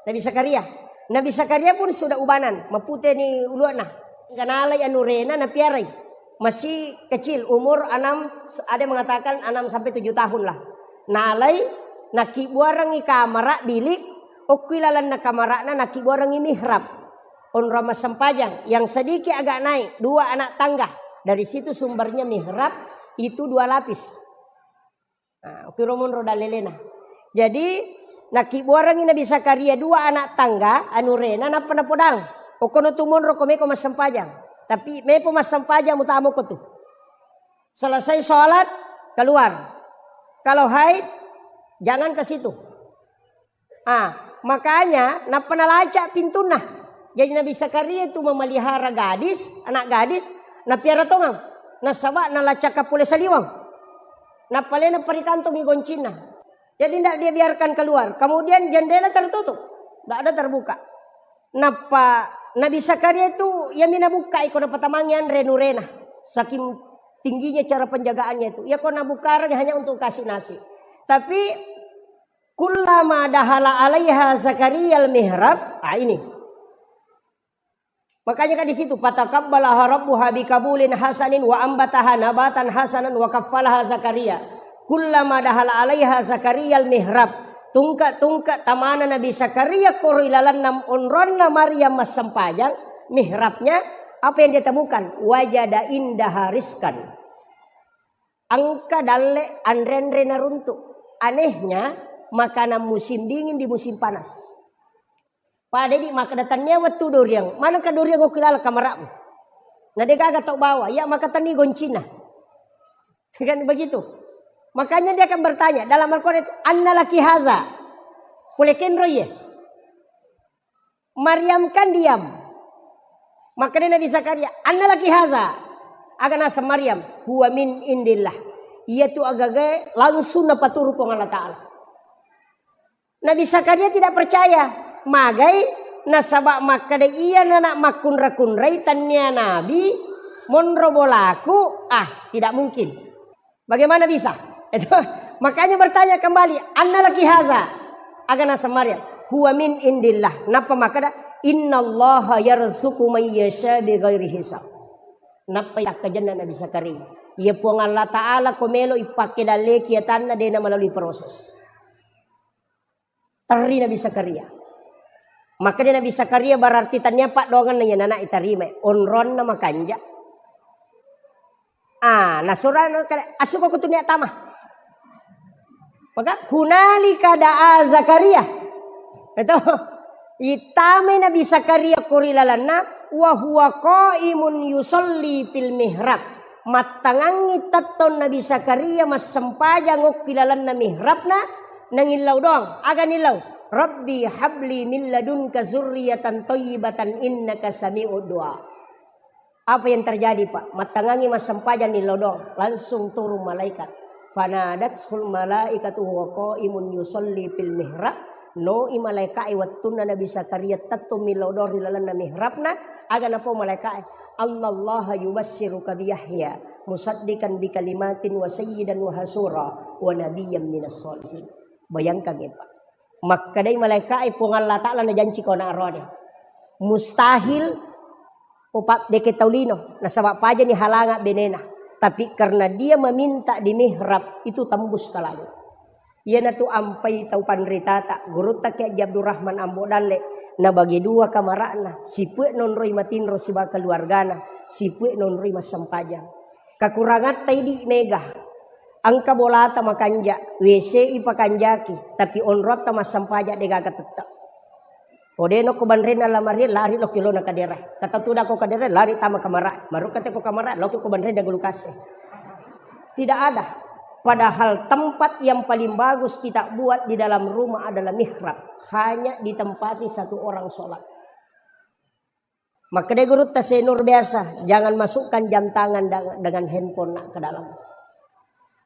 Nabi Zakaria. Nabi Zakaria pun sudah ubanan, mapute ni uluana. Hingga nalai anurena napiarai. Masih kecil, umur enam, ada yang mengatakan enam sampai tujuh tahun lah. Nalai, nakibuarangi kamara, bilik, okkui lalenna kamarana, nakibuarangi mihrab. Onrong massempajang, yang sedikit agak naik, dua anak tangga. Dari situ sumbernya mihrab itu dua lapis. Nah, okkiro monro dalelena. Jadi, nakibuarangi Nabi Zakaria dua anak tangga, anurena, nappa napodang. Okkono tu monro ko meko massempajang. Tapi mepo massempajang, mutama ko tu. Selesai sholat, keluar. Kalau haid, jangan ke situ. Ah, makanya nappa nalacak pintunna. Jadi Nabi Zakaria itu memelihara gadis, anak gadis, napiara tongang. Nasaba nalacakka pole saliweng. Nappalena perikantongi goncinna. Jadi tidak dia biarkan keluar. Kemudian jendela tertutup. Tidak ada terbuka. Nappa Nabi Zakaria itu, iyami nabukkai ko napatamangi anre nurena. Saking tingginya cara penjagaannya itu. Iya ko nabukkareng hanya untuk kasih nasi. Tapi kullama dahala alaiha Zakaria al-mihrab, ah, ini. Makanya kan di situ, "Fataqabbalaha rabbuha biqabulin hasanin wa ambataha nabatan hasanan wa kaffalaha Zakaria. Kullama dahala alaiha Zakaria al-mihrab." Tungke-tungke tamana Nabi Zakaria koro ilalanna onronna Maryam massempajang, mihrabnya, apa yang dia temukan? Wajada indaha rizqan. Engka dalle anre-anre naruntu. Anehnya, makanan musim dingin di musim panas. Pada di makkeda, "Tennia wettu duriang, manengka duriang okki laleng kamara'mu?" Na de gaga tau bawa, iya maka tenni goncinna. Kan begitu. Makanya dia akan bertanya dalam Al-Quran itu, "Anna laki haza?" Pole kenro iye. Maryam kan diam. Makanya Nabi Zakaria, "Anna laki haza?" Aga naseng Maryam, "Huwa min indillah." Iya tu agaga langsung napaturu Puang Allah Ta'ala. Nabi Zakaria tidak percaya. Magai nasaba makkeda iya nana makkunra-kunrai tennia nabi monro bolaku, ah, tidak mungkin. Bagaimana bisa? Itu. Makanya bertanya kembali, "Anna laki haza?" Aga naseng Maryam, "Huwa min indillah." Nappa makkeda, "Innallaha yarzuqu may yasha bighairi hisab." Nappa yakkajenna Nabi Zakaria, "Iya Puang Allah Ta'ala ko melo ipakke dalleki atanna dena melalui proses." Terri Nabi Zakaria. Makkeda Nabi Zakaria, "Berarti tennia paddoangenna iya nana itarimai. Onronna makanja." Ah, nasurana kada, "Asuko kutu nia tama." Maka, "Hunalika da'a Zakaria." Itu. Itamai Nabi Zakaria kori lalanna, "Wa huwa qaimun yusalli fil mihrab." Mattangangngi tettong Nabi Zakaria massempajang okki lalanna mihrabna, nangillau doang. Aga nillau? "Rabbi habli min ladunka zurriyatan thayyibatan innaka sami'ud du'a." Apa yang terjadi, Pak? Mattangangngi massempajang nillau doang, langsung turun malaikat. Fanadatul malaikatu huwa qaimun yusalli fil mihrab. Noi malaikae wettunna Nabi Zakaria tettong millau doang ri lalenna mihrabna, aga napau malaikae, "Annallaha yubassiruka bi Yahya musaddiqan bi kalimatin wa sayyidan wa hasura wa nabiyyan minas sholihin." Bayangkan, Pak. Makkedai malaikae, "Puang Allah Ta'ala najanci ko anak roane. Mustahil upabdeke tau lino, nasaba pajani halanga benena. Tapi karena dia meminta di mihrab, itu tembus ke langit." Iyanatu ampai tau panritata, gurutta Kiai Haji Abdurrahman Ambo Dalle, nabagi dua kamara'na, sipue nonroi matinro sibawa keluargana, sipue nonroi massempajang. Kekurangatta idi mega, engka bolata makanja, W C i pakanjaki, tapi onrotta massempajang degaga tette. Ko de nokko banrenna lamarie, lari lokki lona kadera. Kata tuda ko kadera, lari tama kamara. Marukkate ko kamara, lokki ko banrenna gulukase. Tidak ada. Padahal tempat yang paling bagus kita buat di dalam rumah adalah mihrab. Hanya ditempati satu orang sholat. Makkeda gurutta Senur biasa, "Jangan masukkan jam tangan da-, dengan handphone nak ke dalam.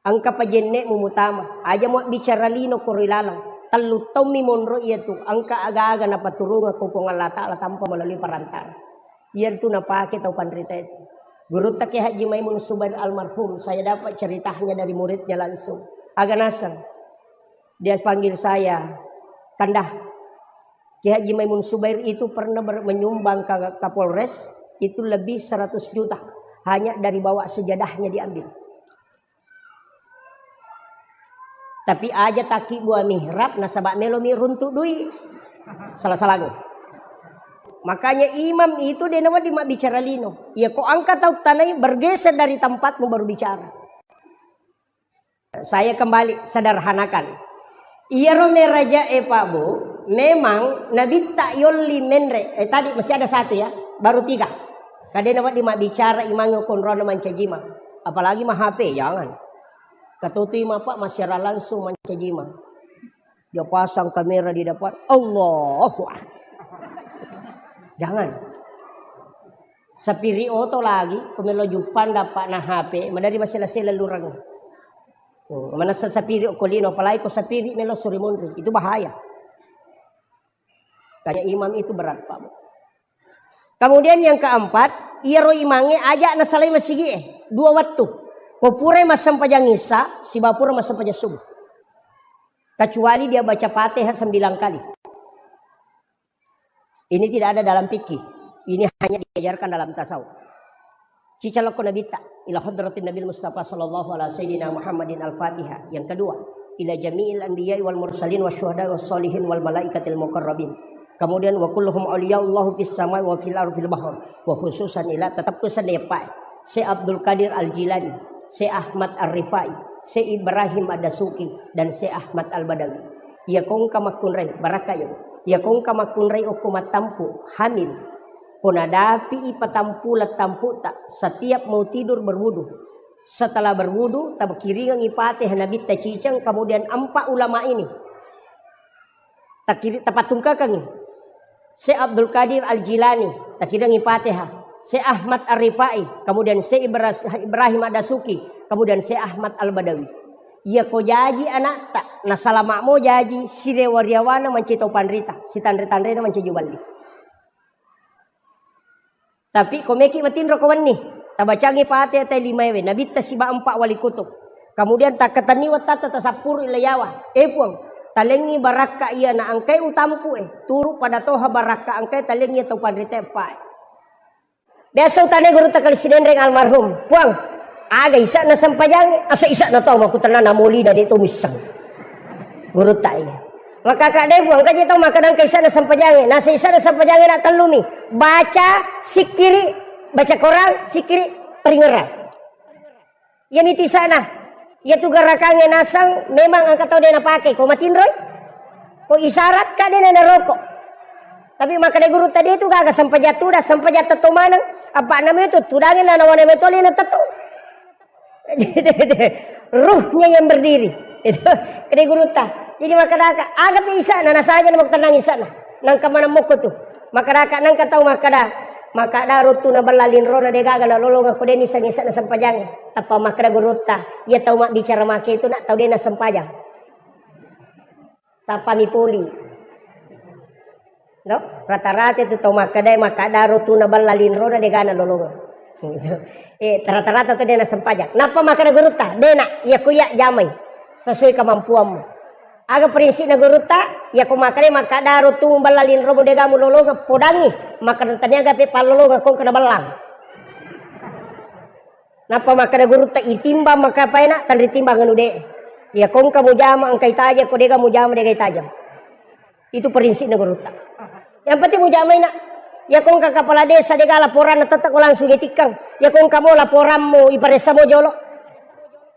Engka pa jenne'mu mutama, aja muabbicara lino ko ri laleng. Tellu taummi monro iyatu, engka aga-aga napaturungeng ko Puang Allah Ta'ala tanpa melalui perantara." Iyatu napake tau panrita itu. Gurutta Kiai Haji Maimun Subair almarhum, saya dapat ceritanya dari muridnya langsung. Aga naseng. Dia panggil saya, "Kanda, Kiai Haji Maimun Subair itu pernah ber-, menyumbang ke Kapolres, itu lebih seratus juta. Hanya dari bawah sejadahnya diambil. Tapi aja taki buah mihrab, nasaba melomi runtu dui." Salah-salah. Makanya imam itu de nawedding mabbicara lino. Ya, ko engka tau tanai, bergeser dari tempatmu baru bicara. Saya kembali sederhanakan. Iyaro merajae, Pak Bu, memang nabitta yolli menre. Eh, tadi masih ada satu ya, baru tiga. Kadena wedding mabbicara imangnge konrona mancajima. Apalagi ma H P, jangan. Katutui ma, Pak, massiara langsung mancajima. Dia pasang kamera di depan, Allahu Akbar. Jangan. Sapiri oto lagi, ko melo juppang dapat na H P, madari masela-sela lurang. Hmm, manessa sapiri okko lino, apalagi ko sapiri melo suri monri, itu bahaya. Tanya imam itu berat, Pak. Kemudian yang keempat, iyaro imangnge aja nasalai masigi'e dua wettu. Ko purai massempajang isya, sibawa pura massempajang subuh. Kecuali dia baca Fatihah sembilan kali. Ini tidak ada dalam fikih. Ini hanya diajarkan dalam tasawuf. Cicalokko Nabitta ila hadratin Nabil Mustafa sallallahu ala sayyidina Muhammadin al-Fatihah. Yang kedua, ila jami'il anbiya'i wal mursalin wa syuhada wa sholihin wal malaikatil muqarrabin. Kemudian, wa kulluhum awliyaullahu fis samai wa fil ardi fil bahr. Wa khususan ila, tetap pesan ya Pak. Syekh Abdul Qadir Al-Jilani, Syekh Ahmad Ar-Rifai, Syekh Ibrahim Ad-Dasuki, dan Syekh Ahmad Al-Badawi. Iya kongka makkunrai, barakka yo. Iya kongka makkunrai okko mattampu, hamil. Ko nadapi i patampu lettamputa, setiap mau tidur berwudu. Setelah berwudu, takiringengi Fatihah Nabitta ciceng, kemudian empat ulama ini takiri-, tapattungkakengi. Syekh Abdul Qadir Al-Jilani, takiringengi Fatihah. Syekh Ahmad Ar-Rifai, kemudian Syekh Ibras-, Ibrahim Ad-Dasuki, kemudian Syekh Ahmad Al-Badawi. Iya ko jaji anakta, nasalama mo jaji, sirewa-riawana mancaji tau panrita, sitanre-tanrena mancaji juballi. Tapi ko meki matinro ko wenni, tabacangi Fatihah tai limaewe, Nabitta siba empat wali kutub. Kemudian takkatenni wettatta tasappuru ilayawa. Eh Puang, talengngi barakka iya na engkai utampu e, turu pada toha barakka engkai talengngi tau panrita empae. Biasa utane gurutta kali Sidenreng almarhum, "Puang, aga isa'na sempajangnge?" "Asa isa'na tau makkutanana molina de to missang." Gurutta iya. Maka kak de Puang, kaji tau makkadang ka isa'na sempajangnge. Nasa isa'na sempajangnge na tellumi. Baca sikkiri, baca Quran, sikkiri, paringerang. Iyamitu isa'na. Iyatu garakangnge naseng memang engka tau de napake. Ko matinroi? Ko isyarat ka de na naroko. Tapi makkeda gurutta de tu gaga sempajang tuda, sempajang tetto maneng. Apa namanya tu tudangi na nawana metoli na tetto. Ruhnya yang berdiri. Itu kede gurutta. Jadi makkeda aga pi isa'na, nasaja na makkutanang isa'na. Nangka maneng mokko tu. Makkadaka nengka tau makkada, makkada rottu na balla linrona de gaga nalolongeng ko de niseng isa'na sempajangnge. Tappa makkada gurutta, iya tau mabbicara make itu nak tau de nasempajang. Sappami poli. No? Rata-rata itu tau makkada, makkada rottu na balla linrona de gaga nalolongeng. Eh, rata-rata tu de nasempajang. Nappa makkada gurutta, de nak, iya ko iya jamai sesuai kemampuanmu. Aga prinsipna gurutta? Iyako makkeda, makkada rottu muballa linromu de gaga mulolongeng, podangi. Makkeda taniaga pe pallolongeng ko engka nabellang. Nappa makkeda gurutta, itimbang maka paena, tanritimbang anu de. Iyako engka mujama engka itajeng, ko de gaga mujama de gaga itajeng. Itu prinsipna gurutta. Yang penting mujamai nak. Iyako engka kepala desa de gaga laporanna tette ko langsung itikkang. Iyako engka mo laporammu iparessa mo jolo.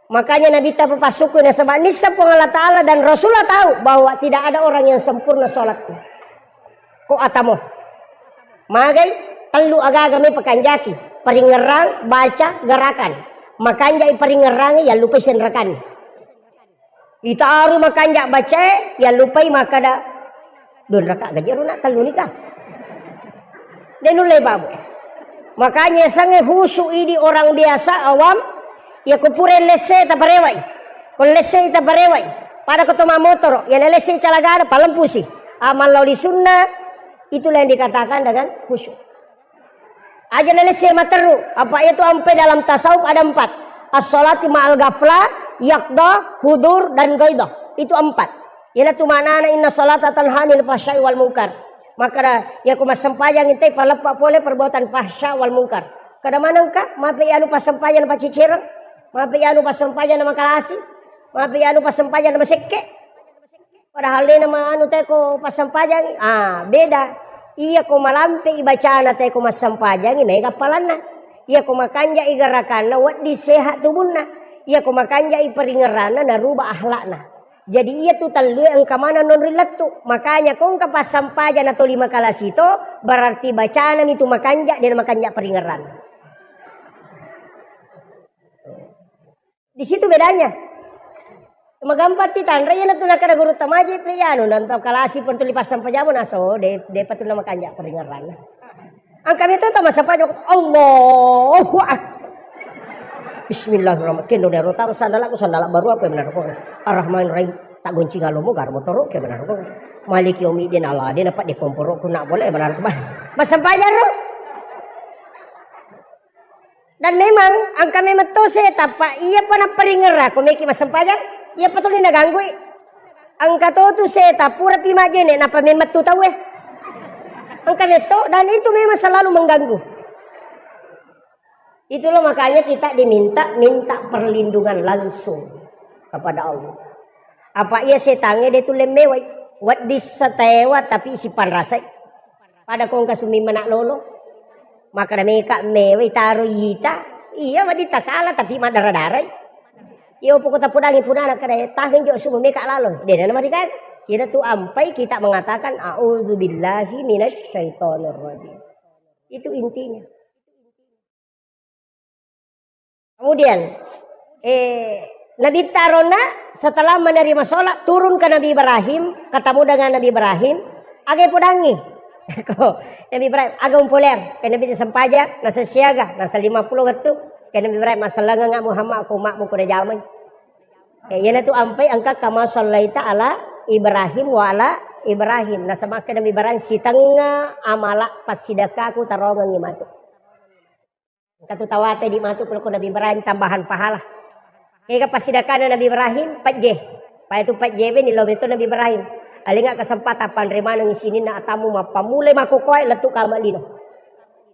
Makanya Nabitta papassukkui nasaba nisseng Puang Allah Ta'ala dan Rasulullah tahu bahwa tidak ada orang yang sempurna sholatnya. Ko atamo. Magai tellu agaga me pakanjaki. Paringerang, baca, gerakan. Makanjai paringerangnge, yallupai senrekanni. Itaru makanja bacae, yallupai makkada, "Dua raka gaji ro nak tellu nika." De nulle babu. Makanya sange khusyuk idi orang biasa awam, ya ko pura lesse taparewai. Ko lesse taparewai. Pada ko to mamotoro, ya na lesse calagana palempusi. Amal lao di sunnah, itulah yang dikatakan dengan khusyuk. Aja na lesse materru, apa itu ampe dalam tasawuf ada empat. As-sholati ma'al ghaflah, yaqdah, hudur, dan ghaidah. Itu empat. Iyana tu maknana inna sholata tanha 'anil fahsya'i wal munkar. Maka da, ya ku massempajang intai paleppa pole perbuatan fahsya wal munkar. Kada manengka, mape anu passempajang na pacicereng, mape anu passempajang na makalasi, mape anu passempajang na masekke. Padahal de na ma-, anu te ko passempajangi. Ah, beda. Iya ko malampe i bacana te ko massempajangi, mega appalanna. Iya ko makanja i gerakanna, wedding sehat tubunna. Iya ko makanja i paringerranna, naruba akhlakna. Jadi iya tu tellue engka maneng nonri lettu. Makanya ko engka passempajang na to lima kala sito, berarti bacana mi tu makanja, de na makanja paringerranna. Di situ bedanya. Magampang ti tanra, iyana tu nakada gurutta maje pe iyanu, nanta kalasi pun tuli passempajang, naso, de, de pa tu namakanja paringerranna. Angka meto to massempajang, Allahu Akbar. Bismillahirrahmanirrahim. Kendo nero taro sandala ku, sandala baru apa benar ko. Ar-Rahmanirrahim. Tak gonci ngalomo gar motoro ke benar ko. Maliki yaumiddin, Allah de na pa de komporo ku nak boleh benar ko. Massempajang ro. Dan memang engka memang to setang, apa iya pa napparingerra ko meki massempajang, iya pa tuli naganggui. Engka to tu setang pura pi majjene napa memang tu tauwe. Engka metto, dan itu memang selalu mengganggu. Itulah makanya kita diminta, minta perlindungan langsung kepada Allah. Apa iya setangnge de tulle mewai, wedding sataewa tapi sipanrasai. Pada kongka sumimma nak lolo. Maka da meka mewai taro ita. Iya wedding takala tapi maddara-darai. Iyo poko tapodangi punana kada tahe jo sumu meka lalo. De na marikan. Kira tu ampai kita mengatakan a'udzubillahi minasyaitonirrajim. Itu intinya. Kemudian, eh, Nabitta arona setelah menerima sholat, turun ke Nabi Ibrahim, ketemu dengan Nabi Ibrahim, aga podangi. Ko, Nabi Ibrahim, aga umpoleang, ke Nabi sempajang, nasa siaga, nasa lima puluh wettu, ke Nabi Ibrahim, masalanga nga Muhammad, aku makmu kuda jamai. Ya, iyana tu ampai engka kama sallaita ala Ibrahim wa ala Ibrahim. Nasaba ke Nabi Ibrahim, sitengnga amala passidakaku tarongengi matu. Engka tu tawate di matu pole ko Nabi Ibrahim tambahan pahala. Kega passidakana Nabi Ibrahim, pejje. Pada tu pejje beni lo beto Nabi Ibrahim. Alinga kesempatan panre maneng sininna atammu mappamulai makokoe lettu kama lino.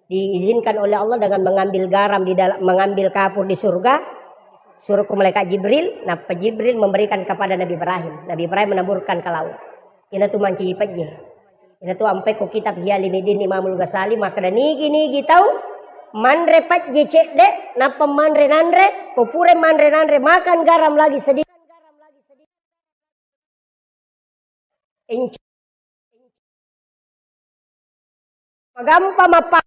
Diizinkan oleh Allah dengan mengambil garam di dalam, mengambil kapur di surga, suruh ke malaikat Jibril, nah Jibril memberikan kepada Nabi Ibrahim. Nabi Ibrahim menaburkan ke laut. Ina tu mancaji pejje. Ina tu ampai ko kitab Ihya Ulumuddin Imamul Ghazali, makkeda nigi-nigi tau manre pejje cedde, nappa manre nanre, ko pura manre nanre, makan garam lagi sedikit. Enc-, magampa mappa-,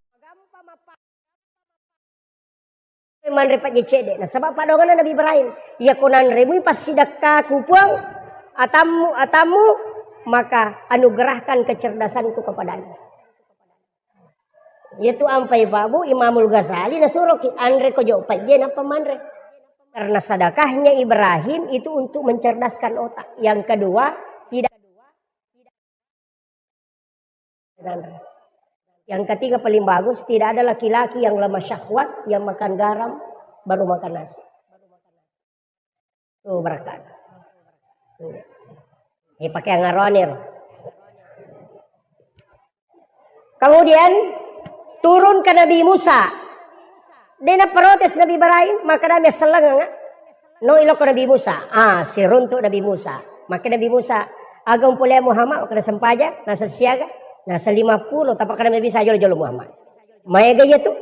manre pejje cedde. Nasaba padonganna Nabi Ibrahim, iya ko nanremui passidakkaku Puang, atammu, atammu, maka anugerahkan kecerdasanku kepadanya. Iyatu ampai Pak Bu, Imamul Ghazali nasuroki anre ko jo pejje nappa manre. Karena sedekahnya Ibrahim itu untuk mencerdaskan otak. Yang kedua, tidak. Yang ketiga paling bagus, tidak ada laki-laki yang lemah syahwat yang makan garam baru makan nasi. Tuh, berkat. Tuh. Eh, pakai yang aroanir. Kemudian turun ke Nabi Musa. Dena protes Nabi Ibrahim, maka Nabi selleng, no iloko Nabi Musa. Ah, siruntuk Nabi Musa. Maka Nabi Musa, aga umpulea Muhammad, maka sempaja, nasa siaga, nasa lima puluh, tapi Nabi bisa jolo-jolo Muhammad. Maega iya tu.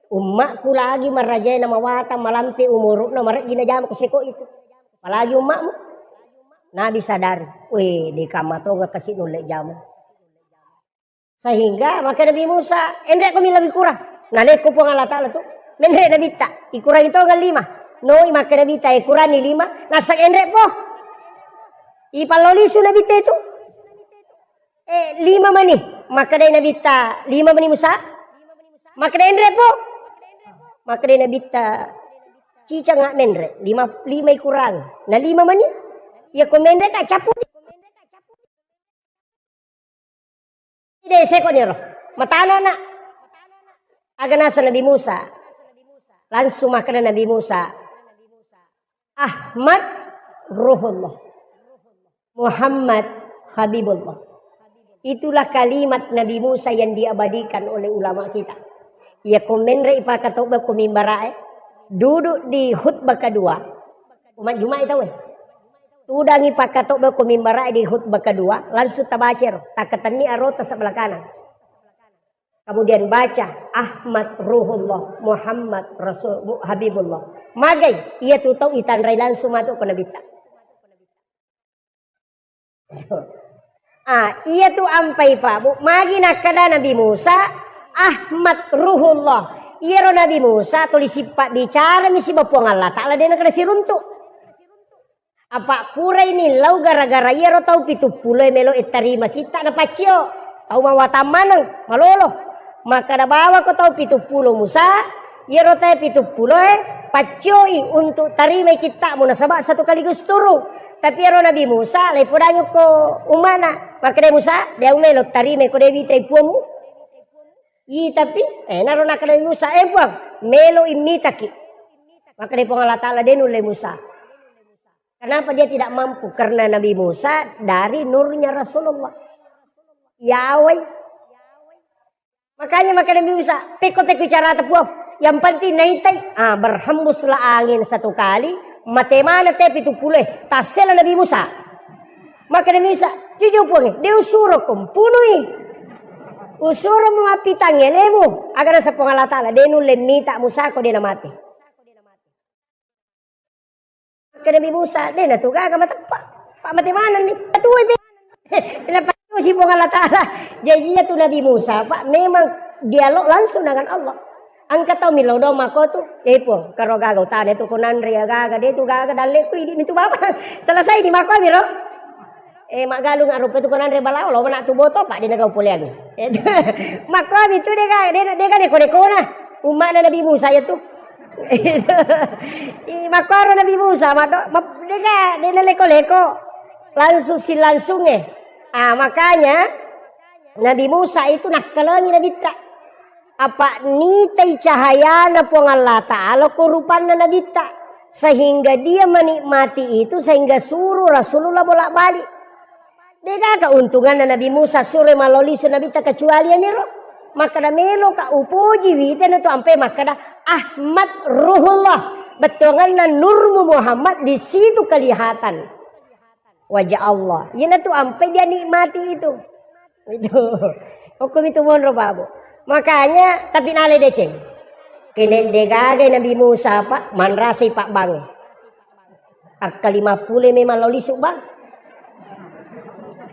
Ummakku lagi marajai na mawatang malampe umuru'na marejji na jama ku seko itu. Apalagi ummakmu. Nabi sadari, weh, di kamma tonga kasi nulle jama. Sehingga maka Nabi Musa, enre ko mila kurang. Naleko Puang Allah Ta'ala tu, menre Nabitta, ikurangi tonga lima. Noi maka Nabitta, ikurangi lima, nasa enre po. Ipallolisu Nabitta itu. Eh, lima mani. Makkedai Nabitta, lima mani Musa? Makkedai enre po. Makkedai Nabitta, cicanga menre, lima, lima ikurang. Na lima mani? Iya ko menre ka capu. Ide seko niro. Matana na. Aga nasa Nabi Musa. Langsung makkeda Nabi Musa, Ahmad Ruhullah. Muhammad Habibullah. Itulah kalimat Nabi Musa yang diabadikan oleh ulama kita. Iya ko menre ipakatobba ko mimbarae, duduk di khutbah kedua. Umat Jumat itu weh. Tudangi pakatobba ko mimbarae di khutbah kedua, langsung tabacer, takatenni arota sebelah kanan. Kemudian baca, Ahmad Ruhullah, Muhammad Rasul, Mu-, Habibullah. Magai, iya tu tau itanrai langsung matu ko Nabitta. Ah, iya tu ampai Pak Bu. Magi nakkeda Nabi Musa, Ahmad Ruhullah. Iyaro Nabi Musa tuli sippa bicara mi siba Puang Allah Ta'ala, de nakkeda siruntuk. Apa purai nillau gara-gara iyaro tau pitu pulo e melo e tarima kitta na paccio. Tau mawatang maneng, malolo. Makkeda bawako tau pitu pulo Musa, iyaro tau pitu pulo e paccioi untuk tarimai kittamu nasaba satu kaligus turung. Tapi iyaro Nabi Musa, laipodangi ko umana. Makkeda Musa, de au melo tarimai ko de witai puammu. Itapi, eh, naro nakkeda Nabi Musa, "Eh, Puang, melo immitaki." Makkeda Puang Allah Ta'ala, "De nulle Musa." Kenapa dia tidak mampu? Karena Nabi Musa dari nurnya Rasulullah. Yawai. Makanya makkeda Nabi Musa, "Pekko-pekko carata, Puang. Yang penting naitai." Ah, berhembuslah angin satu kali, mate mana te pitu puluh, tassela Nabi Musa. Makkeda Nabi Musa, "Jujur, Puang, de usuro ko mpunui. Usuro mapitang elemu." Aga naseng Puang Allah Ta'ala, "De nulle mita Musa ko de namate." Makkeda Nabi Musa, "De natu gaga mateppa. Pak mate manenni. Atuai pe." Napatusi Puang Allah Ta'ala. Jadi iya tu Nabi Musa, Pak, memang dialog langsung dengan Allah. Engka tau millau doang mako tu, "Eh, Puang, karo gaga utane tu ko nanre ya gaga, de tu gaga dalleku, idi mi tu baba." Selesai di mako amiro. Eh, maggalung arupa tu ko nanre balao, lo mana tu boto, Pak, de nagau poleang. Makkomi tu de gaga, de, de gaga neko-nekona. Umma'na Nabi Musa ya tu. Ih, makkoro Nabi Musa, maddo, ma-, dega, de naleko-leko. Langsung silangsunge. Ah, makanya Nabi Musa itu nakkalengi Nabitta. Apa nitai cahayana Puang Allah Ta'ala ko rupanna Nabitta. Sehingga dia menikmati itu, sehingga suruh Rasulullah bolak-balik. Dega keuntunganna Nabi Musa suro malao lisu Nabitta kecuali aniro. Makkeda, "Meloka upoji witena tu ampe makkeda, Ahmad Ruhullah, bettuanganna nurmu Muhammad di situ kelihatan wajah Allah." Iyana tu ampe dia nikmati itu. Itu. Hukum itu monro, Babu. Makanya, tapi nale deceng. Kene degaga Nabi Musa, Pak, manrasai Pak Bang. Akka lima puluh memang lao lisu, Bang.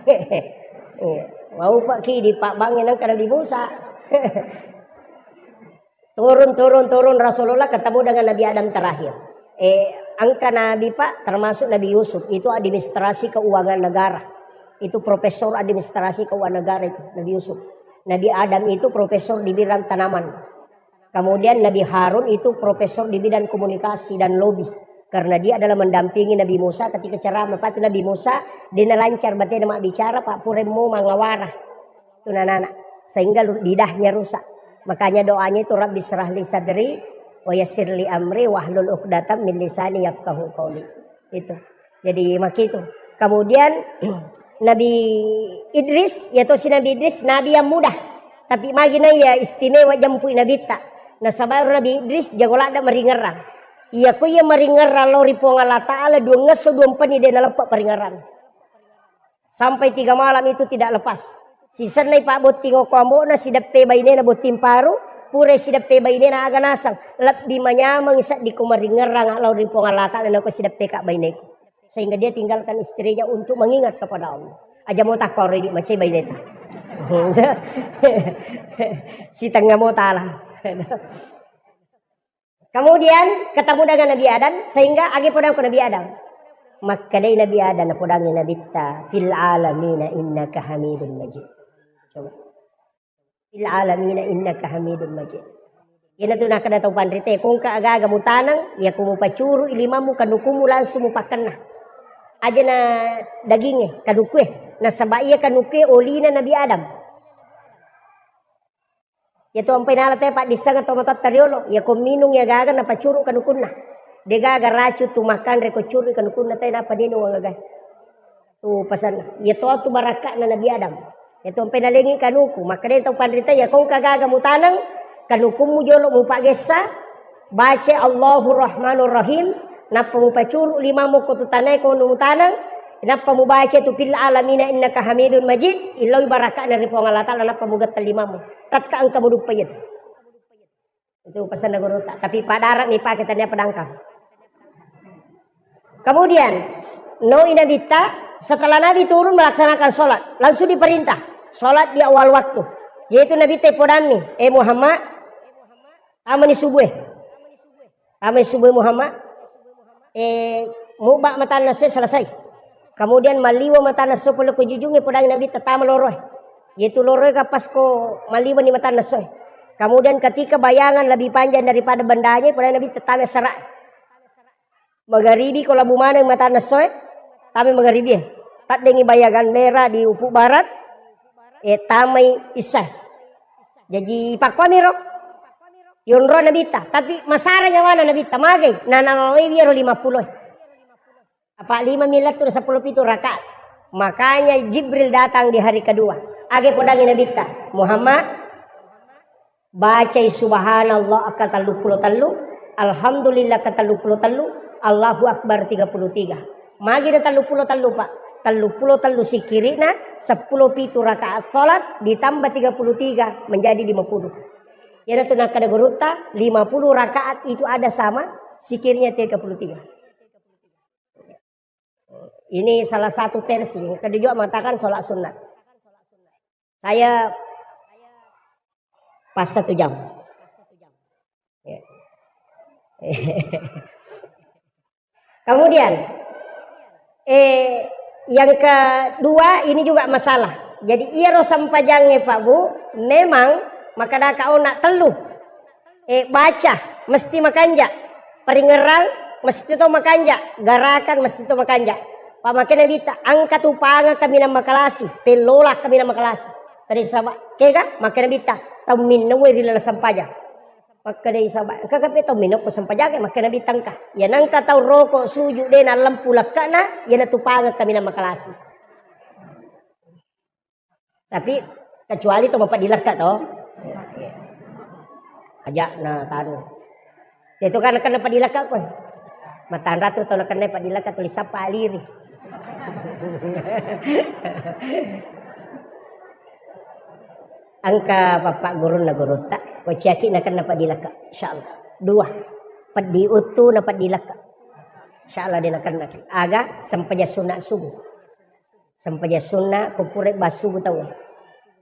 Iya. Mau Pak ki di Pak Bang yang kena di Musa. Turun, turun, turun Rasulullah ketemu dengan Nabi Adam terakhir. Eh, angka Nabi, Pak, termasuk Nabi Yusuf, itu administrasi keuangan negara. Itu profesor administrasi keuangan negara itu, Nabi Yusuf. Nabi Adam itu profesor di bidang tanaman. Kemudian Nabi Harun itu profesor di bidang komunikasi dan lobby. Karena dia adalah mendampingi Nabi Musa ketika ceramah. Patu Nabi Musa, dia lancar batena mak bicara, Pak, puremmo mangawara. Itu anak-anak. Sehingga lu-, lidahnya rusak. Makanya doanya itu, "Rabbi syrah li sadri, wa yassir li amri, wahlul uqdatam min lisani yafqahu qauli." Itu. Jadi makitu. Kemudian Nabi Idris, ya tosi Nabi Idris, Nabi yang muda. Tapi magi na iya istimewa jempui Nabitta. Nasaba Nabi Idris jago ladda maringerrang. Iya ko iya maringerrang lao ri Puang Allah Ta'ala, dua ngesso dua mpeni de naleppa paringerrang. Sampai tiga malam itu tidak lepas. Sisennai pabbotting okko ambo'na, sideppe bainena botting paru, pura sideppe bainena aga naseng, lebbi manyameng seddi ko maringerrang lao ri Puang Allah Ta'ala nako sideppe ka baineku. Sehingga dia tinggalkan istrinya untuk mengingat kepada Allah. Aja mo takkoro idi macai baineta. Sitengnga mo tala. Kemudian ketemu dengan Nabi Adam, sehingga agi podang ko Nabi Adam. Makkedai Nabi Adam, napodangi Nabitta, "Fil alamina innaka hamidun majid." Coba. "Fil alamina innaka hamidun majid." Iyana tu nakkeda tau panrite, "Kongka agaga mutaneng, iya ko mupacuru ilimamu kanukumu langsung mupakkenna." Aja na daginge, kanukue. Nasaba iya kanukue olina Nabi Adam. Iya tu ampai nala te paddissengeng tau matoatta riolo, iya ko minung iya gaga napacuru kanukunna. De gaga racun tu makanre ko curu kanukunna te napa ninung agaga. Tu pasanna. Iya to tu barakka'na Nabi Adam. Iya tu ampai nalengi kanuku, makkeda tau panrita, iya kongka gaga mutaneng, kanukummu jolo mupagessa, baca Allahu Rahmanur Rahim, nappa mupacuru limammu ko tu tanae ko mutaneng, nappa mubaca tu fil alamina innaka hamidun majid, illoi barakka'na ri Puang Allah Ta'ala, nappa mugetta limammu. Tetta engka muduppa iya tu. Itu pesanna gurutta. Tapi padara mi pake tania pedangka. Kemudian, noi Nabitta, setelah Nabi turun melaksanakan sholat, langsung diperintah sholat di awal waktu. Yaitu Nabitta podammi, "Eh Muhammad, tamani subuh, eh. Tamani subuh Muhammad, eh, muba matanna sue selesai." Kemudian maliwa matanna sue pole ko jujunge, podangi Nabitta tama loroe. Yaitu loroe ka pas ko maliwa ni matanna sue. Kemudian ketika bayangan lebih panjang daripada bendanya, podangi Nabitta tama sera. Magaribi ko labu maneng matanna sue, tama magaribi. Taddengi bayangan merah di ufuk barat, eh, tamai isya. Jaji pakkuamiro yonro Nabitta, tapi masara nyawana Nabitta, magai na nawai iyaro lima pulo. Apa lima mi lettu na seppulo pitu rakaat. Makanya Jibril datang di hari kedua. Age podangi Nabitta, Muhammad, bacai subhanallah akka telluppulo tellu, alhamdulillah akka telluppulo tellu, Allahu Akbar tiga puluh tiga. Magi na telluppulo tellu, Pak? Telluppulo tellu sikiri'na, seppulo pitu rakaat salat ditambah tiga puluh tiga menjadi lima puluh. Iyanatu nakkeda gurutta, lima puluh rakaat itu ada sama sikirnya tiga puluh tiga. Ini salah satu versi. Yang kedua juga mengatakan sholat sunat. Saya pas satu jam. Ya. Kemudian, eh, yang kedua ini juga masalah. Jadi, iyaro sempajangnge, Pak Bu, memang makkadaka ona tellu. Eh, baca mesti makanja, paringerrang mesti to makanja, garakan mesti to makanja. Pamakena Nabitta, engka tu pangeng kaminang makalasi, pellola kaminang makalasi. Kada saba, kega? Makkeda Nabitta, tau minnaui ri laleng sempajang. Makkeda saba, engka kape tau minna ko sempajang, makkeda Nabitta engka. Ya nengka tau roko suju de nallempu lekkana, ya natu pangeng kaminang makalasi. Tapi kecuali to mapaddi lekka to. Aja na tanu. Itu kan nakenna paddi lekka koe. Matanra tu to nakenna paddi lekka tulis sapa aliri. Engka bapak gurunna gurutta, ko ciaki nakenna paddi lekka. Insyaallah. Dua. Peddi uttu na paddi lekka. Insyaallah de nakenna. Aga sempajang sunna subuh. Sempajang sunna ko pura bassubu tau.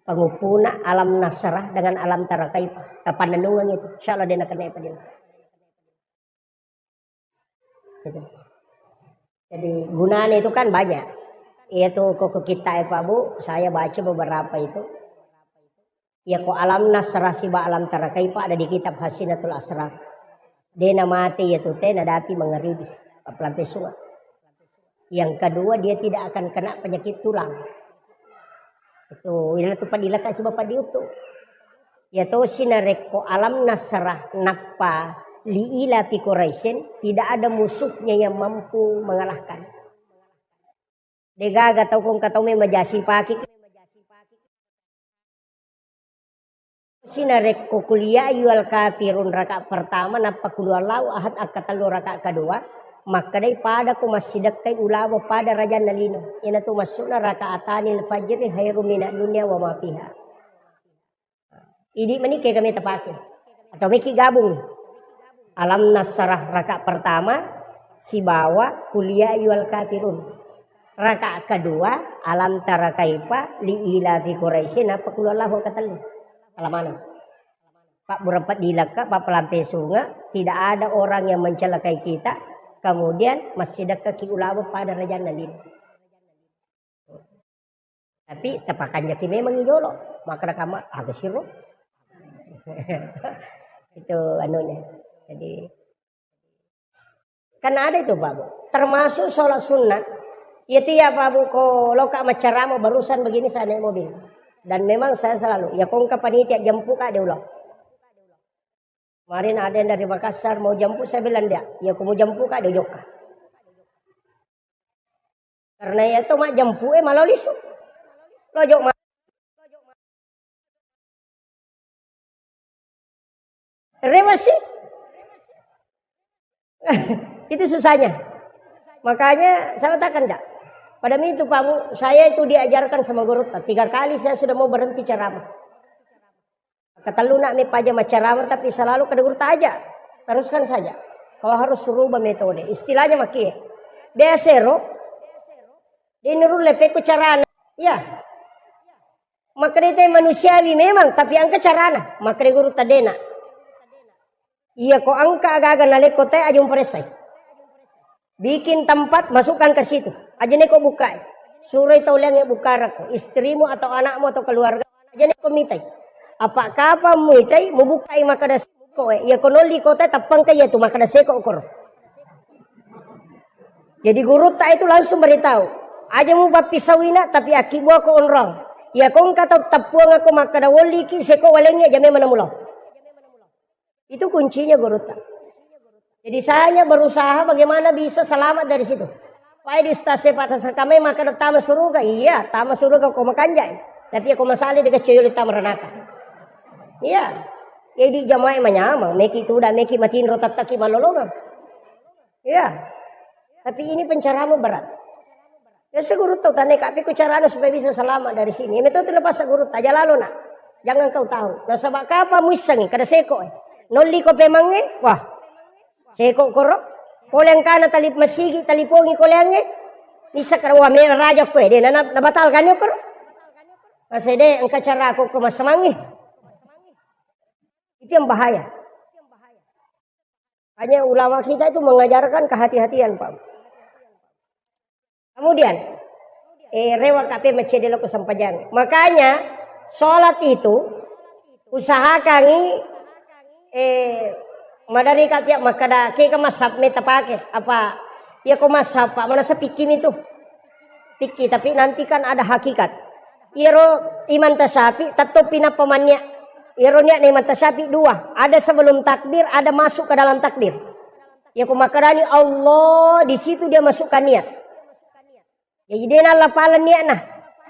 Panguppuna alam nasrah dengan alam tara kaifa. Tapannennungeng itu. Insyaallah de nakenna paddi lekka. Gitu. Jadi gunanya itu kan banyak. Iya tuh koko kita ya Pak Bu, saya baca beberapa itu. Ya ko alam nasrah siba alam tara kaifa ada di kitab Hasinatul Asrar. De namate ya tuh te nadapi mengeribi. Aplampe sunga. Yang kedua, dia tidak akan kena penyakit tulang. Itu, ina tu paddi lekka siba paddi uttu. Ya tosi narekko alam nasrah nappa li ila fi Quraisyin, tidak ada musuhnya yang mampu mengalahkan. Degaga tau kong katau memang jasi paki. Sinarekko kuliah ayyuhal kafirun rakaat pertama, nappa qul huwallahu ahad akka tellu rakaat kedua, makkedai pada ko massidekkai ulawa pada rajanna lino. Iyanatu maksudna rakaatanil fajri khairum minad dunya wa ma fiha. Idi mani kega meta pake. Atau meki gabung. Alam nasrah rakaat pertama sibawa kuliah ayyuhal kafirun. Rakaat kedua, alam tara kaifa li ila fi Quraisyin, apa qul huwallahu katellu. Alamana. Pak burapet dilekka, Pak pelampe sunga, tidak ada orang yang mencelakai kita, kemudian massidekka ki ulawa pada rajanna lino. Tapi tapakanjaki memang i jolo. Makkeda kamma, aga siro. Itu anunya. Jadi, kan ada itu, Pak Bu. Termasuk sholat sunnah. Iya, tiap Pak Bu ko loka maccarama barusan begini saya naik mobil. Dan memang saya selalu, ya kongka panitia jemput ka de ulang. Kemarin ada yang dari Makassar mau jemput, saya bilang dia, ya aku mau jemput ka de jokka. Karena ya itu mak jemput eh malah lisu. Lo jok ma-, rewasi. Itu susahnya. Makanya saya katakan enggak. Pada itu Pak Bu, saya itu diajarkan sama guru. Tiga kali saya sudah mau berhenti ceramah. Katelluna mi paja maccarama, tapi selalu kada gurutta aja. Teruskan saja. Kau harus rubah metode. Istilahnya makie. Biasa ro. Deni rulle pekko carana. Iya. Makkeda te manusiawi memang, tapi engka carana. Makkeda gurutta dena. Iya ko engka aga-aga nalekko te aja muparessai. Bikin tempat, masukkan ke situ. Aja neko bukai. Suroi tau liangnge bukarakko, istrimu atau anakmu atau keluarga. Aja neko mitai. Apa kapang muitai, mubukai makkeda seko e. Iya ko nolli kota tappangka iya tu makkeda seko koro. Jadi gurutta itu langsung beritahu. Aja mupappisauina, tapi akkibuako onrong. Iya ko engka tau teppuang ko makkeda wolliki seko walengnge jamai manamulao. Itu kuncinya gurutta. Jadi saya hanya berusaha bagaimana bisa selamat dari situ. Pai di ustaz sepak tasakame makkeda tama suruga, iya tama suruga ko makanjai. Tapi ko masali de kecil tama ranaka. Iya. Jadi jamai manyamang, meki tuda, meki matinro tattaki malolongang. Iya. Tapi ini penceramu berat. Ya seguru tau tane kapi ku carana supaya bisa selamat dari sini. Meto tu lepas guru taja lalo nak. Jangan kau tahu. Nasaba kapa muissangi kada seko. Nolli ko pemangnge, wah. Seko koro. Pole engkana talip masigi talipongi koleangnge. Bisa kada wah me raja koe de na nabatalkan yo koro. Masede engka cara ko ko masamangi. Itu yang bahaya. Hanya ulama kita itu mengajarkan kehati-hatian, Pak. Kemudian, eh, rewa kape macede loko sempajang. Makanya, sholat itu usahakangi, eh, madari ka tiap makkada, keka masab meta pake, apa, ya ko masab, Pak, mana sepikir itu. Pikki, tapi nanti kan ada hakikat. Iyaro Imam Tasyafi tetto pinappa mannia. Iyaro niatna Imam Tasyafi dua, ada sebelum takbir, ada masuk ke dalam takbir. Ya ko makkedani Allah, di situ dia masukkan niat. Jadi dia nallapaleng niatna.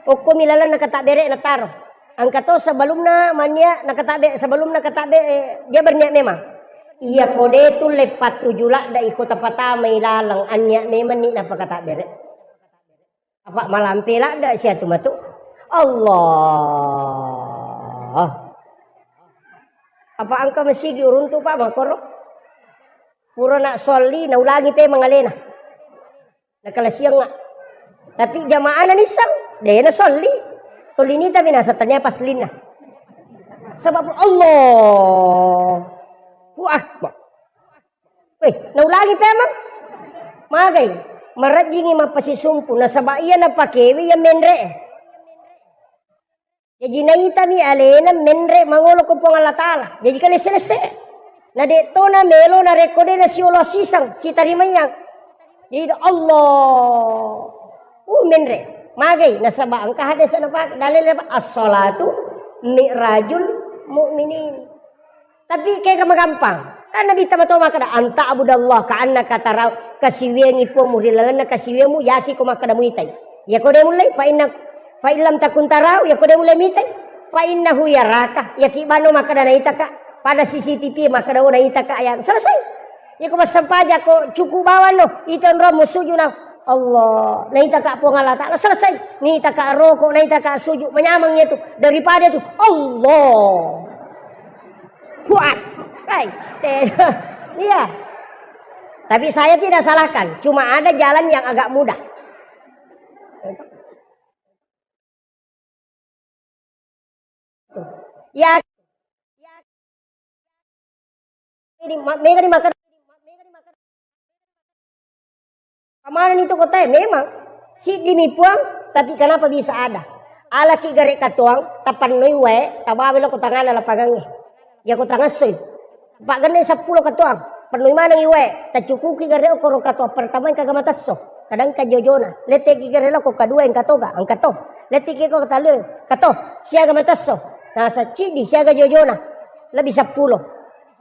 Okkomi lalenna katabere na taro. Engka to sebelumna mannia nakatabbe, sebelumna katabbe, eh, dia berniat memang. Iya ko de tulle pattuju ladda iko tapatamai laleng anniat memang ni napakatabere. Apa malampe ladda siatu matu? Allah. Apa engka masigi uruntu, Pak, makkoro? Pura nak solli, naulangi pe mangalena. Nakalasiang, Pak. Tapi jamaah na nissang, de na solli. Tuli nita minasa tanya paslinna. Sebab Allah. Wah, Pak. Weh, naulangi pe, Mang? Magai, marejjingi mappasisumpu, nasaba iya napakewe iya menre. Jaji naitami alena menre mangolo ko Puang Allah Ta'ala. Jaji kalesse-lesse. Na de to na melo narekko de nasiolo siseng, sitarimayang. Jadi Allah. Uh, menre. Magai, nasaba engka hadis napake. Dalil apa? As-salatu mi'rajul mu'minin. Tapi kega magampang. Kan Nabitta mato makkeda, "Anta abudallah ka annaka tarau," kasiwiangi Puangmu ri lalenna kasiwiammu, yaki ko makkeda muitai. Yako de mullei, fa inna, fa illam takun tarau, yako de mullei mitai. Fa innahu yaraka, yaki bano makkeda naitaka. Pada C C T V makkeda, oh, naitaka, ya selesai. Yako massempajang ko cuku bawang no, ita onrong musuju na Allah, naitaka Puang Allah Ta'ala, selesai. Naitaka roko, naitaka suju, manyameng itu daripada itu Allah. Kuat. Hai. Iya. Tapi saya tidak salahkan, cuma ada jalan yang agak mudah. Ya. Ini ma-, mega dimakan. Kamanani tu kotae memang siddimi Puang, tapi kenapa bisa ada? Alaki gare katuang, tapannoi wae, tabawa lo ko tangana lapangangnge. Ya ko tangassoi. Pagenne seppulo katuang, pennoi maneng wae, tacukuki gare okoro katuang pertama engka gama tesso, kadang ka jojona. Letteki gare lo ko kadua engka toga, engka to. Letteki ko talue, kato, siaga matesso. Nasa ciddi siaga jojona, lebih seppulo.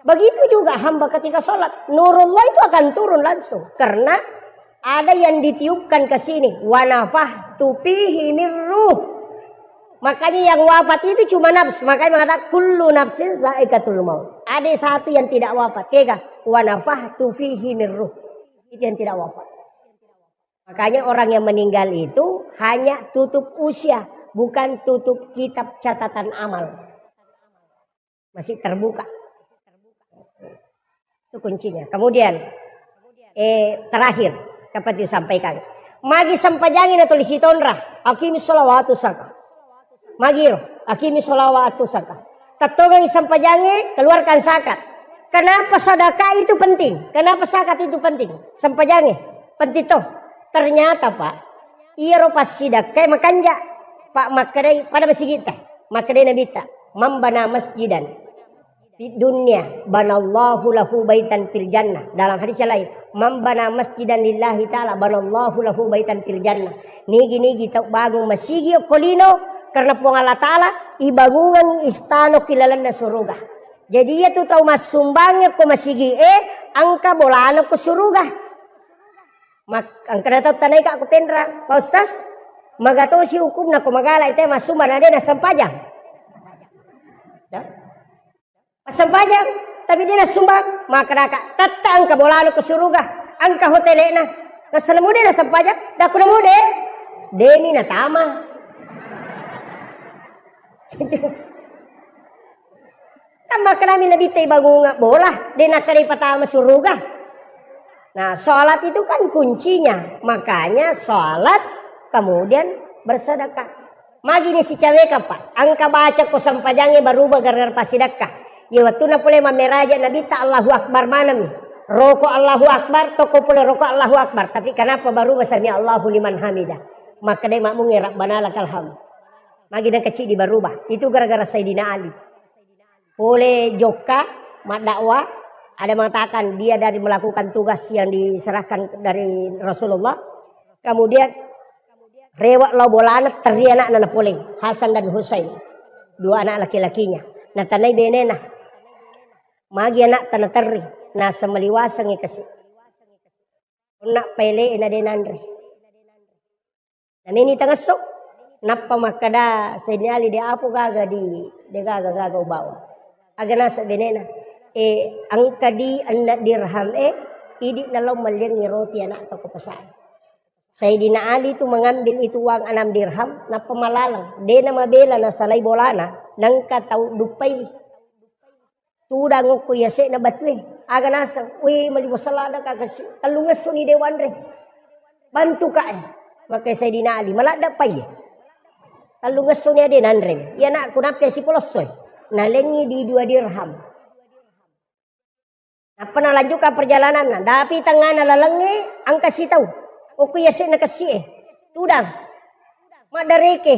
Begitu juga hamba ketika sholat, nurullah itu akan turun langsung. Karena ada yang ditiupkan ke sini, wa nafakhtu fihi min ruh. Makanya yang wafat itu cuma nafs, makanya mengatakan kullu nafsin zaikatul maut. Ada satu yang tidak wafat, kega, wa nafakhtu fihi min ruh. Itu yang tidak wafat. Makanya orang yang meninggal itu hanya tutup usia, bukan tutup kitab catatan amal. Masih terbuka. Itu kuncinya. Kemudian, eh, terakhir, dapat disampaikan. Magi sempajangi na tuli sitonra, aqimi sholawatu saka. Magiro, aqimi sholawatu saka. Tattongengi sempajangi, keluarkan zakat. Kenapa sedekah itu penting? Kenapa zakat itu penting? Sempajangi, penting toh. Ternyata, Pak, iyaro passidekkai makanja. Pak, makkedai pada masigitta. Makkedai Nabitta, "Man bana masjidan fid dunya banallahu lahu baitan fil jannah." Dalam hadis yang lain, "Man bana masjidan lillahi ta'ala banallahu lahu baitan fil jannah." Nigi-nigi tau bangung masigi okko lino, Karena Puang Allah Ta'ala ibangungengngi istana ki lalenna suruga. Jadi, iya tu tau massumbangnge ko masigi e, engka bolana ko suruga. Mak-, engka na tau tanaika ko penra, "Pak Ustaz, maga tosi hukumna ko magala ite massumbang na de nassempajang?" Ya. Massempajang, tapi de nassumbang, makkedaka, "Tette engka bolana ko suruga, engka hotele'na." Nassana mude nassempajang, dakku na mude, demi natama. Kan makkedami Nabitta ibangunga bola, de nakkeda ipatama suruga. Nah, sholat itu kan kuncinya. Makanya sholat, kemudian bersedekah. Magi ni sicawekang, Pak? Engka baca ko sempajangnge baruba gara-gara passidekka. Ye wettunna pole mammeraja Nabitta Allahu Akbar maneng. Roko Allahu Akbar, toko pole roko Allahu Akbar. Tapi kenapa baruba sami Allahu liman hamidah? Makkedai makmungnge Rabbana lakal hamd. Magi nengka ciddi baruba. Itu gara-gara Sayyidina Ali. Pole jokka, maddakwah, ada mengatakan dia dari melakukan tugas yang diserahkan dari Rasulullah. Kemudian rewe lao bolana, terri anakna napoleng, Hasan dan Husain, dua anak laki-lakinya. Natanai benena, magi anakta naterri, naseng maliwasengngi kasi. Onna paele'e na de nanre. Nameni tangesso, nappa makkeda Sayyidina Ali, "De apo gaga di, de gaga-gaga ubawa." Aga naseng benena, "E, engka di enneng dirham e, idi nalao malliangngi roti anakta ko pasai." Sayyidina Ali tu mengambil itu uang enam dirham, nappa malaleng. De namabela nasalai bolana, nengka tau duppai. Tudang okko yase'na batue. Aga naseng, "Weh, maliwaseng ladde ka kasi. Tellungessuni de wanre. Bantu ka e." Makke Sayyidina Ali, "Maladde pai e. Tellungessuni ade nanre. Iya anakku, nappi sipolosso e." Nalengngi di dua dirham. Nappa nalanjutkan perjalananna. Dapi tengngana lalengnge, engka sitau. Okko yase'na kessi e. Tudang. Maddareke.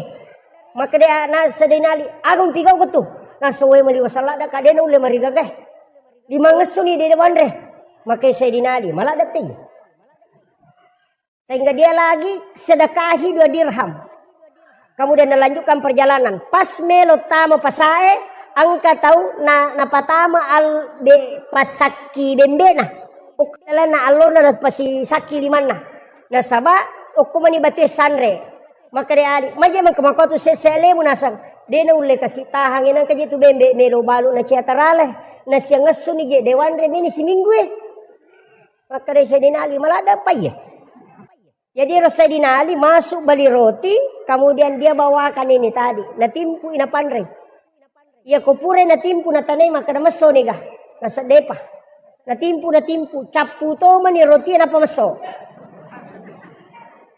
Makkeda na Sayyidina Ali, "Aga mupigau ko tu?" Naseng, "Weh, maliwaseng ladde ka, de naulle marigaga e. Limangessuni de wanre." Makke Sayyidina Ali, "Maladde pai." Sehingga dia lagi sedekahi dua dirham. Kemudian nalanjutkan perjalanan. Pas melo tama pasae, engka tau na, napatama al-, be-, pasakki bembe'na. Okko lalenna allorna napasisakki limanna. Nasaba okko mani batue sanre. Makkeda Ali, "Maje mengka makotu sesse alemu?" Naseng, "De naulle kasi tahangngi, nengka je tu bembe melo balu nacia tarale, nasiangessuni je de wanre meni siminggu e." Makkeda Sayyidina Ali, "Maladde pai e." Jadi ro Sayyidina Ali masuk beli roti, kemudian dia bawakan ini tadi, natimpu i napanrei. Iya ko purai natimpu natanai makkeda messo niga, naseddepa. Natimpu, natimpu, cappu to mani roti nappa messo.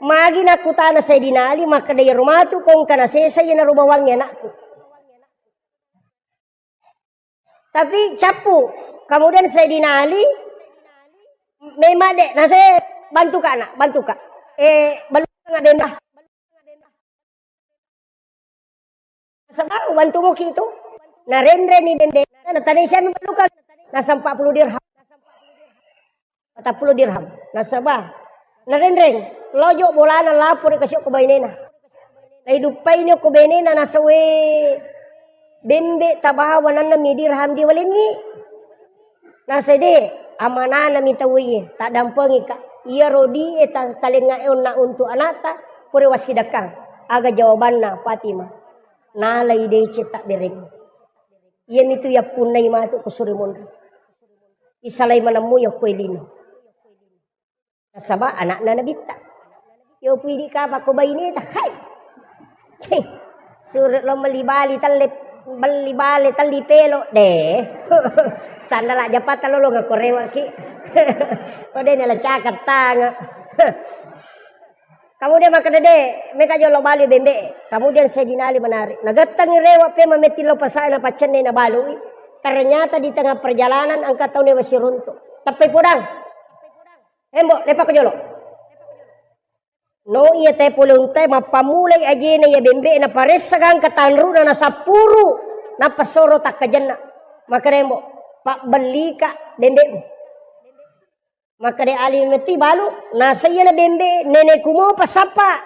Magi nakkutana Sayyidina Ali makkeda, "Iyaro matu ko engka nasesa iyanaro bawangnge anakku." Tapi cappu. Kemudian Sayyidina Ali memang de, nase bantu ka nak, bantu ka. Eh, belum nggak benda. Sebab bantu muki itu. Nah, rendre ni benda. Nah, tadi saya memperlukan. Nah, empat puluh dirham. Patappulo dirham. Nasaba, narenreng, lojo bolana lapor kasi okko bainena. Naiduppaini okko bainena, nasa, "We, bembe tabawa nannami dirham diwalengngi." Nasa, "De, amananami tauwe, taddampengika. Iyaro di e ta-, talengnga e onna untuk anakta, pura wassidakkang." Aga jawabanna Fatimah? "Nalai deceng tabbereng. Iyamitu yappunnai matu ko suri monri. Isalai manemmu yokko lino." Nasaba anakna Nabitta. Yo pidi kapa ko baineta, hai. Cih, sure lo meli bali telle, beli bale telli pelo de. Sandala japatta lolo ngako rewaki. Ko de nala cakap tanga. Kemudian makkeda, "De, meka jolo bali bembe." Kemudian Sayyidina Ali menarik. Nagettengi rewa pe mametti lo pasae na paccenne na balui. Ternyata di tengah perjalanan engka tau ne masiruntu. Teppai podang. "Embo, lepako jolo." No iya te pole untai, mappammulai ajena iya bembe na paressa gangka tanruna na sappuru, nappa soro takkajenna. Makkeda, "Embo, pabbellika bembe'mu." Makkeda Ali metti balu, nasa iyana bembe neneku mopa sappa.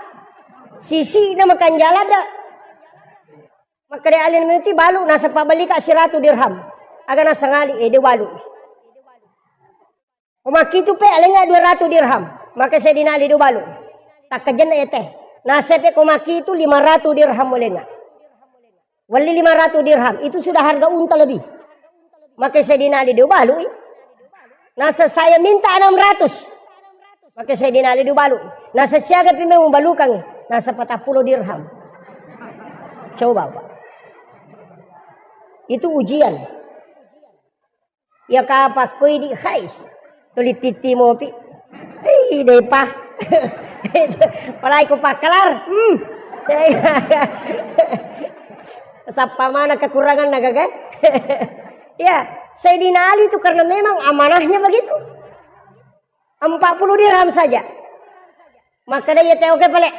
Sisi'na makanjala da. Makkeda Ali Nabi Muti, "Balu, naseng pabbellika siratu dirham." Aga naseng Ali, "Eh, de' balu." Ko makkitu pe, alengnga dua ratu dirham. Makkeda Sayyidina Ali, "De' balu. Takkajenna iya teh." Naseng pe ko makkitu lima ratu dirham alengnga. Welli lima ratu dirham, itu sudah harga unta lebih. Makkeda Sayyidina Ali, "De' balu i." Naseng, "Saya minta enam ratus." Makkeda Sayyidina Ali, "De' balu i." Naseng, "Siaga pi memang mubalukangngi?" Naseng, "Patappulo dirham." Coba, Pak. Itu ujian. Iya kapang ko idi, khais. Tuli titti mopi. Ih, depa. Apalagi ko pakkalar. Hmm. Sappa mana kekuranganna, gaga? Ya, Sayyidina Ali itu karena memang amanahnya begitu. Empat puluh dirham saja. Makkeda iya teh, "Oke pale."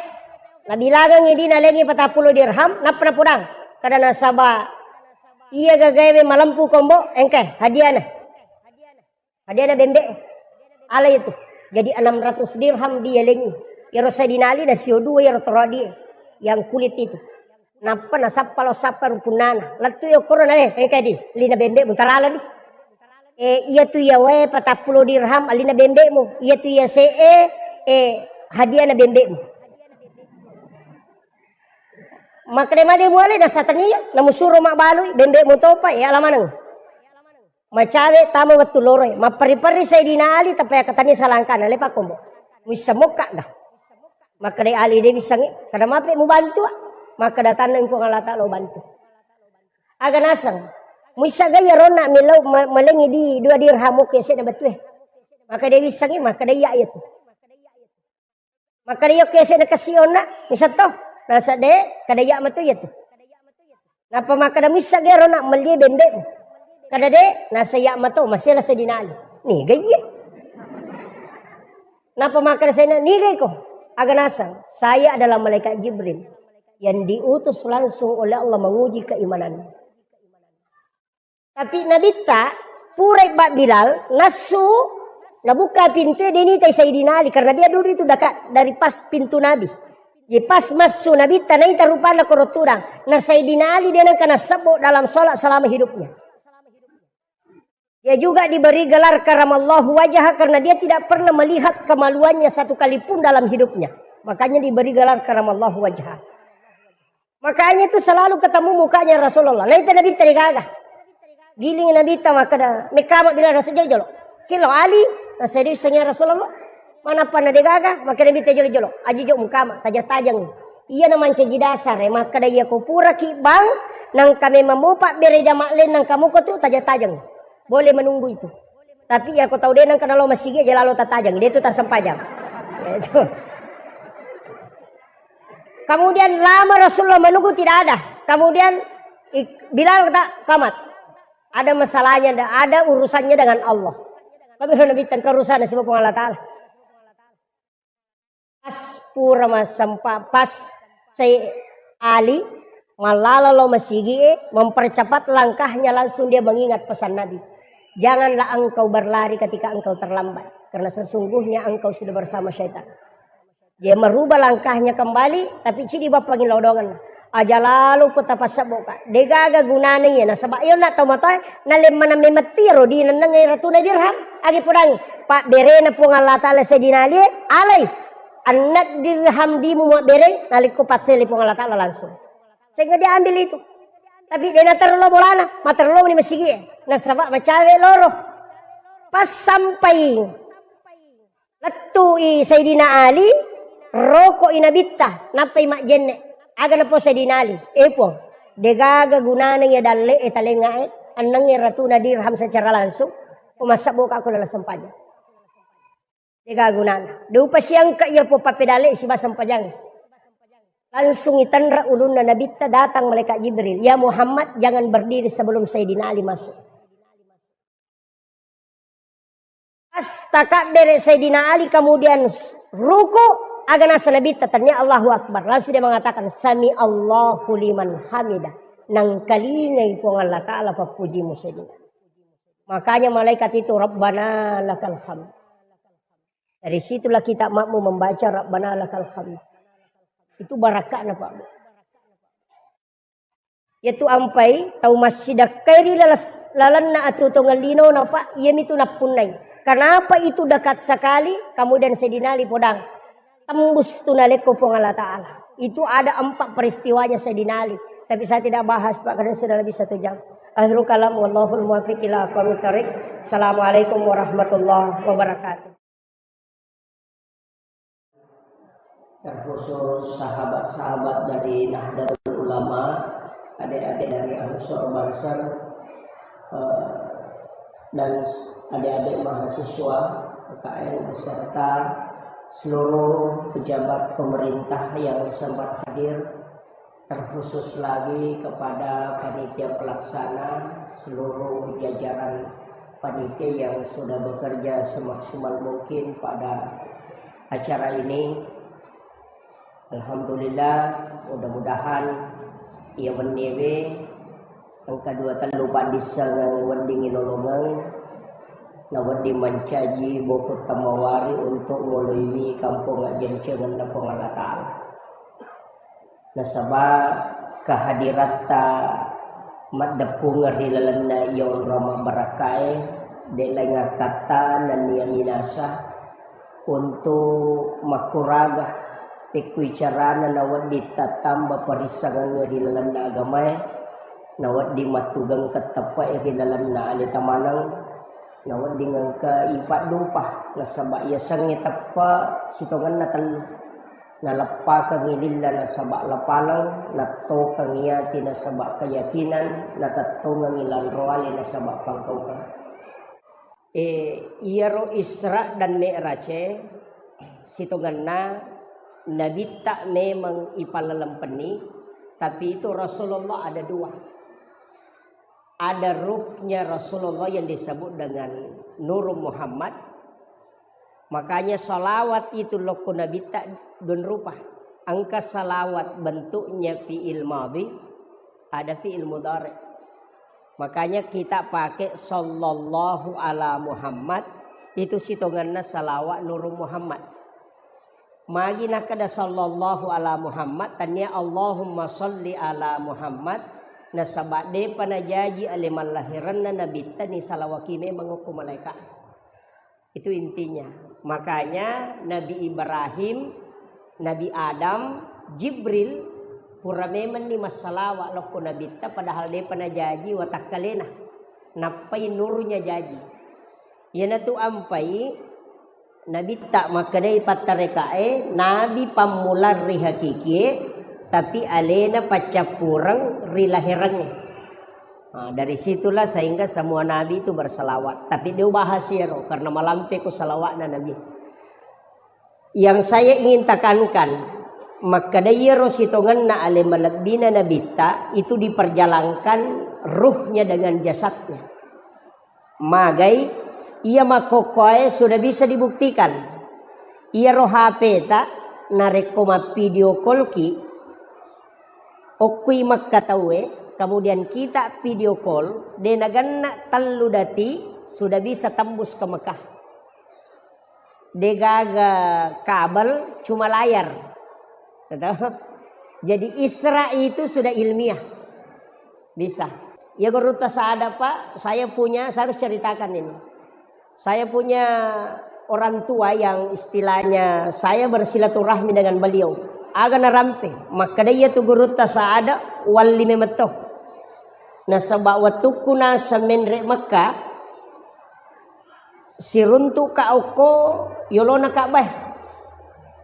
Nabilangengngi idi, nalengngi patappulo dirham, nappa napodang. Kada nasaba iya gagaewe malempu kombo, engka hadiahna. Hadiahna bembe. Alai itu. Jadi enam ratus dirham dialengngi. Iyaro Sayyidina Ali nasio dua iyaro torodie yang kulit itu. Nappa nasappa lao sappa rupunnana. Lettu i okkoro nale, engka di, lina bembe mutarala di. Eh, iya tu iya wae patappulo dirham alina bembemu. Iya tu iya se'e, eh, hadiahna bembemu. Makkeda made muale nasatania, namusuro mabbalui, bembemu topa, eh, ala maneng. Macawe tama wettu loroe, mapperri-perri Sayyidina Ali, tappa yakkatenni salangkana, lepa kombo. Muissa mokka ga. Makkeda Ali, "De' wissengngi, kada mape mubantu, ah." Makkeda, "Tanneng Puang Allah Ta'ala ubantu." Aga naseng, muissa ga iya ronna millau ma-, malengngi di dua dirham, oke, sedda betue. Makkeda, "De' wissengngi," makkeda, "Iya, iya tu." Makkeda, "Iya, oke, sedda kesi onna," muissa to. Naseng, "De', kada iya matu iya tu." Nappa makkeda, "Muissa ga ero nak mellie bembe'mu?" Kada, "De'," naseng, "Iya mato, masela Sayyidina Ali." Niga iye? Nappa makkeda Sayyidina, "Niga iko?" Aga naseng, "Saya adalah malaikat Jibril yang diutus langsung oleh Allah menguji keimananmu." Tapi Nabitta, purai Bak Bilal, nassu, nabuka pintu, de' nitai Sayyidina Ali, karena dia duduk itu dekat dari pas pintu Nabi. Jadi pas massu Nabitta, naita rupanna koro tudang. Na Sayyidina Ali de' nengka nassebbo dalam sholat selama hidupnya. Dia juga diberi gelar karamallahu wajah karena dia tidak pernah melihat kemaluannya satu kali pun dalam hidupnya. Makanya diberi gelar karamallahu wajah. Makanya itu selalu ketemu mukanya Rasulullah. Naita Nabitta de' gaga. Giling Nabitta makkeda, mekkama Bilal, naseng jolo-jolo. Kilo Ali, naseng, "De' wissengngi ya Rasulullah. Manappa na de' gaga?" Makkeda Nabitta jolo-jolo, "Aji jo mukama, tajang-tajang. Iya na mancaji dasar, eh, makkeda iya ko puraki bang, nangka memang mopa bere jama' lain, nangka moko tu tajang-tajang. Boleh menunggu itu. Tapi iya ko tau de' nangka nalo masigi, aja lalo tatajang, de' tu tasempajang." Itu. Kemudian lama Rasulullah menunggu tidak ada. Kemudian ik-, Bilal kata, "Kamat. Ada masalahnya, ada urusannya dengan Allah." Tapi Nabitta engka urusan sibawa Puang Allah Ta'ala. Pas pura massempa, pas Sai Ali mallala lao masigi, mempercepat langkahnya, langsung dia mengingat pesan Nabi. "Janganlah engkau berlari ketika engkau terlambat, karena sesungguhnya engkau sudah bersama syaitan." Dia merubah langkahnya kembali, tapi cidi bappangi lodongan. "Aja lalo ko tapassebboka. De' gaga gunana iya, nasaba iya na tau matoa, nalemmana memetti ro di nenneng ratuna dirham." Agi podangi, pabberena Puang Allah Ta'ala Sayyidina Ali, alai. Anna dirham dimu mabbereng, nalikko paccele Puang Allah Ta'ala langsung. Sehingga dia ambil itu. Tapi de' naterlo bolana, materlo ni masigi. Nasaba macawe loro. Pas sampai Lettu'i Sayyidina Ali, roko'i Nabitta, nappai majjenne'. Aga napau Sayyidina Ali, "Eh Puang, de'gaga gunana iya dalle'e, talengngae, ennengnge ratuna dirham secara langsung, ko massebboka ko lalang sempajang. De'gaga gunana. De'upa siangka iya Puang pappedalle'i siba sempajang." Langsung itenre' ulunna Nabitta, datang malaikat Jibril, "Ya Muhammad, jangan berdiri sebelum Sayyidina Ali masuk." Pas takabbere Sayyidina Ali, kemudian ruku, aga naseng Nabitta, tennia Allahu Akbar. Langsung dia mengatakan, "Sami Allahu liman hamidah." Nangkalingai Puang Allah Ta'ala pappujimu Sayyidina. Makanya malaikat itu, "Rabbana lakal hamd." Dari situlah kita makmum membaca, "Rabbana lakal hamd." Itu barakahnya, Pak. Iyatu ampai tau massidekkai ri lalas-, lalenna atuo tongeng linona, Pak, iyamitu nappunnai. Kenapa itu dekat sekali? Kemudian Sayyidina Ali podang, tembus tu nalekko Puang Allah Ta'ala. Itu ada empat peristiwanya Sayyidina Ali. Tapi saya tidak bahas, Pak, karena sudah lebih satu jam. Akhirul kalam, wallahul muwaffiq ila aqwamit thariq. Assalamualaikum warahmatullahi wabarakatuh. Terkhusus sahabat-sahabat dari Nahdlatul Ulama, adik-adik dari Ansor Banser, eh, dan adik-adik mahasiswa P K N beserta seluruh pejabat pemerintah yang sempat hadir, terkhusus lagi kepada panitia pelaksana, seluruh jajaran panitia yang sudah bekerja semaksimal mungkin pada acara ini. Alhamdulillah, mudah-mudahan iya wenniwe engka dua tellu paddissengeng wedding inolongeng, na wedding mancaji boko tamawari untuk ngoloiwi kampong ajjancengenna Puang Allah Ta'ala. Nasaba kehadiratta maddeppungeng ri lalenna iya onrong mabbarakkae, de laing akkatta nennia minasa untuk makkuraga pekkui carana nawedding tattamba parissengengnge ri lalenna agamae, nawedding mattugengkeng teppe'e ri lalenna aleta maneng, nawedding engka ipaddupa, nasaba yasengnge teppe sitongenna tellu. Naleppakengngi lilla nasaba lapaleng, nattokengngi ati nasaba keyakinan, natettongengngi lanroale nasaba pangkaukeng. E, iyaro Isra dan Mi'raj e, sitongenna Nabitta memang ipallelempenni, tapi itu Rasulullah ada dua. Ada ruhnya Rasulullah yang disebut dengan Nur Muhammad. Makanya salawat itu lokko Nabitta dua rupa. Engka salawat bentuknya fi'il madhi, ada fi'il mudhari. Makanya kita pakai sallallahu ala Muhammad, itu sitongenna salawat Nur Muhammad. Magi nakkeda sallallahu ala Muhammad, tania Allahumma salli ala Muhammad, nasaba depa najaji ale mallahirenna Nabitta ni salawaki memang okko malaika. Itu intinya. Makanya Nabi Ibrahim, Nabi Adam, Jibril, pura memang ni massalawa lokko Nabitta, padahal depa najaji watakkalena. Nappai nurnya jaji. Iyanatu ampai Nabitta makkedai pattarekae, nabi pammulang ri hakikie, tapi alena paccappureng ri laherengnge. Nah, dari situlah sehingga semua nabi itu berselawat. Tapi dia bahas iyaro karena malampe ko salawatna nabi. Yang saya ingin tekankan, makkeda iyaro sitongenna ale malebbina nabitta itu diperjalankan ruhnya dengan jasadnya. Magai iya makkokkoe sudah bisa dibuktikan. Iyaro H P ta narekko mappidio call ki, okkui Mekka tauwe, kemudian kita video call, de nagenna tellu dati sudah bisa tembus ke Mekah. Degaga kabel, cuma layar. Gitu. Jadi Isra itu sudah ilmiah. Bisa. Ya gurutta sada, Pak, saya punya, saya harus ceritakan ini. Saya punya orang tua yang istilahnya saya bersilaturahmi dengan beliau. Aga narampe, makkeda iya tu gurutta sada, walli memetto. Nasaba wettukku naseng menre Mekka, siruntu'ka okko yolona Ka'bah.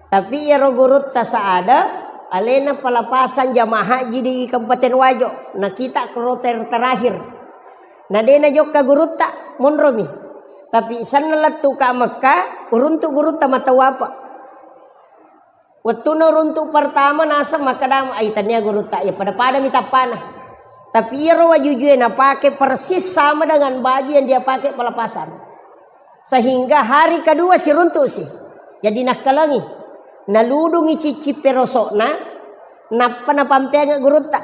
Tapi iyaro gurutta sada, alena pelepasan jamaah haji di Kabupaten Wajo. Nah, kita kloter terakhir. Nah, de najokka gurutta, monromi. Tapi senna lettuka Mekka, uruntu gurutta matawapa. Wettuna runtu pertama naseng makkeda, "Ai, tania gurutta, ya pada-pada mi tappana." Tapi iyaro wajujue napake persis sama dengan baju yang dia pakai pelepasan. Sehingga hari kedua siruntu si. Jadi nakkalengi. Naludungi cicci perosokna, nappa napampeange gurutta.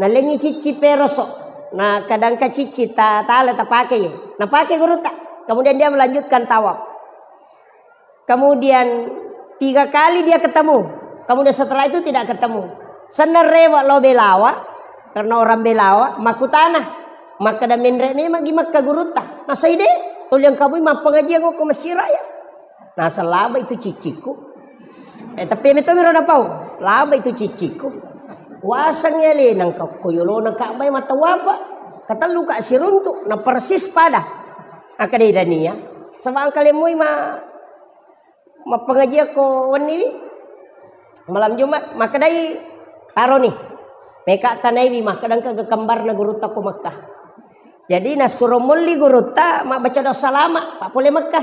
Nalengi cicci peroso. Nah, kadangka cicci ta tala tapake ye. Napake gurutta. Kemudian dia melanjutkan tawaf. Kemudian tiga kali dia ketemu. Kemudian setelah itu tidak ketemu. Senna rewe lo belawa, Karena orang Belawa, makkutana, makkeda, "Menre' memang gi Mekka gurutta?" Nasai, "De', tuli engka mui mappangajiang ko masjid raya." Naseng, "Laba itu ciccikku." Eh, tapi metto miro napau, "Laba itu ciccikku." Waseng alena engka ko yolona Ka'bah e, matawapa. Katellu ka siruntu', na persis pada. Akkeda, "Dania, saba' engka lemmui ma-, mappangajiang ko wenni wi, malam Jumat." Makkedai, "Taroni." Meka tanaiwi, makkeda, "Engka ga kembarna gurutta ko Mekka." Jadi nassuro molli gurutta mabbaca doa salama, pa pole Mekka.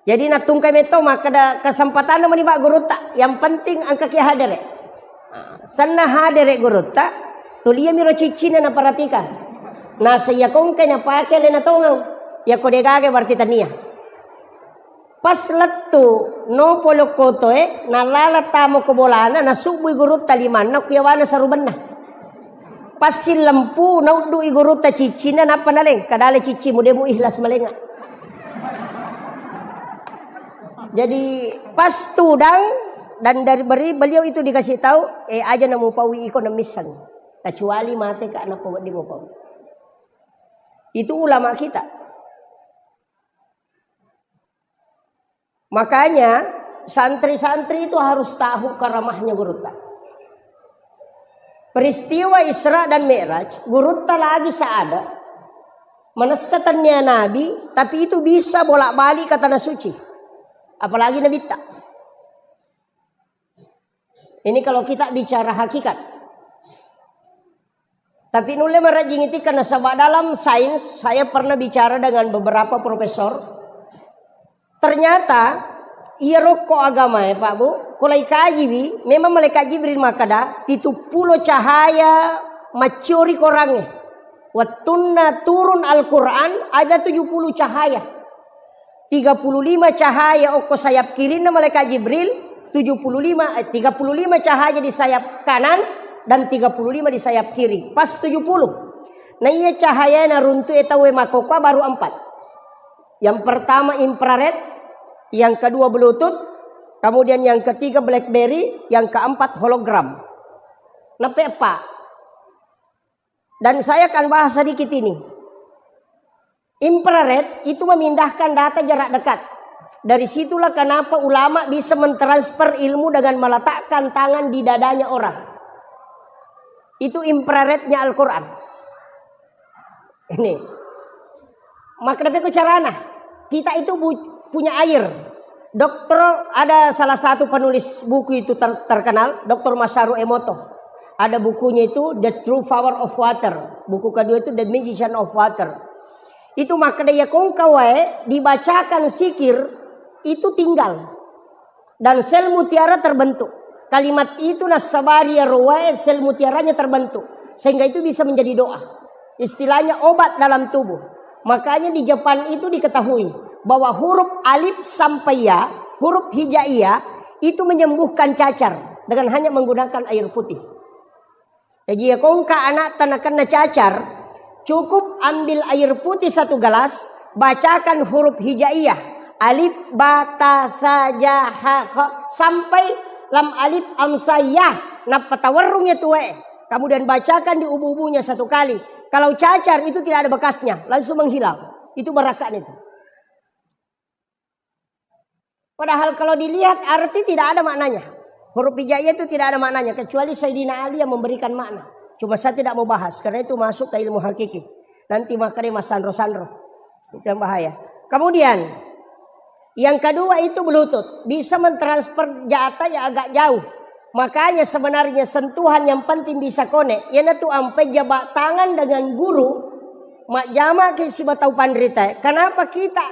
Jadi nattungkai metto, makkeda, "Kesempatanna mani, Pak, gurutta. Yang penting engka ki hadere'." Nah, senna hadere' gurutta, tuliami ro ciccinna naperhatikan. Naseng iya ko engka napake alena tongeng. Iya ko de' gaga berarti tania. Pas lettu no polo kotoe, nalala tamo ko bolana, nasubbui gurutta limanna ku yawana sarubenna. Pas sillempu, nauddu'i gurutta ciccinna, nappa naleng, "Kadale ciccimu, de' mu ikhlas malenga." Jadi pas tudang, dan dari beri-, beliau itu dikasih tahu, "Eh, aja namupaui iko namisseng. Kecuali mate ka, nappa wedding mupaui." Itu ulama kita. Makanya santri-santri itu harus tahu karamahnya gurutta. Peristiwa Isra dan Mi'raj, gurutta lagi seada, manessa tennia Nabi, tapi itu bisa bolak-balik ke tanah suci. Apalagi Nabitta. Ini kalau kita bicara hakikat. Tapi nulle marejjing iti karena sebab dalam sains, saya pernah bicara dengan beberapa profesor. Ternyata iya rokko agama ya, Pak Bu, kalau ikajiwi, memang malaikat Jibril makkeda, pitu pulo cahaya maccuri korangnge. Wettunna turun Al-Quran ada tujuh puluh cahaya. Tiga puluh lima cahaya okko sayap kirinna malaikat Jibril, tujuh puluh lima, eh, tiga puluh lima cahaya di sayap kanan dan tiga puluh lima di sayap kiri. Pas tujuh puluh. Nah, iya cahaya naruntu e tauwe makkokkoe baru empat. Yang pertama infrared, yang kedua Bluetooth, kemudian yang ketiga BlackBerry, yang keempat hologram. Neppe eppa. Dan saya akan bahas sedikit ini. Infrared itu memindahkan data jarak dekat. Dari situlah kenapa ulama bisa mentransfer ilmu dengan meletakkan tangan di dadanya orang. Itu infrarednya Al-Quran. Ini. Maka tapi ku carana. Kita itu bu-, punya air. Dokter, ada salah satu penulis buku itu ter-, terkenal, Dokter Masaru Emoto. Ada bukunya itu The True Power of Water. Buku kedua itu The Magician of Water. Itu makkeda iya ko engka wae dibacakan zikir itu tinggal. Dan sel mutiara terbentuk. Kalimat itu nassabari iyaro wae sel mutiaranya terbentuk. Sehingga itu bisa menjadi doa. Istilahnya obat dalam tubuh. Makanya di Jepang itu diketahui bahwa huruf alif sampai ya, huruf hijaiyah itu menyembuhkan cacar dengan hanya menggunakan air putih. Jaji, iya ko engka anakta nakenna cacar, cukup ambil air putih satu gelas, bacakan huruf hijaiyah, alif, ba, ta, sa, ja, ha, kha, sampai lam alif, am, sa, ya, nappa tawerrung iya tuwe. Kemudian bacakan di ubu-ubunya satu kali. Kalau cacar itu tidak ada bekasnya, langsung menghilang. Itu barakahnya itu. Padahal kalau dilihat arti tidak ada maknanya. Huruf hijaiyah itu tidak ada maknanya, kecuali Sayyidina Ali yang memberikan makna. Cuma saya tidak mau bahas, karena itu masuk ke ilmu hakiki. Nanti makanya mas sanro-sanro. Itu yang bahaya. Kemudian, yang kedua itu Bluetooth. Bisa mentransfer data yang agak jauh. Makanya sebenarnya sentuhan yang penting bisa connect. Iyanatu ampai jabat tangan dengan guru, majjama ke sibatau panrita. Kenapa kita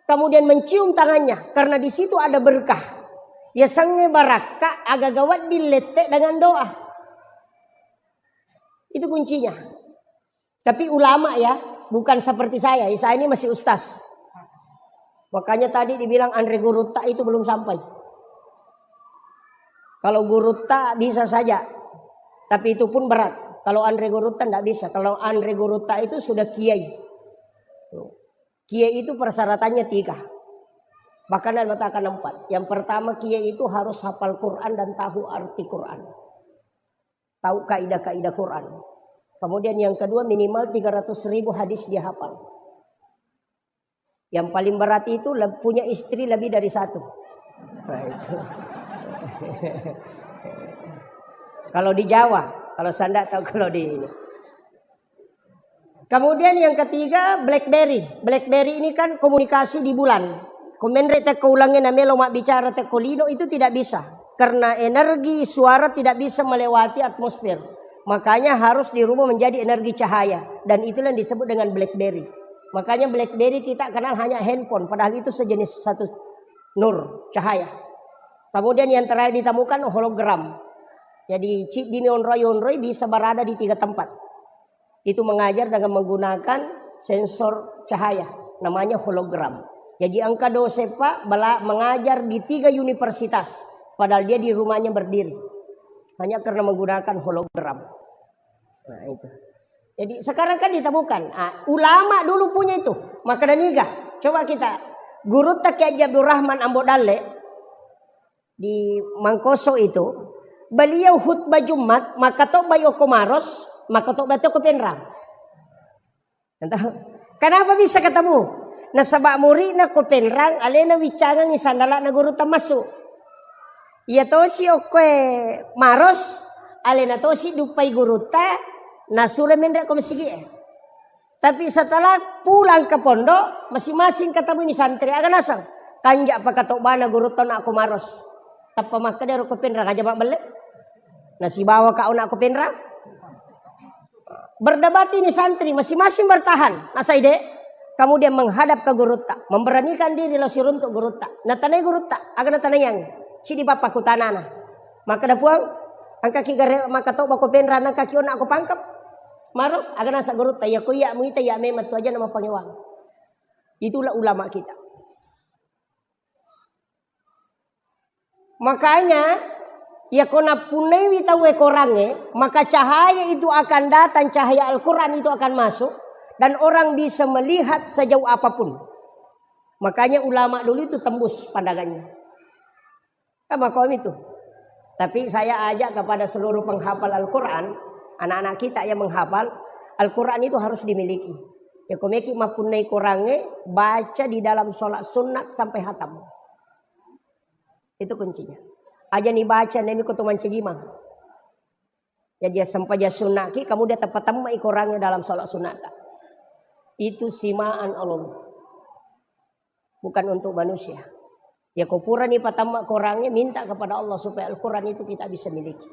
kemudian mencium tangannya, karena di situ ada berkah. Yasengnge barakka, agaga wedding lette dengan doa. Itu kuncinya. Tapi ulama ya, bukan seperti saya. Saya ini masih ustaz. Makanya tadi dibilang anre gurutta itu belum sampai. Kalau gurutta bisa saja, tapi itu pun berat. Kalau anre gurutta ndak bisa. Kalau anre gurutta itu sudah kiai. Kiai itu persyaratannya tiga. Bahkan ada mengatakan empat. Yang pertama, kiai itu harus hafal Quran dan tahu arti Quran. tahu kaidah-kaidah Quran. Kemudian yang kedua, minimal tiga ratus ribu hadis dia hafal. Yang paling berat itu le-, punya istri lebih dari satu. Nah, itu. Kalau di Jawa, kalau saya ndak tahu kalau di ini. Kemudian yang ketiga, BlackBerry. BlackBerry ini kan komunikasi di bulan. Ko menre tekko ulangnge namelo mabbicara tekko lino itu tidak bisa. Karena energi suara tidak bisa melewati atmosfer. Makanya harus dirubah menjadi energi cahaya. Dan itulah yang disebut dengan BlackBerry. Makanya BlackBerry kita kenal hanya handphone, padahal itu sejenis satu nur, cahaya. Kemudian yang terakhir ditemukan hologram. Jadi, chip di onroi-onroi bisa berada di tiga tempat. Itu mengajar dengan menggunakan sensor cahaya, namanya hologram. Jadi, engka dosen, Pak, bela-, mengajar di tiga universitas, padahal dia di rumahnya berdiri. Hanya karena menggunakan hologram. Nah, itu. Jadi, sekarang kan ditemukan. Ah, ulama dulu punya itu. Maka dan niga. Coba kita, gurutta Kiai Haji Abdurrahman Ambo Dalle, di Mangkoso itu, beliau khutbah Jumat, makkatobba okko Maros, makkatobba to ko Penrang. Entah, kenapa bisa ketemu? Nasaba muridna ko Penrang, alena wiccangengi sandalana gurutta massu. Iya tosi okkoe Maros, alena tosi duppai gurutta, nasuro menre ko masigi'e. Tapi setelah pulang ke pondok, masing-masing ketemui ni santri. Aga naseng? Kanja pakatobbana gurutta onakko Maros. Tappa makkeda ro ko Penrang, aja mabbelle. Nasibawa ka onakko Penrang. Berdebat ini santri, masing-masing bertahan. Nasai de, kemudian menghadap ke gurutta, memberanikan diri lo siruntuk gurutta. Natanai gurutta, aga natanaiang? Cidi pappakutanana. Makkeda Puang, engkaki gare makkatobba ko Penrang, engkaki onakko Pangkep. Maros, aga nasa gurutta, iya ko iya muita iya memang tu aja nama pangewang. Itulah ulama kita. Makanya, iya ko nappunnaiwi tauwe korangnge, maka cahaya itu akan datang, cahaya Al-Quran itu akan masuk, dan orang bisa melihat sejauh apapun. Makanya ulama dulu itu tembus pandangannya. Kan makomi itu. Tapi saya ajak kepada seluruh penghafal Al-Quran, anak-anak kita yang menghafal, Al-Quran itu harus dimiliki. Ya, ko meki mappunnai korangnge, baca di dalam sholat sunat sampai hatam. Itu kuncinya. Aja ni baca, nemi ko tu mancajimang. Jadi, ya, sempajang sunnaki, kamu dia tepat temma i korangnge dalam sholat sunat. Itu simaan Allah. Bukan untuk manusia. Ya, ko purani patamma korangnge, minta kepada Allah supaya Al-Quran itu kita bisa miliki.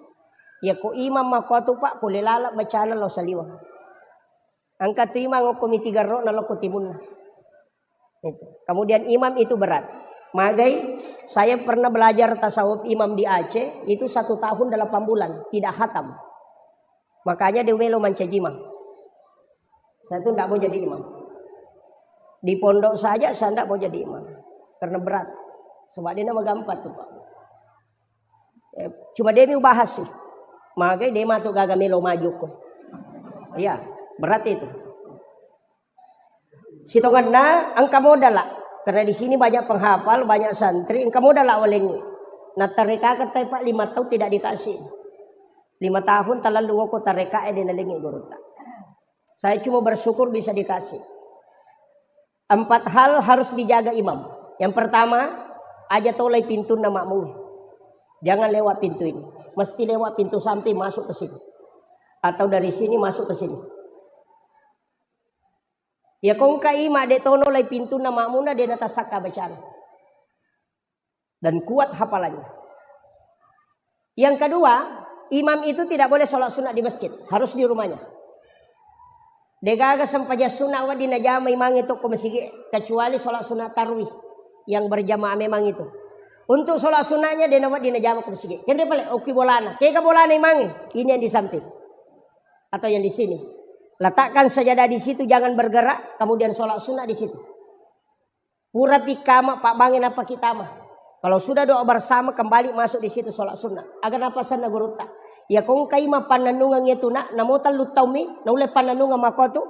Ya, ko imam makkuatu, Pak, pole lala bacana lao saliweng. Engka tu imam okko mitigarro na lokko timunna. Itu. Kemudian imam itu berat. Magai, saya pernah belajar tasawuf imam di Aceh, itu satu tahun delapan bulan, tidak khatam. Makanya dia melo mancaji imam. Saya tuh ndak mau jadi imam. Di pondok saja saya ndak mau jadi imam. Karena berat. Sebab dia nama gampang tuh, Pak. Eh, cuma dia mau bahas sih. Makanya dia matu gaga melo maju ko. Iya, berat itu. Sitongenna engka modal lah. Karena di sini banyak penghafal, banyak santri, engka modal lah walengi. Nah, tareka kata Pak lima tahun tidak dikasih. Lima tahun talalu woko tareka eh dia nalengi gurutta. Saya cuma bersyukur bisa dikasih. Empat hal harus dijaga imam. Yang pertama, aja tolai pintunna makmum. Jangan lewat pintu ini. Mesti lewat pintu samping masuk ke sini. Atau dari sini masuk ke sini. Ya kongka ima de tono lai pintunna makmumna de natasakka bacana. Dan kuat hafalannya. Yang kedua, imam itu tidak boleh sholat sunat di masjid, harus di rumahnya. Degaga sempajang sunat wedding najama imangnge tokko masigi, kecuali sholat sunat tarwih yang berjamaah memang itu. Untuk sholat sunatnya de nawedding najama ko masigi. Kende pale okki bolana. Kega bolana imangnge? Ini yang di samping atau yang di sini. Letakkan sajadah di situ, jangan bergerak, kemudian sholat sunat di situ. Purapi kama pabbange nappa kitama. Kalau sudah doa bersama, kembali masuk di situ sholat sunnah. Aga napasenna gurutta. Ya kongka ima pannennungeng itu nak, namo tellu taummi, naulle pannennungeng makotu,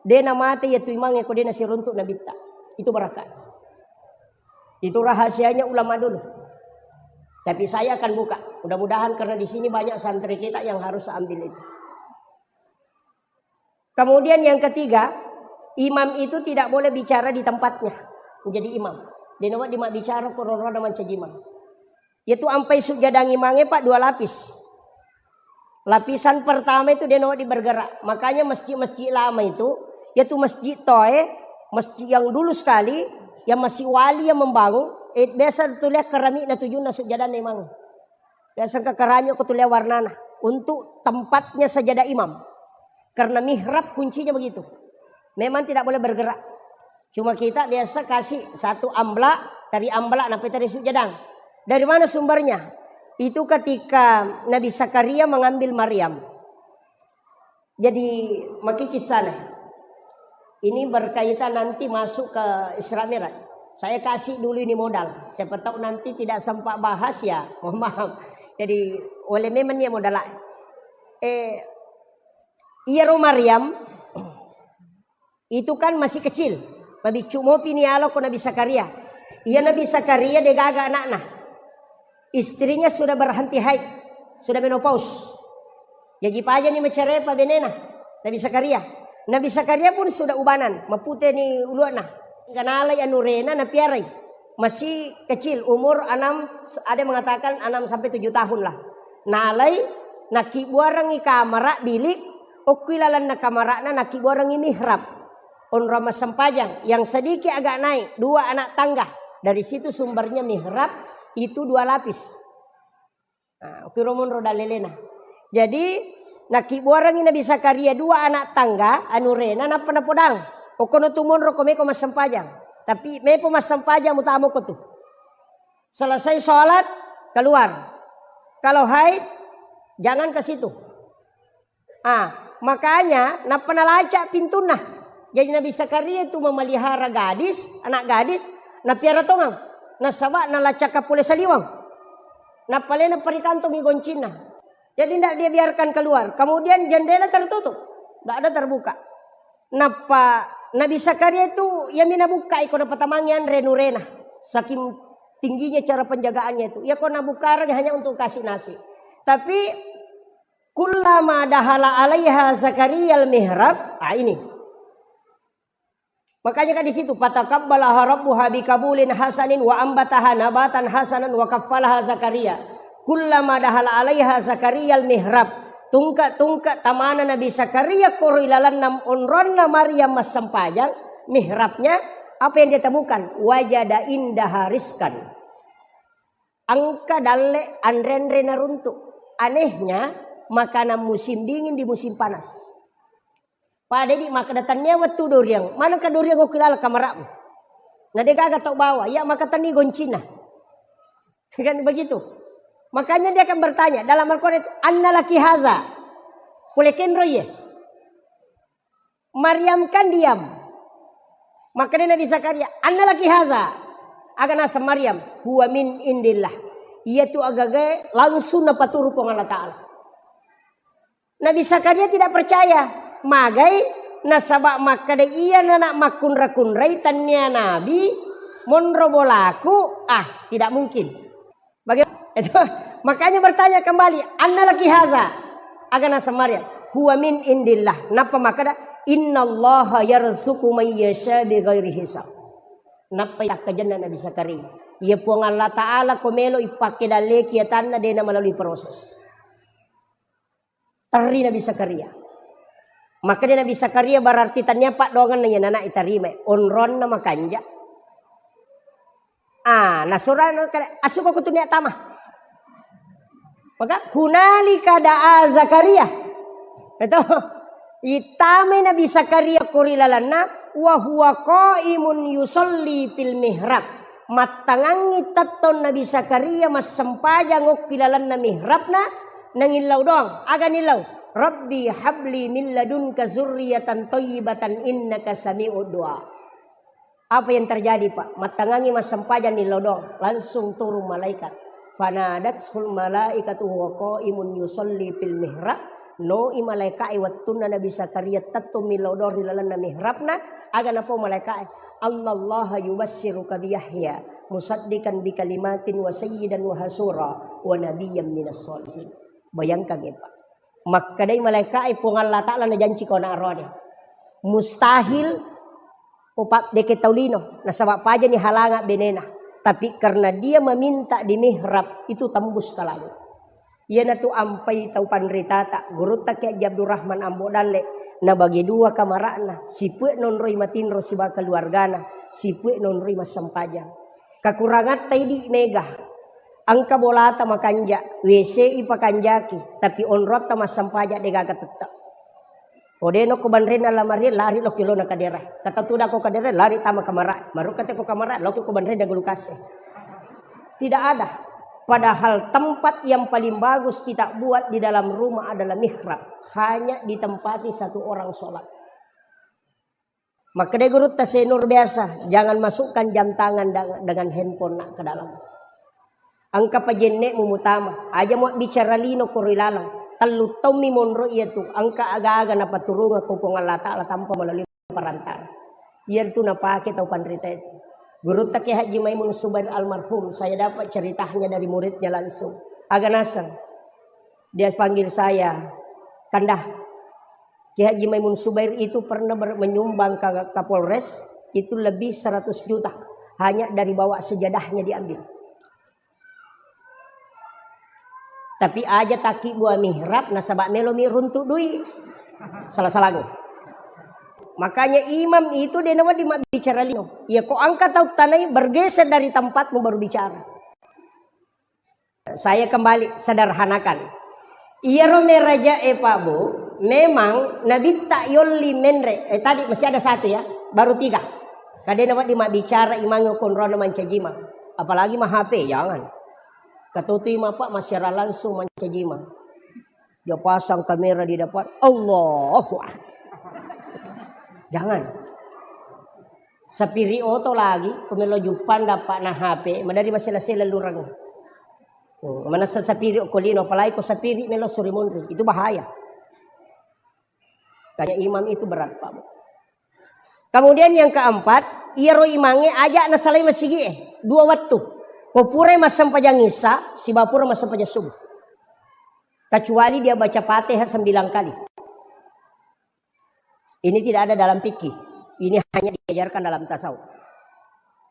de namate ya tu imangnge ko de nasiruntuk nabitta. Itu barakat. Itu rahasianya ulama dulu. Tapi saya akan buka. Mudah-mudahan, karena di sini banyak santri kita yang harus ambil itu. Kemudian yang ketiga, imam itu tidak boleh bicara di tempatnya. Menjadi imam. De'na wedding mabbicara ko ro-ro mancaji imam. Yaitu ampai sujjadang imangnge, Pak, dua lapis. Lapisan pertama itu de'na wedding bergerak. Makanya masjid-masjid lama itu, yaitu masjid toe, masjid yang dulu sekali, yang masih wali yang membangun, eh, biasa tulia kerami'na tujunna sujjadang imang. Biasa engka kerami ko tulia warnana. Untuk tempatnya sajadah imam. Karena mihrab kuncinya begitu. Memang tidak boleh bergerak. Cuma kita biasa kasih satu amblak, tari amblak, nappa tari sujjadang. Dari mana sumbernya? Itu ketika Nabi Zakaria mengambil Maryam. Jadi, maki kisahnya. Ini berkaitan nanti masuk ke Isra Mi'raj. Saya kasih dulu ini modal. Siapa tahu nanti tidak sempat bahas ya, mohon maaf. Jadi, oleh memang ya modal. Eh, iyaro Maryam itu kan masih kecil. Mabiccu mopi ni alo ko Nabi Zakaria. Iya Nabi Zakaria degaga anakna. Istrinya sudah berhenti haid, sudah menopause. Jaji pajani macerai pa benena Nabi Zakaria. Nabi Zakaria pun sudah ubanan, mapute ni uluana. Ikanalai anurena napiarai. Masih kecil, umur enam, ada yang mengatakan enam sampai tujuh tahun lah. Nalai, nakibuarangi kamara, bilik, okki lalenna kamarana nakibuarangi mihrab. Onrong massempajang, yang sedikit agak naik, dua anak tangga. Dari situ sumbernya mihrab itu dua lapis. Nah, okkiro monro dalelena. Jadi, nakibuarangi Nabi Zakaria dua anak tangga, anurena, nappa napodang. Okkono tu monro ko meko massempajang. Tapi mepo massempajang mutama ko tu. Selesai sholat, keluar. Kalau haid, jangan ke situ. Ah, makanya nappa nalacak pintunna. Jadi Nabi Zakaria itu memelihara gadis, anak gadis, napiara tongang. Nasaba nalacak pole saliwang. Nappa lena parikantongi goncinna. Jadi ndak dia biarkan keluar. Kemudian jendela tertutup. Ndak ada terbuka. Nappa Nabi Zakaria itu yami nabukkai ko napatamangi anre nurena. Saking tingginya cara penjagaannya itu. Ya ko nabukarang hanya untuk kasih nasi. Tapi kullama dahala alaiha Zakariyal mihrab, ah, ini. Makanya kan di situ, fataqabbalaha rabbuha biqabulin hasanin wa ambataha nabatan hasanan wa kaffalaha Zakaria. Kullama dahala alaiha Zakariyal mihrab. Tungke-tungke tamana Nabi Zakaria koro ilalanna onronna Maryam massempajang, mihrabnya, apa yang dia temukan? Wajada indaha rizqan. Engka dalle anre-anre naruntuk. Anehnya, makanan musim dingin di musim panas. Pada di makkeda, tennia wettu duriang. Manengka duriang okki laleng kamara'mu? Na degaga tau bawa, iya maka tenni goncinna. Kan begitu. Makanya dia akan bertanya dalam Al-Quran itu, "Anna laki haza?" Pole kenro iye. Maryam kan diam. Makanya Nabi Zakaria, "Anna laki haza?" Aga naseng Maryam, "Huwa min indillah." Iya tu agaga langsung napaturu Puang Allah Ta'ala. Nabi Zakaria tidak percaya. Magai? Nasaba makkeda iya nana makkunra-kunrai tennia nabi, monro bolaku, ah, tidak mungkin. Bagaimana? Itu, makanya bertanya kembali, "Anna laki haza?" Aga naseng Maryam, "Huwa min indillah." Nappa makkeda, "Innallaha yarzuqu may yasha bighairi hisab." Nappa yakkajenna Nabi Zakaria, "Iya Puang Allah Ta'ala ko melo ipakkedalleki atanna, dena melalui proses." Terri Nabi Zakaria. Makkeda Nabi Zakaria, berarti tania paddoangenna iya nana itarimai. Onronna makanja. Ah, nasurana kada, asuko kutu nia tama. Maka hunalika da'a Zakaria. Itu. Itamai Nabi Zakaria kori lalanna, wa huwa qaimun yusalli fil mihrab. Mattangangngi tettong Nabi Zakaria massempajang okki lalenna mihrabna, nangillau doang. Aga nillau? "Rabbi habli min ladunka zurriyatan thayyibatan innaka sami'ud du'a." Apa yang terjadi, Pak? Mattangangngi massempajang nillau doang, langsung turun malaikat. Fanadatul malaikatu huwa qaimun yusalli fil mihrab. Noi malaikae wettunna Nabi Zakaria tettong millau doang ri lalenna mihrabna, aga napau malaikae, "Annallaha yubassiruka bi Yahya." musaddiqan bi kalimatin wa sayyidan wa hasura wa nabiyyan minas sholihin. Bayangkan, Pak. Makkedai malaika'e, Puang Allah Ta'ala najanci ko na arone. Mustahil ko pa-, deke tau lino, nasaba pajani halanga benena. Tapi karena dia meminta di mihrab, itu tembus ke langit. Iyanatu ampai tau panritata, gurutta Kiai Haji Abdurrahman Ambo Dalle, nabagi dua kamara'na, sipue nonroi matinro sibawa keluargana, sipue nonroi massempajang. Kakurangatta idi mega, engka bolata makanja, W C i pakanjaki, tapi onrotta massempajang degaga tette. Ko de nokko banrenna lamari, lari lokki lona kadera. Kata tuda ko kadera, lari tama kamara. Marukka te ko kamara, lokki ko banrenna gulukase. Tidak ada. Padahal tempat yang paling bagus kita buat di dalam rumah adalah mihrab. Hanya ditempati satu orang sholat. Makkeda gurutta Senur biasa, jangan masukkan jam tangan da-, dengan handphone nak ke dalam. Engka pajenne'mu mutama, aja mu bicara lino koro ilalang. Tellu taummi monro iyatu, engka aga-aga napaturungeng ko Puang Allah Ta'ala tanpa melalui perantara. Iyatu napake tau panrita itu. Gurutta Kiai Haji Maimun Subair almarhum, saya dapat ceritanya dari muridnya langsung. Aga naseng. Dia panggil saya, Kandah. Kiai Haji Maimun Subair itu pernah ber-, menyumbang ke Kapolres, itu lebih seratus juta. Hanya dari bawa sejadahnya diambil. Tapi aja taki buah mihrab, nasaba melo mi runtu dui. Salah-salah. Makanya imam itu de nawedding mabbicara lino. Ya ko engka tau tanai, bergeser dari tempatmu baru bicara. Saya kembali sederhanakan. Iyaro meraja e Pak Bu, memang nabitta yolli menre. Eh, tadi masih ada satu ya, baru tiga. Kadena wedding mabbicara imangnge konrona mancaji imang. Apalagi ma H P, jangan. Katutui ma Pak, masyarakat langsung mancaji imang. Dia pasang kamera di depan, Allahu Akbar. Jangan. Sapiri oto lagi, ko melo juppang dapat na H P, madari masela-sela lurang. Hmm, manessa sapiri ko lino, apalagi ko sapiri melo suri monri, itu bahaya. Tanya imam itu berat, Pak. Kemudian yang keempat, iyaro imangnge aja nasalai masigi e, dua wettu. Ko purai massempajang isya, sibawa pura massempajang subuh. Kecuali dia baca Fatihah sembilan kali. Ini tidak ada dalam fikih. Ini hanya diajarkan dalam tasawuf.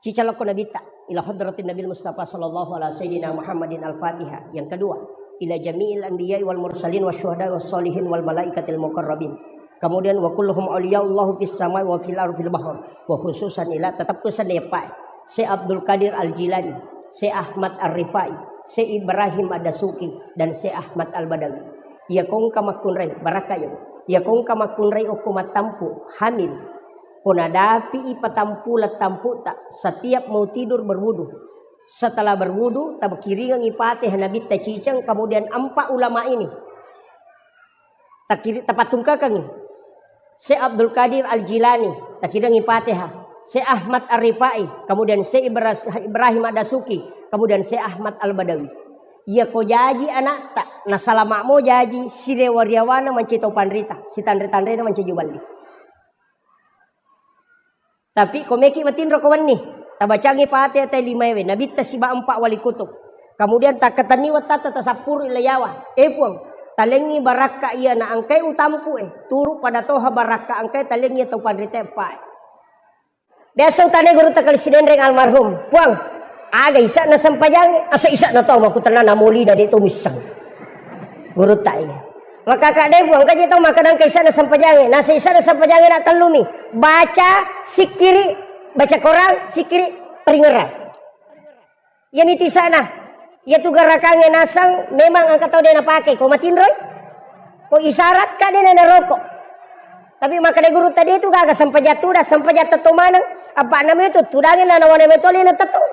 Cicalokko Nabitta, ila hadratin Nabil Mustafa sallallahu ala sayyidina Muhammadin al-Fatihah. Yang kedua, ila jami'il anbiya'i wal mursalin wa syuhada wa sholihin wal malaikatil muqarrabin. Kemudian, wa kulluhum awliyaullahu fis samai wa fil ardi fil bahr. Wa khususan ila, tetap pesan ya Pak. Syekh Abdul Qadir Al-Jilani, Syekh Ahmad Ar-Rifai, Syekh Ibrahim Ad-Dasuki, dan Syekh Ahmad Al-Badawi. Iya kongka makkunrai, barakka iya. Iya kongka makkunrai okko mattampu, hamil. Ko nadapi i patampulang tamputta, setiap mau tidur berwudu. Setelah berwudu, takiringengi Fatihah Nabitta ciceng, kemudian empat ulama ini takiri-, tapattungkakengi. Syekh Abdul Qadir Al-Jilani, takiringengi Fatihah. Syekh Ahmad Ar-Rifai, kemudian Syekh Ibras-, Ibrahim Ad-Dasuki, kemudian Syekh Ahmad Al-Badawi. Iya ko jaji anakta, nasalama mo jaji, sirewa-riawana mancaji tau panrita, sitanre-tanrena mancaji balli. Tapi ko meki matinro ko wenni, tabacangi Fatihah tai limaewe, Nabitta siba empat wali kutub. Kemudian takkatenni wattatta tasappuru ilayawa. Eh Puang, talengngi barakka iya na engkai utampu e, turu pada toha barakka engkai talengngi tau panrita empae. Biasa utane gurutta Kali Sidenreng almarhum, Puang, aga isa'na sempajangnge? Asa isa'na tau makkutanana molina de to missang. Gurutta iya. Maka kak de Puang, kaji tau makkadang ka isa'na sempajangnge. Nasa isa'na sempajangnge na tellumi. Baca, sikkiri, baca Quran, sikkiri, paringerang. Iyami tisana. Iyatu garakangnge nasang memang engka tau de napake. Ko matinroi? Ko isyarat ka de na naroko. Tapi makkeda gurutta de tu gaga sempajang tuda, sempajang tetto maneng. Apa nami tu tudangi na nawana metoli na tetto.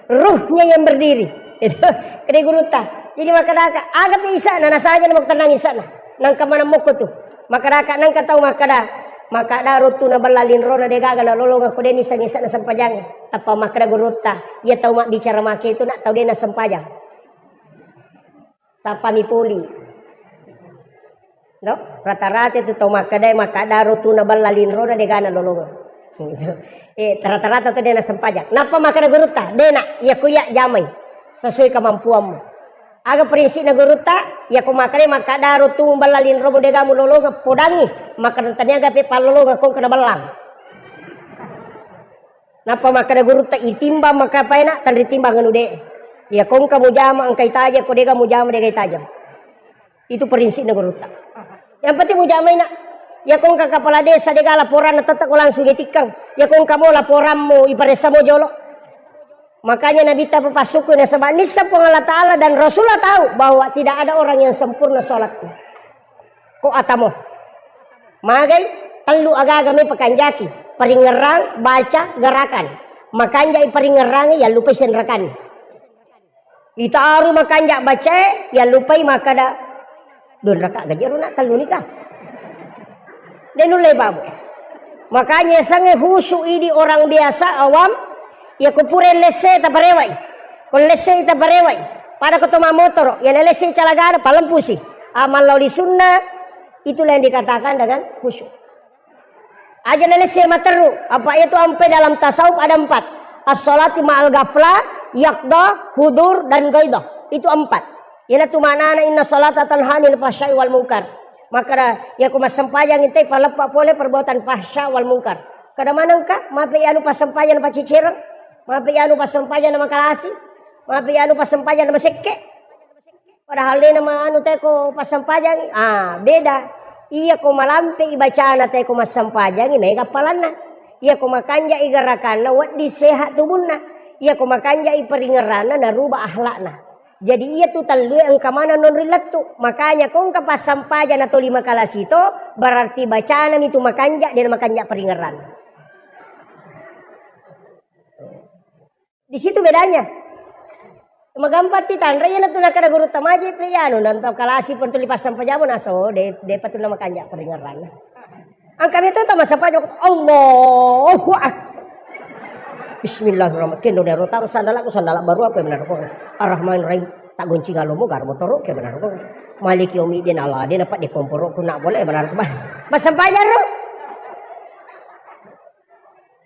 Ruhnya yang berdiri. Itu kede gurutta. Jadi makkeda ka, aga pi isana, nasaja na makkutanang isana. Nangka maneng mokko tu. Makkedaka nengka tau makkeda, makkeda ruttu na bella linrona de gaga na lolongeng ko de niseng isa'na sempajang. Tappa makkeda gurutta, iya tau mabbicara make itu nak tau de na sempajang. Sappa mi poli. No? Rata-rata itu tau makkeda, makkeda ruttu na bella linrona de gaga na lolongeng. Eh, rata-rata tu de' nasempajang. Nappa makkeda gurutta, "De' nak, iya ko iya jamai sesuai kemampuanmu." Aga prinsipna gurutta, iya ko makkeda, makkeda ro tu balla linromu de' gaga mulolongeng, podangi, makkeda tania gape pallolongeng ko kena bellang. Nappa makkeda gurutta, "Itimbang maka paena, tenri timbang anu de'. Iya ko engka mujama engka itajeng, ko de' gaga mujama de' gaga itajeng." Itu prinsipna gurutta. Yang penting mujamai nak. Iya ko engka kepala desa de' gaga laporanna, tetap ko langsung itikkang. Iya ko engka mo laporanmu, iparessa mo jolo. Makanya Nabitta papassukkui nasaba nisseng Puang Allah Ta'ala dan Rasulullah tahu bahwa tidak ada orang yang sempurna sholatnya. Ko atamo. Magai tellu agaga me pakanjaki. Paringerrang, baca, gerakan. Makanjai paringerrangi, yallupai senrekanni. Itaru makanja bacae, yallupai makkeda, "Dua raka gaji ro nak, tellu nika." De' nulle babu. Makanya sange khusyuk idi orang biasa awam, iya ko pura lesse taparewai. Ko lesse taparewai. Pada ko to mamotoro, iya na lesse calagana palempusi. Amal lao di sunnah, itulah yang dikatakan dengan khusyuk. Aja na lesse materru, apa itu ampe dalam tasawuf ada empat. As-sholati ma'al ghaflah, yaqdah, hudur, dan ghaidah. Itu empat. Iyana tu maknana inna sholata tanha 'anil fahsya'i wal munkar. Maka da, iya ko massempajang ente paleppa pole perbuatan fahsya wal munkar. Kada manengka, mape iyanu passempajang na pacicereng, mape iyanu passempajang na makalasi, mape iyanu passempajang na masekke. Padahal de' nama anu te ko passempajangi. Ah, beda. Iya ko malampe i bacana te ko massempajangi, mega appalanna. Iya ko makanja i gerakanna, wedding sehat tubunna. Iya ko makanja i paringerranna, naruba akhlakna. Jadi iya tu tellue engka maneng nonri lettu. Makanya ko engka passempajang na toli makalasi to, berarti bacana mi tu makanja, de' na makanja paringerranna. Di situ bedanya. Magampang ti tanra, iyana tu nakada gurutta maje pe iyanu, nanta kalasi pun tuli passempajangi naso, de, de pa tu namakanja paringerranna. Engka meto to massempajang, Allahu Akbar. Bismillahirrahmanirrahim. Kendo nero taro sandalakku, sandala baru apa benar ko. Ar-Rahmanirrahim. Tak gonci ngalomo gar motoro ke benar ko. Maliki yaumiddin, Allah de na pa de komporo ku nak boleh benar ko. Massempajang ro.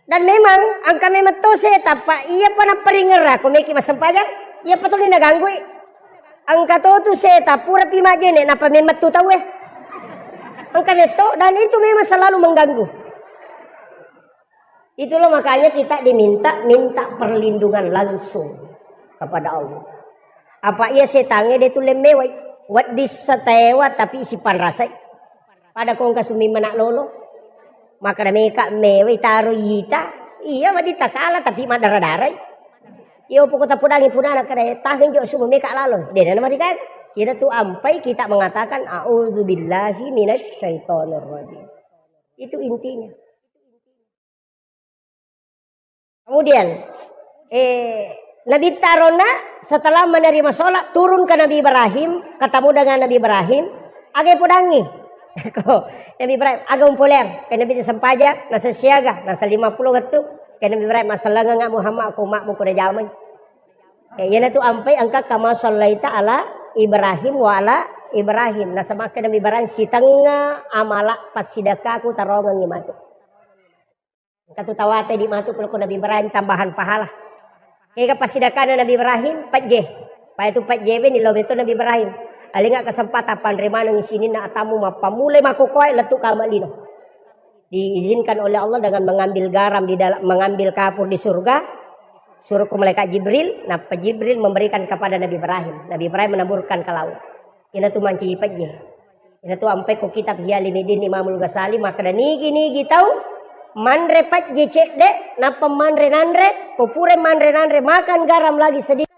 Dan memang engka memang to seta, pa iya pa napparingerra ko meki massempajang, iya pa tuli naganggui. Engka to tu seta pura pi majene napa memang tu tauwe. Engka metto, dan itu memang selalu mengganggu. Itulah makanya kita diminta, minta perlindungan langsung kepada Allah. Apa iya setangnge de tulle mewai, wedding satewa tapi sipanrasai. Pada ko engka sumimmenak lolo, makkeda meka mewai taro ita, iya wedding takala tapi maddara-darai. Iyo poko tapodangi punana kada tahe jo sumu meka lalo. De na marigaga. Iyana tu ampai kita mengatakan a'udzubillahi minasyaitonirrajim. Itu intinya. Kemudian, eh, Nabi Tarona setelah menerima sholat, turun ke Nabi Ibrahim, ketemu dengan Nabi Ibrahim, aga podangi. Ko, Nabi Ibrahim, aga umpoleang. Ke Nabi sempajang, nasa siaga, nasa lima puluh wettu. Ke Nabi Ibrahim, masalanga nga Muhammad, aku makmu kuda jamai. Eh, iyana tu ampai engka kama sallaita ala Ibrahim wa ala Ibrahim. Nasa makke Nabi Ibrahim, sitengnga amala passidekkaku tarongengi matu. Engka tu tawate di matu pole ko Nabi Ibrahim tambahan pahala. Kega passidakana Nabi Ibrahim, pejje. Pada tu pejje beni lo beto Nabi Ibrahim. Alinga kesempatan panre maneng sininna atamu mappammulai makkokoe lettu kama lino. Diizinkan oleh Allah dengan mengambil garam di dalam, mengambil kapur di surga, suruh ke malaikat Jibril, nappa Jibril memberikan kepada Nabi Ibrahim. Nabi Ibrahim menaburkan ke laut. Ina tu mancaji pejje. Ina tu ampai ko kitab Ihya Ulumuddin Imamul Ghazali makkeda nigi-nigi tau manre pejje cedde, nappa manre nanre, ko pura manre nanre makan garam lagi sedikit.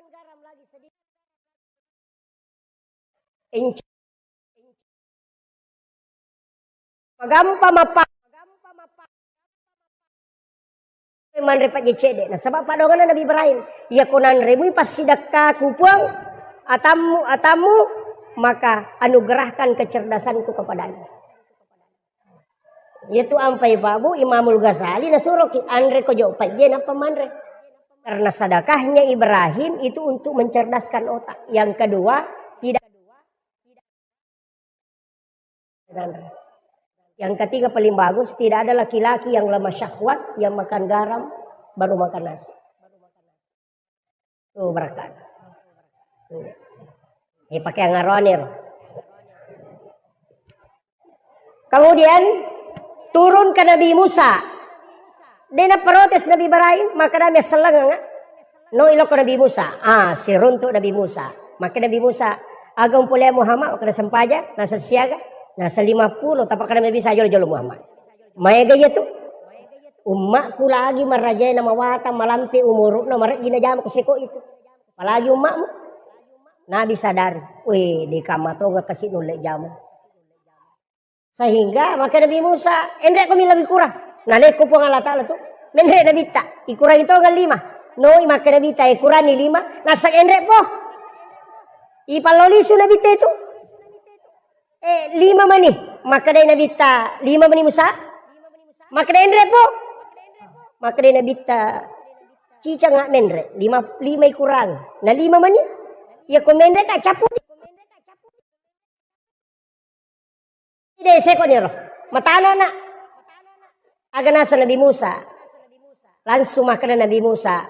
Enc-, magampa mappa-, manre pejje cedde. Nasaba padonganna Nabi Ibrahim, iya ko nanremui passidekkaku Puang, atammu, atammu, maka anugerahkan kecerdasanku kepadamu. Iyatu ampai Pak Bu, Imamul Ghazali nasuroki anre ko jo pejje nappa manre. Karena sedekahnya Ibrahim itu untuk mencerdaskan otak. Yang kedua, tidak nanre. Yang ketiga paling bagus, tidak ada laki-laki yang lemah syahwat, yang makan garam, baru makan nasi. Tuh, berkat. Eh, pakai ngaroni, ro. Kemudian turun ke Nabi Musa. Dena protes Nabi Ibrahim, maka dami sellengang. No iloko Nabi Musa. Ah, siruntuk Nabi Musa. Maka Nabi Musa, aga umpulea Muhammad, maka sempajang, nasa siaga, nasa lima puluh, tapi kada bisa jolo-jolo Muhammad. Maega iya tu? Ummakku lagi marajai na mawatang, malampe umuru'na, marejji na jama ku seko itu. Apalagi ummakmu. Nabi sadari, weh, di kamatonga kasi nulle jama. Sehingga maka Nabi Musa, enre ko millau ikurang. Naleko Puang Allah Ta'ala tu, menre Nabitta, ikurangi tongeng lima. Noi maka Nabitta, ikurangi lima, nasa enre po. Ipallolisu Nabitta itu. Eh, lima mani. Makkedai Nabitta, lima mani Musa. Makkedai enre po. Makkedai Nabitta, cicang menre. Lima, lima ikurang. Na lima mani. Iya ko menre ka capu. Ide seko niro. Matana na. Aga nasa Nabi Musa. Langsung makkeda Nabi Musa,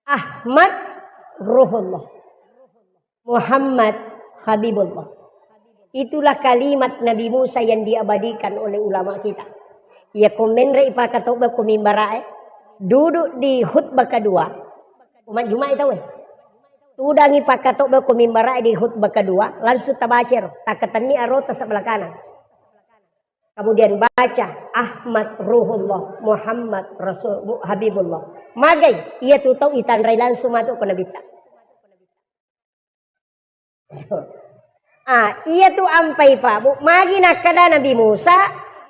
Ahmad Ruhullah, Muhammad Habibullah. Itulah kalimat Nabi Musa yang diabadikan oleh ulama kita. Iya ko menre ipakatobba ko mimbarae, duduk di khutbah kedua. Umat Jumat itu, eh. Tudangi pakatobba ko mimbarae di khutbah kedua, langsung tabaca ro, takatenni arota sebelah kanan. Kemudian baca, "Ahmad Ruhullah, Muhammad Rasul, Mu-, Habibullah." Magai, iya tu tau itanrai langsung matu ko Nabitta. Ah, iya tu ampai, Pak, Bu. Magi nakkeda Nabi Musa,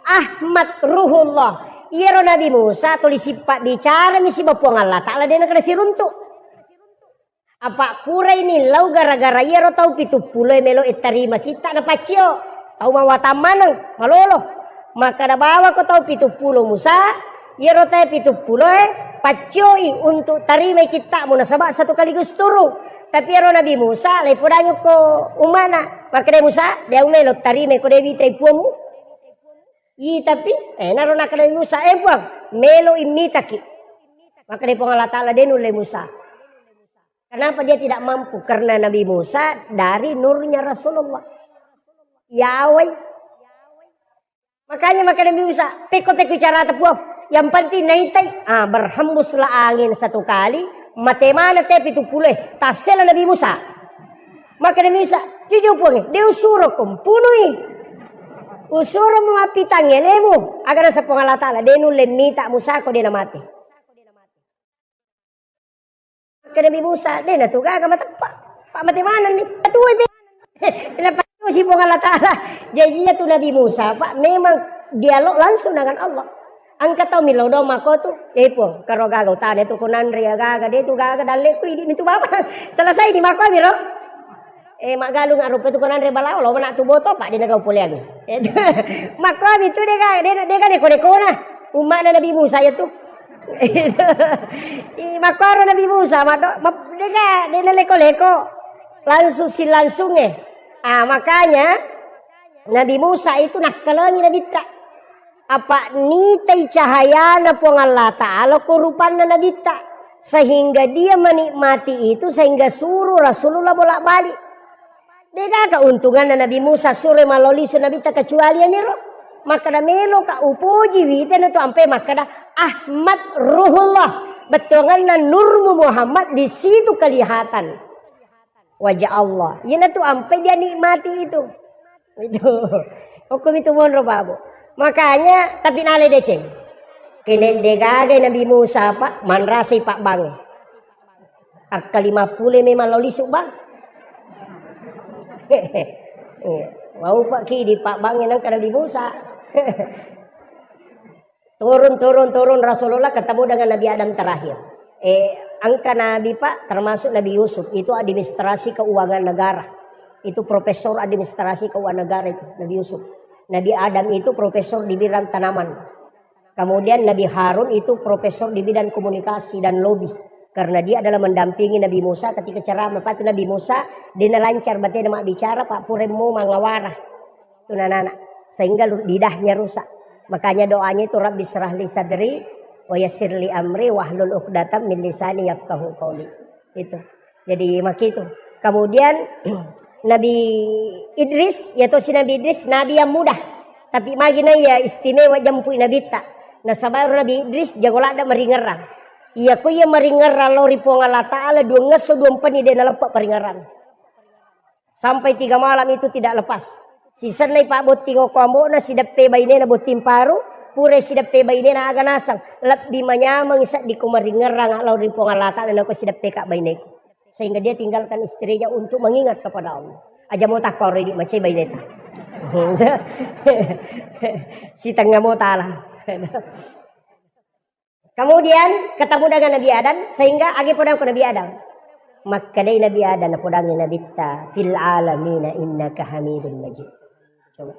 "Ahmad Ruhullah." Iyaro Nabi Musa tuli sippa bicara mi siba Puang Allah Ta'ala, de nakkeda siruntu. Apa purai nillau gara-gara iyaro tau pitu puloi melo e tarima kitta napaccio. Tau mawatang maneng, malolo. Makkeda bawako tau pitu pulo Musa, iyaro tau pitu puloe, paccioi untuk tarimai kittamu nasaba satu kaligus turung. Tapi iyaro Nabi Musa, laipodangi ko umana. Makkeda Musa, de au melo tarimai ko de witai puammu. Ih, tapi, eh, naro nakkeda Nabi Musa, "Eh, Puang, melo immitaki." Makkeda Puang Allah Ta'ala, de nulle Musa. Kenapa dia tidak mampu? Karena Nabi Musa dari nurnya Rasulullah. Yawai. Makanya makkeda Nabi Musa, "Pekko-pekko carata Puang. Yang penting naitai." Ah, berhembuslah angin satu kali, mate mana te pitu puloe, tassela Nabi Musa. Makkeda Nabi Musa, "Jujur Puang, de usuro ko mpunui. Usuro mu mappitang elemu." Aga nasa Puang Allah Ta'ala, de nulle mita Musa ko de namate. Makkeda Nabi Musa, de natu gaga mateppa. Pak mate manenni. Patuai pe. Napatusi Puang Allah Ta'ala. Jadi iya tu Nabi Musa, Pak, memang dialog langsung dengan Allah. Engka tau millau doang makko tu, "Eh Puang, karo gaga utane tu ko nanre ya gaga, de tu gaga dalleku idi mi tu baba." Selesai di makko mi ro. Eh, maggalung arupa tu ko nanre balao, lo mana tu boto, Pak, de nagau poleang. Makko mi tu de gaga, de, de gaga neko-nekona. Umma'na Nabi Musa ya tu. Ih, makkoro Nabi Musa, maddo, ma-, dega, de naleko-leko. Langsung silangsunge. Ah, makanya Nabi Musa itu nakkalengi Nabitta. Apa nitai cahayana Puang Allah Ta'ala ko rupanna Nabitta. Sehingga dia menikmati itu, sehingga suruh Rasulullah bolak-balik. Dega keuntunganna Nabi Musa suro malolisu Nabitta kecuali aniro. Makkeda meloka upoji witena tu ampe makkeda Ahmad Ruhullah. Bettuanganna nurmu Muhammad di situ kelihatan wajah Allah. Iyana tu ampe dia nikmati itu. Itu. Hukum itu monro babu. Makanya tapi nale deceng. Kene degaga Nabi Musa, Pak, manrasai Pak Bange. Akka lima puluh memang lo lisu, Bang. Iya. Mau Pak ki di Pak Bang yang kena di Musa. Turun, turun, turun Rasulullah ketemu dengan Nabi Adam terakhir. Eh, angka Nabi, Pak, termasuk Nabi Yusuf, itu administrasi keuangan negara. Itu profesor administrasi keuangan negara itu, Nabi Yusuf. Nabi Adam itu profesor di bidang tanaman. Kemudian Nabi Harun itu profesor di bidang komunikasi dan lobby. Karena dia adalah mendampingi Nabi Musa ketika ceramah. Patu Nabi Musa, dia lancar batena mak bicara, Pak, puremmo mangawara. Itu anak-anak. Sehingga lu-, lidahnya rusak. Makanya doanya itu, "Rabbi syrah li sadri wa yassir li amri wahlul uqdatam min lisani yafqahu qauli." Itu. Jadi makitu. Kemudian Nabi Idris, ya tosi Nabi Idris, nabi yang muda. Tapi magi na iya istimewa jempui nabitta. Nasaba Nabi Idris jago ladda maringerrang. Iya ko iya maringerrang lao ri Puang Allah Ta'ala, dua ngesso dua mpeni de naleppa paringerrang. Sampai tiga malam itu tidak lepas. Sisennai pabbotting okko ambo'na, sideppe bainena botting paru, pura sideppe bainena aga naseng. Lebbi manyameng seddi ko maringerrang lao ri Puang Allah Ta'ala nako sideppe ka baineku. Sehingga dia tinggalkan istrinya untuk mengingat kepada Allah. Aja mo takko redi macai baineta. Sitengnga mo tala. Kemudian ketemu dengan Nabi Adam, sehingga agi podang ke Nabi Adam. Makkedai Nabi Adam, napodangi Nabitta, "Fil alamina innaka hamidun majid." Coba.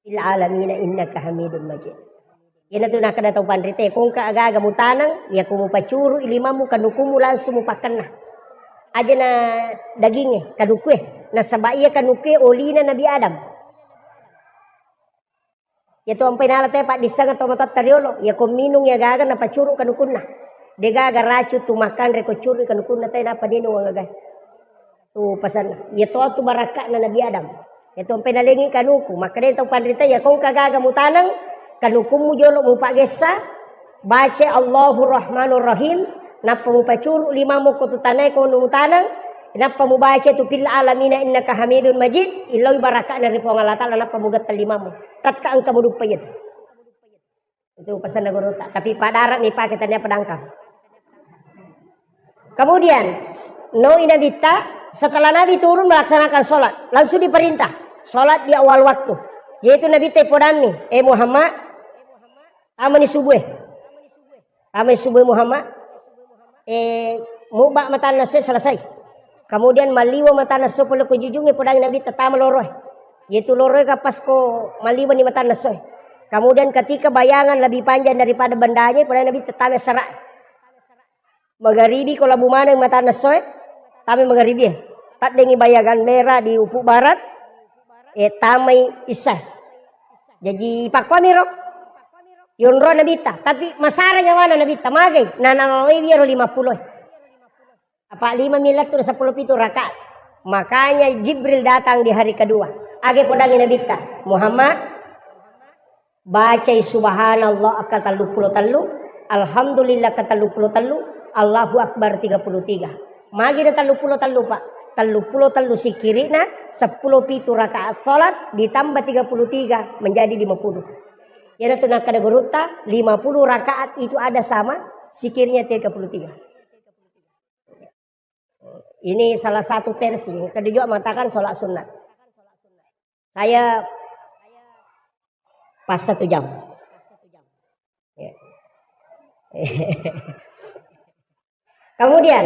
"Fil alamina innaka hamidun majid." Iyanatu nakkeda tau panrite, "Kongka aga-aga mutaneng, iya ko mupacuru ilimamu kanukumu langsung mupakkenna." Aja na daginge, kanukue. Nasaba iya kanukue olina Nabi Adam. Iya tu ampai nala te paddisseng atau matotta riolo. Iya ko minung iya gaga napacuru kanukunna. De gaga racun tu makanre ko curu kanukunna te napa ninung agaga. Tu pasanna. Iya to tu barakakna Nabi Adam. Iya tu ampai nalengi kanuku. Makkeda tau panrita, iya kongka gaga mutaneng, kanukummu jolo mupagessa, baca Allahu Rahmanur Rahim, nappa mupacuru limamu ko tu tanae ko mutaneng, nappa mubaca tu fil alamina innaka hamidun majid, illoi barakakna ri Puang Allah Ta'ala, nappa mugetta limamu. Tetta engka muduppa iya tu. Itu pesanna gurutta. Tapi padara mi pake tania pedangka. Kemudian, noi Nabitta, setelah Nabi turun melaksanakan sholat, langsung diperintah sholat di awal waktu. Yaitu Nabitta ipodammi, "Eh Muhammad, tamani subuh, eh. Tamani subuh Muhammad, eh, muba matanna soe selesai." Kemudian maliwa matanna soe pole ko jujunge, podang Nabitta tama loroe. Yaitu loroe kapas ko maliwa ni matanna soe. Kemudian ketika bayangan lebih panjang daripada bendanya, podang Nabitta tama serak. Magaribi ko labu maneng matanna soe, tamai magaribi e. Taddengi bayangan merah di ufuk barat, eh, tamai isya. Jaji pakkuamiro yonro Nabitta, tapi masara nyawana Nabitta, magai? Nananawai wiro lima pulo e. Apa lima milat tu sepuluh pitu rakaat. Makanya Jibril datang di hari kedua. Age podangi Nabitta, Muhammad, bacai subhanallah akka telluppulo tellu, alhamdulillah akka telluppulo tellu, Allahu Akbar tiga puluh tiga. Magi na telluppulo tellu, Pak? Telluppulo tellu sikiri'na, seppulo pitu rakaat salat, ditambah tiga puluh tiga, menjadi lima puluh. Iyanatu nakkeda gurutta, lima puluh rakaat itu ada sama sikirnya tiga puluh tiga. Ini salah satu versi. Yang kedua juga mengatakan sholat sunat. Saya pas satu jam. Ya. Kemudian,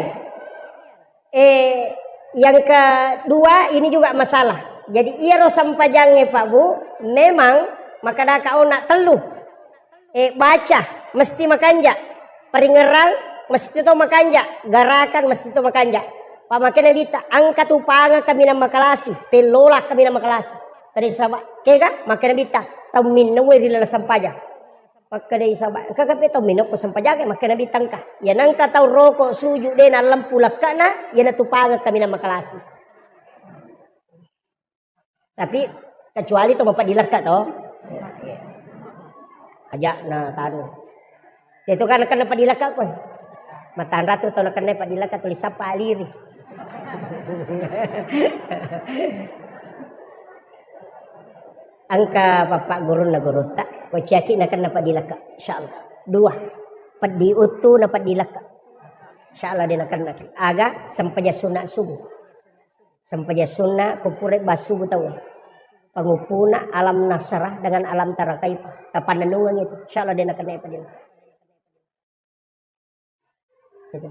eh, yang kedua ini juga masalah. Jadi, iyaro sempajangnge, Pak Bu, memang makkadaka ona tellu. Eh, baca mesti makanja, paringerrang mesti to makanja, garakan mesti to makanja. Pamakena Nabitta, engka tu pangeng kaminang makalasi, pellola kaminang makalasi. Kada saba, kega? Makkeda Nabitta, tau minnaue ri laleng sempajang. Makkeda saba, engka kape tau minna ko sempajang, makkeda Nabitta engka. Ya nengka tau roko suju de nallempu lekkana, ya natu pangeng kaminang makalasi. Tapi kecuali to mapadilekka to. Aja na tanu. Itu kan kena padilekka ko. Matanra tu to na kena padilekka tulis apa aliri. Engka bapak gurunna gurutta, ko ciaki na kena padilekka, insyaallah. Dua, peddi uttu na padilekka. Insyaallah de na kena. Aga sempajang sunat subuh. Sempajang sunna ko pura bassubu tau. Panguppuna alam nasrah dengan alam tara kaifa. Tapannennungeng itu. Insyaallah de na kena padilekka. Gitu.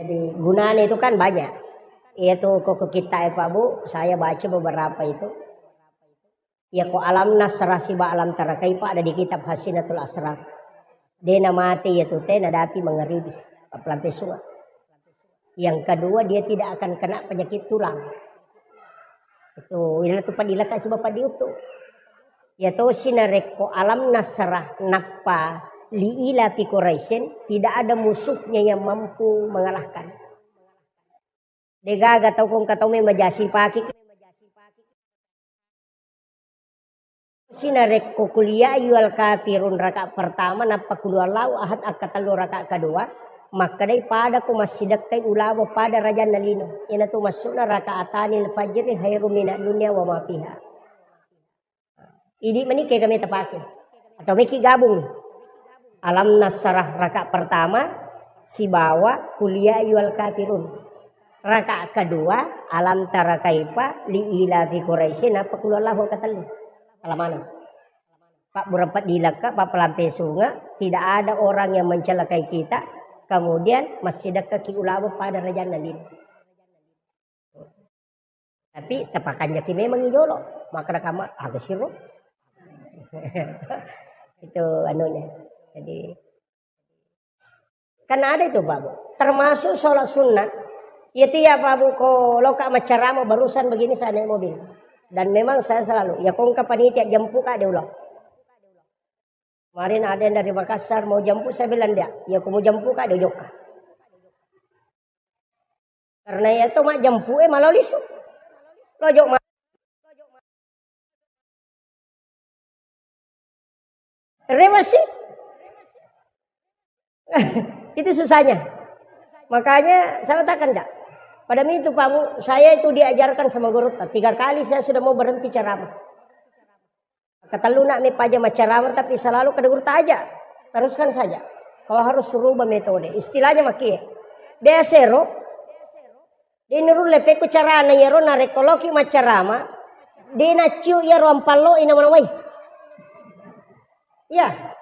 Jadi gunanya itu kan banyak. Iya tu ko kita ya Pak Bu, saya baca beberapa itu. Iya ko alam nasrah siba alam tara kaifa ada di kitab Hasinatul Asrar. De na mate iya tu te nadapi mangaribi. Aplampe sunga. Yang kedua, dia tidak akan kena penyakit tulang. Tuh, ina tu padilaka siba padiutu. Ya tosi narekko alam nasrah nappa li ila fi Quraisyin, tidak ada musuhnya yang mampu mengalahkan. Degaga tau kong katau me majasi paki. Sinarekko kuliah ayyuhal kafirun rakaat pertama, nappa qul huwallahu ahad akkatellu rakaat kedua, makkedai pada ko massidekkai ulawa pada rajanna lino. Iyanatu maksudna rakaatanil fajri khairum minad dunya wa ma fiha. Idi mani kega meta pake. Atau meki gabung. Alam nasrah rakaat pertama sibawa kuliah ayyuhal kafirun. Rakaat kedua, alam tara kaifa li ila fi Quraisyin, apa qul huwallahu rakaat tellu. Alamana. Pak burapa dilaka, Pak pelampe sunga, tidak ada orang yang mencelakai kita, kemudian masih dekat ki ulama pada rajanna lino. Tapi tapakanjaki memang i jolo. Makkeda kamma, aga siro. Itu anunya. Jadi, kan ada itu, Pak Bu. Termasuk sholat sunnah. Itu ya, Pak Bu, ko loka maccarama barusan begini saya naik mobil. Dan memang saya selalu, ya kongka panitia jempuka di ulang. Kemarin ada yang dari Makassar mau jemput, saya bilang dia, ya ko mau jempuka di jokka. Karena ya to majjempue malau lisu. Lojo ma-, rewasi. Itu susahnya. Makanya saya katakan, Kak, pada itu Pak Bu, saya itu diajarkan sama guru, tiga kali saya sudah mau berhenti ceramah. Katelluna mi paja maccarama, tapi selalu kada guru taja. Teruskan saja. Kau harus rubah metode. Istilahnya makie. Biasa ro, de nurulle pekko carana iyaro narekko loki maccarama, de nacciu iyaro ampallo ina manawai. Iya.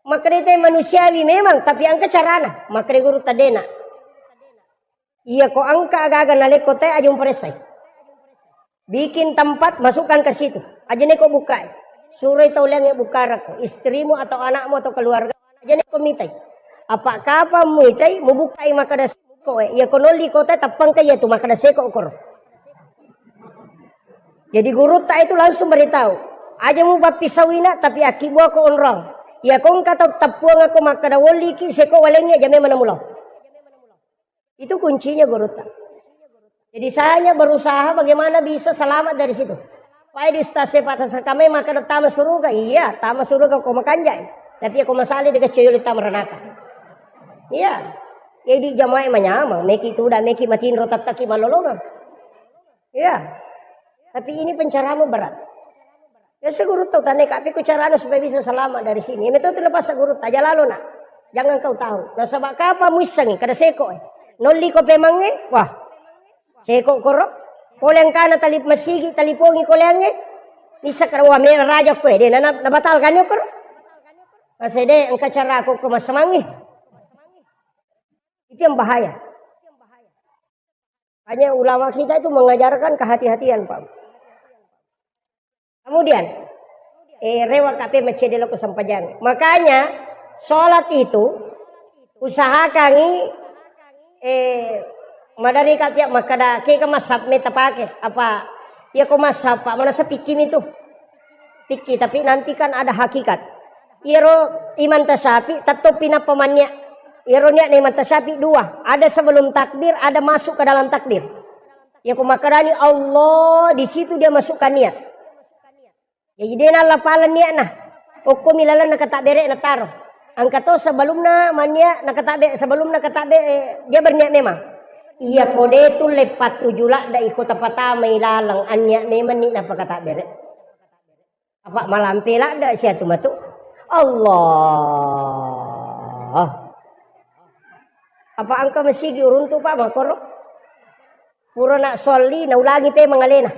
Makkeda te manusiawi memang, tapi engka carana. Makkeda guru tadena. Iya ko engka aga-aga nalekko te aja muparessai. Bikin tempat, masukkan ke situ. Aja neko bukai. Suroi tau liangnge bukarakko, istrimu atau anakmu atau keluarga. Aja neko mitai. Apa kapang muitai, mubukai makkeda seko e. Iya ko nolli kota tappangka iya tu makkeda seko koro. Jadi gurutta itu langsung beritahu. Aja mupappisauina, tapi akkibuako onrong. Iya ko engka tau tappuang ako makkeda wolliki seko walengnge aja memang namulo. Itu kuncinya gurutta. Jadi saya hanya berusaha bagaimana bisa selamat dari situ. Pai di stase patasa kami makkeda tama suruga, iya tama suruga ko makanjai. Tapi ko masali de kecil tama ranaka. Iya. Jadi jamae manyamang, meki tuda, meki matinro tattaki malolongang. Iya. Tapi ini penceramu berat. Biasa guru tau tanya kapi ku carana supaya bisa selamat dari sini. Metode lepas guru taja lalu nak. Jangan kau tahu. Nasaba kapa muissengi kada seko. Nolli ko pemangnge, wah. Seko koro. Pole engkana talip masigi talipongi koleangnge. Bisa kada wah mera raja koe de na na batal kan koro. Masih de engka cara ko ko masemangi. Itu yang bahaya. Hanya ulama kita itu mengajarkan kehati-hatian, Pak. Kemudian, eh, rewa kape macede loko sempajang. Makanya, sholat itu usahakangi, eh, madari ka tiap makkada, ke ke masab meta pake, apa, ya ko masab, Pak, mana sepikimi tu. Pikki, tapi nanti kan ada hakikat. Iyaro Imam Tasyafi tettopi nappa mannia. Iyaro niatna Imam Tasyafi dua, ada sebelum takbir, ada masuk ke dalam takbir. Ya ko makkedani Allah, di situ dia masukkan niat. Jadi de nallapaleng niatna. Okkomi laleng nakatabere nataro. Engka to sebelumna mannia nakatabbe, sebelumna katabbe, eh, dia berniat memang. Iya ko de tulle pattuju ladda iko tapatamai laleng anniat memang ni napakatabere. Apa malampe ladda sia tu matu. Allah. Apa engka masigi uruntu, Pak, makoro? Pura nak solli naulangi pe mangalena.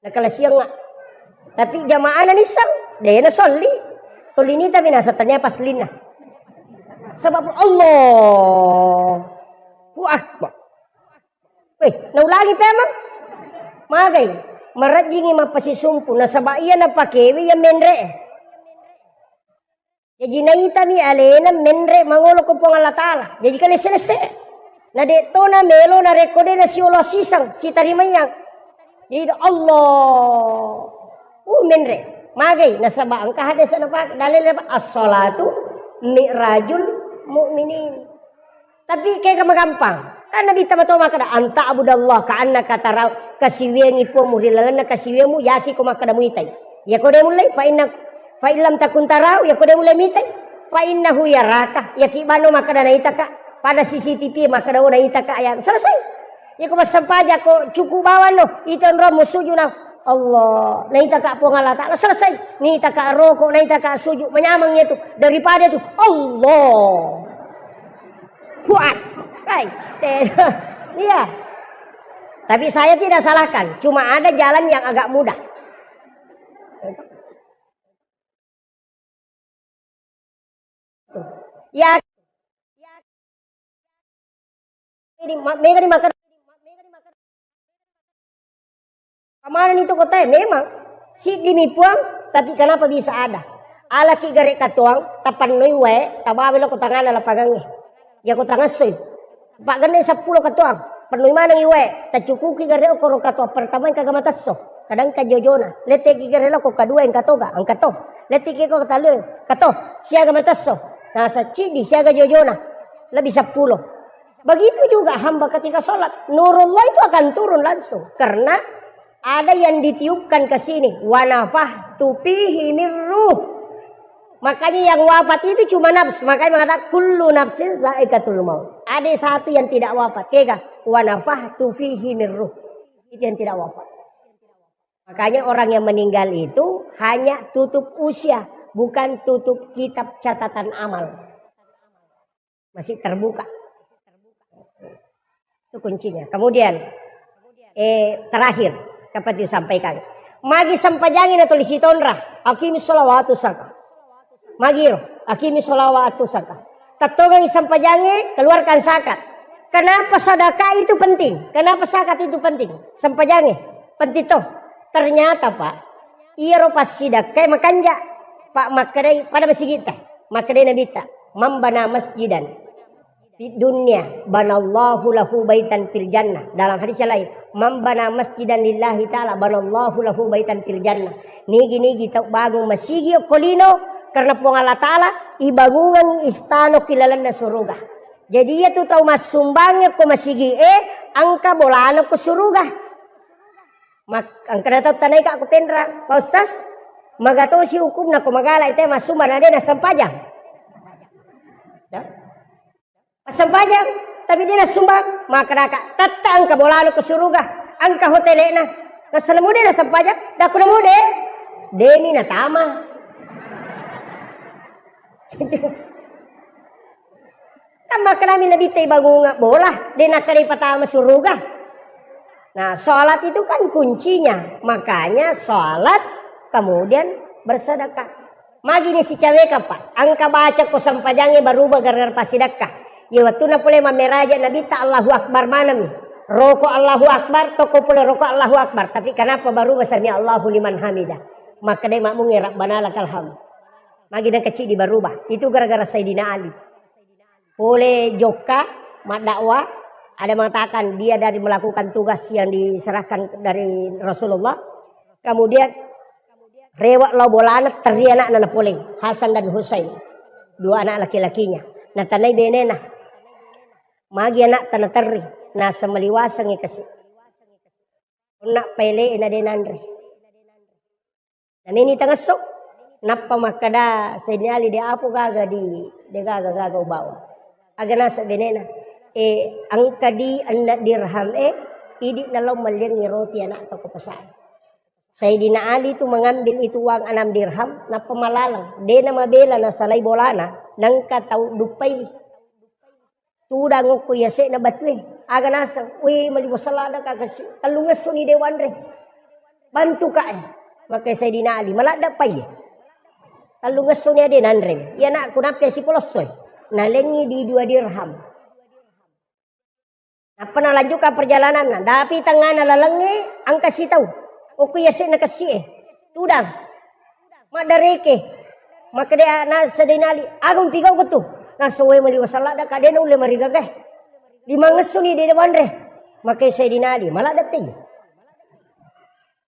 Nakalasiang. Tapi jamaah na nissang, de na solli. Tolini tapi nasa tania paslinna. Sebab Allah. Wah, Weh, naulangi pe amang. Magai, marejjingi mappasisumpu, nasaba iya napakewe iya menre. Jaji naitami alena menre mangolo ko Puang Allah Ta'ala. Jaji kalesse-lesse. Na de to na melo narekko de nasiolo sisang, sitarimayang. Itu Allah. Uh, menre. Magai nasaba engka hadis napa dalil apa? As-salatu mi'rajul mu'minin. Tapi kega magampang. Kan Nabi tama to makkeda, "Anta abudallah ka annaka tarau," kasiwiangi Puangmu ri lalenna kasiwiangmu, yaki ko makkeda muitai. Ya ko de mullai, fa inna, fa illam takun tarau, ya ko de mullai mitai. Fa innahu yaraka, yaki bano makkeda naitaka. Pada C C T V makkeda, "Oh, naitaka," ya selesai. Iko massempajang ko cuku bawang no, ito onrommu sujud na Allah, naitaka Puang Allah Ta'ala, selesai. Naitaka roko, naitaka sujud, manyameng itu daripada itu Allah. Kuat. Hai. Iya. Tapi saya tidak salahkan, cuma ada jalan yang agak mudah. Ya, ini ma-, mega ni makan. Kamana ni tu kota? Memang siddi mi Puang, tapi kenapa bisa ada? Alaki gare katuang, tapannoi wae, tabawa lo ko tangana lapangangnge. Ya ko tangassoi. Paggenne seppulo katuang, pennui manengi wae, tacukuki gare okoro katuang pertama engka gama tesso, kadang ka jojona, letteki gare loko kadua engka toga, engka to, letteki ko katallu, engka to, siaga matesso, nasa ciddi siaga jojona, lebih seppulo. Begitu juga hamba ketika sholat, nurullah itu akan turun langsung, karena ada yang ditiupkan ke sini, wa nafakhtu fihi min ruh. Makanya yang wafat itu cuma nafs. Makanya mengatakan kullu nafsin zaikatul maut. Ada satu yang tidak wafat. Kega? Wa nafakhtu fihi min ruh. Itu yang tidak wafat. Makanya orang yang meninggal itu hanya tutup usia, bukan tutup kitab catatan amal. Masih terbuka. Itu kuncinya. Kemudian, eh, terakhir, dapat disampaikan. Magi sempajangi na tuli sitonra, aqimi sholawatu saka. Magi ro, aqimi sholawatu saka. Tattongengi sempajangi, keluarkan zakat. Kenapa sedekah itu penting? Kenapa zakat itu penting? Sempajangi, penting toh. Ternyata, Pak, iyaro passidakkai makanja, Pak, makkedai pada masigitta. Makkedai Nabitta, "Man bana masjidan fid dunya banallahu lahu baitan fil jannah." Dalam hadis yang lain, "Man bana masjidan lillahi ta'ala banallahu lahu baitan fil jannah." Nigi-nigi tau bangung masigi okko lino karena Puang Allah Ta'ala, ibangungengi istana ki lalenna suruga. Jadi iya tu tau massumbangi ko masigi e, engka bolana ko suruga. Mak-, engkana tau tanaika ko penrang, "Pak Ustaz, magatosi hukumna ko magala ite massumbang na de nassempajang?" Ya. Massempajang, tapi de nassumbang, makkedaka, "Tetta engka bolana ko suruga, engka hotelena." Nassalamu de nassempajang, dakku namu de, demi natama. Kan makkedami Nabitta, ibangunga bola, de nakkeda ipatama suruga. Nah, sholat itu kan kuncinya. Makanya sholat, kemudian bersedekah. Magi ni sicaweka, Pak. Engka baca ko sempajangnge berubah gara-gara passidekka. Iya wettunna pole mammeraja Nabitta Allahu Akbar maneng. Roko Allahu Akbar, toko pole roko Allahu Akbar. Tapi kenapa berubah sami Allahu liman hamidah? Makkedai makmungnge Rabbana lakal hamd. Magi nengka ciddi berubah. Itu gara-gara Sayyidina Ali. Pole jokka maddakwah, ada mengatakan dia dari melakukan tugas yang diserahkan dari Rasulullah. Kemudian rewe lao bolana, terri anakna napoleng, Hasan dan Husain. Dua anak laki-lakinya. Natanai benena. Magi anakta naterri, naseng maliwasengngi kasi. Onna pele na de nanre. Nameni tangesso. Nappa makkeda Sayyidina Ali, "De apo gaga di, de gaga-gaga ubawa." Aga naseng benena, "E, engka di enna dirham e, idi nalao malliangngi roti anakta ko pasar." Sayyidina Ali tu mengambil itu uang enam dirham, nappa malaleng. De namabela nasalai bolana, nengka tau duppaiwi. Tudang okko yase'na batue. Aga naseng, "Wé, maliwa salada ka kasi, tellungessuni de wanre. Bantu ka e." Makkeda Sayyidina Ali, "Maladda pai." Tellungessuni ade nanre. Iya nak, ku nappe sipolossoi. Nalengngi di dua dirham. Nappa nalanjutkan perjalananna. Dapi tengngana lalengnge, engka sitau. Okko yase'na kessi'e. Tudang. Maddareke. Makkeda na Sayyidina Ali, "Aga mupigau ko tu?" Naseng, "Wé, maliwa salada ka, de naulle marigaga e. Limangessuni de wanre." Makkeda Sayyidina Ali, "Maladda pai."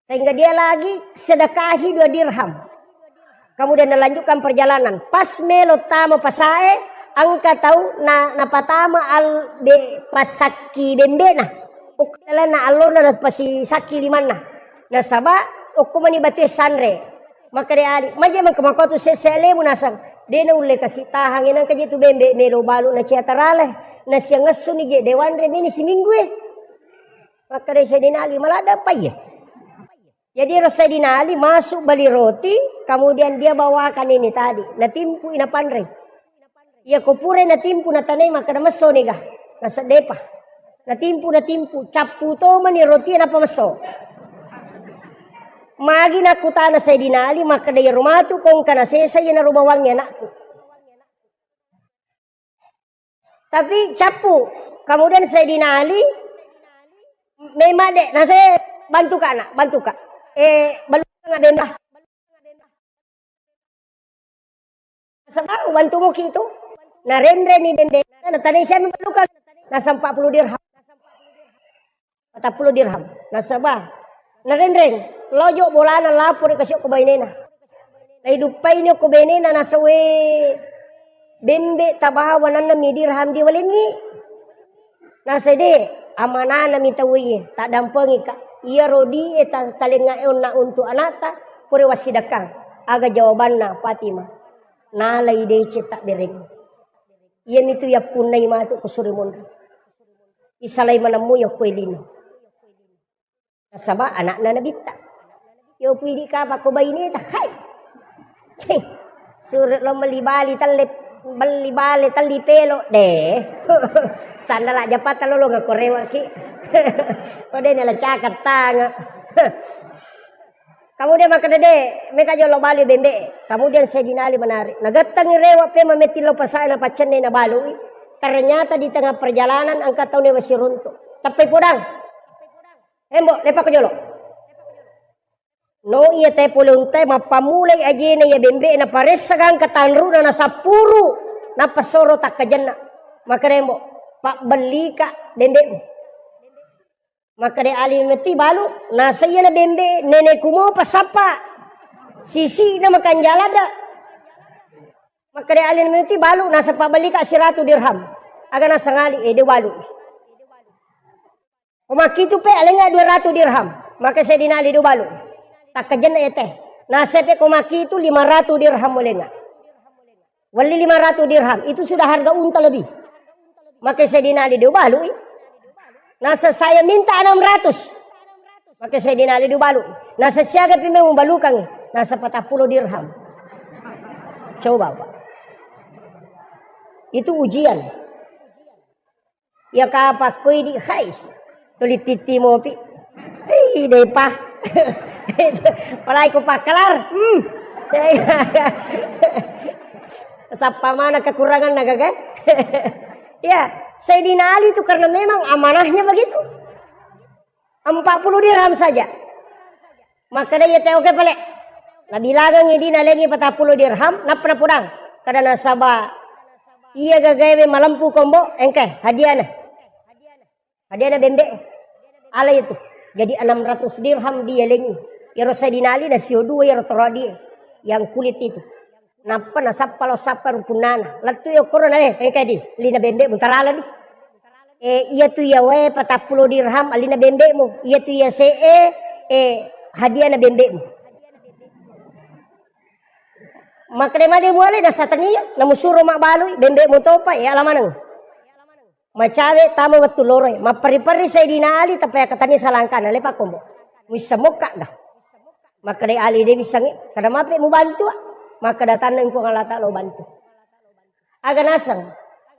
Sehingga dia lagi sedekahi dua dirham. Kemudian nalanjutkan perjalanan. Pas melo tama pasae, engka tau na, napatama al-, be-, pasakki bembena. Okko lalenna allorna napasisakki limanna. Nasaba okko mani batue sanre. Makkeda Ali, "Maje mengka makotu sesse alemu nasang." De naulle kasi tahang, engka je tu bembe melo balu nacia tarale. Nasiang esso ni je dewanre meni siminggu e. Makkeda Sayyidina Ali, "Maladde pa iya?" Jadi ero Sayyidina Ali masuk beli roti, kemudian dia bawakan ini tadi, natimpu napanrei. Iya ko pura natimpu natanai makkeda messo niga, naseddepa. Natimpu, natimpu, cappu to mani roti napa messo. Magi nakkutana Sayyidina Ali, makkeda, "Iyaro matu ko engka nasesa iyanaro bawangnge anakku." Tapi cappu. Kemudian Sayyidina Ali, "Memang de, nase bantuka nak, bantuka." Eh, belum nggak benda. Sebab bantu muki itu. Narenreni bembe, natanai siami belluka. Nasa empat puluh dirham. Patappulo dirham. Nasaba narenreng, lojo bolana lapor kasi okko bainena. Naiduppaini okko bainena, nasa, "We, bembe tabawa nanna mi dirham diwalengngi." Nasa, "De, amanana mi tauwe, taddampengika. Iyaro die ta-, talengnga onna untuk anakta, pura wassidakkang." Aga jawabanna Fatimah? "Nalai deceng tabbereng. Iyamitu yappunnai matu kusuri monri. Isalai manemmui okko elina." Nasaba anakna Nabitta. Yo pidi kapa ko baineta, hai. Cih, sure lo meli bali telle, beli bale telli pelo de. Sandala japatta lolonga ko rewaki. Ko de nala cakap tanga. Kemudian makkeda, "De, meka jolo bali bembe." Kemudian Sayyidina Ali menarik. Nagettangi rewa pe mametti lo pasae napaccenne nabalui. Ternyata di tengah perjalanan engka tau newa siruntu. Teppai podang. "Embo, lepako jolo." No iya te pole untai, mappammulai ajena iya bembe, naparessa gangka tanruna, nasappuru, nappa soro takkajenna. Makkeda, "Embo, pabbellika bembemu." Makkeda Ali metti balu, nasa iyana bembe nenekku mopa sappa. Sisi'na makanjala da. Makkeda Ali metti balu, nasa pabbellika siratu dirham. Aga nasang Ali, eh, de balu. Ko makkitu pe alengnga dua ratu dirham. Maka Sayyidina Ali, "De ubalu. Takkajenna iya te." Nasepe ko makkitu lima ratu dirham ulengnga. Welli lima ratu dirham, itu sudah harga unta lebih. Maka Sayyidina Ali, "De ubalui." Nasa, "Saya minta enam ratus." Maka Sayyidina Ali, "De ubalui." Nasa, "Siaga pi memu balukangngi?" Nasa, "Patappulo dirham." Coba, Pak. Itu ujian. Iya kapang ko idi, hais. Tuli titti mopi. Ih, depa. Palai ko pakkalar. Hmm. Sappa mana kekurangan na gaga. Ya, Sayyidina Ali itu karena memang amanahnya begitu. Empat puluh dirham saja. Makkeda iya te, "Oke pale." Nabilangengngi idi nalengngi patappulo dirham, nappa napodang. Kada nasaba iya gagaewe malempu kombo, engkae hadiahna. Hadiahna bembe. Ala itu. Jadi enam ratus dirham dialengngi. Iyaro Sayyidina Ali nasio dua iyaro toroadie yang kulit itu. Nappa nasappa lao sappa rupunnana. Lettu iya okkoro nale, engka di, lina bembe mutarala di. Eh, iya tu iya wae patappulo dirham alina bembemu. Iya tu iya se'e, eh, hadiahna bembemu. Makkeda made muale nasatania, namusuro mabbalui, bembemu topa, eh, ala maneng. Macawe tama wettu loroe, mapperri-perri Sayyidina Ali, tappa yakatani salangkana, lepa kombo. Muissa mokka dah. Makkeda Ali, "De wissengnge, kada mape mubantu, ah." Makkeda, "Tanna Puang Allah Ta'ala ubantu." Aga naseng,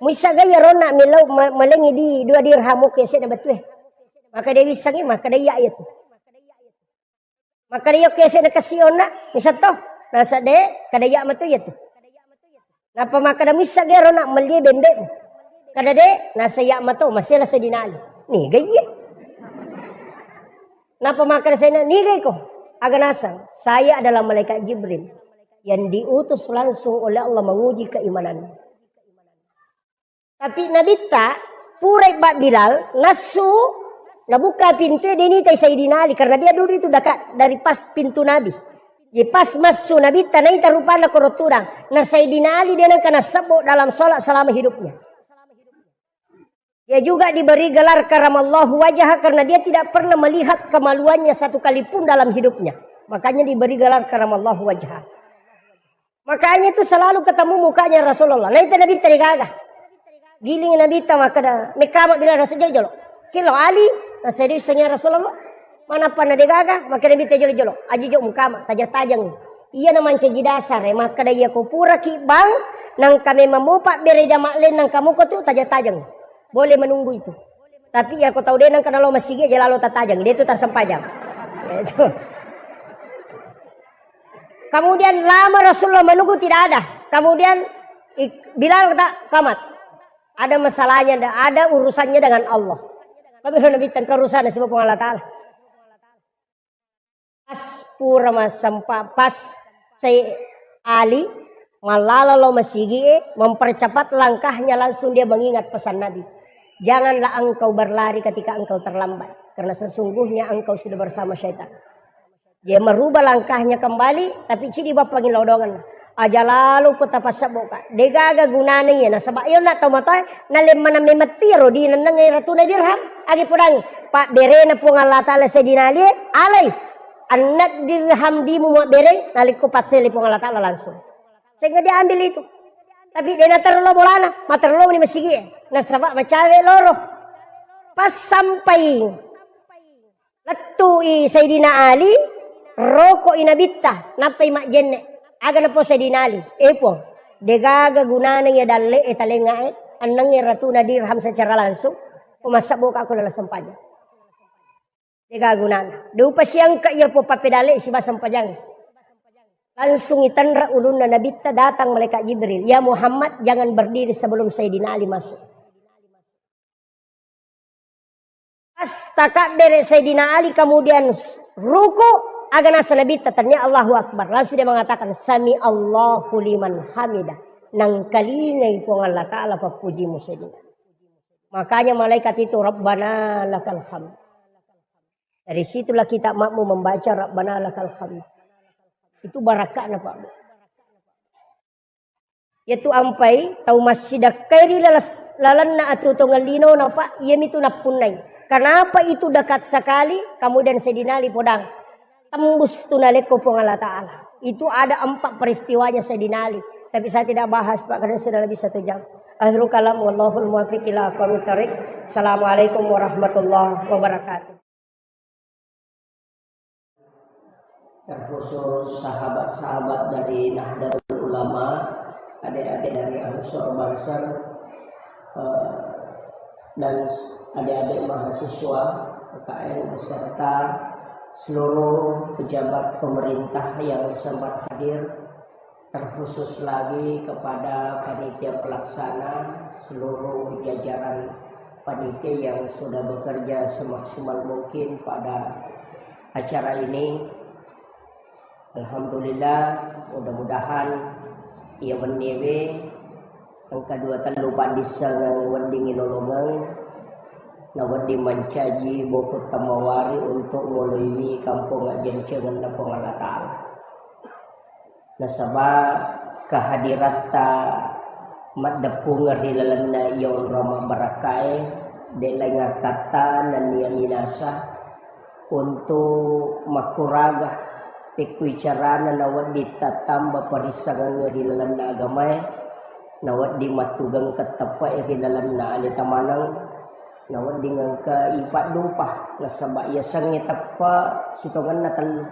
muissa ga iya ronna millau ma-, malengngi di dua dirham oke sedda betue. Makkeda, "De wissengnge," makkeda, "Iya, iya tu." Makkeda, "Iya, oke sedda kasi onna, muissa to." Nasa, "De, kada iya matu iya tu." Nappa makkeda, "Muissa ga ero nak melli bembe?" Kada, "De." Nasa, "Iya mato, masela sedinali." Niga iye. Nappa makkeda Sayyidina, "Niga iko?" Aga naseng, "Saya adalah malaikat Jibril yang diutus langsung oleh Allah menguji keimanan." Tapi Nabitta, purai Pak Bilal, nassu Nabuka pintu, dia nitai Sayyidina Ali karena dia duduk itu dekat dari pas pintu Nabi. Jadi pas masuk Nabi, tanaita rupanna koro tudang. Nah, Sayyidina Ali dia nengka nasebbo dalam sholat selama hidupnya. Dia juga diberi gelar karamallahu wajah karena dia tidak pernah melihat kemaluannya satu kali pun dalam hidupnya. Makanya diberi gelar karamallahu wajah. Makanya itu selalu ketemu mukanya Rasulullah. Nah, itu Nabi tadi gaga. Giling Nabi ta makkeda, mekama bila Rasul jolo-jolo. Kilo Ali, nasedi sengi Rasulullah. Mana panna degaga, maka Nabi ta jolo-jolo. Aji jo mukama, tajang-tajang. Iya na mancaji dasar, eh, makkeda iya ko pura ki bang, nang kami memopak bere jama' len nang kamu ko tu tajang-tajang. Boleh menunggu itu. Tapi iya ko tau de nang kana lo masigi aja lalo tatajang, dia itu tersempajang. Itu. Kemudian lama Rasulullah menunggu tidak ada. Kemudian ik- Bilal kata, "Kamat. Ada masalahnya, ada urusannya dengan Allah." Tapi Nabi tengka urusan sebab Allah Ta'ala. Pas pura masempa, pas saya Ali mallala lo masigi, mempercepat langkahnya, langsung dia mengingat pesan Nabi. Janganlah engkau berlari ketika engkau terlambat, karena sesungguhnya engkau sudah bersama syaitan. Dia merubah langkahnya kembali, tapi cidi bappangi lodongan. Aja lalo ko tapassebboka. Degaga gunana iya, nasaba iya na tau matoa, nalemmana memettiro di nenneng ratuna dirham. Agi podangi, pabberena Puang Allah Ta'ala sedinali, alai. Anna dirham dimu mabbereng, nalikko patsele Puang Allah Ta'ala langsung. Sehingga dia ambil itu. Tapi dena terlo bolana, materlo ni masigi. Nasaba macawe loro. Pas sampai Lettu'i Sayyidina Ali, roko'i Nabitta, nappai majjenne. Aga napau Sayyidina Ali, "Eh Puang, degaga gunana iya dalle'e talengae, ennengnge ratuna dirham secara langsung, ko massebboka ko dalam sempajang. Degaga gunana. Deupa siangka iya po pappedalle'i siba sempajang." Langsung itenra ulunna Nabitta, datang malaikat Jibril, "Ya Muhammad, jangan berdiri sebelum Sayyidina Ali masuk." Pas takabbere Sayyidina Ali, kemudian ruku, aga nasa Nabitta, tennia Allahu Akbar. Langsung dia mengatakan, "Sami Allahu liman hamidah." Nangkalingai Puang Allah Ta'ala pappujimu Sayyidina Ali. Makanya malaikat itu, "Rabbana lakal hamd." Dari situlah kita makmu membaca Rabbana lakal hamd. Itu barakahnya, Pak Bu. Yaitu ampai tau massidakkai ri lalas-, lalenna atuo tongeng lino, napa iyamitu nappunnai. Kenapa itu dekat sekali? Kemudian Sayyidina Ali podang, "Tembus tu nalekko Puang Allah Ta'ala." Itu ada empat peristiwanya Sayyidina Ali. Tapi saya tidak bahas, Pak, karena sudah lebih satu jam. Akhirul kalam, wallahul muwaffiq ila aqwamit thariq. Assalamualaikum warahmatullahi wabarakatuh. Terkhusus sahabat-sahabat dari Nahdlatul Ulama, adik-adik dari Ansor Banser, eh, dan adik-adik mahasiswa P K N beserta seluruh pejabat pemerintah yang sempat hadir, terkhusus lagi kepada panitia pelaksana, seluruh jajaran panitia yang sudah bekerja semaksimal mungkin pada acara ini. Alhamdulillah, mudah-mudahan iya wenniwe engka dua tellu paddissengeng wedding inolongeng, na wedding mancaji boko temawari untuk ngoloiwi kampong ajjancengenna Puang Allah Ta'ala. Nasaba kehadiratta maddeppungeng ri lalenna iya onrong mabbarakkae, de laing akkatta nennia minasa untuk makkuraga pekkui carana nawedding tattamba parissengengnge ri lalenna agamae, nawedding mattugengkeng teppe'e ri lalenna aleta maneng, nawedding engka ipaddupa, nasaba yasengnge teppe sitongenna tellu.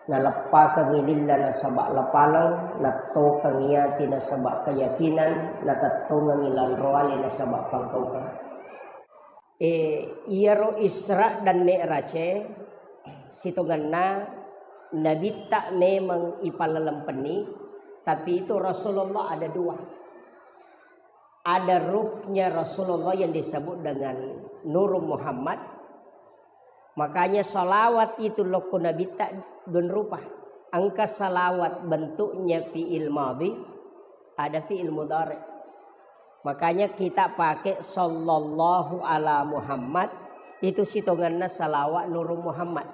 Naleppakeng lilla nasaba lapaleng, nattokengngi ati nasaba keyakinan, natettongengngi lanroali nasaba pangkaukeng. E, iyaro Isra dan Mi'raj e, sitongenna Nabitta memang ipallelempenni, tapi itu Rasulullah ada dua. Ada ruhnya Rasulullah yang disebut dengan Nur Muhammad. Makanya salawat itu lokko Nabitta dua rupa. Engka salawat bentuknya fi'il madhi, ada fi'il mudhari. Makanya kita pakai sallallahu ala Muhammad, Itu sitongenna salawat Nurul Muhammad.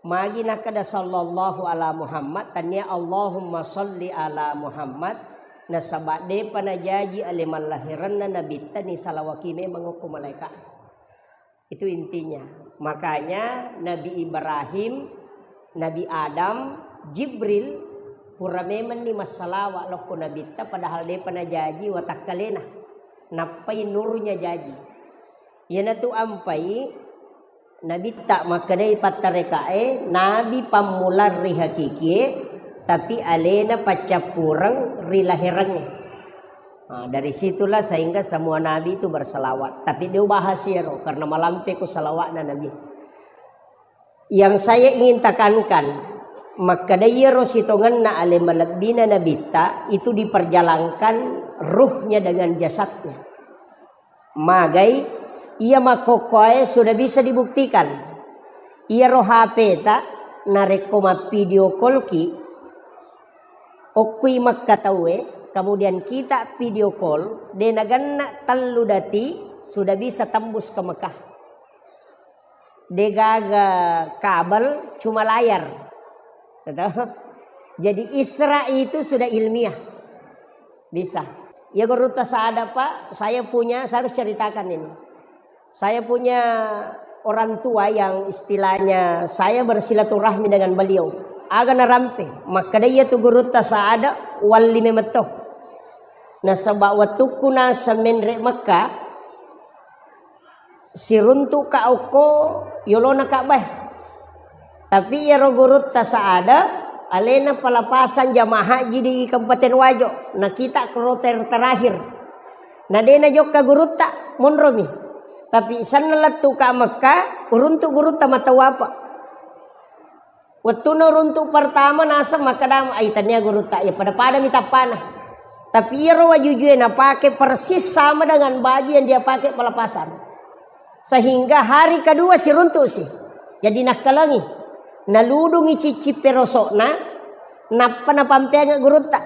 Magi nakkeda sallallahu ala Muhammad, tania Allahumma salli ala Muhammad, nasaba depa najaji ale mallahirenna nabitta ni salawaki memang okko malaika. Itu intinya. Makanya Nabi Ibrahim, Nabi Adam, Jibril, pura memang ni massalawa lokko nabitta, padahal depa najaji watakkalena. Nappai nurnya jaji. Iyanatu ampai nabitta makkedai pattarekae, nabi pammulang ri hakikie, tapi alena paccappureng ri laherengnge. Nah, dari situlah sehingga semua nabi itu berselawat. Tapi dia bahas iyaro karena malampe ko salawatna nabi. Yang saya ingin tekankan, makkeda iyaro sitongenna ale malebbina nabitta itu diperjalankan ruhnya dengan jasadnya. Magai iya makkokkoe sudah bisa dibuktikan. Iyaro H P ta narekko mappidio call ki, okkui Mekka tauwe, kemudian kita video call, de nagenna tellu dati sudah bisa tembus ke Mekah. Degaga kabel, cuma layar. Gitu. Jadi Isra itu sudah ilmiah. Bisa. Ya gurutta sada, Pak, saya punya, saya harus ceritakan ini. Saya punya orang tua yang istilahnya saya bersilaturahmi dengan beliau. Aga narampe, makkeda iya tu gurutta sada, walli memetto. Nasaba wettukku naseng menre Mekka, siruntu'ka okko yolona Ka'bah. Tapi iyaro gurutta sada, alena pelepasan jamaah haji di Kabupaten Wajo. Na kita kloter terakhir. Na de najokka gurutta, monromi. Tapi senna lettuka Mekka, uruntu gurutta matawafa. Wettunna uruntu pertama naseng makkeda, "Ai, tania gurutta, iya pada-padami tappana." Tapi iyaro wajujue napake persis sama dengan baju yang dia pakai pelepasan. Sehingga hari kedua siruntu'si. Jadi nakkalengi. Naludungi cicci peroso'na, nappa napampeangngi gurutta.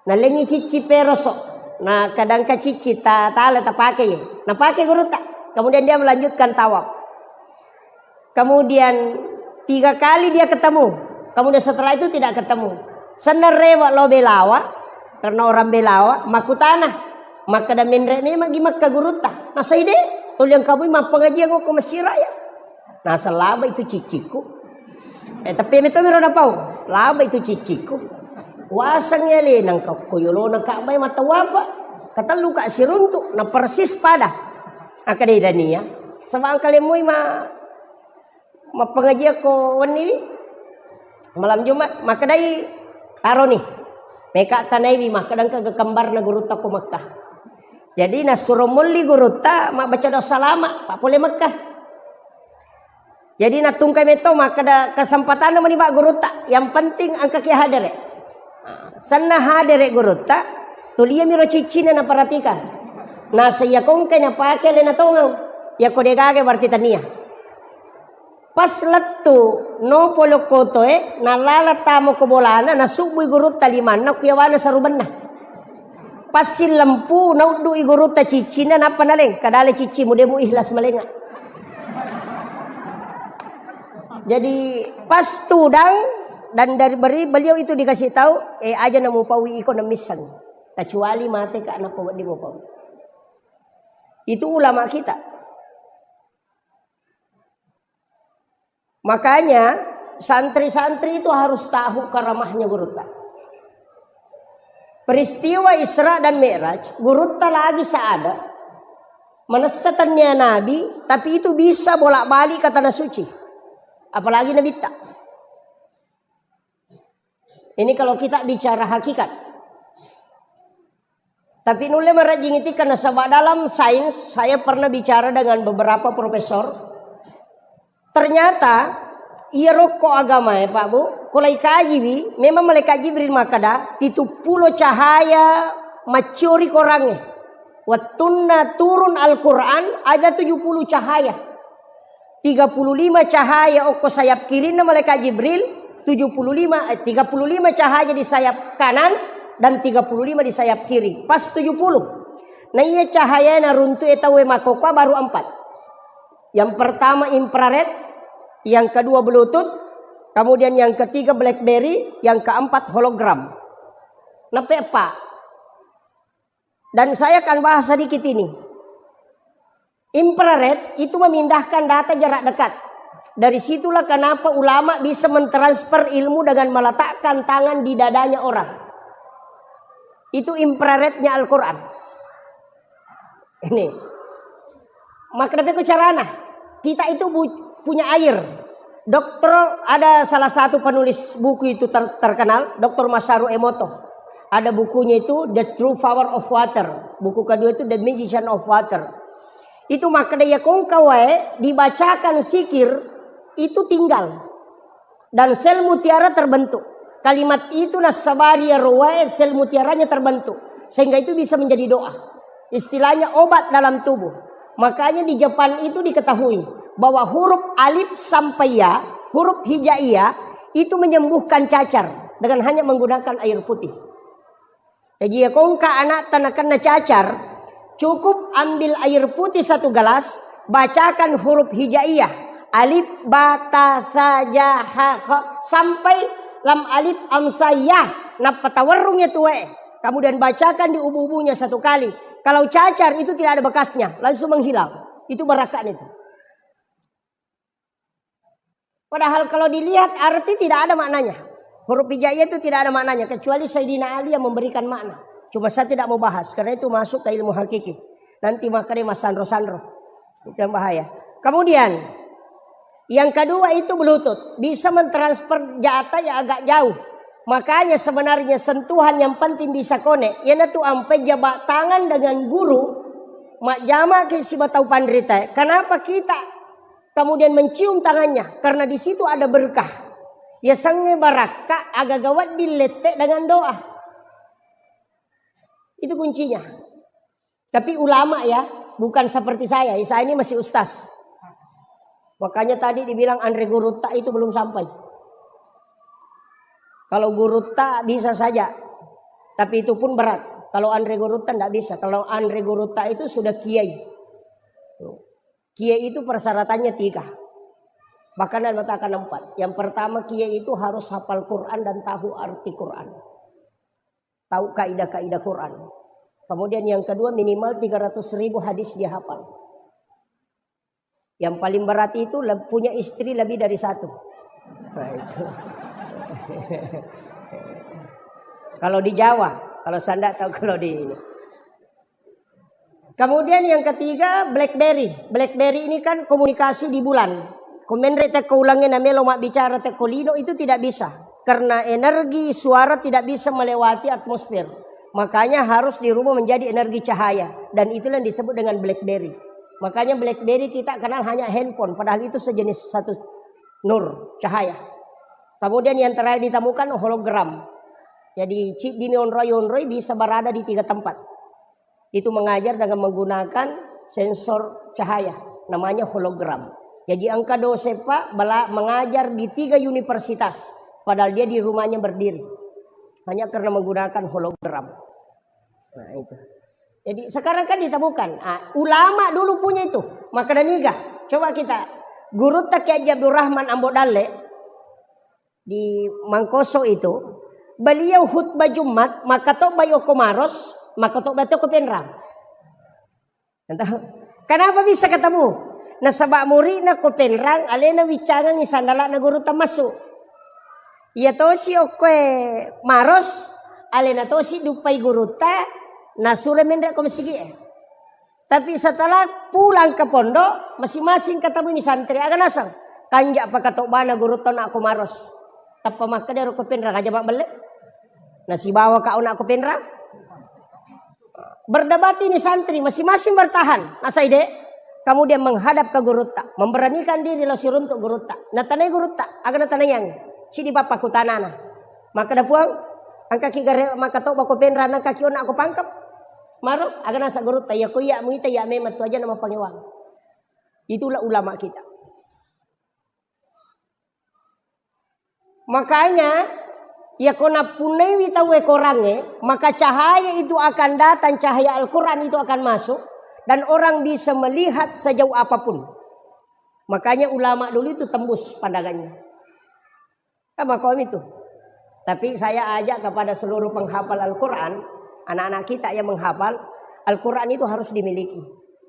Nalengi cicci peroso. Nah, kadangka cicci ta-, tala tapake ye. Napake gurutta. Kemudian dia melanjutkan tawaf. Kemudian tiga kali dia ketemu. Kemudian setelah itu tidak ketemu. Senna rewe lao Belawa, karena orang Belawa, makkutana. Makkeda, "Menre memang gi Mekka gurutta?" "Nasai de, toliang kamu mappengajian ko Masjid Raya." Naseng, "Laba itu ciccikku." Eh, tapi meto miro napau, "Laba itu ciccikku." Wasengngi alena engka ko yolona Ka'bah matawafa. Katelluka siruntu, na persis pada. Akkeda dania. Saba engka lemmui ma-, mappengajian ko wenni wi. Malam Jumat, makkedai, "Taroni." Meka tanaiwi, makkeda engka kembarna gurutta ko Mekka. Jadi nassuro molli gurutta mabbaca doa salama, pak pole Mekka. Jadi nattungkai metto makkeda, "Kesempatanna meni, Pak, gurutta. Yang penting engkaki hadere." Nah, senna hadere gurutta, tuliami ro ciccina naperhatikan. Naseng iyako engkai napake alena tongeng. Iyako degaga berarti tania. Pas lettu no polokkotoe, nalala tamo ko bolana, nasubbui gurutta limanna ku yawana sarubenna. Passillempu, nauddu'i gurutta ciccinna, nappa naleng. Kadale ciccimu, de mu ikhlas malenga. Jadi, pas tudang, dan dari beri-, beliau itu dikasih tahu, "Eh, aja namupaui iko namisseng. Kecuali mate ka, nappa wedding mupaui." Itu ulama kita. Makanya, santri-santri itu harus tahu karamahnya gurutta. Peristiwa Isra dan Mi'raj, gurutta lagi saada, manessa tania Nabi, tapi itu bisa bolak-balik ke Tanah Suci. Apalagi Nabitta. Ini kalau kita bicara hakikat. Tapi nulle marejjing iti, karena sebab dalam sains, saya pernah bicara dengan beberapa profesor. Ternyata, iya rokko agamae, Pak Bu, ko lai kajiwi, memang malaikat Jibril makkeda, pitu pulo cahaya maccuri korangnge. Wettunna turun Al-Quran, ada tujuh puluh cahaya. Tiga puluh lima cahaya okko sayap kirinna malaikat Jibril, tujuh puluh lima, eh, tiga puluh lima cahaya di sayap kanan dan tiga puluh lima di sayap kiri. Pas tujuh puluh. Nah, iya cahaya naruntu e tauwe makkokkoe baru empat. Yang pertama infrared, yang kedua Bluetooth, kemudian yang ketiga BlackBerry, yang keempat hologram. Neppe eppa. Dan saya akan bahas sedikit ini. Infrared itu memindahkan data jarak dekat. Dari situlah kenapa ulama bisa mentransfer ilmu dengan meletakkan tangan di dadanya orang. Itu infrarednya Al-Quran. Ini. Maka tapi ku carana. Kita itu bu- punya air. Dokter, ada salah satu penulis buku itu ter- terkenal, Dokter Masaru Emoto. Ada bukunya itu The True Power of Water. Buku kedua itu The Magician of Water. Itu makkeda iya kongka wae dibacakan sikir itu tinggal. Dan sel mutiara terbentuk. Kalimat itu nassabari iyaro wae sel mutiaranya terbentuk. Sehingga itu bisa menjadi doa. Istilahnya obat dalam tubuh. Makanya di Jepang itu diketahui bahwa huruf alif sampai ya, huruf hijaiyah itu menyembuhkan cacar dengan hanya menggunakan air putih. Jaji, iya kongka anakta nakenna cacar, cukup ambil air putih satu gelas, bacakan huruf hijaiyah, alif, ba, ta, sa, ja, ha, kha, sampai lam alif, am, sa, ya, nappa tawerrung iya tuwe. Kemudian bacakan di ubu-ubunya satu kali. Kalau cacar itu tidak ada bekasnya, langsung menghilang. Itu barakka'na itu. Padahal kalau dilihat arti tidak ada maknanya. Huruf hijaiyah itu tidak ada maknanya, kecuali Sayyidina Ali yang memberikan makna. Cuma saya tidak mau bahas, karena itu masuk ke ilmu hakiki. Nanti makanya mas sanro-sanro. Itu yang bahaya. Kemudian, yang kedua itu Bluetooth. Bisa mentransfer data yang agak jauh. Makanya sebenarnya sentuhan yang penting bisa connect. Iyanatu ampai jabat tangan dengan guru, majjama ke sibatau panrita. Kenapa kita kemudian mencium tangannya, karena di situ ada berkah. Yasengnge barakka, agaga wedding lette dengan doa. Itu kuncinya. Tapi ulama ya, bukan seperti saya. Saya ini masih ustaz. Makanya tadi dibilang anre gurutta itu belum sampai. Kalau gurutta bisa saja, tapi itu pun berat. Kalau anre gurutta ndak bisa. Kalau anre gurutta itu sudah kiai. Kiai itu persyaratannya tiga. Bahkan ada mengatakan empat. Yang pertama, kiai itu harus hafal Quran dan tahu arti Quran. Tahu kaidah-kaidah Quran. Kemudian yang kedua, minimal tiga ratus ribu hadis dia hafal. Yang paling berat itu le- punya istri lebih dari satu. Nah, itu. Kalau di Jawa, kalau saya ndak tahu kalau di ini. Kemudian yang ketiga, BlackBerry. BlackBerry ini kan komunikasi di bulan. Ko menre tekko ulengnge namelo mabbicara tekko lino itu tidak bisa. Karena energi suara tidak bisa melewati atmosfer. Makanya harus dirubah menjadi energi cahaya. Dan itulah yang disebut dengan BlackBerry. Makanya BlackBerry kita kenal hanya handphone. Padahal itu sejenis satu nur, cahaya. Kemudian yang terakhir ditemukan hologram. Jadi chip dini onroi-onroi bisa berada di tiga tempat. Itu mengajar dengan menggunakan sensor cahaya, namanya hologram. Jadi engka dosen, Pak, bela- mengajar di tiga universitas, padahal dia di rumahnya berdiri. Hanya karena menggunakan hologram. Nah, itu. Jadi sekarang kan ditemukan. Ah, ulama dulu punya itu. Maka dan iga. Coba kita. Gurutta Kiai Haji Abdurrahman Ambo Dalle, di Mangkoso itu, beliau khutbah Jumat, makkatobba okko Maros, makkatobba to ko Penrang. Entah, kenapa bisa ketemu? Nasaba muridna ko Penrang, alena wiccangengngi sandalana gurutta massu. Iya tosi okkoe Maros, alena tosi duppai gurutta, nasuro menre ko masigi'e. Tapi setelah pulang ke pondok, masing-masing ketemui santri. Aga naseng? Kanja pakatobbana gurutta na ko Maros. Tappa makkeda ro ko Penrang aja mabbelle. Nasibawa ka ona ko Penrang. Berdebat ini santri, masing-masing bertahan. Nasai de, kemudian menghadap ke gurutta, memberanikan diri lo siruntuk gurutta. Natanai gurutta, aga natanaiang? Cidi bapakku tanana. Makkeda Puang, engkaki gare makkatobba ko Penrang, engkaki ona ko Pangkep. Maros, aga nasa gurutta, iya ko iya muita iya memang tu aja nama pangewang. Itulah ulama kita. Makanya, iya ko nappunnaiwi tauwe korangnge, maka cahaya itu akan datang, cahaya Al-Quran itu akan masuk, dan orang bisa melihat sejauh apapun. Makanya ulama dulu itu tembus pandangannya. Kan makomi itu. Tapi saya ajak kepada seluruh penghafal Al-Quran, anak-anak kita yang menghafal, Al-Quran itu harus dimiliki.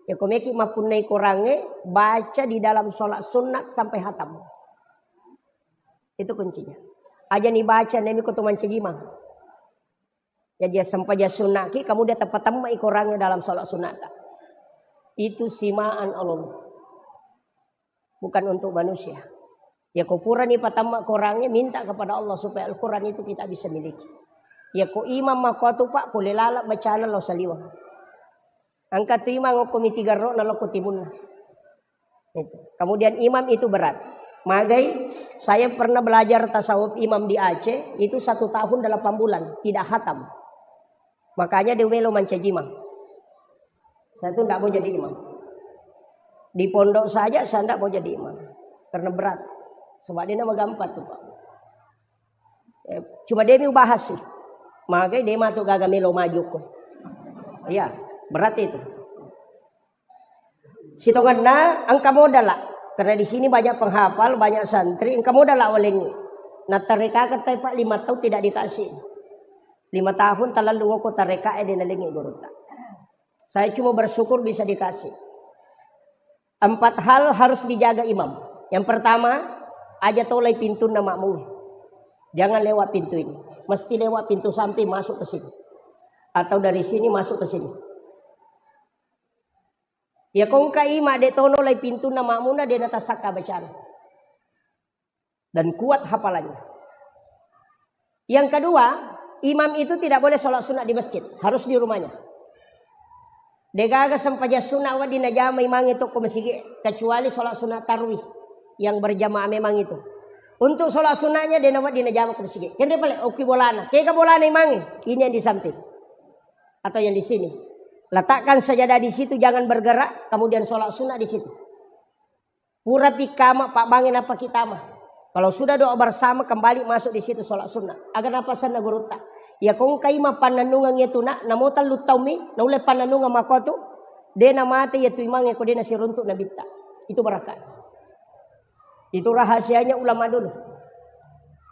Ya, ko meki mappunnai Qurangnge, baca di dalam sholat sunat sampai hatam. Itu kuncinya. Aja ni baca nemi ko tu mancaji imang. Jadi, ya, sempajang sunnaki, kamu dia tepat temma Qurangnge dalam sholat sunat. Itu simaan Allah. Bukan untuk manusia. Ya, ko purani patamma Qurangnge, minta kepada Allah supaya Al-Quran itu kita bisa miliki. Ya, ko imam makotu, Pak, pole laleng bacana lao saliweng. Engka tu imang okko mitigarro na lokko timunna. Itu. Kemudian imam itu berat. Magai, saya pernah belajar tasawuf imam di Aceh, itu satu tahun delapan bulan, tidak khatam. Makanya dia melo mancaji imam. Saya tuh ndak mau jadi imam. Di pondok saja saya ndak mau jadi imam. Karena berat. Sebab dia nama gampang tuh, Pak. Eh, cuma demi ubahas sih. Magai dia matu gaga melo maju ko. Iya, berat itu. Sitongenna engka modala. Karena di sini banyak penghafal, banyak santri, engka modala walengngi. Nah, tarekaka tai, Pak, lima tahun tidak dikasih. Lima tahun talalu ngoko tareka e de nalengi gurutta. Saya cuma bersyukur bisa dikasih. Empat hal harus dijaga imam. Yang pertama, aja tolai pintunna makmum. Jangan lewat pintu ini. Mesti lewat pintu samping masuk ke sini. Atau dari sini masuk ke sini. Ya, ko engka imam de tono lai pintunna makmumna, de natasakka bacana. Dan kuat hafalannya. Yang kedua, imam itu tidak boleh sholat sunat di masjid, harus di rumahnya. Degaga sempajang sunat wedding najama imangnge tokko masigi, kecuali sholat sunat tarwih yang berjamaah memang itu. Untuk sholat sunatnya de nawedding najama ko masigi. Kenre pale okki bolana, kega bolana imangnge, ini yang di samping atau yang di sini. Letakkan sajadah di situ, jangan bergerak, kemudian sholat sunat di situ. Pura pikkama pabbange nappa kitama. Kalau sudah doa bersama, kembali masuk di situ sholat sunnah. Aga napasenna gurutta, ya ko engka imang pannennungeng iyatu nak, namo tellu taummi naulle pannennungeng makkotu, de namate iyatu imangnge ko de nasiruntuk nabitta. Itu barakah. Itu rahasianya ulama dulu.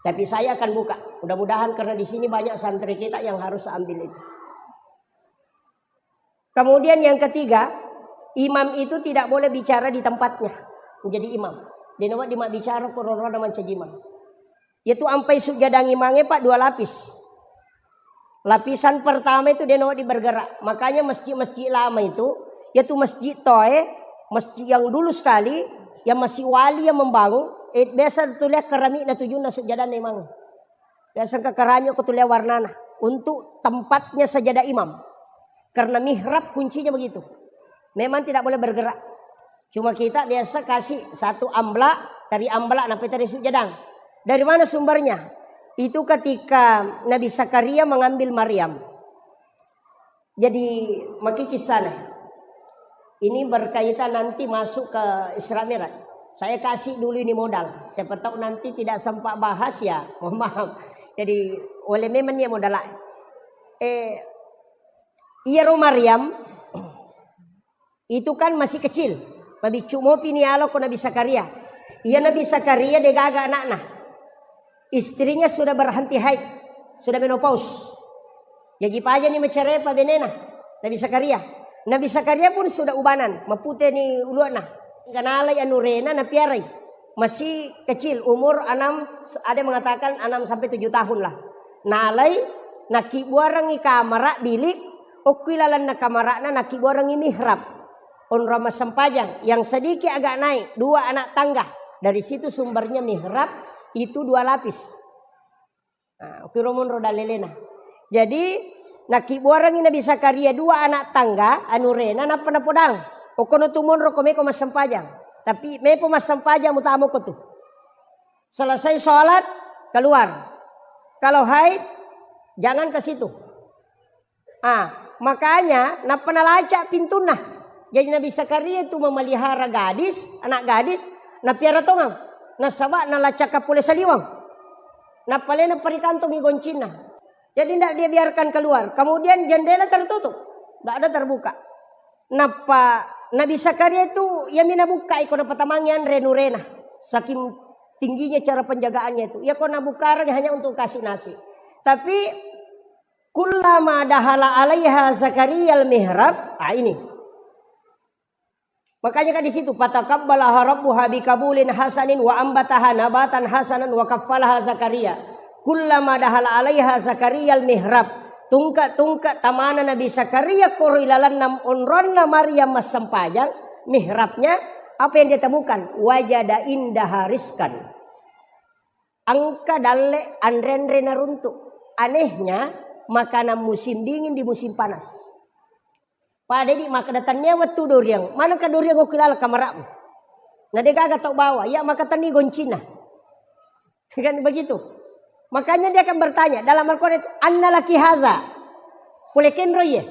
Tapi saya akan buka. Mudah-mudahan karena di sini banyak santri kita yang harus ambil itu. Kemudian yang ketiga, imam itu tidak boleh bicara di tempatnya. Menjadi imam. De nawedding mabbicara ko rorona mancaji imam. Yaitu ampai sujadang imangnge, Pak, dua lapis. Lapisan pertama itu de nawedding bergerak. Makanya masjid-masjid lama itu, yaitu masjid toe, masjid yang dulu sekali, yang masih wali yang membangun, eh, biasa tuliah keramik na tujunna sujadang imang. Biasa engka keramik ko tuliah warnana. Untuk tempatnya sajadah imam. Karena mihrab kuncinya begitu. Memang tidak boleh bergerak. Cuma kita biasa kasih satu amblak, tari amblak, nappa tari sujadang. Dari mana sumbernya? Itu ketika Nabi Zakaria mengambil Maryam. Jadi, maki kisahnya. Ini berkaitan nanti masuk ke Isra Mi'raj. Saya kasih dulu ini modal. Siapa tahu nanti tidak sempat bahas ya, mohon maaf. Jadi, oleh memang dia modal. Eh, iyaro Maryam itu kan masih kecil. Mabiccu mopi ni alo ko Nabi Zakaria. Iya Nabi Zakaria degaga anakna. Istrinya sudah berhenti haid, sudah menopause. Jaji pajani macerepa benena Nabi Zakaria. Nabi Zakaria pun sudah ubanan, mapute ni uluana. Kanalai anurena napiarai. Masih kecil, umur enam, ada yang mengatakan enam sampai tujuh tahun lah. Nalai, nakibbuarengngi kamara bilik, okkui lalenna kamarana nakibbuarengngi mihrab. Onrong massempajang, yang sedikit agak naik, dua anak tangga. Dari situ sumbernya mihrab itu dua lapis. Nah, okkiro monro dalelena. Jadi, nakibbuarengngi Nabi Zakaria dua anak tangga, anurena, nappa napodang. Okkono tu monro ko meko massempajang. Tapi mepo massempajang mutama ko tu. Selesai sholat, keluar. Kalau haid, jangan ke situ. Ah, makanya nappa nalacak pintunna. Jadi Nabi Zakaria itu memelihara gadis, anak gadis, napiara tongang. Nasaba nalacakka pole saliweng. Nappalena parikantongi goncinna. Jadi ndak dia biarkan keluar. Kemudian jendela tertutup. Ndak ada terbuka. Nappa Nabi Zakaria itu, iyami nabukkai ko napatamangi anre nurena. Saking tingginya cara penjagaannya itu. Iya ko nabukkareng hanya untuk kasih nasi. Tapi, "Kullama dahala alaiha Zakariyal mihrab." Ah, ini. Makanya kan di situ, "Fataqabbalaha rabbuha biqabulin hasanin wa ambataha nabatan hasanan wa kaffalaha Zakaria. Kullama dahala alaiha Zakariyal mihrab." Tungke-tungke tamana Nabi Zakaria koro ilalanna onronna Maryam massempajang, mihrabnya, apa yang dia temukan? Wajada indaha rizqan. Engka dalle anre-anre naruntu. Anehnya, makanan musim dingin di musim panas. Pada di makkeda, "Tennia wettu doriang, manengka doriang okko laleng kamara'mu? Na degaga tau bawa, iya maka tenni goncina." Kan begitu. Makanya dia akan bertanya dalam Al-Quran itu, "Anna laki haza?" Pole kenro iye.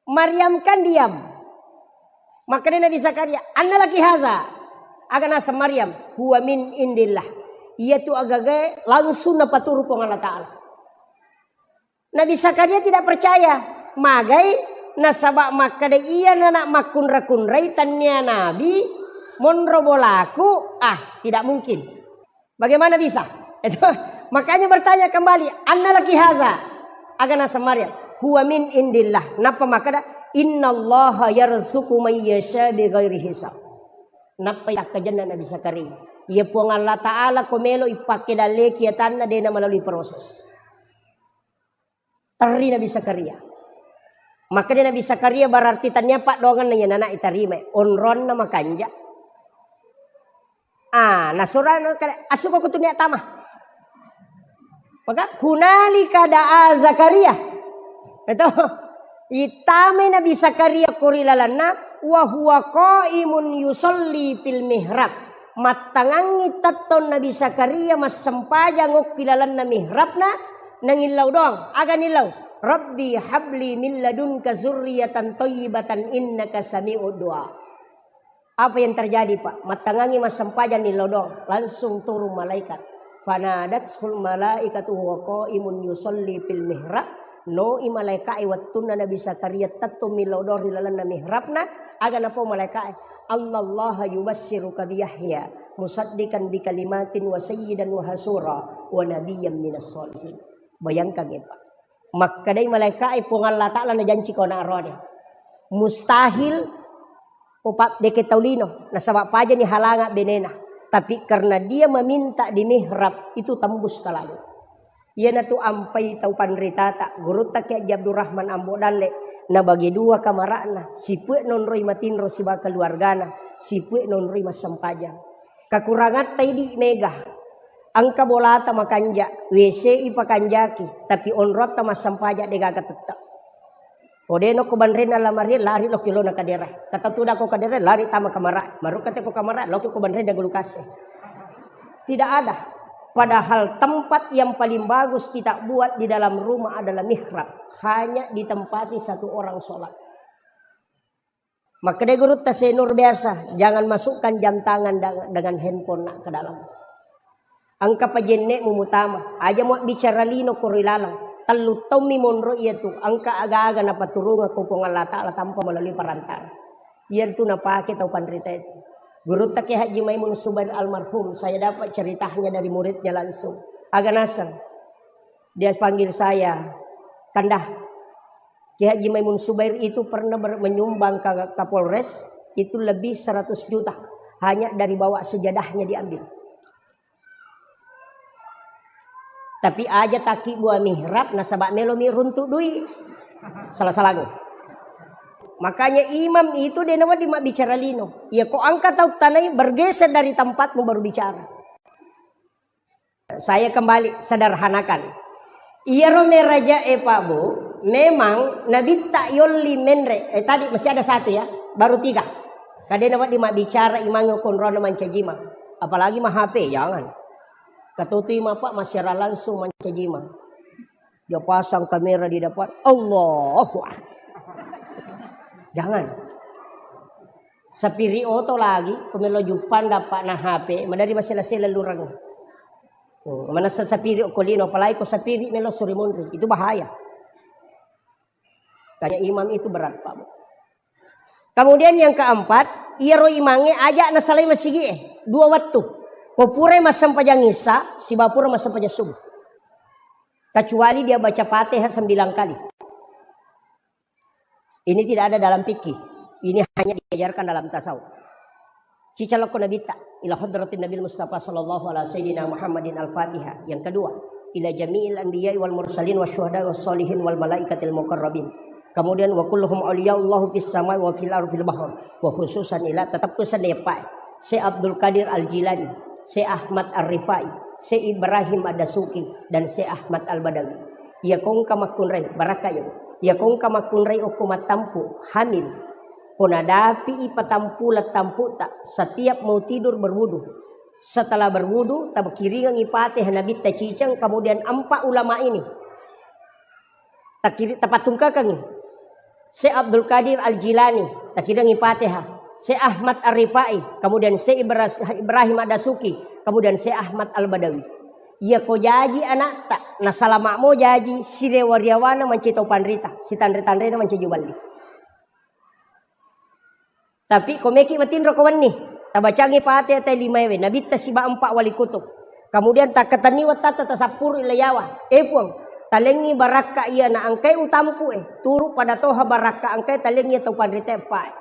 Maryam kan diam. Makanya Nabi Zakaria, "Anna laki haza?" Aga naseng Maryam, "Huwa min indillah." Iya tu agagae langsung napaturu Puang Allah Ta'ala. Nabi Zakaria tidak percaya. Magai? Nasaba makkeda iya nana makkunra-kunrai tennia nabi monro bolaku, ah, tidak mungkin. Bagaimana bisa? Itu makanya bertanya kembali, "Anna laki haza?" Aga naseng Maryam, "Huwa min indillah." Nappa makkeda, "Innallaha yarzuqu may yasha bighairi hisab." Nappa yakkajenna Nabi Zakaria, "Iya Puang Allah Ta'ala ko melo ipakkedalleki atanna de na melalui proses." Terri Nabi Zakaria. Makkeda Nabi Zakaria, "Berarti tania paddoangenna iya nana itarimai. Onronna makanja." Ah, nasurana kada, "Asuko kutu nia tama." Maka, "Hunalika da'a Zakaria." Itu. Itamai Nabi Zakaria kori lalanna, "Wa huwa qaimun yusalli fil mihrab." Mattangangngi tettong Nabi Zakaria massempajang okki lalanna mihrabna, nangillau doang. Aga nillau? "Rabbi habli min ladunka zurriyatan thayyibatan innaka sami'ud du'a." Apa yang terjadi, Pak? Mattangangngi massempajang nillau doang, langsung turun malaikat. Fanadatul malaikatu huwa qaimun yusalli fil mihrab. Noi malaikae wettunna Nabi Zakaria tettong millau doang ri lalenna mihrabna, aga napau malaikae, "Annallaha yubassiruka bi Yahya musaddiqan bi kalimatin wa sayyidan wa hasura wa nabiyyan minas sholihin." Bayangkan, ya, Pak. Makkedai malaikae, "Puang Allah Ta'ala najanci ko anak roane. Mustahil ko pa-, deke tau lino, nasaba pajani halanga benena. Tapi karena dia meminta di mihrab, itu tembus ke langit." Iyanatu ampai tau panritata, gurutta Kiai Haji Abdurrahman Ambo Dalle, nabagi dua kamara'na, sipue nonroi matinro sibawa keluargana, sipue nonroi massempajang. Kekurangatta idi mega, engka bolata makanja, W C i pakanjaki, tapi onrotta massempajang degaga tette. Ko de nokko banrenna lamari, lari lokki lona kadera. Kata tuda ko kadera, lari tama kamara. Marukka te ko kamara, lokki ko banrenna gulu kase. Tidak ada. Padahal tempat yang paling bagus kita buat di dalam rumah adalah mihrab. Hanya ditempati satu orang sholat. Makkeda gurutta Senur biasa, "Jangan masukkan jam tangan da-, dengan handphone nak ke dalam. Engka pa jenne'mu mutama, aja muabbicara lino koro ilalang. Tellu taummi monro iyatu, engka aga-aga napaturungeng ko Puang Allah Ta'ala tanpa melalui perantara." Iyatu napake tau panrita itu. Gurutta Kiai Haji Maimun Subair almarhum, saya dapat ceritanya dari muridnya langsung. Aga naseng. Dia panggil saya, "Kanda, Kiai Haji Maimun Subair itu pernah ber-, menyumbang ke Kapolres, itu lebih seratus juta. Hanya dari bawah sejadahnya diambil. Tapi aja taki buah mihrab, nasaba melo mi runtu dui." Salah-salah. Makanya imam itu de nawedding mabbicara lino. Ya, ko engka tau tanai, bergeser dari tempatmu baru bicara. Saya kembali sederhanakan. Iyaro meraja e, Pak Bu, memang nabitta yolli menre. Eh, tadi masih ada satu ya, baru tiga. Kadena wedding mabbicara imangnge konrona mancajima. Apalagi ma H P, jangan. Katutui ma, Pak, massiara langsung mancajima. Dia pasang kamera di depan, Allahu Akbar. Jangan. Sapiri oto lagi, ko melo juppang dapat na H P, madari masela-sela lurang. Hmm, manessa sapiri okko lino, apalagi ko sapiri melo suri monri, itu bahaya. Tanya imam itu berat, Pak. Kemudian yang keempat, iyaro imangnge aja nasalai masigi'e dua wettu. Ko purai massempajang isya, sibawa pura massempajang subuh. Kecuali dia baca Fatihah sembilan kali. Ini tidak ada dalam fikih. Ini hanya diajarkan dalam tasawuf. Cicalokko Nabitta ila hadratin Nabil Mustafa sallallahu ala sayyidina Muhammadin al-Fatihah. Yang kedua, ila jami'il anbiya'i wal mursalin wa syuhada wa sholihin wal malaikatil muqarrabin. Kemudian wa kulluhum awliyaullahu fis samai wa fil ardi fil bahr. Wa khususan ila, tetap pesan ya Pak. Syekh Abdul Qadir Al-Jilani, Syekh Ahmad Ar-Rifai, Syekh Ibrahim Ad-Dasuki, dan Syekh Ahmad Al-Badawi. Iya kongka makkunrai, barakka iya. Iya kongka makkunrai okko mattampu, hamil. Ko nadapi i patampu lettampu'ta, setiap mau tidur berwudu. Setelah berwudu, takiringengi Fatihah Nabitta ciceng, kemudian empat ulama ini. Takiri-, tapattungkakengngi. Syekh Abdul Qadir Al-Jilani, takiringengi Fatihah. Syekh Ahmad Ar-Rifai, kemudian Syekh Ibra-, Ibrahim Ad-Dasuki, kemudian Syekh Ahmad Al-Badawi. Iya ko jaji anakta, nasalama mo jaji, sirewa-riawana mancaji tau panrita, sitanre-tanrena mancaji juballi. Tapi ko meki matinro ko wenni, tabacangi Fatihah tai limaewe, Nabitta siba empat wali kutub. Kemudian takkatenni wattatta tasappuru ilayawa. Eh Puang, talengngi barakka iya na engkai utampu e, turu pada toha barakka engkai talengngi tau panrita empae.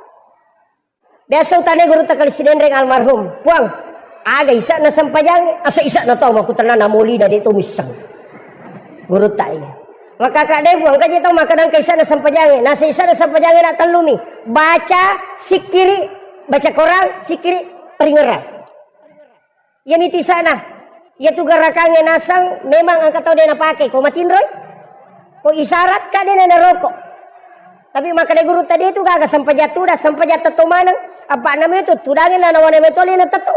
Biasa utane gurutta kali Sidenreng almarhum, "Puang, aga isa'na sempajangnge?" "Asa isa'na tau makutenna na molina de to misseng." Gurutta iya. Maka kak de Puang, kaji tau makkeda engka isa'na sempajangnge. Nasa isa'na sempajangnge na tellumi. Baca, sikkiri, baca Quran, sikkiri, paringerang. Iyami tisana. Iyatu garakangnge naseng memang engka tau de napake. Ko matinroi? Ko isyarat ka de naroko. Tapi makkeda gurutta de tu gaga sempajang tuda, sempajang tetto maneng. Apa namanya tu tudangi na nawana metoli na tetto.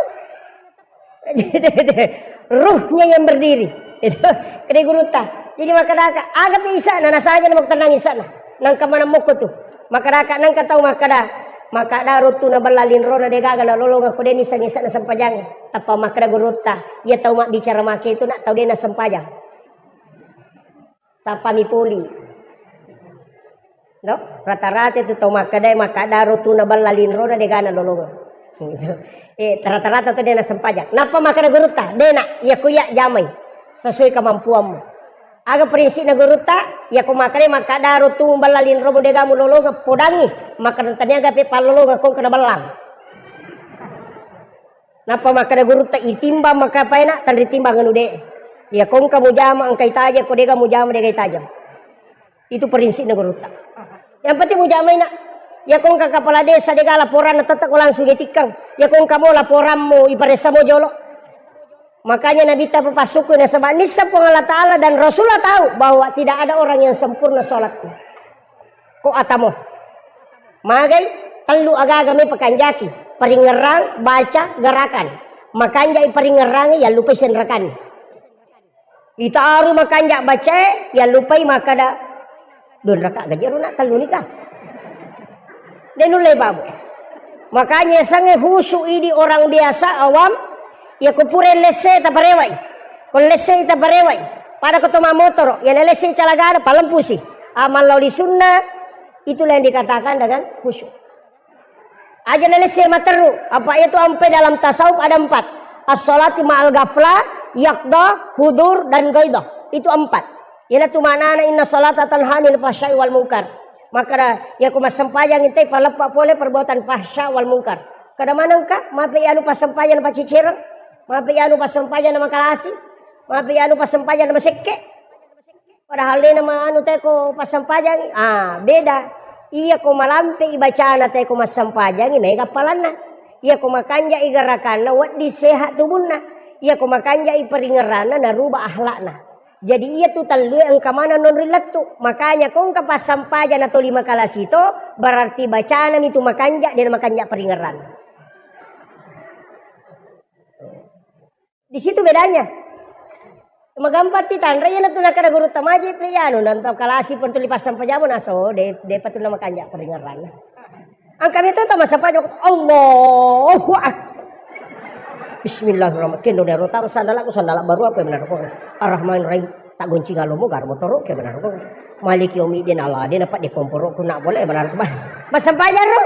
Ruhnya yang berdiri. Itu kede gurutta. Jadi makkeda aga pi isa'na, nasaja na makkutenang isa'na. Nangka maneng mokko tu. Makkedaka nengka tau makkeda, makkeda rottu na bella linrona de gaga nalolongeng ko de niseng isa'na sempajang. Tappa makkeda gurutta, iya tau mabbicara make itu nak tau de nasempajang. Sapami poli. No? Rata-rata itu tau makkeda, makkeda rottu na bella linrona de gaga nalolongeng. Eh, rata-rata tu de nasempajang. Nappa makkeda gurutta, de nak, iya ku iya jamai sesuai kemampuanmu. Aga prinsipna gurutta, iya ko makkeda, makkeda rottu bella linromu de gaga mulolongeng podangi, makkeda tania gape pallolongeng ko kena bellang. Nappa makkeda gurutta itimbang maka paena tanri timbang anu de. Iya ko engka mujama engka itaja ko de gaga mujama de gaga itaja. Itu prinsipna gurutta. Yang penting mujamai nak. Iya ko engka kepala desa de gaga laporanna tetap ko langsung itikkang. Iya ko engka mo laporanmu iparessa mo jolo. Makanya Nabitta papassukkui nasaba nisseng Puang Allah Ta'ala dan Rasulullah tahu bahwa tidak ada orang yang sempurna sholatnya. Ko atamo. Magai tellu agaga me pakanjaki. Paringerang, baca, gerakan. Makanjai paringerangi, yallupai senrakan. Itaru makanja bacae, yallupai makkeda, "Dua raka gaji ro nak tellu nika." De nulle babu. Makanya sange khusyuk idi orang biasa awam, iya ko pura lesse taparewai. Ko lesse taparewai. Pada ko to mamotoro, iya na lesse calagana palempusi. Amal lao di sunnah, itulah yang dikatakan dengan khusyuk. Aja na lesse materru, apa itu ampe dalam tasawuf ada empat. As-salati ma'al ghaflah, yaqdah, hudur, dan ghaidah. Itu empat. Iyana tu maknana inna salata tanha 'anil fahsya'i wal munkar. Maka da, iya ko massempajang intai paleppa pole perbuatan fahsya wal munkar. Kada manengka, mape anu passempajang na pacicereng, mape anu passempajang na makalasi, mape anu passempajang na masekke. Padahal dena ma-, anu teko passempajangi. Ah, beda. Iya ko malampe i bacana teko massempajangi, mega appalanna. Iya ko makanja i gerakanna, wedding sehat tubunna. Iya ko makanja i paringeranna, naruba akhlakna. Jadi iya tu tellue engka maneng nonri lettu. Makanya ko engka passempajang na toli makalasi to, berarti bacana mi tu makanja, dena makanja paringeranna. Di situ bedanya. Magampang ti tanra, iyana tu nakada gurutta maji pe iyanu, nanta kalasi pun tuli passempajang, naso, de, de pa tu namakanja paringeranna. Angka mi tu tama sempajang, Allahu Akbar. Bismillahirrahmanirrahim. Kendo dero taro sandalaku, sandala baru apa benar ko. Ar-Rahmanirrahim. Tak gonci ngalomo gar motoro ke benar ko. Maliki yaumiddin Allah, de napa de komporo ku nak boleh benar ko. Massempajang ro.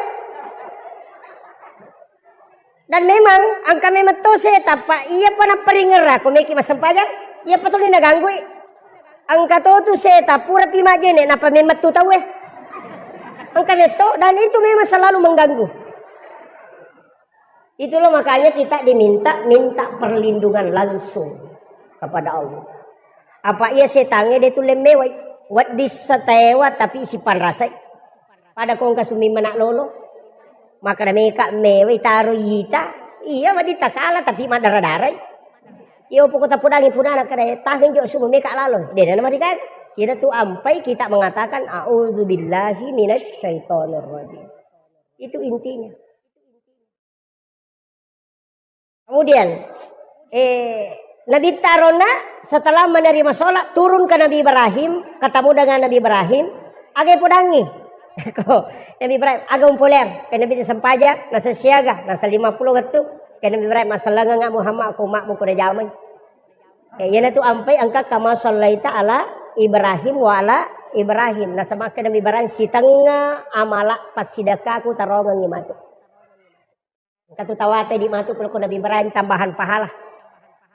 Dan memang engka memang to seta, pa iya pa napparingerra ko meki massempajang, iya pa tuli naganggui. Engka to tu seta pura pi majjene napa memang tu tauwe. Engka metto dan itu memang selalu mengganggu. Itulah makanya kita diminta minta perlindungan langsung kepada Allah. Apa iya setangnge de tulle mewai, wedding sataewa tapi sipanrasai. Pada kongka sumimma nak lolo. Maka da meka mewai taro yita. Iya wedding takala tapi madara-darai. Iyo poko tapodangi punana kada taheng jo sumu meka lalo. De na marikan. Kita tu ampai kita mengatakan a'udzubillahi minasyaitonirrajim. Itu intinya. Kemudian, eh, Nabi Tarona setelah menerima sholat, turun ke Nabi Ibrahim, ketemu dengan Nabi Ibrahim, aga podangi. Ko, Nabi Ibrahim, aga umpoleang, ke Nabi sempaja, nasa siaga, nasa lima puluh waktu, ke Nabi Ibrahim, masalanga nggak Muhammad, aku makmu kuda jamai. Eh, yana tu ampai engka kama sallaita ala Ibrahim wa ala Ibrahim. Nasaba ke Nabi Ibrahim, sitengnga amala passidakaku tarongengi matu. Engka tu tawate di matu pole ko Nabi Ibrahim tambahan pahala.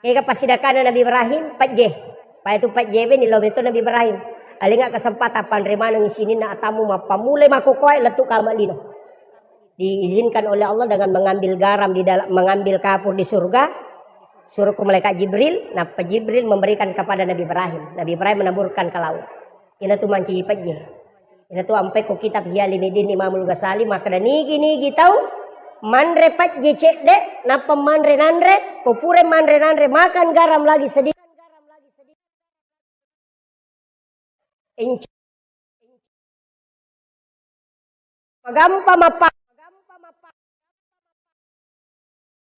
Kega passidakana Nabi Ibrahim, pejje. Paya tu pejje be ni lo beto Nabi Ibrahim. Alinga kesempatan panre maneng sininna atammu mappamulai makokoe lettu kama lino. Diizinkan oleh Allah dengan mengambil garam di dalam, mengambil kapur di surga, suruh ke malaikat Jibril, nappa Jibril memberikan kepada Nabi Ibrahim. Nabi Ibrahim menaburkan ke laut. Ina tu manci pejje. Ina tu ampai ko kitab Ihya Ulumuddin Imamul Ghazali makkeda nigi-nigi tau manre pajje cedde, nappa manre nanre, ko pura manre nanre makan garam lagi sedikit. Inc-, magampa mappa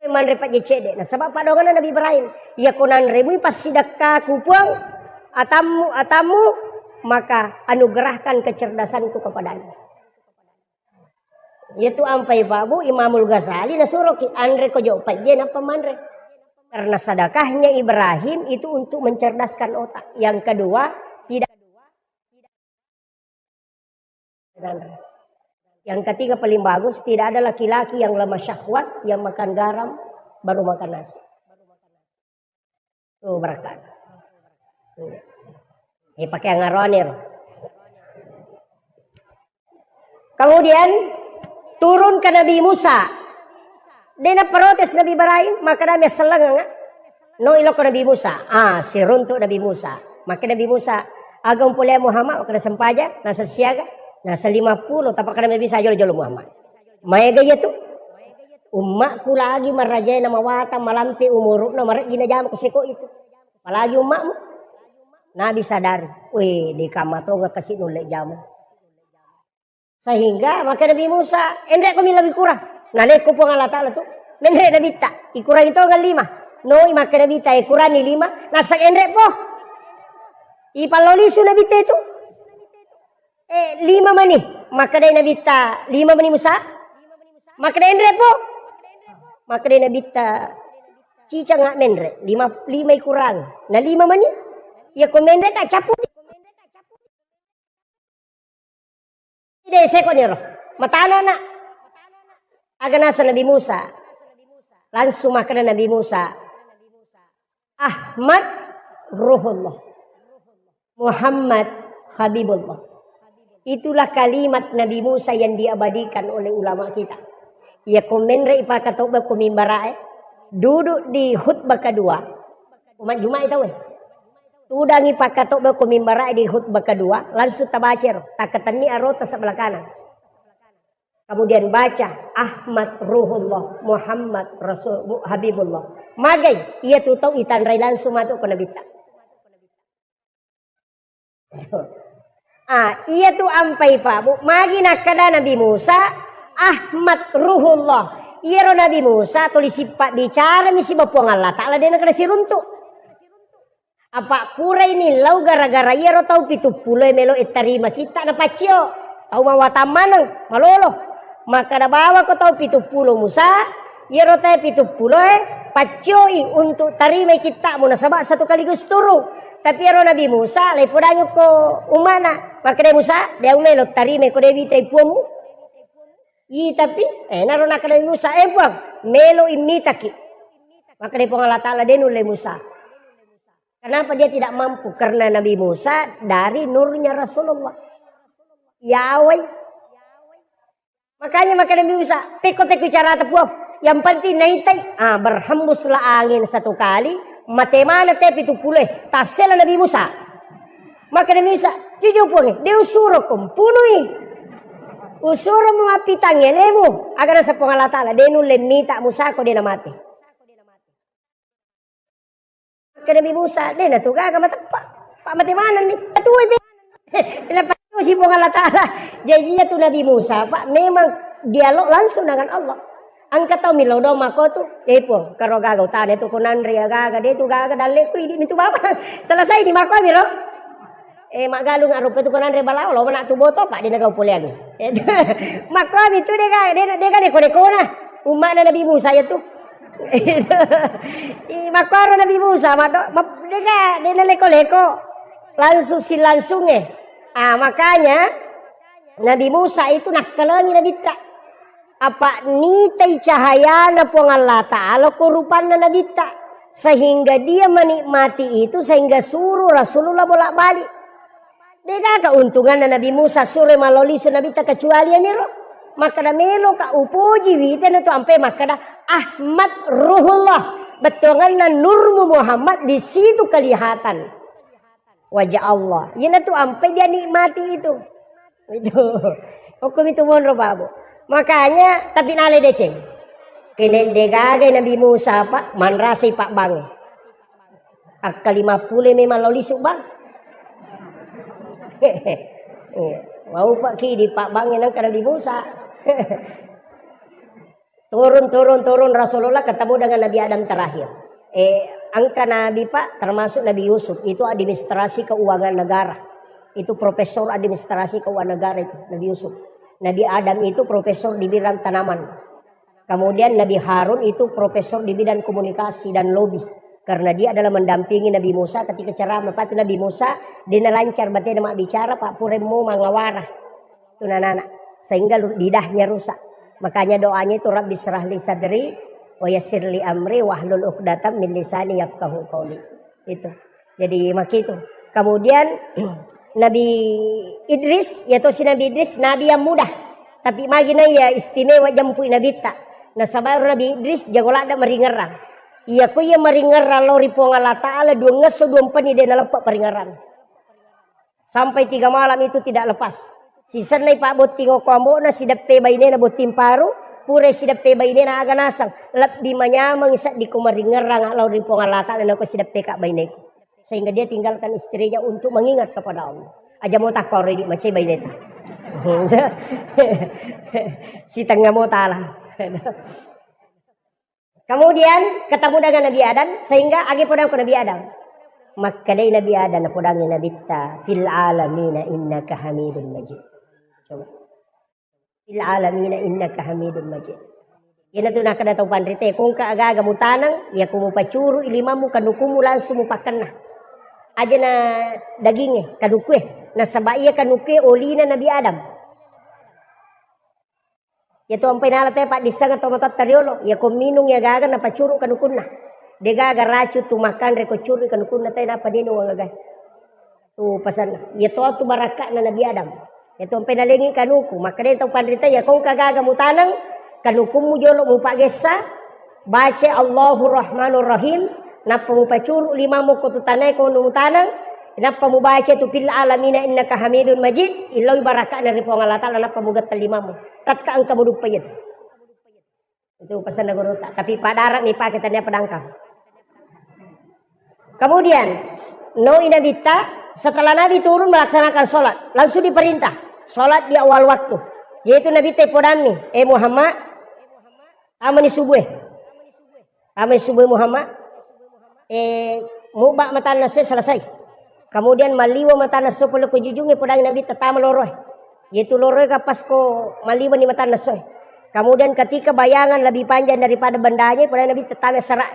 manre pajje cedde. Nasaba padonganna Nabi Ibrahim, iya ko nanremui passidakkaku Puang, atammu, atammu, maka anugerahkan kecerdasanku kepadamu. Iya tu ampai Pak Bu, Imamul Ghazali nasuroki anre ko jo pajje nappa manre. Karena sedekahnya Ibrahim itu untuk mencerdaskan otak. Yang kedua, tidak Yang ketiga paling bagus, tidak ada laki-laki yang lemah syahwat yang makan garam baru makan nasi. Tuh berkat. Tuh. Eh, pakai yang aroanir. Kemudian turun ke Nabi Musa. Dena protes Nabi Ibrahim, maka Nabi sellengeng. No iloko Nabi Musa. Ah, siruntuk Nabi Musa. Maka Nabi Musa, aga umpolea Muhammad, maka sempaja, nasa siaga, nasa lima puluh, tapi kada Nabi Musa jolo-jolo Muhammad. Maega iya tu. Ummakku lagi marajai na mawatang malampe umurukna marejji na jama kuseko itu. Apalagi ummakmu. Nabi sadari. Weh, di kamatonga kasi nulle jama. Sehingga makkeda Nabi Musa, "Enre'ko millau ikurang." Nalekko Puang Allah Ta'ala tu, menre' Nabitta, ikurangi tongeng lima. Noi makkeda Nabitta, "Ikuranni lima, nasa enre'po." Ipallau lisu Nabitta itu. Eh, lima mani. Makkedai Nabitta, "Lima mani Musa?" Makkeda, "Enre'po." Makkedai Nabitta, "Cicanga menre', lima, lima ikurangi. Na lima mani? Iya ko menre' ka cappu." Ide seko niro. Matana na. Aga nasa Nabi Musa. Langsung makkeda Nabi Musa, "Ahmad Ruhullah. Muhammad Habibullah." Itulah kalimat Nabi Musa yang diabadikan oleh ulama kita. Iya ko menre' ipakatobba ko mimbara'e, duduk di khutbah kedua. Umat Jumat itu weh. Tudangi pakkatobba ko mimbara'e di khutbah kedua, langsung tabacero, takkatenni arota sebelah kanan. Kemudian baca, "Ahmad Ruhullah, Muhammad Rasul, Mu-, Habibullah." Magai, iya tu tau itanrai langsung matu ko Nabitta. Ah, iya tu ampai Pak Bu, magi nakkeda Nabi Musa, "Ahmad Ruhullah." Iyaro Nabi Musa tuli sippa bicara mi siba Puang Allah Ta'ala, de nakkeda siruntu. Apa purai nillau gara-gara iyaro tau pitu pulo e melo e tarima kitta napaccio. Tau mawatang maneng, malolo. Makkeda bawako tau pitu pulo Musa, iyaro tau pitu pulo e paccioi untuk tarimai kitta'mu nasaba satu kaligus turung. Tapi iyaro Nabi Musa, laipodangi ko umana. Makkeda Musa, de au melo tarimai ko de witai puammu. Itapi, eh, naro nakkeda Nabi Musa, "Eh, Puang, melo immitaki." Makkeda Puang Allah Ta'ala, "De nulle Musa." Kenapa dia tidak mampu? Karena Nabi Musa dari nurnya Rasulullah. Yawai. Makanya makkeda Nabi Musa, "Pekko-pekko carata, Puang. Yang penting naitai." Ah, berhembuslah angin satu kali, mate mana te pitu puluh, tassela Nabi Musa. Makkeda Nabi Musa, "Jujur, Puang, de usuro ko mpunui. Usuro mapitang elemu." Aga naseng Puang Allah Ta'ala, "De nulle mita Musa ko de namate." Ke Nabi Musa, de natu gaga mateppa. Pak mate manenni. Atuai pe. Napatusi Puang Allah Ta'ala. Jadi iya tu Nabi Musa, Pak, memang dialog langsung dengan Allah. Engka tau millau doang mako tu, "Eh, Puang, karo gaga utane tu ko nanre ya gaga, de tu gaga dalleku idi mitu baba." Selesai di mako amiro. Eh, maggalung arupa tu ko nanre balao, lo mana tu boto, Pak, de nagau poleang. Makkua mitu de ga, de, de ga neko-nekona. Umma'na Nabi Musa ya tu. Ih, makkoro Nabi Musa, maddo, ma-, de ga, de naleko-leko. Langsung si langsung eh. Ah, makanya Nabi Musa itu nakkalengi Nabitta. Apa nitai cahayana Puang Allah Ta'ala ko rupanna Nabitta. Sehingga dia menikmati itu, sehingga suruh Rasulullah bolak-balik. Degaga untunganna Nabi Musa sure malolisu Nabitta kecuali aniro. Makkeda, "Meloka upoji witena tu ampe makkeda, Ahmad Ruhullah, bettuanganna nurmu Muhammad di situ kelihatan wajah Allah." Iyana tu ampe dia nikmati itu. Itu. Hukum itu monro, Pak, Bu. Makanya tapi nale deceng. Kene degaga Nabi Musa, Pak, manrasai Pak Bang. Akka lima puluh memang lo lisu, Bang. Iya. Mau Pak ki di Pak Bang yang kena di Musa. Turun, turun, turun Rasulullah ketemu dengan Nabi Adam terakhir. Eh, angka Nabi, Pak, termasuk Nabi Yusuf, itu administrasi keuangan negara. Itu profesor administrasi keuangan negara itu, Nabi Yusuf. Nabi Adam itu profesor di bidang tanaman. Kemudian Nabi Harun itu profesor di bidang komunikasi dan lobby. Karena dia adalah mendampingi Nabi Musa ketika ceramah. Patu Nabi Musa, dia lancar batena mak bicara, Pak, puremmo mangawara. Itu anak-anak. Sehingga lu-, lidahnya rusak. Makanya doanya itu, "Rabbi syrah li sadri, wa yassir li amri, wahlul uqdatam min lisani yafqahu qauli." Itu. Jadi makitu. Kemudian Nabi Idris, ya tosi Nabi Idris, Nabi yang mudah. Tapi magi na iya istimewa jampui Nabitta. Nasaba Nabi Idris jago ladda maringerrang. Iya ko iya maringerrang lao ri Puang Allah Ta'ala, dua ngesso dua mpeni de naleppe paringerrang. Sampai tiga malam itu tidak lepas. Sisennai pabbotting okko ambo'na, sideppe bainena botting paru, pura sideppe bainena aga naseng, lebbi manyameng seddi ko maringerrang lao ri Puang Allah Ta'ala nako sideppe ka baineku. Sehingga dia tinggalkan istrinya untuk mengingat kepada Allah. Aja mo takko redi macai baineta. Sitengnga mo tala. Kemudian ketemu dengan Nabi Adam, sehingga agi podang ko Nabi Adam. Makkedai Nabi Adam, napodangi Nabitta, "Fil alamina innaka hamidun majid." Coba. "Fil alamina innaka hamidun majid." Iyana tu nakkeda tau panrita, "Ko engka aga-aga mutaneng, iya ko mupacuru ilimammu, kanukummu langsung mupakkenna. Aja na daginge, kanukue. Nasaba iya kanukue olina Nabi Adam." Iya tu ampai nala te paddissengeng to matotta riolo, iya ko minung iya gaga napacuru kanukunna. De gaga racun tu makanre ko curu kanukunna te napa ninung agaga. Tu pasanna. Iya to tu barakka'na Nabi Adam. Iya tu ampai nalengi kanuku. Makkeda tau panrita, iya ko engka gaga mutaneng, kanukummu jolo mupagessa, baca Allahu Rahmanur Rahim, nappa mupacuru limammu ko tu tanae ko mutaneng, nappa mubaca tu fil alamina innaka hamidun majid, illoi barakka'na ri Puang Allah Ta'ala, nappa mugetta limammu. Tekka engka muduppa iya tu. Itu pesanna gurutta. Tapi padara mi pake tania pedangka. Kemudian, noi Nabitta, setelah Nabi turun melaksanakan sholat, langsung diperintah sholat di awal waktu. Yaitu Nabitta ipodammi, "Eh Muhammad, tamani subuh, eh. Tamani subuh Muhammad, eh, muba matanna sue selesai." Kemudian maliwa matanna sue pole ko jujunge, podang Nabitta tama loroe. Yaitu loroe kapas ko maliwa ni matanna sue. Kemudian ketika bayangan lebih panjang daripada bendanya, podang Nabitta tama sera.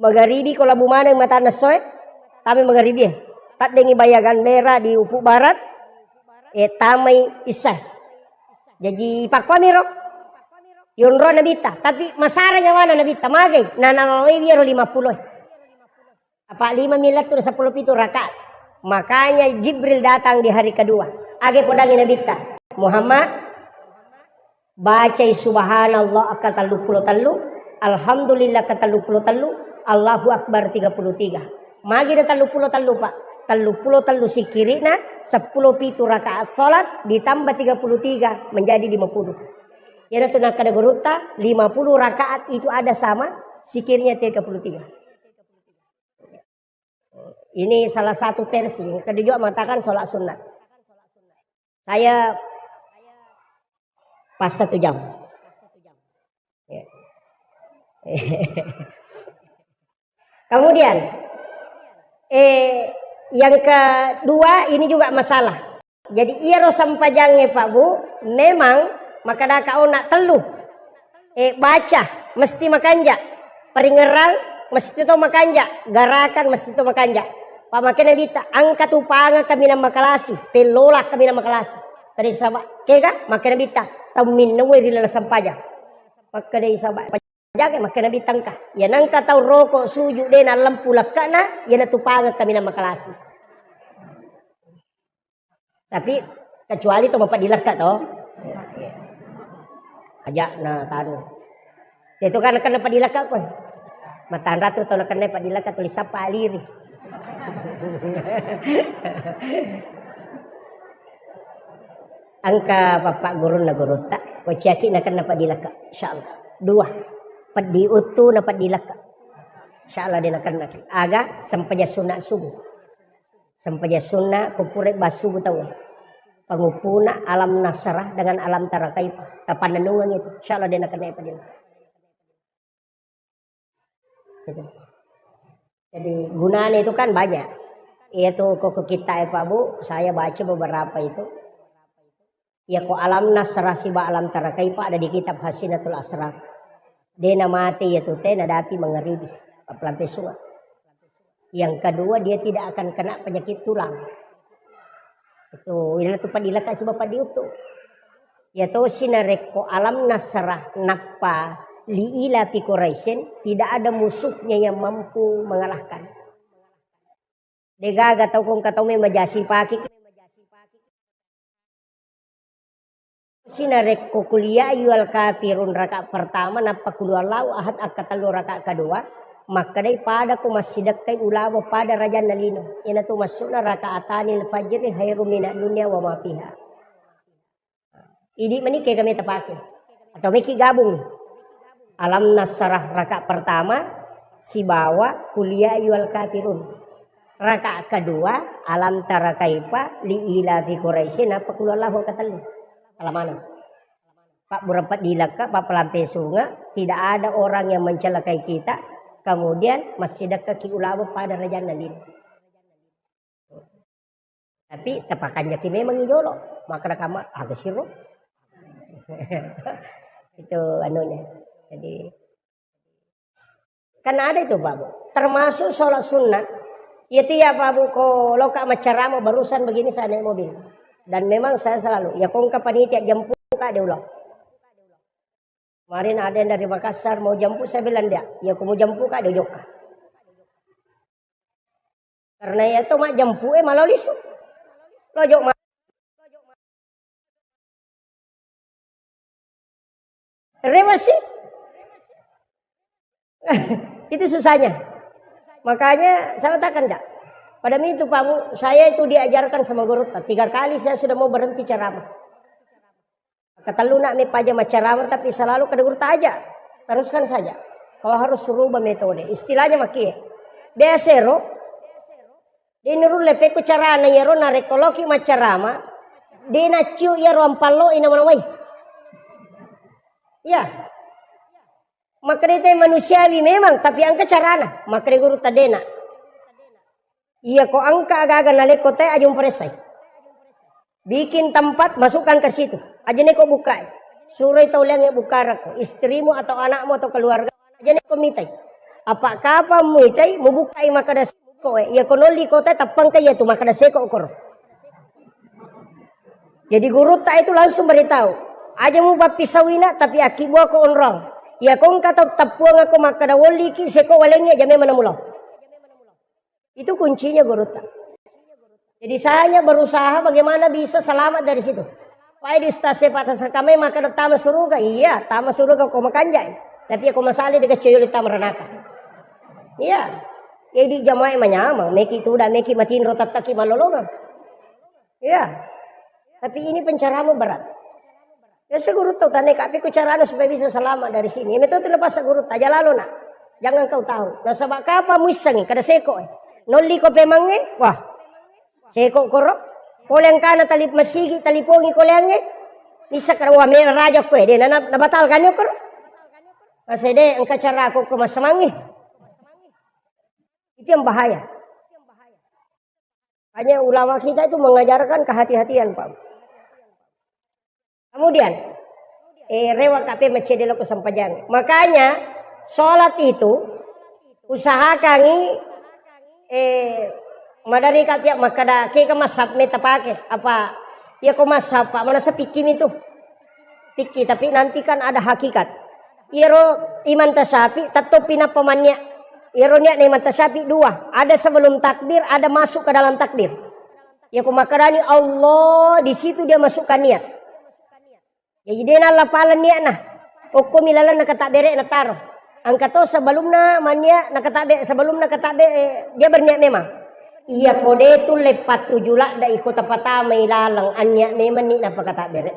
Magaribi ko labu maneng matanna essoe, tamai magaribi e. Taddengi bayangan merah di ufuk barat, eh, tamai isya. Jaji pakkuamiro yonro Nabitta, tapi masara nyawana Nabitta, magai nanawai iyaro lima pulo. Apa lima millettu seppulo pitu rakaat. Makanya Jibril datang di hari kedua. Age podangi Nabitta, Muhammad, bacai subhanallah akka telluppulo tellu, alhamdulillah akka telluppulo tellu, Allahu Akbar tiga puluh tiga. Magi na telluppulo tellu, Pak? Telluppulo tellu sikkiri'na, seppulo pitu rakaat salat ditambah tiga puluh tiga menjadi lima puluh. Iyanatu nakkeda gurutta, lima puluh rakaat itu ada sama sikkiri'na tiga puluh tiga. Ini salah satu versi. Kedua juga mengatakan sholat sunat. Saya pas satu jam. Ya. Kemudian, eh, yang kedua ini juga masalah. Jadi iyaro sempajangnge, Pak Bu, memang makkadaka ona tellu. Eh, baca mesti makanja, paringerang mesti to makanja, garakan mesti to makanja. Pamakena Nabitta, engka tu pangeng kaminang makalasi, pellola kaminang makalasi. Kada saba, kega makkeda Nabitta, tau minnawe ri laleng sempajang. Makkeda saba, jaga makkeda Nabitta engka. Ya nengka tau roko suju de nallempu lekkana, ya natu pangeng kaminang makalasi. Tapi kecuali to mapaddi lekka to. Aja na tanu. Itu kan kena paddi lekka koe. Matanra tu to kena paddi lekka tulis apa aliri. Engka bapak gurunna gurutta, ko ciaki na kena paddi lekka, insyaallah. Dua. Peddi uttu na paddi lekka. Insyaallah de na kena. Aga sempajang sunna subuh. Sempajang sunna ko pura bassubu tau. Panguppuna alam nasrah dengan alam tara kaifa. Tapannennungeng itu. Insyaallah de na kena padilla. Gitu. Jadi gunanya itu kan banyak. Iya tuh kok kita ya Pak Bu, saya baca beberapa itu. Iya ko alam nasrah siba alam tara kaifa ada di kitab Hasinatul Asrar. De na mate iya tu te nadapi mangaribi. Pappelampe sunga. Yang kedua, dia tidak akan kena penyakit tulang. Itu, ina tu paddi lekka siba paddi uttu. Ya tosi narekko alam nasrah nappa li ila fi Quraisyin, tidak ada musuhnya yang mampu mengalahkan. Degaga tau kong katau memang jasi paki. Sinarekko kuliah ayyuhal kafirun rakaat pertama, nappa qul huwallahu ahad akka tellu rakaat kedua, makkedai pada ko massidekkai ulabo pada rajanna lino. Iyanatu maksudna rakaatanil fajri khairum minad dunya wa ma fiha. Idi mani kega meta pake. Atau meki gabung. Alam nasrah rakaat pertama sibawa kuliah ayyuhal kafirun. Rakaat kedua, alam tara kaifa li ila fi Quraisyin, nappa qul huwallahu katellu. Alamana. Pak burang peddi lekka, Pak pelampe sunga, tidak ada orang yang mencelakai kita, kemudian massidekka ki ulabo pada rajanna lino. Tapi tapakanjaki memang i jolo. Makkeda kamma, aga siro. Itu anunya. Jadi, kan ada itu, Pak Bu. Termasuk sholat sunat. Itu ya, Pak Bu, ko loka maccarama barusan begini saya naik mobil. Dan memang saya selalu, ya kongka panitia jemput ka dia ulang. Kemarin ada yang dari Makassar mau jemput, saya bilang dia, ya aku mau jemput ka dia jokka. Karena ya to majjemput e malau lisu. Lojo ma-, rewasi. Itu susahnya. Makanya saya katakan enggak. Pada itu Pak Bu, saya itu diajarkan sama guru. Tiga kali saya sudah mau berhenti ceramah. Katellu nak me paja maccarama, tapi selalu kada gurutta aja. Teruskan saja. Kau harus rubah metode. Istilahnya maki. Biasa ro. Di nurulle pekku carana iyaro narekko loki maccarama, de nacciu iyaro ampallo ina manawai. Iya. Makkeda te manusiawi memang, tapi engka carana. Makkeda gurutta dena. Iya ko engka aga-aga nalekko te aja muparessai. Bikin tempat, masukkan ke situ. Aja neko bukai. Suroi tau liangnge bukarakko, istrimu atau anakmu atau keluarga. Aja neko mitai. Apa kapang muitai, mubukai makkeda seko e. Iya ko nolli kota tappangka iya tu makkeda seko koro. Jadi gurutta itu langsung beritahu. Aja mupappisauina, tapi akkibbuako onrong. Iya ko engka tau tappuangako makkada wolliki seko walengnge, jamai manamulao. Itu kuncinya gurutta. Jadi saya hanya berusaha bagaimana bisa selamat dari situ. Pai di ustaz sepak tasakamai makkada tama suruga, iya tama suruga ko makanjai. Tapi ko masale de kecil tama ranaka. Iya. Jadi jamaah manyamang, meki tuda, meki matinro tattaki malolongang. Iya. Tapi ini pencerahan berat. Ya seguru tau tane kapi ku carana supaya bisa selamat dari sini. Ya metode lepas seguru taja lalo nak. Jangan kau tahu. Nasaba kapa muissangi kada seko. Nolli ko pemangnge, wah. Seko koro. Pole engkana tali masigi talipongi koleangnge. Nissa kada wah mera raja koe de na nabatalkan yo koro. Masede engka cara ko ko masemangi. Itu yang bahaya. Hanya ulama kita itu mengajarkan kehati-hatian, Pak. Kemudian, eh, rewa kape macede loko sempajang. Makanya, sholat itu usahakangi, eh, madari katia makkada, kega masab meta pake, apa, iya ko masab, Pak, mana sepikimi itu. Pikki, tapi nanti kan ada hakikat. Iyaro Imam Tasyafi tettoppi nappa mannia. Iyaro niatna Imam Tasyafi dua, ada sebelum takbir, ada masuk ke dalam takbir. Ya ko makkedani Allah, di situ dia masukkan niat. Jadi dia nallapaleng niatna. Okkomi lalenna katabbere'na taro. Engka to sebelumna mannia nakatabbe, sebelumna katabbe, eh, dia berniat memang. Iya ko de tulle pattuju ladda iko tapatamai laleng anniat memang ni nappa katabbere.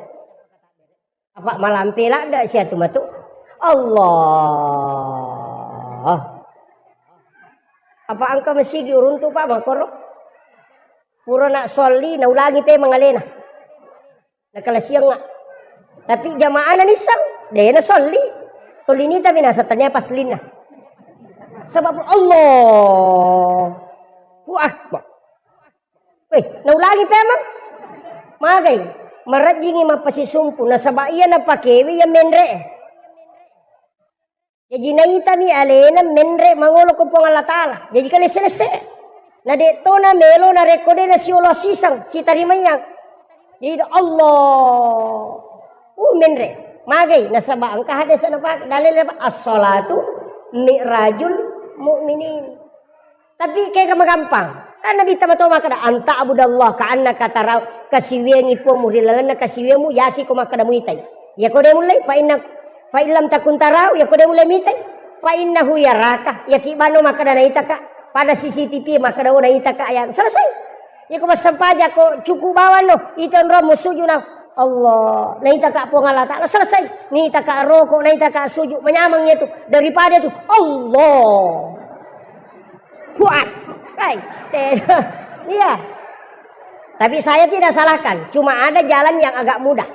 Apa malampe ladda siatu matu. Allah. Apa engka masigi uruntu, Pak, makkoro? Pura nak solli, naulangi pe mangalena. Nakalasiangnga. Tapi jamaahna nissang, de nasolli. Tuli nita minasa tania paslinna. Sebab Allah. Ku akbar. Weh, naulangi pe, Amang? Magai, marejjingi mappasisumpu, nasaba iya napakewe iya menre. Jaji naitami alena menre mangolo ko Puang Allah Taala. Jaji kalesse-lesse. Na de to na melo narekko de nasiolo siseng, sitarimayang. Jadi Allah. Uh, menre. Magai, nasaba engka hadis napake, dalil apa? As-salatu mi'rajul mu'minin. Tapi kega magampang. Kan Nabitta mato makkeda, "Anta abudallah ka annaka tarau." Kasiwiangi Puangmu ri lalenna kasiwiammu, yaki ko makkeda muitai. Yako de mullei, fa inna, fa illam takun tarau, yako de mullei mitai. Fa innahu yaraka, yaki bano makkeda naitaka. Pada C C T V makkeda, "Oh, naitaka ya." Selesai. Yako massempajang ko cukup bawang no, ita onrong musuju na. Allah, naitaka Puang Allah Ta'ala, selesai. Naitaka roko, naitaka sujud, manyameng itu. Daripada itu, Allah. Kuat. Hai, te-, iya. Tapi saya tidak salahkan, cuma ada jalan yang agak mudah.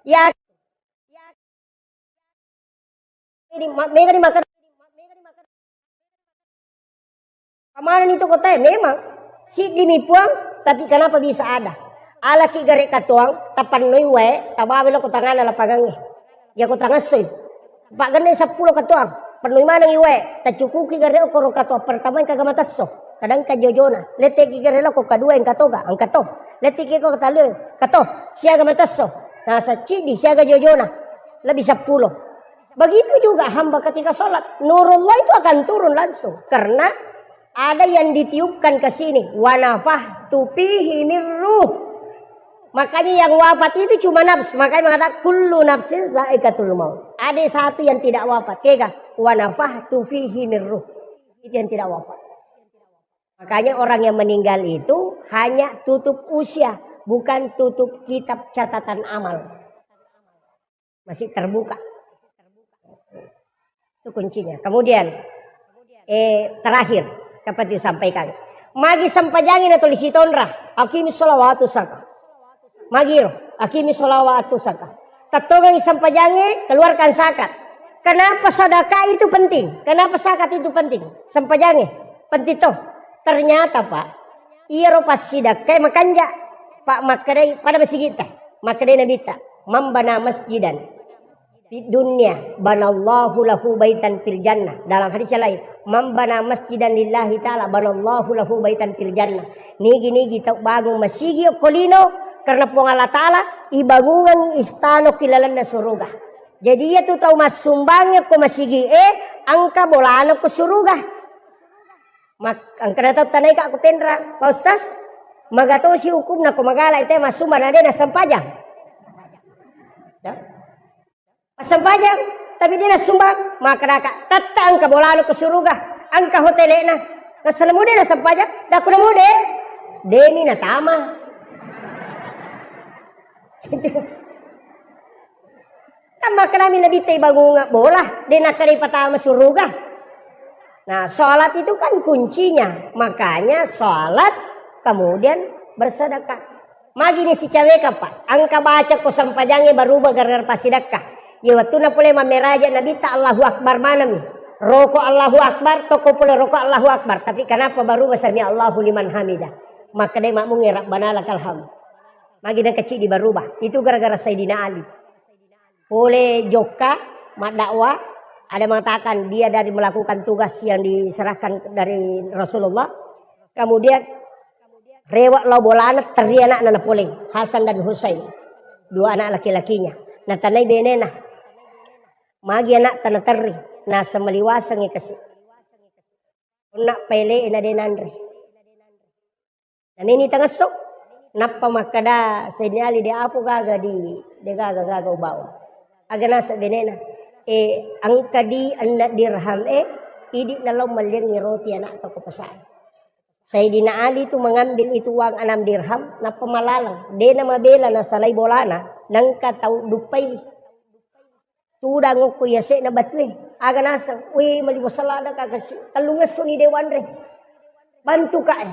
Ya, ini ma-, mega ni makan. Kemana nih toko teh? Memang siddi mi puang, tapi kenapa bisa ada? Alaki gare katuang, tapannoi wae, tabawa lo ko tangana lapangangnge. Ya ko tangassoi. Pagenne seppulo katuang, pennoi manengi wae, tacukuki gare okoro katuang pertama engka gama tesso, kadang ka jojona. Letteki gare lo ko kadua engka toga, engka to. Letteki ko talue, kato, siaga matesso. Nah, saccidi siaga jojona, lebih seppulo. Begitu juga hamba ketika sholat, nurullah itu akan turun langsung karena ada yang ditiupkan ke sini, wa nafakhtu fihi min ruh. Makanya yang wafat itu cuma nafs, makanya mengatakan kullu nafsin zaikatul maut. Ada satu yang tidak wafat, kega? Wa nafakhtu fihi min ruh. Itu yang tidak wafat. Makanya orang yang meninggal itu hanya tutup usia, bukan tutup kitab catatan amal. Masih terbuka. Itu kuncinya. Kemudian, eh, terakhir, dapat disampaikan. Magi sempajangi na tuli sitonra, aqimi sholawatu saka. Magiro, aqimi sholawatu saka. Tattongengi sempajangi, keluarkan zakat. Kenapa sedekah itu penting? Kenapa zakat itu penting? Sempajangi, penting toh. Ternyata, Pak, iyaro passidekkai makanja. Pak, makkedai pada masigitta, makkedai Nabitta, "Man bana masjidan." dunia, banallahu lahu baitan fil jannah. Dalam hadis yang lain, "Man bana masjidan lillahi ta'ala, banallahu lahu baitan fil jannah." Nigi-nigi tau bangung masigi okko lino karena Puang Allah Ta'ala, ibangungengngi istana ki lalenna suruga. Jadi, iya tu tau massumbang ko masigi e, engka bolana ko suruga. Mak-, engka na tau tanai ka ko penra, "Pak Ustaz, maga tosi hukumna ko magala ite massumbang na de na sempajang?" Ya. Sempajang, tapi de na sumbang, maka daka, "Tetta engka bolana ko suruga, engka hotelena." Nasana mude na sempajang, daku na mude, demi na tama. Kan makkedami Nabitta, ibangunga bola, de nakkeda ipatama suruga. Nah, sholat itu kan kuncinya. Makanya sholat, kemudian bersedekah. Magi ni sicaweka, Pak. Engka baca ko sempajangnge baruba gara-gara passidekka. Ye wettunna pole mammeraja Nabitta Allahu Akbar maneng. Roko Allahu Akbar, toko pole roko Allahu Akbar. Tapi kenapa baruba sami Allahu liman hamidah? Makkedai makmungnge Rabbana lakal hamd. Magi nengka ciddi baruba. Itu gara-gara Sayyidina Ali. Pole jokka maddakwah, ada mengatakan dia dari melakukan tugas yang diserahkan dari Rasulullah. Kemudian rewe lao bolana, terri anakna napoleng, Hasan dan Husain, dua anak laki-lakinya. Natanai benena, magi anakta naterri, naseng maliwasengngi kasi. Onna paele'e na de nanre. Nameni tangesso, nappa makkeda Sayyidina Ali, "De apo gaga di, de gaga-gaga ubawa." Aga naseng benena, "E, engka di enneng dirham e, idi nalao malliangngi roti anakta ko pasae." Sayyidina Ali tu mengambil itu uang enam dirham, nappa malaleng. De namabela nasalai bolana, nengka tau duppaiwi. Tudang okko yase'na batue. Aga naseng, "Weh, maliwaseng ladde ka kasi. Tellungessuni de wanre. Bantu ka e."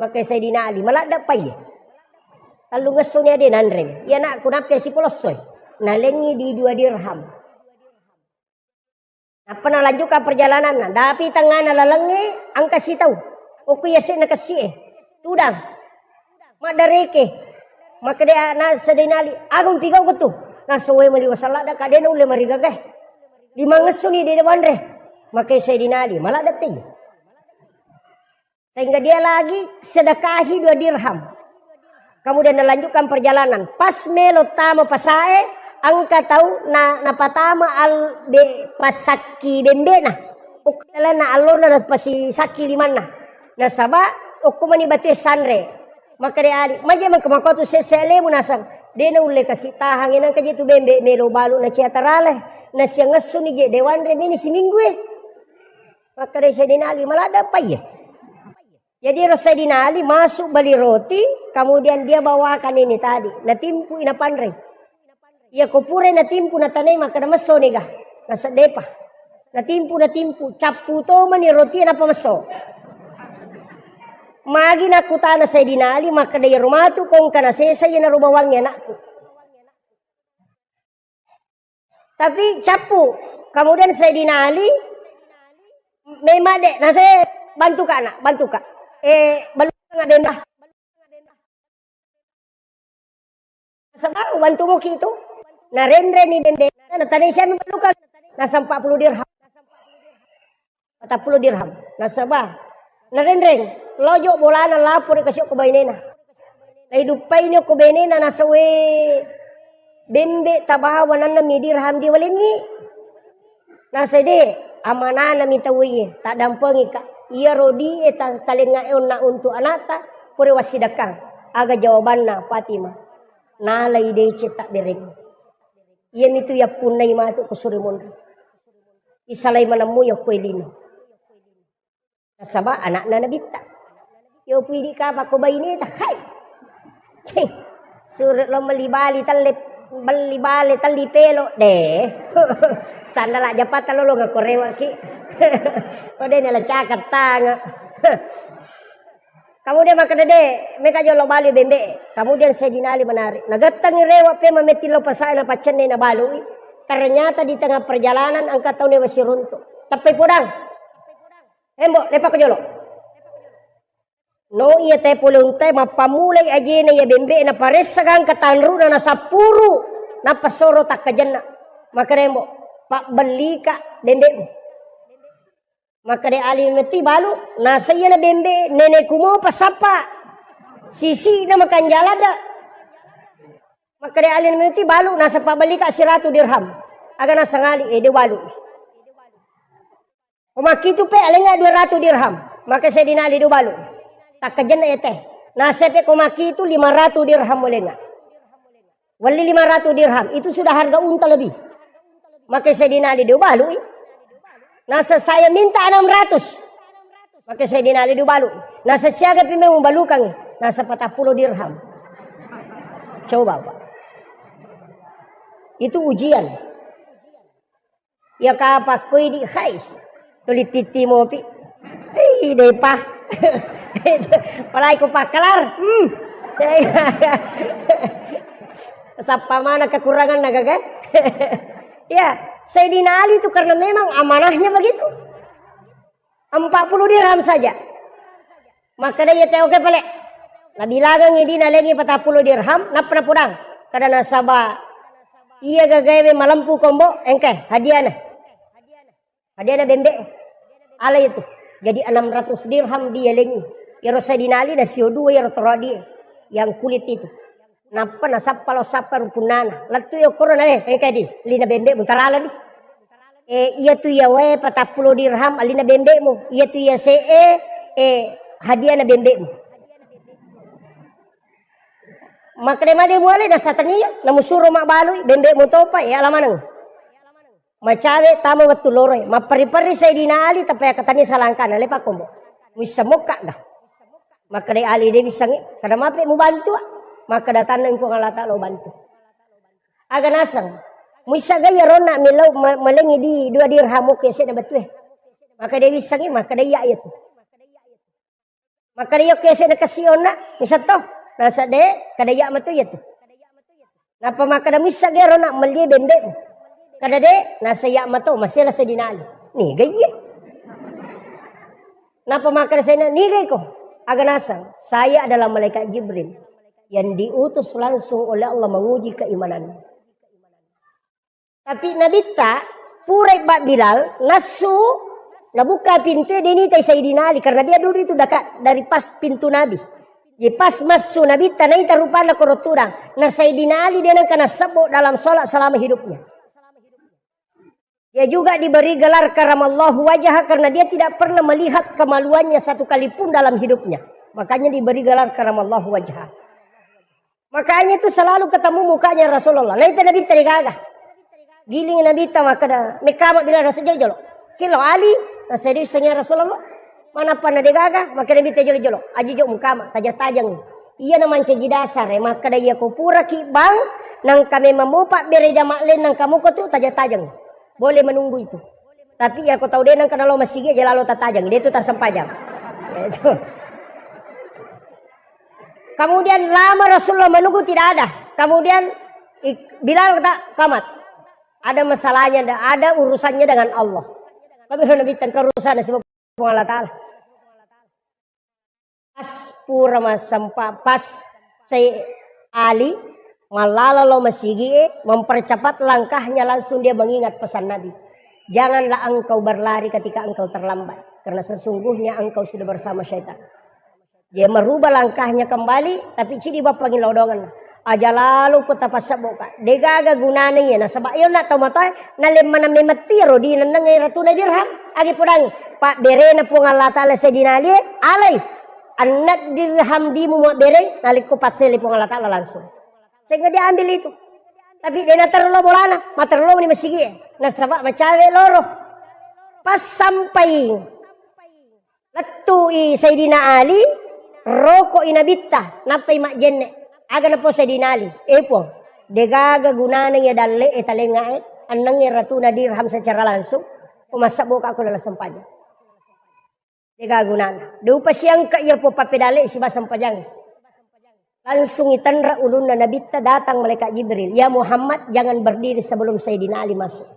Makke Sayyidina Ali, "Maladde pai e. Tellungessuni ade nanre. Iya anakku, nappi sipolossoi." Nalengngi di dua dirham. Nappa nalanjutkan perjalananna. Dapi tengngana lalengnge, engka sitau. Okko yase'na kessi e. Tudang. Maddareke. Makkeda na Sayyidina Ali, "Aga mupigau ketu?" Naseng, "Weh, maliwaseng ladde ka, de naulle marigaga e. Limangessuni de wanre." Makke Sayyidina Ali, "Maladde pai." Sehingga dia lagi sedekahi dua dirham. Kemudian nalanjutkan perjalanan. Pas melo tama pasae, engka tau na, napatama al-, be-, pasakki bembe'na. Okko lalenna allona napasisakki limanna. Nasaba okko mani batue sanre. Makkeda Ali, "Maje mengka makotu sesse alemu?" Naseng, "De naulle kasi tahangngi, nengka je tu bembe melo balu na cia tarale. Nasiangessuni je de wanre meni siminggu e." Makkeda Sayyidina Ali, "Maladde pai e." Jadi ro Sayyidina Ali masuk beli roti, kemudian dia bawakan ini tadi, natimpui napanrei. Iya ko purai natimpu natanai makkeda messo niga, naseddepa. Natimpu, natimpu, cappu to mani roti nappa messo. Magi nakkutana Sayyidina Ali makkeda, "Iyaro matu ko engka nasesa iyanaro bawangnge anakku." Tapi cappu. Kemudian Sayyidina Ali memang dek, nase bantu ka nak, bantu ka. Eh, belum nggak benda. Sebab bantu moki itu. Narenre ni bembe, natanai siami belluka. Nasa empat puluh dirham. Patappulo dirham. Nasaba narenreng, lojo bolana lapor kasi okko bainena. Naiduppaini okko bainena, nasawe bembe tabawa nanna mi dirham diwalengngi. Nasede, amanana mi tauwe, taddampengi ka. Iyaro di e ta-, talengnga e onna untuk anakta, pura wassidakkang. Aga jawabanna Fatimah? Nalai deceng tabbereng. Iyamitu yappunnai matu ko suri monri. Isalai manemmu yokko lino. Nasaba anakna Nabitta. Yo pidi kapa ko baineta, hai. Cih, sure lo melli bali telle, melli bale telli pelo de. Sandala japatta lolo ngako rewaki. Ko de nala cakar tanga. Kemudian makkeda de, meka jolo bali bembe. Kemudian Sayyidina Ali menarik. Nagettengi rewa pe mametti lo pasae na paccenne na balui. Ternyata di tengah perjalanan engka tau ne masiruntu. Teppai podang. Embo, lepako jolo. No iya te pole untai, mappammulai ajena iya bembe na paressa gangka tanruna na sappuru, nappa soro takkajenna. Makkeda, "Mbo, pabbellika bembe'mu." Makkeda Ali, "Metti balu, naseng iyana bembe nenekku mopa sappa sisi'na makanja ladde." Makkeda Ali, "Metti balu, naseng pabbellika siratu dirham." Aga naseng Ali, "Eh, de' balu." Ko makkitu pe alengnga dua ratu dirham. Makkeda Sayyidina Ali, "De' balu. Takkajenna ete." Naseng pe ko makkitu lima ratu dirham mulengnga. Welli lima ratu dirham, itu sudah harga unta lebih. Makkeda Sayyidina Ali, "De' ubalui." Naseng, "Saya minta enam ratus." Makkeda Sayyidina Ali, "De' ubalui." Naseng, "Siaga pi memang ubalukangngi?" Naseng, "Patappulo dirham." Coba, Pak. Itu ujian. Iya kapang ko idi, khais. Tuli titti mopi. Ih, depa. Palai ko pakkalar. Hmm. Sappa mana kekuranganna gaga. Ya, Sayyidina Ali itu karena memang amanahnya begitu. Empat puluh dirham saja. Makkeda iya te, "Oke pale." Nabilangengngi idi nalengngi patappulo dirham, nappa napodang. Kada nasaba iya gagaewe malempu kombo, engka hadiahna. Hadiahna bembe. Ala itu. Jadi enam ratus dirham dialengngi. Iyaro Sayyidina Ali nasio dua iyaro torodie yang kulit itu. Nappa nasappa lao sappa rupunnana. Lettu i okkoro nale, engka di, lina bembe'mu tarala di. Eh, iya tu iya wae patappulo dirham alina bembe'mu. Iya tu iya se'e, eh, hadiahna bembe'mu. Makkeda made muale nasatania, namusuro mabbalui, bembe'mu topa, eh, ala maneng. Macawe tama wettu loroe, mapperri-perri Sayyidina Ali, tappa yakkatenni salangkana, lepa kombo. Muissa mokka dah. Makkeda Ali, "De' wissengngi, kada mape mubantu, ah." Makkeda, "Tanneng Puang Allah Ta'ala ubantu." Aga naseng, "Muissa ga iya ronna millau ma-, malengngi di dua dirham, oke, sedda bettue." Makkeda, "De' wissengngi." Makkeda, "Iya, iya tu." Makkeda, "Iya, oke, sedda kesi onna, muissa to." Naseng, "De', kada iya matu iya tu." Nappa makkeda, "Muissa ga ero nak mellie bembe'mu?" Kada, "De'." Naseng, "Iya mato, masela Sayyidina Ali." Niga iye? Nappa makkeda Sayyidina, "Niga iko?" Aga naseng, "Saya adalah malaikat Jibril yang diutus langsung oleh Allah menguji keimananmu." Tapi Nabitta, purai Bak Bilal, nassu, nabuka pintu, de' nitai Sayyidina Ali, karena dia duduk itu dekat dari pas pintu Nabi. Jadi pas massu Nabitta, naita rupanna koro tudang. Na Sayyidina Ali de' nengka nassebbo dalam sholat selama hidupnya. Dia juga diberi gelar karamallahu wajah karena dia tidak pernah melihat kemaluannya satu kali pun dalam hidupnya. Makanya diberi gelar karamallahu wajah. Makanya itu selalu ketemu mukanya Rasulullah. Naita Nabitta de' gaga. Giling Nabitta makkeda, "Mekkama Bilal?" Naseng, "Jolo-jolo." "Kilo Ali?" Naseng, "De' wissengngi ya Rasulullah." Manappa na de' gaga, makkeda Nabitta, "Jolo-jolo. Aji jo mukama, tajang-tajang." Iyana mancaji dasar, eh, makkeda, "Iya ko puraki bang, nangka memang mopa bere jama' lain, nangka moko tu tajang-tajang. Boleh menunggu itu. Tapi iya ko tau de' nengka nalo masigi, aja lalo tatajang, de' tu tasempajang." Itu. Kemudian lama Rasulullah menunggu tidak ada. Kemudian ik-, Bilal kata, "Kamat. Ada masalahnya, ada urusannya dengan Allah." Tapi Nabitta engka urusan sebab Puang Allah Ta'ala. Pas pura massempa, pas Sayyidina Ali mallala lao masigi e, mempercepat langkahnya, langsung dia mengingat pesan Nabi. "Janganlah engkau berlari ketika engkau terlambat, karena sesungguhnya engkau sudah bersama syaitan." Dia merubah langkahnya kembali, tapi cidi bappangi lao dongenna. "Aja lalo ko tapassebbo ka. De' gaga gunana iya, nasaba iya onna tau matoa, nalemmana memetti ro di nenneng ratuna dirham. Agi podangi, pabberena Puang Allah Ta'ala Sayyidina Ali, alai. Anna dirham dimu muabbere, nalikko paccele Puang Allah Ta'ala langsung." Sehingga dia ambil itu. Tapi de' naterro bolana, materro ni masigi e. Nasaba macawe loro. Pas sampai Lettu'i Sayyidina Ali, roko'i Nabitta, nappai majjenne'. Aga napau Sayyidina Ali, "Eh Puang, de' gaga gunana iya dalle' e talengnga e, ennengnge ratuna dirham secara langsung, ko massebbo ka ko laleng sempajang. De' gaga gunana. De' upasiangka iya Puang pappedalle' siba sempajang." Langsung itenre' ulunna Nabitta, datang malaikat Jibril, "Ya Muhammad, jangan berdiri sebelum Sayyidina Ali masuk."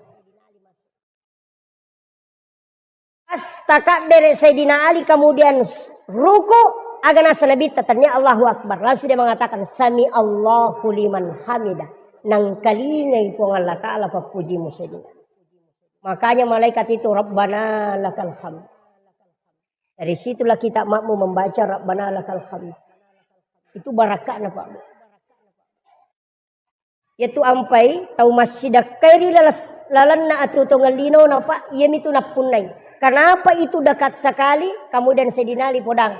Pas takabbere Sayyidina Ali, kemudian ruku, aga naseng Nabitta, tennia Allahu Akbar. Langsung dia mengatakan, "Sami Allahu liman hamidah." Nangkalingai Puang Allah Ta'ala pappujimu sedina. Makanya malaikat itu, "Rabbana lakal hamd." Dari situlah kita makmum membaca Rabbana lakal hamd. Itu barakahna, Pak. Yaitu ampai tau massidakkai ri lalas-, lalenna atuo tongeng linona, Pak, iyamitu nappunnai. Kenapa itu dekat sekali? Kemudian Sayyidina Ali podang.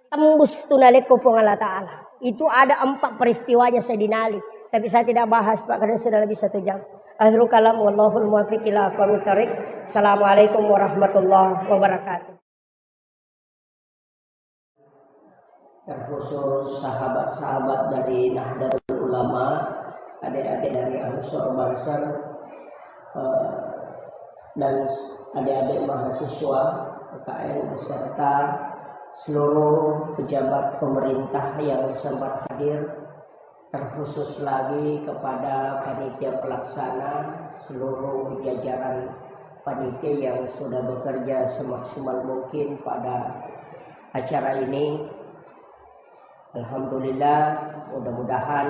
Tembus tu nalekko Puang Allah Ta'ala. Itu ada empat peristiwanya Sayyidina Ali. Tapi saya tidak bahas, Pak, karena sudah lebih satu jam. Akhirul kalam, wallahul muwaffiq ila aqwamit thariq. Assalamualaikum warahmatullahi wabarakatuh. Terkhusus sahabat-sahabat dari Nahdlatul Ulama, adik-adik dari Ansor Banser, eh, dan adik-adik mahasiswa P K N beserta seluruh pejabat pemerintah yang sempat hadir, terkhusus lagi kepada panitia pelaksana, seluruh jajaran panitia yang sudah bekerja semaksimal mungkin pada acara ini. Alhamdulillah, mudah-mudahan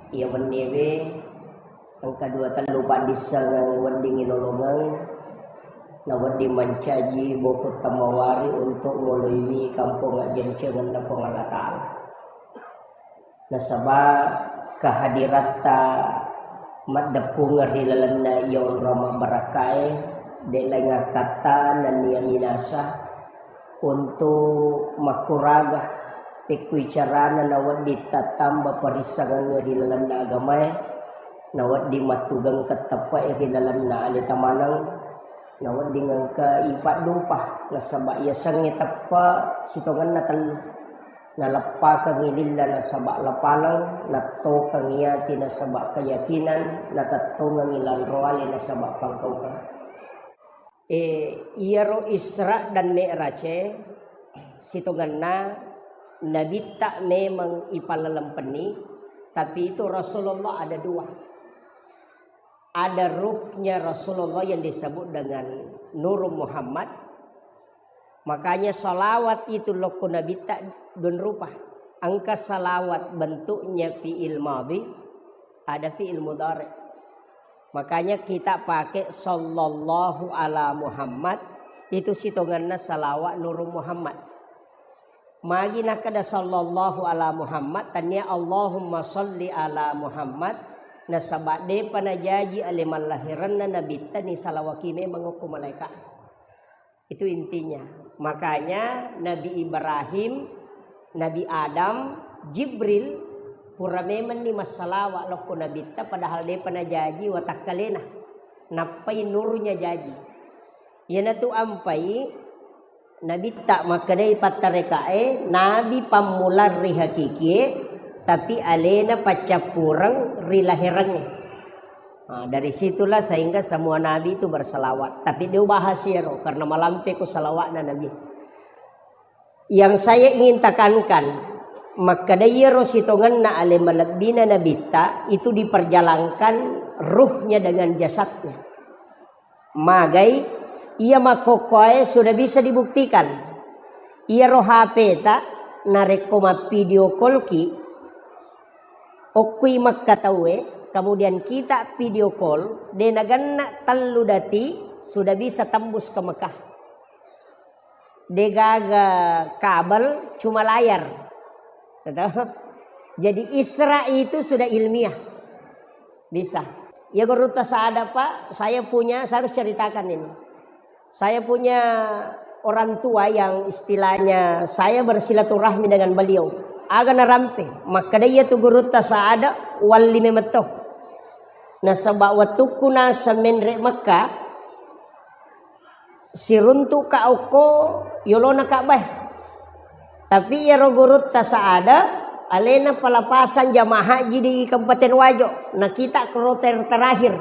iya wenniwe engka dua tellu paddissengeng wedding ilolongeng, na wedding mancaji boku temmawari untuk ngoloiwi kampong ajjancengenna Puang Allah Ta'ala. Nasaba kehadiratta maddeppungeng ri lalenna iya onrong mabbarakkae, de laing akkatta nennia minasa untuk makkuraga pekkui carana nawedding tattamba parissengengnge ri lalenna agamae, nawedding mattugengkeng teppe'e ri lalenna aleta maneng, nawedding engka ipaddupa, nasaba yasengnge teppe sitongenna tellu. Naleppakengngi lilla nasaba lapaleng, nattokengngi ati nasaba keyakinan, natettongengngi lanroale nasaba pangkaukeng. E, iyaro Isra dan Mi'raj e, sitongenna Nabitta memang ipallelempenni, tapi itu Rasulullah ada dua. Ada ruhnya Rasulullah yang disebut dengan Nur Muhammad. Makanya salawat itu lokko Nabitta dua rupa. Engka salawat bentuknya fi'il madhi, ada fi'il mudhari. Makanya kita pakai sallallahu ala Muhammad, itu sitongenna salawat Nur Muhammad. Magi nakkeda sallallahu ala Muhammad, tania Allahumma salli ala Muhammad, nasaba depa najaji ale mallahiranna Nabitta ni salawaki memang okko malaika. Itu intinya. Makanya Nabi Ibrahim, Nabi Adam, Jibril pura memenni massalawa lokko Nabitta, padahal depa najaji watakkalena. Nappai nurnya jaji. Iyanatu ampai Nabitta makkedai pattarekae, nabi pammulang ri hakikie, tapi alena paccappureng ri laherengnge. Nah, dari situlah sehingga semua nabi itu berselawat. Tapi dia bahas iyaro karena malampe ko salawatna nabi. Yang saya ingin tekankan, makkeda iyaro sitongenna ale malebbina nabitta itu diperjalankan ruhnya dengan jasadnya. Magai, iya makkokkoe sudah bisa dibuktikan. Iyaro H P-ta narekko mappidio call ki, okkui Mekka tauwe, kemudian kita video call, de nagenna tellu dati sudah bisa tembus ke Mekah. Degaga kabel, cuma layar. Gitu. Jadi Isra itu sudah ilmiah. Bisa. Ya gurutta saada, Pak, saya punya, saya harus ceritakan ini. Saya punya orang tua yang istilahnya saya bersilaturahmi dengan beliau. Aga narampe, makkeda iya tu gurutta saada, walli memetto. Nasaba wettukku naseng menre Mekah, siruntu'ka okko yolona Ka'bah. Tapi iyaro gurutta saada, alena pelepasan jamaah haji di Kabupaten Wajo. Nah, kita kloter terakhir.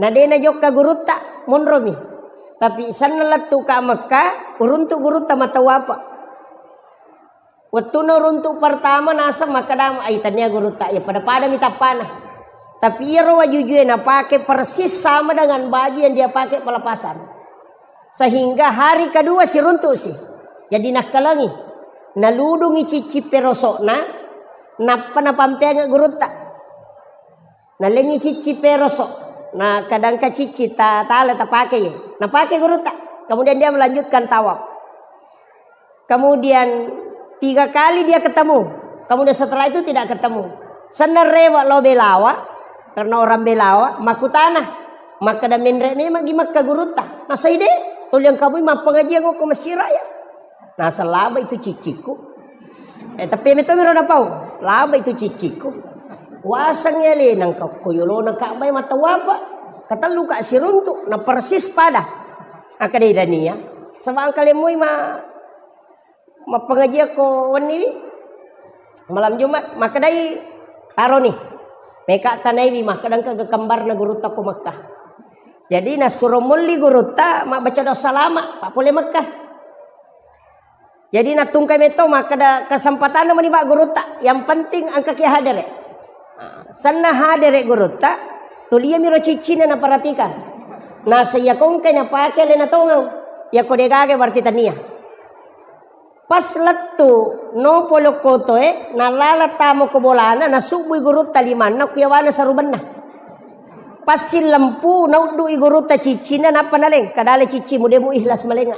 Nah, de najokka gurutta, monromi. Tapi senna lettuka Mekah, uruntu gurutta matawafa. Wettunna runtu pertama naseng makkeda, "Ai, tania gurutta, iya pada-padami tappana." Tapi iyaro wajujue napake persis sama dengan baju yang dia pakai pelepasan. Sehingga hari kedua siruntu'si. Jadi nakkalengi. Naludungi cicci perosokna, nappa napampeangngi gurutta. Nalengi cicci peroso. Nah, kadangka cicci ta-, tale tapake ye. Napake gurutta. Kemudian dia melanjutkan tawaf. Kemudian tiga kali dia ketemu. Kemudian setelah itu tidak ketemu. Senna rewa lo Belawa, karena orang Belawa, makutana. Makkeda menre memang gi Mekka gurutta. Nasai de, tuliang kamu mappengajian ko Masjid Raya. Naseng laba itu cicciku. Eh, tapi metto miro napau. Laba itu cicciku. Waseng ya le nang ko yolona Ka'bah mata wapa. Katellu ka siruntu, na persis pada. Akkeda dania. Sebab engka lemmui ma-, mappengajian ko wenni wi. Malam Jumat, makkedai taroni. Meka tanaiwi, makkeda engka kembarna gurutta ko Mekah. Jadi nasuro molli gurutta, mabbaca doa salama, pak pole Mekah. Jadi nattungkai metto makkeda kesempatanna meni, Pak, gurutta. Yang penting engka ki hadere. Nah, senna hadere gurutta, tuliami ro ciccinna naperhatikan. Naseng yako engka napake alena tongeng. Yako degaga berarti tania. Pas lettu nopo lokkotoe, nalala tamo ko bolana, nasubbui gurutta limanna kuyawana sarubenna. Passillempu, nauddu'i gurutta ciccinna, nappa naleng, kadale ciccimu, de mu ikhlas malenga.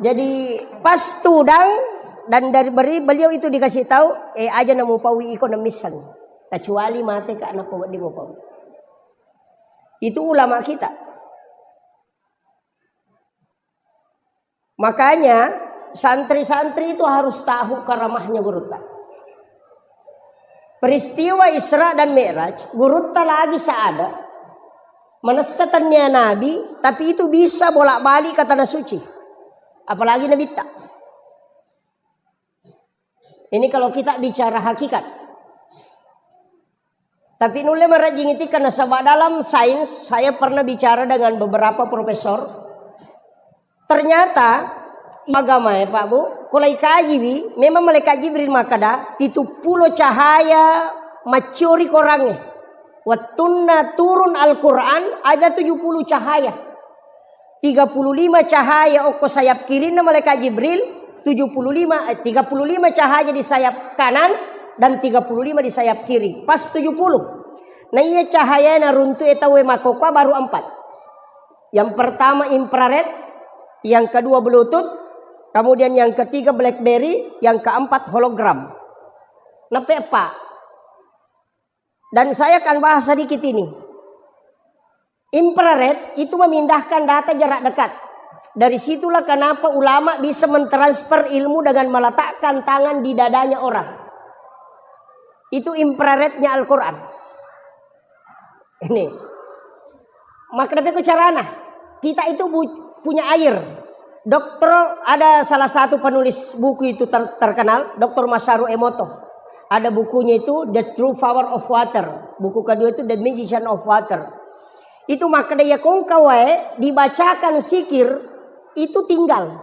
Jadi, pas tudang, dan dari beri-, beliau itu dikasih tahu, eh, aja namu paui iko namisseng. Kecuali mate ka nappa wedding mu paui. Itu ulama kita. Makanya, santri-santri itu harus tahu karamahnya gurutta. Peristiwa Isra dan Mi'raj, gurutta lagi seada, manessa tania Nabi, tapi itu bisa bolak-balik ke Tanah Suci. Apalagi Nabitta. Ini kalau kita bicara hakikat. Tapi nulle marajing iti karena sebab dalam sains, saya pernah bicara dengan beberapa profesor. Ternyata agama ya Pak Bu, kalau ikaji wi, memang malaikat Jibril makkeda, pitu pulo cahaya maccuri korangnge. Wettunna turun Al-Quran ada tujuh puluh cahaya. Tiga puluh lima cahaya okko sayap kirinna malaikat Jibril, tujuh puluh lima, eh, tiga puluh lima cahaya di sayap kanan, dan tiga puluh lima di sayap kiri. Pas tujuh puluh. Nah, iya cahaya naruntu e tauwe makkokkoe baru empat. Yang pertama infrared, yang kedua Bluetooth, kemudian yang ketiga BlackBerry, yang keempat hologram. Neppe eppa. Dan saya akan bahas sedikit ini. Infrared itu memindahkan data jarak dekat. Dari situlah kenapa ulama bisa mentransfer ilmu dengan meletakkan tangan di dadanya orang. Itu infrarednya Al-Quran. Ini. Maka tapi ku carana. Kita itu bu-, punya air. Dokter, ada salah satu penulis buku itu ter-, terkenal, Doktor Masaru Emoto. Ada bukunya itu The True Power of Water. Buku kedua itu The Magician of Water. Itu makkeda iya kongka wae dibacakan sikir itu tinggal.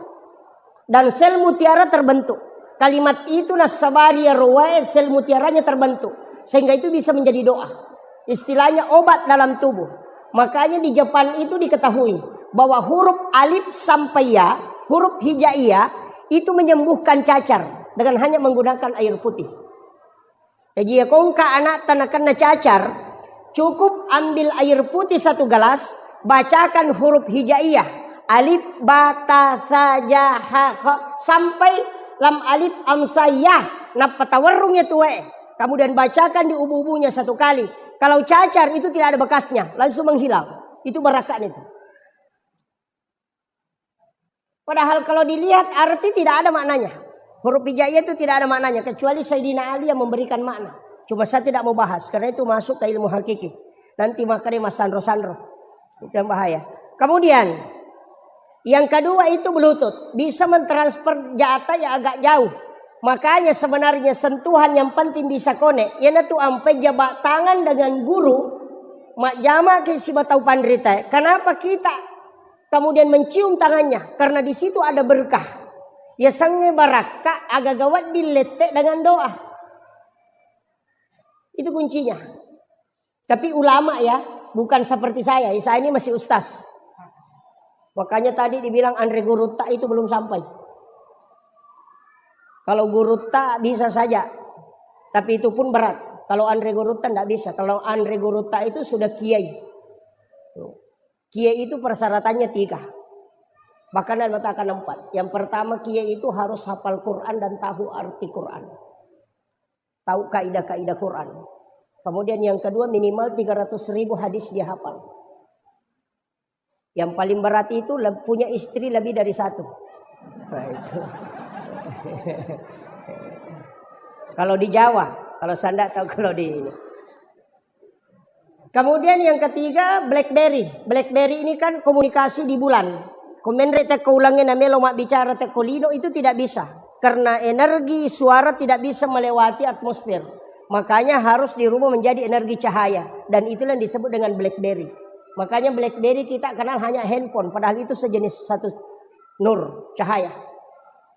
Dan sel mutiara terbentuk. Kalimat itu nassabari iyaro wae sel mutiaranya terbentuk. Sehingga itu bisa menjadi doa. Istilahnya obat dalam tubuh. Makanya di Jepang itu diketahui bahwa huruf alif sampai ya, huruf hijaiyah itu menyembuhkan cacar dengan hanya menggunakan air putih. Jaji, iya kongka anakta nakenna cacar, cukup ambil air putih satu gelas, bacakan huruf hijaiyah, alif, ba, ta, sa, ja, ha, kha, sampai lam alif, am, sa, ya, nappa tawerrung iya tuwe. Kemudian bacakan di ubu-ubunya satu kali. Kalau cacar itu tidak ada bekasnya, langsung menghilang. Itu barakahnya itu. Padahal kalau dilihat arti tidak ada maknanya. Huruf hijaiyah itu tidak ada maknanya, kecuali Sayyidina Ali yang memberikan makna. Cuma saya tidak mau bahas, karena itu masuk ke ilmu hakiki. Nanti makanya mas sanro-sanro. Itu yang bahaya. Kemudian, yang kedua itu Bluetooth. Bisa mentransfer data yang agak jauh. Makanya sebenarnya sentuhan yang penting bisa connect. Iyanatu ampai jabat tangan dengan guru, majjama ke sibatau panrita. Kenapa kita kemudian mencium tangannya, karena di situ ada berkah. Yasengnge barakka, agaga wedding lette dengan doa. Itu kuncinya. Tapi ulama ya, bukan seperti saya. Saya ini masih ustaz. Makanya tadi dibilang Andre Gurutta itu belum sampai. Kalau Gurutta bisa saja, tapi itu pun berat. Kalau anre gurutta ndak bisa. Kalau anre gurutta itu sudah kiai. Kiai itu persyaratannya tiga. Bahkan ada mengatakan empat. Yang pertama, kiai itu harus hafal Quran dan tahu arti Quran. Tahu kaidah-kaidah Quran. Kemudian yang kedua, minimal tiga ratus ribu hadis dia hafal. Yang paling berat itu le-, punya istri lebih dari satu. Nah, itu. Kalau di Jawa, kalau saya ndak tahu kalau di ini. Kemudian yang ketiga, BlackBerry. BlackBerry ini kan komunikasi di bulan. Ko menre tekko ulengnge namelo mabbicara tekko lino itu tidak bisa. Karena energi suara tidak bisa melewati atmosfer. Makanya harus dirubah menjadi energi cahaya. Dan itulah yang disebut dengan BlackBerry. Makanya BlackBerry kita kenal hanya handphone. Padahal itu sejenis satu nur, cahaya.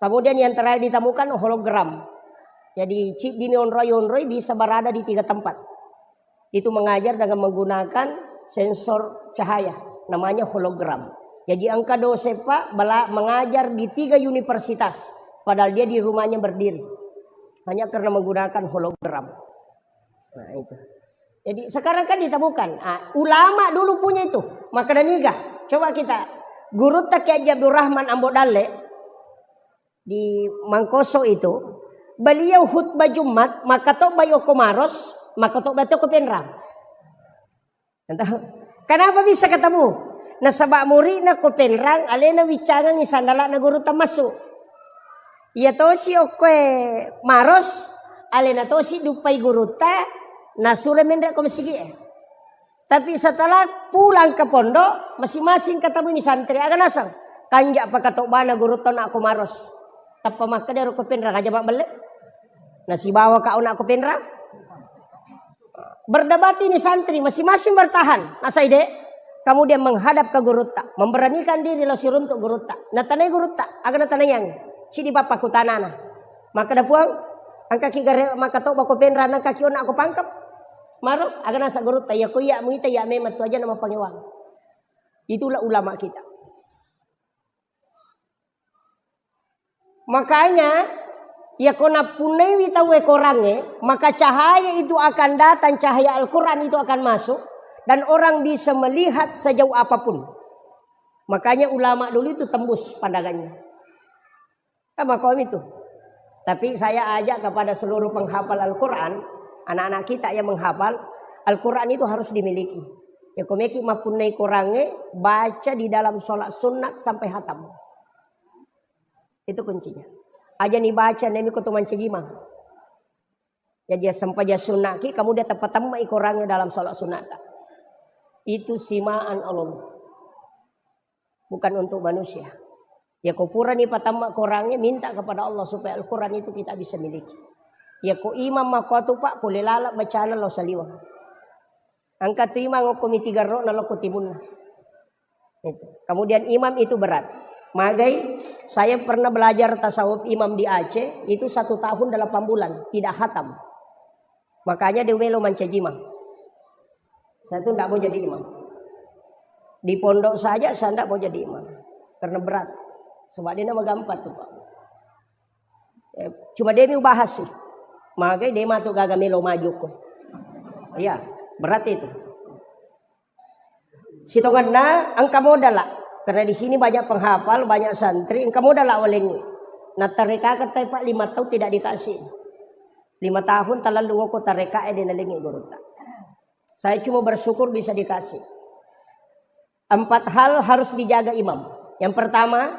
Kemudian yang terakhir ditemukan hologram. Jadi chip di onroi-onroi bisa berada di tiga tempat. Itu mengajar dengan menggunakan sensor cahaya, namanya hologram. Jadi engka dosen, Pak, bela-, mengajar di tiga universitas, padahal dia di rumahnya berdiri. Hanya karena menggunakan hologram. Nah, itu. Jadi sekarang kan ditemukan. Ah, ulama dulu punya itu. Maka daniga. Coba kita. Gurutta Kiai Haji Abdurrahman Ambo Dalle di Mangkoso itu, beliau khutbah Jumat, maka to bai okko Maros, maka to bai to ko Penrang. Entah. Kenapa bisa ketemu? Nasaba muridna ko Penrang, alena wiccangengi sandalana gurutta massu. Iya tosi okkoe Maros, alena tosi duppai gurutta, nasuro menre ko masigi'e. Tapi setelah pulang ke pondok, masing-masing ketemu ini santri. Aga naseng? Kanja pakatobbana gurutta na ko Maros. Tappa makkeda ro ko Penrang aja mabbelle. Nasibawa ka ona ko Penrang. Berdebat ini santri, masing-masing bertahan. Nasai de, kemudian menghadap ke gurutta, memberanikan diri lo siruntuk gurutta. Natanai gurutta, aga natanaiang. Cidi pappa kutanana. Makkeda Puang, engkaki gare makatobba ko Penrang, engkaki ona ko Pangkep. Maros, aga nasa gurutta, iya ko iya muita iya memang tu aja nama pangewang. Itulah ulama kita. Makanya, iya ko nappunnaiwi tauwe korangnge, maka cahaya itu akan datang, cahaya Al-Quran itu akan masuk, dan orang bisa melihat sejauh apapun. Makanya ulama dulu itu tembus pandangannya. Sama kau itu. Tapi saya ajak kepada seluruh penghafal Al-Quran, anak-anak kita yang menghafal, Al-Quran itu harus dimiliki. Ya, ko meki mappunnai korangnge, baca di dalam sholat sunat sampai hatam. Itu kuncinya. Aja ni baca nemi ko tu mancajimang. Jadi sempajang sunnaki, kamu dia tepat temma korangnge dalam sholat sunat. Itu simaan Allah. Bukan untuk manusia. Ya ko purani patamma korangnge, minta kepada Allah supaya Al-Quran itu kita bisa miliki. Ya ko imam makkuatu, Pak, pole lala bacana lao saliweng. Engka tu imang okko miti garro'na lokko timunna. Itu. Kemudian imam itu berat. Magai, saya pernah belajar tasawuf imam di Aceh, itu satu tahun delapan bulan, tidak khatam. Makanya dia melo mancaji imam. Saya tuh ndak mau jadi imam. Di pondok saja saya ndak mau jadi imam. Karena berat. Sebab dia nama gampang tuh, Pak. Eh, cuma dia mau bahas sih. Magai dia matu gaga melo maju ko. Iya, berat itu. Sitongenna engka modal lah. Karena di sini banyak penghafal, banyak santri, engka modal lah walengi. Nah, tareka kata Pak lima tahun tidak dikasih. Lima tahun talalu ngoko tareka eh dia nalengi gurutta. Saya cuma bersyukur bisa dikasih. Empat hal harus dijaga imam. Yang pertama,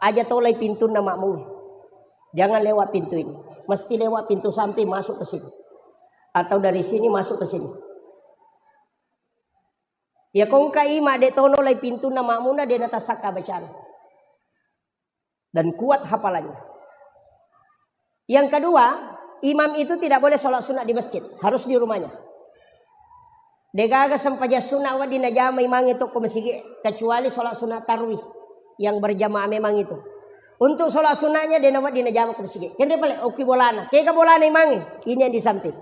aja tolai pintunna makmum. Jangan lewat pintu ini. Mesti lewat pintu samping masuk ke sini. Atau dari sini masuk ke sini. Ya kongka ima de tono lai pintunna makmumna de natasakka bacana. Dan kuat hafalannya. Yang kedua, imam itu tidak boleh sholat sunat di masjid, harus di rumahnya. Degaga sempajang sunat wedding najama imangnge tokko masigi, kecuali sholat sunat tarwih yang berjamaah memang itu. Untuk sholat sunatnya dia wedding najama ke masigi. Kende pale, oki bolana. Kega bolana imangnge? Ini yang di samping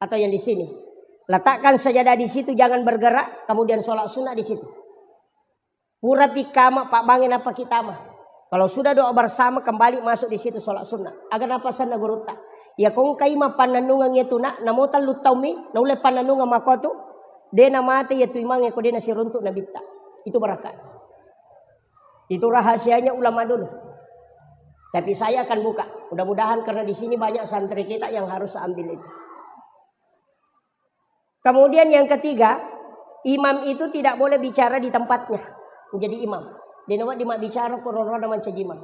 atau yang di sini. Letakkan sajadah di situ, jangan bergerak, kemudian sholat sunat di situ. Pura pikama pabbange nappa kitama. Kalau sudah doa bersama, kembali masuk di situ sholat sunnah. Aga napasanna gurutta. Iya ko engkai mappannennungeng iyatu nak, namo tellu taummi, naulle pannennungeng makkotu, de namate iyatu imang e ko de nasiruntu nabitta. Itu barakka. Itu rahasianya ulama dulu. Tapi saya akan buka. Mudah-mudahan karena di sini banyak santri kita yang harus ambil itu. Kemudian yang ketiga, imam itu tidak boleh bicara di tempatnya. Menjadi imam. De nawedding mabbicara ko ro-rona mancaji imam.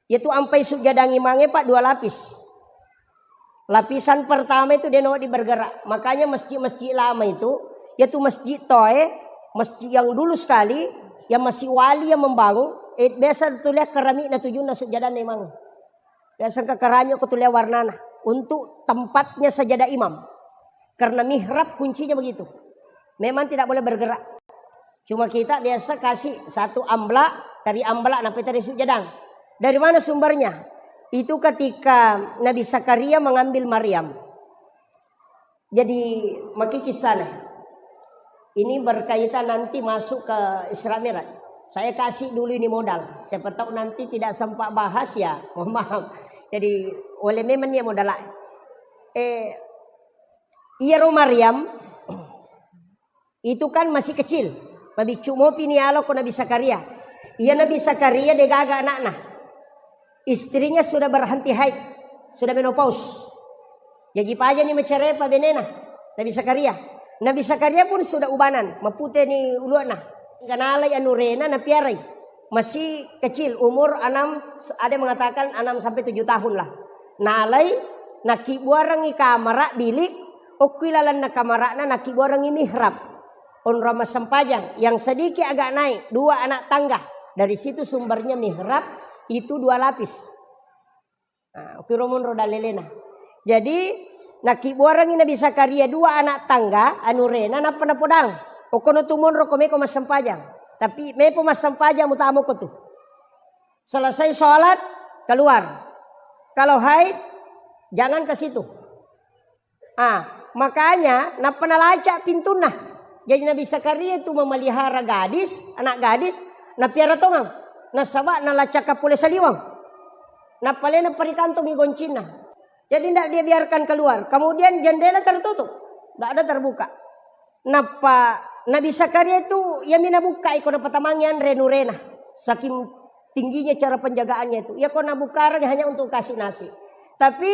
Iyatu ampai sujjadang imangnge, Pak, dua lapis. Lapisan pertama itu de nawedding bergerak. Makanya masjid-masjid lama itu, iyatu masjid toe, masjid yang dulu sekali, yang masih wali yang membangun, eh, biasa tulia keramikna tujunna sujjadanna imang. Biasa engka keramik ko tulia warnana. Untuk tempatnya sajadah imam. Karena mihrab kuncinya begitu. Memang tidak boleh bergerak. Cuma kita biasa kasih satu amblak, tari amblak, nappa tari sujjadang. Dari mana sumbernya? Itu ketika Nabi Zakaria mengambil Maryam. Jadi, maki kisahnya. Ini berkaitan nanti masuk ke Isra Mi'raj. Saya kasih dulu ini modal. Siapa tahu nanti tidak sempat bahas ya, mohon maaf. Jadi, oleh memang ya modal. Eh, iyaro Maryam, itu kan masih kecil. Mabiccu mopi ni alo ko Nabi Zakaria. Iya Nabi Zakaria degaga anakna. Istrinya sudah berhenti haid, sudah menopause. Jaji pajani macerai pa benena Nabi Zakaria. Nabi Zakaria pun sudah ubanan, mapute ni uluana. Hingga nalai anurena napiarai. Masih kecil, umur enam, ada yang mengatakan enam sampai tujuh tahun lah. Nalai, nakibuarangi kamara, bilik, okki lalenna kamarana nakibuarangi mihrab. Onrong massempajang, yang sedikit agak naik, dua anak tangga. Dari situ sumbernya mihrab itu dua lapis. Nah, okiro monro dalelena. Jadi, nakibuarangi Nabi Zakaria dua anak tangga, anurena, nappa napodang. Okkono tu monro ko meko massempajang. Tapi mepo massempajang mutama ko tu. Selesai sholat, keluar. Kalau haid, jangan ke situ. Ah, makanya nappa nalaca pintunna. Jadi Nabi Zakaria itu memelihara gadis, anak gadis, napiara tongang. Nasaba nalacaka pole saliwang. Napalena parikantongi goncinna. Jadi tidak dia biarkan keluar. Kemudian jendela tertutup. Tidak ada terbuka. Nappa Nabi Zakaria itu yami nabukkai ko napatamangi anre nurena. Saking tingginya cara penjagaannya itu. Ya ko nabukarang hanya untuk kasih nasi. Tapi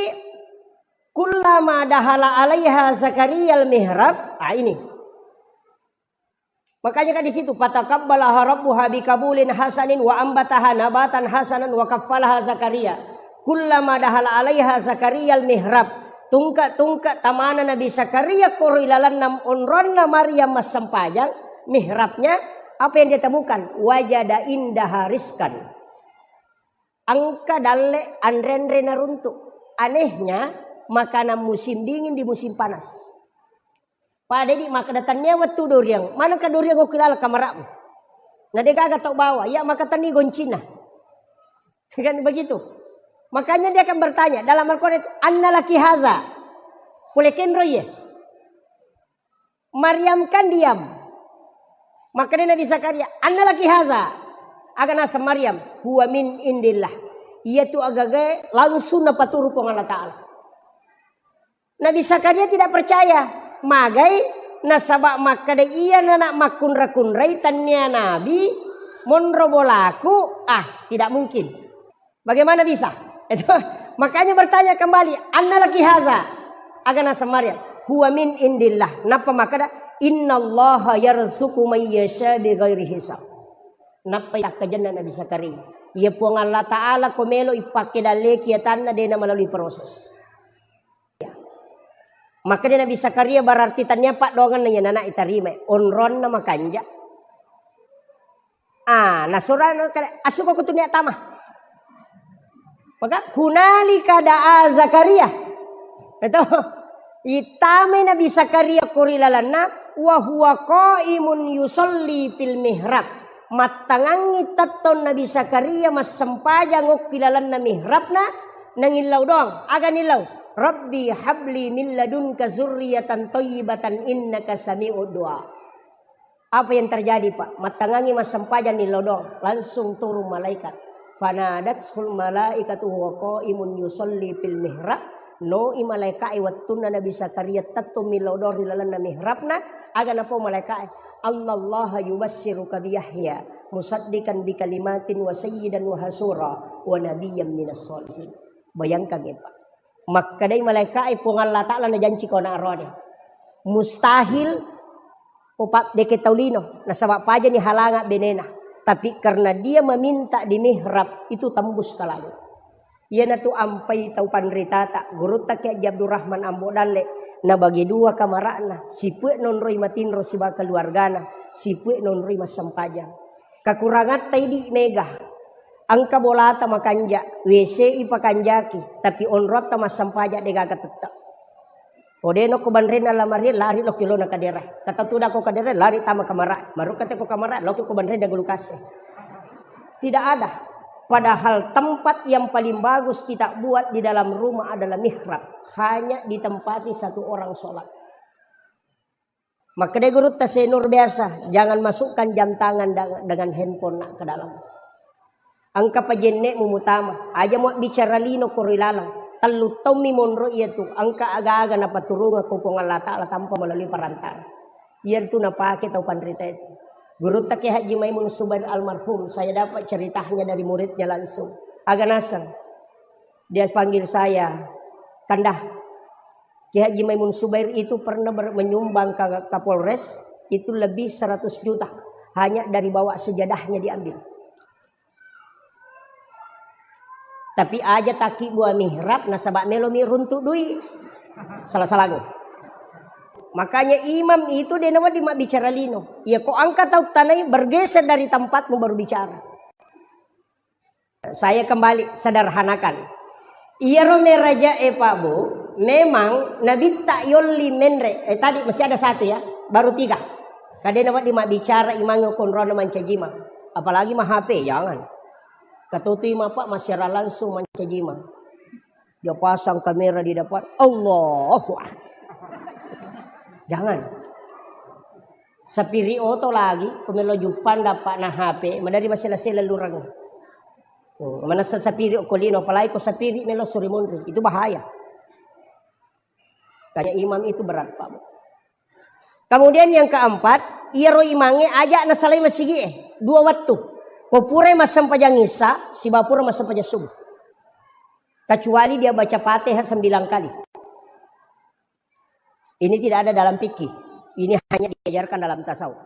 kullama dahala alaiha Zakaria al-mihrab, ah, ini. Makanya kan di situ, "Fataqabbalaha rabbuha biqabulin hasanin wa ambataha nabatan hasanan wa kaffalaha Zakaria. Kullama dahala alaiha Zakaria al-mihrab." Tungke-tungke tamana Nabi Zakaria koro ilalanna onronna Maryam massempajang, mihrabnya, apa yang dia temukan? Wajada indaha rizqan. Engka dalle anre-anre naruntu. Anehnya, makanan musim dingin di musim panas. Pada di makkeda, "Tennia wettu duriang, manengka duriang okki laleng kamara'mu?" Na de gaga tau bawa, iya maka tenni goncinna. Kan begitu. Makanya dia akan bertanya dalam Al-Quran itu, "Anna laki haza?" Pole kenro iye. Maryam kan diam. Makanya Nabi Zakaria, "Anna laki haza?" Aga naseng Maryam, "Huwa min indillah." Iyatu agaga langsung napaturu Puang Allah Ta'ala. Nabi Zakaria tidak percaya. Magai? Nasaba makkeda iya nana makkunra-kunrai tennia nabi monro bolaku, ah, tidak mungkin. Bagaimana bisa? Itu. Makanya bertanya kembali, "Anna laki haza?" Aga naseng Maryam, "Huwa min indillah." Nappa makkeda, "Innallaha yarzuqu may yasha bighairi hisab." Nappa yakkajenna Nabi Zakaria, "Iya Puang Allah Ta'ala ko melo ipakke dalleki atanna de na melalui proses." Maka dia Nabi Zakaria berarti tania paddoangenna iya nana itarima, onronna makanja. Ah, nasurana kada, "Asuko kutu nia tama." Maka hunalika da'a Zakaria. Itu. Itamai Nabi Zakaria kori lalanna, wa huwa qaimun yusalli fil mihrab. Mattangangngi tettong Nabi Zakaria massempajang okki lalanna mihrabna, nangillau doang. Aga nillau? "Rabbi habli min ladunka zurriyatan thayyibatan innaka sami'ud du'a." Apa yang terjadi, Pak? Mattangangi massempajang ni lodong, langsung turun malaikat. Fanadatul malaikatu huwa qaimun yusalli fil mihrab, Noi malaeka'e wettunna Nabi Zakaria tettong millau doang ri lalenna mihrabna, aga napau malaeka'e, "Annallaha yubassiruka bi Yahya musaddiqan bi kalimatin wa sayyidan wa hasura wa nabiyyan minas sholihin." Bayangkan, Pak. Makkedai malaeka'e, "Puang Allah Ta'ala najanciko ana' aroane. Mustahil ko pa-, deke tau lino, nasaba pajani halanga benena. Tapi karena dia meminta di mihrab, itu tembus ke langit." Iyanatu ampai tau panritata, gurutta Kiai Haji Abdurrahman Ambo Dalle, nabagi dua kamara'na, sipue nonroi matinro sibawa keluargana, sipue nonroi massempajang. Kakurangatta idi mega, engka bolata makanja, W C i pakanjaki, tapi onrotta massempajang degaga tette. Ko de nokko banrenna lamarie, lari lokko ilona kadere. Kata tudako kadere, lari tama kamara. Marukka te ko kamara, lokko ko banrenna gulu kase. Tidak ada. Padahal tempat yang paling bagus kita buat di dalam rumah adalah mihrab. Hanya ditempati satu orang sholat. Makkeda gurutta Senur biasa, "Jangan masukkan jam tangan da-, dengan handphone nak ke dalam." Engka pajenne'mu mutama, aja mabbicara lino koro ilalang. Tellu taummi monro iyatu, engka aga-aga napaturungeng ko Puang Allah Ta'ala tanpa melalui perantara. Iyatu napake tau panrita itu. Gurutta Kiai Haji Maimun Subair almarhum, saya dapat ceritanya dari muridnya langsung. Aga naseng, dia panggil saya, "Kanda, Kiai Haji Maimun Subair itu pernah ber-, menyumbang ke Kapolres, itu lebih seratus juta. Hanya dari bawah sejadahnya diambil." Tapi aja taki buah mihrab, nasaba melomi runtu dui. Salah-salah. Makanya imam itu de nawedding mabbicara lino. Ya, ko engka tau tanai, bergeser dari tempatmu baru bicara. Saya kembali sederhanakan. Iyaro meraja e, Pak Bu, memang nabitta yolli menre. Eh, tadi masih ada satu ya, baru tiga. Kadena wedding mabbicara imangnge konrona mancajima. Apalagi ma H P, jangan. Katutui ma, Pak, massiarang langsung mancajima. Dia pasang kamera di depan, Allahu Akbar. Jangan. Sapiri oto lagi, ko melo juppang dapat na H P, madari masela-sela lurang. Hmm, manessa sapiri okko lino, apalagi ko sapiri melo suri monri, itu bahaya. Tanya imam itu berat, Pak. Kemudian yang keempat, iyaro imangnge aja nasalai masigi'e dua wettu. Ko purai massempajang Isya, sibawa pura massempajang subuh. Kecuali dia baca Fatihah sembilan kali. Ini tidak ada dalam fikih. Ini hanya diajarkan dalam tasawuf.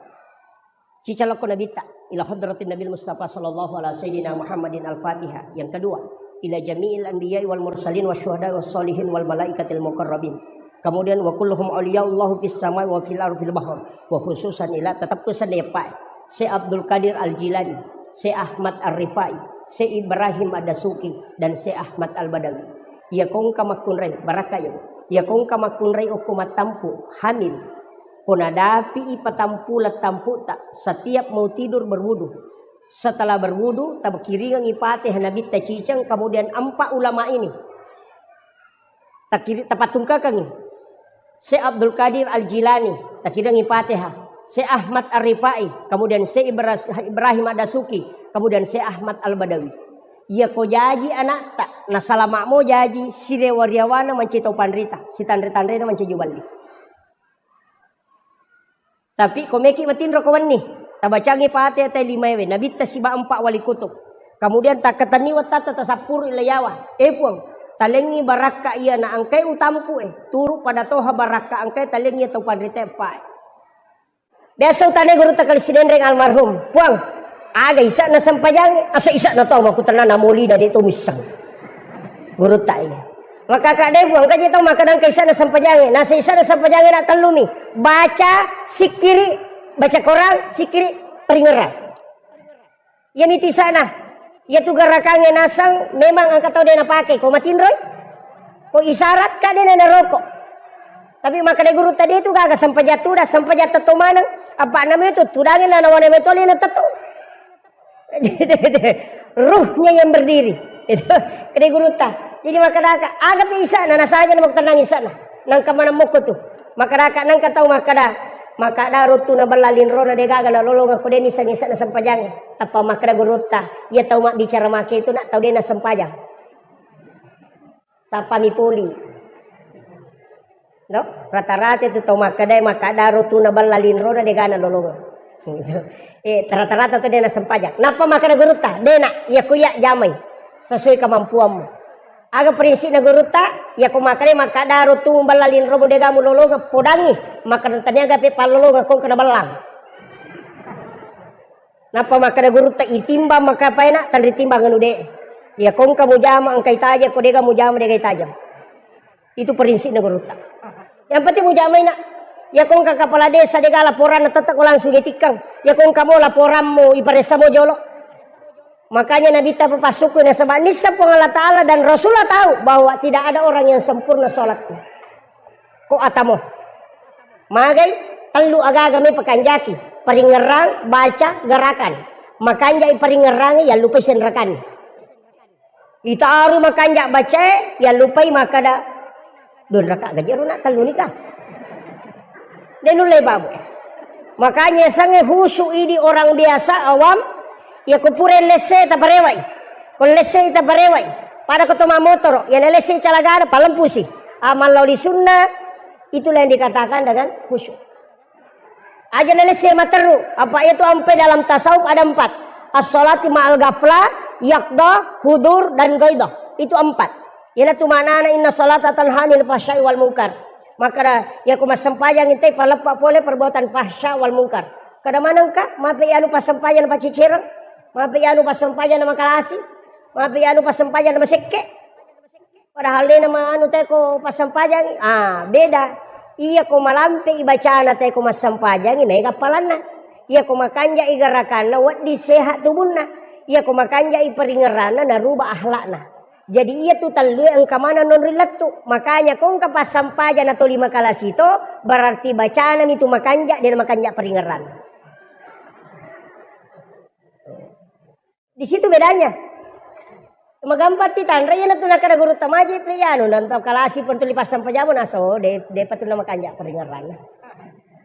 Cicalokko nabitta, ila hadratin Nabil Mustafa sallallahu ala sayyidina Muhammadin al-Fatihah. Yang kedua, ila jami'il anbiya'i wal mursalin wa syuhada wa sholihin wal malaikatil muqarrabin. Kemudian, wa kulluhum awliyaullahu fis samai wa fil ardi fil bahr. Wa khususan ila, tetap pesan ya, Pak. Syekh Abdul Qadir Al-Jilani, Syekh Ahmad Ar-Rifai, Syekh Ibrahim Ad-Dasuki, dan Syekh Ahmad Al-Badawi. Iya kongka makkunrai, barakka yo. Iya kongka makkunrai okko mattampu, hamil. Ko nadapi i patampu lettamputa, setiap mau tidur berwudu. Setelah berwudu, takiringengi Fatihah nabitta ciceng, kemudian empat ulama ini takiri-, tapattungkakengi. Syekh Abdul Qadir Al-Jilani, takiringengi Fatihah. Syekh Ahmad Ar-Rifai, kemudian Syekh Ibras-, Ibrahim Ad-Dasuki, kemudian Syekh Ahmad Al-Badawi. Iya ko jaji anakta, nasalama mo jaji, sirewa-riawana mancaji tau panrita, sitanre-tanrena mancaji balli. Tapi ko meki matinro ko wenni, tabacangi Fatihah tai limaewe, nabitta siba empat wali kutub. Kemudian takkatenni wattatta tasappuru ilayawa. Eh Puang, talengngi barakka iya na engkai utampu e, turu pada toha barakka engkai talengngi tau panrita empae. Biasa utane gurutta Kali Sinenreng almarhum, "Puang, aga isa'na sempajange?" "Asa isa'na tau makutenna na molina de to missang." Gurutta iya. Makaka de Puang, kaji tau makkeda engka isa'na sempajange. Nasa isa'na sempajange na tellumi. Baca, sikkiri, baca Quran, sikkiri, paringerang. Iyami tisana. Iyatu garakangnge naseng memang engka tau de napake. Ko matinroi? Ko isyarat ka de naroko. Tapi makkeda gurutta de tu gaga sempajang tuda, sempajang tetto maneng. Apa nami tu tudangi na nawana metoli na tetto. Ruhnya yang berdiri. Itu kede gurutta. Jadi makkeda ka, aga pi isa'na, nasaja na makkutenang isa'na. Nangka maneng mokko tu. Makkedaka nengka tau makkeda, makkeda ruttu na bella linrona de gaga nalolongeng ko de niseng isa'na sempajang. Tappa makkeda gurutta, iya tau mabbicara make itu nak tau de nasempajang. Sappami poli. No? Rata-rata itu tau makkeda, makkeda rotuna balla linrona degana lolongeng. Eh, rata-rata tu dena sempajang. Nappa makkeda gurutta, dena, iya ku iya jamai. Sesuai kemampuanmu. Aga prinsipna gurutta, iya ku makkeda, makkeda rotuna balla linromu degamu lolongeng, podangi. Makkeda taniaga pe pallolongeng kong kena bellang. Nappa makkeda gurutta, itimbang maka paena, tanri timbang anu de. Iya kongka mujama engka itaja, ko dega mujama dega itajang. Itu prinsipna gurutta. Yang penting mujamaina. Iya kongka kepala desa dega laporanna tetap ko langsung itikkang. Iya kongka mo laporanmu iparessa mo jolo. Makanya Nabitta papassukkui nasaba nissa Puang Allah Ta'ala dan Rasulullah tahu bahwa tidak ada orang yang sempurna sholatnya. Ko atamo. Magai tellu agaga me pakanjaki. Paringerrang, baca, gerakan. Makanjai paringerrangi, yallupai senrakan. Itaru makanja bacae, yallupai makkada, "Dua raka gaji ro nak tellu nika." De nulle babu. Makanya sange khusyuk idi orang biasa awam, ya ko pura lesse taparewai. Ko lesse taparewai. Pada ko to mamotoro, ya na lesse calagana palempusi. Amal lao di sunnah, itulah yang dikatakan dengan khusyuk. Aja nalesse materru, apa iya tu ampe dalam tasawuf ada empat. As-salati ma'al ghaflah, yaqdah, hudur, dan ghaidah. Itu empat. Iyana tu maknana inna salata tanha anil fahsya'i wal munkar. Maka da, iya ko massempajang intai paleppa pole perbuatan fahsya wal munkar. Kada manengka, mape iyanu passempajang na pacicereng, mape iyanu passempajang na makalasi, mape iyanu passempajang na masekke. Padahal dena ma anu teko passempajangi. Ah, beda. Iya ko malampe i bacana teko massempajangi, mega appalanna. Iya ko makanja i gerakanna, wedding sehat tubunna. Iya ko makanja i paringerranna, naruba akhlakna. Jadi iya tu tellue engka maneng nonri lettu. Makanya ko engka passempaja na toli makalasi to, berarti bacana mi tu makanja, dena makanja paringerranna. Di situ bedanya. Magampang ti tanra, iyana tu nakada gurutta maji pe iyanu, nanta kalasi pun tuli passempajamu naso, de, de patu nama kanja paringerranna.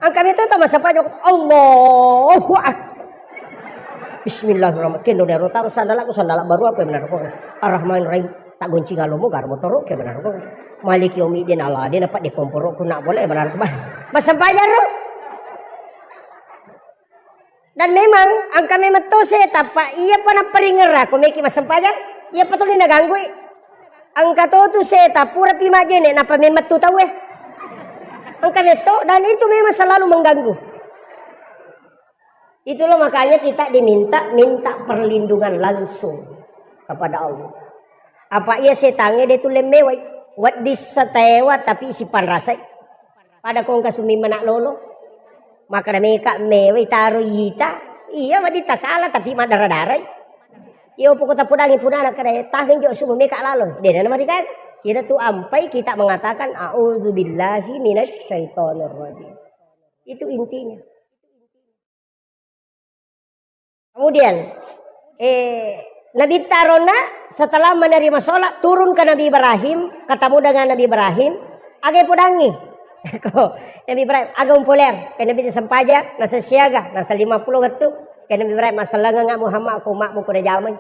Angka meto ta massempaja, Allahu Akbar. Bismillahirrahmanirrahim. Kendo dero taro sandalaku, sandala baru apa benar ko. Ar-Rahmanirrahim. Tak gonci ngalomo gar motoro ke benar ko. Maliki yaumiddin, Allah de dapat di komporo ku nak boleh benar ko. Massempajang ro. Dan memang engka memang to seta, pa iya pa napparingerra ko meki massempajang, iya pa tuli naganggui. Engka to tu seta pura pi majjene napa memang tu tauwe. Engka metto, dan itu memang selalu mengganggu. Itulah makanya kita diminta minta perlindungan langsung kepada Allah. Apa iya setangnge de tulle mewai, wedding sataewa tapi sipanrasai. Pada kongka sumimma nak lolo. Makkada meka mewa itaro ita. Iya, wedding takala tapi maddara-darai. Iyo poko tapodangi punana kada taheng jo sumu meka lalo. Dena nama digaga. Kita tu ampai kita mengatakan a'udzubillahi minasyaitonirrajim. Itu intinya. Kemudian, eh, Nabi tarona setelah menerima sholat, turun ke Nabi Ibrahim, ketemu dengan Nabi Ibrahim, age podangi. Ko, Nabi Ibrahim, aga umpoleang, ke Nabi sempaja, nasa siaga, nasa lima puluh wettu, ke Nabi Ibrahim, masalanga nga Muhammad, ko makmu ko jamai.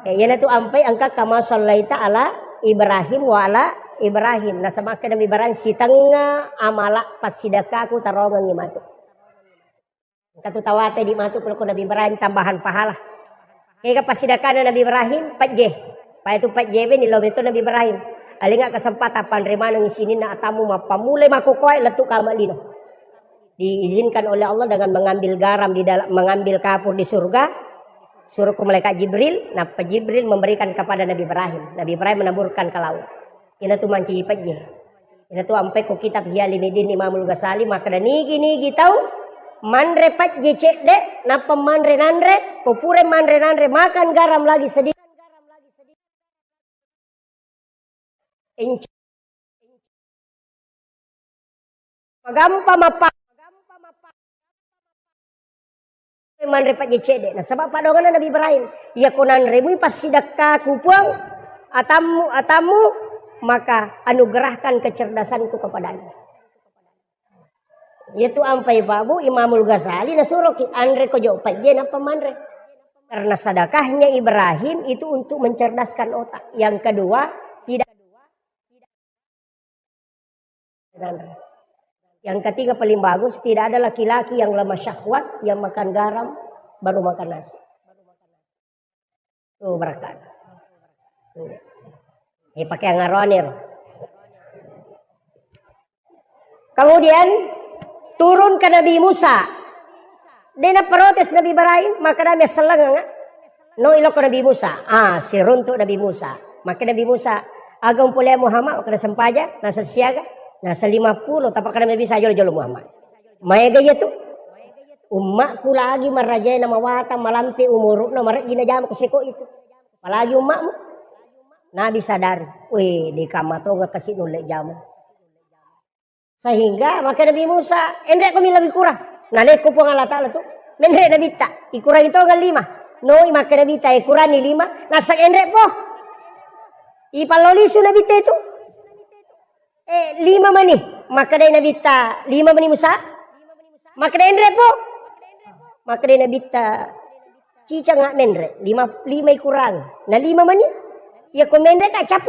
Eh, iyana tu ampai engka kama sallaita ala Ibrahim wa ala Ibrahim. Nasaba ke Nabi Ibrahim, sitengnga amala passidakkaku tarongengi matu. Engka tu tawate di matu ko Nabi Ibrahim tambahan pahala. Kega passidakkana Nabi Ibrahim, pejje. Paya tu pejje beni lo beto Nabi Ibrahim. Alinga kesempatan panre maneng sininna atamu mappamulai makkokoe lettu kama lino. Diizinkan oleh Allah dengan mengambil garam di dalam, mengambil kapur di surga, suruh ke malaikat Jibril, nappa Jibril memberikan kepada Nabi Ibrahim. Nabi Ibrahim menaburkan ke laut. Ina tu mancaji pejje. Ina tu ampai ko kitab Ihya Ulumuddin Imamul Ghazali makkeda nigi-nigi tau manre pejje cedde, nappa manre nanre, ko pura manre nanre makan garam lagi sedikit. Inc-, magampa mappa-, manre pejje cedde. Nasaba padonganna Nabi Ibrahim, iya ko nanremui passidakkaku Puang, atammu, atammu, maka anugerahkan kecerdasanku kepadamu. Iyatu ampai Pak Bu, Imamul Ghazali nasuroki, anre ko jo pejje nappa manre. Karena sedekahnya Ibrahim itu untuk mencerdaskan otak. Yang kedua, tidak. Yang ketiga paling bagus, tidak ada laki-laki yang lemah syahwat, yang makan garam, baru makan nasi. Tuh, berkat. Iya. Eh, pakai angaroanir. Kemudian turun ke Nabi Musa. Dena protes Nabi Ibrahim, maka Nabi selleng. No iloko Nabi Musa. Ah, siruntuk Nabi Musa. Maka Nabi Musa, aga umpolea Muhammad, maka sempajang, nasa siaga, nasa lima puluh, tapakana Nabi Musa jolo-jolo Muhammad. Maega iya tu? Ummakku lagi marajai na mawatang, malampe umuru'na, marejji na jama ko seko itu. Apalagi ummakmu. Nabi sadari, weh, deka matonga kasi nulle jama. Sehingga maka Nabi Musa, enre ko milawi kurang. Naleko Puang Allah Ta'ala tu, menre Nabitta, ikurangi tonga lima. Noi maka Nabitta, ikurangi lima, nasa enre po. Ipallolisu Nabitta itu. Eh, lima mani. Makkedai Nabitta, lima mani Musa. Makkedai enre po. Makkedai Nabitta, cicang menre. Lima, lima ikurang. Na lima mani. Iya ko menre ka capu.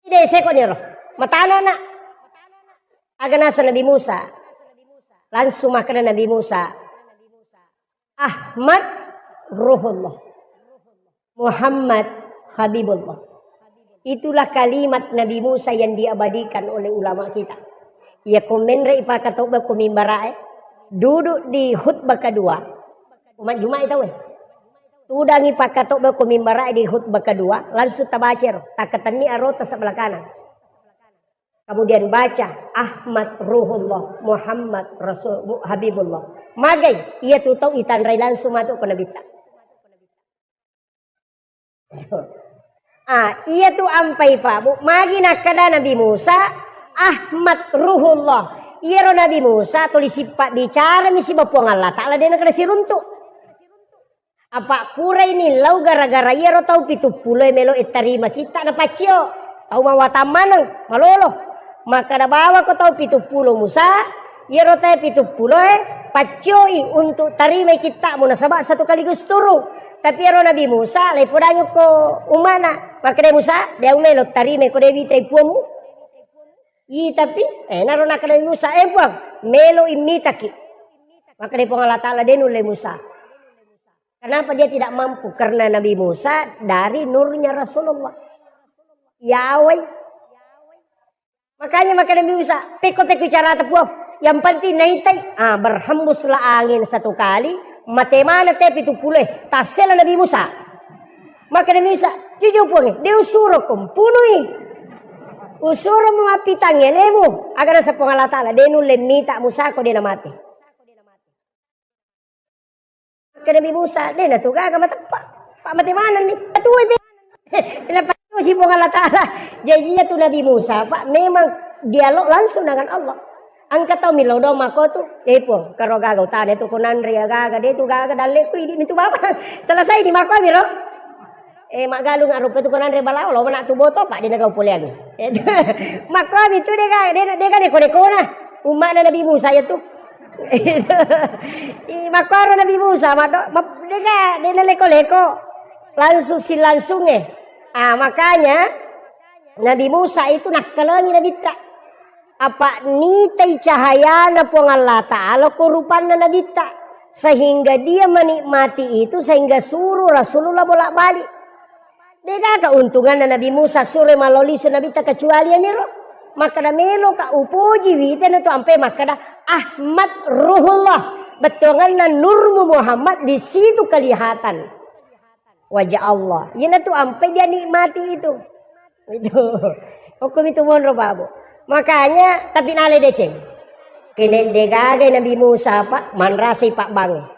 Ide seko niro. Matana na. Aga nasa Nabi Musa. Langsung makkeda Nabi Musa, Ahmad Ruhullah. Muhammad Habibullah. Itulah kalimat Nabi Musa yang diabadikan oleh ulama kita. Iya ko menre ipakatobba ko mimbarae, duduk di khutbah kedua. Umat Jumat itu, weh. Tudangi pakatobba ko mimbarae di khutbah kedua, langsung tabacero, takatenni arota sebelah kanan. Kemudian baca, Ahmad Ruhullah, Muhammad Rasul, Mu-, Habibullah. Magai, iya tu tau itanrai langsung matu ko Nabitta. Ah, iya tu ampai Pak Bu. Magi nakkeda Nabi Musa, Ahmad Ruhullah. Iyaro Nabi Musa tuli sippa bicara mi siba Puang Allah Ta'ala, de nakkeda siruntu. Apa purai nillau gara-gara iyaro tau pitu pulo e melo e tarima kitta napaccio. Tau mawatang maneng, malolo. Makkeda bawako tau pitu pulo Musa, iyaro tau pitu pulo e paccioi untuk tarimai kittamu nasaba satu kaligus turung. Tapi iyaro Nabi Musa, laipodangi ko umana. Makkeda Musa, de au melo tarimai ko de witai puammu. Ih, tapi, eh, naro nakkeda Nabi Musa, eh Puang, melo immitaki. Makkeda Puang Allah Ta'ala, de nulle Musa. Kenapa dia tidak mampu? Karena Nabi Musa dari nurnya Rasulullah. Yawai. Makanya maka Nabi Musa, pekko-pekko carata Puang. Yang penting naitai. Ah, berhembuslah angin satu kali, mate mana te pitu pulo e. Tassela Nabi Musa. Maka Nabi Musa, jujur Puang, de usuro ko mpunui. Usuro mu mappitang elemu. Aga nasa Puang Allah Ta'ala, de nulle mita Musa ko de namate. Ke Nabi Musa, de natu gaga mateppa. Pak mate manenni. Patuai pe. Napatusi Puang Allah Ta'ala. Jadi iya tu Nabi Musa, Pak, memang dialog langsung dengan Allah. Engka tau millau doang mako tu, eh Puang, karo gaga utana tu ko nanre gaga, de tu gaga dalleku idi mitu baba. Selesai di mako miro. Eh, maggalung arupa tu ko nanre balao, lo mana tu boto, Pak, de nagau poleang. Mako mitu de gaga, de, de gaga neko-nekona. Umma'na Nabi Musa ya tu. Ih, makkoro Nabi Musa, maddo, ma-, dega, dena leko-leko. Langsung silangsung eh. Ah, makanya Nabi Musa itu nakkalengi Nabitta. Apa nitai cahayana Puang Allah Ta'ala ko rupanna Nabitta. Sehingga dia menikmati itu, sehingga suruh Rasulullah bolak-balik. Dega keuntunganna Nabi Musa sure malolisu Nabitta kecuali aniro. Makkeda meloka upoji witena tu ampe makkeda Ahmad Ruhullah. Bettuanganna nurmu Muhammad di situ kelihatan wajah Allah. Iyana tu ampe dia nikmati itu. Itu. Hukum itu monro babu. Makanya tapi nale deceng. Kene degaga Nabi Musa, Pak, manrasai Pak Bang.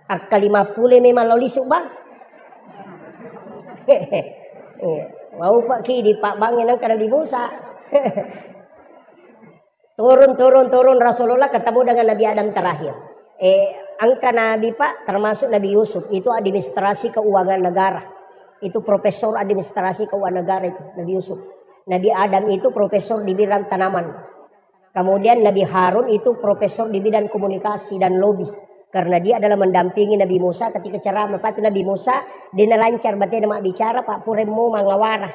Akka lima pulo memang lo lisu, Bang. Iya. Mau Pak ki di Pak Bang yang kena di Musa. Turun, turun, turun Rasulullah ketemu dengan Nabi Adam terakhir. Eh, angka Nabi, Pak, termasuk Nabi Yusuf, itu administrasi keuangan negara. Itu profesor administrasi keuangan negara itu, Nabi Yusuf. Nabi Adam itu profesor di bidang tanaman. Kemudian Nabi Harun itu profesor di bidang komunikasi dan lobby. Karena dia adalah mendampingi Nabi Musa ketika ceramah. Patu Nabi Musa, dia lancar batena mak bicara, Pak, puremmo mangawara.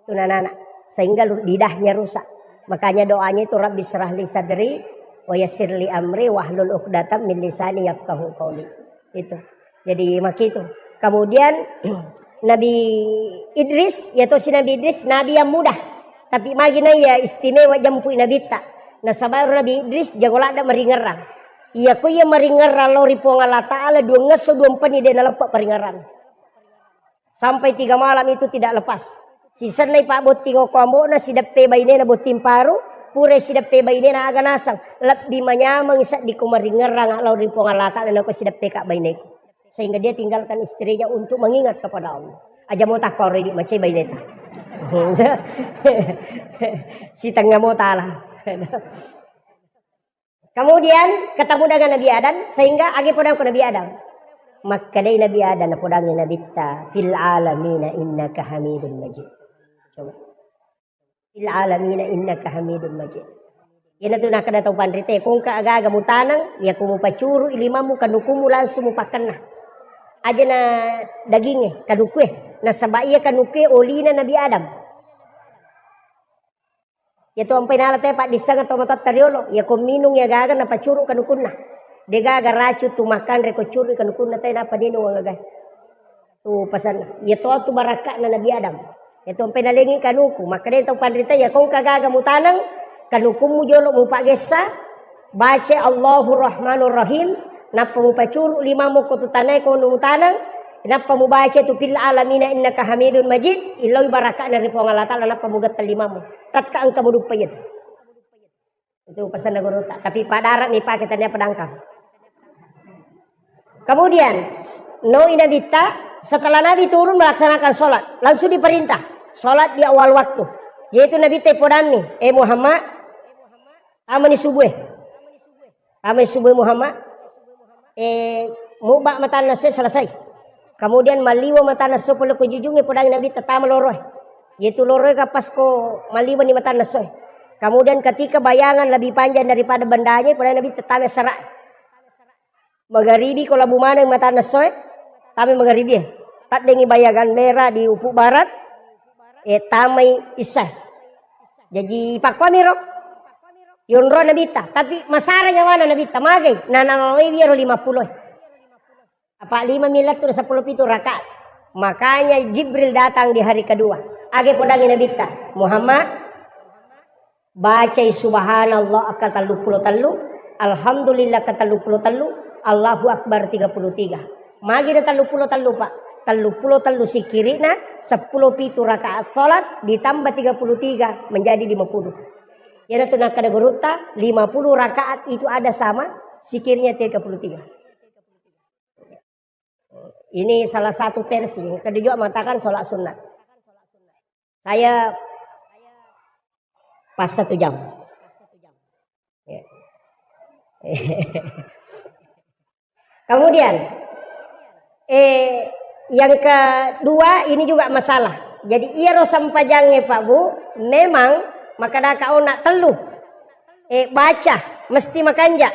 Itu anak-anak. Sehingga lu-, lidahnya rusak. Makanya doanya itu, "Rabbi syrah li sadri wa yassir li amri wahlul uqdatam min lisani yafqahu qauli." Itu. Jadi, makitu. Kemudian, Nabi Idris, ya tosi Nabi Idris, Nabi yang muda. Tapi magi na iya istimewa jempui Nabitta. Nasaba Nabi Idris jago ladda maringerrang. Iya ko iya maringerrang lao ri Puang Allah Ta'ala, dua ngesso, dua mpeni de naleppe paringerrang. Sampai tiga malam itu tidak lepas. Sisennai pabbotting okko ambo'na, sideppe bainena botting paru, pura sideppe bainena aga naseng. Lebbi manyameng seddi ko maringerrang lao ri Puang Allah Ta'ala nako sideppe ka baineku. Sehingga dia tinggalkan istrinya untuk mengingat kepada Allah. Aja mo takkoro idi macai baineta. Sitengnga mo tala. Kemudian ketemu dengan Nabi Adam, sehingga agi podang ko Nabi Adam. Makkedai Nabi Adam, podangi Nabitta, "Fil alamina innaka hamidun majid." Coba. "Fil alamina innaka hamidun majid." Iyanatu nakkeda tau panrita, "Ko engka aga-aga mutaneng, iya ko mupacuru ilimammu, kanukummu langsung mupakkenna. Aja na dagingnge, kanukue. Nasaba iya kanukue olina Nabi Adam." Iya tu ampai nala te paddissengeng tau matoatta riolo, iya ko minung iya gaga napacuru kanukunna. De gaga racun tu makanre ko curu kanukunna te napa ninung agaga. Tu pasanna. Iya to tu barakka'na Nabi Adam. Iya tu ampai nalengi kanuku. Makkeda tau panrita, iya ko engka gaga mutaneng, kanukummu jolo mupagessa, baca Allahu Rahmanur Rahim, nappa mupacuru limammu ko tu tanae ko mutaneng, nappa mubaca tu fil alamina innaka hamidun majid, illoi barakka'na ri Puang Allah Ta'ala, nappa mugetta limammu. Tekka engka muduppa iya tu. Itu pesanna gurutta. Tapi padara mi pake tania pedangkang. Kemudian, noi Nabitta, setelah Nabi turun melaksanakan sholat, langsung diperintah. Sholat di awal waktu. Yaitu Nabitta ipodammi, "Eh Muhammad, tamani subuh. Tamani subuh Muhammad." Eh, muba matanna essoe selesai. Kemudian maliwa matanna esso pole ko jujungnge, podangi Nabitta tama loroe. Yaitu loroe ka pas ko maliwa ni matanna essoe. Kemudian ketika bayangan lebih panjang daripada bendanya, podangi Nabitta tama sera. Magaribi ko labu maneng matanna essoe, tama magaribi. Taddengi bayangan merah di ufuk barat, eh, tamai isya. Jadi pakkuamiro. Yonro Nabitta, tapi masara nyawana Nabitta, magai. Nah, nah, nah, iyaro lima puluh. Apa lima mi lettu sepuluh pitu rakaat. Makanya Jibril datang di hari kedua. Age podangi Nabitta, "Muhammad, bacai subhanallah akka telluppulo tellu, alhamdulillah akka telluppulo tellu, Allahu Akbar tiga puluh tiga." Magi na telluppulo tellu, Pak? Telluppulo tellu sikiri'na, seppulo pitu rakaat sholat, ditambah tiga puluh tiga, menjadi lima puluh. Iyanatu nakkeda gurutta, lima puluh rakaat itu ada sama sikirnya tiga puluh tiga. Ini salah satu versi. Yang kedua mengatakan sholat sunat. Saya pas satu jam. Ya. Kemudian, eh, yang kedua ini juga masalah. Jadi, iyaro sempajangnge, Pak Bu, memang makkadaka ona tellu. Eh, baca mesti makanja,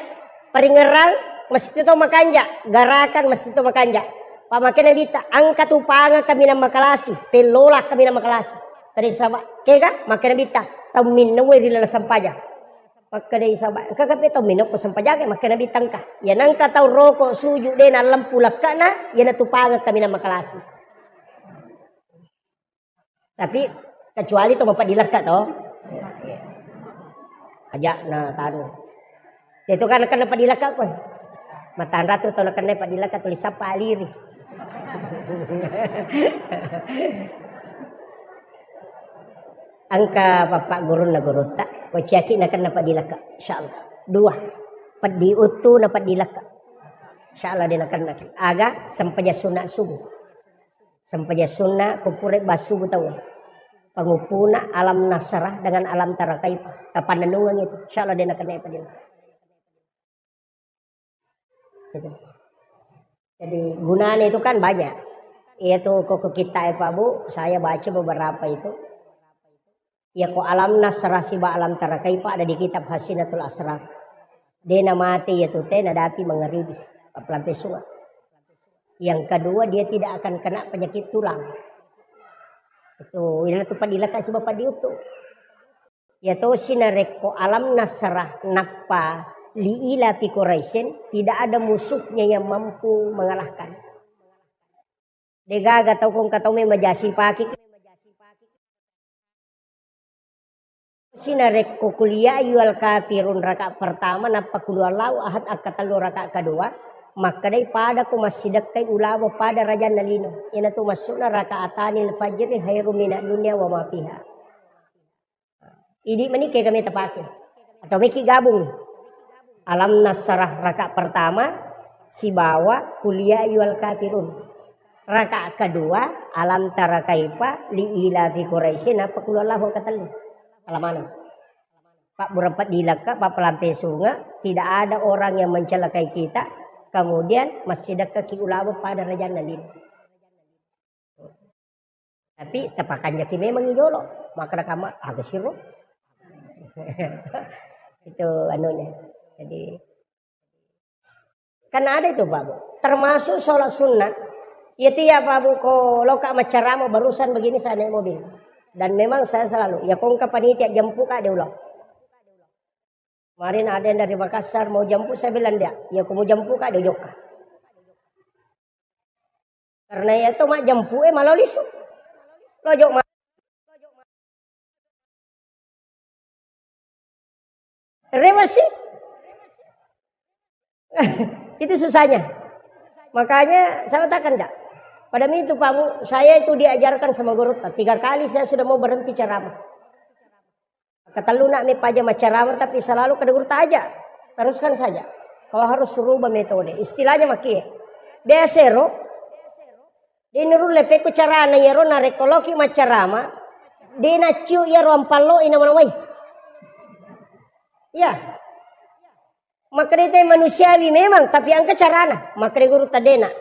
paringerrang mesti to makanja, garakan mesti to makanja. Pak, makkeda Nabitta, "Engka tu pangeng kaminang makalasi, pellola kaminang makalasi." Kada saba, kega? Makkeda Nabitta, "Tau minnawe ri laleng sempajang." Makkeda saba, "Engka kape tau minokko sempajang?" Makkeda Nabitta, "Engka." Iya nengka tau roko suju de nallempu lekkana, iyanatu pangeng kaminang makalasi. Tapi kecuali to mapadilekka to. Aja na tanu. Itu kan nakenna padilekka koe. Matanra tu to nakenna padilekka tuli sappa aliri. Engka bapak gurunna gurutta, ko ciaki nakenna padilekka, insyaallah. Dua. Peddi uttu na padilekka. Insyaallah de nakenna. Aga sempajang sunna subuh. Sempajang sunna, ko pura bassubu tau. Panguppuna alam nasrah dengan alam tara kaifa. Tapannennungeng itu. Insyaallah de nakenna padilekka. Gitu. Jadi gunanya itu kan banyak. Iya tuh koko kita ya Pak Bu, saya baca beberapa itu. Iya ko alam nasrah siba alam tara kaifa ada di kitab Hasinatul Asrar. De namate iya tu te nadapi mangaribi. Appelampe sunga. Yang kedua, dia tidak akan kena penyakit tulang. Itu, ina tu padilaka siba padiutu. Ya tosi narekko alam nasrah nappa li ila fi Quraisyin, tidak ada musuhnya yang mampu mengalahkan. Degaga tau kong katau memang jasi paki. Tosi narekko kuliah ayyuhal kafirun raka pertama nappa kulu Allahu ahad akka tellu raka kedua, makkedai pada ko massidekkai ulabo pada rajanna lino. Ina tu maksudna rakaatanil fajri khairum minad dunya wa ma fiha. Idi mani ke kami tapake. Atau meki gabung. Alam nasrah raka pertama sibawa kuliah ayyuhal kafirun. Raka kedua alam tara kaifa li ila fi Quraisyin apa kulu Allahu katellu. Alamana. Pak burempat dilakka, pak pelampe sunga, tidak ada orang yang mencelakai kita. Kemudian masih dekat ki ulama pada rajanna lino. Tapi tapakanjaki memang i jolo. Makkeda kamma, aga siro. Itu anunya. Jadi, kan ada itu, Pak Bu. Termasuk sholat sunnah. Iya tiap, Pak Bu, ko loka maccarama barusan begini saya naik mobil. Dan memang saya selalu, ya kongka panitia jempuka de ulang. Kemarin ada yang dari Makassar mau jemput, saya bilang dia, ya ko mau jempuka de jokka. Karena iya to majjempu e malao lisu. Lojo ma-, rewasi. Itu susahnya. Makanya saya katakan, Kak, pada itu Pak Bu, saya itu diajarkan sama guru. Tiga kali saya sudah mau berhenti ceramah. Ketellu nak me paja maccarama, tapi selalu kada guru taja. Teruskan saja. Kau harus rubah metode. Istilahnya maki. Biasa ro. Di nurul lepeko carana yero narekko loki maccarama. Di naciu yero ampallo ina manawai. Iya. Makkeda te manusiawi memang, tapi engka carana. Makkeda guru tadena.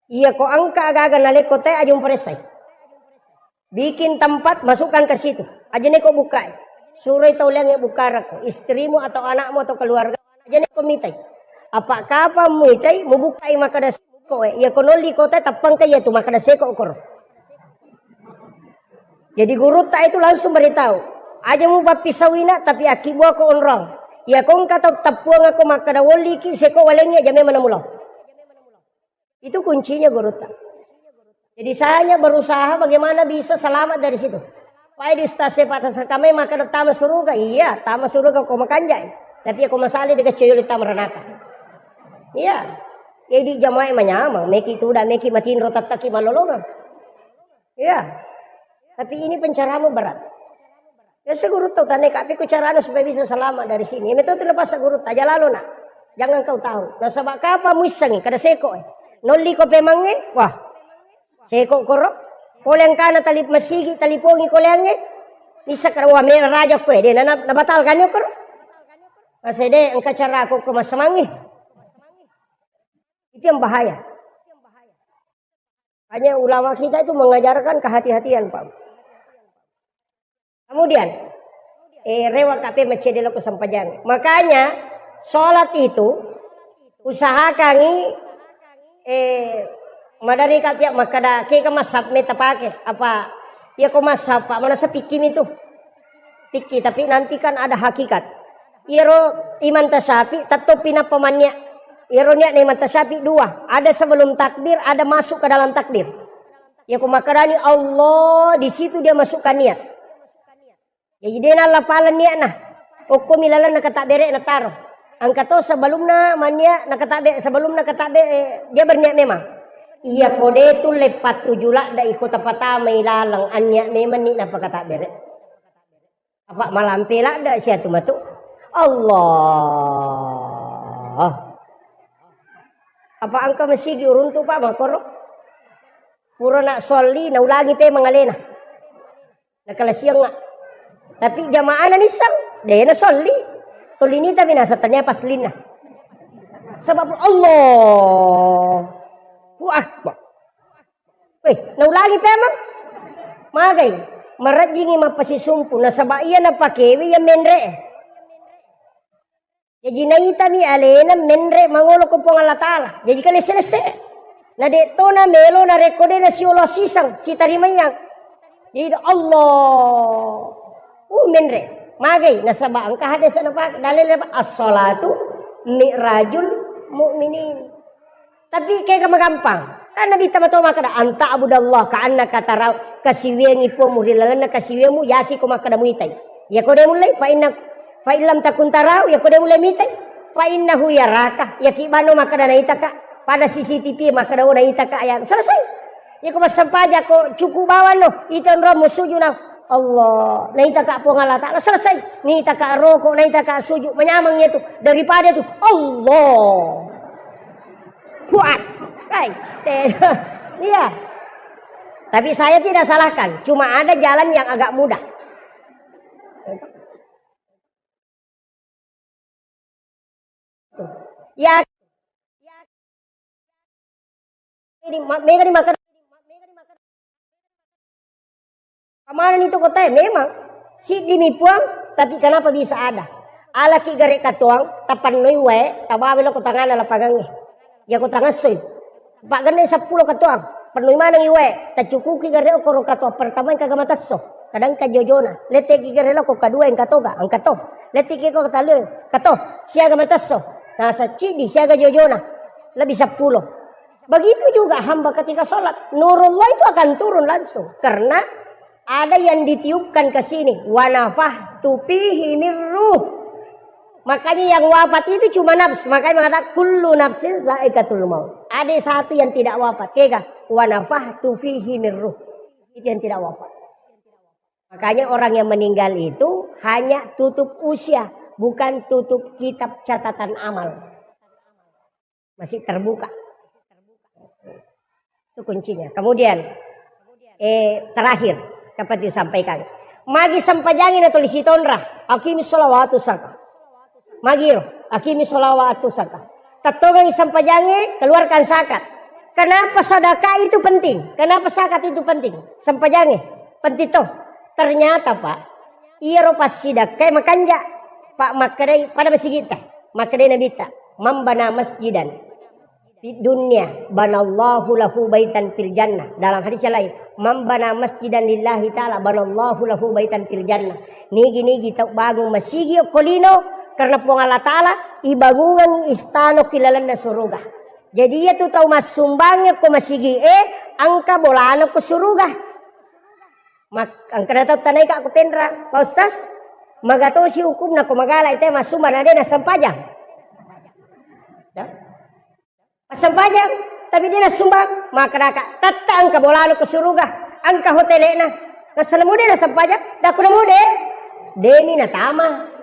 Iya ko engka aga-aga nalekko te aja muparessai. Bikin tempat, masukkan ke situ. Aja neko bukai. Suroi tau liangnge bukarakko, istrimu atau anakmu atau keluarga. Aja neko mitai. Apa kapang muitai, mubukai makkeda seko e. Iya ko nolli kota tappangka iya tu makkeda seko koro. Jadi gurutta itu langsung beritahu, aja mu pappisauina tapi akkibuako onrong. Iya ko engka tau tappuang ako makkeda wolliki seko walengnge aja memang namulo. Itu kuncinya gurutta. Jadi saya hanya berusaha bagaimana bisa selamat dari situ. Pai di ustaz sepak tasakamai makkeda tama suruga, iya tama suruga ko makanjai. Tapi ko masali de kecil tama ranaka. Iya. Jadi jamaah manyamang, meki tuda, meki matinro tattaki malolongang. Iya. Tapi ini pencerahanmu berat. Biasa guru tau tane kape ku carana supaya bisa selamat dari sini. Ya, metode lepas guru taja lalo nak. Jangan kau tahu. Nasaba kapa muissangi kada seko e. Nolli ko pemangnge, wah. Seko koro. Pole engkana talip masigi, talipongi koleangnge. Bisa kada wah mera raja koe. Dia na, na batalkan yo koro. Masede engka cara ko ke masamangi. Itu yang bahaya. Hanya ulama kita itu mengajarkan kehati-hatian, Pak. Kemudian, eh, rewa kape macede loko sempajang. Makanya, sholat itu usahakangi, eh, madari ka tiap makkada, ke ka masab meta pake, apa, ya ko masab, Pak, mana sepikimi tu. Pikki, tapi nanti kan ada hakikat. Iyaro Imam Tasyafi, tettoppi nappa mannia. Iyaro niatna Imam Tasyafi dua. Ada sebelum takbir, ada masuk ke dalam takbir. Ya ko makkedani Allah, di situ dia masukkan niat. Jadi dia nallapaleng niatna. Okkomi lalenna katabbere nataro. Engka to sebelumna mannia nakatabbe, sebelumna katabbe, eh, dia berniat memang. Iya ko de tulle pattuju ladda iko tapatamai laleng anniat memang ni napakatabbere. Apa malampe ladda siatu matu. Allah. Apa engka masigi uruntu, Pak, makkoro? Pura nak solli, naulangi pe mangalena. Nakalasiang. Tapi jamaah na nisseng, de na solli. Tolini tapi nasa tania paslinna. Sebab Allah. Akbar. Weh, naulangi pe amang. Magai, marejjingi mappasisumpu, nasaba iya napakewe iya menre. Jaji naitami alena menre mangolo ko Puang Allah Ta'ala. Jaji kalesse-lesse. Na de' to na melo narekko de' nasiolo siseng, sitarimayang. Jadi Allah. Uh, menre. Magai, nasaba engka hadis napake, dalil apa? As-salatu mi'rajul mu'minin. Tapi kega magampang. Kan Nabi tama to makkeda, "Anta abudallah ka annaka tarau," kasiwiangi Puangmu ri lalenna kasiwianmu, yaki ko makkeda muitai. Yako de' mullei, fa inna, fa illam takun tarau, yako de' mullei mitai, fa innahu yaraka, yaki bano makkeda naitaka, pada C C T V makkeda, "Oh, naitaka ya." Selesai. Yako massempajang ko cuku bawang no, ita onrong musuju na Allah, naitaka Puang Allah Ta'ala, selesai. Naitaka roko, naitaka suju, manyameng itu daripada itu Allah. Kuat. Hai. Iya. Tapi saya tidak salahkan, cuma ada jalan yang agak mudah. Ya, ini ma-, mega dimakan. Kamanani tu kotae memang siddi mi Puang, tapi kenapa bisa ada? Alaki gare katuang, tapannoi wae, tabawa lo ko tangana lapangangnge. Ya ko tangassoi. Pagenne seppulo katuang, pennoi manengi wae, tacukuki gare okoro katuang pertama engka gama tesso. Kadang ka jojona, letteki gare lo ko kadua engka toga, engka to. Letteki ko talue, kato, siaga matesso. Nasa ciddi siaga jojona, lebih seppulo. Begitu juga hamba ketika sholat, nurullah itu akan turun langsung. Karena ada yang ditiupkan ke sini, wa nafakhtu fihi min ruh. Makanya yang wafat itu cuma nafs. Makanya mengatakan kullu nafsin zaikatul maut. Ada satu yang tidak wafat. Kega? Wa nafakhtu fihi min ruh. Itu yang tidak wafat. Makanya orang yang meninggal itu hanya tutup usia, bukan tutup kitab catatan amal. Masih terbuka. Itu kuncinya. Kemudian, eh, terakhir, dapat disampaikan. Magi sempajangi na tuli sitonra, aqimi sholawatu saka. Magiro, aqimi sholawatu saka. Tattongengi sempajangi, keluarkan zakat. Kenapa sedekah itu penting? Kenapa zakat itu penting? Sempajangi, penting toh. Ternyata, Pak, iyaro passidekkai makanja. Pak, makkedai pada masigitta. Makkedai Nabitta, "Man bana masjidan fid dunya banallahu lahu baitan fil jannah." Dalam hadis yang lain, "Man bana masjidan lillahi ta'ala banallahu lahu baitan fil jannah." Nigi-nigi tau bangung masigi okko lino karena Puang Allah Ta'ala, ibangungengi istana ki lalenna suruga. Jadi iya tu tau massumbang ko masigi e, engka bolana ko suruga. Mak-, engkana tau tanaika ku Tenrang, "Pak Ustaz, magatosi hukumna ko magala ite massumbang na de nassempajang?" Ya. Massempajang, tapi de nassumbang, makkedaka, "Tette engka bolana ko suruga, engka hotelena." Nassana mude nassempajang, dakku namude, demi natama.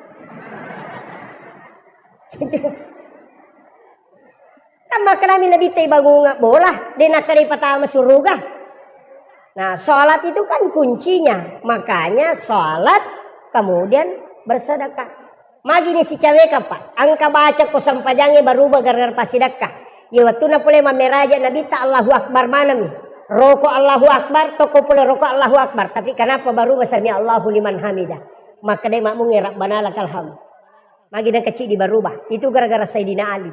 Kan makkedami Nabitta, "Ibangunga bola, de nakkeda ipatama suruga." Nah, sholat itu kan kuncinya. Makanya sholat, kemudian bersedekah. Magini sicaweka, Pak. Engka baca ko sempajangnge baruba gara-gara passidekka. Ye wettunna pole mammeraja Nabitta Allahu Akbar maneng. Roko Allahu Akbar, tokko pole roko Allahu Akbar. Tapi kenapa baruba sami Allahu liman hamidah? Makkedai makmungnge Rabbana lakal hamd. Magi nengka ciddi barubah. Itu gara-gara Sayyidina Ali.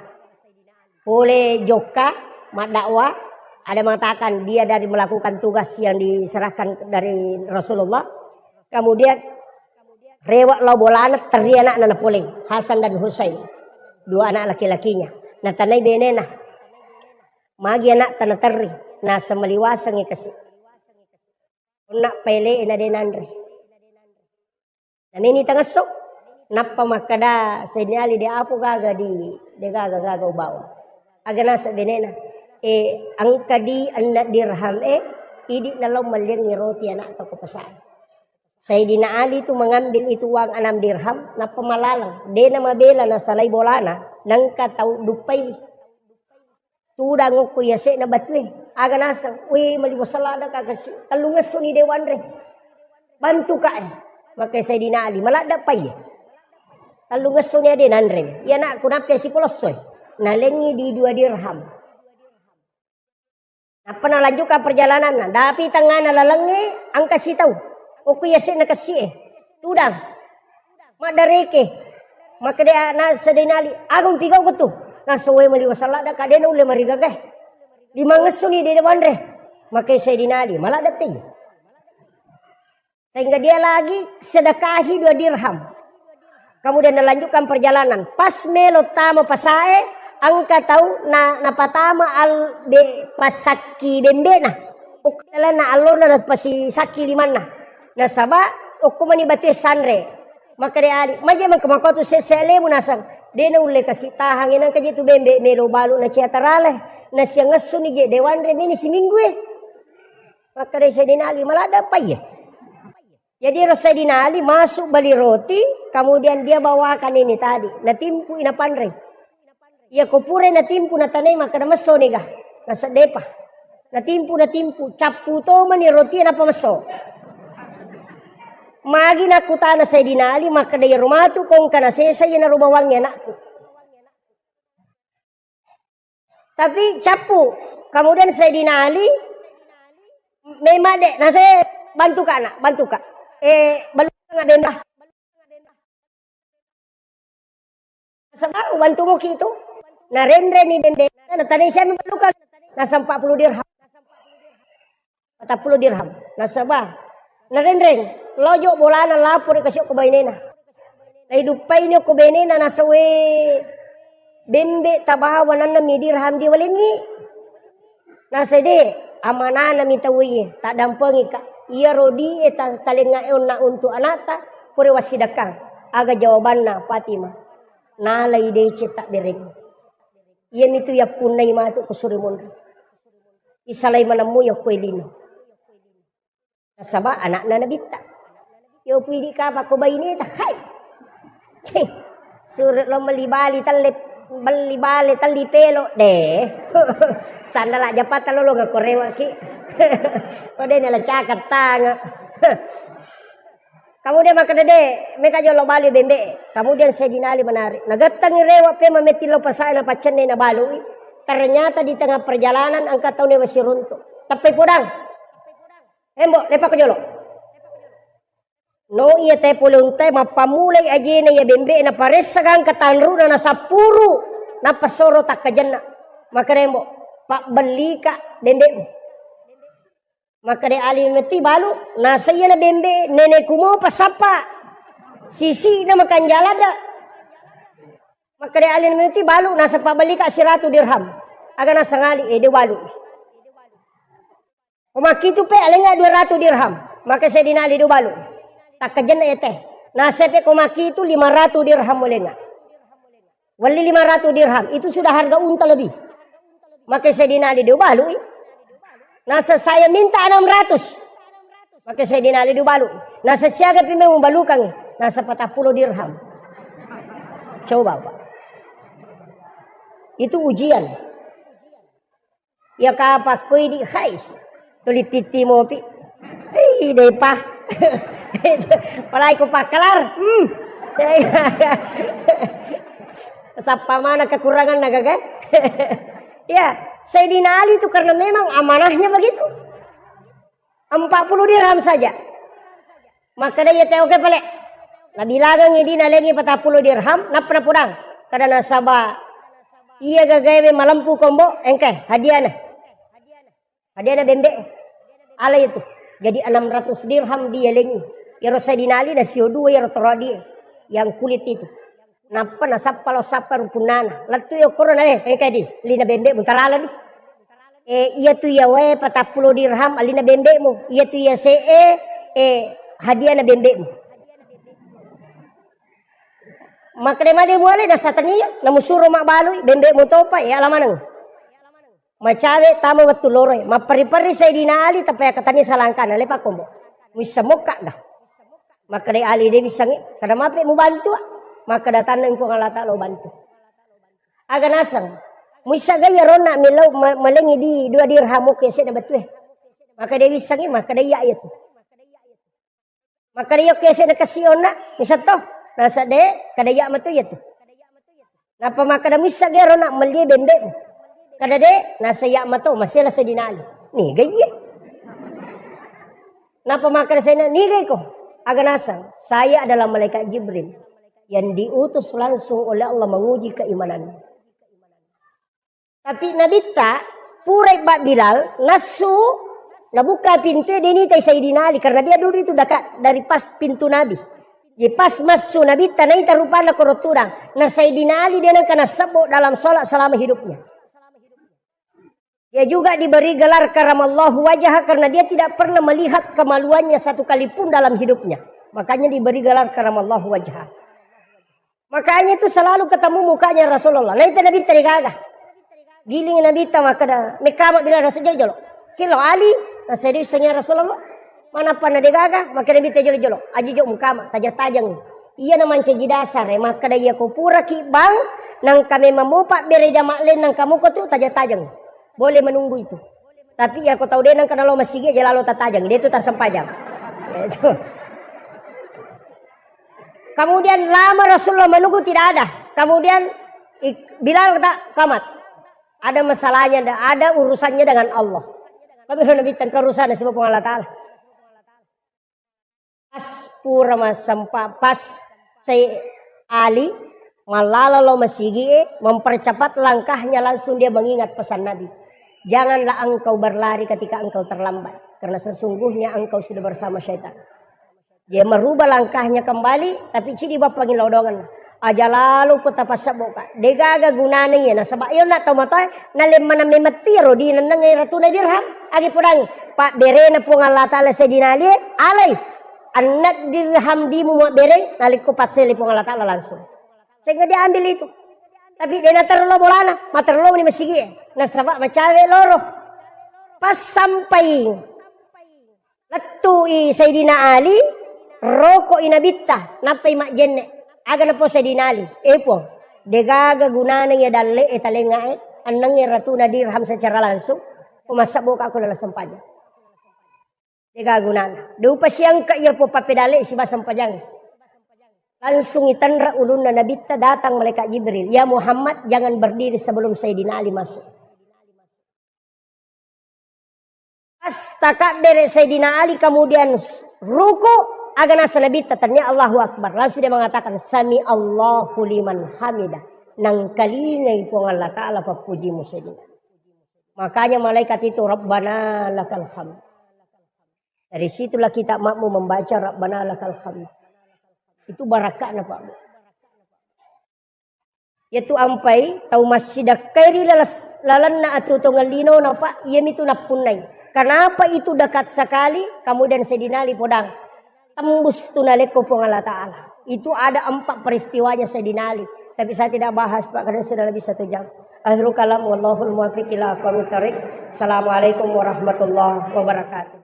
Pole jokka, maddakwah, ada mengatakan dia dari melakukan tugas yang diserahkan dari Rasulullah. Kemudian rewa lao bolana, terri anakna napoleng, Hasan dan Husain. Dua anak laki-lakinya. Natanai benena. Magi anakta naterri, nasemaliwasengi kasi. Onna pele na de nanre. Nameni tangesso, nappa makkeda Sayyidina Ali, "De apo gaga di, de gaga-gaga ubawa." Aga naseng benena, "E, engka di enneng dirham e, idi nalao melliangngi roti anakta ko pasai." Sayyidina Ali tu mengambil itu uang enam dirham, nappa malaleng. De namabela nasalai bolana, nengka tau duppaiwi. Tudang okko yase'na batue. Aga naseng, "We, maliwa salada ka kasi, tellungessoni de wanre. Bantu ka e." Maka Sayyidina Ali, maladda pai. Tellungessoni ade nanre. Iya anakku, nappi sipolossoi. Nalengngi di dua dirham. Nappa nalanjutkan perjalananna. Dapi tengngana lalengnge, engka sitau. Okko yase'na kessi'e. Tudang. Maddareke. Makkeda na Sayyidina Ali, "Aga mupigauko tu?" Naseng, "We, maliwa salada ka, de naulle marigaga e." Limangessuni de' wanre. Makkeda Sayyidina Ali, maladde'pi. Sehingga dia lagi sedekahi dua dirham. Kemudian nalanjutkan perjalanan. Pas melo tama pasae, engka tau na, napatama al, be, pasakki bembe'na. Ukkalenna allona na pasisakki limanna. Nasaba okko mani batue sanre. Makkeda Ali, maje mengka makotu sesse alemu nasang. De' naulle kasi tahang, engka je tu bembe' melo balu' na cia tarale. Nasiangessuni je de' wanre meni siminggu e. Makkeda Sayyidina Ali, maladde'pa iya. Jadi ro Sayyidina Ali masuk beli roti, kemudian dia bawakan ini tadi, natimpu i napanrei. Iya ko pura natimpu natanai makkeda messo niga, naseddepa. Natimpu, natimpu, cappu to mani roti napa messo. Magi nakkutana Sayyidina Ali makkeda, iyaro matu ko engka nasesa iyanaro bawangnge anakku. Tapi cappu. Kemudian Sayyidina Ali, memang de', nase bantuka nak, bantuka. Eh, belum nggak benda. Sebab bantu moki itu. Narenreni bembe', natanai siami belluka. Nasa empat puluh dirham. Patappulo dirham. Nasaba narenreng, lojo bolana lapori kasi okko bainena. Naiduppaini okko bainena, nasa we bembe' tabawa nanna mi dirham diwalengngi. Nasa de', amanana mi tauwe, taddampengika. Iyaro di e ta-, talengnga e onna untuk anakta, pura wassidakkang. Aga jawabanna Fatimah? Nalai deceng tabbereng. Iyamitu yappunnai matu ko suri monri. Isalai manemmu yokko elino. Nasaba anakna Nabitta. Yo pidi kapa ko baineta, hai. Cih, suru lo melli bali telle, melli bale telli pelo de'. Sandala japatta lolong ko rewaki. Ko de' nala cakap tanga. Kemudian makkeda de', meka jolo bali bembe'. Kemudian Sayyidina Ali menarik. Nagettengi rewa pe mametti lo pasae napaccenne nabalui. Ternyata di tengah perjalanan engka tau ne wasi runtu. Teppai podang. Embo, lepako jolo. No iya te pole untai, mappammulai ajena iya bembe' naparessa gangka tanruna nasappuru, nappa soro takkajenna. Makkeda embo, pabbellika bembe'mu. Makkeda Ali metti balu, nasa iyana bembe' nenekku mopa sappa. Sisi'na makanjala da. Makkeda Ali metti balu, nasa pabbellika siratu dirham. Aga nasangali, eh, de' balu. Ko makkitu pe alengnga dua ratu dirham. Makkeda Sayyidina Ali, de' ubalu. Takkajenna ete. Nasepe ko makkitu lima ratu dirham ulengnga. Welli lima ratu dirham. Itu sudah harga unta lebih. Makkeda Sayyidina Ali, de' ubalu i. Nasa saya minta enam ratus. Makkeda Sayyidina Ali, de' ubalu i. Nasa siaga pi memang ubalukangngi. Nasa patappulo dirham. Coba, Pak. Itu ujian. Iya kapakko idi, hais. Tuli titti mopi. Ih, depa. Palai ku pakkalar. Hmm. Sappa mana kekurangan na gaga. Ya, Sayyidina Ali itu karena memang amanahnya begitu. Empat puluh dirham saja. Makkeda iya te, oke pale. Nabilangengngi di nalengngi patappulo dirham, nappa napodang. Kada nasaba iya gagaewe malempu kombo, engke hadiana. Hadiana bembe. Ala itu. Jadi enam ratus dirham dialengngi. Iyaro Sayyidina Ali nasio dua iyaro toro adie yang kulit itu. Nappa nasappa lao sappa rupunnana. Lettu i okkoro na, eh, engka di, lina bembe mutarala di. Eh, iya tu iya wae patappulo dirham alina bembemu. Iya tu iya se e, eh, hadiah na bembemu. Makkeda made muale nasatania, namusuro mabbalui, bembemu topa, eh, ala maneng. Macawe tama wettu loroe, mapperri-perri Sayyidina Ali, tappa yakkatanni salangkana, lepa kombo. Muissa mokka ga. Makkeda Ali de wissengngi, kada mape mubantu, ah. Makkeda tanna Puang Allah Ta'ala ubantu. Aga naseng, muissa ga iyaronna millau ma-, malengngi di dua dirham okko yase'na betue. Makkeda wissengngi, makkeda iya iya tu. Makkeda iya okko yase'na kasionna, muissa to. Nasa de, kada iya matu iya tu. Nappa makkeda, "Muissa ga ero nak melli bembe'mu?" Kada de, nasa iya mato, masela Sayyidina Ali. Niga iye? Nappa makkeda Sayyidina, "Niga iko?" Aga naseng, "Saya adalah malaikat Jibril yang diutus langsung oleh Allah menguji keimananmu." Tapi Nabitta Purai Pak Bilal, nassu, nabuka pintu, dia nitai Sayyidina Ali, karena dia dulu itu dekat dari pas pintu Nabi. Jadi pas massu Nabitta, naita rupanna koro tudang. Na Sayyidina Ali dia nengka nasebbo dalam sholat selama hidupnya. Dia juga diberi gelar karamallahu wajah karena dia tidak pernah melihat kemaluannya satu kali pun dalam hidupnya. Makanya diberi gelar karamallahu wajah. Makanya itu selalu ketemu mukanya Rasulullah. Naita Nabitta degaga. Giling Nabitta makkeda, mekkama bila Rasul jolo-jolo. Kilo Ali, nasedi sengi Rasulullah. Manappa na degaga, makkeda Nabitta jolo-jolo. Aji jo mukama, tajang-tajang. Iya na mancaji dasar, eh, makkeda iya ko pura ki bang, nangka memang mopa bere jama len nangka moko tu tajang-tajang. Boleh menunggu itu. Tapi iya ko tau de nangka nalo masigi aja lalo tatajang, de tu tasempajang. Itu. Kemudian lama Rasulullah menunggu tidak ada. Kemudian ik-, Bilal kata, "Kamat. Ada masalahnya, ada urusannya dengan Allah." Tapi Nabi tengka urusan sebab Allah Ta'ala. Pas pura masempa, pas Sai Ali mallala lo masigi, mempercepat langkahnya, langsung dia mengingat pesan Nabi. "Janganlah engkau berlari ketika engkau terlambat, karena sesungguhnya engkau sudah bersama syaitan." Dia merubah langkahnya kembali, tapi cidi bappangi lodongan. Aja lalo ko tapassebboka. Degaga gunana iya, nasaba iya na tau matoa, nalemmana memetti ro di nenneng ratuna dirham. Agi podangi, pabberena Puang Allah Ta'ala Sayyidina Ali, alai. Anna dirham dimu muabbere, nalikko paccele Puang Allah Ta'ala langsung. Sehingga dia ambil itu. Tapi dia naterlo bolana, materlo ni masigi. Nasaba macawe loro. Pas sampai Lettu'i Sayyidina Ali, roko'i Nabitta, nappai majjenne. Aga napau Sayyidina Ali, "Eh Puang, degaga gunana iya dalle'e talengae, annangnge ratuna dirham secara langsung, ko massebboka ko dalam sempajang. Degaga gunana. Deupa siangka iya Puang pappedalle'e siba sempajang." Langsung itenra ulunna Nabitta, datang malaikat Jibril, "Ya Muhammad, jangan berdiri sebelum Sayyidina Ali masuk." Pas takabbere Sayyidina Ali, kemudian ruku, aga nasa Nabitta, tania Allahu Akbar. Langsung dia mengatakan, "Sami Allahu liman hamidah." Nangkalingai Puang Allah Ta'ala pappujimu Sayyidina Ali. Makanya malaikat itu, "Rabbana lakal hamd." Dari situlah kita makmu membaca, "Rabbana lakal hamd." Itu barakatna, Pak. Yaitu ampai tau massidakkai ri lalas-, lalenna atuo-tuongeng linona, Pak, iyamitu nappunnai. Kenapa itu dekat sekali? Kemudian Sayyidina Ali podang. Tembus tu nalekko Puang Allah Ta'ala. Itu ada empat peristiwanya Sayyidina Ali. Tapi saya tidak bahas, Pak, karena sudah lebih satu jam. Akhirul kalam, wallahul muwaffiq ila aqwamit thariq. Assalamualaikum warahmatullahi wabarakatuh.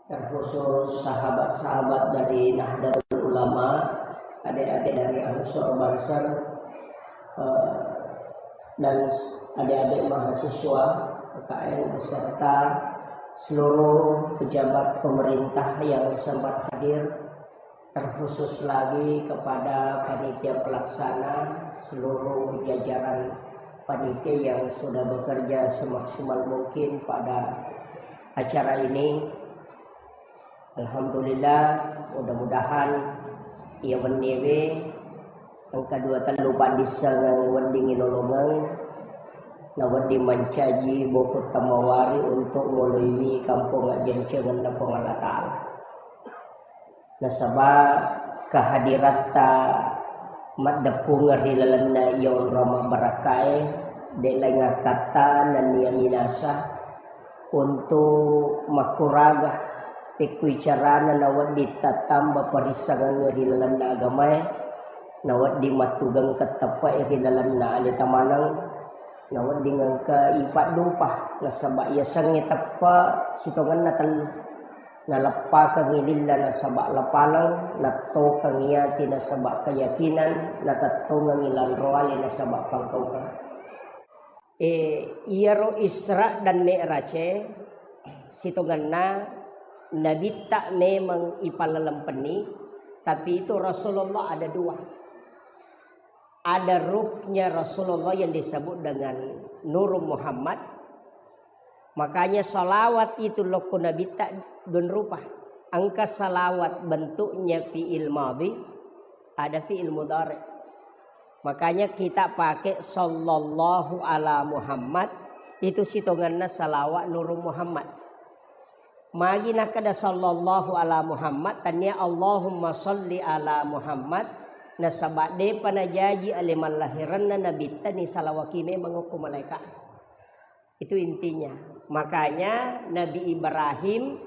Terkhusus sahabat-sahabat dari Nahdlatul Ulama, adik-adik dari Ansor Banser, eh, dan adik-adik mahasiswa P K N beserta seluruh pejabat pemerintah yang sempat hadir, terkhusus lagi kepada panitia pelaksana, seluruh jajaran panitia yang sudah bekerja semaksimal mungkin pada acara ini. Alhamdulillah, mudah-mudahan iya wenniwe engka dua tellu paddissengeng wedding inolongeng, na wedding mancaji bokutta mawari untuk moloiwi kampong ajjancengenna Puang Allah Ta'ala. Nasaba kehadiratta maddeppungeng ri lalenna iya onrong mabbarakkae, de laing akkatta nennia minasa untuk makkuraga pekkui carana nawedding tattamba parissengengnge ri lalenna agamae, nawedding mattugengkeng teppe'e ri lalenna aleta maneng, nawedding engka ipaddupa, nasaba yasengnge teppe sitongenna tellu. Naleppakengngi lilla nasaba lapaleng, nattokengngi ati nasaba keyakinan, natettongengngi lanroale nasaba pangkaukeng. E, iyaro Isra dan Mi'raj e, sitongenna Nabitta memang ipallelempenni, tapi itu Rasulullah ada dua. Ada ruhnya Rasulullah yang disebut dengan Nur Muhammad. Makanya salawat itu lokko Nabitta dua rupa. Engka salawat bentuknya fi'il madhi, ada fi'il mudhari. Makanya kita pakai sallallahu ala Muhammad, itu sitongenna salawat Nurul Muhammad. Magi nakkeda sallallahu ala Muhammad, tania Allahumma salli ala Muhammad, nasaba depa najaji ale mallahiranna nabitta ni salawaki memang okko malaika. Itu intinya. Makanya Nabi Ibrahim,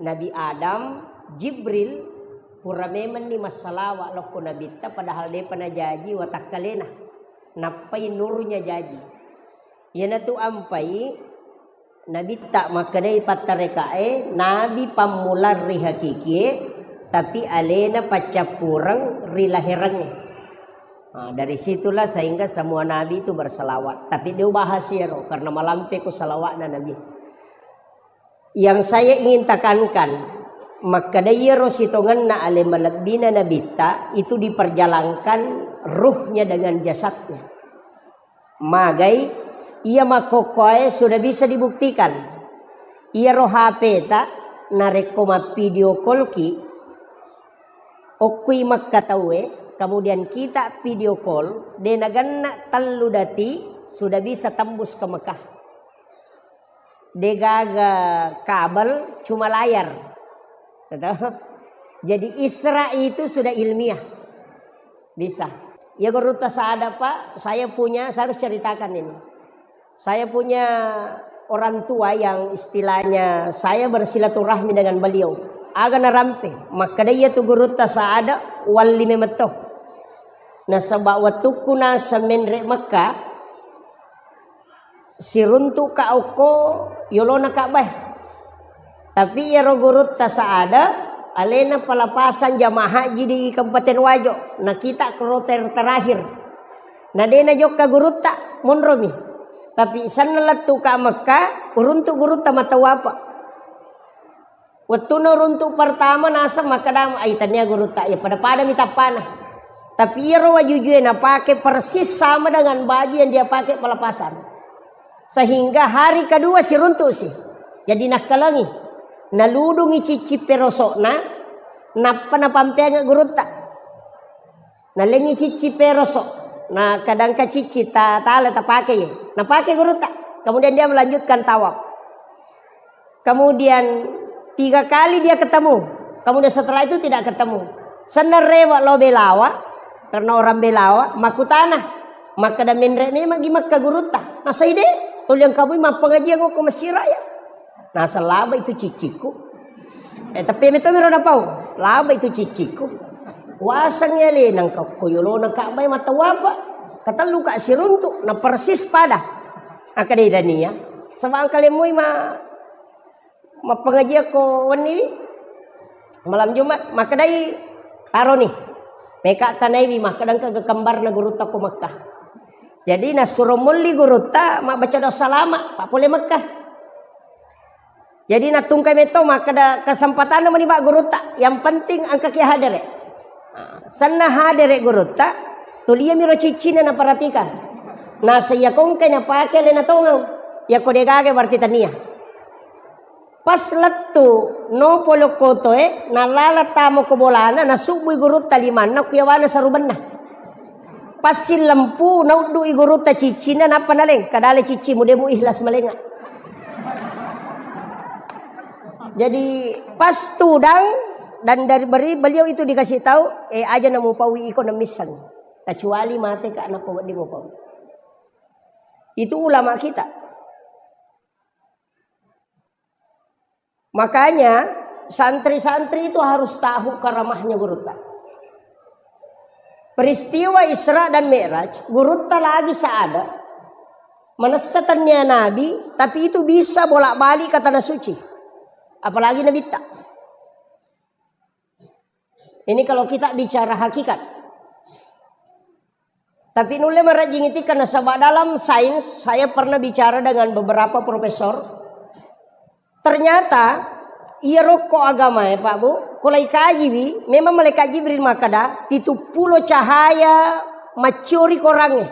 Nabi Adam, Jibril pura memenni massalawa lokko nabitta, padahal depa najaji watakkalena. Nappai nurnya jaji. Iyanatu ampai nabitta makkedai pattarekae, nabi pammulang ri hakikie, tapi alena paccappureng ri laherengnge. Nah, dari situlah sehingga semua nabi itu berselawat. Tapi dia bahas iyaro karena malampe ko salawatna nabi. Yang saya ingin tekankan, makkeda iyaro sitongenna ale malebbina nabitta itu diperjalankan ruhnya dengan jasadnya. Magai iya makkokkoe sudah bisa dibuktikan. Iyaro H P ta narekko mappidio call ki, okkui Mekka tauwe, kemudian kita video call, de nagenna tellu dati sudah bisa tembus ke Mekah. Degaga kabel, cuma layar. Gitu. Jadi Isra itu sudah ilmiah. Bisa. Ya gurutta sada, Pak, saya punya, saya harus ceritakan ini. Saya punya orang tua yang istilahnya saya bersilaturahmi dengan beliau. Aga narampe, makkeda iya tu gurutta sada walli memetto. Nasaba wettukku naseng menre Mekka, siruntu'ka okko yolona Ka'bah. Tapi iyaro gurutta sada alena pelepasan jamaah haji di Kabupaten Wajo. Nah, kita kloter terakhir. Nah, de najokka gurutta, monromi. Tapi senna lettuka Mekka, uruntu gurutta matawafa. Wettunna uruntu pertama naseng makkeda, "Ai, tania gurutta, ya pada-pada mi tappana." Tapi iyaro wajujue napake persis sama dengan baju yang dia pakai pelepasan. Sehingga hari kedua siruntu si. Jadi nakkalengi. Naludungi cicci perosokna, nappa napampeangngi gurutta. Nalengi cicci perosok. Nah, kadangka cicci ta-, tala tapake ye. Napake gurutta. Kemudian dia melanjutkan tawaf. Kemudian tiga kali dia ketemu. Kemudian setelah itu tidak ketemu. Senna rewe lao Belawa, karena orang Belawa, makkutana. Makkeda menre memang gi Mekka gurutta. Nasai de, toliang kamu mappengajian ko Masjid Raya. Naseng laba itu cicciku. Eh, tapi metto miro napau. Laba itu cicciku. Waseng ya le nangka ko yolona Ka'bah matawafa. Katellu ka siruntu, na persis pada. Akkeda dania. Sebab engka lemmui ma-, mappengajian ko wenni wi. Malam Jumat, makkedai taroni. Meka tanaiwi, makkeda engka kembarna gurutta ko Mekah. Jadi nasuro molli gurutta mabbaca doa salama, pak pole Mekah. Jadi nattungkai metto makkeda kesempatanna meni, Pak, gurutta. Yang penting engkaki hadere. Nah, senna hadere gurutta, tuliami ro ciccinna naperhatikan. Nah, seiya kongkai napake alena tongeng. Yako degaga berarti tania. Pas lettu no polokkoto e, nalala tamo ko bolana, nasubbui gurutta limanna kuyawana sarubenna. Passillempu, nauddu'i gurutta ciccinna, nappa naleng. Kadale ciccimu, de mu ikhlas malenga. Jadi, pas tudang, dan dari beri-, beliau itu dikasih tahu, "Eh, aja namu paui iko namisseng. Kecuali mate ka nappa wedding mu paui." Itu ulama kita. Makanya, santri-santri itu harus tahu karamahnya gurutta. Peristiwa Isra dan Mi'raj, gurutta lagi saada. Manessa tania Nabi, tapi itu bisa bolak-balik ke Tanah Suci. Apalagi Nabitta. Ini kalau kita bicara hakikat. Tapi nulle marajing iti karena sebab dalam sains, saya pernah bicara dengan beberapa profesor. Ternyata, iya rokko agama ya, Pak Bu, kalau ikaji wi, memang malaikat Jibril makkeda, pitu pulo cahaya maccuri korangnge.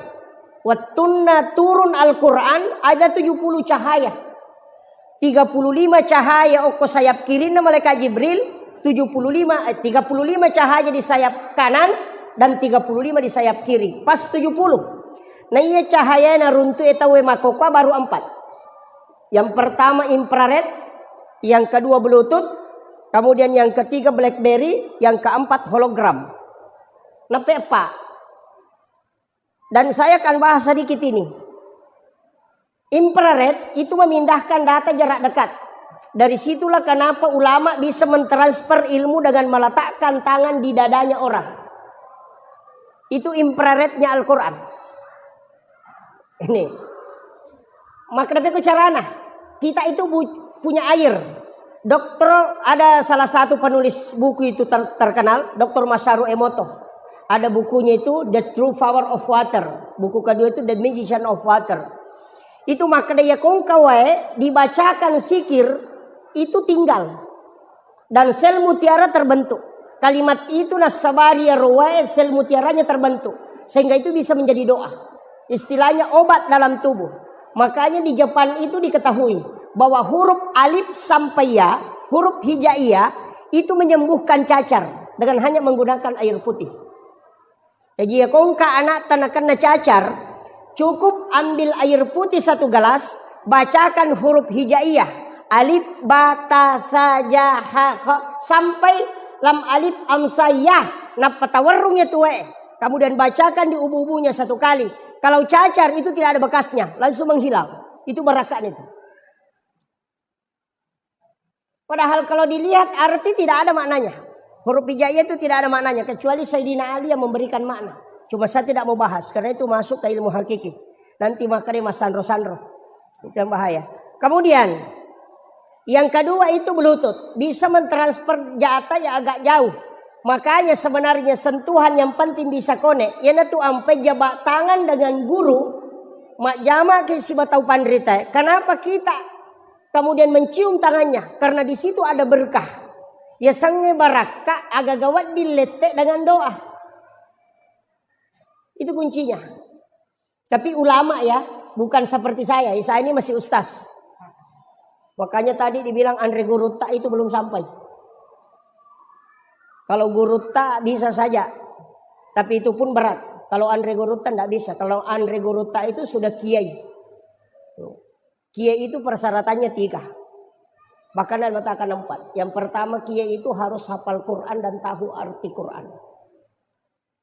Wettunna turun Al-Quran, ada tujuh puluh cahaya. Tiga puluh lima cahaya okko sayap kirinna malaikat Jibril, tujuh puluh lima, eh, tiga puluh lima cahaya di sayap kanan, dan tiga puluh lima di sayap kiri, pas tujuh puluh. Nah, iya cahaya naruntu e tau e makkokkoe baru empat. Yang pertama infrared, yang kedua Bluetooth, kemudian yang ketiga BlackBerry, yang keempat hologram. Nape, Pak? Dan saya akan bahas sedikit ini. Infrared itu memindahkan data jarak dekat. Dari situlah kenapa ulama bisa mentransfer ilmu dengan meletakkan tangan di dadanya orang. Itu infrarednya Al-Quran. Ini. Maka, tapi ku carana. Kita itu bu-, punya air. Dokter, ada salah satu penulis buku itu ter-, terkenal, Dokter Masaru Emoto. Ada bukunya itu The True Power of Water. Buku kedua itu The Magician of Water. Itu makkeda iya kongka wae dibacakan sikir itu tinggal. Dan sel mutiara terbentuk. Kalimat itu nassabari iyaro wae, sel mutiaranya terbentuk. Sehingga itu bisa menjadi doa. Istilahnya obat dalam tubuh. Makanya di Jepang itu diketahui bahwa huruf alif sampai ya, huruf hijaiyah itu menyembuhkan cacar dengan hanya menggunakan air putih. Jaji, iya kongka ana'ta nakenna cacar, cukup ambil air putih satu gelas, bacakan huruf hijaiyah, alif, ba, ta, sa, ja, ha, kha, sampai lam alif, am, sa, ya, nappa tawerrung itu wae. Kemudian bacakan di ubu-ubunya satu kali. Kalau cacar itu tidak ada bekasnya, langsung menghilang. Itu barakahnya itu. Padahal kalau dilihat arti tidak ada maknanya. Huruf hijaiyah itu tidak ada maknanya, kecuali Sayyidina Ali yang memberikan makna. Cuma saya tidak mau bahas, karena itu masuk ke ilmu hakiki. Nanti makanya mas sanro-sanro. Itu yang bahaya. Kemudian, yang kedua itu Bluetooth. Bisa mentransfer data yang agak jauh. Makanya sebenarnya sentuhan yang penting bisa connect. Iyanatu ampai jabat tangan dengan guru, majjama ke sibatau panrita. Kenapa kita kemudian mencium tangannya, karena di situ ada berkah. Yasengnge barakka, agaga wedding lette dengan doa. Itu kuncinya. Tapi ulama ya, bukan seperti saya. Saya ini masih ustaz. Makanya tadi dibilang anre gurutta itu belum sampai. Kalau gurutta bisa saja, tapi itu pun berat. Kalau anre gurutta ndak bisa. Kalau anre gurutta itu sudah kiai. Kiai itu persyaratannya tiga. Bahkan ada mengatakan empat. Yang pertama, kiai itu harus hafal Quran dan tahu arti Quran.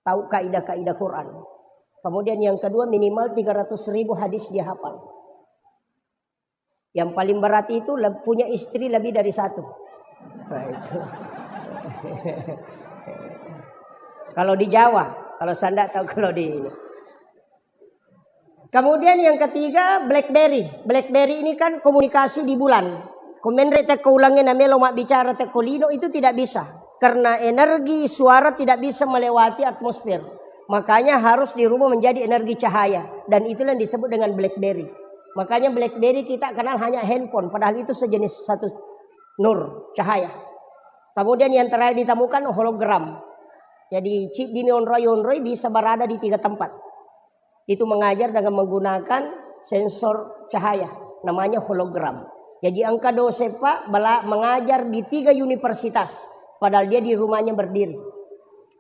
Tahu kaidah-kaidah Quran. Kemudian yang kedua, minimal tiga ratus ribu hadis dia hafal. Yang paling berat itu le-, punya istri lebih dari satu. Nah, itu. Kalau di Jawa, kalau saya ndak tahu kalau di ini. Kemudian yang ketiga, BlackBerry. BlackBerry ini kan komunikasi di bulan. Ko menre tekko ulengnge namelo mabbicara tekko lino, itu tidak bisa. Karena energi suara tidak bisa melewati atmosfer. Makanya harus dirubah menjadi energi cahaya. Dan itulah yang disebut dengan BlackBerry. Makanya BlackBerry kita kenal hanya handphone, padahal itu sejenis satu nur, cahaya. Kemudian yang terakhir ditemukan hologram. Jadi, chip dini onroi-onroi bisa berada di tiga tempat. Itu mengajar dengan menggunakan sensor cahaya, namanya hologram. Jaji engka dosen, Pak, bela-, mengajar di tiga universitas, padahal dia di rumahnya berdiri.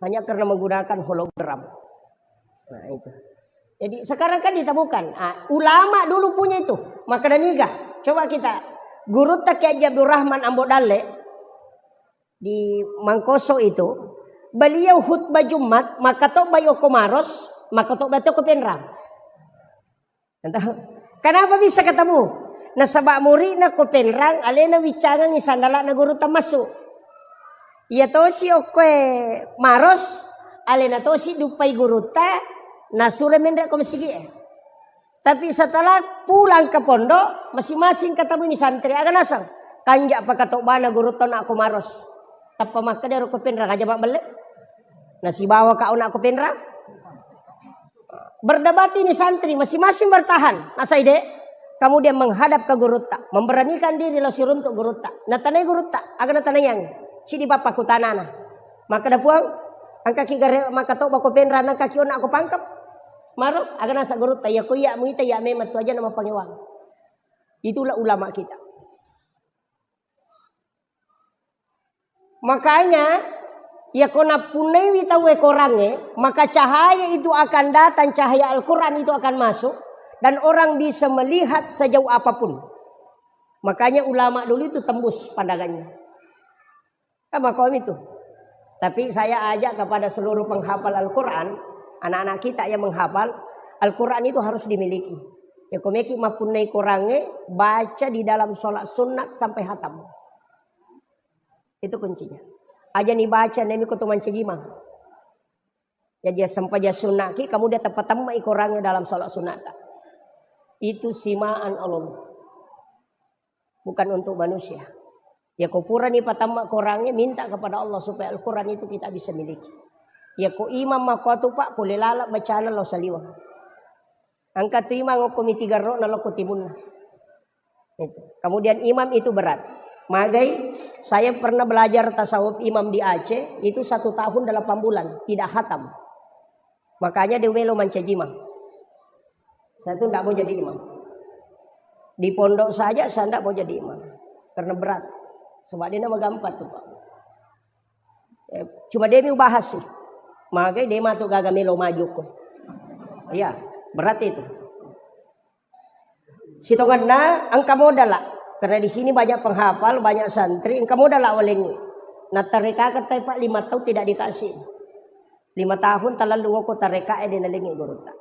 Hanya karena menggunakan hologram. Nah, itu. Jadi, sekarang kan ditemukan. Ah, ulama dulu punya itu. Maka dan iga. Coba kita. Gurutta Kiai Haji Abdul Rahman Ambo Dalle, di Mangkoso itu, beliau khutbah Jumat, makkatobba okko Maros, makkatobba to ko Penrang. Entah. Kenapa bisa ketemu? Nasaba muridna ko Penrang, alena wiccangengi sandalana gurutta massu. Iya tosi okkoe Maros, alena tosi duppai gurutta, nasuro menre ko masigi e. Tapi setelah pulang ke pondok, masing-masing ketemui ni santri. Aga naseng? Kanja pakatobbana gurutta na ko Maros. Tappa makkeda ro ko Penrang, aja mabbelle. Nasibawa ka ona ko Penrang. Berdebat ini santri, masing-masing bertahan. Nasai de, kemudian menghadap ke gurutta, memberanikan diri lo siruntuk gurutta. Natanai gurutta, aga natanaiang? Cidi pappakutanana. Makkeda Puang, engkaki gare makkatobba ko Penrang, engkaki ona ko Pangkep. Maros, aga nasa gurutta, iya ko iya muita iya memang tu aja nama pangewang. Itulah ulama kita. Makanya Iyako nappunnaiwi tauwe korangnge, maka cahaya itu akan datang, cahaya Al-Quran itu akan masuk, dan orang bisa melihat sejauh apapun. Makanya ulama dulu itu tembus pandangannya. Kan makomi itu. Tapi saya ajak kepada seluruh penghafal Al-Quran, anak-anak kita yang menghafal, Al-Quran itu harus dimiliki. Iyako meki mappunnai korangnge, baca di dalam sholat sunat sampai hatam. Itu kuncinya. Aja ni baca nemi ko tu mancajimang. Jaji sempajang sunnaki, kemudian tapatemma'i korangnge dalam sholat sunata. Itu simaan Allah. Bukan untuk manusia. Iyako purani patemma korangnge, minta kepada Allah supaya Al-Quran itu kita bisa miliki. Iyako imam makkuatu, Pak, pole laleng bacana lao saliweng. Engka tu imang okko miti garro'na lokko timunna. Itu. Kemudian imam itu berat. Magai, saya pernah belajar tasawuf imam di Aceh, itu satu tahun delapan bulan, tidak khatam. Makanya dia melo mancajimang. Saya tuh ndak mau jadi imam. Di pondok saja saya ndak mau jadi imam. Karena berat. Sebab dia nama gampang tuh, Pak. Eh, cuma demi ubahas sih. Magai dia matu gaga melo maju ko. Iya, berat itu. Sitongenna engka modala. Karena di sini banyak penghafal, banyak santri, engka modala walengi. Nah, tarekaka tai, Pak, lima tahun tidak dikasih. Lima tahun talalu ngoko tareka e de nalengi gurutta.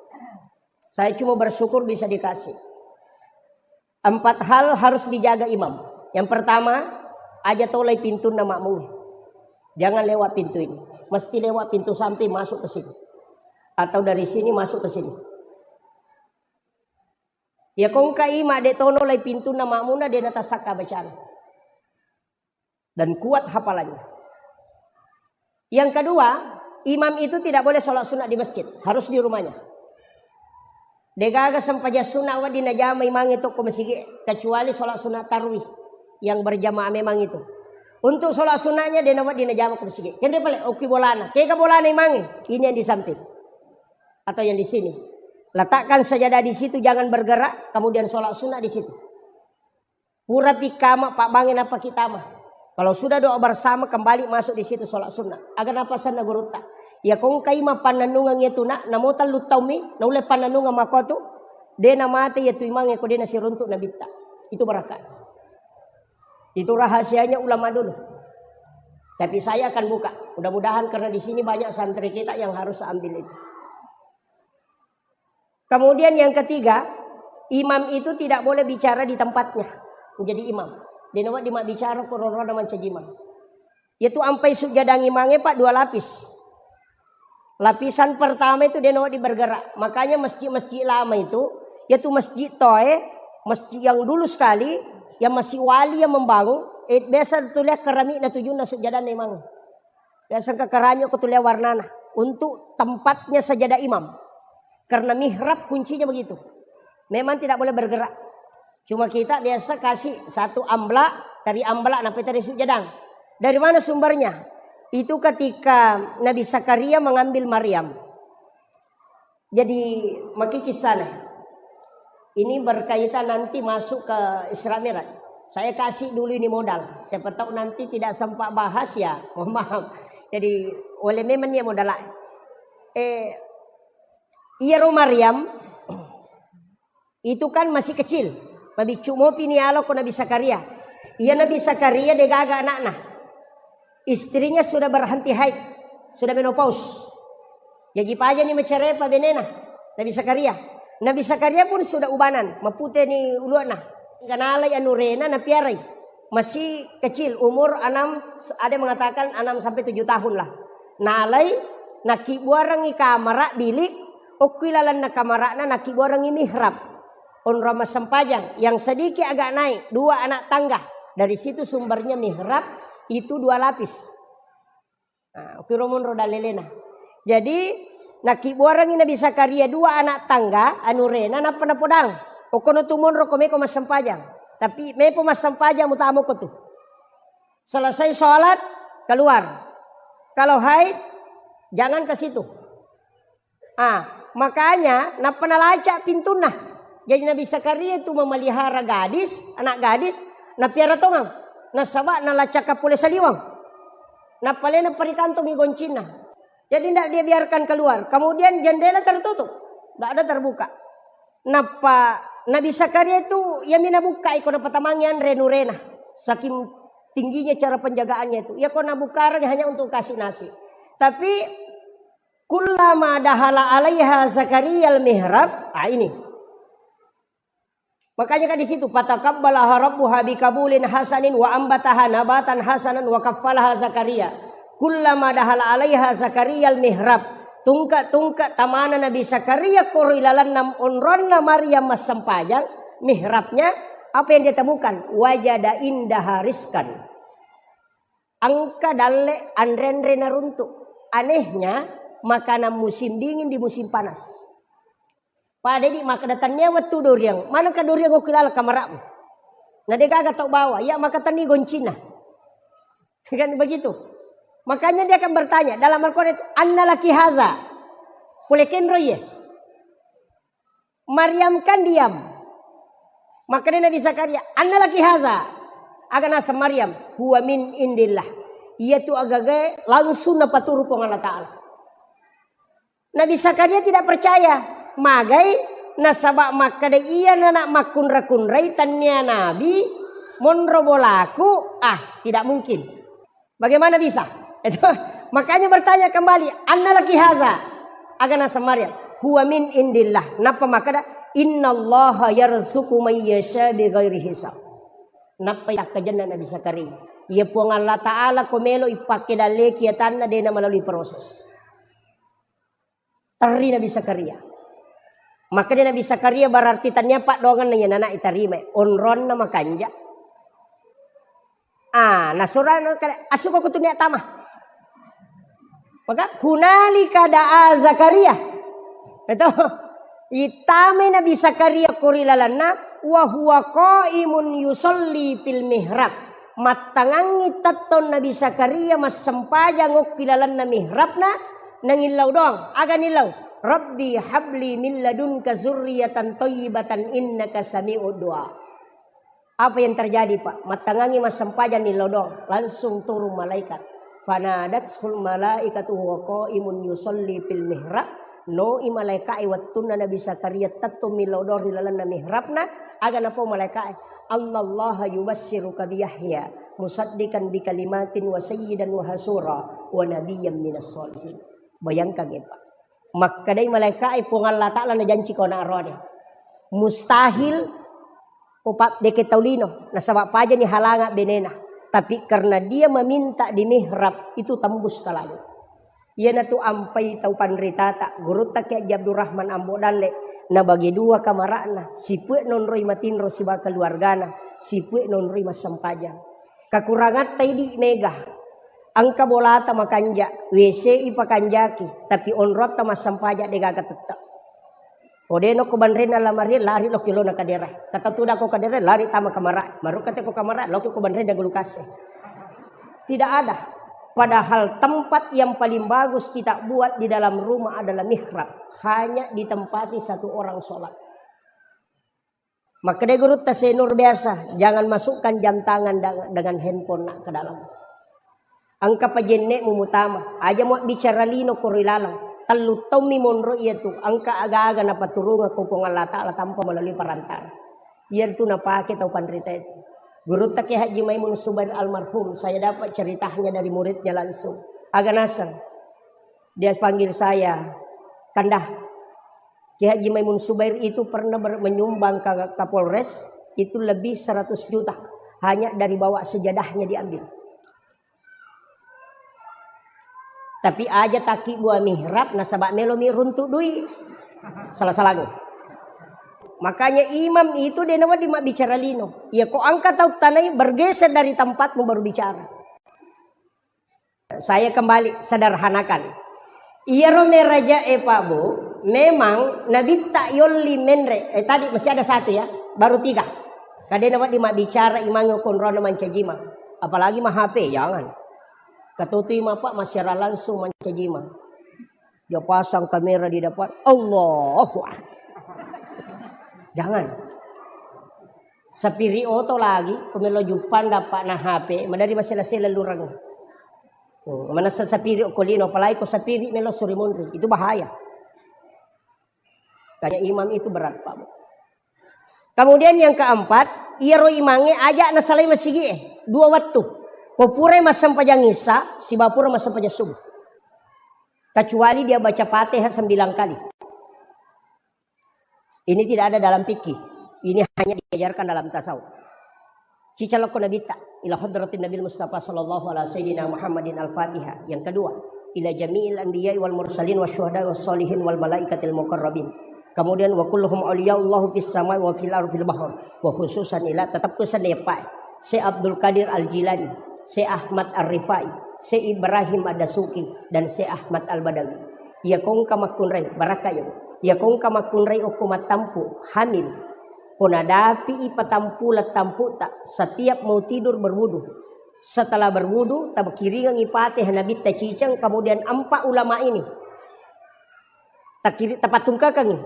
Saya cuma bersyukur bisa dikasih. Empat hal harus dijaga imam. Yang pertama, aja tolai pintunna makmum. Jangan lewat pintu ini. Mesti lewat pintu samping masuk ke sini. Atau dari sini masuk ke sini. Iyako engka imang de tono lai pintunna makmumna, de natasakka bacana. Dan kuat hafalannya. Yang kedua, imam itu tidak boleh sholat sunat di masjid, harus di rumahnya. Degaga sempajang sunat wedding najama imangnge tokko masigi, kecuali sholat sunat tarwih yang berjamaah memang itu. Untuk sholat sunatnya de nawedding najama ko masigi. Kenre pale, okki bolana. Kega bolana imangnge? Ini yang di samping. Atau yang di sini. Letakkan sajadah di situ, jangan bergerak, kemudian sholat sunnah di situ. Pura pikama, Pak, bangen apa kita mah. Kalau sudah doa bersama, kembali masuk di situ sholat sunnah. Aga napasanna gurutta. Iyako engka imang pannennungeng iyatu nak, namo tellu taummi, naulle pannennungeng makko tu, de namate iyatu imangnge ko de nasiruntuk nabitta. Itu barakah. Itu rahasianya ulama dulu. Tapi saya akan buka. Mudah-mudahan karena di sini banyak santri kita yang harus ambil itu. Kemudian yang ketiga, imam itu tidak boleh bicara di tempatnya. Menjadi imam. De nawedding mabbicara ko rorona mancajimang. Yaitu ampai sujadang imangnge, Pak, dua lapis. Lapisan pertama itu de nawedding bergerak. Makanya masjid-masjid lama itu, yaitu masjid toe, masjid yang dulu sekali, yang masih wali yang membangun, eh, biasa tuliah keramikna tujunna sujadang imang. Biasa engka keramik ko tuliah warnana. Untuk tempatnya sajadah imam. Karena mihrab kuncinya begitu. Memang tidak boleh bergerak. Cuma kita biasa kasih satu amblak, tari amblak, nappa tari sujadang. Dari mana sumbernya? Itu ketika Nabi Zakaria mengambil Maryam. Jadi, maki kisahnya. Ini berkaitan nanti masuk ke Isra Mi'raj. Saya kasih dulu ini modal. Siapa tahu nanti tidak sempat bahas ya, mohon maaf. Jadi, oleh memang dia modal. Eh, iyaro Maryam itu kan masih kecil. Mabiccu mopi ni alo ko Nabi Zakaria. Iya Nabi Zakaria degaga anakna. Istrinya sudah berhenti haid, sudah menopause. Jaji pajani macerai pa benena, Nabi Zakaria. Nabi Zakaria pun sudah ubanan, mapute ni uluana. Ganalai anurena napiarai. Masih kecil, umur enam, ada yang mengatakan enam sampai tujuh tahun lah. Nalai, nakibbuarangi kamara, bilik, okki lalenna kamarana, nakibbuarangi mihrab. Onrong massempajang, yang sedikit agak naik, dua anak tangga. Dari situ sumbernya mihrab itu dua lapis. Nah, okkiro monro dalelena. Jadi, nakibbuarangi Nabi Zakaria dua anak tangga, anurena, nappa napodang. Okkono tu monro ko meko massempajang. Tapi mepo massempajang mutamo ko tu. Selesai sholat, keluar. Kalau haid, jangan ke situ. Ah, makanya nappa nalacak pintunna. Jadi Nabi Zakaria itu memelihara gadis, anak gadis, napiara tongang. Nasaba nalacak pole saliweng. Nappa lena parikantongi goncinna. Jadi ndak dia biarkan keluar. Kemudian jendela tertutup. Ndak ada terbuka. Nappa Nabi Zakaria itu, ya mina buka iko napatamangi anre nurena. Saking tingginya cara penjagaannya itu. Ya kok nabuka hanya untuk kasih nasi. Tapi kullama dahala alaiha Zakaria al-mihrab. Ah, ini. Makanya kan di situ, "Fataqabbalaha rabbuha biqabulin hasanin wa ambataha nabatan hasanan wa kaffalaha Zakaria. Kullama dahala alaiha Zakaria al-mihrab." Tungke-tungke tamana Nabi Zakaria koro ilalanna onronna Maryam massempajang, mihrabnya, apa yang dia temukan? Wajada indaha rizqan. Engka dalle anre-anre naruntuk. Anehnya, makanan musim dingin di musim panas. Pada di makkeda, "Tennia wettu doriang, manengka doriang okko laleng kamara'mu?" Na degaga tau bawa, iya maka tenni goncinna. Kan begitu. Makanya dia akan bertanya dalam Al-Quran itu, "Anna laki haza?" Pole kenro iye. Maryam kan diam. Makanya Nabi Zakaria, "Anna laki haza?" Aga naseng Maryam, "Huwa min indillah." Iya tu agaga langsung napaturu Puang Allah Ta'ala. Nabi Zakaria tidak percaya. Magai nasaba makkeda iya nana makkunra-kunrai tennia nabi monro bolaku, ah, tidak mungkin. Bagaimana bisa? Itu makanya bertanya kembali, "Anna laki haza?" Aga naseng Maryam, "Huwa min indillah." Nappa makkeda, "Innallaha yarzuqu may yasha bighairi hisab." Nappa yakkajenna Nabi Zakaria, "Ya Puang Allah Ta'ala, ko melo ipakke dalleki atanna dena melalui proses." Terri Nabi Zakaria. Makkeda Nabi Zakaria, "Berarti tania paddoangenna iya nana itarimai. Onronna makanja." Ah, nasurana kada, "Asuko kutunia tama." Maka, "Hunalika da'a Zakaria." Itu. Itamai Nabi Zakaria kori lalanna, "Wa huwa qaimun yusalli fil mihrab." Mattangangngi tettong Nabi Zakaria massempajang okki lalanna mihrabna, nangillau doang. Aga nillau? "Rabbi habli min ladunka zurriyatan thayyibatan innaka sami'ud du'a." Apa yang terjadi, Pak? Mattangangngi massempajang nillau doang, langsung turun malaikat. Fanadatul malaikatu huwa qaimun yusalli fil mihrab. Noi malaikae wettunna Nabi Zakaria tettong millau doang ri lalenna mihrabna, aga napau malaikae, "Annallaha yubassiruka bi Yahya musaddiqan bi kalimatin wa sayyidan wa hasura wa nabiyyan minas sholihin." Bayangkan, ya, Pak. Makkedai malaikae, "Puang Allah Ta'ala najanci ko ana' aroane. Mustahil ko pa-, deke tau lino, nasaba pajani halanga benena. Tapi karena dia meminta di mihrab, itu tembus ke langit." Iyanatu ampai tau panritata, gurutta Kiai Haji Abdurrahman Ambo Dalle, nabagi dua kamara'na, sipue nonroi matinro sibawa keluargana, sipue nonroi massempajang. Kakurangatta idi mega. Engka bolata makanja, W C i pakanjaki, tapi onrotta massempajang degaga tette. Ko de nokko banrenna lamarie, lari lokki lona kadera. Kata tuda ko kadera, lari tama kamara. Marukka te ko kamara, lokki ko banrenna gulukase. Tidak ada. Padahal tempat yang paling bagus kita buat di dalam rumah adalah mihrab. Hanya ditempati satu orang sholat. Makkedai gurutta, "Senur biasa, jangan masukkan jam tangan dang-, dengan handphone nak ke dalam. Engka pajenne'mu mutama, aja muabbicara lino koro ilalang. Tellu taummi monro iyatu, engka aga-aga napaturungeng ko Puang Allah Ta'ala tanpa melalui perantara." Iyatu napake tau panrita itu. Gurutta Kiai Haji Maimun Subair almarhum, saya dapat ceritanya dari muridnya langsung. Aga naseng. Dia panggil saya, "Kandah, Kiai Haji Maimun Subair itu pernah ber-, menyumbang ke Kapolres, itu lebih seratus juta. Hanya dari bawa sejadahnya diambil. Tapi aja taki buah mihrab, nasaba melo mi runtuk dui." Salah-salah. Makanya imam itu de nawedding mabbicara lino. Ya ko engka tau tanai, bergeser dari tempatmu baru bicara. Saya kembali sederhanakan. Iyaro meraja e, Pak Bu, memang nabitta yolli menre. Eh, tadi masih ada satu ya, baru tiga. Kadena wedding mabbicara imangnge konrona mancajima. Apalagi ma H P, jangan. Katutui ma, Pak, massiara langsung mancajima. Dia pasang kamera di depan, Allahu Akbar. Jangan. Sapiri oto lagi, ko melo juppang dapat na H P, madari masela-sela lureng. Hmm, manessa sapiri okko lino, apalagi ko sapiri melo suri monri, itu bahaya. Tanya imam itu berat, Pak. Kemudian yang keempat, iyaro imangnge aja nasalai masigi e dua wettu. Ko purai massempajang isya, sibawa pura massempajang subuh. Kecuali dia baca Fatihah sembilan kali. Ini tidak ada dalam fikih. Ini hanya diajarkan dalam tasawuf. Cicalokko Nabitta ila hadratin Nabil Mustafa sallallahu ala sayyidina Muhammadin al-Fatihah. Yang kedua, ila jami'il anbiya'i wal mursalin wa syuhada wa sholihin wal malaikatil muqarrabin. Kemudian, wa kulluhum awliyaullahu fis samai wa fil ardi fil bahr. Wa khususan ila, tetap pesan dia, Pak. Syekh Abdul Qadir Al-Jilani, Syekh Ahmad Ar-Rifai, Syekh Ibrahim Ad-Dasuki, dan Syekh Ahmad Al-Badawi. Iya kongka makkunrai, barakka iya. Iya kongka makkunrai okko mattampu, hamil. Ko nadapi i patampulang tamputa, setiap mau tidur berwudu. Setelah berwudu, takiringengi Fatihah Nabitta ciceng, kemudian empat ulama ini takiri-, tapattungkakengi.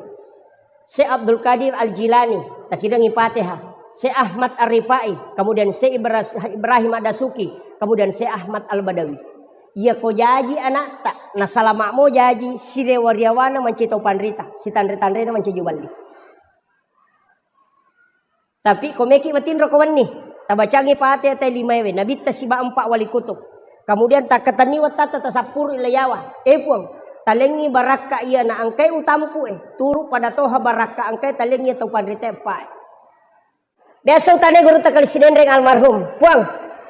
Syekh Abdul Qadir Al-Jilani, takiringengi Fatihah. Syekh Ahmad Ar-Rifai, kemudian Syekh Ibras-, Ibrahim Ad-Dasuki, kemudian Syekh Ahmad Al-Badawi. Iya ko jaji anakta, nasalama mo jaji, sirewa-riawana mancaji tau panrita, sitanre-tanrena mancaji uballi. Tapi ko meki matinro ko wenni, tabacangi Fatihah tai limaewe, Nabitta siba empat wali kutub. Kemudian takkatenni wattatta tasappuru ilayawa. Eh Puang, talengngi barakka iya na engkai utampu e, turu pada toha barakka engkai talengngi tau panrita empae. Biasa utane gurutta kali Sidenreng almarhum, "Puang,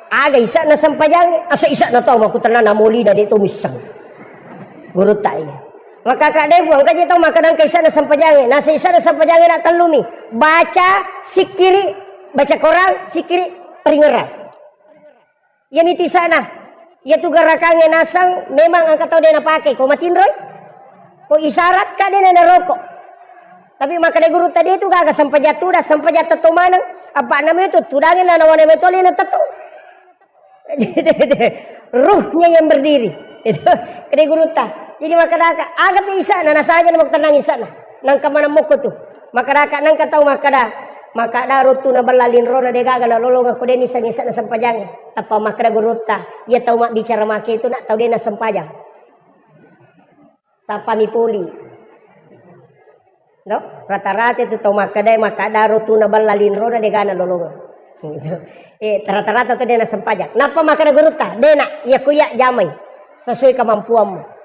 aga isa'na sempajangnge?" "Asa isa'na tau makkutanana molina de to misseng." Gurutta iya. Maka kak de Puang, kaji tau makkadang ka isa'na sempajangnge. Nasa isa'na sempajangnge na tellumi. Baca, sikkiri, baca Quran, sikkiri, paringerang. Iyami tisana. Iyatu garakangnge naseng memang engka tau de napake. Ko matinroi? Ko isyarat ka de naroko. Tapi makkeda gurutta de tu gaga sempajang tuda, sempajang tetto maneng. Apa nama itu? Tudangi na nawana metoli na tetto. Ruhnya yang berdiri. Itu kede gurutta. Jadi makkeda aga pi isana, nasaja na makkutanang isana. Nangka maneng mokko tu. Makkedaka nengka tau makkeda, makkeda rottu na bella linrona de gaga nalolongeng ko de niseng isa'na sempajang. Tappa makkeda gurutta, iya tau mabbicara make itu nak tau de nasempajang. Sappami poli. No? Rata-rata itu tau makkeda, makkeda rottu na bella linrona de gaga nalolongeng. Eh, rata-rata tu de nasempajang. Nappa makkeda gurutta, de nak, iya ku iya jamai sesuai kemampuanmu.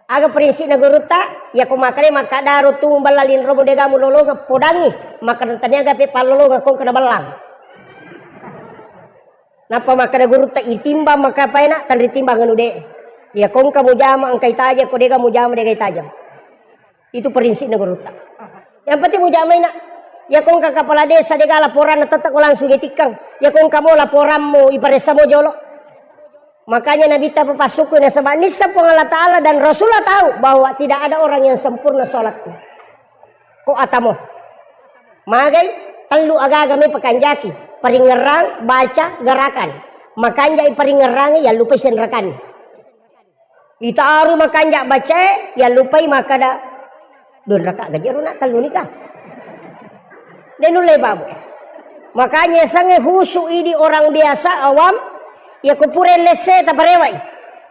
Aga prinsipna gurutta, iya ko makkeda, makkeda rottu bella linromu de gaga mulolongeng, podangi, makkeda taniaga pe pallolongeng ko kena bellang. Nappa makkeda gurutta, itimbang maka paena, tanri timbang anu de. Iya ko engka mujama engkai tajeng, ko de gaga mujama de gaga tajeng. Itu prinsipna gurutta. Yang penting mujamai nak. Iya ko engka kepala desa de gaga laporanna tetap ko langsung itikkang. Iya ko engka mo laporanmu iparessa mo jolo. Makanya Nabitta papassukku nasaba nisseng Puang Allah Ta'ala dan Rasulullah tahu bahwa tidak ada orang yang sempurna sholatnya. Ko atamo. Magai tellu agaga me pakanjaki. Paringerang, baca, gerakan. Makanjai paringerang, yallupai senrakan. Itaru makanja bacae, yallupai makkeda, "Dua raka gaji ro nak tellu nika." De nulle babu. Makanya sange khusyuk idi orang biasa awam, iya ko pura lesse taparewai.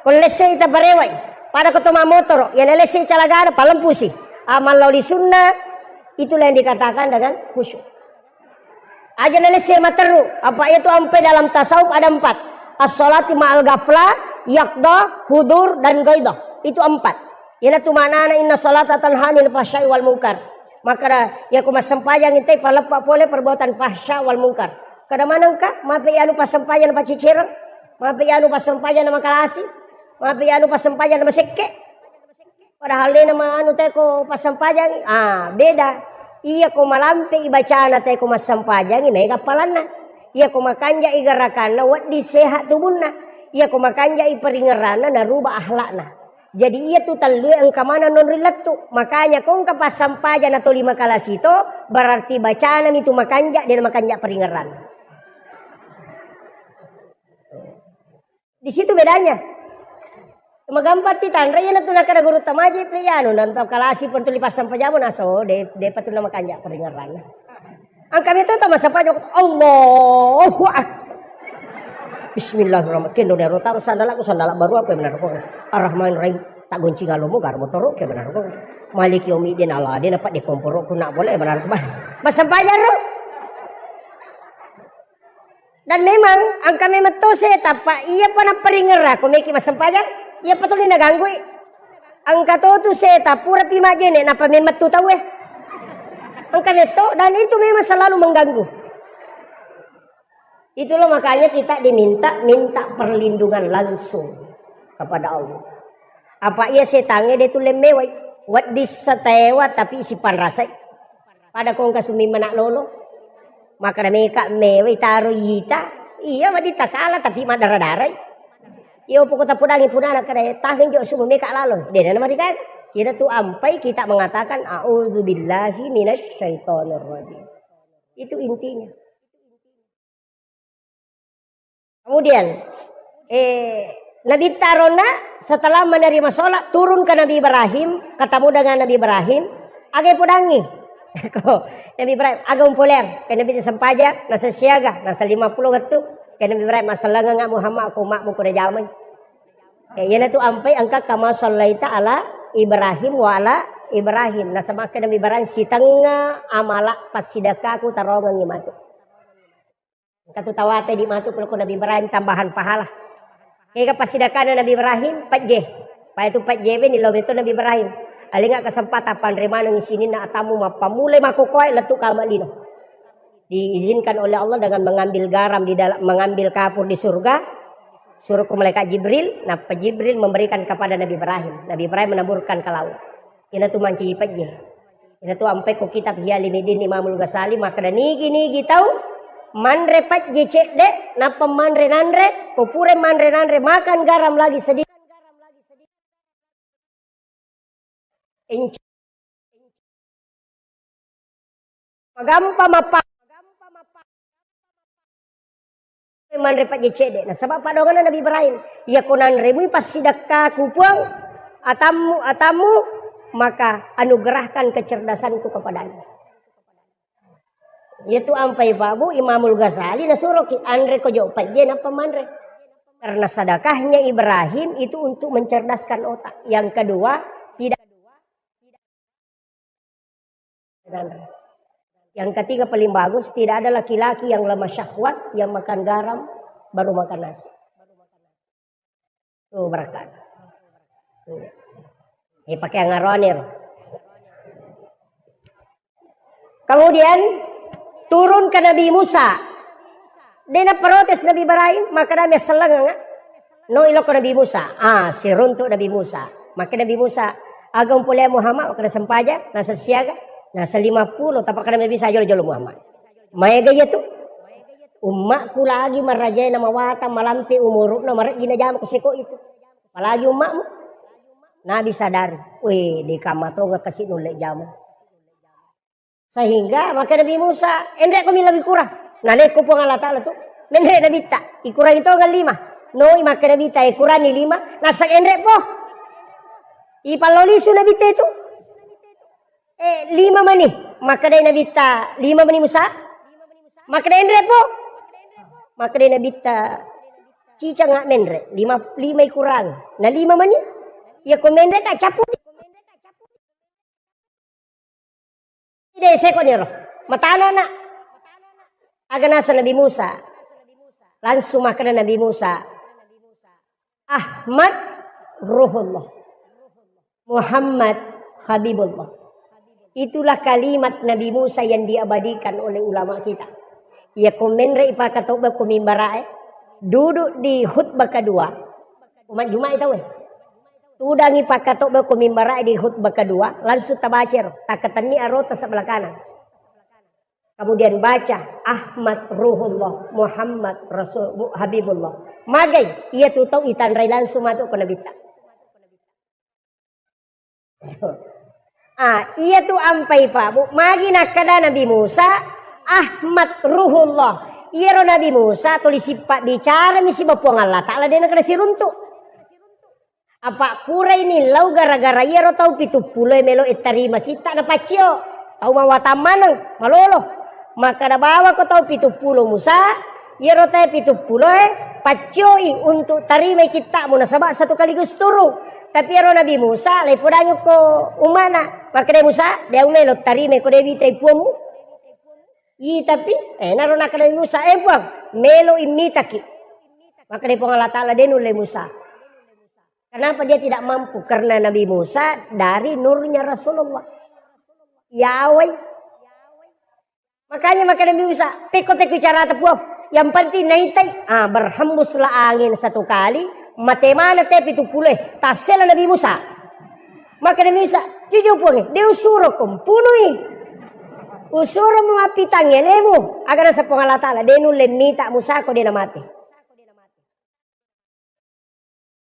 Ko lesse taparewai. Pada ko to mamotoro, iya na lesse calagana palempusi. Amal lauli sunnah, itulah yang dikatakan dengan khusyuk. Aja na lesse materru, apa itu ampe dalam tasawuf ada empat. As-salati ma'al ghafla, yaqda, hudur, dan ghaidah. Itu empat. Iyana tu maknana inna salata tanha 'anil fahsya'i wal munkar. Maka da, iya ko massempajang intai paleppa pole perbuatan fahsya wal munkar. Kada manengka, mape anu passempajang na pacicereng, mape anu passempajang na makalasi, mape anu passempajang na masekke. Padahal dena ma anu teko passempajangi. Ah, beda. Iya ko malampe i bacana teko massempajangi, mega appalanna. Iya ko makanja i gerakanna, wedding sehat tubunna. Iya ko makanja i paringerranna, naruba akhlakna. Jadi iya tu tellue engka maneng nonri lettu. Makanya ko engka passempajang na toli makalasi to, berarti bacana mi tu makanja, dena makanja paringerranna. Di situ bedanya. Magampang ti tanre, iyana tu nakada gurutta maje pe iyanu, nanta kalasi pentuli passempajang mo naso, de, de patu na makanja paringerranna. Angka meto to massempajang, Allahu Akbar. Bismillahirrahmanirrahim. Kendo nero taro sandalaku, sandala baru apa benar kok. Ar-Rahmanirrahim. Tak gonci ngalomo gar motoro ke benar kok. Maliki yaumiddin, Allah de napa de komporo ku nak boleh benar kok. Massempajang ro. Dan memang engka memang to seta, Pak. Iya pa napparingerra ko meki massempajang. Iya pa tuli naganggui. Engka to tu seta pura pi majene napa memang tu tau eh. Engka metto dan itu memang selalu mengganggu. Itulah makanya kita diminta minta perlindungan langsung kepada Allah. Apa iya setangnge de tulle mewai? Wedding setewa tapi sipanrasai. Pada kongka sumimmenak lolo. Maka meka mewai taro yita. Iya wedding takala tapi maddara-darai. Iya poko tapudangi punana kada taheng jo sumu meka lalo. De nana marigaga. Kita tu ampai kita mengatakan a'udzubillahi minasyaitonirrajim. Itu intinya. Kemudian, eh, Nabitta aronna setelah menerima sholat, turun ke Nabi Ibrahim, ketemu dengan Nabi Ibrahim, aga podangi. Ko, Nabi Ibrahim, aga umpoleang, ke Nabi sempajang, nasa siaga, nasa lima puluh wettu, ke Nabi Ibrahim, masalanganga Muhammad, aku makmu kuda jamai. Ya, iyanatu ampai engka kama sallaita ala Ibrahim wa ala Ibrahim. Nasaba ke Nabi Ibrahim, sitengnga amala passidakkaku tarongengi matu. Engka tu tawate di matu pole ko Nabi Ibrahim tambahan pahala. Kega passidakkana Nabi Ibrahim, pejje. Paya tu pejje beni lo beto Nabi Ibrahim. Alinga kesempatan panre maneng sininna atammu mappammulai makkokoe lettu kama lino. Diizinkan oleh Allah dengan mengambil garam di dalam, mengambil kapur di surga, suruh ke malaikat Jibril, nappa Jibril memberikan kepada Nabi Ibrahim. Nabi Ibrahim menaburkan ke laut. Ina tu mancaji pejje. Ina tu ampai ko kitab Ihya Ulumuddin Imamul Ghazali makkeda nigi-nigi tau manre pejje cedde, nappa manre nanre, ko pura manre nanre makan garam lagi sedikit. Enc-, magampa mappa-, manre pejje cedde. Nasaba padonganna Nabi Ibrahim, iya ko nanremui passidakkaku Puang, atammu, atammu, maka anugerahkan kecerdasanku kepadamu. Iyatu ampai Pak Bu, Imamul Ghazali nasuroki anre ko jo pejje nappa manre. Karena sedekahnya Ibrahim itu untuk mencerdaskan otak. Yang kedua, tidak. Yang ketiga paling bagus, tidak ada laki-laki yang lemah syahwat yang makan garam baru makan nasi. Tuh, berkat. Tuh. Eh, pakai angaroanir. Kemudian turun ke Nabi Musa. Dena protes Nabi Ibrahim, maka dami sellengang. No iloko Nabi Musa. Ah, siruntuk Nabi Musa. Maka Nabi Musa, aga umpolea Muhammad, maka sempajang, nasa siaga, nasa lima puluh, tapi kada bisa jolo-jolo Muhammad. Maega iya tu. Ummakku lagi marajai na mawatang malampe umurukna marejji na jama kuseko itu. Apalagi ummakmu. Nabi sadari, weh, di kamatonga kasi nulle jama. Sehingga maka Nabi Musa, enre ko milawi kurang. Naleko Puang Allah Ta'ala tu, menre Nabitta, ikurangi tonga lima. Noi maka Nabitta, ikurani lima, nasa enre po. Ipallolisu Nabitta itu. Eh, lima mani. Makkedai Nabitta, lima mani Musa. Makkedai enre po. Makkedai Nabitta, cicanga menre. Lima, lima ikurang. Na lima mani. Iya ko menre ka capu. Ide seko niro. Matana na. Aga nasa Nabi Musa. Langsung makkeda Nabi Musa. Ahmad Ruhullah. Muhammad Habibullah. Itulah kalimat Nabi Musa yang diabadikan oleh ulama kita. Iya ko menre ipakatobba ko mimbarae, duduk di khutbah kedua, umat Jumat itu weh. Tudangi pakatobba ko mimbarae di khutbah kedua, langsung tabacer, takatenni arota sebelah kanan. Kemudian baca Ahmad Ruhullah, Muhammad Rasul, Habibullah. Magai, iya tu tau itanrai langsung matu ko Nabitta. Ah, iya tu ampai Pak Bu. Magi nakkeda Nabi Musa, Ahmad Ruhullah. Iyaro Nabi Musa tuli sippa bicara mi siba Puang Allah Ta'ala de nakkeda siruntu. Apa purai nillau gara-gara iyaro tau pitu pulo e melo e tarima kita na paccio. Tau mawatang maneng, malolo. Maka nabawa ko tau pitu pulo Musa, Iyaro tae pitu pulo e, paccoi untuk tarimai kitta'mu nasaba satu kaligus turung. Tapi iyaro Nabi Musa, laipodangi ko umma'na. Makkeda Musa, de' umelo tarimai ko de' witai puammu. Ih, tapi, eh, naro nakkeda Nabi Musa, eh, Puang, melo immitaki. Makkeda Puang Allah Ta'ala, de' nulle Musa. Kenapa dia tidak mampu? Karena Nabi Musa dari nurnya Rasulullah. Yawai. Makanya makkeda Nabi Musa, pekko-pekko carata Puang. Yang penting naitai. Ah, berhembuslah angin satu kali. Mate mana te pitu pulo e. Tassela Nabi Musa. Makkeda Nabi Musa, jujur Puang, de' usuro ko mpunui. Usuro mu mappitang elemu. Aga naseng Puang Allah Ta'ala, de' nulle mita Musa ko de' namate.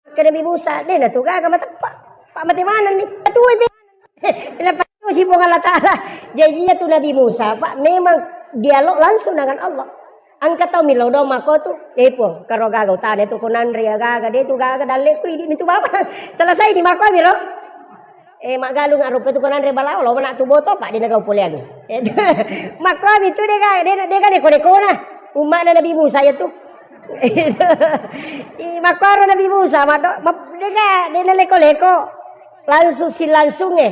Makkeda Nabi Musa, de' natu gaga mateppa. Pak mate manenni. Patuai pe. Napatusi Puang Allah Ta'ala. Jadi iya tu Nabi Musa, Pak, memang dialog langsung dengan Allah. Engka tau millau doang makko tu, eh Puang, karo gaga utana tu ko nanre ya gaga, de' tu gaga dalle ku idi' mitu baba. Selesai di makko amiro. Eh, maggalung arupa tu ko nanre balao, lo mana tu boto, Pak, de' nagau pole aku. Makko ami tu de' gaga, de' de' gaga neko-nekona. Umma'na Nabi Musa ya tu. Ih, makkoro Nabi Musa, maddo, ma-, de' ga, de' naleko-leko. Langsung silangsung e.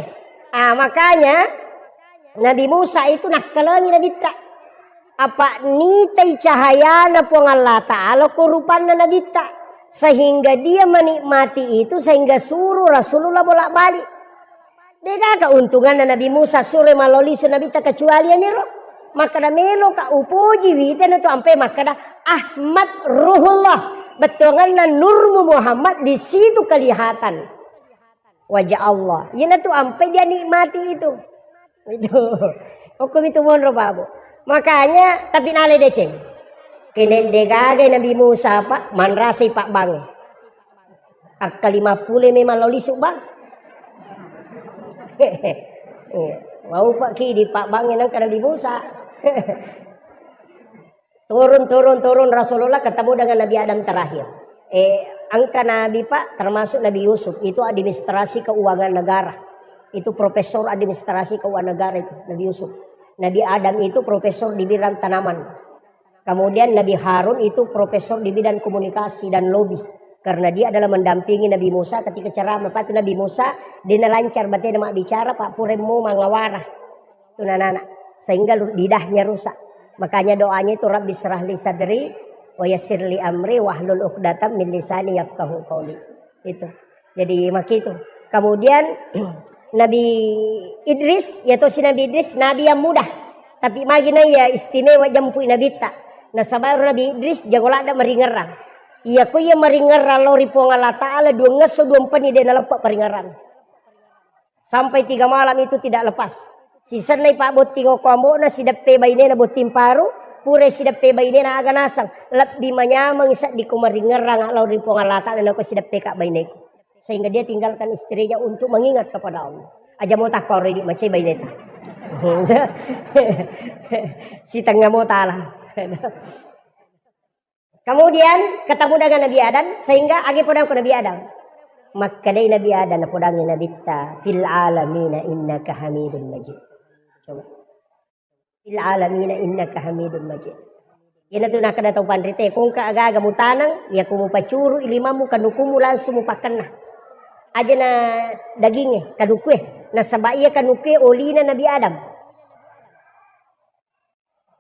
Ah, makanya Nabi Musa itu nakkalengi Nabitta. Apa nitai cahayana Puang Allah Ta'ala ko rupanna Nabitta. Sehingga dia menikmati itu, sehingga suruh Rasulullah bolak-balik. De'ga keuntunganna Nabi Musa suro malao lisu Nabitta kecuali aniro. Makkeda meloka upoji witena tu ampe makkeda Ahmad Ruhullah. Bettuanganna nurmu Muhammad di situ kelihatan wajah Allah. Iyana tu ampe dia nikmati itu. Itu. Hukum itu monro babu. Makanya tapi nale deceng. Kene de'gaga Nabi Musa, Pak, manrasai Pak Bang. Akka lima pulo memang lao lisu, Bang. Iya. Mau Pak ki di Pak Bang yang kena di Musa. Turun, turun, turun Rasulullah ketemu dengan Nabi Adam terakhir. Eh, angka Nabi, Pak, termasuk Nabi Yusuf, itu administrasi keuangan negara. Itu profesor administrasi keuangan negara itu, Nabi Yusuf. Nabi Adam itu profesor di bidang tanaman. Kemudian Nabi Harun itu profesor di bidang komunikasi dan lobby. Karena dia adalah mendampingi Nabi Musa ketika ceramah. Patu Nabi Musa, dia lancar batena mak bicara, Pak, puremmu mangawara. Itu anak-anak. Sehingga lu-, lidahnya rusak. Makanya doanya itu, "Rabbi syrah li sadri, wa yassir li amri, wahlul uqdatam min lisani yafqahu qauli." Itu. Jadi, makitu. Kemudian, Nabi Idris, ya tosi Nabi Idris, Nabi yang mudah. Tapi magi na iya istimewa jampui Nabitta. Nasaba ero Nabi Idris, jago ladda maringerrang. Iya ko iya maringerrang lao ri Puang Allah Ta'ala, dua ngesso, dua mpenni de' naleppa paringerrang. Sampai tiga malam itu tidak lepas. Sisennai pabbotting okko ambo'na, sideppe bainena botting paru, pura sideppe bainena aga naseng, lebbi manyameng seddi ko maringerrang lao ri Puang Allah Ta'ala nako sideppe ka baineku. Sehingga dia tinggalkan istrinya untuk mengingat kepada Allah. Aja mo takkoro idi macai baineta. Sitengnga mo tala. Kemudian ketemu dengan Nabi Adam, sehingga agi podang ke Nabi Adam. Makkedai Nabi Adam, podangi Nabitta, "Fil alamina innaka hamidun majid." Coba. "Fil alamina innaka hamidun majid." Iyana tu nakkeda tau panrita, "Kongka aga-aga mutaneng, iya ko mupacuru ilimammu kanukummu langsung mupakkenna. Aja na daginge, kanukue. Nasaba iya kanukue olina Nabi Adam."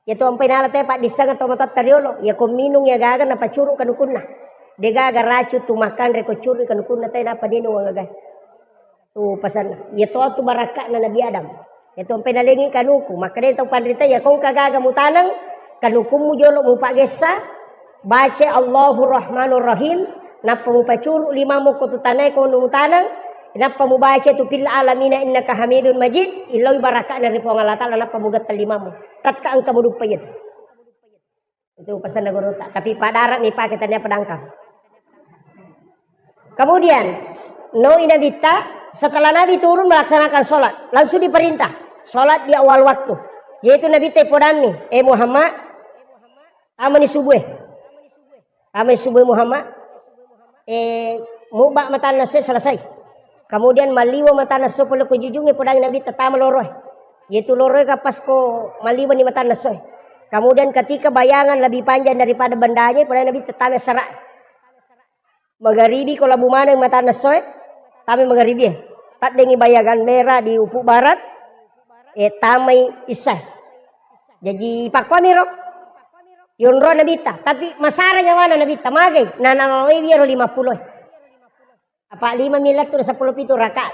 Iyatu ampai nala te paddissengeng tau matoatta riolo, iya ko minung iya gaga napacuru kanukunna. De gaga racun tu makanre ko curu kanukunna te napa ninung agaga. Tu pasanna. Iyatu tu barakka'na Nabi Adam. Iyatu ampai nalengi kanuku, makkeda tau panrita, iya kongka gaga mutaneng, kanukummu jolo mupaggessa, baca Allahu Rahmanur Rahim, nappa mupacuru limammu ko tu tanae ko mutaneng, nappa mubaca tu fil alamina innaka hamidun majid, illoi barakka'na ri Puang Allah Ta'ala, nappa mugetta limammu. Tetta engka muduppa iyatu. Itu pesanna guruta. Tapi padara mi pake tania pedangkang. Kemudian, noi Nabitta, setelah Nabi turun melaksanakan sholat, langsung diperintah sholat di awal waktu. Yaitu Nabitta podammi, eh Muhammad, tamani subuh. Tamai subuh Muhammad, eh, muba matanna esso selesai. Kemudian maliwa matanna esso pole ko jujungnge, podang Nabi tetama loroe. Yaitu loroe kapas ko maliwa ni matanna esso. Kemudian ketika bayangan lebih panjang daripada bendanya, pura Nabitta tama sara. Magaribi ko labu maneng matanna essoe, tama magaribi e. Taddengi bayangan merah di ufuk barat, eh, tamai isya. Jadi pakkuamiro. Yonro Nabitta, tapi masara nyawana Nabitta, magai. Nah, nah, iyaro lima pulo. Apa lima miliar tu sepuluh pitu rakaat.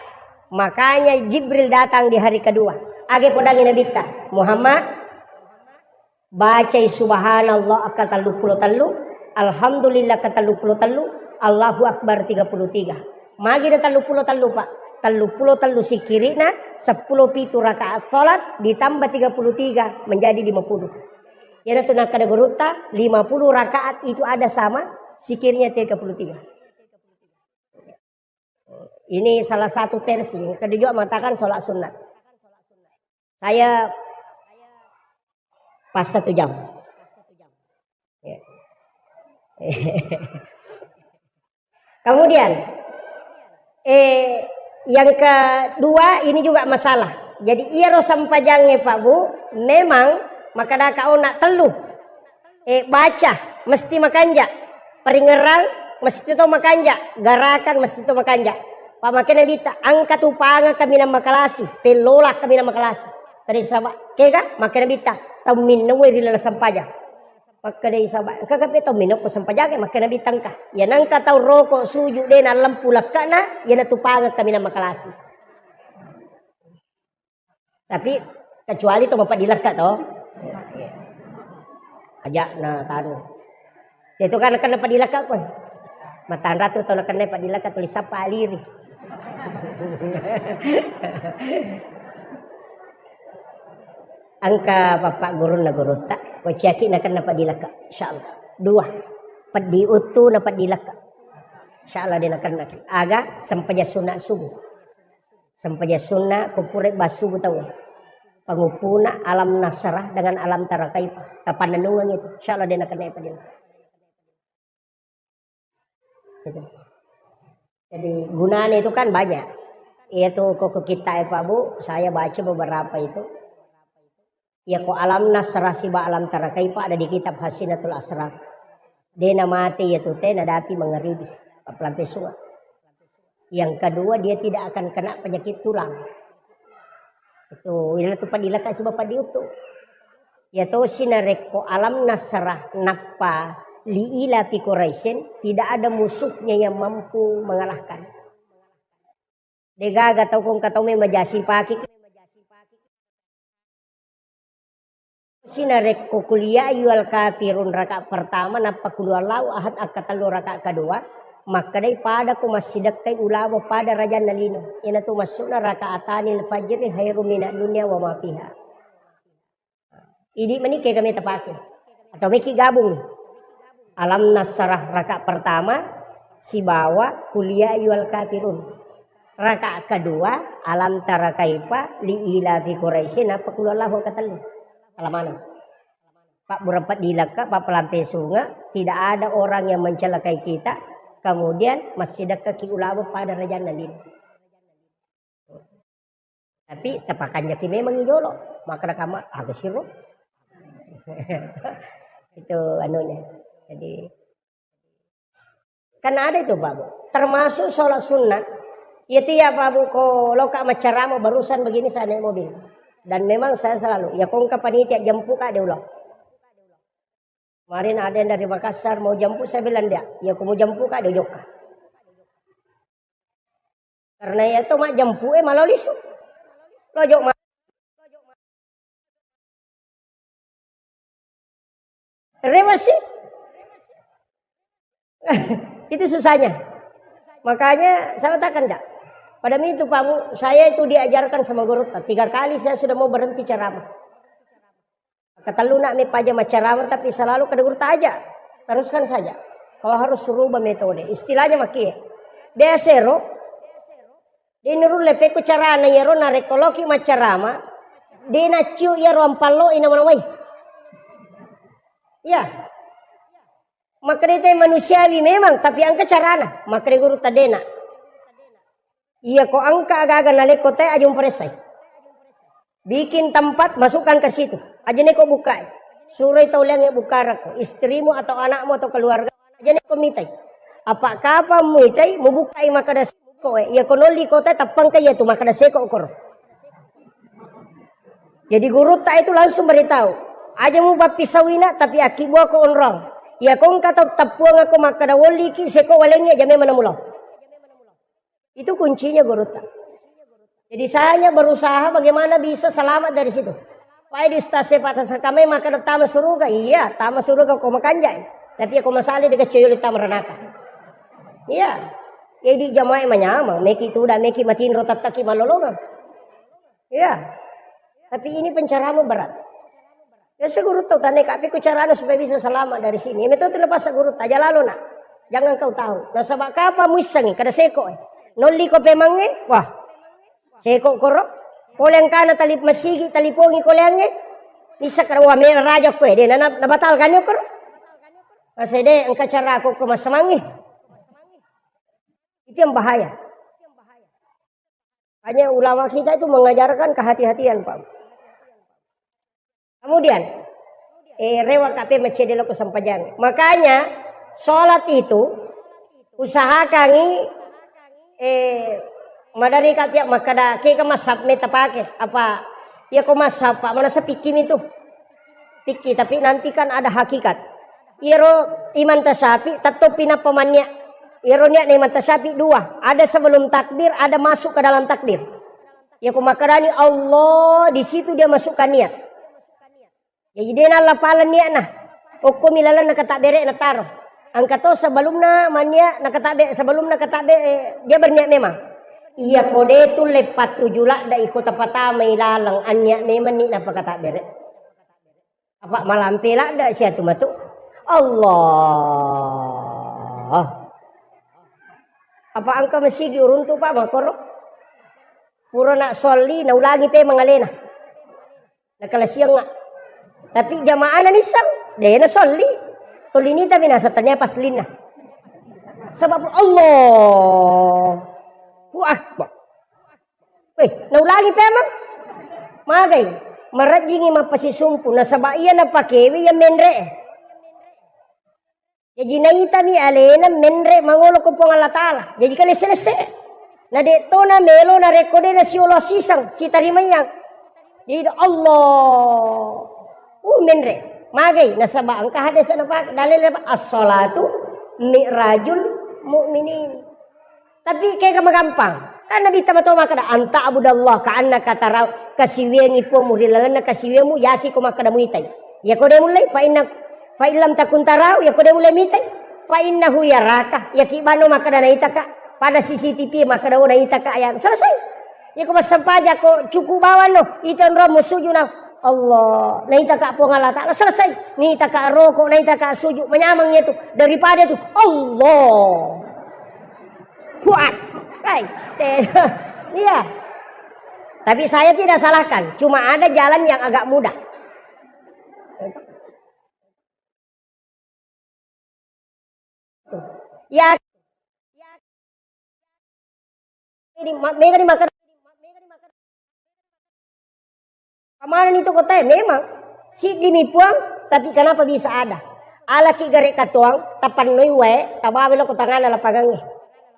Makanya Jibril datang di hari kedua. Age podangi Nabitta, Muhammad, bacai subhanallah akka tellu pulo tellu, alhamdulillah akka tellu pulo tellu, Allahu Akbar tiga puluh tiga. Magi da tellu pulo tellu, Pak? Tellu pulo tellu sikirina, sepuluh pitu rakaat salat, ditambah tiga puluh tiga, menjadi lima puluh. Iyanatu nakkeda gurutta, lima puluh rakaat itu ada sama sikirnya tiga puluh tiga. Ini salah satu versi. Kedua juga mengatakan sholat sunat. Saya pas satu jam. Ya. Kemudian, eh, yang kedua ini juga masalah. Jadi, iyaro sempajangnge, Pak Bu, memang makkadaka ona tellu. Eh, baca mesti makanja, paringerang mesti to makanja, garakan mesti to makanja. Pamake Nabitta, engka tu pangeng kaminang makalasi, pellola kaminang makalasi. Tadi saba, kega? Make Nabitta, tau minnawe ri laleng sempajang. Makkedai saba, engka kape tau minnawe ko sempajang, make Nabitta engka. Ya nangka tau roko suju de nallempu lekkana, ya natupangeng kaminang makalasi. Tapi kecuali to mapadilekka to. Aja na tanu. Itu kan kan napadilekka ko. Matanra tu to nakenna padilekka tulis apa aliri. Engka bapak gurunna gurutta, ko ciaki nakenna padilekka. Insyaallah. Dua. Peddi uttu na padilekka. Insyaallah de nakenna. Aga sempajang sunat subuh. Sempajang sunna, ko pura bassu tau. Panguppuna alam nasrah dengan alam tara kaifa. Tapannennungeng itu. Insyaallah de nakenna padilekka. Gitu. Jadi gunanya itu kan banyak. Iya tuh kok kita ya Pak Bu, saya baca beberapa itu. Iya ko alam nasrah siba alam tara kaifa ada di kitab Hasinatul Asrar. De namate iya tu te nadapi mangaribi. Pappelampe sunga. Yang kedua, dia tidak akan kena penyakit tulang. Itu, ina tu padilekka siba paddi uttu. Ya tosi narekko alam nasrah nappa li ila fi Quraisyin, tidak ada musuhnya yang mampu mengalahkan. Degaga tau kong katau memang jasi paki. Sinarekko kuliah ayyuhal kafirun rakaat pertama, nappa qul huwallahu ahad akka tellu rakaat kedua, makkedai pada ko massidekkai ulawa pada rajanna lino. Iyanatu maksudna rakaatanil fajri khairum minad dunya wa ma fiha. Idi meni ke kami tapake. Atau meki gabung. Alam nasrah rakaat pertama sibawa kuliah ayyuhal kafirun. Rakaat kedua, alam tara kaifa li ila fi Quraisyin, nappa qul huwallahu angka tellu. Alamana. Pak burang peddi lekka, Pak pelampe sunga, tidak ada orang yang mencelakai kita, kemudian massidekka ki ulawa pada rajanna lino. Tapi tapakanjaki memang jolo, makkeda kamma aga siro. Itu anunya. Jadi kan ada itu Pak Bu. Termasuk sholat sunnah. Itu ya Pak Bu, ko loka maccarama barusan begini saya naik mobil. Dan memang saya selalu, ya kongka panitia jemput kak dia ulang. Kemarin ada yang dari Makassar mau jemput, saya bilang dia, ya aku mau jemput kak dia jokka. Karena ya itu mak jemput eh malah lisu. Lo jok ma- Rewasi. Itu susahnya. Makanya saya katakan enggak. Pada itu Pak Bu, saya itu diajarkan sama guru. Tiga kali saya sudah mau berhenti ceramah. Ketellu nak mi paja maccarama tapi selalu kada guru taja. Teruskan saja. Kau harus rubah metode. Istilahnya maki. Biasa ro. Di nurulle pekku carana iyaro narekko loki maccarama. Di naciu iyaro ampallo ina manawai. Iya. Makkeda te manusiawi memang, tapi engka carana. Makkeda guru tadena. Iya ko engka aga-aga nalekko te aja umparessai. Bikin tempat, masukkan ke situ. Aja neko bukai. Suroi tau laingnge bukkarakko, istrimu atau anakmu atau keluarga. Aja' ko mitai. Apa' kapang muitai, mubukkai makkeda seko e. Iya ko nolli kota tappangka iya tu makkeda seko koro. Jadi gurutta itu langsung beritahu. Aja' mupappisauina, tapi akkibuako onrong. Iya ko engka tau tappuangako makkeda wolliki seko walengnge, aja' memang namulo. Itu kuncinya gurutta. Jadi saya hanya berusaha bagaimana bisa selamat dari situ. Pai di ustaz sepak tasaka mai makkeda tama suruga. Iya, tama suruga ko makanjai. Tapi ko masale de' gacoyoli tama ranaka. Iya. Jadi jamaah manyamang, meki tuda, meki matinro tattaki malolongang. Iya. Tapi ini pencerahan berat. Ya, seguru tau tane kapi ku carana supaya bisa selamat dari sini. Ya, metode lepas seguru taja lalo nak. Jangan kau tahu. Nasaba' kapang muissengi kada seko e. Nolli ko pemangnge, wah. Seko koro. Pole engkana tali masigi talipongi koleangnge. Bisa kada wah mera raja koe de' na, na, nabatalkan yo koro. Masede engka cara ko, ko masemangi. Itu yang bahaya. Hanya ulama kita itu mengajarkan kehati-hatian, Pak. Kemudian, eh, rewa kape macede loko sempajang. Makanya, sholat itu usahakangi, eh, madari ka tiap makkeda, kega mazhab meta pake, apa, iya ko mazhab, Pak, mana sepikimi tu. Fikih, tapi nanti kan ada hakikat. Iyaro Imam Tasyafi, tettoppi nappa mannia. Iyaro niatna Imam Tasyafi dua, ada sebelum takbir, ada masuk ke dalam takbir. Iya ko makkedani Allah, di situ dia masukkan niat. Jadi de' nallapaleng niatna. Okkomi lalenna katabbere' nataro. Engka to sebelumna mannia nakatabbe, sebelumna katabbe, eh, dia berniat memang. Iya ko de' tulle pattuju ladde' iko tapatamai laleng anniat memang ni napakatabbere'. Apa' malampe ladde' sia tu matu. Allah. Apa' engka masigi uruntu, Pak, makkoro? Pura na solli naulangi pemeng alena. Nakalasiangnga. Tapi jamaahna nisseng, de' nasolli. Tuli nita minasa tania paslinna. Sebab Allah. Allahu Akbar. Weh, naulangi pemeng. Magai. Marejjingi mappasisumpu. Nasaba' iya napakewe iya menre'. Jaji naitami alena menre' mangolo ko Puang Allah Ta'ala. Jaji kalesse-lesse. Na de' to namelo narekko de' nasiolo siseng, sitarimayang. Jadi Allah. Uh, menre'. Magai. Nasaba' engka hadese' napake. Dalil apa? As-salatu mi'rajul mu'minin. Tapi kega magampang. Kan Nabitta mato makkeda, "Anta abudallah ka annaka tarau." Kasiwiangi Puangmu ri lalenna kasiwiammu, yaki ko makkeda muitai. Iya ko de' mullei, fa inna, fa illam takun tarau, iya ko de' mullei mitai. Fa innahu yaraka, yaki bano makkeda naitaka. Pada C C T V makkeda, "Oh, naitaka," ya. Selesai. Iya ko massempajang ko cukup bawang no, ita onrong musuju na. Allah, naitaka Puang Allah Ta'ala, selesai. Naitaka roko, naitaka suju, manyameng iya tu. Daripada tu, Allah. Kuat. Hai. Eh, iya. Tapi saya tidak salahkan, cuma ada jalan yang agak mudah. Ya. Ini ma-, mega ni makan. Kamanani to kotae? Memang siddi mi Puang, tapi kenapa bisa ada? Alaki gare katoang, tapannoi wae, tabawa lo ko tangana lapangangnge.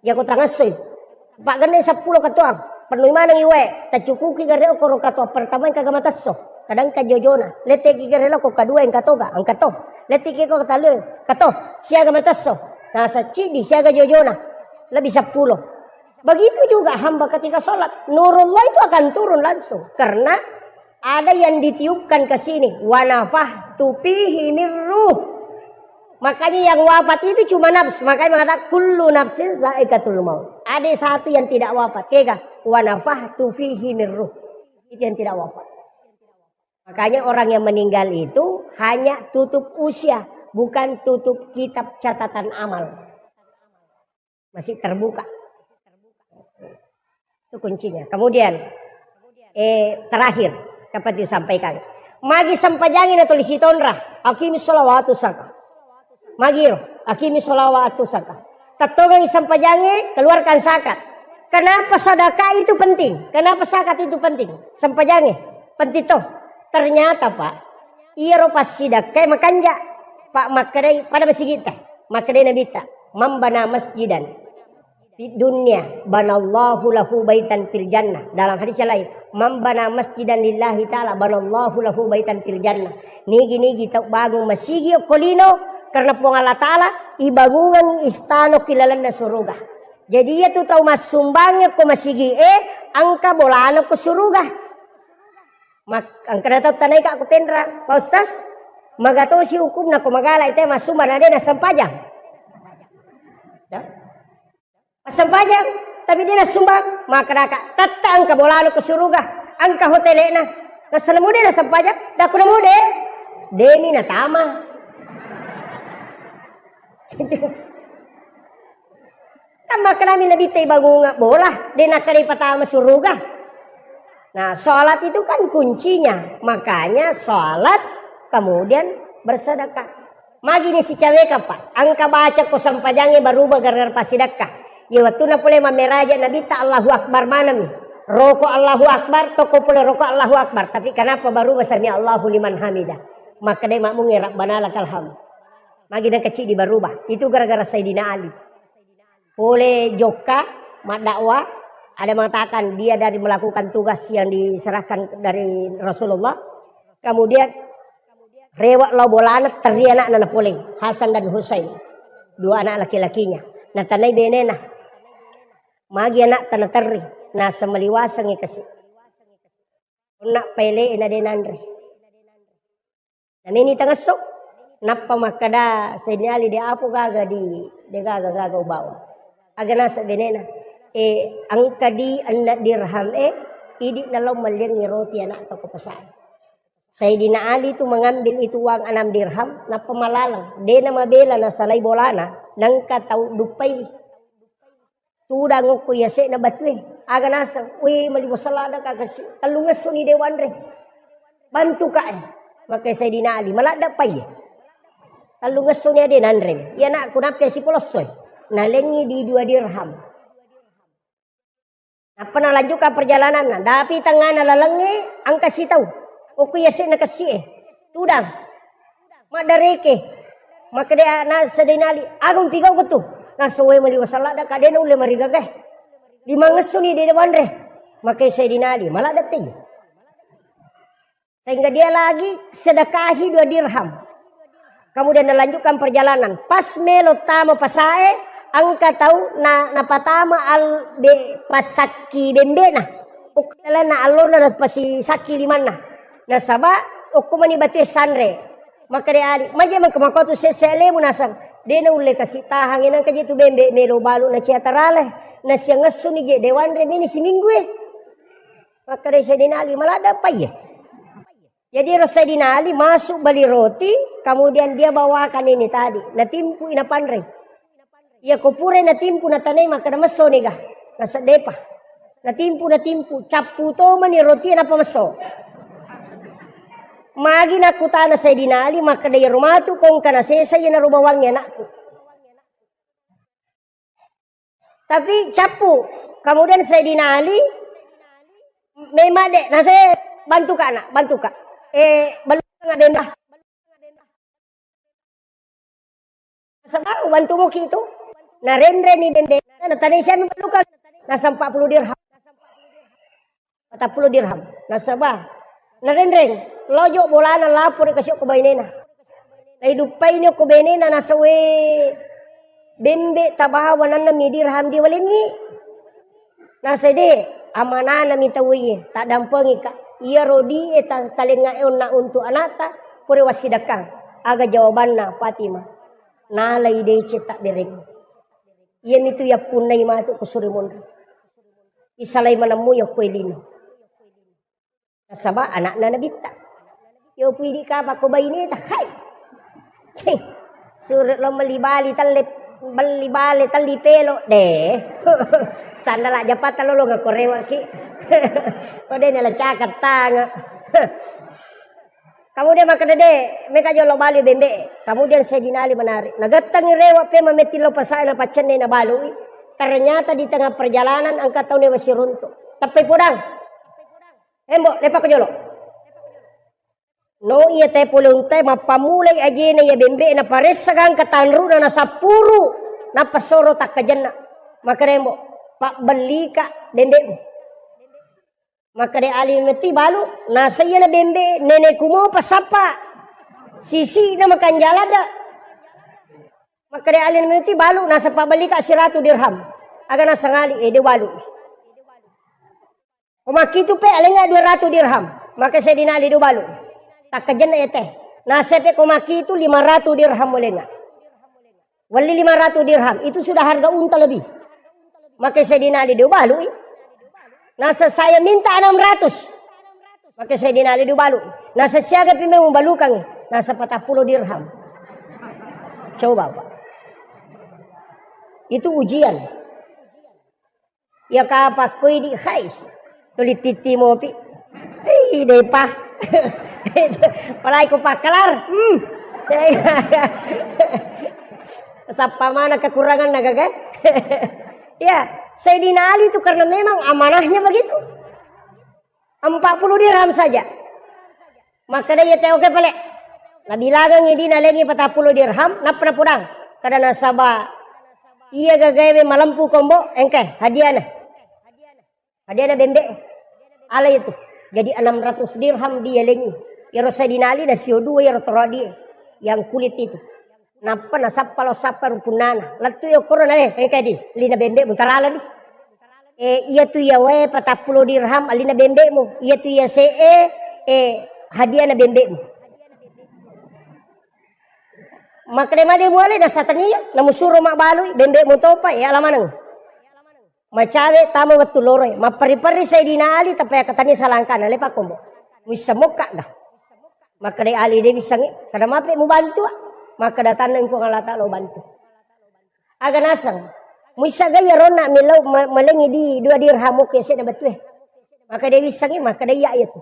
Iya ko tangassoi. Pagenne seppulo katoang, pannoi manengi wae, tacukuki gare okoro katoang pertama engka gama tesso, kadang ka jojona. Letteki gare lo ko kadua engka toga, engka to. Letteki ko talue, kato, siaga matesso. Nasa ciddi, siaga jojona. Lebih seppulo. Begitu juga hamba ketika sholat. Nurullah itu akan turun langsung. Karena ada yang ditiupkan ke sini. Wa nafakhtu fihi min ruh. Makanya yang wafat itu cuma nafs. Makanya mengatakan, "Kullu nafsin za'iqatul maut." Ada satu yang tidak wafat. Kega? Wa nafakhtu fihi min ruh. Itu yang tidak wafat. Makanya orang yang meninggal itu hanya tutup usia, bukan tutup kitab catatan amal. Masih terbuka. Itu kuncinya. Kemudian, eh, terakhir, dapat disampaikan. Magi sempajangi na tulis itonra, aqimi sholawatu saka. Magiro, aqimi sholawatu saka. Tattongengi sempajangi, keluarkan zakat. Kenapa sedekah itu penting? Kenapa zakat itu penting? Sempajangi, penting toh. Ternyata, Pak, Iyaro passidakkae makanja, Pak, makkedai pada masigitta. Makkedai Nabitta, "Man bana masjidan fid dunya banallahu lahu baitan fil jannah." Dalam hadis yang lain, "Man bana masjidan lillahi ta'ala banallahu lahu baitan fil jannah." Nigi-nigi tau bangung masigi okko lino karena Puang Allah Ta'ala, ibangungengngi istana ki lalenna suruga. Jadi iya tu tau massumbangnge ko masigi e, engka bolana ko suruga. Mak-, engkana tau tanaika ku Tenrang, "Pak Ustaz, maga tosi hukumna ko magala ite massumbang na de nassempajang?" Ya. Massempajang, tapi de nassumbang, makkedaka, "Tetta engka bolana ko suruga, engka hotelena." Nassalamu de nassempajang, dakku namu de, demi natama. Kan makkedami Nabitta ibangunga bola, de nakkeda ipatama suruga. Nah, sholat itu kan kuncinya. Makanya sholat, kemudian bersedekah. Magi ni sicaweka, Pak. Engka baca ko sempajangnge baruba gara-gara passidakka. Ye wettunna pole mammeraja Nabitta Allahu Akbar manami. Roko Allahu Akbar, toko pole roko Allahu Akbar. Tapi kenapa baruba sami Allahu liman hamidah? Makkedai makmungnge Rabbana lakal hamd. Magi nengka ciddi baruba. Itu gara-gara Sayyidina Ali. Pole jokka, maddakwah, ada mengatakan dia dari melakukan tugas yang diserahkan dari Rasulullah. Kemudian rewa lao bolana, terri anakna napoleng, Hasan dan Husain, dua anak laki-lakinya. Natanai benena, magi anakta naterri, naseng maliwasengngi kasi. Onna paele'e na de nanre. Nameni tangesso, nappa makkeda Sayyidina Ali, "De apo gaga di, de gaga-gaga ubawa." Aga naseng benena, "E, engka di enneng dirham e, idi nalao melliangngi roti anakta ko pasae." Sayyidina Ali tu mengambil itu uang enam dirham, nappa malaleng. De namabela nasalai bolana, nengka tau duppaiwi. Tudang okko yase'na batue. Aga naseng, "Wih, maliwasa ladda ka kasi, tellungessoni de wanre. Bantu ka e." Maka Sayyidina Ali, "Maladda pai e. Tellungessoni ade nanre. Iya nak, ku nappi sipolosso e." Nalengngi di dua dirham. Nappa nalanjutkan perjalananna. Dapi tengngana lalengnge, engka sitau. Okko yase'na kessi e. Tudang. Maddareke. Makkeda na Sayyidina Ali, "Aga mupigau ketu?" Naseng, "Weh, maliwasa ladda ka, de naulle marigaga e. Limangessoni de wanre." Maka Sayyidina Ali, "Maladda pai." Sehingga dia lagi sedekahi dua dirham. Kemudian nalanjutkan perjalanan. Pas melo tama pasae, engka tau na, napatama al-, be-, pasakki bembena. Okko lalenna allorna napasisakki limanna. Nasaba okko mani batue sanre. Makkeda Ali, "Maje mengka makotu sesse alemu?" Naseng, "De naulle kasi tahangngi, nengka je tu bembe melo balu na cia tarale. Nasiang essoni je de wanre meni siminggu e." Makkeda Sayyidina Ali, "Maladda pai e." Jadi ro Sayyidina Ali masuk beli roti, kemudian dia bawakan ini tadi, natimpui napanrei. Iya ko purai natimpu natanai makkeda messo niga, naseddepa. Natimpu, natimpu, cappu to mani roti napa messo. Magi nakkutana Sayyidina Ali makkeda, "Iyaro matu ko engka nasesa iyanaro bawangnge anakku." Tapi cappu. Kemudian Sayyidina Ali, "Memang dek, nase bantu ka nak, bantu ka. Eh, belum nggak benda." Sebab bantu moki itu. Narenre ni bembe. Nah, tadi saya belum kan. Nasa empat puluh dirham. Patappulo dirham. Nasaba narenreng, lojo bolana lapor kasi okko bainena. Naiduppaini okko bainena, nasa, "We, bembe tabawa nanna mi dirham diwalengngi." Nasa, "De, amanana mi tauwe, taddampengika. Iyaro di e ta-, talengnga e onna untuk anakta, pura wassidakkang." Aga jawabanna Fatimah? "Nalai deceng tabbereng. Iyamitu yappunnai matu ko suri monri. Isalai manemmu yokko lino." Nasaba anakna Nabitta. Yo pidi kapa ko baineta, hai. Cih, sure lo melli bali telle, melli bale telli pelo deh. Sandala japatta lolongeng ko rewaki. Ko de nala cakang tanga. Kemudian makkeda, "De, meka jolo bali bembe." Kemudian Sayyidina Ali menarik. Nagettengi rewa pe mametti lo pasae na paccenne na balui. Ternyata di tengah perjalanan engka tau ne masiruntu. Teppai podang. "Embo, lepako jolo." No iya te pole untai, mappammulai ajena iya bembe, naparessa gangka tanruna, nasappuru, nappa soro takkajenna. Makkeda, "Mbo, pabbellika bembe'mu." Makkeda Ali, "Metti balu, nasa iyana bembe neneku mopa sappa sisi'na makanjaladda." Makkeda Ali, "Metti balu, nasa pabbellika siratu dirham." Aga nasang Ali, "Eh, de balu." Ko makkitu pe alengnga dua ratu dirham. Maka Sayyidina Ali, "De balu. Takkajenna ete." Nasa pe ko makkitu lima ratu dirham alengnga. Welli lima ratu dirham, itu sudah harga unta lebih. Maka Sayyidina Ali, "De balu i." Nasa, "Saya minta enam ratus." Maka Sayyidina Ali, "De balu i." Nasa, "Siaga pi memang mubalukang?" Nasa, "Patappulo dirham." Coba, Pak. Itu ujian. Iya kapang ko idi, hais. Tuli titti mopi. Ih, depa. Palai ko pakkalar. Hmm. Sappa mana kekuranganna gaga? Ya, Sayyidina Ali itu karena memang amanahnya begitu. Empat puluh dirham saja. Makkeda iya te, "Oke pale." Nabilangengngi idi, nalengngi patappulo dirham, nappa napodang. Kada nasaba iya gagaewe malempu kombo, engka hadiahna. Hadiahna bembe. Alai itu. Jadi enam ratus dirham dialengngi. Iyaro Sayyidina Ali nasio dua iyaro toro adie yang kulit itu. Nappa nasappa lao sappa rupunnana. Lettu iya okkoro nale, engka di, lina bembe mutarala di. Eh, iya tu iya wae patappulo dirham alina bembe'mu. Iya tu iya se'e, eh, hadiahna bembe'mu. Makkeda made muale nasatania, namusuro mabbalui, bembe'mu topa, eh, ala maneng. Macawe tama wettu loroe, mapperri-perri Sayyidina Ali, tappa yakkatanni salangkana, le pakkombo. Muissa mokka dah. Makkeda Ali, "De wissengngi, kada mape mubantu, ah." Makkeda tanna Puang Allah Ta'ala ubantu. Aga naseng, muissa ga iya ronna millau ma-, malengngi di dua dirham, oke, sedda bettue. Makkeda wissengngi, makkeda iya iya tu.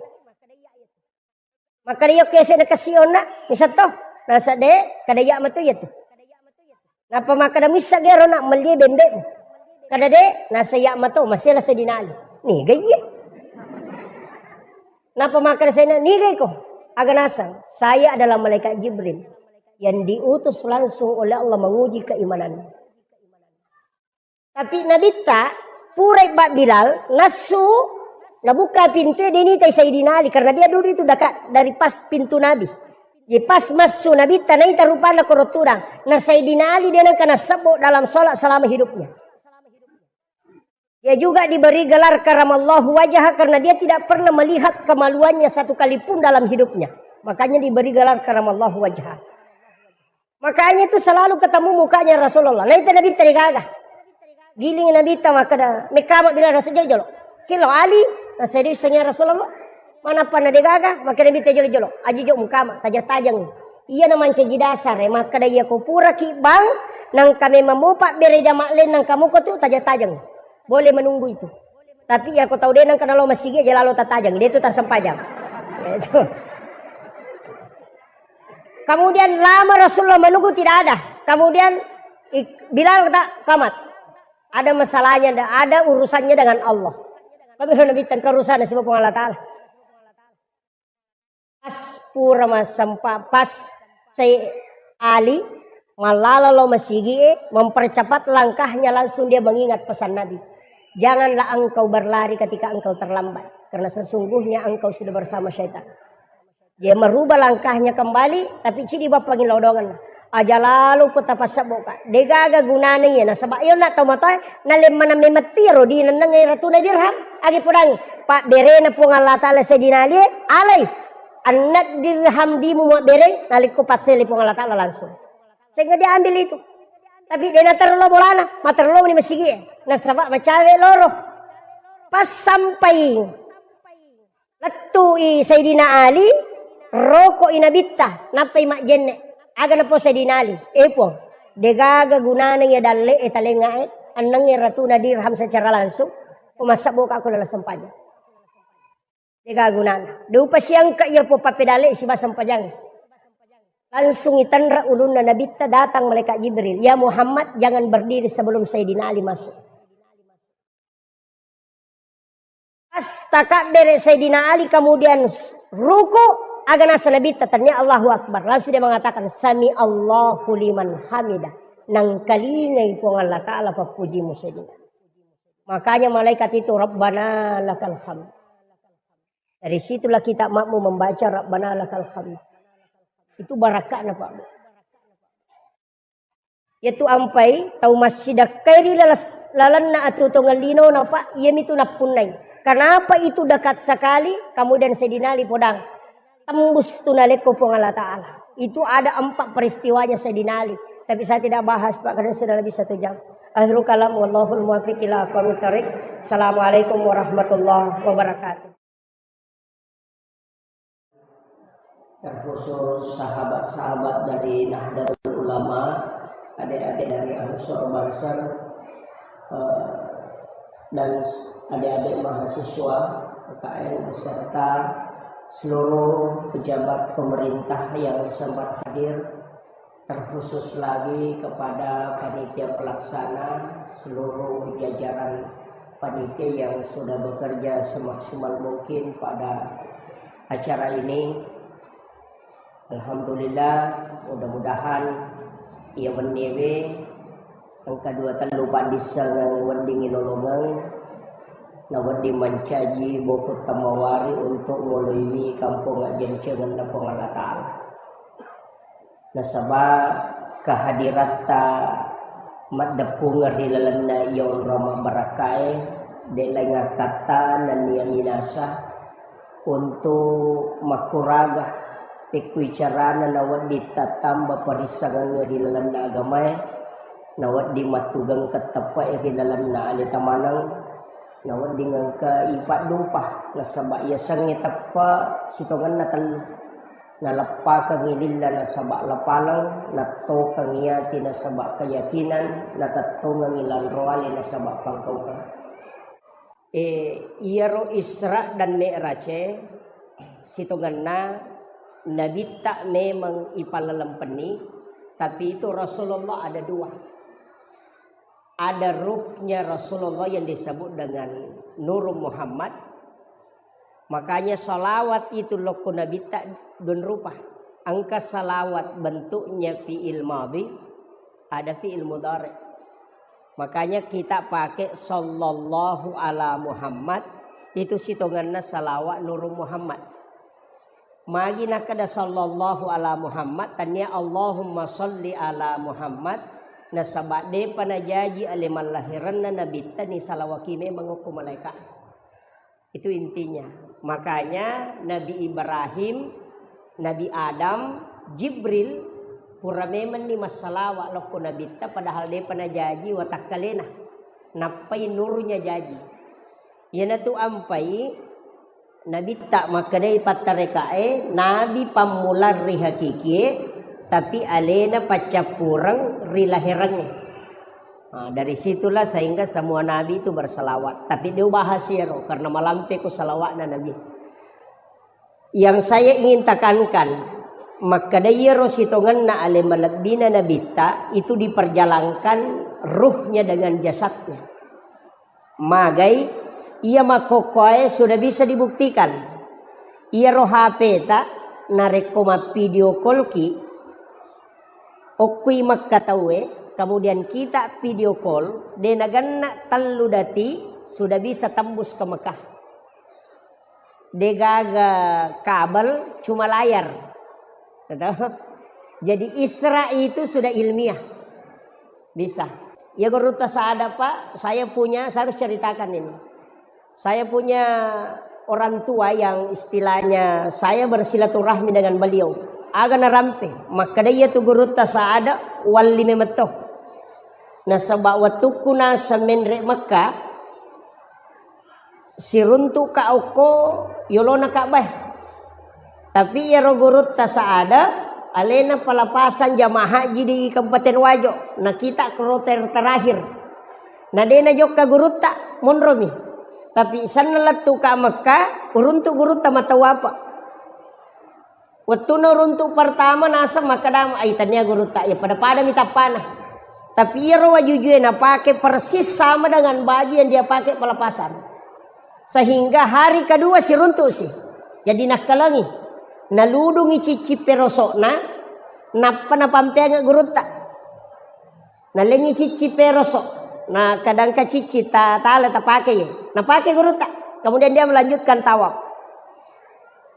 Makkeda iya, oke, sedda kesi onna, muissa to. Nasa de, kada iya matu iya tu. Napa makkeda, "Muissa ga iya ronna mellie bembe." Kada de, nasa iya mato, masela Sayyidina Ali. Niga iye. Napa makkeda Sayyidina, "Niga iko?" Aga naseng, "Saya adalah malaikat Jibril yang diutus langsung oleh Allah menguji keimananmu." Tapi Nabitta, purai ba Bilal, nassu, nabukka pintu, de nitai Sayyidina Ali, karena dia duduk itu dekat dari pas pintu Nabi. Jadi pas massu Nabitta, naita rupanna koro tudang. Na Sayyidina Ali de nengka nasebbo dalam sholat selama hidupnya. Dia juga diberi gelar karamallahu wajah karena dia tidak pernah melihat kemaluannya satu kali pun dalam hidupnya. Makanya diberi gelar karamallahu wajah. Makanya itu selalu ketemu mukanya Rasulullah. Naita Nabitta de gaga. Giling Nabitta makkeda, mekkama Bilal, nasa jolo-jolo. Kilo Ali, nasa de wissengngi Rasulullah. Manappa na de gaga, makkeda Nabitta jolo-jolo. Aji jo mukama, tajang-tajang. Iya na mancaji dasar, eh, makkeda iya ko puraki bang, nangka memang mopa bere jama lain, nangka moko tu tajang-tajang. Boleh menunggu itu. Tapi iya ko tau de nangka nalo masigi aja lalo tatajang, de tu tasempajang. Itu. Kemudian lama Rasulullah menunggu tidak ada. Kemudian ik-, Bilal kata, "Kamat. Ada masalahnya, ada urusannya dengan Allah." Tapi Nabi tengka urusan nasib Puang Allah Ta'ala. Pas pura masempa, pas sai Ali mallala lao masigi'e, mempercepat langkahnya, langsung dia mengingat pesan Nabi. "Janganlah engkau berlari ketika engkau terlambat, karena sesungguhnya engkau sudah bersama syaitan." Dia merubah langkahnya kembali, tapi cidi bappangi lodongan. Aja lalo ko tapassebboka. Degaga gunana iya, nasaba iya na tau matoa, nalemmana memetti ro di nenneng ratuna dirham. Agi podang, pabberena Puang Allah Ta'ala Sayyidina Ali, alai. Anna dirham dimu mabbereng, nalikko paccele Puang Allah Ta'ala langsung. Sehingga dia ambil itu. Tapi de naterlo bolana, materlo ni masigi. Nasaba macawe loro. Pas sampai lettu i Sayyidina Ali, roko i Nabitta, nappai majjenne. Aga napo Sayyidina Ali, "Eh Puang, degaga gunana iya dalle e talenga e, annangnge ratuna dirham secara langsung, ko massebboka ko lala sempajang." Dega gunana. Dupa siangka iya po pappedalle siba sempajang. Langsung itenra ulunna Nabitta, datang malaikat Jibril, "Ya Muhammad, jangan berdiri sebelum Sayyidina Ali masuk." Pas takabbere Sayyidina Ali, kemudian ruku, Aga nasa Nabitta, tania Allahu Akbar. Langsung dia mengatakan, "Sami Allahu liman hamida." Nangkalingai Puang Allah Ta'ala pappujimu sedina. Makanya malaikat itu, "Rabbana lakal hamd." Dari situlah kita makmu membaca, "Rabbana lakal hamd." Itu barakahnya, Pak. Yaitu ampai tau massidakkai ri lalas-, lalenna atuo tongeng linona, Pak, iyamitu nappunnai. Kenapa itu dekat sekali? Kemudian Sayyidina Ali podang, "Tembus tu nalekko Puang Allah Ta'ala." Itu ada empat peristiwanya Sayyidina Ali. Tapi saya tidak bahas, Pak, karena sudah lebih satu jam. Akhirul kalam, wallahul muwaffiq ila aqwamit thariq. Assalamualaikum warahmatullahi wabarakatuh. Terkhusus sahabat-sahabat dari Nahdlatul Ulama, adik-adik dari Ansor Banser, eh, dan adik-adik mahasiswa P K N beserta seluruh pejabat pemerintah yang sempat hadir, terkhusus lagi kepada panitia pelaksana, seluruh jajaran panitia yang sudah bekerja semaksimal mungkin pada acara ini. Alhamdulillah, mudah-mudahan iya wenniwe engka dua tellu paddissengeng wedding inolongeng, na wedding mancaji boko temawari untuk ngoloiwi kampung ajjancengenna Puang Allah Ta'ala. Nasaba kehadiratta maddeppungeng ri lalenna iya onrong mabbarakkae, de laing akkatta nennia minasa untuk makkuraga pekkui carana nawedding tattamba parissengengnge ri lalenna agamae, nawedding mattugengkeng teppe'e ri lalenna aleta maneng, nawedding engka ipaddupa, nasaba yasengnge teppe sitongenna tellu. Naleppakengngi lilla nasaba lapaleng, nattokengngi ati nasaba keyakinan, natettongengngi lanroale nasaba pangkaukeng. Eh, iyaro Isra dan Mi'raj e, sitongenna Nabitta memang ipallalempenni, tapi itu Rasulullah ada dua. Ada ruhnya Rasulullah yang disebut dengan Nur Muhammad. Makanya salawat itu lokko Nabitta dun rupa. Engka salawat bentuknya fi'il madhi, ada fi'il mudhari. Makanya kita pakai sallallahu ala Muhammad, itu sitongenna salawat Nur Muhammad. Magi nakkeda sallallahu ala Muhammad, tania Allahumma salli ala Muhammad, nasaba depa najaji ale mallahirenna Nabitta ni salawaki memang okko malaika. Itu intinya. Makanya Nabi Ibrahim, Nabi Adam, Jibril, pura memang ni massalawa lokko Nabitta, padahal depa najaji watakkalena. Nappai nurnya jaji. Iyanatu ampai Nabitta makkedai pattarekae, nabi pammulang ri hakikie, tapi alena paccappureng ri laherengnge. Nah, dari situlah sehingga semua nabi itu berselawat. Tapi dia bahas iyaro karena malampe ko salawatna nabi. Yang saya ingin tekankan, makkeda iyaro sitongenna ale malebbina nabitta itu diperjalankan ruhnya dengan jasadnya. Magai, iya makkokkoe sudah bisa dibuktikan. Iyaro H P ta narekko mappidio call ki, okkui Mekka tauwe, kemudian kita video call, de nagenna tellu dati sudah bisa tembus ke Mekah. Degaga kabel, cuma layar. Gitu. Jadi Isra itu sudah ilmiah. Bisa. Ya gurutta sada, Pak, saya punya, saya harus ceritakan ini. Saya punya orang tua yang istilahnya saya bersilaturahmi dengan beliau. Aga narampe, makkeda iya tu gurutta sada, walli memetto. Nasaba wettukku naseng menre Mekka, siruntu'ka okko yolona Ka'bah. Tapi iyaro gurutta sada, alena pelepasan jamaah haji di Kabupaten Wajo. Nah, kita kloter terakhir. Nah, de najokka gurutta, monromi. Tapi senna lettuka Mekka, uruntu gurutta matawapa. Wettuna runtu pertama naseng makkeda, "Ai, tania gurutta, ya pada-pada mi tappana." Tapi iyaro wajujue napake persis sama dengan baju yang dia pakai pelepasan. Sehingga hari kedua siruntu si. Jadi nakkalengi. Naludungi cicci peroso'na, nappa napampeangngi gurutta. Nalengngi cicci peroso', na kadangka cicci ta-, tala tapake ye. Napake gurutta. Kemudian dia melanjutkan tawaf.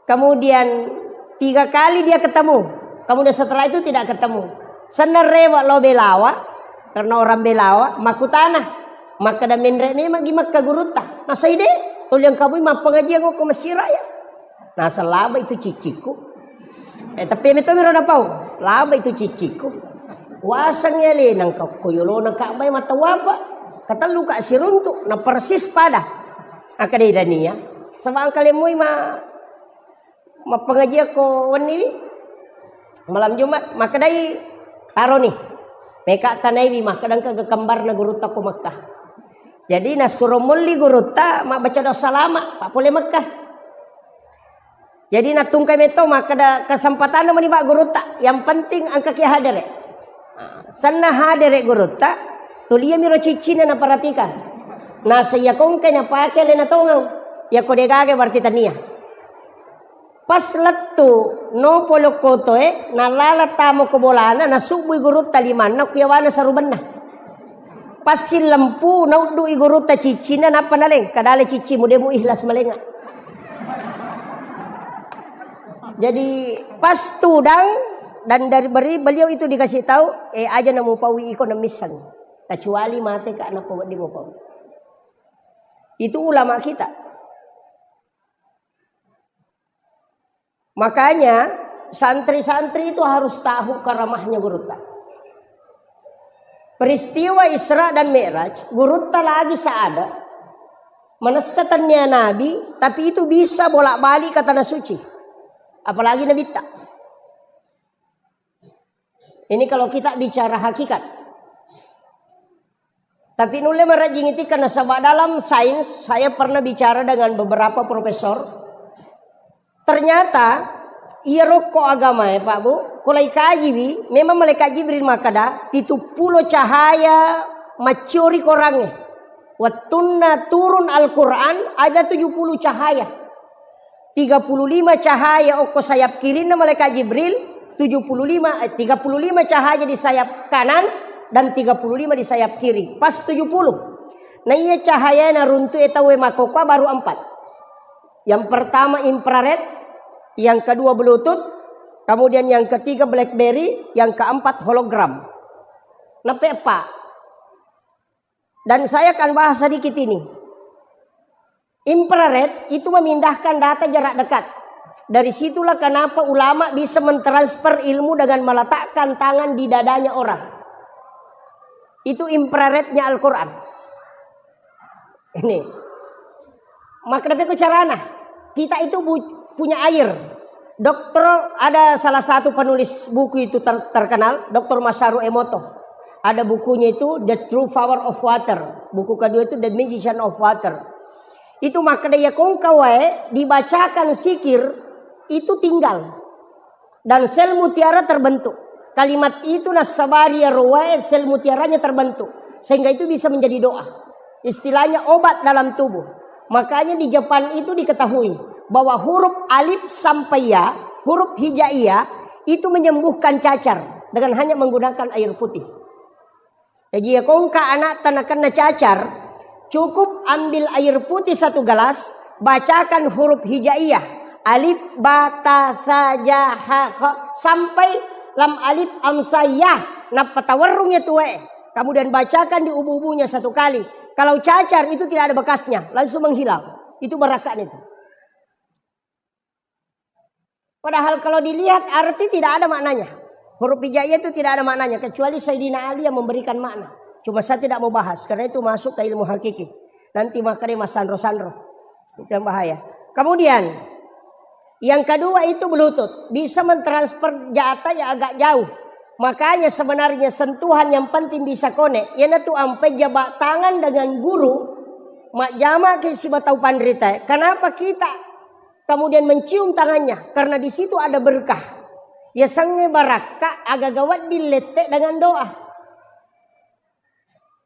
Kemudian tiga kali dia ketemu. Kemudian setelah itu tidak ketemu. Senna rewe' lao Belawa, karena orang Belawa, makkutana. Makkeda, "Menre' memang gi Mekka gurutta?" Nasai de', tuli engka mui mappengajian ko Masjid Raya. Naseng, "Laba itu cicciku." Eh, tapi metto miro napau, "Laba itu cicciku." Waseng alena engka ko yolona Ka'bah mattawapa. Katellu ka siruntu', na persis pada. Akkeda, "Dania, saba' engka lemmui ma-, mappengajian ko wenni wi, malam Jumat." Makkedai, "Taroni, meka tanaiwi." Makkeda, "Engka ga kembarna gurutta ko Mekka." Jadi nassuro molli gurutta mabbaca doa salama, pa pole Mekka. Jadi nattungkai metto, makkeda, "Kesempatanna mani, Pak, gurutta. Yang penting engka ki hadere'." Senna hadere' gurutta, tuliami ro ciccinna naperhatikan. Naseng, "Iya ko engka napake alena tongeng. Iya ko de' gaga berarti tania." Pas lettu no polo kotoe, nalala tamo ko bolana, nasubbui gurutta limanna ku yawana sarubenna. Passillempu, nauddu'i gurutta ciccinna, nappa naleng. Kadale ciccimu, de' mu ikhlas malenga. Jadi pas tudang, dan dari beri-, beliau itu dikasih tahu, "Eh, aja namupaui iko namisseng. Kecuali mate ka, nappa wedding mupaui." Itu ulama kita. Makanya santri-santri itu harus tahu karamahnya gurutta. Peristiwa Isra dan Mi'raj, gurutta lagi seada, manessa tennia Nabi, tapi itu bisa bolak-balik ke Tanah Suci. Apalagi Nabitta. Ini kalau kita bicara hakikat. Tapi nulle marejjing iti, karena sebab dalam sains, saya pernah bicara dengan beberapa profesor. Ternyata, iya rokko agamae, Pak Bu, ko lai kajiwi, memang malaikat Jibril makkeda, pitu pulo cahaya maccuri korangnge. Wettunna turun Al-Quran, ada tujuh puluh cahaya. Tiga puluh lima cahaya okko sayap kirinna malaikat Jibril, tujuh puluh lima, eh, tiga puluh lima cahaya di sayap kanan dan tiga puluh lima di sayap kiri. Pas tujuh puluh. Nah, iya cahaya naruntu'e tauwe makkokkoe baru empat. Yang pertama infrared, yang kedua Bluetooth, kemudian yang ketiga BlackBerry, yang keempat hologram. Nappa eppa. Dan saya akan bahas sedikit ini. Infrared itu memindahkan data jarak dekat. Dari situlah kenapa ulama bisa mentransfer ilmu dengan meletakkan tangan di dadanya orang. Itu infrarednya Al-Quran. Ini. Maka tapi ku carana. Kita itu bu-, punya air. Dokter, ada salah satu penulis buku itu ter-, terkenal, Dokter Masaru Emoto. Ada bukunya itu The True Power of Water. Buku kedua itu The Magician of Water. Itu makkeda iya ko engka wae dibacakan zikir itu tinggal. Dan sel mutiara terbentuk. Kalimat itu nassabari iyaro wae sel mutiaranya terbentuk. Sehingga itu bisa menjadi doa. Istilahnya obat dalam tubuh. Makanya di Jepang itu diketahui bahwa huruf alif sampai ya, huruf hijaiyah itu menyembuhkan cacar dengan hanya menggunakan air putih. Jadi, iya ko engka anakta nakenna cacar, cukup ambil air putih satu gelas, bacakan huruf hijaiyah, alif, ba, ta, sa, ja, ha, kha, sampai lam alif, am, sa, ya, nappa tawerrung iya tuwe. Kemudian bacakan di ubu-ubunya satu kali. Kalau cacar itu tidak ada bekasnya, langsung menghilang. Itu barakahnya itu. Padahal kalau dilihat arti tidak ada maknanya. Huruf hijaiyah itu tidak ada maknanya, kecuali Sayyidina Ali yang memberikan makna. Cuma saya tidak mau bahas, karena itu masuk ke ilmu hakiki. Nanti makanya mas sanro-sanro. Itu yang bahaya. Kemudian, yang kedua itu Bluetooth. Bisa mentransfer data yang agak jauh. Makanya sebenarnya sentuhan yang penting bisa connect. Iyanatu ampai jabat tangan dengan guru, majjama ke sibatau panrita. Kenapa kita kemudian mencium tangannya, karena di situ ada berkah. Yasengnge barakka, agaga wedding lette dengan doa.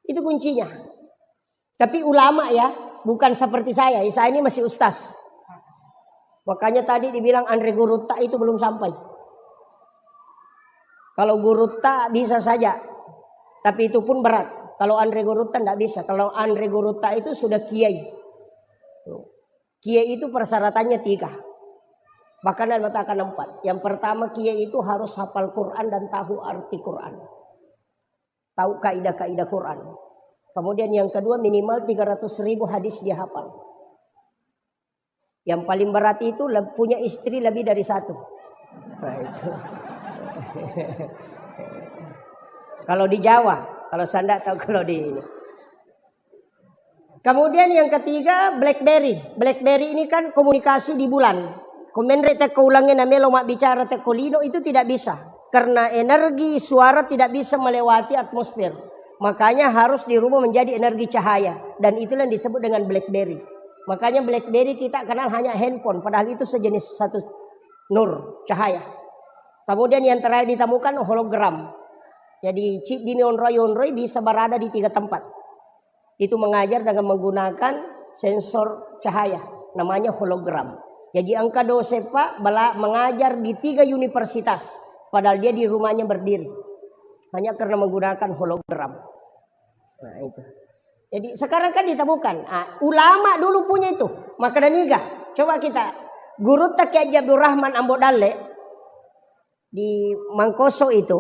Itu kuncinya. Tapi ulama ya, bukan seperti saya. Saya ini masih ustaz. Makanya tadi dibilang anre gurutta itu belum sampai. Kalau gurutta bisa saja, tapi itu pun berat. Kalau anre gurutta ndak bisa. Kalau anre gurutta itu sudah kiai. Kiai itu persyaratannya tiga. Bahkan ada mengatakan empat. Yang pertama, kiai itu harus hafal Quran dan tahu arti Quran. Tahu kaidah-kaidah Quran. Kemudian yang kedua, minimal tiga ratus ribu hadis dia hafal. Yang paling berat itu le-, punya istri lebih dari satu. Nah, itu. Kalau di Jawa, kalau saya ndak tahu kalau di ini. Kemudian yang ketiga, BlackBerry. BlackBerry ini kan komunikasi di bulan. Ko menre tekko ulangnge namelo mabbicara tekko lino, itu tidak bisa. Karena energi suara tidak bisa melewati atmosfer. Makanya harus dirubah menjadi energi cahaya. Dan itulah yang disebut dengan BlackBerry. Makanya BlackBerry kita kenal hanya handphone, padahal itu sejenis satu nur, cahaya. Kemudian yang terakhir ditemukan hologram. Jadi chip di onroi-onroi bisa berada di tiga tempat. Itu mengajar dengan menggunakan sensor cahaya, namanya hologram. Jadi engka dosen, Pak, bela-, mengajar di tiga universitas, padahal dia di rumahnya berdiri. Hanya karena menggunakan hologram. Nah, itu. Jadi sekarang kan ditemukan. Ah, ulama dulu punya itu. Maka dan iga. Coba kita, gurutta Kiai Haji Abdurrahman Ambo Dalle di Mangkoso itu,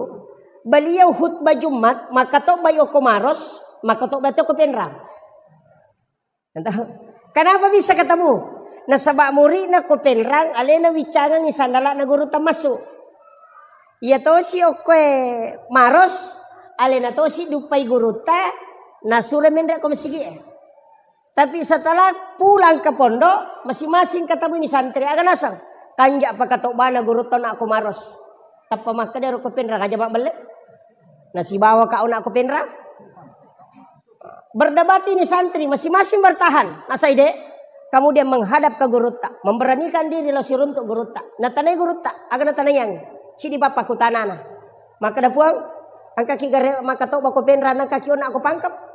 beliau khutbah Jumat, maka to bayo ko Maros, maka to bayo ko Penrang. Entah. Kenapa bisa ketemu? Nasaba muridna ko Penrang, alena wiccangengi sandalana gurutta massu. Iya tosi okkoe Maros, alena tosi duppai gurutta, nasuro menre ko masigi'e. Tapi setelah pulang ke pondok, masing-masing ketemui ni santri, aga naseng? Kanja pakatobana gurutta na ko Maros. Tappa makkeda ro ko Penrang, aja mabbelle. Nasibawa ka ona ko Penrang. Berdebat ini santri, masing-masing bertahan. Nasai de, kemudian menghadap ke gurutta, memberanikan diri lo siruntuk gurutta. Natanai gurutta, aga natanaiang? Cidi bapakku tanana. Maka da Puang, angkaki gare maka to bako Penrang, angkaki ona ko Pangkep.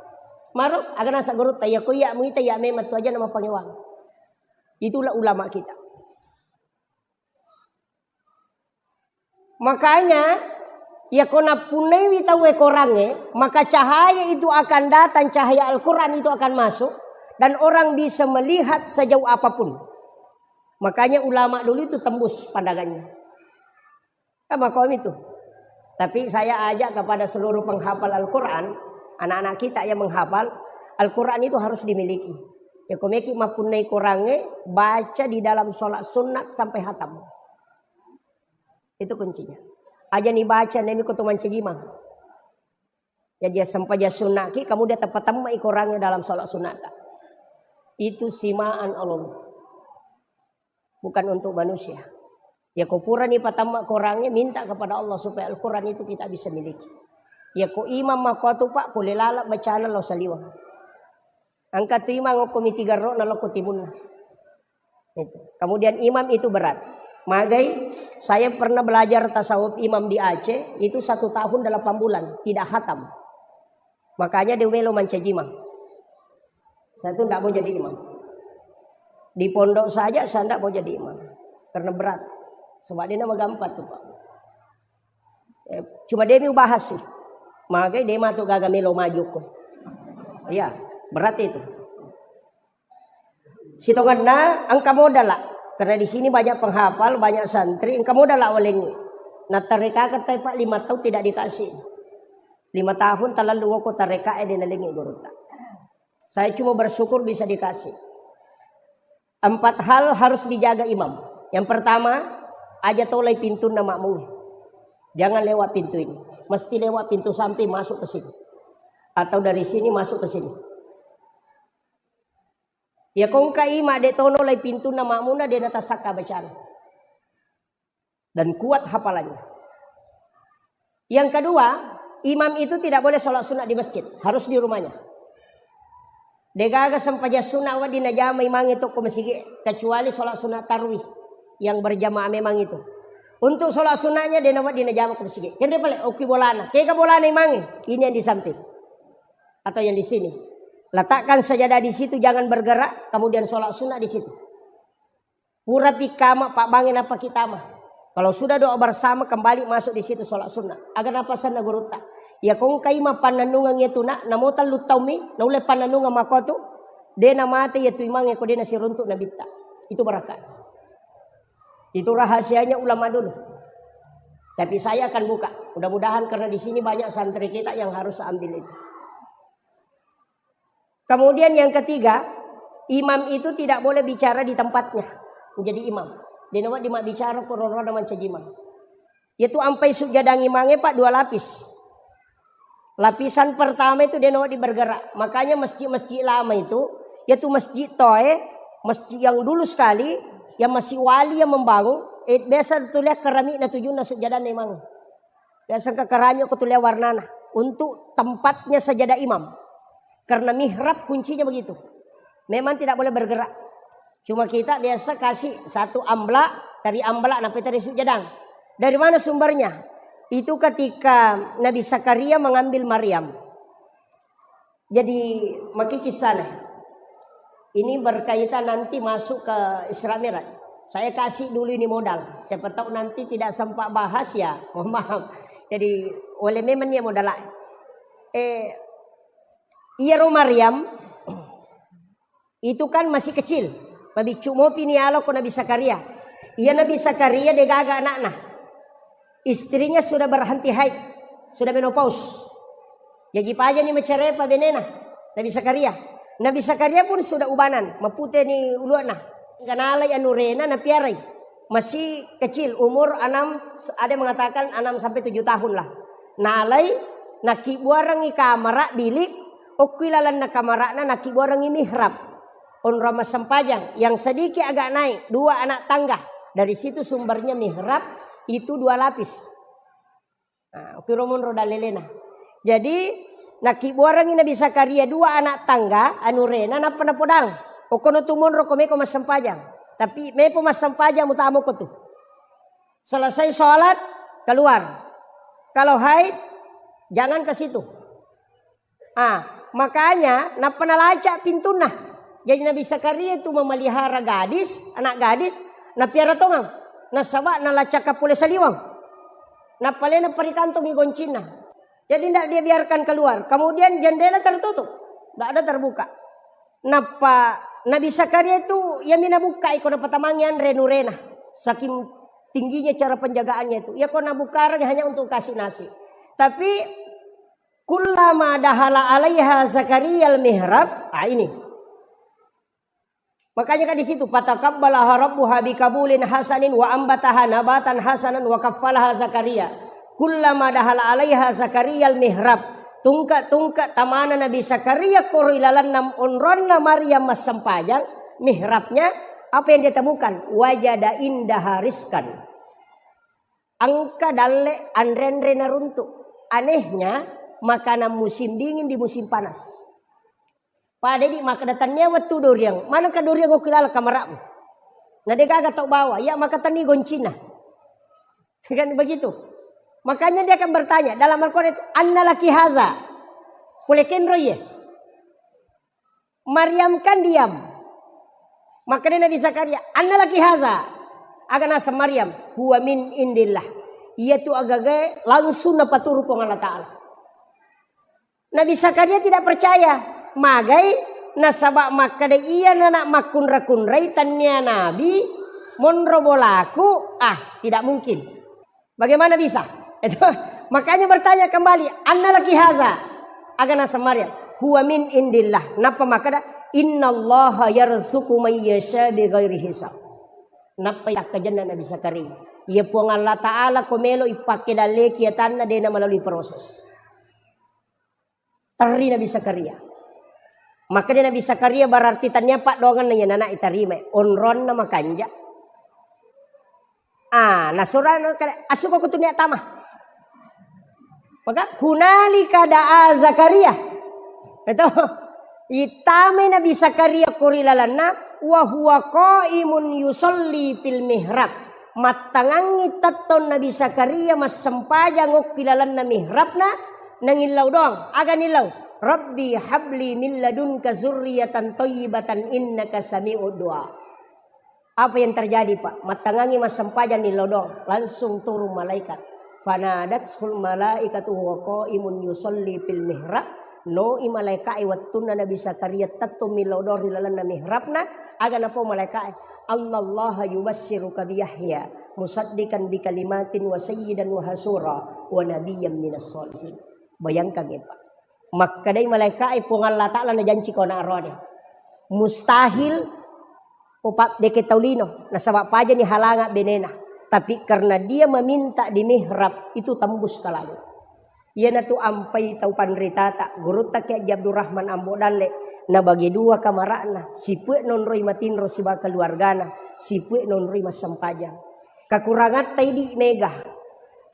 Maros, aga nasa gurutta, ya ko iya muita, ya memang tu aja nama pangewang. Itulah ulama kita. Makanya, iya ko nappunnaiwi tauwe korangnge, maka cahaya itu akan datang, cahaya Al-Quran itu akan masuk, dan orang bisa melihat sejauh apapun. Makanya ulama dulu itu tembus pandangannya. Kan makomi itu. Tapi saya ajak kepada seluruh penghafal Al-Quran, anak-anak kita yang menghafal, Al-Quran itu harus dimiliki. Ya, ko meki mappunnai korangnge, baca di dalam sholat sunat sampai hatam. Itu kuncinya. Aja ni baca nemi ko to mancajimang. Jadi ya sempajang sunnaki, kamu dia tepat temma korangnge dalam sholat sunat. Itu simaan Allah. Bukan untuk manusia. Ya ko purani patamma korangnge, minta kepada Allah supaya Al-Quran itu kita bisa miliki. Ya ko imam makkuatu, Pak, pole lala bacana lao saliweng. Angka tu imang okko mitigarro na lokko timunna. Itu. Kemudian imam itu berat. Magai, saya pernah belajar tasawuf imam di Aceh, itu satu tahun delapan bulan, tidak hatam. Makanya dia melo mancajimang. Saya tuh ndak mau jadi imam. Di pondok saja saya ndak mau jadi imam. Karena berat. Sebab dia nama gampang tuh, Pak. Eh, cuma dia mau bahas sih. Magai dia matu gaga melo maju ko. Iya, berat itu. Sitongenna engka modala. Karena di sini banyak penghafal, banyak santri, engka modala walengi. Nah, tarekaka tai, Pak, lima tahun tidak dikasih. Lima tahun talallu woko tareka e de nalengi gurutta. Saya cuma bersyukur bisa dikasih. Empat hal harus dijaga imam. Yang pertama, aja tolai pintunna makmum. Jangan lewat pintu ini. Mesti lewat pintu samping masuk ke sini. Atau dari sini masuk ke sini. Ya kongka ima de tono lai pintunna makmuna de natasakka bacana. Dan kuat hafalannya. Yang kedua, imam itu tidak boleh sholat sunat di masjid, harus di rumahnya. Degaga sempajang sunat wedding najama imangnge tokko masigi, kecuali sholat sunat tarwih yang berjamaah memang itu. Untuk sholat sunatnya de nawedding najama ko masigi. Kende pale okki bolana. Kega bolana imangnge? Ini yang di samping atau yang di sini. Letakkan sajadah di situ, jangan bergerak, kemudian sholat sunat di situ. Purapi kama pabbangnge nappa ki tama. Kalau sudah doa bersama, kembali masuk di situ sholat sunnah. Aga napasenna gurutta. Iya ko engkai mappannennungeng iya tu nak, namo tellu taummi, naulle pannennungeng makko tu, de namate iya tu imangnge ko de nasiruntuk nabitta. Itu barakah. Itu rahasianya ulama dulu. Tapi saya akan buka. Mudah-mudahan karena di sini banyak santri kita yang harus ambil itu. Kemudian yang ketiga, imam itu tidak boleh bicara di tempatnya. Menjadi imam. De nawedding mabbicara ko ro-rona mancaji imam. Yaitu ampai sujjadang imangnge, Pak, dua lapis. Lapisan pertama itu de nawedding bergerak. Makanya masjid-masjid lama itu, yaitu masjid toe, masjid yang dulu sekali, yang masih wali yang membangun, eh, biasa tulia keramik na tujunna sujjadang imang. Biasa engka keramik ko tulia warnana. Untuk tempatnya sajadah imam. Karena mihrab kuncinya begitu. Memang tidak boleh bergerak. Cuma kita biasa kasih satu amblak, tari amblak, nappa tari sujjadang. Dari mana sumbernya? Itu ketika Nabi Zakaria mengambil Maryam. Jadi, maki kisahnya. Ini berkaitan nanti masuk ke Isra Mi'raj. Saya kasih dulu ini modal. Siapa tahu nanti tidak sempat bahas ya, mohon maaf. Jadi, oleh memang ya modal. Eh, iyaro Maryam itu kan masih kecil. Mabiccu mopi ni alo ko Nabi Zakaria. Iya Nabi Zakaria de gaga anakna. Istrinya sudah berhenti haid, sudah menopause. Jaji paja ni macerai pa benena Nabi Zakaria. Nabi Zakaria pun sudah ubanan, mapute ni uluana. Kanalai anurena napiarai. Masih kecil, umur enam, ada yang mengatakan enam sampai tujuh tahun lah. Nalai, nakibuarengi kamara, bilik, okkui lalenna kamarana nakibuarengi mihrab. Onrong massempajang, yang sedikit agak naik, dua anak tangga. Dari situ sumbernya mihrab itu dua lapis. Nah, okkiro monro dalelena. Jadi, nakibuarengi Nabi Zakaria dua anak tangga, anurena, nappa napodang. Okkono tu monro ko meko massempajang. Tapi mepo massempajang mutama ko tu. Selesai sholat, keluar. Kalau haid, jangan ke situ. Ah, makanya nappa nalaca pintunna. Jadi Nabi Zakaria itu memelihara gadis, anak gadis, napiara tongang. Nasaba nalacaka pole saliweng. Nappa lena parikantongi goncinna. Jadi ndak dia biarkan keluar. Kemudian jendela tertutup. Ndak ada terbuka. Nappa Nabi Zakaria itu, iya mi nabukkai ko napatamangi anre nurena. Saking tingginya cara penjagaannya itu. Iya ko nabukkareng hanya untuk kasih nasi. Tapi kullama dahala alaiha Zakariyal mihrab, ah, ini. Makanya kan di situ, fataqabbalaha rabbuha biqabulin hasanin wa ambataha nabatan hasanan wa kaffalaha Zakaria. Kullama dahala alaiha Zakariyal mihrab. Tungke-tungke tamana Nabi Zakaria koro ilalenna onronna Maryam massempajang, mihrabnya, apa yang dia temukan? Wajada indaha rizqan. Engka dalle anre-anre naruntuk. Anehnya, makanan musim dingin di musim panas. Pada di makkeda, tennia wettu doriang. Manengka doriang okki laleng kamara'mu? Na de gaga tau bawa, iya maka tenni goncinna. Kan begitu. Makanya dia akan bertanya dalam Al-Quran itu, "Anna laki haza?" Pole kenro iye. Maryam kan diam. Makkeda Nabi Zakaria, "Anna laki haza?" Aga naseng Maryam, "Huwa min indillah." Iya tu agagae langsung napaturu Puang Allah Ta'ala. Nabi Zakaria tidak percaya. Magai? Nasaba makkeda iya nana makkunra-kunrai tennia nabi, monro bolaku, ah, tidak mungkin. Bagaimana bisa? Itu, makanya bertanya kembali, "Anna laki haza?" Aga naseng Maryam, "Huwa min indillah." Nappa makkeda, "Innallaha yarzuqu may yasha bighairi hisab." Nappa yakkajenna Nabi Zakaria, "Iya Puang Allah Ta'ala ko melo ipakke dalleki atanna de namalalui proses." Terri Nabi Zakaria. Makkeda Nabi Zakaria, berarti tania paddoangenna iya nana itarima, onronna makanja. Ah, nasurana kada, "Asuko kutu nia tama." Maka, "Hunalika da'a Zakaria." Itu. Itamai Nabi Zakaria kori lalenna, "Wa huwa qaimun yusalli fil mihrab." Mattangangngi tettong Nabi Zakaria massempajang okki lalenna mihrabna, nangillau doang. Aga nillau? "Rabbi habli min ladunka zurriyatan thayyibatan innaka sami'ud du'a." Apa yang terjadi, Pak? Mattangangi massempajang ni lodong, langsung turun malaikat. Fanadatsul malaikatu wa qaimun yusalli fil mihrab. Noi malaikae wettunna Nabi Zakaria tettong mi lodong ri lalenna mihrabna, aga napau malaikae? Annallaha yubassiruka bi Yahya musaddiqan bi kalimatin wa sayyidan wa hasura wa nabiyyan minas solihin. Bayangkan, Pak. Makkedai malaikae, Puang Allah Ta'ala najanci ko na arone. Mustahil ko pa-, deke tau lino, nasaba pajani halanga benena. Tapi karena dia meminta di mihrab, itu tembus ke langit. Iyanatu ampai tau panritata, gurutta Kiai Haji Abdurrahman Ambo Dalle, nabagi dua kamara'na, sipue nonroi matinro sibawa keluargana, sipue nonroi massempajang. Kekurangatta idi mega.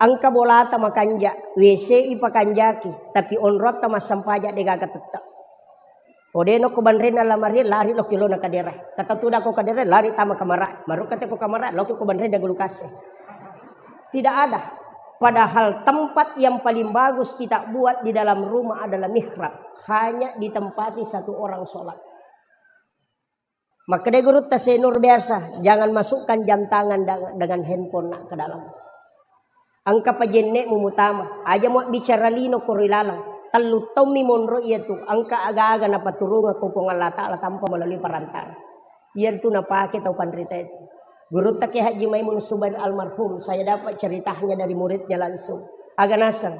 Engka bolata makanja, W C i pakanjaki, tapi onrotta massempajang degaga tette. Ko de nokko banrenna lamari, lari lokki lona kadere. Kata tuda ko kadere, lari tama kamara. Marukkate ko kamara, lokki ko banrenna gulukase. Tidak ada. Padahal tempat yang paling bagus kita buat di dalam rumah adalah mihrab. Hanya ditempati satu orang sholat. Makkedai gurutta Senur biasa, jangan masukkan jam tangan da-, dengan handphone nak ke dalam. Engka pa jenne'mu mutama, aja muabbicara lino ko ri laleng. Tellu taummi monro iyatu, engka aga-aga napaturungeng ko Puang Allah Ta'ala tanpa melalui perantara. Iyatu napake tau panrita itu. Gurutta Kiai Haji Maimun Subair almarhum, saya dapat ceritanya dari muridnya langsung. Aga naseng,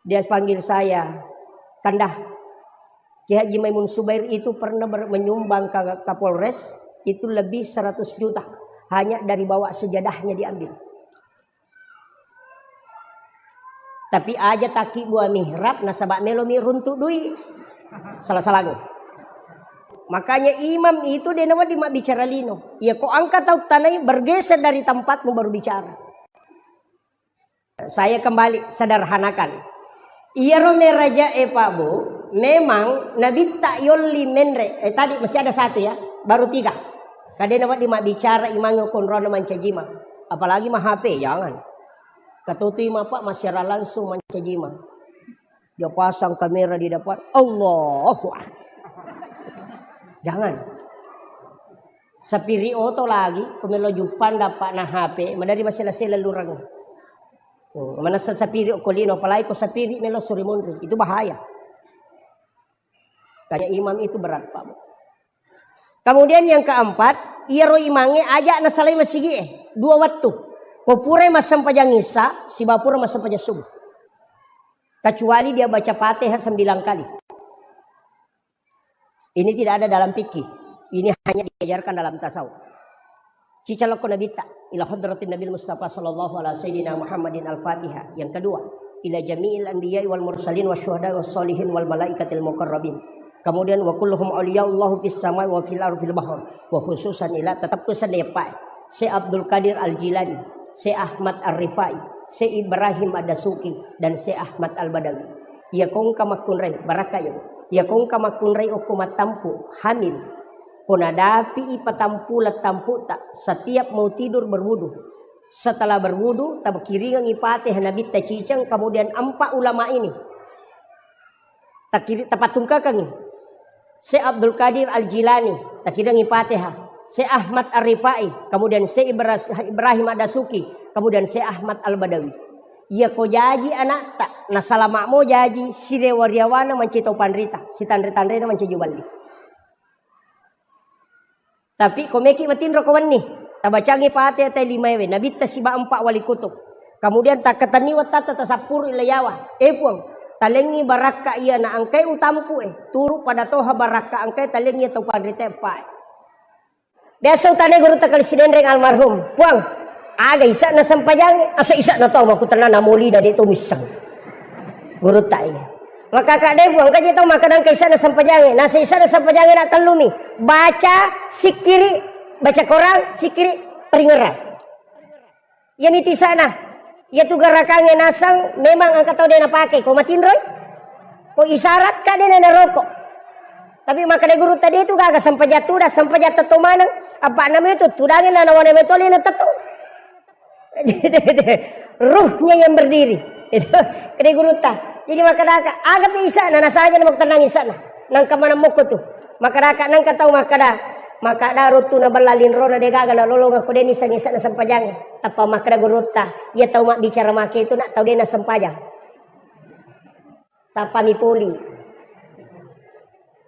dia panggil saya, Kandah, Kiai Haji Maimun Subair itu pernah ber-, menyumbang ke Kapolres, itu lebih seratus juta. Hanya dari bawah sejadahnya diambil. Tapi aja taki buah mihrab, nasaba melo mi runtu dui. Salah-salah. Makanya imam itu de nawedding mabbicara lino. Ya, ko engka tau tanai, bergeser dari tempatmu baru bicara. Saya kembali sederhanakan. Iyaro meraja e, Pak Bu, memang nabitta yolli menre. Eh, tadi masih ada satu ya, baru tiga. Kadena wedding mabbicara imangnge konrona mancajima. Apalagi ma H P, jangan. Katutui ma, Pak, massiara langsung mancajima. Dia pasang kamera di depan, Allahu Akbar. Jangan. Sapiri oto lagi, ko melo juppang dapat na H P, madari masela-sela lurang. Hmm, manessa sapiri ko lino, apalagi ko sapiri melo suri monri, itu bahaya. Tanya imam itu berat, Pak. Kemudian yang keempat, iyaro imangnge aja nasalai masigi e, dua wettu. Ko purai massempajang Isya, sibawa pura massempajang subuh. Kecuali dia baca Fatihah sembilan kali. Ini tidak ada dalam fikih. Ini hanya diajarkan dalam tasawuf. Cicalokko Nabitta, ila hadratin Nabil Mustafa sallallahu ala sayyidina Muhammadin al-Fatihah. Yang kedua, ila jami'il anbiya'i wal mursalin wa syuhada wa sholihin wal malaikatil muqarrabin. Kemudian, wa kulluhum awliyaullahu fis samai wa fil ardi fil bahr. Wa khususan ila, tetap pesan ya, Pak. Syekh Abdul Qadir Al-Jilani, Syekh Ahmad Ar-Rifai, Syekh Ibrahim Ad-Dasuki, dan Syekh Ahmad Al-Badawi. Iya kongka makkunrai, barakka iya. Iya kongka makkunrai okko mattampu, hamil. Ko nadapi i patampulang tamputa, setiap mau tidur berwudu. Setelah berwudu, takiringengi Fatihah Nabitta ciceng, kemudian empat ulama ini. Takiri-, tapattungkakengngi. Syekh Abdul Qadir Al-Jilani, takiringengi Fatihah. Syekh Ahmad Ar-Rifai, kemudian Syekh Ibras-, Ibrahim Ad-Dasuki, kemudian Syekh Ahmad Al-Badawi. Iya ko jaji anakta, nasalama mo jaji, sirewa-riawana mancaji tau panrita, sitanre-tanrena mancaji juballi. Tapi ko meki matinro ko wenni, tabacangi Fatihah tai limaewe, Nabitta siba empat wali kutub. Kemudian takkatenni wattatta tasappuru ilayawa. Eh Puang, talengngi barakka iya na engkai utampu e, turu pada toha barakka engkai talengngi tau panrita empae. Biasa utane gurutta Kali Sidenreng almarhum, Puang, aga isa'na sempajangnge? Asa isa'na tau makkutanana maulida de to misseng. Gurutta iya. Maka kak de Puang, kaji tau makkadang ka isa'na sempajangnge. Nasa isa'na sempajangnge na tellumi. Baca sikkiri, baca Quran, sikkiri, peringerang. Iyami tisana. Iyatu garakangnge naseng memang engka tau de napake. Ko matinroi? Ko isyarat ka de naroko. Tapi makkeda gurutta de tu gaga sempajang tuda, sempajang tetto maneng. Apa nama itu tudangi nanawana metoli na tetto. Ruhnya yang berdiri. Itu kede gurutta. Jadi makkeda aga pi isana, nasaja na makkutanang isana. Nangka maneng mokko tu. Makkeda nangka tau makkeda Makkada rottuna balla linrona degaga nalolongeng ko de nisa-nisa nasempajang. Tappa makkada gurutta, iya tau mabbicara make itu nak tau de nasempajang. Sapami poli.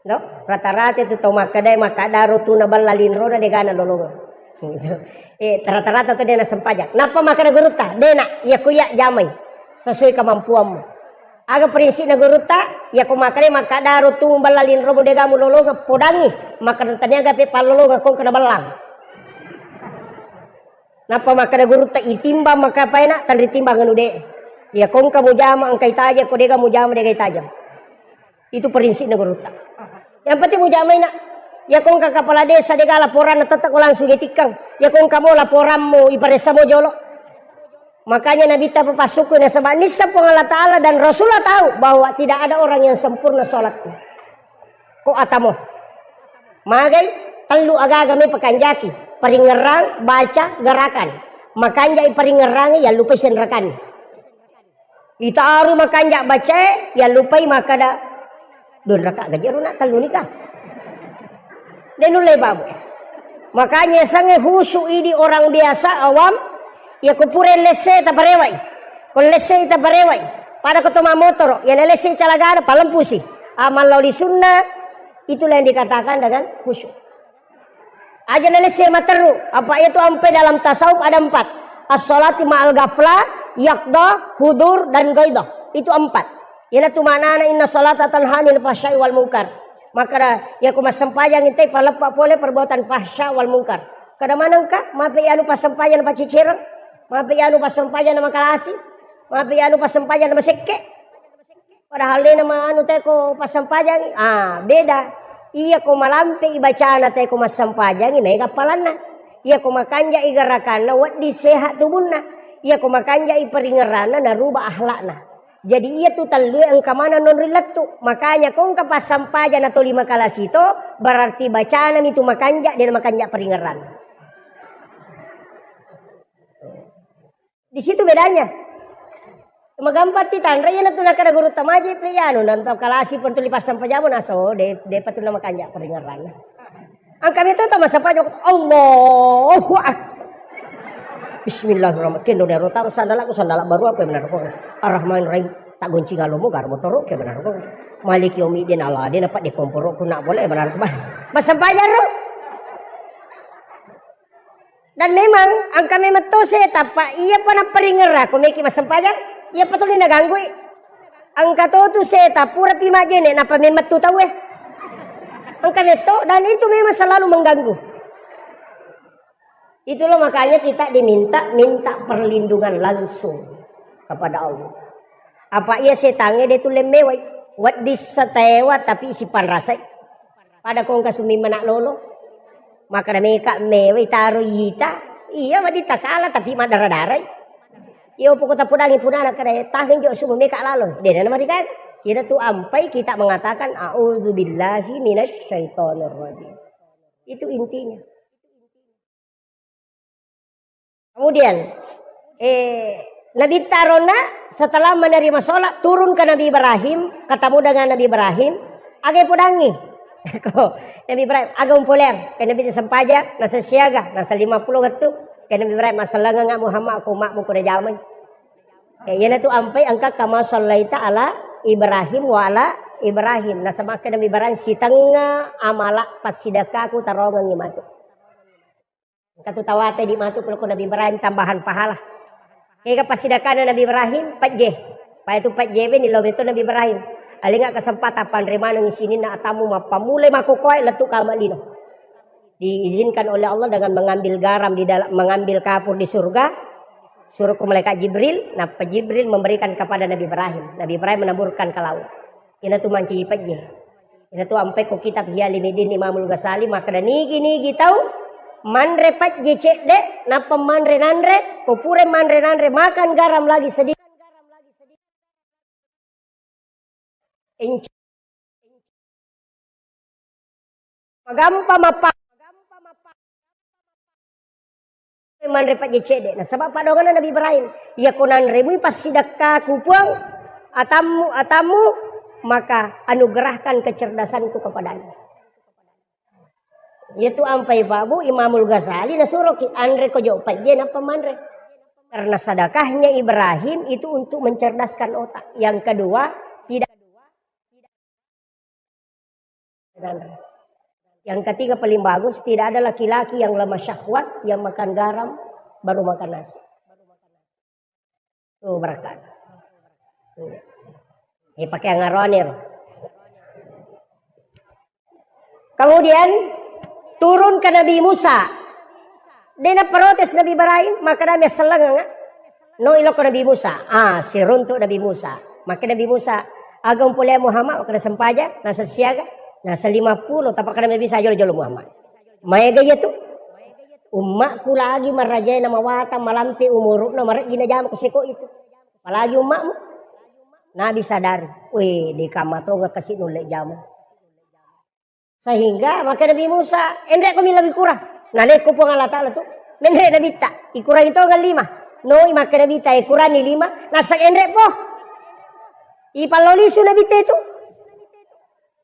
No? Rata-rata itu tau makkada, makkada rottuna balla linrona degaga nalolongeng. Eh, rata-rata tu de nasempajang. Nappa makkada gurutta, de nak, iya ko iya jamai sesuai kemampuanmu. Aga prinsipna gurutta, iya ko makkada, makkada rottuna balla linromu degaga mulolongeng, podangi. Makkada taniaga pe pallolongeng ko kena bellang. Nappa makkada gurutta, itimbang maka paena, tanri timbang anu de. Iya ko engka mujama engka itajang, ko degaga mujama degaga itajang. Itu prinsipna gurutta. Yang penting mujamai nak. Iya ko engka kepala desa degaga laporanna tetap ko langsung itikkang. Iya ko engka mo laporanmu iparessa mo jolo. Makanya Nabitta papassukku nasaba nissa Puang Allah Ta'ala dan Rasulullah tahu bahwa tidak ada orang yang sempurna sholatnya. Ko atamo. Magai tellu agaga me pakanjaki. Paringerrang, baca, gerakan. Makanjai paringerrang, yallupai senrakan. Itaru makanja bacae, yallupai makkada, "Dua raka gaji ro nak tellu nika." De nulle babu. Makanya sange khusyuk idi orang biasa awam, iya ko pura lesse taparewai. Ko lesse taparewai. Pada ko to mamotoro, iya na lesse calagana palempusi. Amal lao di sunnah, itulah yang dikatakan dengan khusyuk. Aja na lesse materru, apa itu ampe dalam tasawuf ada empat. As-salati ma'al ghaflah, yaqdah, hudur, dan ghaidah. Itu empat. Iyanatu maknana inna salata tanha 'anil fahsya'i wal munkar. Maka da, iya ko massempajang intai paleppa pole perbuatan fahsya wal munkar. Kada manengka, mape anu passempajang pacicereng, mape anu passempajang makalasi, mape anu passempajang masekke. Padahal dena ma anu teko passempajangi. Ah, beda. Iya ko malampe i bacana teko massempajangi mega appalanna. Iya ko makanja i gerakanna wedding sehat tubunna. Iya ko makanja i paringerranna naruba akhlakna. Jadi iya tu tellue engka maneng non rilettu. Makanya ko engka passempajang na toli makalasi to, berarti bacana mi tu makanja, dena makanja paringerranna. Di situ bedanya. Magampang ti tanra, iyanatu nakada gurutta maje pe iyanu, nanta kalasi pentuli passempajang naso, de, de patu namakanja paringerranna. Engka meto to massempajang, Allahu Akbar. Bismillahirrahmanirrahim. Kendo nero taro sandalaku, sandala baru apa benar kok. Ar-Rahmanirrahim. Tak gonci ngalomo gar motoro ke benar kok. Maliki yaumiddin Allah de napa de komporo ku nak boleh benar kok. Massempajang ro. Dan memang engka memang to seta, pa iya pa napparingerra ko meki massempajang, iya pa tuli naganggui. Engka to tu seta pura pi majene napa memang tu tauwe. Engka metto dan itu memang selalu mengganggu. Itulah makanya kita diminta minta perlindungan langsung kepada Allah. Apa iya setangnge de tulle mewai. Wedding satewa tapi sipanrasai. Pada ko engka sumimmenak lolo. Makkeda meka mewa itaro ita. Iya, wedding takala tapi maddara-darai. Iya, poko tapodangi punana kada taheng jo sumu meka lalo. Dena nama digaga. Kira tu ampai kita mengatakan a'udzubillahi minasyaitonirrajim. Itu intinya. Kemudian, eh, Nabitta arona setelah menerima sholat, turun ke Nabi Ibrahim, ketemu dengan Nabi Ibrahim, aga ipodangi. Ko Nabi Ibrahim, aga umpoleang, ke Nabi sempajang, nasa siaga, nasa lima puluh wettu, ke Nabi Ibrahim, masalanganga Muhammad, aku umatmu kuda jamai. Eh, iyanatu ampai engka kama sallaita ala Ibrahim wa ala Ibrahim. Nasaba ke Nabi Ibrahim, sitengnga amala passidakkaku tarongengi matu. Engka tu tawate di matu pole ko Nabi Ibrahim tambahan pahala. Kega passidakkana Nabi Ibrahim, pejje. Paya tu pejje beni lo beto Nabi Ibrahim. Alinga kesempatan panre maneng sininna atamu mappamulai makokoe lettu kama lino. Diizinkan oleh Allah dengan mengambil garam di dalam, mengambil kapur di surga. Suruh ke malaikat Jibril, nappa Jibril memberikan kepada Nabi Ibrahim. Nabi Ibrahim menaburkan ke laut. Inatu mancaji pejje. Inatu ampai ko kitab Ihya Ulumuddin Imamul Ghazali makkeda nigi-nigi tau manre pejje cedde nappa manre nanre, ko pura manre nanre makan garam lagi sedikit. Enc- Magampa mappa- manre pajje cedde. Nasaba padonganna Nabi Ibrahim, "Iyako nanremui passidakkaku Puang, atammu, atammu, maka anugerahkan kecerdasanku kepadamu." Iyatu ampai Pak Bu, Imamul Ghazali nasuroki, anre ko jo pajje nappa manre. Karena sedekahnya Ibrahim itu untuk mencerdaskan otak. Yang kedua, tidak. Yang ketiga paling bagus, tidak ada laki-laki yang lemah syahwat, yang makan garam, baru makan nasi. Tuh, berkat. Eh, pakai angaroanir. Kemudian turun ke Nabi Musa. Dena protes Nabi Ibrahim, maka Nabi selleng, no iloko Nabi Musa. Ah, siruntuk Nabi Musa. Maka Nabi Musa, aga umpolea Muhammad, maka sempaja, nasa siaga, nasa lima puluh, tapi kada bisa jolo-jolo Muhammad. Maega iya tu. Ummakku lagi marajai na mawatang malampe umurukna, marejji na jama kuseko itu. Apalagi ummakmu. Nabi sadari, weh, deka matonga kasi nulle jama. Sehingga maka Nabi Musa, enre ko milawi kurang. Naleko Puang Allah Ta'ala tu, menre Nabitta, ikurangi tonga lima. Noi maka Nabitta, ikurani lima, nasa enre po. Ipallolisu Nabitta itu.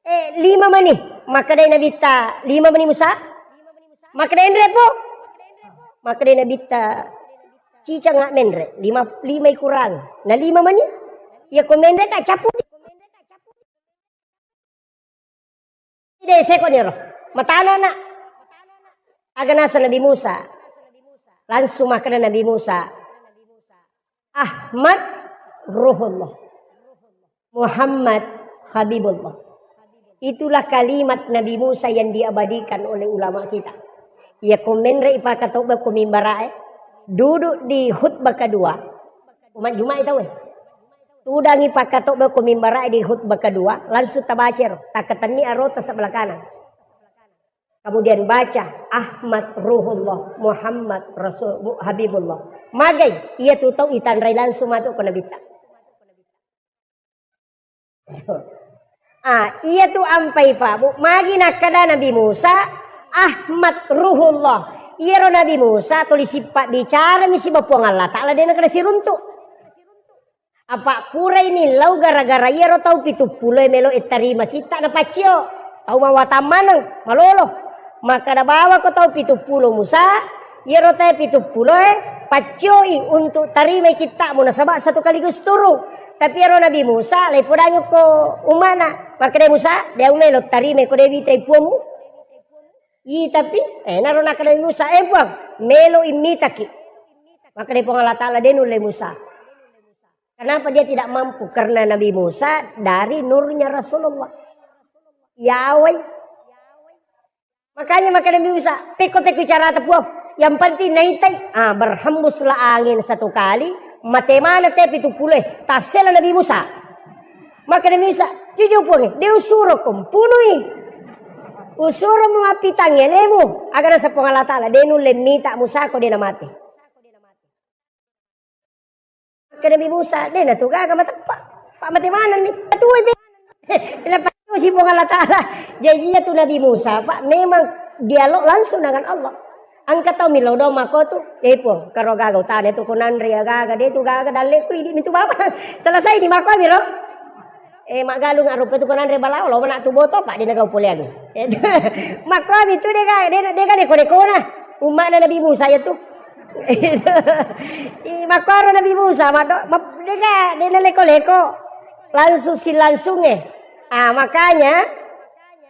Eh, lima mani. Makkedai Nabitta, lima mani Musa? Makkedai enre po? Makkedai Nabitta, cicang menre, lima, lima ikurang. Na lima mani? Iya ko menre ka capu. Ide seko niro. Matana na. Aga nasa Nabi Musa. Langsung makkeda Nabi Musa, Ahmad Ruhullah. Muhammad Habibullah. Itulah kalimat Nabi Musa yang diabadikan oleh ulama kita. Iya ko menre ipakatobba ko mimbarae, duduk di khutbah kedua, umat Jumat itu weh. Tudangi pakatobba ko mimbarae di khutbah kedua, langsung tabacero, takatenni arota sebelah kanan. Kemudian baca Ahmad Ruhullah, Muhammad Rasul, Habibullah. Magai, iya tu tau itanrai langsung matu ko Nabitta. Ah, iya tu ampai Pak Bu. Magi nakkeda Nabi Musa, Ahmad Ruhullah. Iyaro Nabi Musa tuli sippa bicara mi siba Puang Allah Ta'ala, de nakkeda siruntu. Apa purai nillau gara-gara iyaro tau pitu pulo e melo e tarima kitta na paccio. Tau mawatang maneng, malolo. Makkeda bawako tau pitu pulo Musa, iyaro tau pitu pulo e, paccioi untuk tarimai kitta'mu nasaba satu kaligus turung. Tapi iyaro Nabi Musa, laipodangi ko ummana. Makkeda Musa, de au melo tarimai ko de witai puammu. Ih, tapi, eh, naro nakkeda Nabi Musa, eh, Puang, melo immitaki. Makkeda Puang Allah Ta'ala, de nulle Musa. Kenapa dia tidak mampu? Karena Nabi Musa dari nurnya Rasulullah. Yawai. Makanya maka Nabi Musa, pekko-pekko carata Puang. Yang penting naitai. Ah, berhembuslah angin satu kali, mate mana te pitu pulo e, tassela Nabi Musa. Maka Nabi Musa, jujur Puang, de usuro ko mpunui. Usuro mu mappitang elemu. Aga nasa Puang Allah Ta'ala, de nulle mita Musa ko de namate. Ke Nabi Musa, de natu gaga mateppa. Pak mate manenni. Matuai be. Napatusi Puang Allah Ta'ala. Jadi iya tu Nabi Musa, Pak, memang dialog langsung dengan Allah. Engka tau milo do mako tu, eh Puang, karo gaga utane tu kunanre ya gaga, de tu gaga dalle ku idi mitu baba. Selesai di mako miro. Eh, maggalung arupa tu kunanre balao, lo mana tu boto, Pak, de nagau poleang. Mako mitu de gaga, de, de gaga neko-nekona. Ummana Nabi Musa ya tu. Ih, makkoro Nabi Musa, maddo, ma-, dega, de naleko-leko. Langsung silangsungnge. Ah, makanya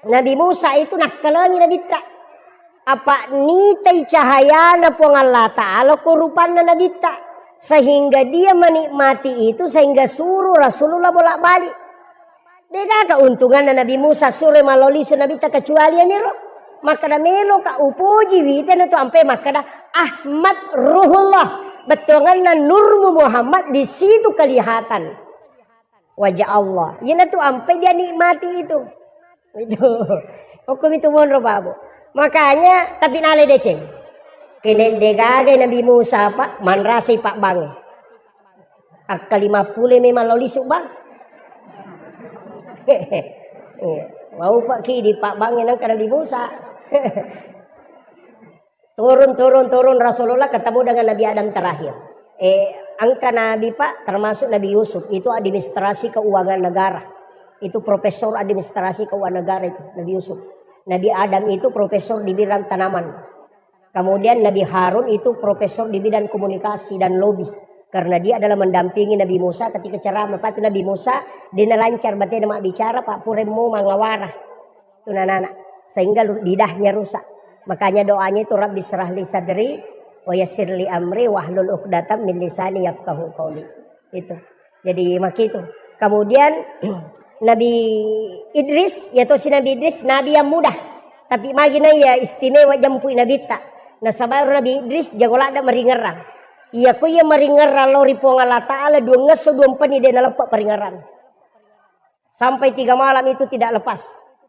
Nabi Musa itu nakkalengi Nabitta. Apa nitai cahayana Puang Allah Ta'ala ko rupanna Nabitta. Sehingga dia menikmati itu, sehingga suruh Rasulullah bolak-balik. Dega keuntunganna Nabi Musa sure malolisu Nabitta kecuali aniro. Makkeda meloka upoji witena tu ampe makkeda Ahmad Ruhullah. Bettuanganna nurmu Muhammad di situ kelihatan wajah Allah. Iyana tu ampe dia nikmati itu. Itu. Hukum itu monro babu. Makanya tapi nale deceng. Kene degaga Nabi Musa, Pak, manrasai Pak Bang. Akka lima puluh memang lo lisu, Bang. Mau Pak ki di Pak Bang yang kada dibusa. Turun, turun, turun Rasulullah ketemu dengan Nabi Adam terakhir. Eh, angka Nabi, Pak, termasuk Nabi Yusuf, itu administrasi keuangan negara. Itu profesor administrasi keuangan negara itu, Nabi Yusuf. Nabi Adam itu profesor di bidang tanaman. Kemudian Nabi Harun itu profesor di bidang komunikasi dan lobby. Karena dia adalah mendampingi Nabi Musa ketika ceramah. Patu Nabi Musa, dia lancar batena mak bicara, pak puremmo manglawara. Itu anak-anak. Sehingga lu- lidahnya rusak. Makanya doanya itu, "Rabbi syrah li sadri wa yassir li amri wahlul uqdatam min lisani yafqahu qauli." Itu. Jadi makitu. Kemudian Nabi Idris, yaitu si Nabi Idris, nabi yang muda. Tapi magina ya istimewa jampui nabitta. Nasaba Nabi Idris jago ladda maringerrang. Iya ko iya maringerrang lao ri Puang Allah Ta'ala, dua ngesso dua mpeni de naleppe paringerrang. Sampai tiga malam itu tidak lepas.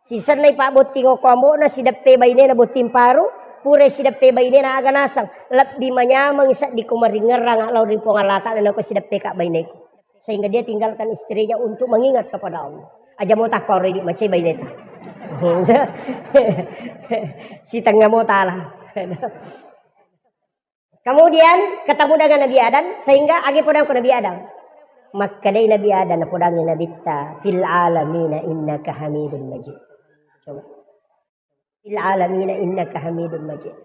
Sisennai pabbotting okko ambo'na, sideppe bainena botting paru, pura sideppe bainena aga naseng. Lebbi manyameng seddi ko maringerrang lao ri Puang Allah Ta'ala nako sideppe ka baineku. Sehingga dia tinggalkan istrinya untuk mengingat kepada Allah. Aja mota koro idi macai baineta. Sitengnga mota lah. Kemudian ketemu dengan Nabi Adam, sehingga agi podang ke Nabi Adam. Makkedai Nabi Adam, napodangi Nabitta, "Fil alamina innaka hamidun majid." Coba. "Fil alamina innaka hamidun majid."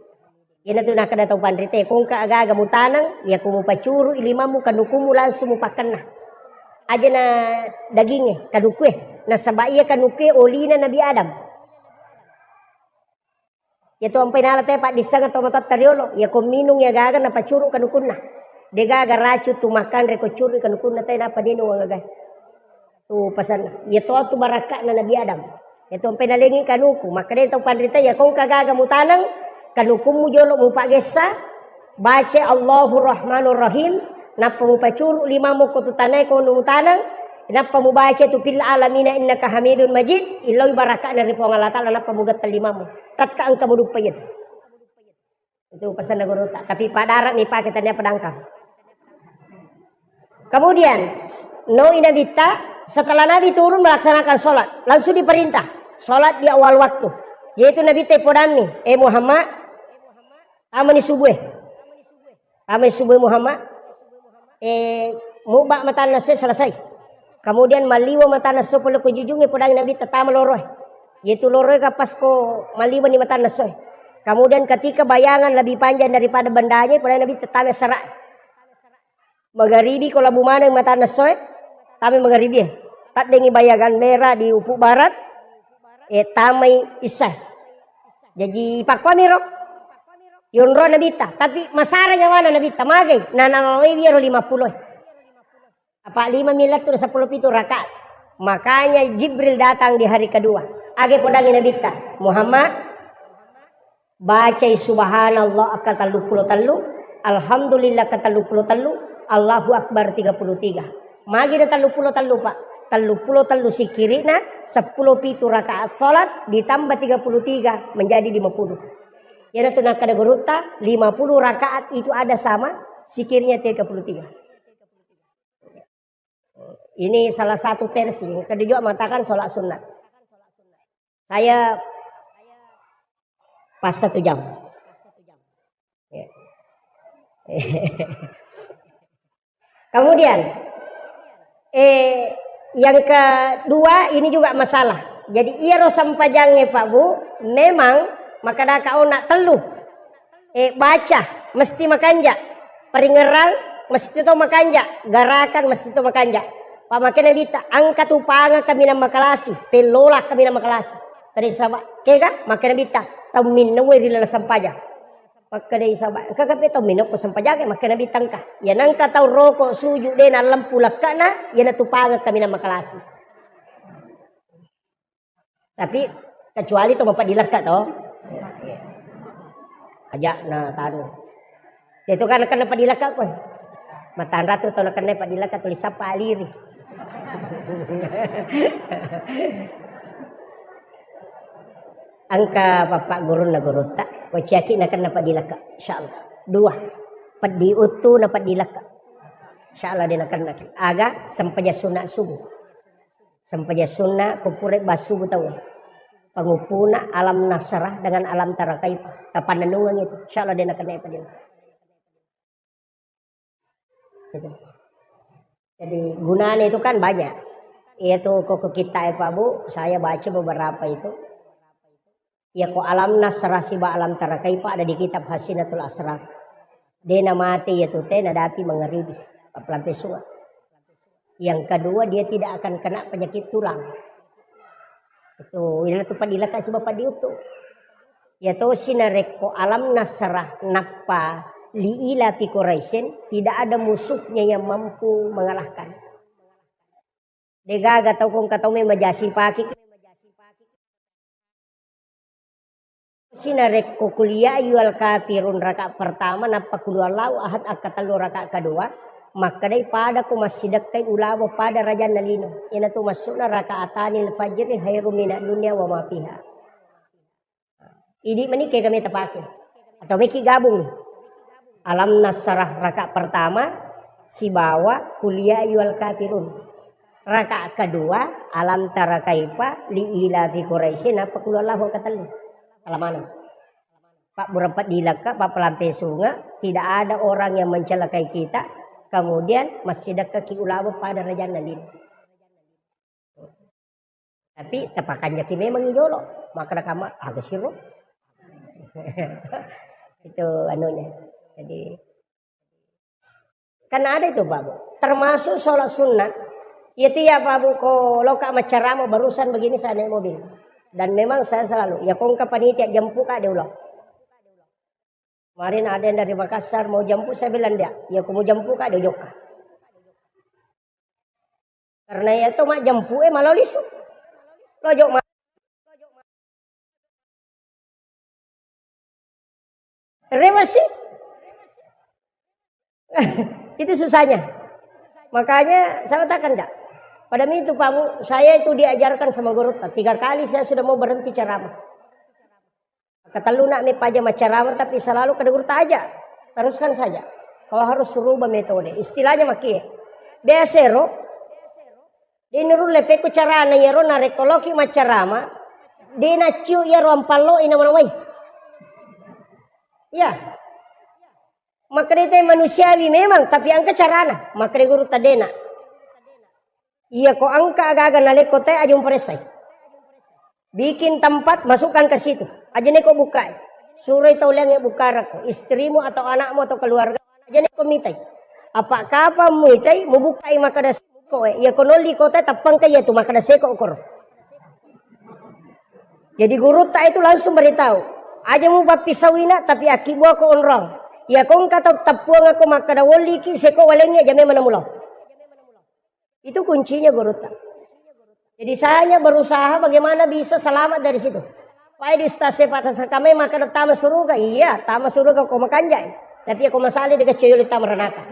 Ina tu nakkeda tau panrite, "Kongka aga-aga mutaneng, iya ko mupacuru ilimammu kanukumu langsung mupakkenna." Aja na daginge, kanukue. Nasaba iya kanukue olina Nabi Adam. Iya tu ampai nala te paddisseng atau matotta riolo. Iya ko minung iya gaga napacuru kanukunna. De gaga racun tu makanre ko curu kanukunna te napa ninung agaga. Tu pasanna. Iya to tu barakka'na Nabi Adam. Iya tu ampai nalengi kanuku. Makkeda tau panrita iya kongka gaga mutaneng kanukummu jolo mupagessa. Baca Allahu Rahmanur Rahim, nappa mupacuru limammu ko tu tanae ko nu mutaneng, nappa mubaca tu fil alamina innaka hamidun majid, illoi baraka'na ri Puang Allah Ta'ala, nappa mugetta limammu. Tetta engka muduppa iya tu. Itu pesanna gurutta. Tapi padara mi pake tania pedangkang. Kemudian, noi Nabitta, setelah Nabi turun melaksanakan sholat, langsung diperintah sholat di awal waktu. Yaitu Nabitta ipodammi, "Eh Muhammad, tamani subuh, eh." Tamai subuh Muhammad, eh, muba matanna essoe selesai. Kemudian maliwa matanna esso pole ko jujungnge, podang Nabitta tama loroe. Yaitu loroe ka pas ko maliwa ni matanna essoe. Kemudian ketika bayangan lebih panjang daripada bendanya, podang Nabitta tama sera. Magaribi ko labu maneng matanna essoe, tama magaribi e. Taddengi bayangan merah di ufuk barat, eh, tamai isya. Jadi pakkuamiro. Yonro Nabitta, tapi masara nyawana Nabitta, magai? Nanawai wiro lima pulo. Apa lima milat tu sepuluh pitu rakaat. Makanya Jibril datang di hari kedua. Age podangi Nabitta, "Muhammad, bacai subhanallah akka tellu pulo tellu, alhamdulillah akka tellu pulo tellu, Allahu Akbar tiga puluh tiga." Magi na tellu pulo tellu, Pak? Tellu pulo tellu sikirina, sepuluh pitu rakaat salat ditambah tiga puluh tiga menjadi lima puluh. Iyanatu nakkeda gurutta, lima puluh rakaat itu ada sama sikirnya tiga puluh tiga. Ini salah satu versi. Kedua juga mengatakan salat sunat. Saya pas satu jam. Ya. Kemudian, eh, yang kedua ini juga masalah. Jadi, iyaro sempajangnge, Pak Bu, memang makkadaka ona tellu. Eh, baca mesti makanja. Paringerrang mesti to makanja. Garakan mesti to makanja. Pamake Nabitta, engka tu pangeng kaminang makalasi, pellola kaminang makalasi. Tadi saba, kega? Make Nabitta, tau minnaue ri laleng sempajang. Makkedai saba, engka kape tau minokko sempajang, makkeda Nabitta engka. Iya nengka tau roko suju de nallempu lekkana, iyanatu pangeng kaminang makalasi. Tapi kecuali to mapaddi lekka to. Aja na tanu. Itu kan kena paddi lekka ko. Matanra tu to kena paddi lekka tulis apa aliri. Engka bapak gurunna gurutta, ko ciaki na kena paddi lekka. Insyaallah. Dua. Peddi uttu na paddi lekka. Insyaallah de na kena. Aga sempajang sunat subuh. Sempajang sunna ko pura bassubu tau. Panguppuna alam nasrah dengan alam tara kaifa. Tapannennungeng itu. Insyaallah de na kena paddi lekka. Gitu. Jadi gunanya itu kan banyak. Iya tuh kok kita ya Pak Bu, saya baca beberapa itu. Iyako alam nasrah siba alam tara kaifa ada di kitab Hasinatul Asrar. De namate iyatu te nadapi mangaribi. Pappelampe sunga. Yang kedua, dia tidak akan kena penyakit tulang. Itu, ina tu padilaka siba padiutu. Iyatosi narekko alam nasrah nappa liila fi Quraisyin, tidak ada musuhnya yang mampu mengalahkan. Degaga tau kongka tau memang jasi pake. Sinarekko kuliah ayyuhal kafirun raka pertama, nappa kul huwallahu ahad akka tellu raka kedua, makkedai pada ko massidekkai ulawa pada rajanna lino. Iyanatu maksudna rakaatanil fajri khairum minad dunya wa ma fiha. Idi mani kega meta pake. Atau meki gabung. Alam nasrah raka pertama sibawa kuliah ayyuhal kafirun. Raka kedua, alam tara kaifa, liila fi Quraisyin, nappa kul huwallahu katellu. Alamana. Pak burang pedilaka, pak pelampe sunga, tidak ada orang yang mencelakai kita, kemudian massidekka ki ulawa pada rajanna lino. Tapi tapakanjaki memang jolo, maka nakama aga siro. Itu anunya. Jadi kan ada itu, Pak Bu. Termasuk sholat sunnah. Itu ya, Pak Bu, ko loka maccarama barusan begini saya naik mobil. Dan memang saya selalu, ya kongka panitia jemput ka diulang. Kemarin ada yang dari Makassar mau jemput, saya bilang dia, ya ko mau jemput ka diujokka. Karena ya to majjemput e malau lisu. Lojok ma-, rewasi. Itu susahnya. Makanya saya katakan, Cak, pada itu, Pak Bu, saya itu diajarkan sama guru. Tiga kali saya sudah mau berhenti ceramah. Ketellu nak me paja maccarama, tapi selalu kada guru taja. Teruskan saja. Kau harus rubah metode. Istilahnya makie. Biasa ro, de nurulle pekko carana iyaro narekko loki maccarama, de nacciu iyaro ampallo ina manawai. Iya. Makkeda te manusiawi memang, tapi engka carana. Makkeda guru tadena. Iya ko engka aga-aga nalekko te aja muparessai. Bikin tempat, masukkan ke situ. Aja neko bukai. Suroi tau liangnge bukarakko. Istrimu atau anakmu atau keluarga. Aja neko mitai. Apa kapang muitai, mubukai makkeda seko e. Iya ko nolli ko te, tappangka iya tu makkeda seko koro. Jadi gurutta itu langsung beritahu, aja mupappisauina, tapi akkibuako onrong. Iya ko engka tau teppuangako makkeda wolliki seko walengnge, aja memang namulo. Itu kuncinya gurutta. Jadi saya hanya berusaha bagaimana bisa selamat dari situ. Pai di ustaz sepak tasakame makkeda tama suruga, iya tama suruga ko makanjai. Tapi ko masale de kecil tama ranaka.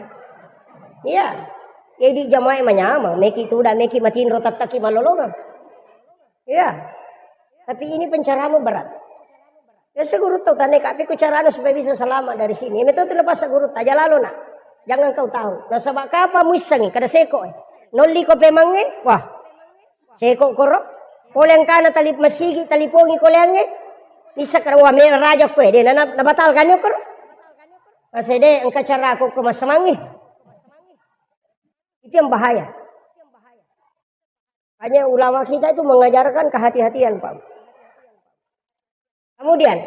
Iya. Jadi jamaah manyamang, meki tuda, meki matinro tattaki malolongang. Iya. Tapi ini pencerahan berat. Biasa guru tau tane kapi ku carana supaya bisa selamat dari sini. Metode lepas guru aja lalo nak. Jangan kau tahu. Nasaba kapang muissangi kada seko e. Nolli ko pemangnge, wah. Seko koro. Pole engkana talip masigi talipongi ko leangnge. Bisa kada wah mera raja ko e. De na, na batalkan yo koro. Masede engka cara ko ko masamangi. Itu yang bahaya. Hanya ulama kita itu mengajarkan kehati-hatian, Pak. Kemudian,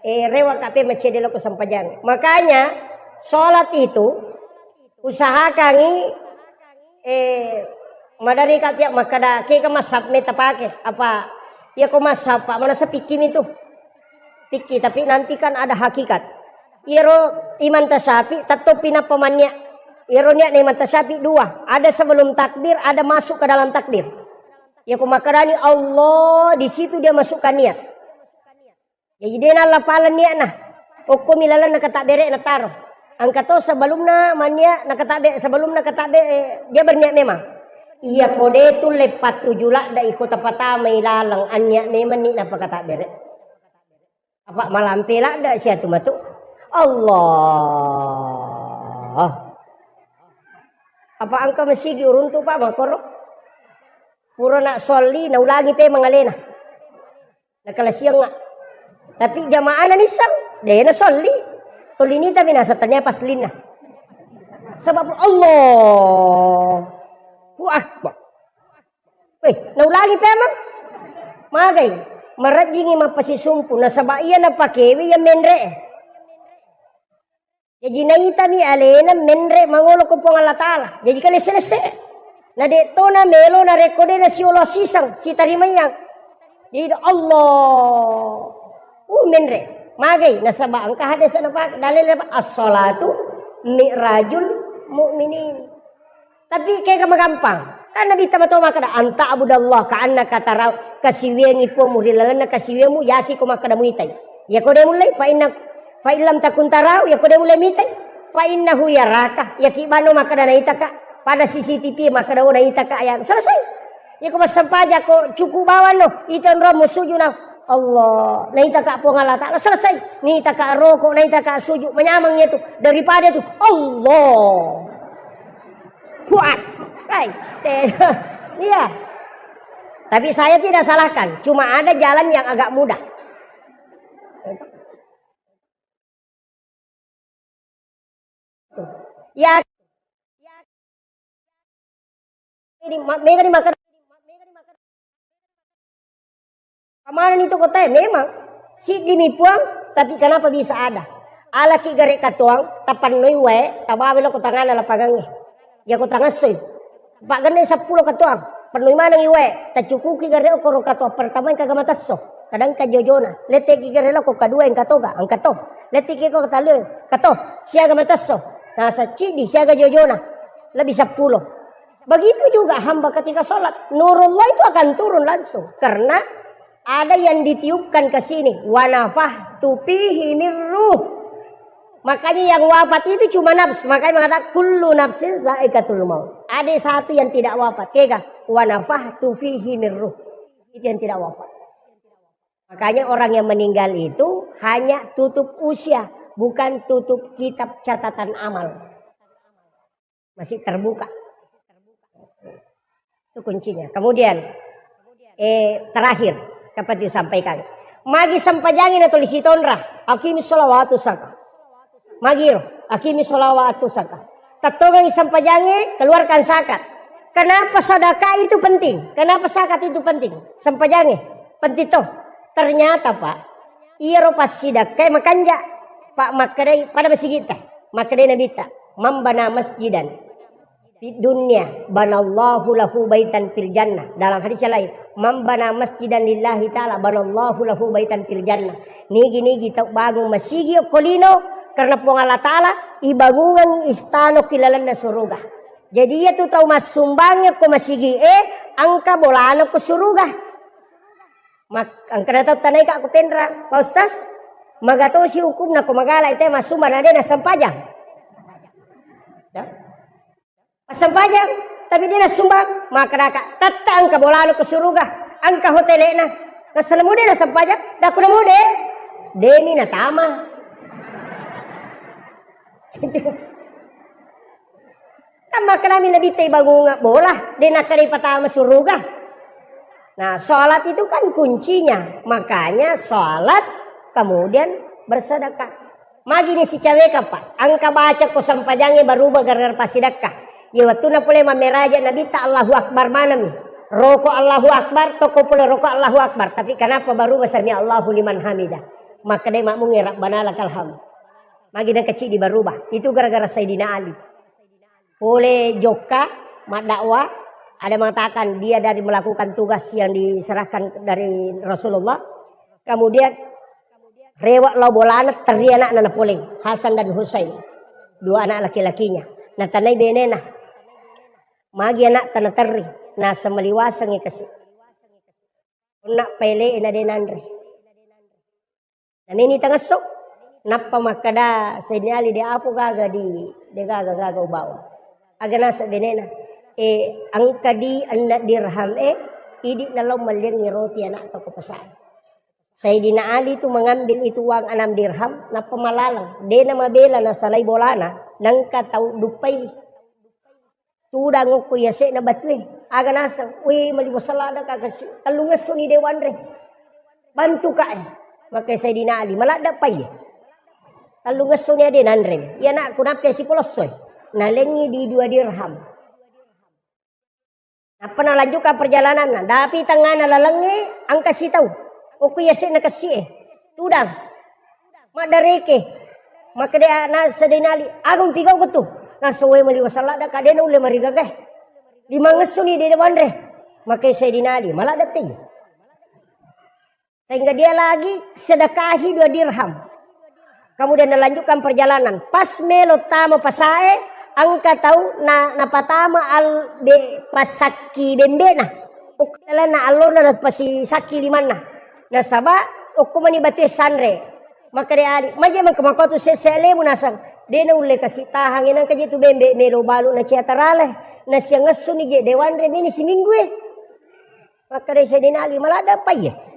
eh, rewa kape macede loko sempajang. Makanya, sholat itu usahakangi, eh, madari ka tiap makkeda, kega masab meta pake, apa, iya ko masab, Pak, mana sepikimi tu. Pikki, tapi nanti kan ada hakikat. Iyaro Imam Tasyafi, tetto pinappa mannia. Iyaro niatna Imam Tasyafi dua. Ada sebelum takbir, ada masuk ke dalam takbir. Ya, ko makkedani Allah, di situ dia masukkan niat. Jadi, dia nallapaleng niatna. Okkomi lalenna katabbere na taro. Engka to sebelumna mannia nakatabbe, sebelumna katabbe, eh, dia berniat memang. Iya, ko de tulle pattuju ladda iko tapatamai laleng, anniat memang ni napakatabbere. Apa malampe ladda siatu matu? Allah. Apa engka masigi uruntu, Pak, makkoro? Pura nak solli, naulangi pe mangalena. Nakalasiang nga. Tapi jamaah na nissang, de na solli. Tolini tapi nasa tania pas linna. Sebab Allah. Wah, Akbar. Weh, naulangi pe, Amang? Magai. Marejjingi mappasisumpu, nasaba iya napakewe iya menre'e. Jaji naitami alena menre mangolo ko Puang Allah Ta'ala. Jaji kalesse-lesse. Na de' to namelo narekko de' nasiolo siseng, sitarimayang. Jadi Allah. Uh, menre. Magai, nasaba engka hadis napake. Dalil apa? As-salatu mi'rajul mu'minin. Tapi kega magampang. Kan Nabitta mato makkeda, "Anta abudallah ka annaka tarau," kasiwiangi Puangmu ri lalenna kasiwiammu, yaki ko makkeda muitai. Yako de mullei, fa inna, fa illam takun tarau, yako de mullei mitai, fa innahu yaraka, yaki bano makkeda naitaka, pada C C T V makkeda, oh, naitaka, ya selesai. Yako massempajang ko cukup bawang no, ita onrong musuju na Allah, naitaka Puang Allah Ta'ala, selesai. Naitaka roko, naitaka suju, manyameng itu daripada itu Allah. Kuat. Hai, te-, iya. Tapi saya tidak salahkan, cuma ada jalan yang agak mudah. Ya, ini ma-, mega dimakan. Kamanani tu kotae, memang siddimi Puang, tapi kenapa bisa ada? Alaki gare katuang, tapannoi wae, tabawa lo ko tangana lapangangnge. Ya ko tangassoi. Pagenne seppulo katuang, pennoi manengi wae, tacukuki gare okoro katuang pertama engka gama tesso, kadang ka jojona. Letteki gare lo ko kadua engka toga, engka to. Letteki ko talue, kato, siaga matesso. Nasa ciddi, siaga jojona. Lebih seppulo. Begitu juga hamba ketika sholat, nurullah itu akan turun langsung. Karena ada yang ditiupkan ke sini, wa nafakhtu fihi min ruh. Makanya yang wafat itu cuma nafs. Makanya mengatakan kullu nafsin zaikatul maut. Ada satu yang tidak wafat. Kega, wa nafakhtu fihi min ruh. Itu yang tidak wafat. Makanya orang yang meninggal itu hanya tutup usia, bukan tutup kitab catatan amal. Masih terbuka. Itu kuncinya. Kemudian, eh, terakhir, dapat disampaikan. Magi sempajangi na tuli sitonra, aqimi sholawatu saka. Magiro, aqimi sholawatu saka. Tattongengi sempajangi, keluarkan zakat. Kenapa sedekah itu penting? Kenapa zakat itu penting? Sempajangi, penting toh. Ternyata, Pak, iyaro passidekkai makanja. Pak, makkedai pada masigitta. Makkedai Nabitta, "Man bana masjidan fid dunya banallahu lahu baitan fil jannah." Dalam hadis yang lain, "Man bana masjidan lillahi ta'ala banallahu lahu baitan fil jannah." Nigi-nigi tau bangung masigi okko lino karena Puang Allah Ta'ala, ibangungengi istana ki lalenna suruga. Jadi iya tu tau massumbangi okko masigi e, engka bolana ko suruga. Mak-, engkana tau tanaika ku Tenrang, "Pak Ustaz, magatosi hukumna ko magala ite massumbang na de nassempajang?" Ya. Massempajang, tapi de nassumbang, makkedaka, "Tetta engka bolana ko suruga, engka hotelena." Nassana mude nassempajang, dakku na mude, demi natama. Kan makkedami Nabitta ibangunga bola, de nakkeda ipatama suruga. Nah, sholat itu kan kuncinya. Makanya sholat, kemudian bersedekah. Magini sicaweka, Pak. Engka baca ko sempajangnge baruba gara-gara passidekka. Ye wettunna pole mammeraja Nabitta Allahu Akbar maneng. Roko Allahu Akbar, toko pole roko Allahu Akbar. Tapi kenapa baruba sami Allahu liman hamidah? Makkedai makmungnge Rabbana lakal hamd. Magi nengka ciddi baruba. Itu gara-gara Sayyidina Ali. Pole jokka maddakwah, ada mengatakan dia dari melakukan tugas yang diserahkan dari Rasulullah. Kemudian rewe lao bolana, terri anakna napoleng, Hasan dan Husain, dua anak laki-lakinya. Natanai benena, magi anakta naterri, nasemaliwasengi kasi. Onna paele'e na de nanre. Nameni tangesso, nappa makkeda Sayyidina Ali, "De apo gaga di, de gaga-gaga ubawa." Aga naseng benena, "E, engka di enneng dirham e, idi nalao melliangngi roti anakta ko pasai." Sayyidina Ali tu mengambil itu uang enam dirham, nappa malaleng. De namabela nasalai bolana, nengka tau duppai. Tudang okko yase'na batue. Aga naseng, "Weh, malibo salada ka kasi. Tellungessoni de wanre. Bantu ka e." Maka Sayyidina Ali, maladda pai. Tellungessoni ade nanre. Iya nakku, nappi sipolossoi. Nalengi di dua dirham. Nappa nalanjutkan perjalananna. Dapi tengngana lalengnge, engka sitau. Okko yase'na kessi'e. Tudang. Maddareke. Makkeda na Sayyidina Ali, "Aga mupigau'ko tu?" Naseng, "Wae maliwa salladda ka, de' naulle marigagae. Limangessuni de' wanre." Makkeda Sayyidina Ali, "Maladda tei." Sehingga dia lagi sedekahi dua dirham. Kemudian nalanjutkan perjalanan. Pas melo tama pasae, engka tau na, napatama al be, pasakki bembe'na. Okko lalenna allorna napasisakki limanna. Nasaba okko mani batue sanre. Makkeda Ali, "Maje mengka makotu sesse alemu naseng." De' naulle kasi tahangngi, nengka je tu bembe melo balu na cia tarale. Nasiangessuni je de' wanre meni siminggu e. Makkeda Sayyidina Ali, "Maladda pa iye."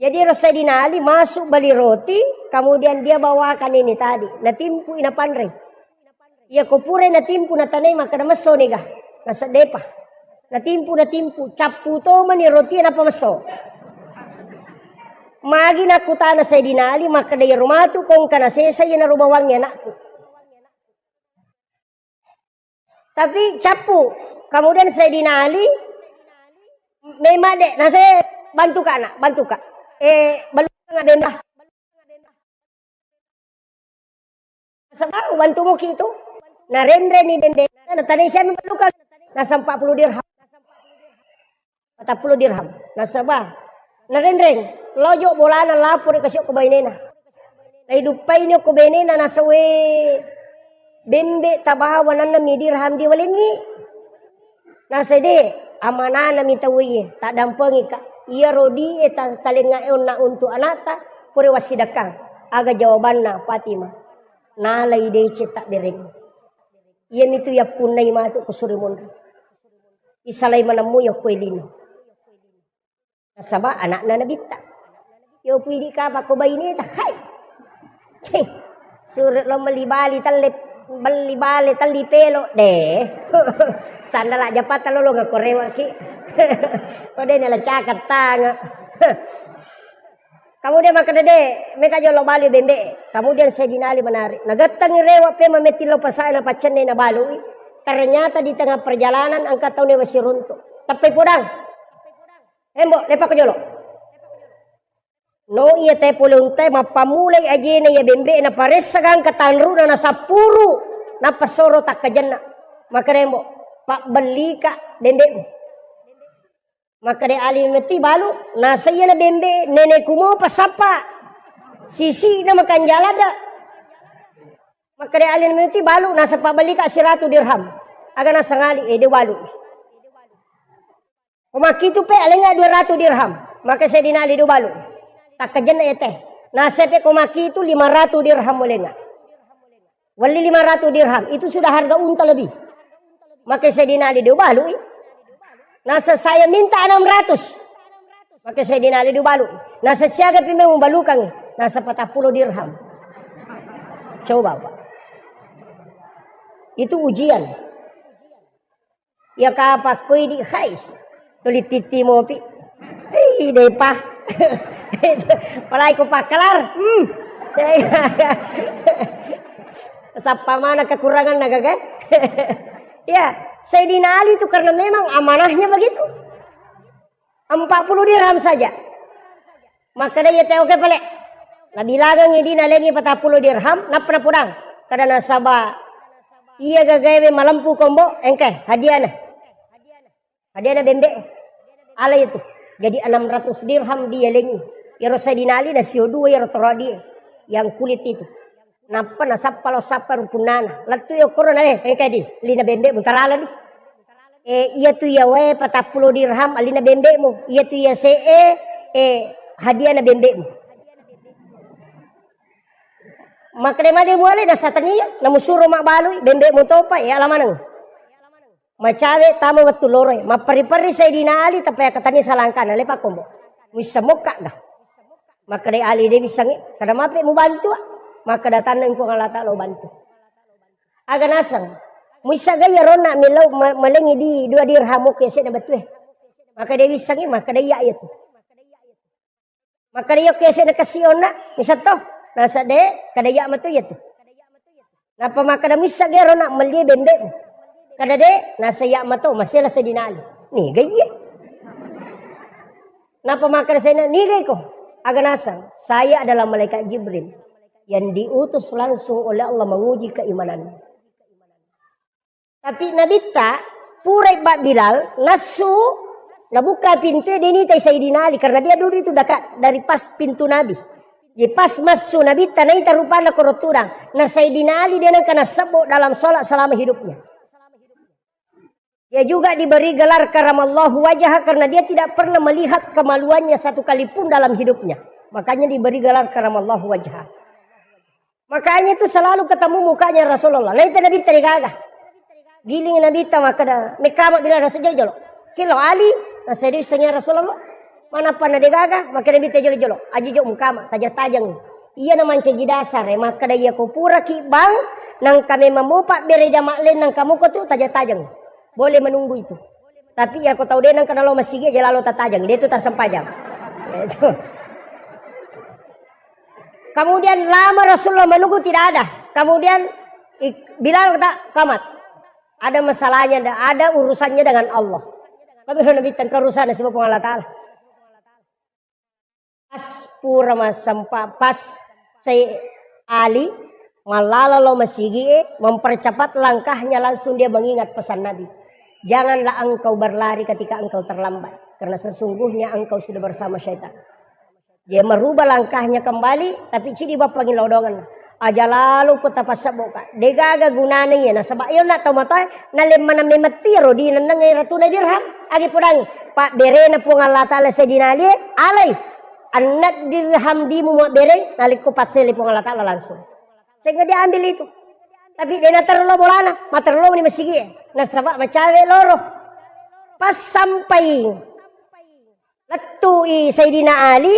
Jadi ro Sayyidina Ali masuk beli roti, kemudian dia bawakan ini tadi, natimpu i napanrei. Iya ko purai natimpu natanai makkeda messo niga, naseddepa. Natimpu, natimpu, cappu to mani roti napa messo. Magi nakkutana Sayyidina Ali makkeda, "Iyaro matu ko engka nasesa iyanaro bawangnge anakku." Tapi cappu. Kemudian Sayyidina Ali, "Memang de', nase bantuka nak, bantuka." Eh, belum nggak benda. Sebab bantu moki itu. Narenreni bembe, natanai siami belluka. Nasa empat puluh dirham. Patappulo dirham. Nasaba narenreng, lojo bolana lapor kasi okko bainena. Naiduppaini okko bainena, nasa, "We, bembe tabawa nanna mi dirham diwalengngi." Nasa, "De, amanana mi tauwe, taddampengika. Iyaro di e ta-, talengnga e onna untuk anakta, pura wassidakkang." Aga jawabanna Fatimah? "Nalai deceng tabbereng. Iyamitu yappunnai matu ko suri monri. Isalai manemmu yokko elino." Nasaba anakna nabitta. Yo pidi kapa ko baineta, hai. Cih, sure lo melli bali telle, melli bale telli pelo de. Sandala japatta lolo ngako rewaki. Ko de nala cakap tanga. Kemudian makkeda, "De, meka jolo bali bembe." Kemudian Sayyidina Ali menarik. Nagettengi rewa pe mametti lo pasae na paccenne nabalui. Ternyata di tengah perjalanan engka tau ne masiruntu. Teppai podang. "Embo, lepako jolo." No iya te pole untai, mappammulai ajena iya bembe na paressa gangka tanruna na sappuru, nappa soro takkajenna. Makkeda, "Embo, pabbellika bembe'mu." Makkeda Ali, "Metti balu, nasa iyana bembe neneku mopa sappa. Sisi'na makanjaladda." Makkeda Ali, "Metti balu, nasa pabbellika siratu dirham." Aga nasang Ali, "Eh, de balu." Ko makkitu pe alengnga dua ratu dirham. Maka Sayyidina Ali, "De balu. Takkajenna iya te." Nasa pe ko makkitu lima ratu dirham alengnga. Welli lima ratu dirham, itu sudah harga unta lebih. Maka Sayyidina Ali, "De balu i." Nasa, "Saya minta enam ratus." Maka Sayyidina Ali, "De balu i." Nasa, "Siaga pi memang balukangngi?" Nasa, "Patappulo dirham." Coba, Pak. Itu ujian. Iya kapang ko idi, hais. Tuli titti mopi. Ih, depa. Palai ko pakkalar. Hmm. Sappa mana kekuranganna gaga. Ya, Sayyidina Ali itu karena memang amanahnya begitu. Empat puluh dirham saja. Makkeda iya te, "Oke pale." Nabilangengngi idi, nalengngi patappulo dirham, nappa napodang. Kada nasaba iya gagae malempu kombo, engka hadiahna. Hadiahna bembe. Ala itu. Jadi enam ratus dirham dialengngi. Iyaro Sayyidina Ali nasio dua iyaro torodi yang kulit itu. Nappa nasappa lao sappa rupunnana. Lettu i okkoro nale, engka di, lina bembe mutarala di. Eh, iya tu iya wae patappulo dirham alina bembe'mu. Iya tu iya se'e, eh, hadiahna bembe'mu. Makkeda made muale nasatania, namusuro mabbalui, bembe'mu topa, eh, ala maneng. Macawe tama wettu loroe, mapperri-perri Sayyidina Ali, tappa yakatania salangkana, lepa kombo. Muissa mokka dah. Makkeda Ali, de wissengngi, kada mape mubantu, ah. Makkeda tanneng Puang Allah Ta'ala ubantu. Aga naseng, muissa ga iyaronna millau ma-, malengngi di dua dirham okko yase'na betue. Makkeda wissengngi, makkeda iya iyatu. Makkeda iya okko yase'na kessionna, muissa to. Nasa de, kada iya mato iyatu. Nappa makkeda, "Muissa ga iyaronna melli bembe'mu?" Kada de, nasa iya mato, masela Sayyidina Ali. Niga iye. Napa makkeda Sayyidina, "Niga iko?" "Aga naseng, saya adalah malaikat Jibril yang diutus langsung oleh Allah menguji keimananmu." Tapi Nabitta, purai Pak Bilal, nassu, nabuka pintu, dia nitai Sayyidina Ali, karena dia duduk itu dekat dari pas pintu Nabi. Jadi pas massu Nabitta, naita rupanna koro tudang. Nah, Sayyidina Ali dia nengka nasebbo dalam sholat selama hidupnya. Dia juga diberi gelar karamallahu wajah karena dia tidak pernah melihat kemaluannya satu kali pun dalam hidupnya. Makanya diberi gelar karamallahu wajah. Makanya itu selalu ketemu mukanya Rasulullah. Nah, itu Nabitta degaga. Giling Nabitta makkeda, "Mekkama Bilal?" Naseng, "Jolo-jolo." "Kilo Ali?" Naseng, "Disengi Rasulullah." "Manappa na degaga?" Makkeda Nabitta, "Jolo-jolo. Aji jo mukama, tajang-tajang. Iya na mancaji dasar, eh, makkeda iya ko puraki bang, nangka memang mopa bere jama' lain, nangka moko tu tajang-tajang. Boleh menunggu itu. Tapi iya ko tau de nangka nalo masigi, aja lalo tatajang, de tu tasempajang." Itu. Kemudian lama Rasulullah menunggu, tidak ada. Kemudian ik-, Bilal kata, "Kamat. Ada masalahnya, ada urusannya dengan Allah." Tapi Nabitta, "Engka urusan sama Puang Allah Ta'ala." Pas pura massempa, pas Sai-, Ali mallala lao masigi e, mempercepat langkahnya, langsung dia mengingat pesan Nabi. "Janganlah engkau berlari ketika engkau terlambat, karena sesungguhnya engkau sudah bersama syaitan." Dia merubah langkahnya kembali, tapi cidi bappangi lodongan. "Aja lalo ko tapassebboka. Degaga gunana iya, nasaba iya na tau matoa, nalemmana memetti ro di nenneng ratuna dirham." Agi podangi, pabberena Puang Allah Ta'ala Sayyidina Ali, alai. Anna dirham dimu mabbereng, nalikko paccele Puang Allah Ta'ala langsung. Sehingga dia ambil itu. Tapi dia naterlo bolana, materlo ni masigi. Nasaba macawe loro. Pas sampai Lettu'i Sayyidina Ali,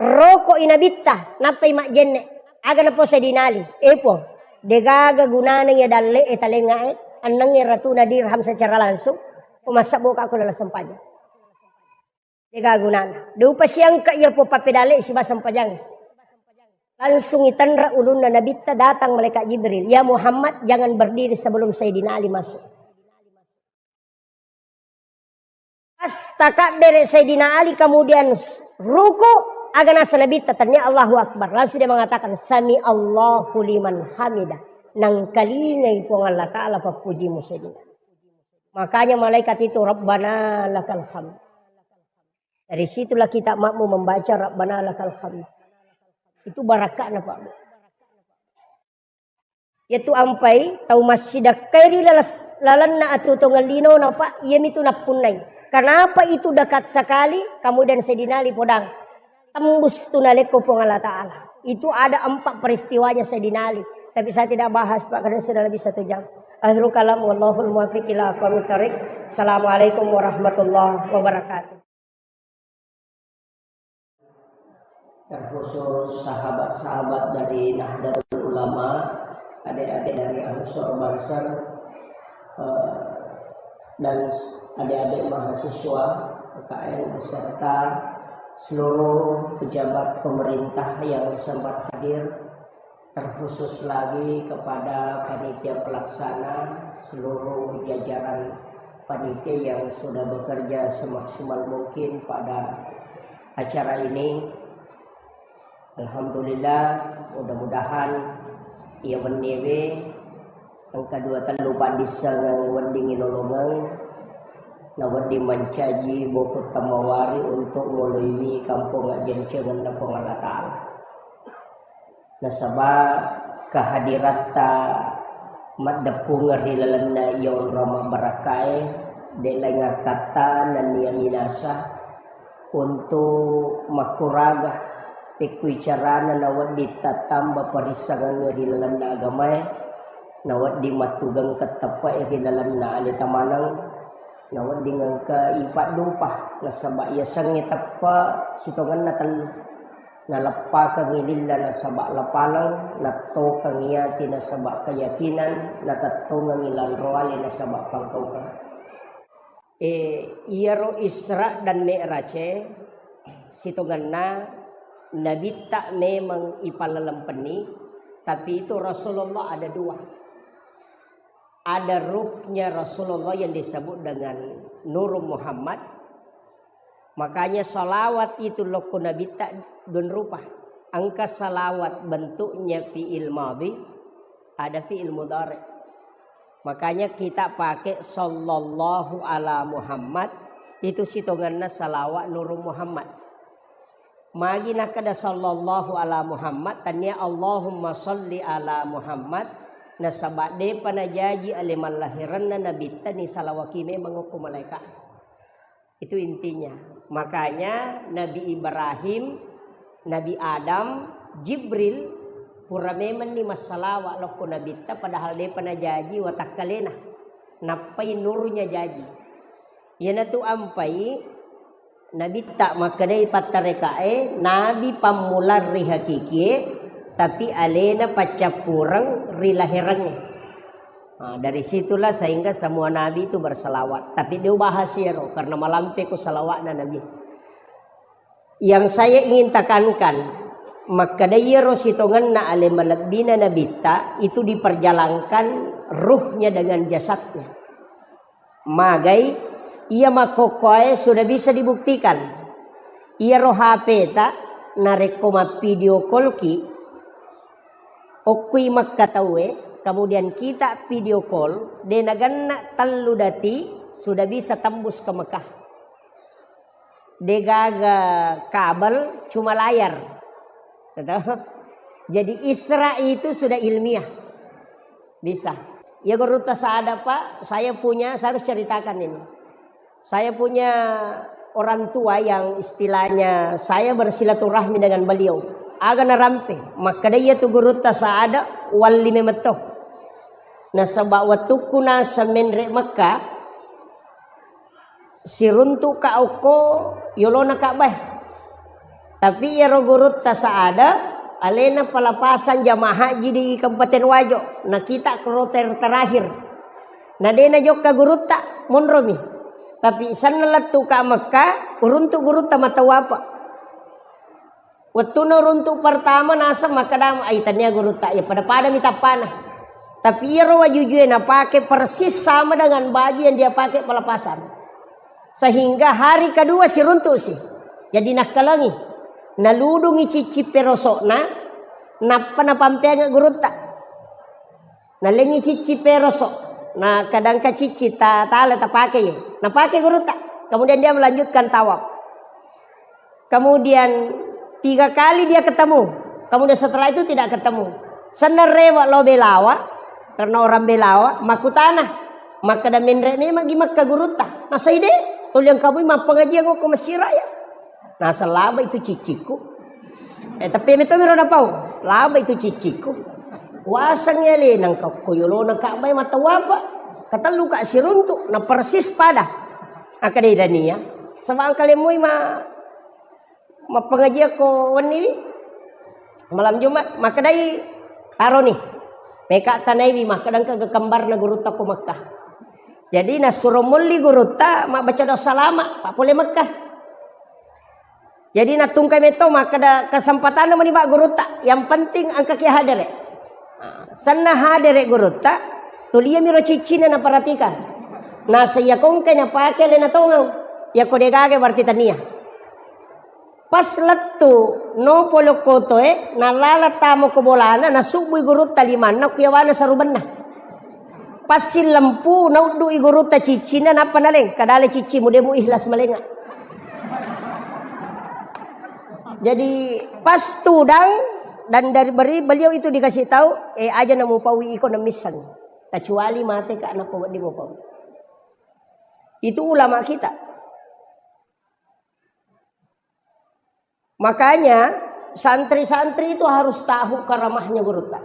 roko'i Nabitta, nappai majjenne. Aga napau Sayyidina Ali, "Eh Puang, degaga gunana iya dalle e talenga e, annangnge ratuna dirham secara langsung, ko massebboka ko lala sempajang. Degaga gunana. Dupa siangka iya po pappedalle siba sempajang." Langsung itenra ulunna Nabitta, datang malaikat Jibril, "Ya Muhammad, jangan berdiri sebelum Sayyidina Ali masuk." Pas takabbere Sayyidina Ali, kemudian ruku, aga naseng Nabitta, tania Allahu Akbar. Langsung dia mengatakan, "Sami Allahu liman hamida." Nangkalingai Puang Allah Ta'ala pappujimu Sayyidina Ali. Makanya malaikat itu, "Rabbana lakal hamd." Dari situlah kita makmu membaca, "Rabbana lakal hamd." Itu barakahnya, Pak. Yaitu ampai tau massidakkai ri lalas-, lalenna atuo tongeng linona, Pak, iyamitu nappunnai. Kenapa itu dekat sekali? Kemudian Sayyidina Ali podang, "Tembus tu nalekko Puang Allah Ta'ala." Itu ada empat peristiwanya Sayyidina Ali. Tapi saya tidak bahas, Pak, karena sudah lebih satu jam. Akhirul kalam, wallahul muwaffiq ila aqwamit thariq. Assalamualaikum warahmatullahi wabarakatuh. Terkhusus sahabat-sahabat dari Nahdlatul Ulama, adik-adik dari Ansor Banser, eh, dan adik-adik mahasiswa P K N beserta seluruh pejabat pemerintah yang sempat hadir, terkhusus lagi kepada panitia pelaksana, seluruh jajaran panitia yang sudah bekerja semaksimal mungkin pada acara ini. Alhamdulillah, mudah-mudahan iya wenniwe engka dua tellu paddissengeng wedding inolongeng, na wedding mancaji boko temmawari untuk ngoloiwi kampong ajjancengenna Puang Allah Ta'ala. Nasaba kehadiratta maddeppungeng ri lalenna iya onrong mabbarakkae, de laing akkatta nennia minasa untuk makkuraga pekkui carana nawedding tattamba parissengengnge ri lalenna agamae, nawedding mattugengkeng teppe'e ri lalenna aleta maneng, nawedding engka ipaddupa, nasaba yasengnge teppe sitongenna tellu. Naleppakengngi lilla nasaba lapaleng, nattokengngi ati nasaba keyakinan, natettongengngi lanroale nasaba pangkaukeng. E, iyaro Isra dan Mi'raj e, sitongenna Nabitta memang ipallalempenni, tapi itu Rasulullah ada dua. Ada ruhnya Rasulullah yang disebut dengan Nur Muhammad, Makanya salawat itu lokko nabitta dua rupa. Engka salawat bentuknya fi'il madhi, ada fi'il mudhari. Makanya kita pakai sallallahu ala Muhammad, itu sitongenna salawat nurung Muhammad. Magi nakkeda sallallahu ala Muhammad, tania Allahumma salli ala Muhammad, nasaba depa najaji ale mallahiranna nabitta ni salawaki memang okko malaika. Itu intinya. Makanya Nabi Ibrahim, Nabi Adam, Jibril pura memenni massalawa lokko nabitta, padahal depa najaji watakkalena. Nappai nurnya jaji. Iyanatu ampai nabitta makkedai pattarekae, nabi pammularri hakikie, tapi alena paccappureng ri laherangnge. Nah, dari situlah sehingga semua nabi itu berselawat. Tapi dia bahas iyaro karena malampe ko salawatna nabi. Yang saya ingin tekankan, makkeda iyaro sitongenna ale malebbina nabitta itu diperjalankan ruhnya dengan jasadnya. Magai iya makkokkoe sudah bisa dibuktikan. Iyaro H P ta narekko mappidio call ki, okkui Mekka tauwe, kemudian kita video call, de nagenna tellu dati sudah bisa tembus ke Mekah. Degaga kabel, cuma layar. Gitu. Jadi Isra itu sudah ilmiah. Bisa. Ya gurutta sada, Pak, saya punya, saya harus ceritakan ini. Saya punya orang tua yang istilahnya saya bersilaturahmi dengan beliau. Aga narampe, makkeda iya tu gurutta sada walli memetto. Nasaba wettukku naseng menre Mekka, siruntu'ka okko yolona Ka'bah. Tapi iyaro gurutta sada, alena pelepasan jamaah haji di Kabupaten Wajo. Nah, kita kloter terakhir. Nah, de najokka gurutta, monromi. Tapi senna lettu ka Mekka, uruntu gurutta matawapa. Wettuna uruntu pertama naseng makkeda, "Ai, tania gurutta, ya pada-pada mi tappana." Tapi iyaro wajujue napake persis sama dengan baju yang dia pakai pelepasan. Sehingga hari kedua siruntu si. Jadi nakkalengi. Naludungi cicci perosokna, nappa napampeangi gurutta. Nalengi cicci peroso. Nah, kadangka cicci ta tala tapake ye. Napake gurutta. Kemudian dia melanjutkan tawaf. Kemudian tiga kali dia ketemu. Kemudian setelah itu tidak ketemu. Senna rewa lo Belawa, karena orang Belawa, makutana. Makkeda menre memang gi Mekka gurutta. Nasai de, toliang kamu mappengajian ko masjid raya. Naseng laba itu cicciku. Eh, tapi metto miro napau. Laba itu cicciku. Waseng ya le nang ko yolona Ka'bah matawapa. Katellu ka siruntu, na persis pada. Akkeda dania. Sama angkale mui ma mappengajian ko wenni wi. Malam Jumat, makkedai taroni. Meka tanaiwi, makkeda engka kembarna gurutta ko Mekah. Jadi nasuro molli gurutta mabbaca doa salama, pak pole Mekah. Jadi nattungkai metto makkeda kesempatanna meni pak gurutta, yang penting engka ki hadere. Nah, senna hadere gurutta, tuliami ro ciccina naperhatikan. Nah, seyakongke napake lena tongeng. Yako degaga berarti tania. Pas lettu nopo lokkotoe, nalala tamo ko bolana, nasubbui gurutta limanna ku yawana sarubenna. Pas sillempu, nauddu'i gurutta ciccinna, nappa naleng, kadale ciccimu, demu ikhlas malenga. Jadi pas tudang dan dari beri beliau itu dikasih tahu, eh, aja namu pawi iko namisseng. Kecuali mate ka nappa wedding mupawi. Itu ulama kita. Makanya santri-santri itu harus tahu karamahnya gurutta.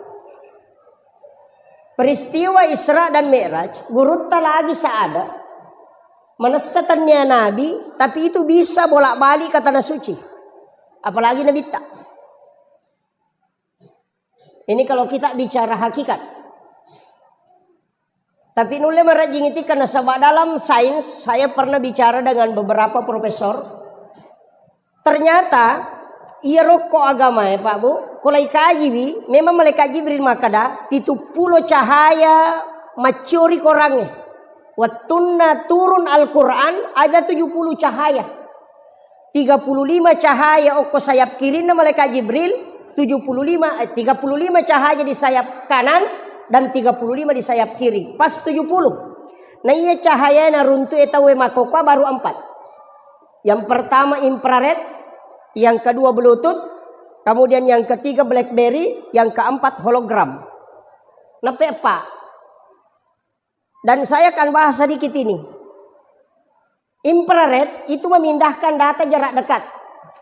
Peristiwa Isra dan Mi'raj, gurutta lagi saada. Manessa tania Nabi, tapi itu bisa bolak-balik ke tanah suci. Apalagi Nabitta. Ini kalau kita bicara hakikat. Tapi nulle marajing iti karena sebab dalam sains, saya pernah bicara dengan beberapa profesor. Ternyata iya rokko agama ya Pak Bu, kalau ikaji wi, memang malaikat Jibril makkeda, pitu pulo cahaya maccuri korangnge. Wattunna turun Al-Quran ada tujuh puluh cahaya. Tiga puluh lima cahaya okko sayap kirinna malaikat Jibril, tujuh puluh lima, eh, tiga puluh lima cahaya di sayap kanan dan tiga puluh lima di sayap kiri. Pas tujuh puluh. Nah, iya cahaya naruntu e tauwe makkokkoe baru empat. Yang pertama infrared, yang kedua Bluetooth, kemudian yang ketiga BlackBerry, yang keempat hologram. Nape, Pak? Dan saya akan bahas sedikit ini. Infrared itu memindahkan data jarak dekat.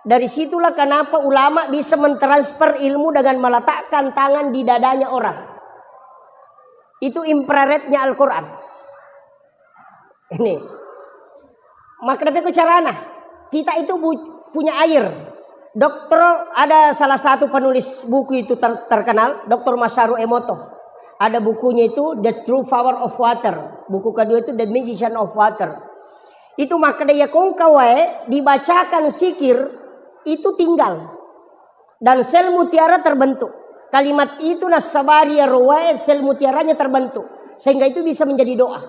Dari situlah kenapa ulama bisa mentransfer ilmu dengan meletakkan tangan di dadanya orang. Itu infrarednya Al-Quran. Ini. Maka tapi ku carana. Kita itu bu- punya air. Dokter, ada salah satu penulis buku itu ter- terkenal, Dokter Masaru Emoto. Ada bukunya itu The True Power of Water. Buku kedua itu The Magician of Water. Itu makna iya kongka wae dibacakan sikir itu tinggal. Dan sel mutiara terbentuk. Kalimat itu nassabari iyaro wae sel mutiaranya terbentuk. Sehingga itu bisa menjadi doa.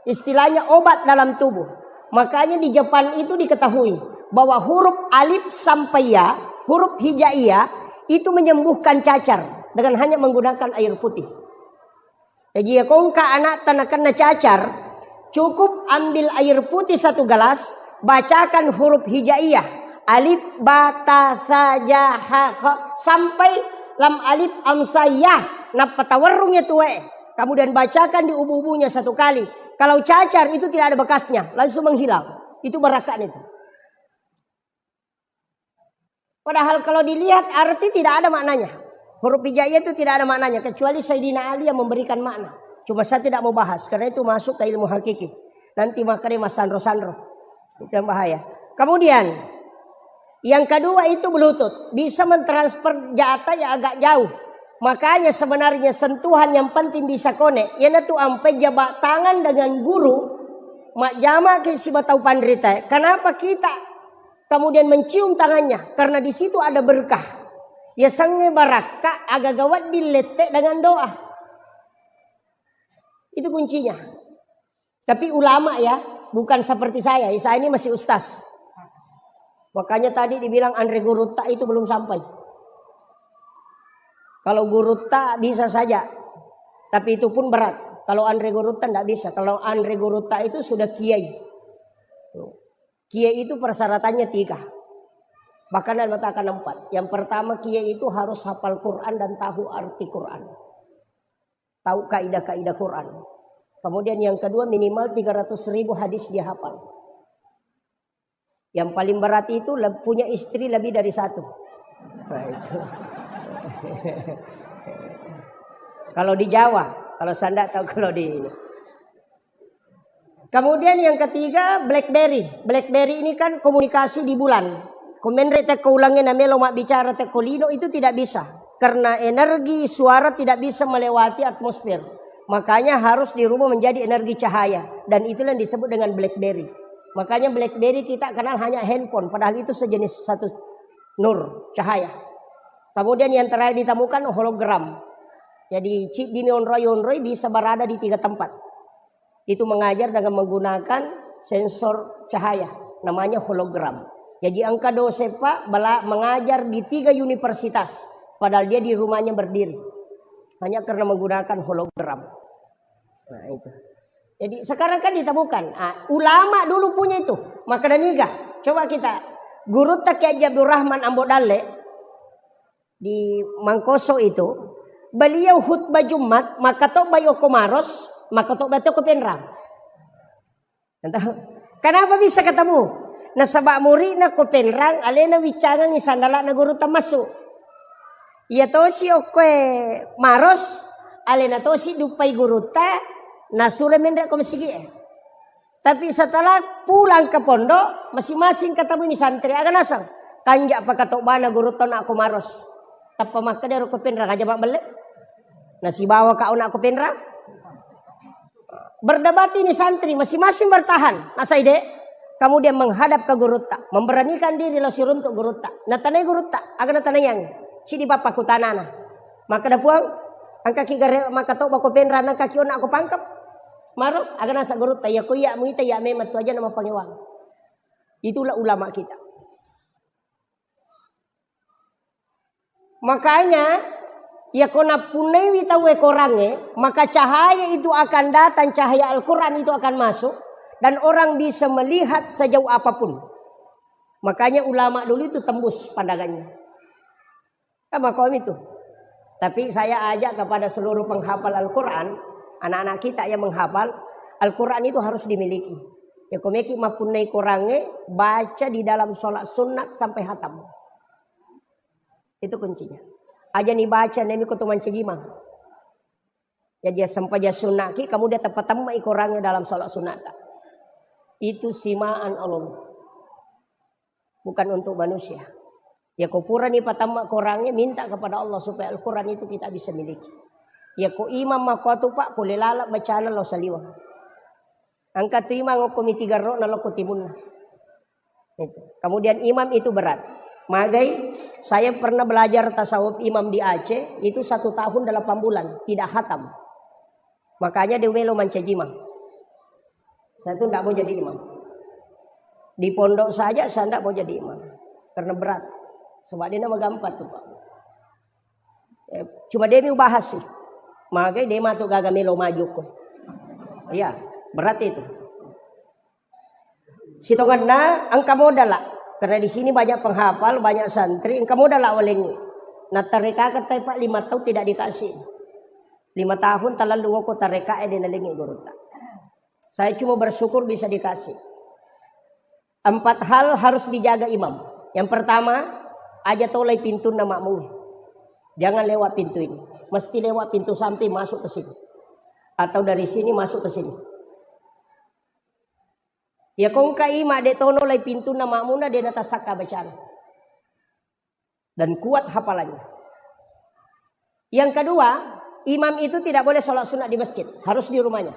Istilahnya obat dalam tubuh. Makanya di Jepang itu diketahui bahwa huruf alif sampai ya, huruf hijaiyah itu menyembuhkan cacar dengan hanya menggunakan air putih. Jadi, iya kongka anakta nakenna cacar, cukup ambil air putih satu gelas, bacakan huruf hijaiyah, alif, ba, ta, sa, ja, ha, kha, sampai lam alif, am, sa, ya, nappa tawerrung ya tuwe. Kemudian bacakan di ubu-ubunya satu kali. Kalau cacar itu tidak ada bekasnya, langsung menghilang. Itu barakahnya itu. Padahal kalau dilihat arti tidak ada maknanya. Huruf hijaiyah itu tidak ada maknanya, kecuali Sayyidina Ali yang memberikan makna. Cuma saya tidak mau bahas, karena itu masuk ke ilmu hakiki. Nanti makanya mas sanro-sanro. Itu yang bahaya. Kemudian, yang kedua itu Bluetooth. Bisa mentransfer data yang agak jauh. Makanya sebenarnya sentuhan yang penting bisa connect. Iyanatu ampai jabat tangan dengan guru, majjama ke sibatau panrita. Kenapa kita kemudian mencium tangannya, karena di situ ada berkah. Yasengnge barakka agaga wedding lette dengan doa. Itu kuncinya. Tapi ulama ya, bukan seperti saya. Saya ini masih ustaz. Makanya tadi dibilang anre gurutta itu belum sampai. Kalau gurutta bisa saja, tapi itu pun berat. Kalau anre gurutta ndak bisa. Kalau anre gurutta itu sudah kiai. Kiai itu persyaratannya tiga. Bahkan ada mengatakan empat. Yang pertama, kiai itu harus hafal Quran dan tahu arti Quran. Tahu kaidah-kaidah Quran. Kemudian yang kedua, minimal tiga ratus ribu hadis dia hafal. Yang paling berat itu le- punya istri lebih dari satu. Nah, itu. Kalau di Jawa, kalau saya ndak tahu kalau di ini. Kemudian yang ketiga, BlackBerry. BlackBerry ini kan komunikasi di bulan. Komenre tekko ulangnge namelo mabbicara tekko lino itu tidak bisa. Karena energi suara tidak bisa melewati atmosfer. Makanya harus dirubah menjadi energi cahaya. Dan itulah yang disebut dengan BlackBerry. Makanya BlackBerry kita kenal hanya handphone. Padahal itu sejenis satu nur, cahaya. Kemudian yang terakhir ditemukan hologram. Jadi chip di onroi-onroi bisa berada di tiga tempat. Itu mengajar dengan menggunakan sensor cahaya, namanya hologram. Jadi engka dosen, Pak, bela- mengajar di tiga universitas, padahal dia di rumahnya berdiri. Hanya karena menggunakan hologram. Nah, itu. Jadi sekarang kan ditemukan. Ah, ulama dulu punya itu. Maka dan niga. Coba kita, gurutta Kiai Haji Abdurrahman Ambo Dalle, di Mangkoso itu, beliau khutbah Jumat, makkatobba okko Maros, makkatobba to ko Penrang. Kenapa bisa ketemu? Nasaba muridna ko Penrang, alena wiccangengi sandalana gurutta massu. Iya tosi okkoe Maros, alena tosi duppai gurutta, nasuro menre ko masigi e. Tapi setelah pulang ke pondok, masing-masing ketemui ni santri. Aga naseng? Kanja pakatobbana gurutta onakko Maros. Tappa makkeda ro ko Penrang, aja mabbelle. Nasibawa ka onakko Penrang. Berdebat ini santri, masing-masing bertahan. Nasai de, kemudian menghadap ke gurutta, memberanikan diri lo siruntuk gurutta. Natanai gurutta, aga natanaiang? Cidi pappakutanana. Makkeda Puang, engkaki gare makkatobba ko Penrang, engkaki onakko Pangkep. Maros, aga nasa gurutta, iya ko iya muita iya memang tu aja nama pangewang. Itulah ulama kita. Makanya, yako nappunnaiwi tauwe korangnge, maka cahaya itu akan datang, cahaya Al-Quran itu akan masuk, dan orang bisa melihat sejauh apapun. Makanya ulama dulu itu tembus pandangannya. Kan makomi itu. Tapi saya ajak kepada seluruh penghafal Al-Quran, anak-anak kita yang menghafal, Al-Quran itu harus dimiliki. Yako meki mappunnai korangnge, baca di dalam sholat sunat sampai hatam. Itu kuncinya. Aja ni baca nemi ko tu mancaji imang. Jadi, ya, sempajang sunnaki, kamu dia tepat temma i korangnge dalam sholat sunat. Itu simaan Allah. Bukan untuk manusia. Yako purani patamma korangnge, minta kepada Allah supaya Al-Quran itu kita bisa miliki. Yako imam makotu, Pak, pole lala bacana lao saliweng. Engka tu imang okko mitigarro na lokko timunna. Itu. Kemudian imam itu berat. Magai, saya pernah belajar tasawuf imam di Aceh, itu satu tahun delapan bulan, tidak khatam. Makanya dia melo mancaji imam. Saya tuh ndak mau jadi imam. Di pondok saja saya ndak mau jadi imam. Karena berat. Sebab dia nama gampang tuh, Pak. Eh, cuma dia mau bahas sih. Magai dia matu gaga melo maju kok. Iya, berat itu. Sitongenna engka modala. Karena di sini banyak penghafal, banyak santri, engka modala walengngi. Nah, tareka kata Pak lima tahun tidak dikasih. Lima tahun talalu ngoko tareka e dena lengi gurutta. Saya cuma bersyukur bisa dikasih. Empat hal harus dijaga imam. Yang pertama, aja tolai pintunna makmum. Jangan lewat pintu ini. Mesti lewat pintu samping masuk ke sini. Atau dari sini masuk ke sini. Ya kongka ima de tono lai pintunna makmumna de natasakka bacana. Dan kuat hafalannya. Yang kedua, imam itu tidak boleh sholat sunat di masjid, harus di rumahnya.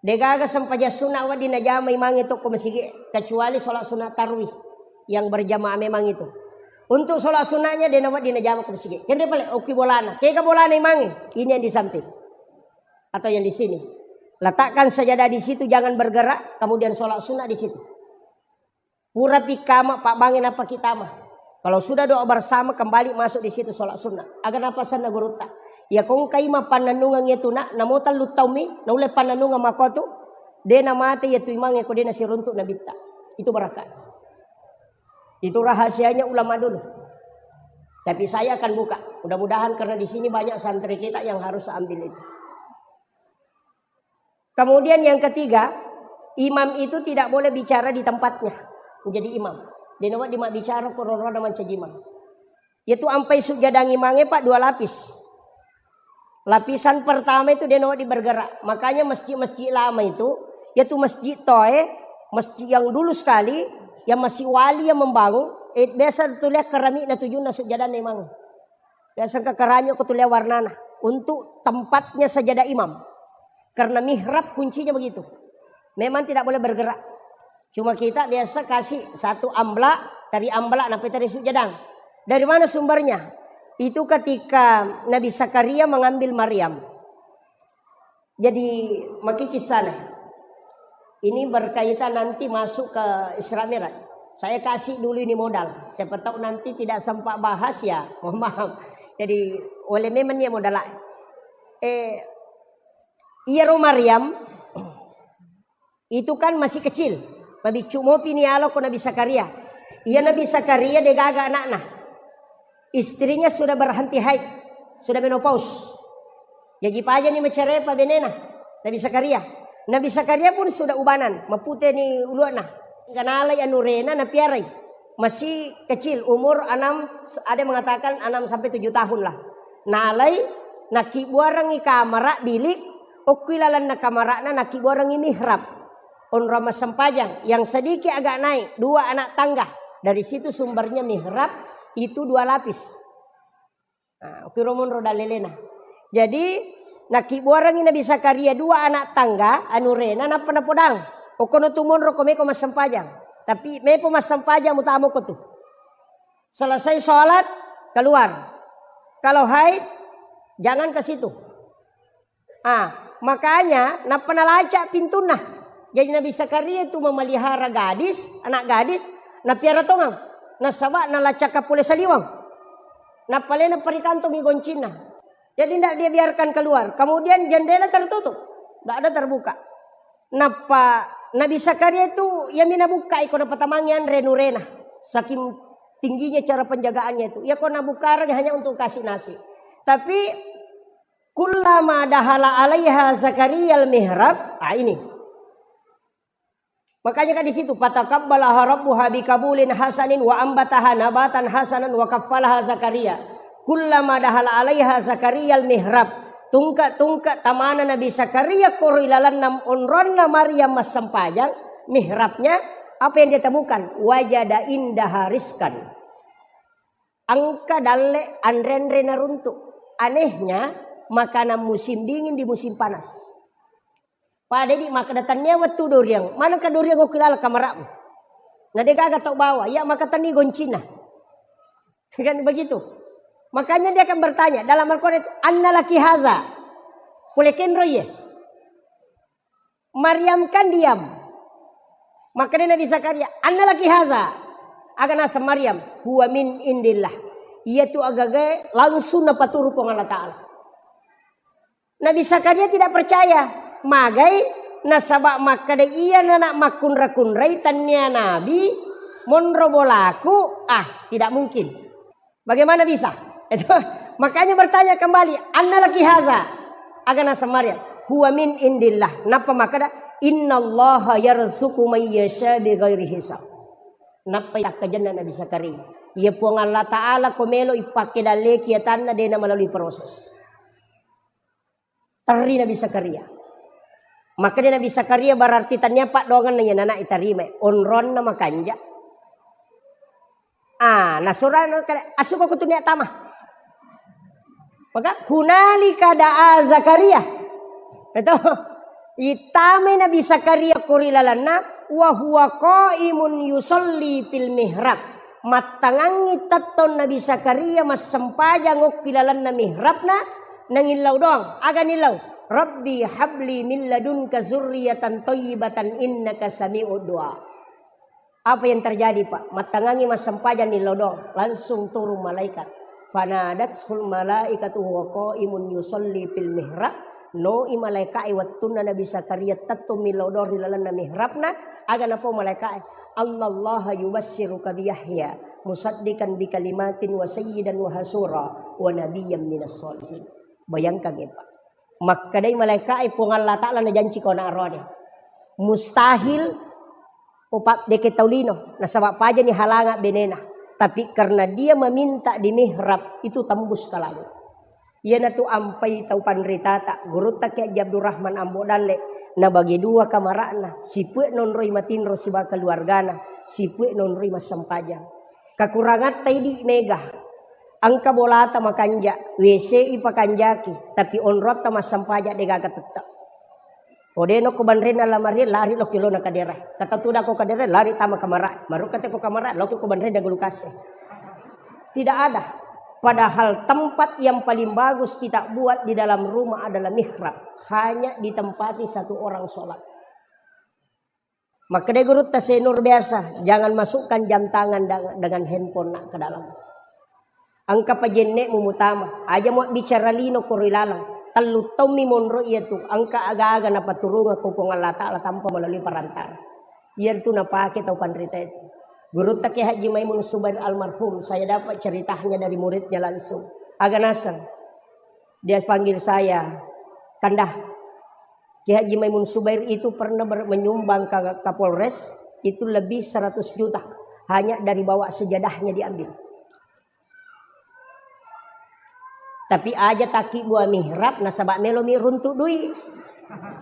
Degaga sempajang sunat wedding najama imangnge tokko masigi, kecuali sholat sunat tarwih yang berjamaah memang itu. Untuk sholat sunatnya de nawedding najama ko masigi. Kende pale okki bolana. Kega bolana imangnge? Ini yang di samping. Atau yang di sini. Letakkan sajadah di situ, jangan bergerak, kemudian sholat sunat di situ. Pura pikkama pabbange nappa kitama. Kalau sudah doa bersama, kembali masuk di situ sholat sunnah. Aga napasanna gurutta. Ya kongkai mappannennungeng itu nak, namo tellu taummi, naulle pannennungeng makotu, de namate ya tu imangnge ko de nasiruntuk nabitta. Itu barakat. Itu rahasianya ulama dulu. Tapi saya akan buka. Mudah-mudahan karena di sini banyak santri kita yang harus ambil itu. Kemudian yang ketiga, imam itu tidak boleh bicara di tempatnya. Menjadi imam. De nawedding mabbicara ko rorona mancaji imam. Yaitu ampai sujjadang imangnge, Pak, dua lapis. Lapisan pertama itu de nawedding bergerak. Makanya masjid-masjid lama itu, yaitu masjid toe, masjid yang dulu sekali, yang masih wali yang membangun, eh, biasa tulia keramikna tujunna sujjadanna imang. Biasa engka keramik ko tulia warnana. Untuk tempatnya sajadah imam. Karena mihrab kuncinya begitu. Memang tidak boleh bergerak. Cuma kita biasa kasih satu amblak, tari amblak, nappa tari sujjadang. Dari mana sumbernya? Itu ketika Nabi Zakaria mengambil Maryam. Jadi, maki kisahnya. Ini berkaitan nanti masuk ke Isra Mi'raj. Saya kasih dulu ini modal. Siapa tahu nanti tidak sempat bahas ya, mohon maaf. Jadi, oleh memang ya modal. Eh, iyaro Maryam itu kan masih kecil. Mabiccu mopi ni alo ko Nabi Zakaria. Iya Nabi Zakaria degaga anakna. Istrinya sudah berhenti haid, sudah menopause. Jaji pajani macerai pa benena, Nabi Zakaria. Nabi Zakaria pun sudah ubanan, mapute ni uluana. Kanalai anurena napiarai. Masih kecil, umur enam, ada yang mengatakan enam sampai tujuh tahun lah. Nalai, nakibuarangi kamara, bilik, okkui lalenna kamarana nakibuarangi mihrab. Onrong massempajang, yang sedikit agak naik, dua anak tangga. Dari situ sumbernya mihrab itu dua lapis. Nah, okkiro monro dalelena. Jadi, nakibuarangi Nabi Zakaria dua anak tangga, anurena, nappa napodang. Okkono tu monro ko meko massempajang. Tapi mepo massempajang mutama ko tu. Selesai sholat, keluar. Kalau haid, jangan ke situ. Ah, makanya nappa nalacak pintunna. Jadi Nabi Zakaria itu memelihara gadis, anak gadis, napiara tongang. Nasaba nalacakka pole saliweng. Nappa lena parikantongi goncinna. Jadi, tidak dia biarkan keluar. Kemudian jendela tertutup. Tidak ada terbuka. Nappa Nabi Zakaria itu, iyami nabukka iko napatamangi anre nurena. Saking tingginya cara penjagaannya itu. Iya ko nabukka hanya untuk kasih nasi. Tapi, kullama dahala alaiha Zakariyal mihrab. Ah, ini. Makanya kan di situ, "Fataqabbalaha rabbuha biqabulin hasanin wa ambataha nabatan hasanan wa kaffalaha Zakaria. Kullama dahala alaiha Zakariyal mihrab." Tungke-tungke tamana Nabi Zakaria koro ilalanna onronna Maryam massempajang, mihrabnya, apa yang dia temukan? Wajada indaha rizqan. Engka dalle anre-anre naruntu. Anehnya, makanan musim dingin di musim panas. Pada di makkeda, "Tennia wettu duriang, manengka duriang okki laleng kamara'mu? Na degaga tau bawa, iya maka tenni goncina." Kan begitu. Makanya dia akan bertanya, dalam Al-Quran itu, "Anna laki haza?" Pole kenro iye. Maryam kan diam. Makanya Nabi Zakaria, "Anna laki haza?" Aga naseng Maryam, "Huwa min indillah." Iya tu agaga langsung napaturu Puang Allah Ta'ala. Nabi Zakaria tidak percaya. Magai nasaba makkeda iya nana makkunra-kunrai tennia nabi monro bolaku, ah, tidak mungkin. Bagaimana bisa? Itu, makanya bertanya kembali, "Anna laki haza?" Aga naseng Maryam, "Huwa min indillah." Nappa makkeda, "Innallaha yarzuqu may yasha bighairi hisab." Nappa yakkajenna Nabi Zakaria, "Iya Puang Allah Ta'ala ko melo ipakke dalleki atanna dena melalui proses." Terri Nabi Zakaria. Makkeda Nabi Zakaria, berarti tennia paddoangenna iya nana itarimai. Onronna makanja. Ah, nasurana kada, "Asuko kutunia tama." Maka, "Hunalika da'a Zakaria." Itu. Itamai Nabi Zakaria kori lalanna, "Wa huwa qaimun yusalli fil mihrab." Mattangangngi tettong Nabi Zakaria massempajang okki lalanna mihrabna, nangillau doang. Aga nillau? "Rabbi habli min ladunka zurriyatan thayyibatan innaka sami'ud du'a." Apa yang terjadi, Pak? Mattangangngi massempajang nillau doang, langsung turun malaikat. Fanadatsul malaikatu huwa qaimun yusalli fil mihrab. Noi malaikae wettunna Nabi Zakaria tettong millau doang ri lalenna mihrabna, aga napau malaikae, "Annallaha yubassiruka bi Yahya musaddiqan bi kalimatin wa sayyidan wa hasura wa nabiyyan minas sholihin." Bayangkan, ya, Pak. Makkedai malaikae, "Puang Allah Ta'ala najanci ko na arone. Mustahil upabdeke tau lino, nasaba pajani halanga benena. Tapi karena dia meminta di mihrab, itu tembus ke langit." Iyanatu ampai tau panritata, gurutta Kiai Haji Abdurrahman Ambo Dalle, nabagi dua kamara'na, sipue nonroi matinro sibawa keluargana, sipue nonroi massempajang. Kekurangatta idi mega. Engka bolata makanja, W C i pakanjaki, tapi onrotta massempajang degaga tette. Odeno ko banrenna lamarie, lari lo kilona kadera. Kata tuda ko kadera, lari tama kamara. Marukka te ko kamara, lo ko banrenna gulukase. Tidak ada. Padahal tempat yang paling bagus kita buat di dalam rumah adalah mihrab. Hanya ditempati satu orang sholat. Makkedai gurutta Senur biasa, "Jangan masukkan jam tangan da-, dengan handphone nak ke dalam. Engka pajenne'mu mutama, aja muabbicara lino koro ilalang. Tellu taummi monro iyatu, engka aga-aga napaturungeng ko Puang Allah Ta'ala tanpa melalui perantara." Iyaritu napake tau panrita itu. Gurutta Kiai Haji Maimun Subair almarhum, saya dapat ceritanya dari muridnya langsung. Aga naseng. Dia panggil saya, "Kanda, Kiai Haji Maimun Subair itu pernah ber-, menyumbang ke Kapolres, itu lebih seratus juta. Hanya dari bawah sejadahnya diambil. Tapi aja taki buah mihrab, nasaba melo mi runtu dui."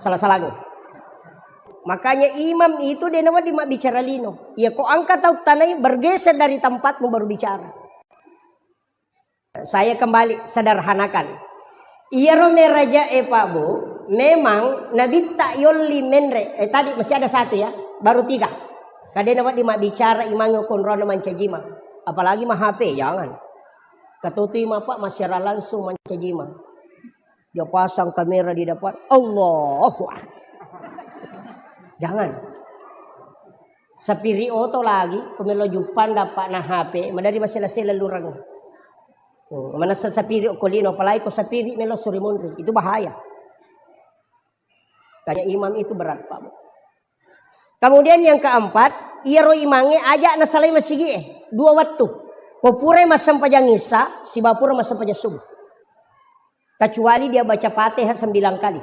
Salah-salah. Makanya imam itu dia nawa di bicara lino. Ya, kok angkat tau tanai, bergeser dari tempatmu baru bicara. Saya kembali sederhanakan. Iyaro meraja e, Pak Bu, memang nabitta yolli menre. Eh, tadi masih ada satu ya, baru tiga. Kadena wedding mabbicara imangnge konrona mancajima. Apalagi ma H P, jangan. Katotui ma, Pak, masyara langsung mancajima. Dia pasang kamera di depan, Allahu Akbar. Jangan. Sapiri oto lagi, ko melo juppang dapat na H P, madari masela-sela lureng. Hmm, manessa sapiri okko lino, apalagi ko sapiri melo suri monri, itu bahaya. Tanya imam itu berat, Pak, Bu. Kemudian yang keempat, iyaro imangnge aja nasalai masigi e dua wettu. Ko purai massempajang isya, sibawa pura massempajang subuh. Kecuali dia baca Fatihah sembilan kali.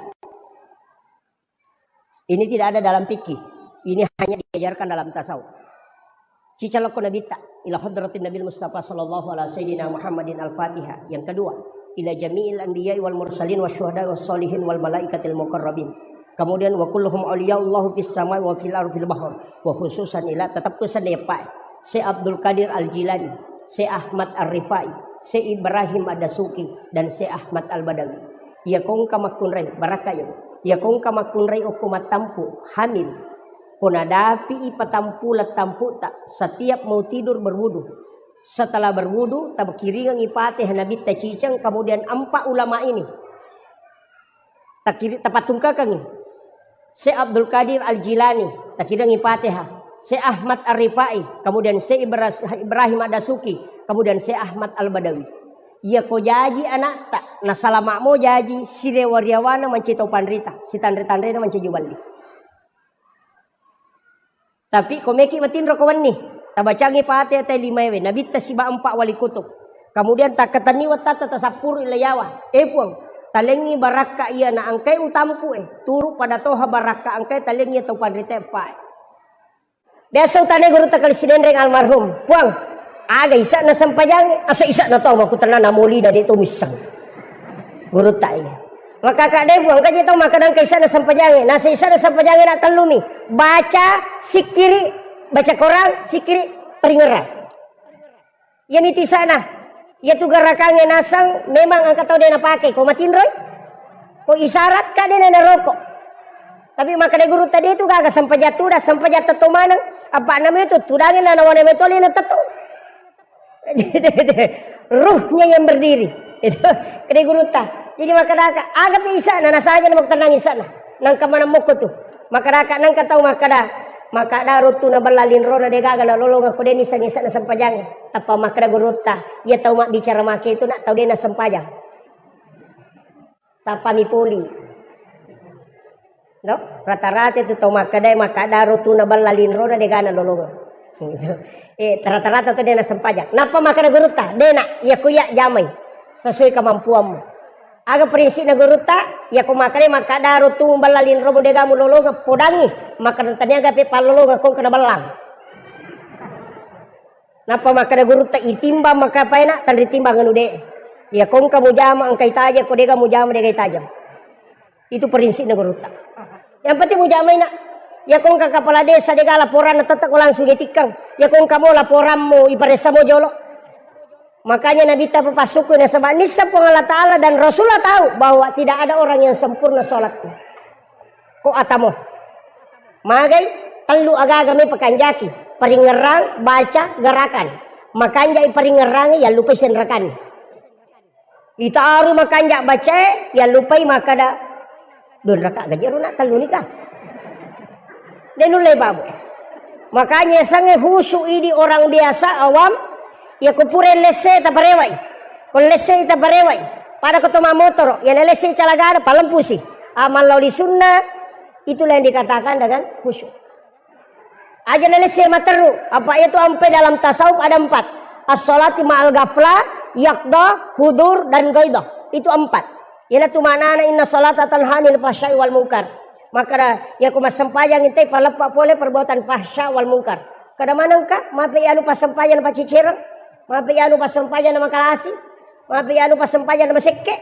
Ini tidak ada dalam fikih. Ini hanya diajarkan dalam tasawuf. Cicalokko Nabitta ila hadratin Nabil Mustafa sallallahu ala sayyidina Muhammadin al-Fatihah. Yang kedua, ila jami'il anbiya'i wal mursalin wa syuhada wa sholihin wal malaikatil muqarrabin. Kemudian wa kulluhum awliyaullahu fis samai wa fil ardi fil bahr. Wa khususan ila tetap pesan ya Pak. Syekh Abdul Qadir Al-Jilani, Syekh Ahmad Ar-Rifai, Syekh Ibrahim Ad-Dasuki, dan Syekh Ahmad Al-Badawi. Iya kongka makkunrai, barakka iya. Iya kongka makkunrai okko mattampu, hamil. Ko nadapi i patampu lettamputa, setiap mau tidur berwudu. Setelah berwudu, takiringi Fatihah Nabitta ciceng, kemudian empat ulama ini. Takiri-, tapattungkakengngi. Syekh Abdul Qadir Al-Jilani, takiringi Fatihah. Syekh Ahmad Ar-Rifai, kemudian Syekh Ibra-, Ibrahim Ad-Dasuki, kemudian Syekh Ahmad Al-Badawi. Iya ko jaji anakta, nasalama mo jaji, sirewa-riawana mancaji tau panrita, sitanre-tanrena mancaji juballi. Tapi ko meki matinro ko wenni, tabacangi Fatihah tai limaewe, Nabitta siba empat wali kutub. Kemudian takkatenni wattatta tasappuru ilayawa. Eh Puang, talengngi barakka iya na engkai utampu e, turu pada toha barakka engkai talengngi tau panrita empae. Biasa utane gurutta kali Sidenreng almarhum, Puang, aga isa'na sempajangnge? Asa isa'na tau makkutanana molina de to missang. Gurutta iya. Maka kak de Puang, kaji tau makkadang ka isa'na sempajangnge. Nasa isa'na sempajangnge na tellumi. Baca, sikkiri, baca Quran, sikkiri, paringerang. Iya miti isa'na. Iya tu gerakangnge nasang memang engka tau de napake. Ko matinroi? Ko isyarat ka de na naroko. Tapi makkada gurutta de tu gaga sempajang tuda, sempajang tetto maneng. Apa namanya tu tudangi na nawana metoli na tetto. Ruhnya yang berdiri. Itu kade gurutta. Jadi makkada aga pe isa'na, nasaja na makkutanang isa'na. Nangka maneng mokko tu. Makkedaka nengka tau makkeda, makkeda rottu na balla linrona de gaga nalolongeng ko de nissengi isa'na sempajang. Tappa makkeda gurutta, iya tau mabbicara make itu nak tau de nasempajang. Sapami poli. No? Rata-rata itu tau makkeda, makkeda rottu na balla linrona de gaga nalolongeng. Eh, rata-rata tu de nasempajang. Nappa makkeda gurutta, de nak, iya ku iya jamai sesuai kemampuanmu. Aga prinsipna gurutta, iya ko makkeda, makkeda rottu muballa linromu de gaga mulolongeng, podangi, makkeda taniaga pe pallolongeng ko kena bellang. Nappa makkeda gurutta, itimbang maka paena, tanri timbang anu de. Iya ko engka mujama engka itaja, ko de gaga mujama de gaga itaja. Itu prinsipna gurutta. Yang penting mujamai nak. Iya ko engka kepala desa de gaga laporanna tetap ko langsung itikkang. Iya ko engka mo laporanmu, iparessa mo jolo. Makanya Nabitta papassukku nasaba nisseng Puang Allah Ta'ala dan Rasulullah tahu bahwa tidak ada orang yang sempurna sholatnya. Ko atamo. Magai tellu agaga me pakanjaki. Paringerang, baca, gerakan. Makanjai paringerang, yallupai senrakan. Itaru makanja bacae, yallupai makkada, "Dua raka gaji ro nak tellu nika." De nulle babu. Makanya sange khusyuk idi orang biasa awam, iya ko pura lesse taparewai. Ko lesse taparewai. Pada ko to mamotoro, iya na lesse calagana palempusi. Amal lauli sunnah, itulah yang dikatakan dengan khusyuk. Aja na lesse materru, apa itu ampe dalam tasawuf ada empat. As-salati ma'al ghaflah, yaqdah, hudur, dan ghaidah. Itu empat. Iyana tu maknana inna salata tanha 'anil fahsya'i wal munkar. Maka da, iya ko massempajang intai paleppa pole perbuatan fahsya wal munkar. Kada manengka, mape iyanu passempajang na pacicereng, mape iyanu passempajang na makalasi, mape iyanu passempajang na masekke.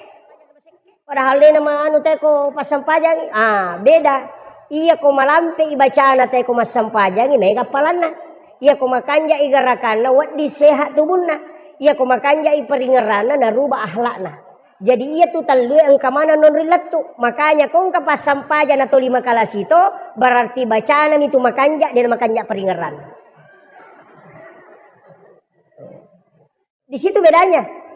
Padahal de na ma-, anu te ko passempajangi. Ah, beda. Iya ko malampe i bacana te ko massempajangi, mega appalanna. Iya ko makanja i gerakanna, wedding sehat tubunna. Iya ko makanja i paringerranna, naruba akhlakna. Jadi iya tu tellue engka maneng nonri lettu. Makanya ko engka passempajang na to lima kala sito, berarti bacana mi tu makanja, de na makanja paringerranna. Di situ bedanya.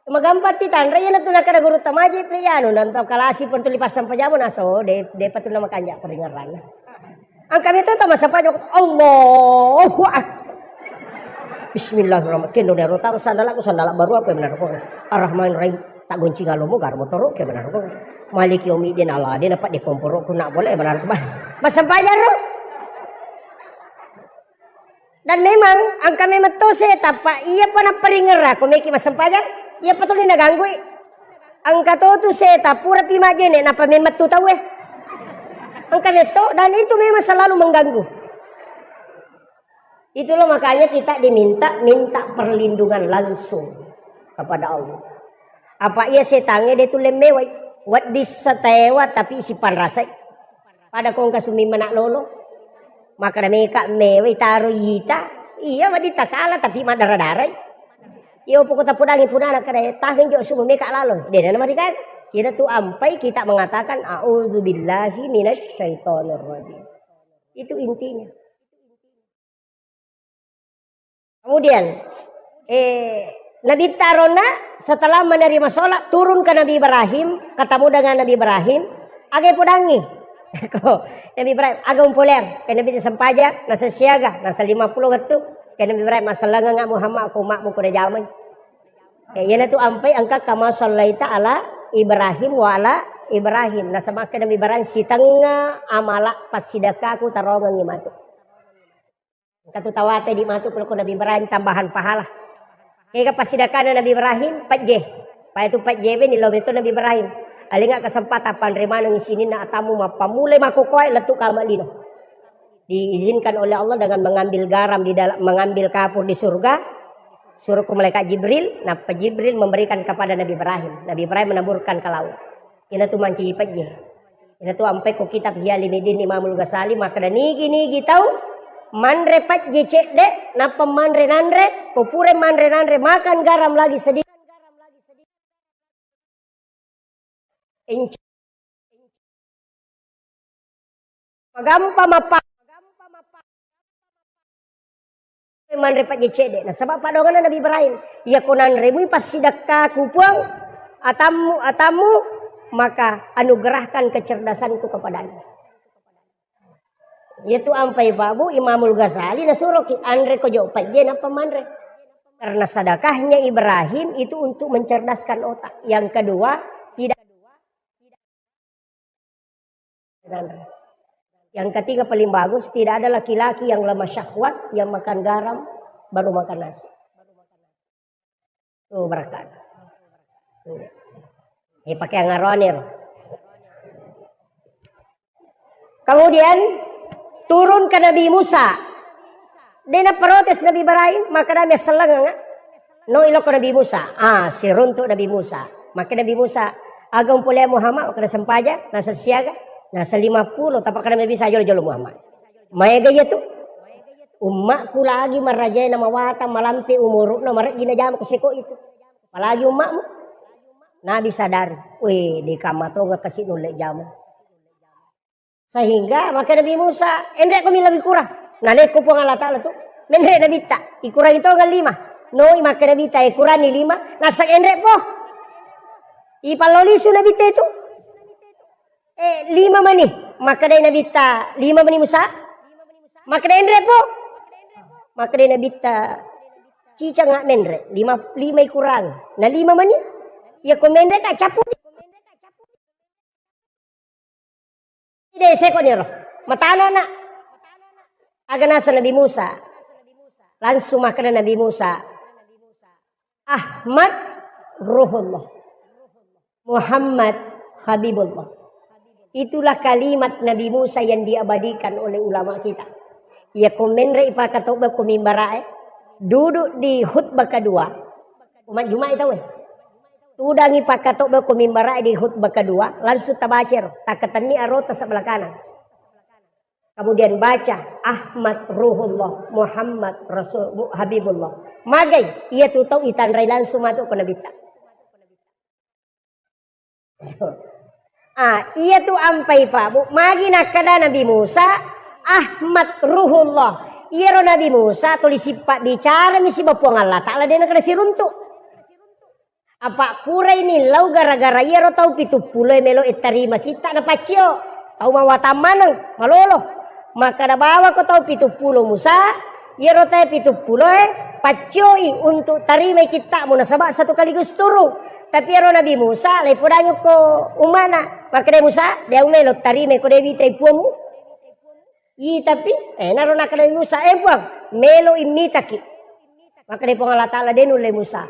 Magampang ti tanra, iyana tu nakada gurutta maji pe iyanu, nanta kalasi pun tuli passempajamu naso, de, de pa tu namakanja paringerranna. Angka meto ta massempajang, Allahu Akbar. Bismillahirrahmanirrahim. Kendo nero taro sandalaku, sandala baru apa yang benar kok? Ar-Rahmanirrahim. Tak gonci ngalomo gar motoro ke benar kok? Maliki yaumiddin, Allah de napa de komporo ku nak boleh benar kok? Massempajang ro. Dan memang engka memang to seta, apa iya pa napparingerra ko meki massempajang, iya pa tuli naganggui. Engka to tu seta pura pi majene napa memang tu tau eh. Engka metto dan itu memang selalu mengganggu. Itulah makanya kita diminta, minta perlindungan langsung kepada Allah. Apa iya setangnge de tulle mewai, wedding satewa tapi sipanrasai. Pada kongka sumimmenak lolo. Maka meka mewai taro ita. Iya wedding takala tapi maddara-darai. Iyo poko tapodangi punana kada tahe jo sumu meka lalo. De nana marikan. Kita tu ampai kita mengatakan a'udzubillahi minasyaitonirrajim. Itu intinya. Kemudian, eh, Nabitta aronna setelah menerima sholat, turun ke Nabi Ibrahim, ketemu dengan Nabi Ibrahim, aga podangi. Ko Nabi Ibrahim, aga umpoleang, ke Nabi sempajang, nasa siaga, nasa lima puluh wettu, ke Nabi Ibrahim, masallangnga Muhammad, aku makmu kuda jamai. Ya, iyanatu ampai engka kama sallaita ala Ibrahim wa ala Ibrahim. Nasaba ke Nabi Ibrahim, sitengnga amala passidakkaku tarongengi matu. Engka tu tawate di matu pole ko Nabi Ibrahim tambahan pahala. Kega passidakkana Nabi Ibrahim, pejje. Paya tu pejje beni lo betul Nabi Ibrahim. Alinga kesempatan panre maneng sininna atamu mappammulai makokoe lettu kama lino. Diizinkan oleh Allah dengan mengambil garam di dalam, mengambil kapur di surga, suruh ke malaikat Jibril, napa Jibril memberikan kepada Nabi Ibrahim. Nabi Ibrahim menaburkan ke laut. Ina tu mancaji pejje. Ina tu ampai ko kitab Ihya Ulumuddin Imamul Ghazali makkeda nigi-nigi tau manre pejje cedde, nappa manre nanre, ko pura manre nanre makan garam lagi sedikit. Enc-, magampa mapa-, manre pejje cedde. Nasaba padonganna Nabi Ibrahim, iya ko nanremui passidakkaku Puang, atammu, atammu, maka anugerahkan kecerdasanku kepadamu. Iyatu ampai Pak Bu, Imamul Ghazali nasuroki anre ko jo pejje nappa manre. Karena sedekahnya Ibrahim itu untuk mencerdaskan otak. Yang kedua, tidak. Yang ketiga paling bagus, tidak ada laki-laki yang lemah syahwat yang makan garam baru makan nasi. Tuh berkat. Ini pakai ngaroni. Kemudian turun ke Nabi Musa. Dena protes Nabi Ibrahim, maka dami sellengang. No iloko Nabi Musa. Ah, siruntuk Nabi Musa. Maka Nabi Musa, aga umpulea Muhammad, maka sempajang, nasa siaga, nasa lima puluh, tapi Nabi Musa jolo-jolo Muhammad. Maega iya tu? Ummakku lagi marajai na mawatang malampe umuru'na marejji na jama kuseko itu. Apalagi ummakmu. Nabi sadari, weh, di kamatonga kasi nulle jama. Sehingga maka Nabi Musa, enre ko millau ikurang. Naleko Puang Allah Ta'ala tu, menre Nabitta, ikurangi tongeng lima. Noi maka Nabitta, ikurangi lima, nasa enre po. Ipallolisu Nabitta itu. Eh, lima mani. Makkedai Nabitta, lima mani Musa. Makkedai enre po. Makkedai Nabitta, cicang menre. Lima, lima ikurang. Na lima mani. Iya ko menre ka capu. Ide seko niro. Matana na. Aga nasa Nabi Musa. Langsung makkeda Nabi Musa. Ahmad Ruhullah. Muhammad Habibullah. Itulah kalimat Nabi Musa yang diabadikan oleh ulama kita. Iya ko menre ipakatobba ko mimbarae, duduk di khutbah kedua. Umat Jumat itu, eh. Tudangi pakatobba ko mimbarae di khutbah kedua, langsung tabacer, takatenni arota sebelah kanan. Kemudian baca Ahmad Ruhullah, Muhammad Rasul, Habibullah. Magai, iya tu tau itanrai langsung matu ko Nabitta. Ah, iya tu ampai Pak Bu. Magi nakkeda Nabi Musa, Ahmad Ruhullah. Iyaro Nabi Musa tuli sippa bicara mi siba Puang Allah Ta'ala de nakkeda siruntu. Apa purai nillau gara-gara iyaro tau pitu pulo e melo e tarima kita napaccio. Tau mawatang maneng, malolo. Makkeda bawako tau pitu pulo Musa, Iyaro tae pitu pulo e, paccoi untuk tarimai kitta'mu, nasaba satu kaligus turung. Tapi iyaro Nabi Musa, laipodangi ko ummana. Makkeda Musa, de' melo tarimai ko de' witai puammu. I, tapi, eh, naro nakkeda Nabi Musa, "Eh, Puang, melo immitaki." Makkeda Puang Allah Ta'ala, "De' nulle Musa."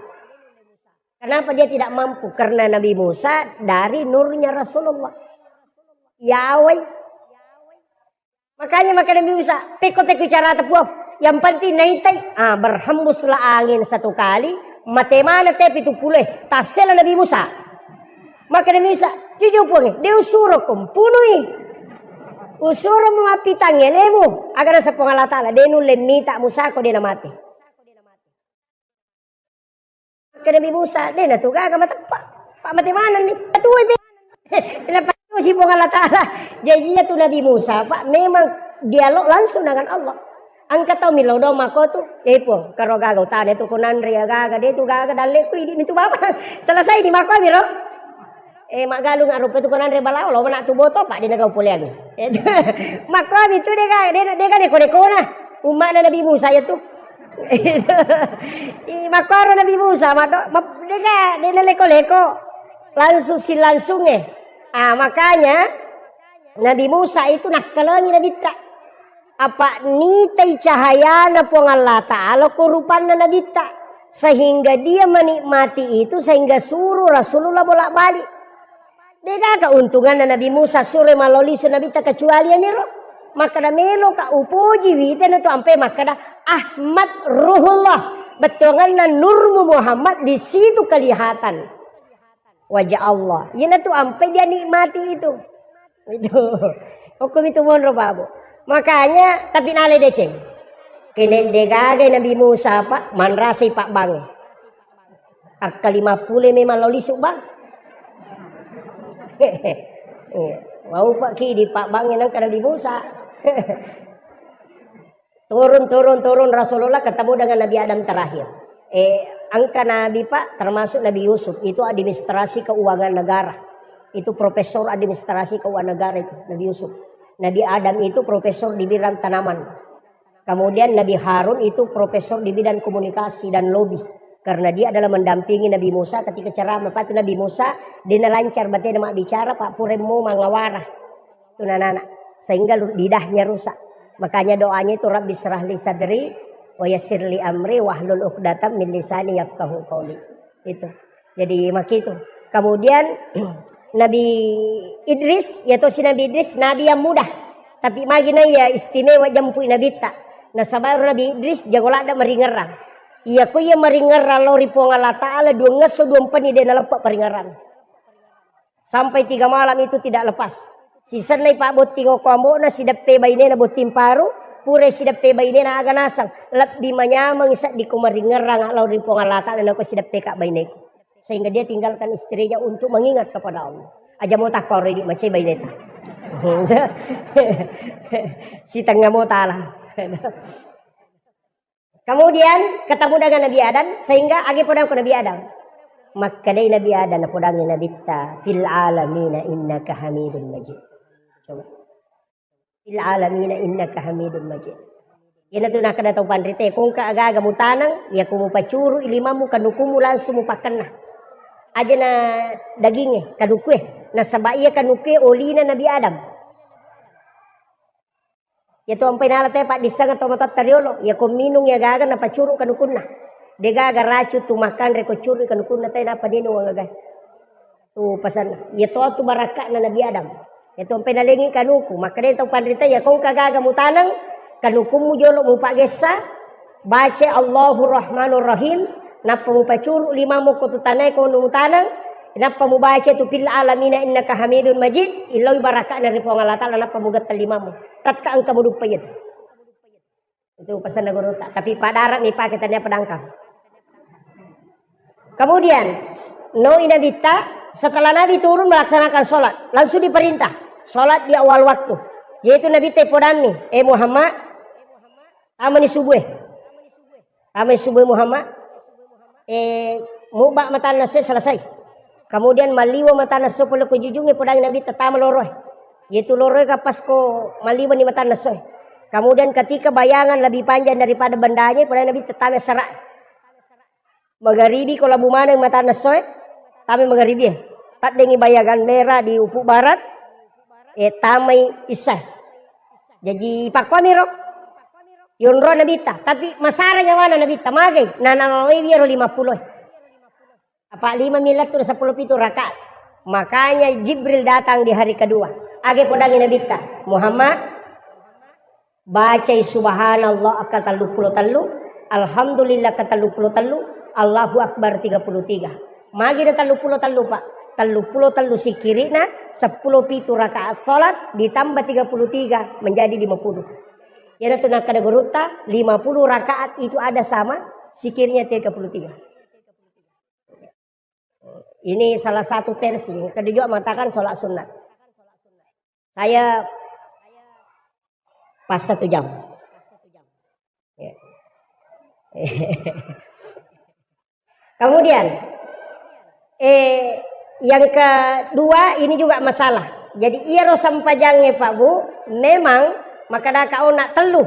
Kenapa dia tidak mampu? Karena Nabi Musa dari nurnya Rasulullah. Yawai. Makanya makkeda Nabi Musa, "Pekko-pekko carata, Puang. Yang penting naitai." Ah, berhembuslah angin satu kali, mate mana te pitu pulo e. Tassela Nabi Musa. Makkeda Nabi Musa, "Jujur, Puang, de' usuro ko mpunui. Usuro mu mappitang elemu." Aga naseng Puang Allah Ta'ala, "De' nulle mita Musa ko de' namate." Makkeda Nabi Musa, "De' natu gaga mateppa. Pak, mate manenni. Matuai pe." Napattusi Puang Allah Ta'ala. Jadi, iya tu Nabi Musa, Pak, memang dialog langsung dengan Allah. Engka tau milo do mako tu, "Eh, Puang, karo gaga utane tu ko nanre ya gaga, de' tu gaga dalleku, idi' mi tu baba." Selesai di mako miro. Eh, maggalung arupa tu ko nanre balao, lo mana tu boto, Pak, de' nagau poleang. Mako mi tu de' gaga, de' na-, de' gaga neko-nekona. Umma'na Nabi Musa ya tu. I, makkoro Nabi Musa, maddo, ma-, dega, de' naleko-leko. Langsung silangsung e. Ah, makanya Nabi Musa itu nakkalengi Nabitta. Apa nitai cahayana Puang Allah Ta'ala ko rupanna Nabitta. Sehingga dia menikmati itu, sehingga suruh Rasulullah bolak-balik. Dega keuntunganna Nabi Musa sure malolisu Nabitta kecuali aniro. Makkeda, "Meloka upoji witena tu ampe makkeda, Ahmad Ruhullah, bettuanganna nurmu Muhammad di situ kelihatan wajah Allah." Iyana tu ampe dia nikmati itu. Itu. Hukum itu monro, Pak, Bu. Makanya, tapi nale deceng. Kene degaga Nabi Musa, Pak, manrasai Pak Bange. Akka lima pule memang lo lisu, Bang. Iya. Mau Pak ki di Pak Bang yang kena di Musa. Turun, turun, turun Rasulullah ketemu dengan Nabi Adam terakhir. Eh, angka Nabi, Pak, termasuk Nabi Yusuf, itu administrasi keuangan negara. Itu profesor administrasi keuangan negara itu, Nabi Yusuf. Nabi Adam itu profesor di bidang tanaman. Kemudian Nabi Harun itu profesor di bidang komunikasi dan lobby. Karena dia adalah mendampingi Nabi Musa ketika ceramah. Patu Nabi Musa, dia lancar batena mak bicara, Pak, puremmo mangawara. Itu anak-anak. Sehingga lu-, lidahnya rusak. Makanya doanya itu, "Rabbi syrah li sadri, wa yassir li amri, wahlul uqdatam min lisani yafqahu qauli." Itu. Jadi, makitu. Kemudian, Nabi Idris, ya tosi Nabi Idris, Nabi yang muda. Tapi magi na iya istimewa jempui Nabitta. Nasaba Nabi Idris jago ladda maringerrang. Iya ko iya maringerrang lao ri Puang Allah Ta'ala, dua ngesso, dua mpeni de' naleppa paringerrang. Sampai tiga malam itu tidak lepas. Sisennai Pak botting okko ambo'na, sideppe bainena botting paru, pura sideppe bainena aga nasang. Lebbi manyameng seddi ko maringerrang lao ri Puang Allah Ta'ala nako sideppe ka baineku. Sehingga dia tinggalkan istrinya untuk mengingat kepada Allah. Aja mo takkoro idi macai baineta. Sitengnga mo tala. Kemudian ketemu dengan Nabi Adam, sehingga agi podang ke Nabi Adam. Makkedai Nabi Adam, napodangi Nabitta, "Fil alamina innaka hamidun majid." Coba. "Fil alamina innaka hamidun majid." Iyana tu nakkeda tau panrite, "Kongka agaga mutaneng, iya ko mupacuru ilimamu kanukumu langsung mupakkenna. Aja na daginge, kanukue. Nasaba iya kanukue olina Nabi Adam." Iyatu ampai nala te paddisseng atau matotta riolo, iya ko minung iya gaga napacuru kanukunna. De gaga racun tu makanre ko curu kanukunna te napa ninung agaga. Tu pasanna. Iyatu tu barakakna Nabi Adam. Iyatu ampai nalengi kanuku, makkeda tau panrita, iya ko engka gaga mutaneng kanukummu jolo mupagessa, baca Allahu Rahmanur Rahim, nappa mupacuru limammu ko tu tanae ko mutaneng, nappa mubaca tu fil alamina innaka hamidun majid, illoi barakakna ri Puang Allah Taala, nappa mugetta limammu. Tetta engka muduppa iyatu. Itu pesanna gurutta. Tapi padara mi pake tania pedangkang. Kemudian, noi Nabitta, setelah Nabi turun melaksanakan sholat, langsung diperintah. Sholat di awal waktu. Yaitu Nabitta ipodammi, "Eh Muhammad, tamani subuh, eh." Tamai subuh Muhammad, eh, muba matanna esso selesai. Kemudian maliwa matanna esso pole ko jujunge, podang Nabitta tama loroe. Yaitu loroe ka pas ko maliwa ni matanna esso. Kemudian ketika bayangan lebih panjang daripada bendanya, pura Nabitta tama sera. Magaribi ko labu maneng matanna essoe, tama magaribi e. Taddengi bayangan merah di ufuk barat, eh, tamai isya. Jaji pakkuamiro. Yonro Nabitta, tapi masara nyawana Nabitta, magai. Nah, nah, iyaro lima puluh. Apa lima miliar tu sepuluh pitu rakaat. Makanya Jibril datang di hari kedua. Age podangi Nabitta, Muhammad, bacai subhanallah akka telluppulo tellu, alhamdulillah akka telluppulo tellu, Allahu Akbar tiga puluh tiga. Magi na telluppulo tellu, Pak? Telluppulo tellu sikirina, sepuluh pitu rakaat salat, ditambah tiga puluh tiga, menjadi lima puluh. Iyanatu nakkeda gurutta, lima puluh rakaat itu ada sama sikirnya tiga puluh tiga. Ini salah satu versi. Yang kedua juga mengatakan sholat sunat. Saya pas satu jam. Ya. Kemudian, eh, yang kedua ini juga masalah. Jadi, iyaro sempajangnge, Pak Bu, memang makkadaka ona tellu.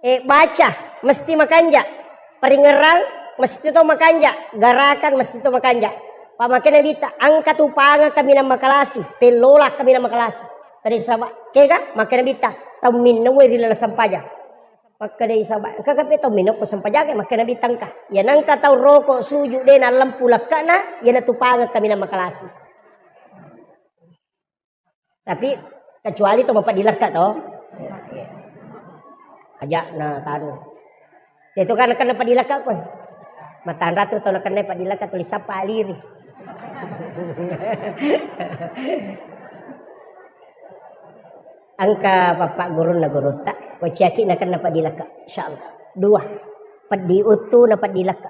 Eh, baca, mesti makanja. Paringerang, mesti to makanja. Garakan, mesti to makanja. Pak, makkeda Nabitta, engka tupangeng kaminang makalasi, pellola kaminang makalasi. Kada saba, kega, makkeda Nabitta, tau minnaue ri laleng sempajang. Makkeda saba, engka kape tau minna ko sempajang, makkeda Nabitta engka. Ya nengka tau roko suju de nallempu lekkana, ya natupangeng kaminang makalasi. Tapi kecuali to mapaddi lekka to. Aja na tanu. Itu kan kena paddi lekka ko. Matanra tu to na kena paddi lekka tulis apa aliri. Engka bapak gurunna gurutta, ko ciaki na kena paddi lekka. Insyaallah. Dua. Peddi uttu na paddi lekka.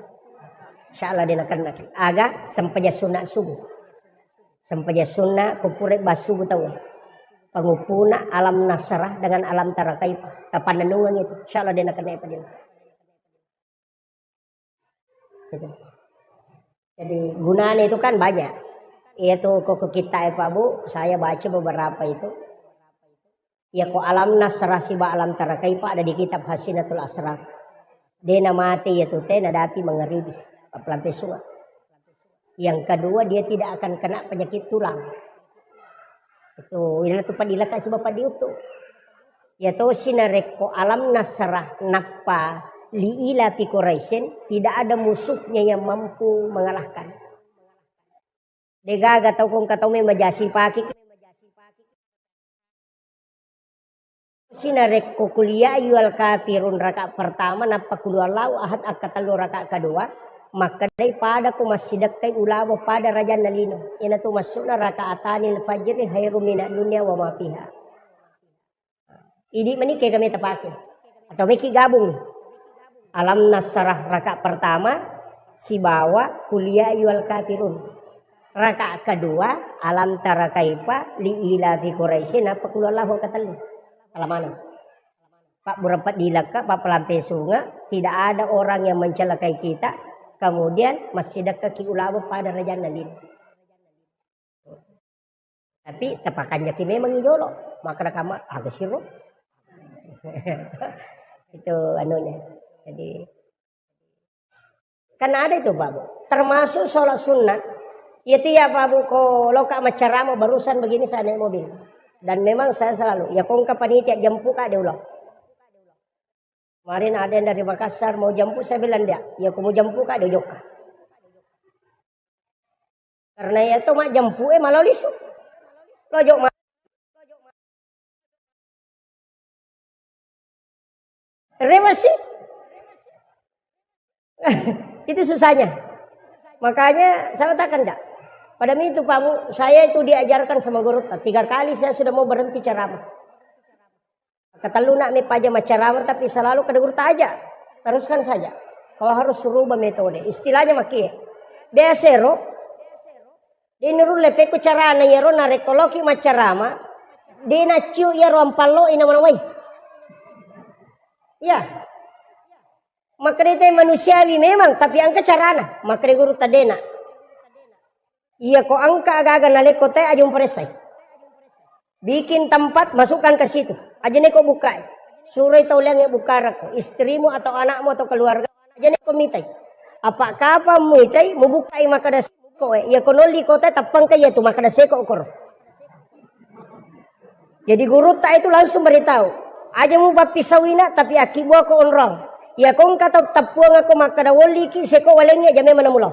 Insyaallah de na kena. Aga sempaja sunat subuh. Sempaja sunna, ko pura bassubu tau. Panguppuna alam nasrah dengan alam tara kaifa. Tapannennungeng itu. Insyaallah de na kena paddi lekka. Gitu. Jadi gunanya itu kan banyak. Iya tuh kok kita ya Pak Bu, saya baca beberapa itu. Iya ko alam nasrah siba alam tara kaifa ada di kitab Hasinatul Asrar. De na mate iya tu te nadapi mangaribi. Pappelampe sunga. Yang kedua, dia tidak akan kena penyakit tulang. Itu, ina tu paddi lekka siba paddi uttu. Ya tosi narekko alam nasrah nappa li ila fi Quraisyin, tidak ada musuhnya yang mampu mengalahkan. Degaga tau kong katau memang jasi pake. Sinarekko kuliah ayyuhal kafirun rakaat pertama, nappa qul huwallahu ahad akka tellu rakaat kedua, makkedai pada ko massidekkai ulama pada rajanna lino. Iyanatu maksudna rakaatanil fajri khairum minad dunya wa ma fiha. Idi meni kega meta pake. Atau meki gabung. Alam nasrah rakaat pertama sibawa kuliah ayyuhal kafirun. Rakaat kedua, alam tara kaifa, li ila fi Quraisyin, apa qul huwallahu angka tellu. Alamana. Pak burapet dilekka, Pak pelampe sunga, tidak ada orang yang mencelakai kita, kemudian massidekka ki ulama pada rajanna lino. Tapi tapakanjaki memang jolo, maka kamma aga siro. Itu anunya. Jadi Kan ada itu, Pak Bu. Termasuk sholat sunnah. Itu ya, Pak Bu, ko loka maccarama barusan begini saya naik mobil. Dan memang saya selalu, ya kongka panitia jemput kak diulang. Kemarin ada yang dari Makassar mau jemput, saya bilang dia, ya ko mau jemput kak diujokka. Karena ya itu mak jemput eh malah lisu. Lojok ma- Rewasi. Itu susahnya. Makanya saya katakan, Kak, pada itu Pak Bu, saya itu diajarkan sama guru. Tiga kali saya sudah mau berhenti ceramah. Katellu nak me paja macceramah, tapi selalu kada guru aja. Teruskan saja. Kau harus rubah metode. Istilahnya makie. Biasa ro, Dé narulle pékko carana iyaro narékko laoki maccarama, dé naccio iyaro ampallo'é namanawai. Iya. Makkedai té manusiawi memang, tapi engka carana. Makkedai gurutta déna. Iya ko engka aga-aga nalékko té aja muparessai. Bikin tempat, masukkan ke situ. Aja neko bukkai. Suroi tau laingnge bukkarakko, istrimu atau anakmu atau keluarga. Aja' ko mitai. Apa' kapang muitai, mubukkai makkeda seko' e. Iya ko nolli kota tappangka iya tu makkeda seko' koro. Jadi gurutta itu langsung beritahu. Aja' mupappisauina, tapi akkibuako onrong. Iya ko engka tau tappuangako makkeda wolliki seko' walengnge, aja' memang namulo.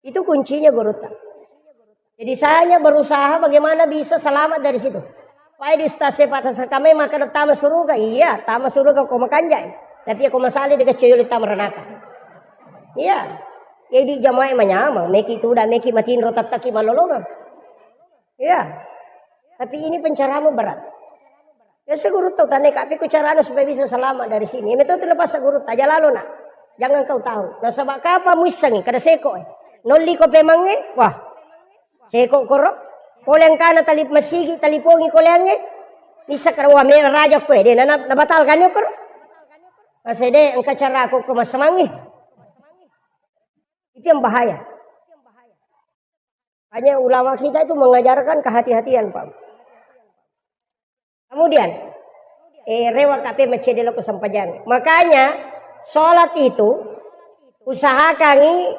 Itu kuncinya gurutta. Jadi saya hanya berusaha bagaimana bisa selamat dari situ. Pai di ustaz sepak tasakame makkeda tama suruga, iya, tama suruga ko makanja'. Tapi ko masala de' kecil tama ranaka. Iya. Jadi jamaah manyamang, meki tuda, meki matinro tattaki malolongang. Iya. Tapi ini pencerahan berat. Biasa gurutta tanya, "Kapi ku carana supaya bisa selamat dari sini?" Metode lepas gurutta, aja' lalo nak. Jangan kau tahu. Nasaba' kapang muissengngi, kada seko' e. Nolli ko pemangnge, wah, seko' koro. Pole engkana talip masigi, talipongi ko leangnge. Bisa kada, wah, mera raja ko e, de' na, na, nabatalkan yo koro. Masih de' engka cara ko, ko masemangngi. Itu yang bahaya. Hanya ulama kita itu mengajarkan kehati-hatian, Pak. Kemudian, eh, rewa kape macede loko sempajang. Makanya, sholat itu usahakangi,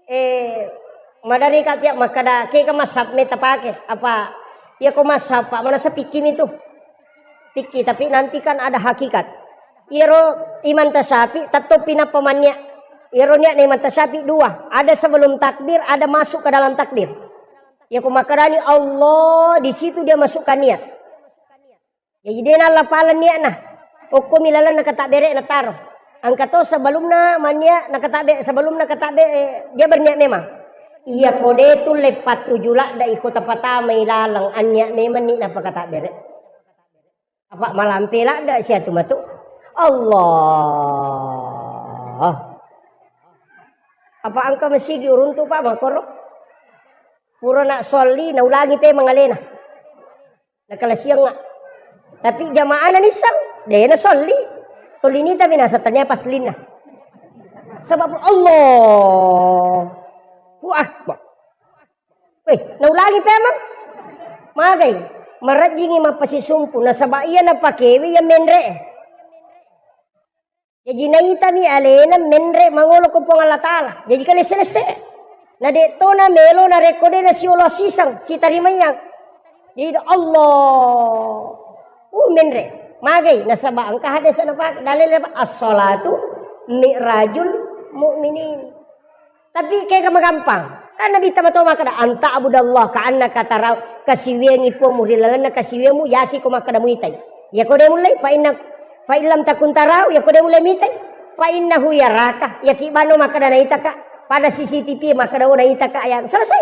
eh, madari ka tiap makkeda, ke ka masab meta pake, apa, iya ko masab, Pak, mana sepikimi tu. Pikki, tapi nanti kan ada hakikat. Iyaro Imam Tasyafi, tettoppi nappa mannia. Iyaro niatna Imam Tasyafi dua. Ada sebelum takbir, ada masuk ke dalam takbir. Ya, ko makkedani Allah, di situ dia masukkan niat. Jadi, de' nallapaleng niatna. Okkomi lalenna katabbere' nataro. Engka to sebelumna mannia nakatabbe, sebelumna katabbe, eh, dia berniat memang. Iya, ko de' tu leppattuju ladda iko tapatamai laleng, anniat memang ni napakatabbere'. Apa' malampe ladda siatu matu. Allah. Apa' engka masigi uruntu, Pak, makkoro? Pura na solli, naulangi pe mangalena. Nakalasiangnga. Tapi jamaahna nisseng, de' nasolli. Tuli nita minasa tania paslinna. Sebab Allahu Akbar. Weh, naulangi pe, Amang? Magai, marejjingi mappasisumpu, nasaba' iya napakewe iya menre'e. Jaji naitami alena menre' mangolo ko Puang Allah Ta'ala. Jaji kalesse-lesse. Na de' to namelo narekko de' nasiolo siseng, sitarimayang. Jadi Allah. Uh, menre'. Magai, nasaba' engka hadese' napake. Dalil apa? As-salatu mi'rajul mu'minin. Tapi kega magampang. Kan Nabitta mato makkeda, "Anta abudallah ka annaka tarau." Kasiwiangngi Puangmu ri lalenna kasiwiangmu, yaki ko makkeda muitai. Yako de' mullei, fa inna, fa illam takun tarau, yako de' mullei mitai, fa innahu yaraka. Yaki bano makkeda naitaka. Pada C C T V makkeda, "Oh, naitaka," ya selesai.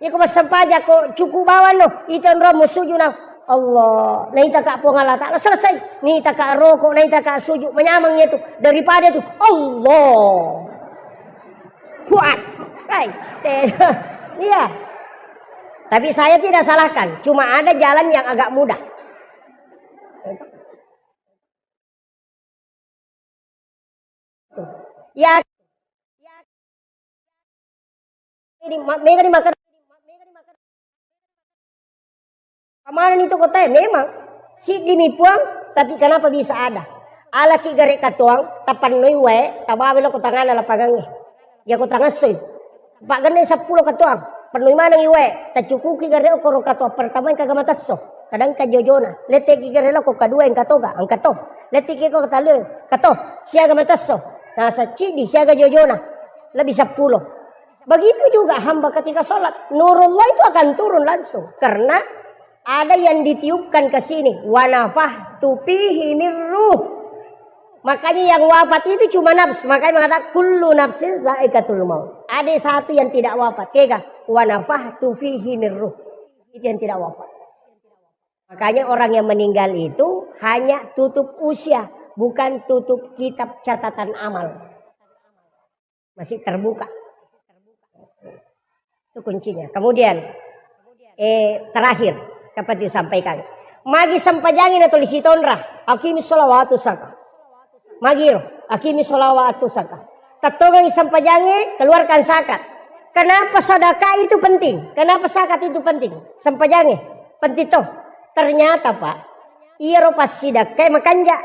Yako massempajang ko cuku bawang no, ita onrong musuju na Allah, naitaka Puang Allah Ta'ala, selesai. Naitaka roko, naitaka suju, manyameng itu daripada itu Allah. Kuat. Hai. Iya. Tapi saya tidak salahkan, cuma ada jalan yang agak mudah. Ya. Ini ma-, mega ni makan. Kamanani to kotae memang siddi mi Puang, tapi kenapa bisa ada? Alaki gare' katoang, tapannoi wae, tabawa lo ko tangana lapangangnge. Iya ko tangassoi. Pagenne seppulo katoang, pennoi manengi wae, tacukuki gare' okkoro katoang pertama engka gama tesso, kadang ka jojona. Letteki gare' lo ko kadua engka toga, engka to. Letteki ko katallu, engka to. Siaga matesso. Nasa ciddi, siaga jojona. Lebih seppulo. Begitu juga hamba ketika sholat, nurullah itu akan turun langsung. Karena ada yang ditiupkan ke sini, "Wa nafakhtu fihi min ruh." Makanya yang wafat itu cuma nafs. Makanya mengatakan, "Kullu nafsin zaikatul maut." Ada satu yang tidak wafat. Kega, "Wa nafakhtu fihi min ruh." Itu yang tidak wafat. Makanya orang yang meninggal itu hanya tutup usia, bukan tutup kitab catatan amal. Masih terbuka. Itu kuncinya. Kemudian, eh, terakhir, dapat disampaikan. Magi sempajangi na tuli sitonra, aqimi sholawatu saka. Magiro, aqimi sholawatu saka. Tattongengi sempajangi, keluarkan zakat. Kenapa sedekah itu penting? Kenapa zakat itu penting? Sempajangi, penting toh. Ternyata, Pak, Iyaro passidakkae makanja,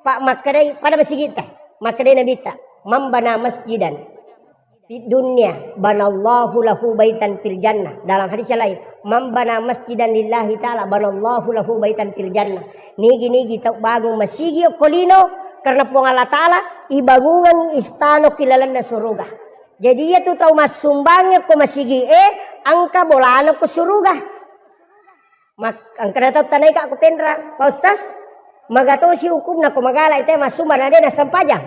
Pak, makkedai pada masigitta. Makkedai Nabitta, "Man bana masjidan fid dunya banallahu lahu baitan fil jannah." Dalam hadis yang lain, "Man bana masjidan lillahi ta'ala banallahu lahu baitan fil jannah." Nigi-nigi tau bangung masigi okko lino karena Puang Allah Ta'ala, ibangungengngi istana ki lalenna suruga. Jadi iya tu tau massumbangnge ko masigi e, engka bolana ko suruga. Mak-, engkana tau tanaika ko penra, "Pak Ustaz, magatosi hukumna ko magala ite massumbang na de nassempajang?"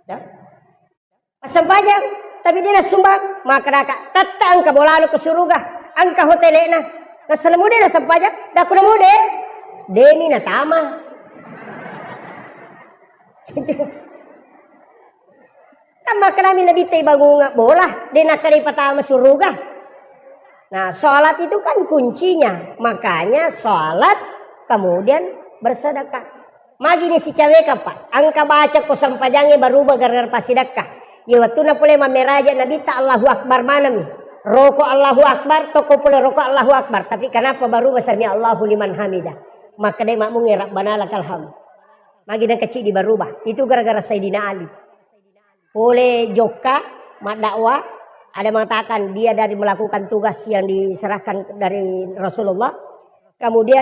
Ya. Massempajang, tapi de nassumbang, makkedaka, "Tetta engka bolana ko suruga, engka hotelena." Nasalemu de nassempajang, dakku nemu de, demi natama. Kan makkedami Nabitta ibangunga bola, de nakkeda ipatama suruga. Nah, sholat itu kan kuncinya. Makanya sholat, kemudian bersedekah. Magi ni sicaweka, Pak. Engka baca ko sempajangnge baruba gara-gara passidakka. Ye wettunna pole mammeraja Nabitta Allahu Akbar manami. Roko Allahu Akbar, toko pole roko Allahu Akbar. Tapi kenapa baruba sami Allahu liman hamida? Makkedai makmungnge Rabbana lakal hamd. Magi nengka ciddi baruba. Itu gara-gara Sayyidina Ali. Pole jokka, maddakwah, ada mengatakan dia dari melakukan tugas yang diserahkan dari Rasulullah. Kemudian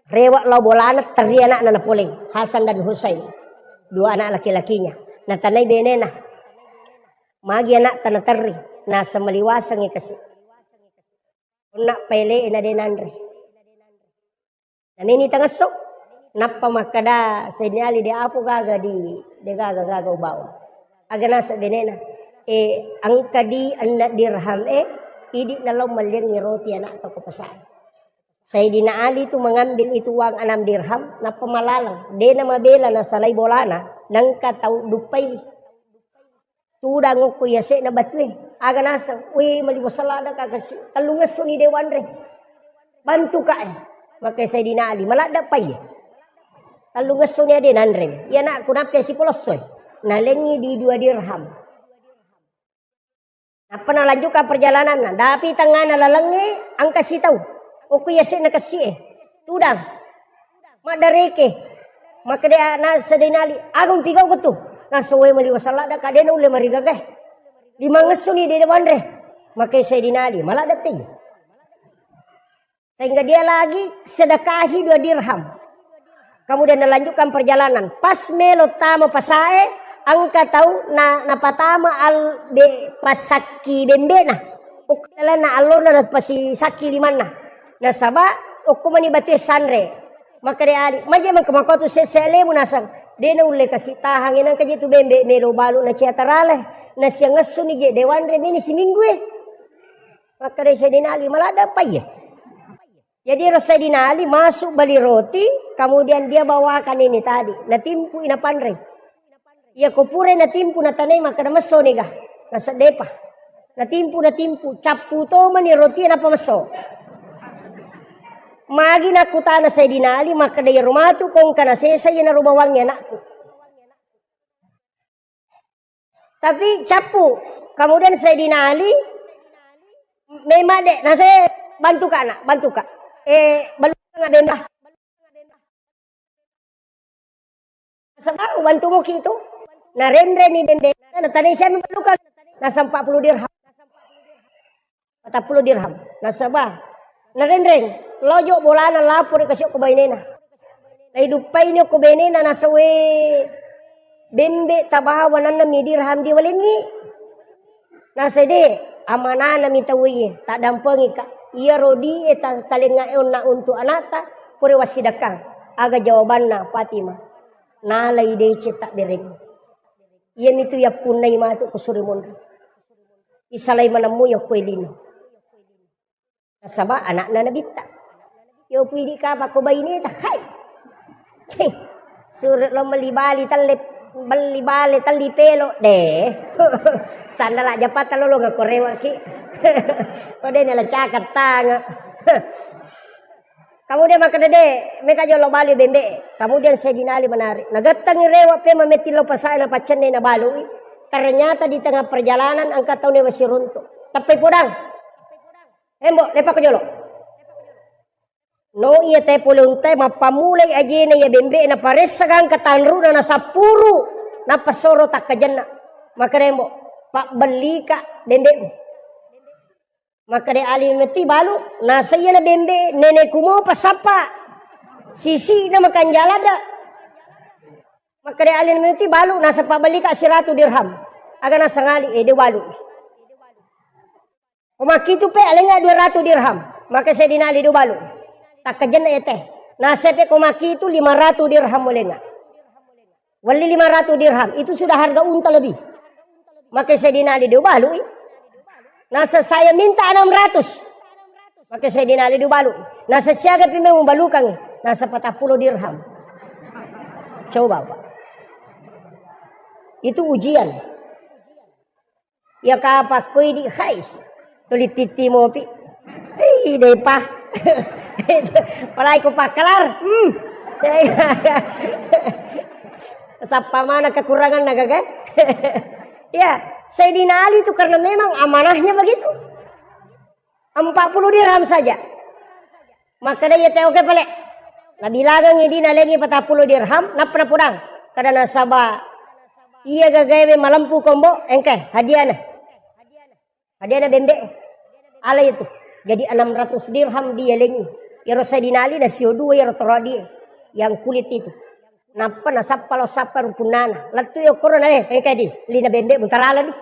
rewa lao bolana, terri anakna napoleng, Hasan dan Husain. Dua anak laki-lakinya. Natanai benena. Magi anakta naterri, naseng maliwasengngi kasi. Onna pele na de nanre. Nameni tangesso. Nappa makkeda Sayyidina Ali, "De apo gaga di, de gaga-gaga ubawa." Aga naseng benena, "E, engka di enneng dirham e, idi nalao melliangngi roti anakta ko pasai." Sayyidina Ali tu mengambil itu uang enam dirham, nappa malaleng. De namabela nasalai bolana, nengka tau duppaiwi. Tudang okko yase'na batue. Aga naseng, "Weh, maliwa salada ka kasi. Tellungessuni de wanre. Bantu ka e." Maka Sayyidina Ali, "Maladda pai." Tellungessuni ade nanre. Iya nak, kunappi sipolossoi. Nalengngi di dua dirham. Nappa nalanjutkan perjalananna. Dapi tengngana lalengnge, engka sitau. Okko yase'na kessi e. Tudang. Maddareke. Makkeda na Sayyidina Ali, "Aga mupigau ko tu?" Naseng, "Weh, maliwa salada ka, de naulle marigaga e. Limangessuni de wanre." Maka Sayyidina Ali, "Maladda pai." Sehingga dia lagi sedekahi dua dirham. Kemudian nalanjutkan perjalanan. Pas melo tama pasae, engka tau na, napatama al-, be-, pasakki bembena. Okko lalenna allorna napasisakki limanna. Nasaba okko mani batue sanre. Makkeda Ali, "Maje mengka makotu sesse alemu?" Naseng, "De naulle kasi tahang, nengka je tu bembe melo balu na cia tarale. Nasiangessuni je de wanre meni siminggu e." Makkeda Sayyidina Ali, "Maladda pai e." Jadi ro Sayyidina Ali masuk beli roti, kemudian dia bawakan ini tadi, natimpu i napanre. Iya ko pura natimpu natanai makkeda messo niga, naseddepa. Natimpu, natimpu, cappu to mani roti napa messo. Magi nakkutana Sayyidina Ali, makkeda, "Iyaro matu ko engka nasesa iyanaro bawangnge anakku." Tapi cappu. Kemudian Sayyidina Ali, "Memang dek, nah saya bantu kak nak, bantu kak. Eh, belum nggak benda." Sebab bantu muki itu. Nah, rendre ni bende. Nah, tadi saya belum kan. Nah, empat puluh dirham. Patappulo dirham. Nasaba narenreng, lojo bolana lapor kasi okko bainena. Naiduppaini okko bainena, nasa, "We, bembe tabawa nanna mi dirham diwalengngi." Nasa, "De, amanana mi tauwe, taddampengika. Iyaro di e ta-, talengnga e onna untuk anakta, pura wassidakkang." Aga jawabanna Fatimah? "Nalai deceng tabbereng. Iyamitu yappunnai matu kusuri monri. Isalai manemmui okko e lino." Nasaba anakna Nabitta. Yo pui di kapa ko baineta, hai. Cih, sure lo meli bali telle, beli bale telli pelo de. Sandala japatta lolo ngako rewaki. Ko de nala cakap tanga. Kemudian makkeda, "De, meka jolo bali bembe." Kemudian Sayyidina Ali menarik. Nagattangi rewa pe mametti lo pasae napaccenne nabalui. Ternyata di tengah perjalanan engka tau ne masiruntu. Teppai podang. Embo, lepako jolo. No iya te pole untae, mappammulai ajena iya bembe'e, naparessa gangka tanru'na, nasappuru, nappa soro takkajenna. Makkeda, "Mbo, pabbellika bembe'mu." Makkeda Ali, "Metti balu, nasa iyana bembe nenekku mopa sappa. Sisi'na makanjala da." Makkeda Ali, "Metti balu, nasa pabbellika siratu dirham." Aga nasang Ali, "Eh, de balu." Ko makkitu pe, alengnga dua ratu dirham. Maka Sayyidina Ali, "De balu. Takkajenna ete." Nasa pe ko makkitu lima ratu dirham mulengnga. Welli lima ratu dirham, itu sudah harga unta lebih. Maka Sayyidina Ali, "De balu i." Nasa, "Saya minta enam ratus." Maka Sayyidina Ali, "De balu i." Nasa, "Siaga pi memang mubalukangngi?" Nasa, "Patappulo dirham." Coba, Pak. Itu ujian. Iya kapang ko idi, hais. Tuli titti mopi. Ih, depa. Palai ku pakkalar. Hmm. Sappa mana kekurangan na gaga. Ya, Sayyidina Ali itu karena memang amanahnya begitu. Empat puluh dirham saja. Makkeda iya te, "Oke pale." Nabilangengngi idi, nalengngi patappulo dirham, nappa napodang. Kada nasaba iya gagaewe malempu kombo, engke hadiahna. Hadiahna bembe. Ala itu. Jadi enam ratus dirham dialengngi. Iyaro Sayyidina Ali nasio dua iyaro toroadie yang kulit itu. Nappa nasappa lao sappa rupunnana. Lettu i okkoro nale, engka di, lina bembe'mu, tarala di.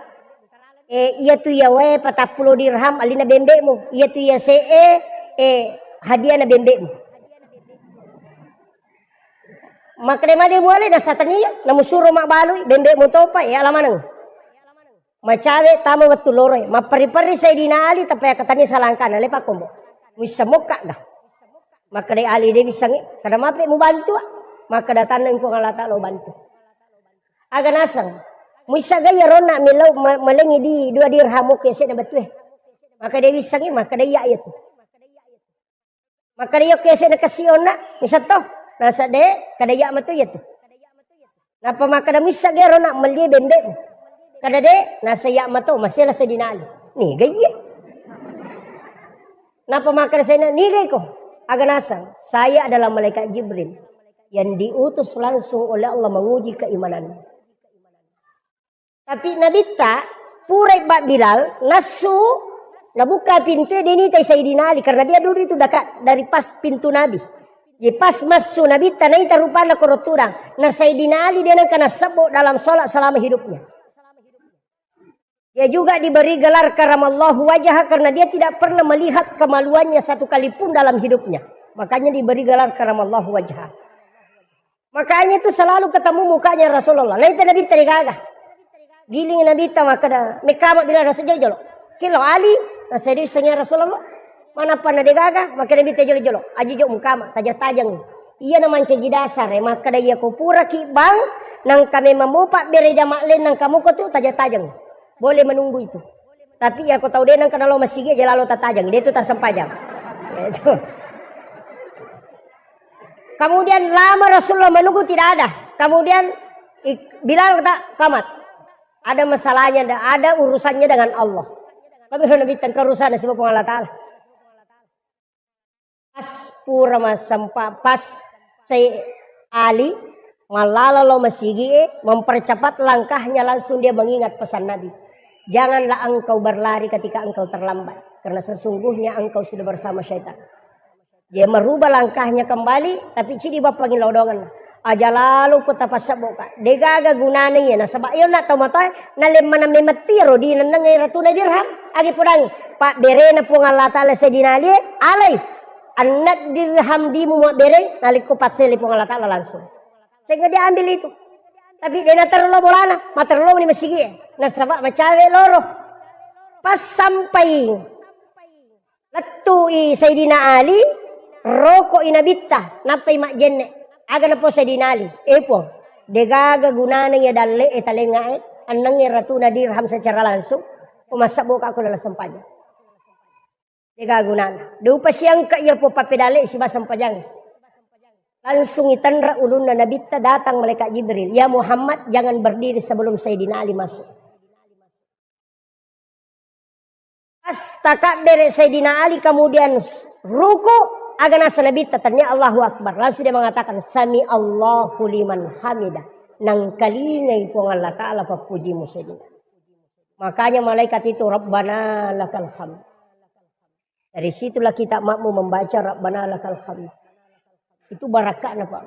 Eh, iya tu iya wae patappulo dirham alina bembe'mu. Iya tu iya se'e, eh, hadiahna bembe'mu. Makkeda made muale nasatania, namusuro mabbalui, bembe'mu topa, eh, ala maneng. Macawe tama wettu loroe, mapperri-perri Sayyidina Ali, tappa yakkatanni salangkana, lepa kombo. Muissa mokka dah. Makkeda Ali, "De wissengngi, kada mape mubantu, ah." Makkeda, "Tanna Puang Allah Ta'ala ubantu." Aga naseng, muissa ga iya ronna millau ma-, malengngi di dua dirham, oke, sedda betue. Makkeda, "De wissengngi." Makkeda, "Iya, iya tu." Makkeda, "Iya, oke, sedda kasi onna, muissa to." Nasa, "De, kada iya matu iya tu." Nappa makkeda, "Muissa ga ero nak melli bembe'mu?" Kada, "De." Nasa, "Iya mato." Masela Sayyidina Ali. Niga iye? Nappa makkeda Sayyidina, "Niga iko?" Aga naseng, "Saya adalah malaikat Jibril yang diutus langsung oleh Allah menguji keimananmu." Tapi Nabitta, purai ba Bilal, nassu, nabukka pintu, de nitai Sayyidina Ali, karena dia duduk itu dekat dari pas pintu Nabi. Jadi pas massu Nabitta, naita rupanna koro tudang. Na Sayyidina Ali de nengka nassebbo dalam sholat selama hidupnya. Dia juga diberi gelar karamallahu wajah karena dia tidak pernah melihat kemaluannya satu kali pun dalam hidupnya. Makanya diberi gelar karamallahu wajah. Makanya itu selalu ketemu mukanya Rasulullah. Naita Nabitta de gaga. Giling Nabitta makkeda, mekkama Bilal, nasa jolo-jolo. Kilo Ali, nasa de wissengngi Rasulullah. Manappa na de gaga, makkeda Nabitta jolo-jolo. Aji jo mukama, tajang-tajang. Iya na mancaji dasar, eh, makkeda iya ko puraki bang, nangka memang mopa bere jama len nangka moko tu tajang-tajang. Boleh menunggu itu. Tapi iya ko tau de nangka nalo masigi aja lalo tatajang, de tu tasempajang. Itu. Kemudian lama Rasulullah menunggu tidak ada. Kemudian ik-, Bilal kata, "Kamat. Ada masalahnya, ada urusannya dengan Allah." Tapi Nabitta engka urusan sama Puang Allah Ta'ala. Pas pura massempa, pas sai Ali mallala lo masigi e, mempercepat langkahnya, langsung dia mengingat pesan Nabi. "Janganlah engkau berlari ketika engkau terlambat, karena sesungguhnya engkau sudah bersama syaitan." Dia merubah langkahnya kembali, tapi cidi bappangi lodongan. Aja lalo ko tapassebboka. De gaga gunana iya, nasaba iya onna tau matoa, nalemmana memetti ro di nenneng ratuna dirham. Agi podangi, pabberena Puang Allah Ta'ala Sayyidina Ali, alai. Anna dirham dimu mabbereng, nalikko paccele Puang Allah Ta'ala langsung. Sehingga dia ambil itu. Tapi de naterlo bolana, materlo ni masigi. Nasaba macawe loro. Pas sampai Lettu i Sayyidina Ali, roko i Nabitta, nappai majjenne. Aga napau Sayyidina Ali, "Eh Puang, de gaga gunana iya dalle e, talenga e, annangnge ratuna dirham secara langsung, ko massebboka ko dalam sempajang. De gaga gunana. De upasiangka iya Puang pappedalle siba sempajang." Langsung itenra ulunna Nabitta, datang malaikat Jibril, "Ya Muhammad, jangan berdiri sebelum Sayyidina Ali masuk." Pas takabbere Sayyidina Ali, kemudian s-, ruku, Aga nasa Nabitta, tania Allahu Akbar. Langsung dia mengatakan, "Sami Allahu liman hamidah." Nangkalingai Puang Allah Ta'ala pappujimu, Sayyidina. Makanya malaikat itu, "Rabbana lakal hamd." Dari situlah kita makmu membaca, "Rabbana lakal hamd." Itu barakahnya, Pak.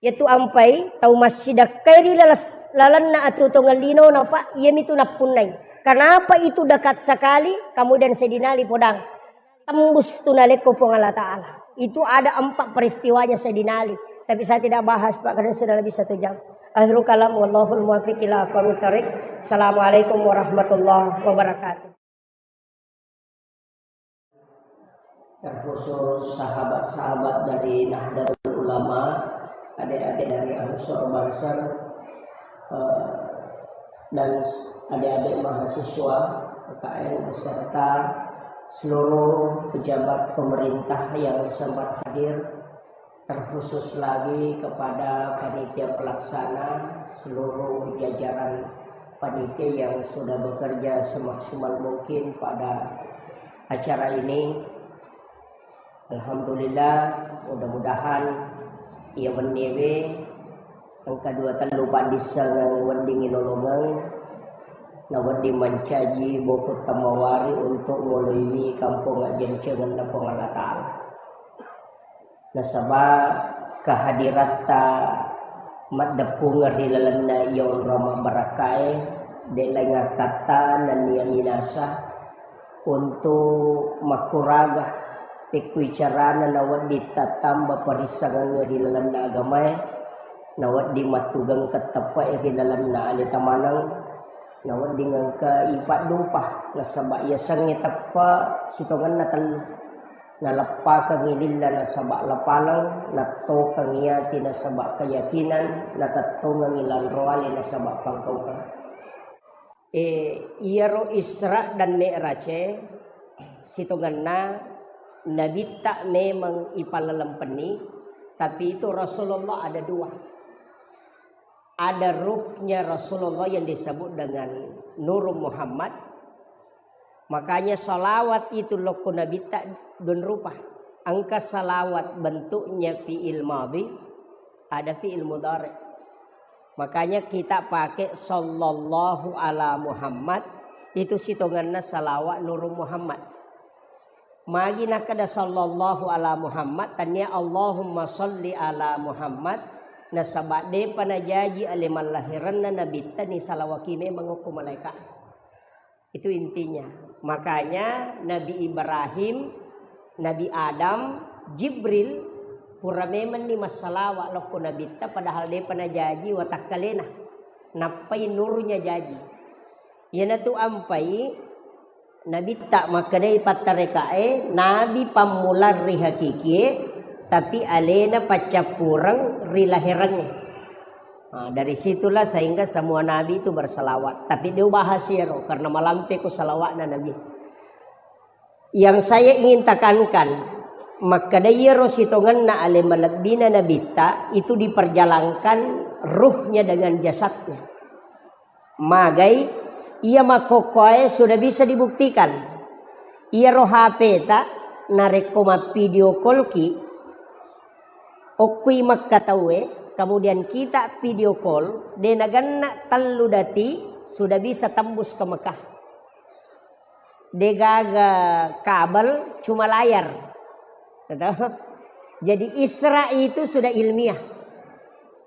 Yaitu ampai tau massidakkai ri lalas-, lalenna atuo tongeng linona, Pak, iyamitu nappunnai. Kenapa itu dekat sekali? Kemudian Sayyidina Ali podang, "Tembus tu nalekko Puang Allah Ta'ala." Itu ada empat peristiwanya Sayyidina Ali. Tapi saya tidak bahas, Pak, karena sudah lebih satu jam. Akhirul kalam, wallahul muwaffiq ila aqwamit thariq. Assalamualaikum warahmatullahi wabarakatuh. Terkhusus sahabat-sahabat dari Nahdlatul Ulama, adik-adik dari Ansor Banser, eh, dan adik-adik mahasiswa P K N beserta seluruh pejabat pemerintah yang sempat hadir, terkhusus lagi kepada panitia pelaksana, seluruh jajaran panitia yang sudah bekerja semaksimal mungkin pada acara ini. Alhamdulillah, mudah-mudahan iya wenniwe engka dua tellu paddissengeng wedding inolongeng, na wedding mancaji boko tamawari untuk moloiwi kampong ajjancengenna Puang Allah Ta'ala. Nasaba kehadiratta maddeppungeng ri lalenna iya onrong mabbarakkae, de laing akkatta nennia minasa untuk makkuraga pekkui carana nawedding tattamba parissengengnge ri lalenna agamae, nawedding mattugengkeng teppe'e ri lalenna aleta maneng, nawedding engka ipaddupa, nasaba yasengnge teppe sitongenna tellu. Naleppakengngi lilla nasaba lapaleng, nattokengngi ati nasaba keyakinan, natettongengngi lanroale nasaba pangkaukeng. Eh, iyaro Isra dan Mi'raj e, sitongenna Nabitta memang ipallelempenni, tapi itu Rasulullah ada dua. Ada ruhnya Rasulullah yang disebut dengan Nur Muhammad. Makanya salawat itu lokko Nabitta dua rupa. Engka salawat bentuknya fi'il madhi, ada fi'il mudhari. Makanya kita pakai sallallahu ala Muhammad, itu sitongenna salawat Nur Muhammad. Magi nakkeda sallallahu ala Muhammad, tania Allahumma salli ala Muhammad, nasaba depa najaji ale mallahirenna Nabitta ni salawaki memang okko malaika. Itu intinya. Makanya Nabi Ibrahim, Nabi Adam, Jibril, pura memenni massalawa lokko Nabitta, padahal depa najaji watakkalena. Nappai nurnya jaji. Iyanatu ampai Nabitta makkedai pattarekae, Nabi pammulang ri hakikie, tapi alena paccappureng ri laherengnge. Nah, dari situlah sehingga semua nabi itu berselawat. Tapi dia bahas iyaro, karena malampeko salawatna Nabi. Yang saya ingin tekankan, makkeda iyaro sitongenna ale malebbina Nabitta itu diperjalankan ruhnya dengan jasadnya. Magai, iya makkokkoe sudah bisa dibuktikan. Iyaro H P-ta narekko mappidio call ki, okkui Mekka tauwe, kemudian kita video call, de nagenna tellu dati sudah bisa tembus ke Mekah. Degaga kabel, cuma layar. Gitu. Jadi Isra itu sudah ilmiah.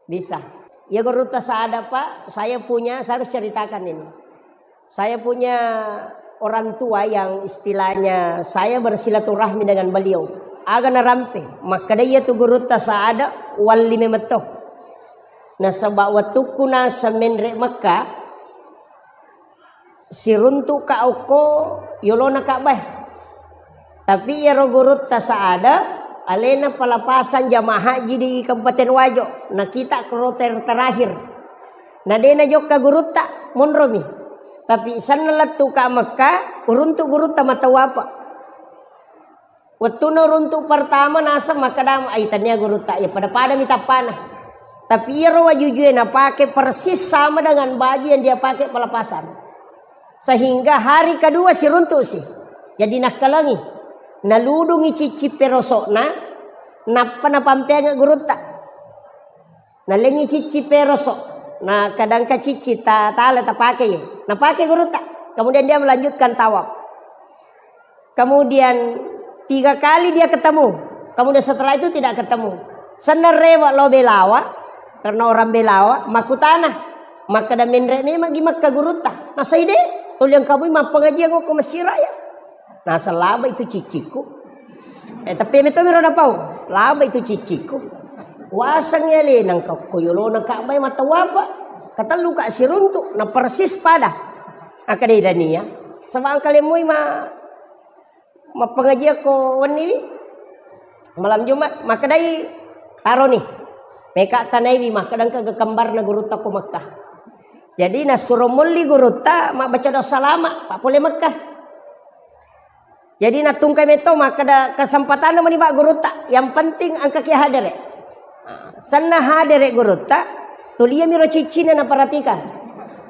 Bisa. Ya gurutta saada, Pak, saya punya, saya harus ceritakan ini. Saya punya orang tua yang istilahnya saya bersilaturahmi dengan beliau. Aga narampe, makkeda iya tu gurutta saada, walli memetto. Nasaba wettukku naseng menre Mekka, siruntu'ka okko yolona Ka'bah. Tapi iyaro gurutta saada, alena pelepasan jamaah haji di Kabupaten Wajo, na kita kloter terakhir. Na de najokka gurutta, monromi. Tapi senna lettuka Mekka, uruntu gurutta matawafa. Wettunna uruntu pertama naseng makkeda, "Ai, tania gurutta, iya pada-padami tappana." Tapi iyaro wajujue napake persis sama dengan baju yang dia pakai pelepasan. Sehingga hari kedua siruntu si. Jadi nakkalengi. Naludungi cicci peroso'na, nappa napampeangngi gurutta. Nalengngi cicci peroso', na kadangka cicci ta-, tala tapake ye. Napake gurutta. Kemudian dia melanjutkan tawaf. Kemudian tiga kali dia ketemu. Kemudian setelah itu tidak ketemu. Senna rewa lao Belawa, karena orang Belawa, makkutana. Makkeda menre' memang gi Mekka gurutta. Nasai de', tuli engka mui mappengajian ko Masjid Raya. Naseng laba itu ciccikku. Eh, tapi metto miro napau. Laba itu ciccikku. Waseng ale nangka ko yolona Ka'bah e matawapa. Katellu ka siruntu, na persis pada. Akkeda dania. Sama angka lemmui ma mappengajian ko wenni wi. Malam Jumat, makkedai taroni. Meka tanaiwi, makkeda engka kembarna gurutta ko Mekah. Jadi nasuro molli gurutta mabbaca doa salama, pa pole Mekah. Jadi nattungkai metto makkeda kesempatanna meni ba gurutta, yang penting engka ki hadere. Senna hadere gurutta, tulia miro ciccina naperhatikan.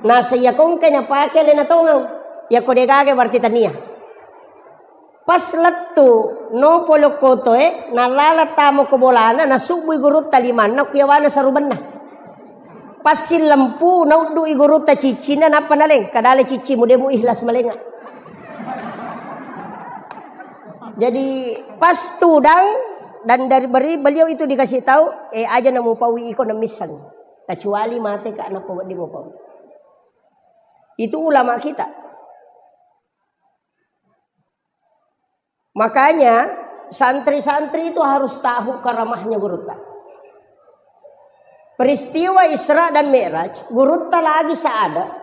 Nasa iya kongkai napake le natongeng. Iya ko degaga berarti tania. Pas lettu no polokkotoe, nalala tamo ko bolana, nasubbui gurutta limanna ku yawana sarubenna. Passillempu, nauddu'i gurutta ciccinna, nappa naleng. Kadale ciccimu, de' mu ikhlas malenga. Jadi, pas tudang, dan dari beri-, beliau itu dikasih tahu, eh, aja namu paui iko namisseng. Kecuali mate ka, nappa wedding mu paui. Itu ulama kita. Makanya, santri-santri itu harus tahu karamahnya gurutta. Peristiwa Isra dan Mi'raj, gurutta lagi seada,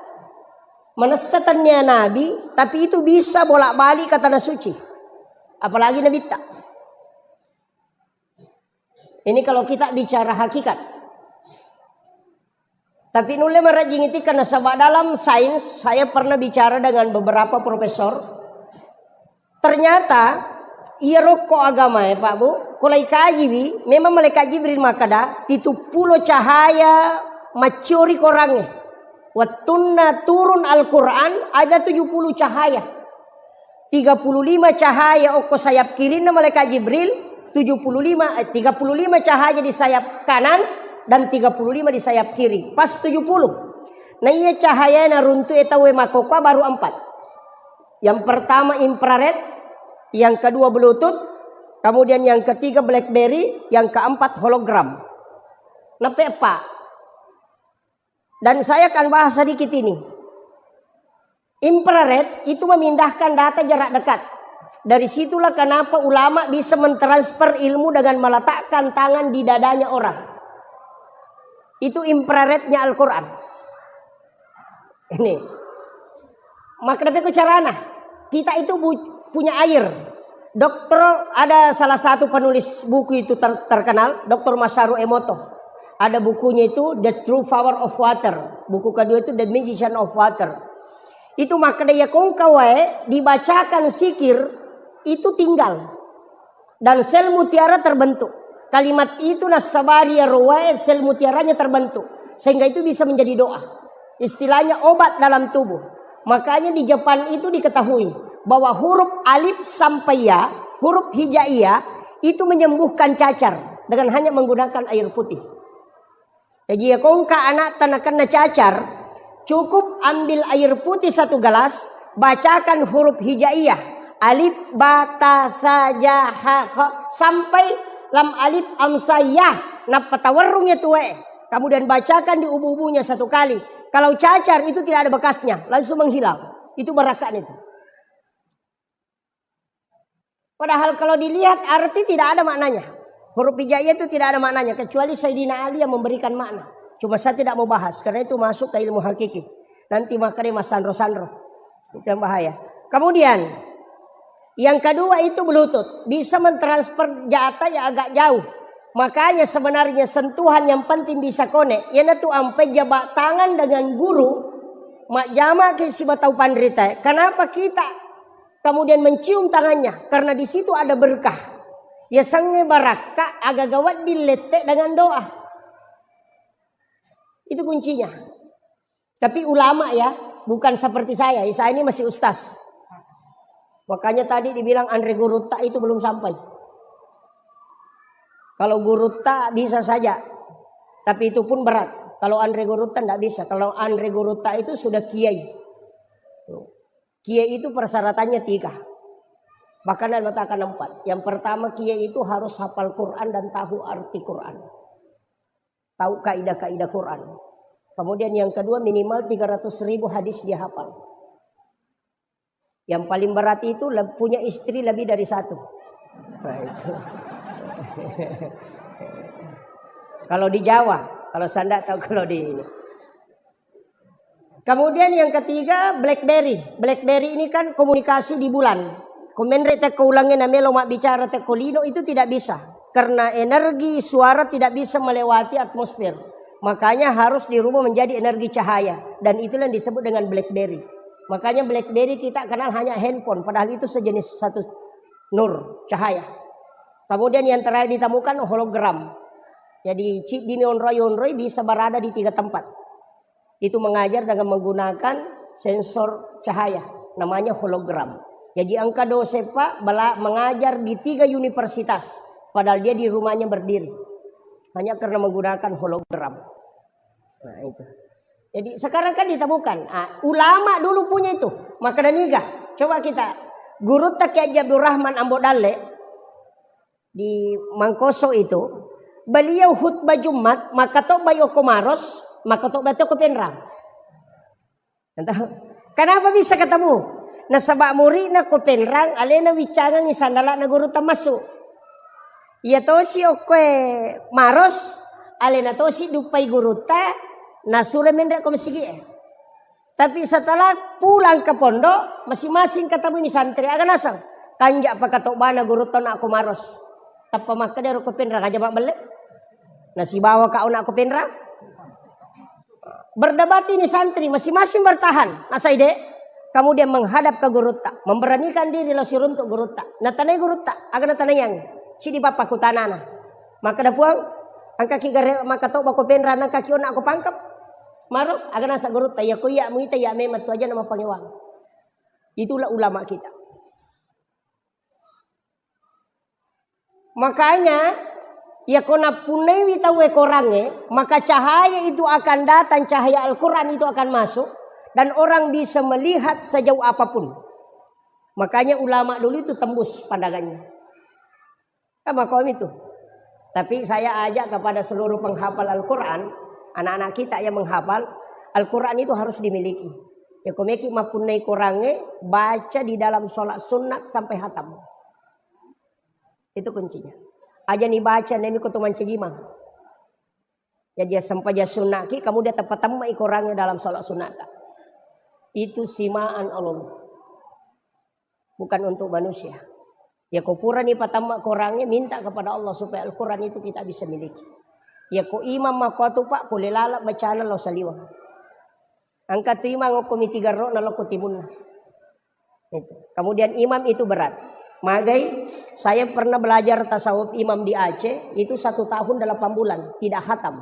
manessa tennia Nabi, tapi itu bisa bolak-balik ke Tanah Suci. Apalagi Nabitta. Ini kalau kita bicara hakikat. Tapi nulle marejjing iti, karena sebab dalam sains, saya pernah bicara dengan beberapa profesor. Ternyata, iya rokko agama ya, Pak Bu, kulai kajiwi, memang malaikat Jibril makkeda, pitu pulo cahaya maccuri korangnge. Wettunna turun Al-Quran, ada tujuh puluh cahaya. Tiga puluh lima cahaya okko sayap kirinna malaikat Jibril, tujuh puluh lima, eh, tiga puluh lima cahaya di sayap kanan dan tiga puluh lima di sayap kiri. Pas tujuh puluh. Nah, iya cahaya naruntu e tauwe makkokkoe baru empat. Yang pertama infrared, yang kedua Bluetooth, kemudian yang ketiga BlackBerry, yang keempat hologram. Neppe eppa. Dan saya akan bahas sedikit ini. Infrared itu memindahkan data jarak dekat. Dari situlah kenapa ulama bisa mentransfer ilmu dengan meletakkan tangan di dadanya orang. Itu infrarednya Al-Quran. Ini. Maka tapi ku carana. Kita itu bu-, punya air. Dokter, ada salah satu penulis buku itu ter-, terkenal, Dokter Masaru Emoto. Ada bukunya itu The True Power of Water. Buku kedua itu The Magician of Water. Itu makkeda iya kongka wae dibacakan zikir itu tinggal. Dan sel mutiara terbentuk. Kalimat itu nassabari iyaro wae sel mutiaranya terbentuk. Sehingga itu bisa menjadi doa. Istilahnya obat dalam tubuh. Makanya di Jepang itu diketahui bahwa huruf alif sampai ya, huruf hijaiyah itu menyembuhkan cacar dengan hanya menggunakan air putih. Jaji, iya kongka ana'ta nakenna cacar, cukup ambil air putih satu gelas, bacakan huruf hijaiyah, alif, ba, ta, sa, ja, ha, kha, sampai lam alif, am, sa, ya, nappa tawerrung iya tuwe. Kemudian bacakan di ubu-ubunya satu kali. Kalau cacar itu tidak ada bekasnya, langsung menghilang. Itu barakat itu. Padahal kalau dilihat arti tidak ada maknanya. Huruf hijaiyah itu tidak ada maknanya, kecuali Sayyidina Ali yang memberikan makna. Cuma saya tidak mau bahas, karena itu masuk ke ilmu hakiki. Nanti makanya mas sanro-sanro. Itu yang bahaya. Kemudian, yang kedua itu Bluetooth. Bisa mentransfer data yang agak jauh. Makanya sebenarnya sentuhan yang penting bisa connect. Iyanatu ampai jabat tangan dengan guru, majjama ke sibatau panrita. Kenapa kita kemudian mencium tangannya, karena di situ ada berkah. Yasengnge barakka, agaga wedding lette dengan doa. Itu kuncinya. Tapi ulama ya, bukan seperti saya. Saya ini masih ustaz. Makanya tadi dibilang anre gurutta itu belum sampai. Kalau gurutta bisa saja, tapi itu pun berat. Kalau anre gurutta ndak bisa. Kalau anre gurutta itu sudah kiai. Kiai itu persyaratannya tiga. Bahkan ada mengatakan empat. Yang pertama, kiai itu harus hafal Quran dan tahu arti Quran. Tahu kaidah-kaidah Quran. Kemudian yang kedua, minimal tiga ratus ribu hadis dia hafal. Yang paling berat itu le-, punya istri lebih dari satu. Nah, itu. Kalau di Jawa, kalau saya ndak tahu kalau di ini. Kemudian yang ketiga, BlackBerry. BlackBerry ini kan komunikasi di bulan. Ko menre tekko ulangnge namelo mabbicara tekko lino itu tidak bisa. Karena energi suara tidak bisa melewati atmosfer. Makanya harus dirubah menjadi energi cahaya. Dan itulah yang disebut dengan BlackBerry. Makanya BlackBerry kita kenal hanya handphone. Padahal itu sejenis satu nur, cahaya. Kemudian yang terakhir ditemukan hologram. Jadi, ci-, dini onroi-onroi bisa berada di tiga tempat. Itu mengajar dengan menggunakan sensor cahaya, namanya hologram. Jadi, engka dosen, Pak, bela-, mengajar di tiga universitas, padahal dia di rumahnya berdiri. Hanya karena menggunakan hologram. Nah, itu. Jadi, sekarang kan ditemukan. Ah, ulama dulu punya itu. Maka dan iga. Coba kita, gurutta Kiai Haji Abdurrahman Ambo Dalle, di Mangkoso itu, beliau khutbah Jumat, makkatobba okko Maros, makkatobba to ko Penrang. Entah, kenapa bisa ketemu? Nasaba muridna ko Penrang, alena wiccangengi sandalana gurutta massu. Iya tosi okkoe Maros, alena tosi duppai gurutta, nasuro menre ko masigi'e. Tapi setelah pulang ke pondok, masing-masing ketemui santri, aga naseng? Kanja pakatobbana gurutta onakko Maros. Tappa makkeda ro ko Penrang, aja mabbelle. Nasibawa ka onakko Penrang. Berdebat ini santri, masing-masing bertahan. Nasai de, kemudian menghadap ke gurutta, memberanikan diri lo siruntuk gurutta. Natanai gurutta, aga natanaiang? Cidi bapakku tanana. Makkeda Puang, engkaki gare makkatobba ko Penrang, engkaki onakko Pangkep. Maros, aga naseng gurutta, iya ko iya muita iya memang tu aja nama pangewang. Itulah ulama kita. Makanya, iya ko nappunnaiwi tauwe korangnge, maka cahaya itu akan datang, cahaya Al-Quran itu akan masuk, dan orang bisa melihat sejauh apapun. Makanya ulama dulu itu tembus pandangannya. Kan makomi tu. Tapi saya ajak kepada seluruh penghafal Al-Quran, anak-anak kita yang menghafal, Al-Quran itu harus dimiliki. Ya, ko meki mappunnai korangnge, baca di dalam sholat sunat sampai hatam. Itu kuncinya. Aja ni baca, nemi ko tu mancajimang. Jadi, ya, sempajang sunnaki, kamu dia tepatemma korangnge dalam sholat sunat. Itu simaan Allah. Bukan untuk manusia. Ya, ko purani patamma korangnge, minta kepada Allah supaya Al-Quran itu kita bisa miliki. Ya, ko imam makkuatu, Pak, pole laleng bacana lao saliweng. Engka tu imam okko mitigarro na lokko timunna. Itu. Kemudian imam itu berat. Magai, saya pernah belajar tasawuf imam di Aceh, itu satu tahun delapan bulan, tidak khatam.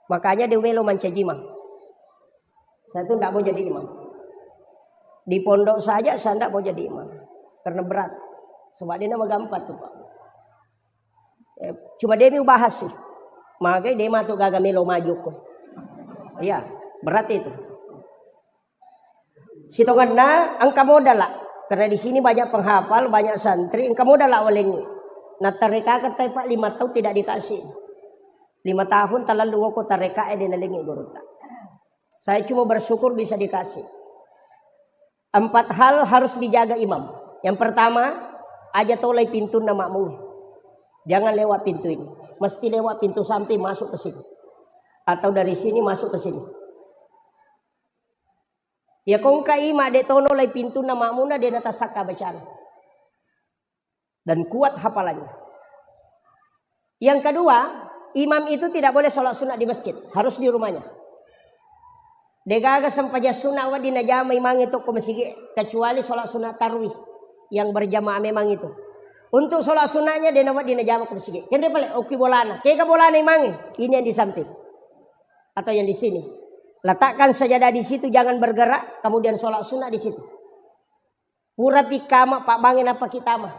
Makanya dia melo mancajimang. Saya tuh ndak mau jadi imam. Di pondok saja saya ndak mau jadi imam. Karena berat. Sebab dia nama gampang tuh, Pak. Eh, cuma dia mau bahas sih. Makanya dia matu gaga melo maju ko. Iya, berat itu. Sitongenna engka modal, Lak. Karena di sini banyak penghafal, banyak santri, engka modal, Lak, walengi. Nah, tarekaka tai, Pak, lima tahun tidak dikasih. Lima tahun talalu woko tareka e de nalengi gurutta. Saya cuma bersyukur bisa dikasih. Empat hal harus dijaga imam. Yang pertama, aja tolai pintunna makmum. Jangan lewat pintu ini. Mesti lewat pintu samping masuk ke sini. Atau dari sini masuk ke sini. Ya, ko engka imam de tono lai pintunna makmumna, de natasakka bacana. Dan kuat hafalannya. Yang kedua, imam itu tidak boleh sholat sunat di masjid, harus di rumahnya. Degaga sempajang sunat wedding najama imangnge tokko masigi, kecuali sholat sunat tarwih yang berjamaah memang itu. Untuk sholat sunatnya de nawedding najama ko masigi. Kenre pale, okki bolana. Kega bolana imangnge? Ini yang di samping. Atau yang di sini. Letakkan sajadah di situ, jangan bergerak, kemudian sholat sunat di situ. Purapi kama pabbangnge nappa kitama.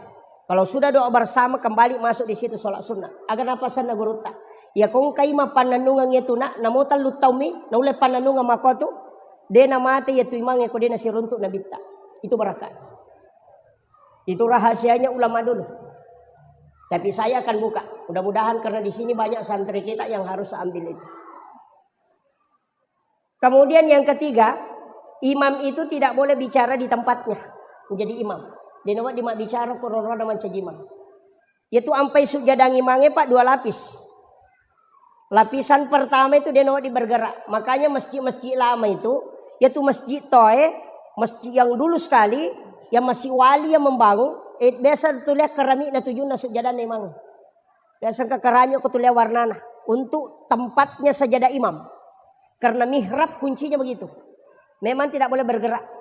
Kalau sudah doa bersama, kembali masuk di situ sholat sunnah. Aga napasenna gurutta. Iya ko engka imang pannennungeng iya tu, nak, namo tellu taummi, naulle pannennungeng makko tu, de namate iya tu imangnge ko de nasiruntuk nabitta. Itu barakah. Itu rahasianya ulama dulu. Tapi saya akan buka. Mudah-mudahan karena di sini banyak santri kita yang harus ambil itu. Kemudian yang ketiga, imam itu tidak boleh bicara di tempatnya. Menjadi imam. De nawedding mabbicara ko ro-rona mancaji imam. Yaitu ampai sujadang imangnge, Pak, dua lapis. Lapisan pertama itu de nawedding bergerak. Makanya masjid-masjid lama itu, yaitu masjid toe, masjid yang dulu sekali, yang masih wali yang membangun, eh, biasa tuliang kerami'na tujunna sujadang imangnge. Biasa engka kerami'e ko tuliang warnana. Untuk tempatnya sajadah imam. Karena mihrab kuncinya begitu. Memang tidak boleh bergerak.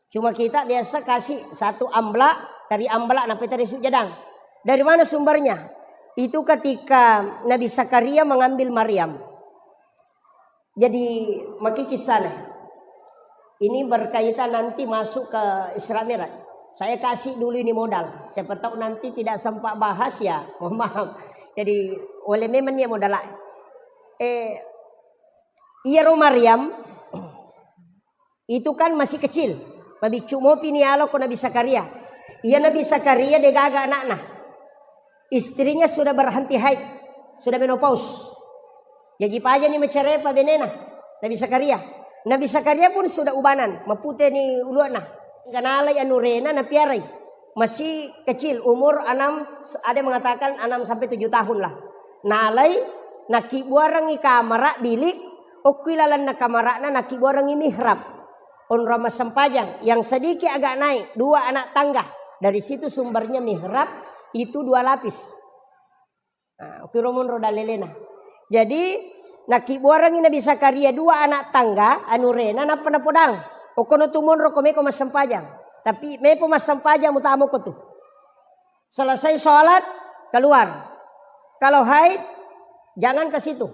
Cuma kita biasa kasih satu amblak, tari amblak, nappa tari sujadang. Dari mana sumbernya? Itu ketika Nabi Zakaria mengambil Maryam. Jadi, maki kissana. Ini berkaitan nanti masuk ke Isra Mi'raj. Saya kasih dulu ini modal. Siapa tahu nanti tidak sempat bahas ya, mohon maaf. Jadi, oleh memang ya modal. Eh, iyaro Maryam itu kan masih kecil. Mabiccu mopi ni alo ko Nabi Zakaria. Iya Nabi Zakaria degaga anakna. Istrinya sudah berhenti haid, sudah menopause. Jaji pajani macerai pa benena Nabi Zakaria. Nabi Zakaria pun sudah ubanan, mapute ni ulu'na. Hingga nalai anurena napiarai. Masih kecil, umur enam, ada yang mengatakan enam sampai tujuh tahun lah. Nalai, nakibuarangi kamara, bilik, okki lalenna kamara'na nakibuarangi mihrab. Onrong massempajang, yang sedikit agak naik, dua anak tangga. Dari situ sumbernya mihrab itu dua lapis. Nah, okkiro monro dalelena. Jadi, nakibuarangi Nabi Zakaria dua anak tangga, anurena, nappa napodang. Okkono tu monro ko meko massempajang. Tapi mepo massempajang, mutama ko tu. Selesai sholat, keluar. Kalau haid, jangan ke situ.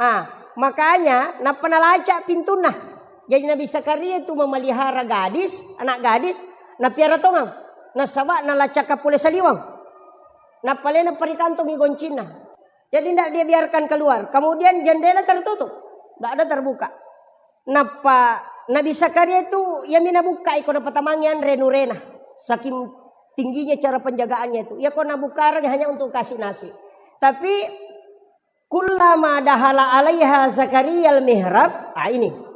Ah, makanya nappa nalacak pintunna. Jadi Nabi Zakaria itu memelihara gadis, anak gadis, napiara tongang. Nasaba nalacak pole saliweng. Nappa lena parikantongi goncinna. Jadi ndak dia biarkan keluar. Kemudian jendela tertutup. Ndak ada terbuka. Nappa Nabi Zakaria itu yami nabukkai ko napatamangi anre nurena. Saking tingginya cara penjagaannya itu. Ya ko nabukareng hanya untuk kasih nasi. Tapi kullama dahala alaiha Zakariyal mihrab, ah, ini.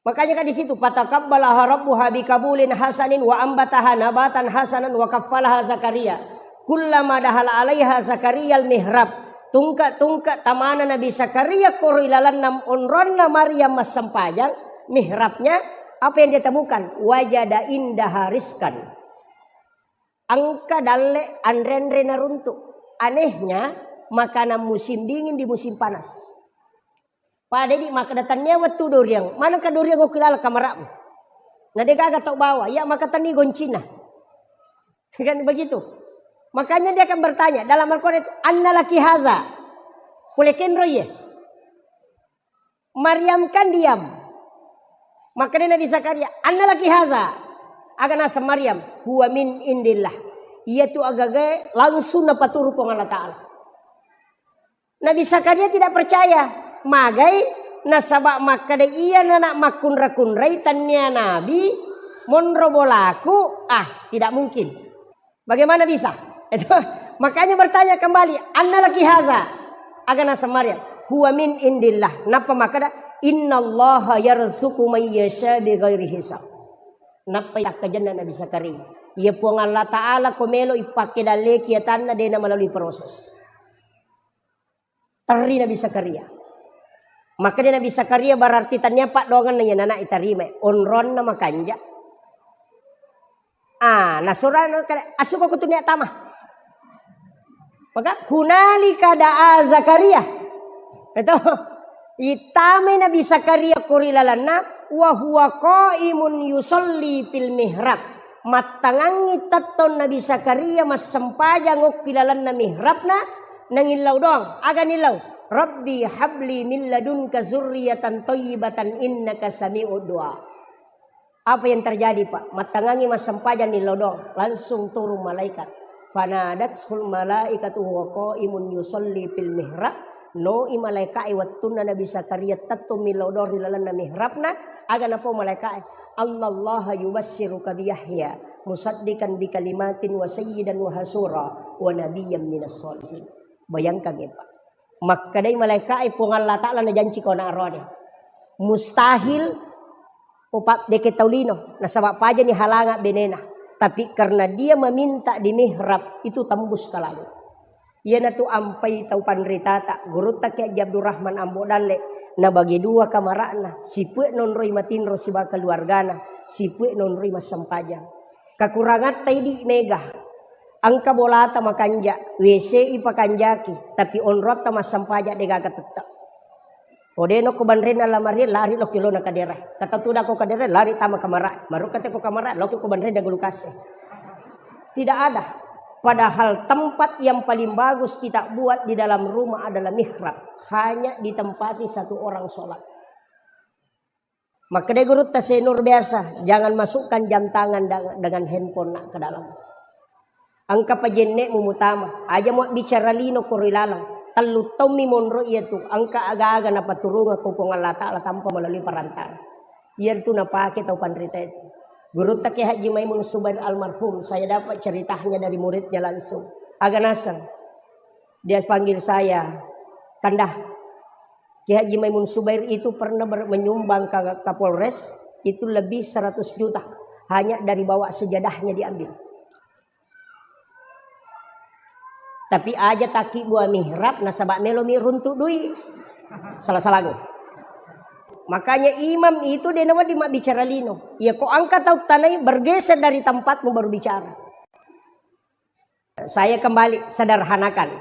Makanya kan di situ, "Fataqabbalaha rabbuha biqabulin hasanin wa ambataha nabatan hasanan wa kaffalaha Zakaria. Kullama dahala alaiha Zakariyal mihrab." Tungke-tungke tamana Nabi Zakaria koro ilalanna onronna Maryam massempajang, mihrabnya, apa yang dia temukan? Wajada indaha rizqan. Engka dalle anre-anre naruntuk. Anehnya, makanan musim dingin di musim panas. Pada di makkeda, "Tennia wettu doriang, manengka doriang okki laleng kamara'mu?" Na degaga tau bawa, iya maka tenni goncinna. Kan begitu. Makanya dia akan bertanya, dalam Al-Quran itu, "Anna laki haza?" Pole kenro iye. Maryam kan diam. Makkeda Nabi Zakaria, "Anna laki haza?" Aga naseng Maryam, "Huwa min indillah." Iyatu agagae langsung napaturu Puang Allah Ta'ala. Nabi Zakaria tidak percaya. Magai? Nasaba makkeda iya nana makkunra-kunrai tennia nabi, monro bolaku, ah, tidak mungkin. Bagaimana bisa? Itu, makanya bertanya kembali, "Anna laki haza?" Aga naseng Maryam, "Huwa min indillah." Nappa makkeda, "Innallaha yarzuqu may yasha bighairi hisab." Nappa yakkajenna Nabi Zakaria, "Iya Puang Allah Ta'ala ko melo ipakke dalleki atanna, de na melalui proses." Terri Nabi Zakaria. Makkeda Nabi Zakaria, "Berarti tennia paddoangenna iya nana itarimai. Onronna makanja." Ah, nasurana kada, "Asuko ko tunia tama." Maka, "Hunalika da'a Zakaria." Itu. Ittamai Nabi Zakaria kori lalanna, "Wa huwa qaimun yusalli fil mihrab." Mattangangngi tettong Nabi Zakaria massempajang okki lalenna mihrabna, nangillau doang. Aga nillau? "Rabbi habli min ladunka zurriyatan thayyibatan innaka sami'ud du'a." Apa yang terjadi, Pak? Mattangangi massempajang ni lodong, langsung turun malaikat. Fanadatsul malaikatu huwa qaimun yusalli fil mihrab. Noi malaikae wettunna Nabi Zakaria tettong mi lodong ri lalenna mihrabna, aga napau malaikae? Annallaha yubassiruka bi Yahya musaddiqan bi kalimatin wa sayyidan wa hasura wa nabiyyan minas solihin. Bayangkan, Pak. Makkedai malaikae, Puang Allah Ta'ala najanci ko anak roane. Mustahil ko pa-, deke tau lino, nasaba pajani halanga benena. Tapi karena dia meminta di mihrab, itu tembus ke langit. Iyanatu ampai tau panritata, gurutta Kiai Haji Abdurrahman Ambo Dalle, nabagi dua kamara'na, sipue nonroi matinro sibawa keluargana, sipue nonroi massempajang. Kekurangatta idi mega. Engka bolata makanja, W C i pakanjaki, tapi onrotta massempajang degaga tette. Ko de nokko banrenna lamari, lari lokki lona kadere. Kata tuda ko kadere, lari tama kamara. Marukka te ko kamara, lokki ko banrenna gulukase. Tidak ada. Padahal tempat yang paling bagus kita buat di dalam rumah adalah mihrab. Hanya ditempati satu orang sholat. Makkedai gurutta Senur biasa, jangan masukkan jam tangan da-, dengan handphone nak ke dalam. Engka pajennekmu mutama, aja mu bicara lino koro ilalang. Tellu taummi monro iyatu, engka aga-aga napaturungeng ko Puang Allah Ta'ala tanpa melalui perantara. Iyatu napake tau panrita itu. Gurutta Kiai Haji Maimun Subair almarhum, saya dapat ceritanya dari muridnya langsung. Aga naseng, dia panggil saya, Kandah, Kiai Haji Maimun Subair itu pernah ber-, menyumbang ke Kapolres, itu lebih seratus juta. Hanya dari bawah sejadahnya diambil. Tapi aja taki buah mihrab, nasaba melo mi runtu dui. Salah-salah. Makanya imam itu de nawedding mabbicara lino. Ya ko engka tau tanai bergeser dari tempatmu baru bicara. Saya kembali sederhanakan.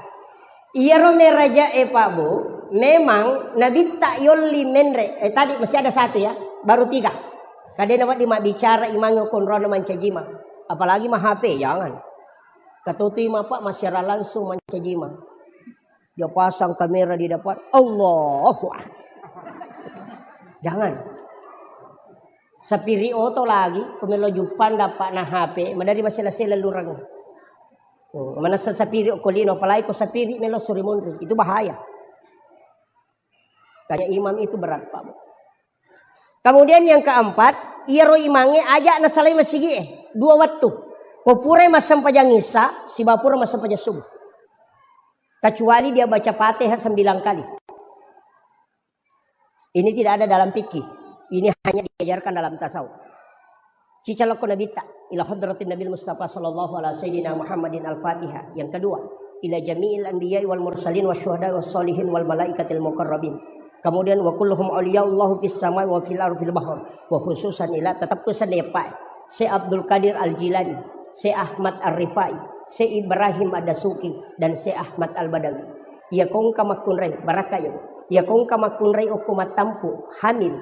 Iyaro meraja e Pak Bu, memang nabitta yolli menre. Eh, tadi masih ada satu ya, baru tiga. Kadena wedding mabbicara imangnge konrona mancajima. Apalagi ma H P, jangan. Katutui ma Pak, massiara langsung mancajima. Dia pasang kamera di depan, Allahu Akbar. Jangan. Sapiri oto lagi, ko melo juppang dapat na H P, madari masela-sela lurang. Hmm, manessa sapiri okko lino, apalagi ko sapiri melo suri monri, itu bahaya. Tanya imam itu berat, Pak. Kemudian yang keempat, iyaro imangnge aja nasalai masigi e, dua wettu. Ko purai massempajang Isya, sibawa pura massempajang subuh. Kecuali dia baca Fatihah sembilan kali. Ini tidak ada dalam fikih. Ini hanya diajarkan dalam tasawuf. Cicalokko nabitta, ila hadratin Nabil Mustafa sallallahu ala sayyidina Muhammadin al-Fatihah. Yang kedua, ila jami'il anbiya'i wal mursalin wa syuhada wa sholihin wal malaikatil muqarrabin. Kemudian, wa kulluhum awliyaullahu fis samai wa fil ardi fil bahr. Wa khususan ila, tetap pesan ya Pak. Syekh Abdul Qadir Al-Jilani, Syekh Ahmad Ar-Rifai, Syekh Ibrahim Ad-Dasuki, dan Syekh Ahmad Al-Badawi. Iya kongka makkunrai, barakka yo. Iya kongka makkunrai okko mattampu, hamil.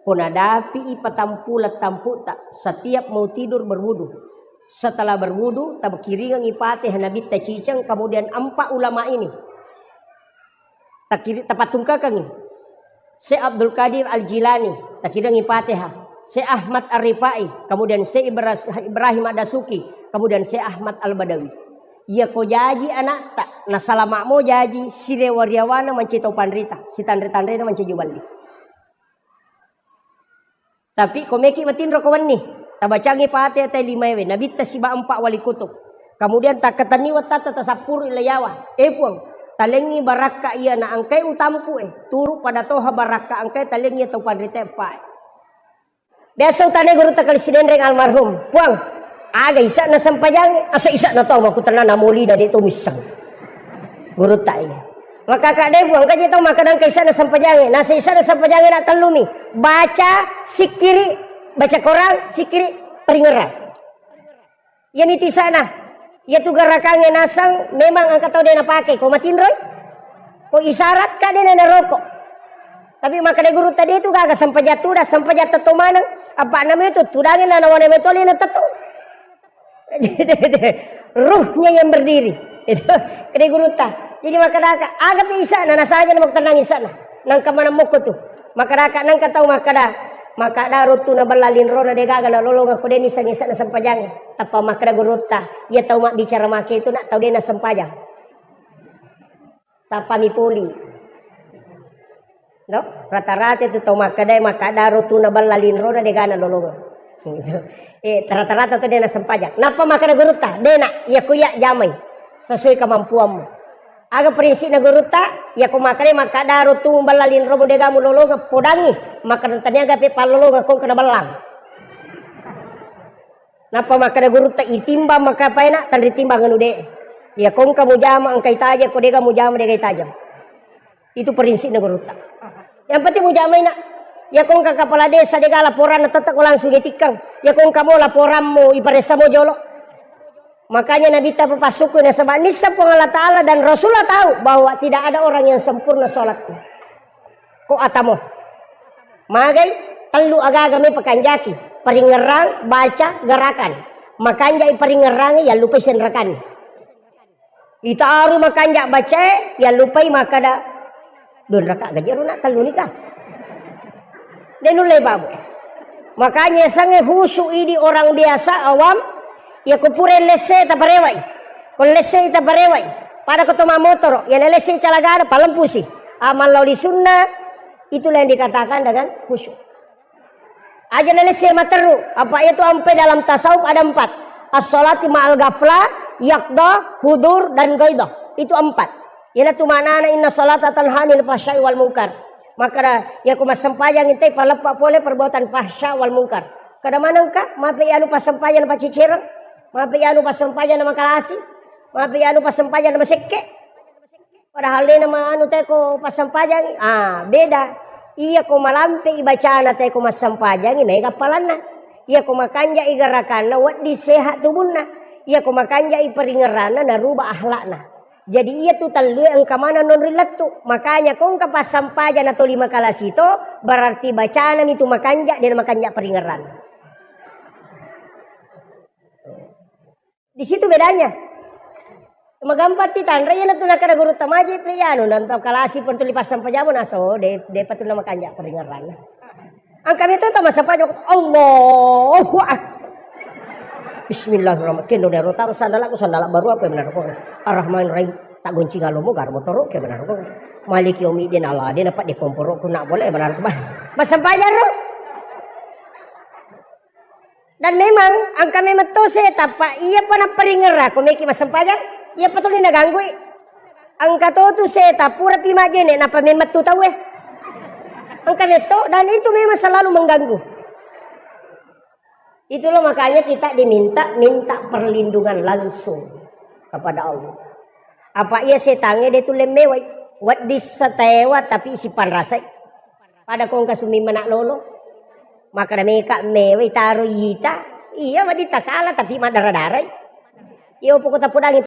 Ko nadapi i patampu lettamputa, setiap mau tidur berwudu. Setelah berwudu, takiringengi Fatihah nabitta ciceng, kemudian empat ulama ini. Takiri-, tapattungkakengngi. Syekh Abdul Qadir Al-Jilani, takiringengi Fatihah. Syekh Ahmad Ar-Rifai, kemudian Syekh Ibra-, Ibrahim Ad-Dasuki, kemudian Syekh Ahmad Al-Badawi. Iya ko jaji anakta, nasalama mo jaji, sirewa-riawana mancaji tau panrita, sitanre-tanrena mancaji balli. Tapi ko meki matinro ko wenni, tabacangi Fatihah tai limaewe, nabitta siba empat wali kutub. Kemudian takkatenni wattatta tasappuru ilayawa. Eh Puang, talengngi barakka iya na engkai utampu e, turu pada toha barakka engkai talengngi tau panrita empae. Biasa utane gurutta Kali Sinenreng almarhum, Puang, aga isa'na sempajangnge? Asa isa'na tau makkutanana molina de to misseng. Gurutta iya. Maka kak de Puang, kaji tau makkeda engka isa'na sempajangnge. Nasa isa'na sempajangnge na tellumi. Baca sikkiri, baca Quran, sikkiri, paringerang. Iyani tisana. Iyatu garakangnge naseng memang engka tau de napake. Ko matinroi? Ko isyarat ka de naroko. Tapi makkeda gurutta de tu gaga sempajang tuda, sempajang tetto maneng. Apa nama itu tudangi na nawana metoli na tetto. Ruhnya yang berdiri. Itu kede gurutta. Jadi makkeda aga pi isa'na, nasaja na makkutanang isa'na. Nangka maneng mokko tu. Makkeda nangka tau makkeda, Makkada rottu na balla linrona de gaga nalolongeng ko de niseng-iseng nasempajang. Tappa makkada gurutta, iya tau mabbicara make itu nak tau de nasempajang. Sapami poli. No? Rata-rata itu tau makkada, makkada rottu na balla linrona de gaga nalolongeng. Eh, rata-rata tu de nasempajang. Nappa makkada gurutta, de nak, iya ku iya jamai sesuai kemampuanmu. Aga prinsipna gurutta, iya ko makkada, makkada rottu balla linromu de gaga mulolongeng, podangi, makkada taniaga pe pallolongeng ko engka na ballang. Nappa makkada gurutta, itimbang maka paena, tanri timbang anu de. Iya ko engka mujama engka itajeng, ko de gaga mujama de gaga itajeng. Itu prinsipna gurutta. Yang penting mujamai nak. Iya ko engka kepala desa de gaga laporanna, tetap ko langsung itikkang. Iya ko engka mo laporanmu, iparessa mo jolo. Makanya Nabitta papassukkui nasaba nisseng Puang Allah Ta'ala dan Rasulullah tahu bahwa tidak ada orang yang sempurna sholatnya. Ko atamo. Magai tellu agaga me pakanjaki. Paringerrang, baca, gerakan. Makanjai paringerrangi, yallupai senrakanni. Itaru makanja bacae, yallupai makkada, dua raka gaji ro nak tellu nika. De nulle babu. Makanya sange khusyuk idi orang biasa awam, iya ko pura lesse taparewai. Ko lesse taparewai. Pada ko to mamotoro, iya na lesse calagana palempusi. Amal lao di sunnah, itulah yang dikatakan dengan khusyuk. Aja na lesse materru, apa itu ampe dalam tasawuf ada empat. As-salati ma'al ghaflah, yaqdah, hudur, dan ghaidah. Itu empat. Iyana tu maknana inna salata tanha 'anil fahsya'i wal munkar. Maka da, iya ko massempajang intai paleppa pole perbuatan fahsya wal munkar. Kada manengka, mape anu passempajang pacicereng, mape anu passempajang na makalasi, mape anu passempajang na masekke. Padahal dena ma anu teko passempajangi. Ah, beda. Iya ko malampe i bacana teko massempajangi, mega appalanna. Iya ko makanja i gerakanna, wedding sehat tubunna. Iya ko makanja i paringerranna, naruba akhlakna. Jadi iya tu tellue engka maneng non rilettu. Makanya ko engka passempajang na toli makalasi to, berarti bacana mi tu makanja, dena makanja paringerranna. Di situ bedanya. Magampang ti tanra, iyana tu nakada gurutta maje pe iyanu, nanta kalasi pun tuli passempajang naso, de, de patu nama kanja paringerranna. Angka meto ta massempajang, Allahu Akbar. Bismillahirrahmanirrahim. Kendo dero taro sandalaku, sandala baru apa benar ko. Ar-Rahmanirrahim. Tak gonci ngalomo gar motoro ke benar ko. Maliki yaumiddin Allah, de dapat di komporo ku nak boleh benar ko. Massempajang ro. Dan memang, engka memang to seta, pa iya pa napparingerra, ko meki massempajang, iya pa tuli naganggui. Engka to tu seta, pura pi majjene, napa memang tu tauwe. Engka metto, dan itu memang selalu mengganggu. Itulah makanya kita diminta, minta perlindungan langsung kepada Allah. Apa iya setangnge de tulle mewai, wedding setewa tapi sipanrasai. Pada ko engka sumimma nak lolo. Makkada meka mewai taro ita. Iya, wedding takala tapi maddara-darai. Iya, poko tapodangi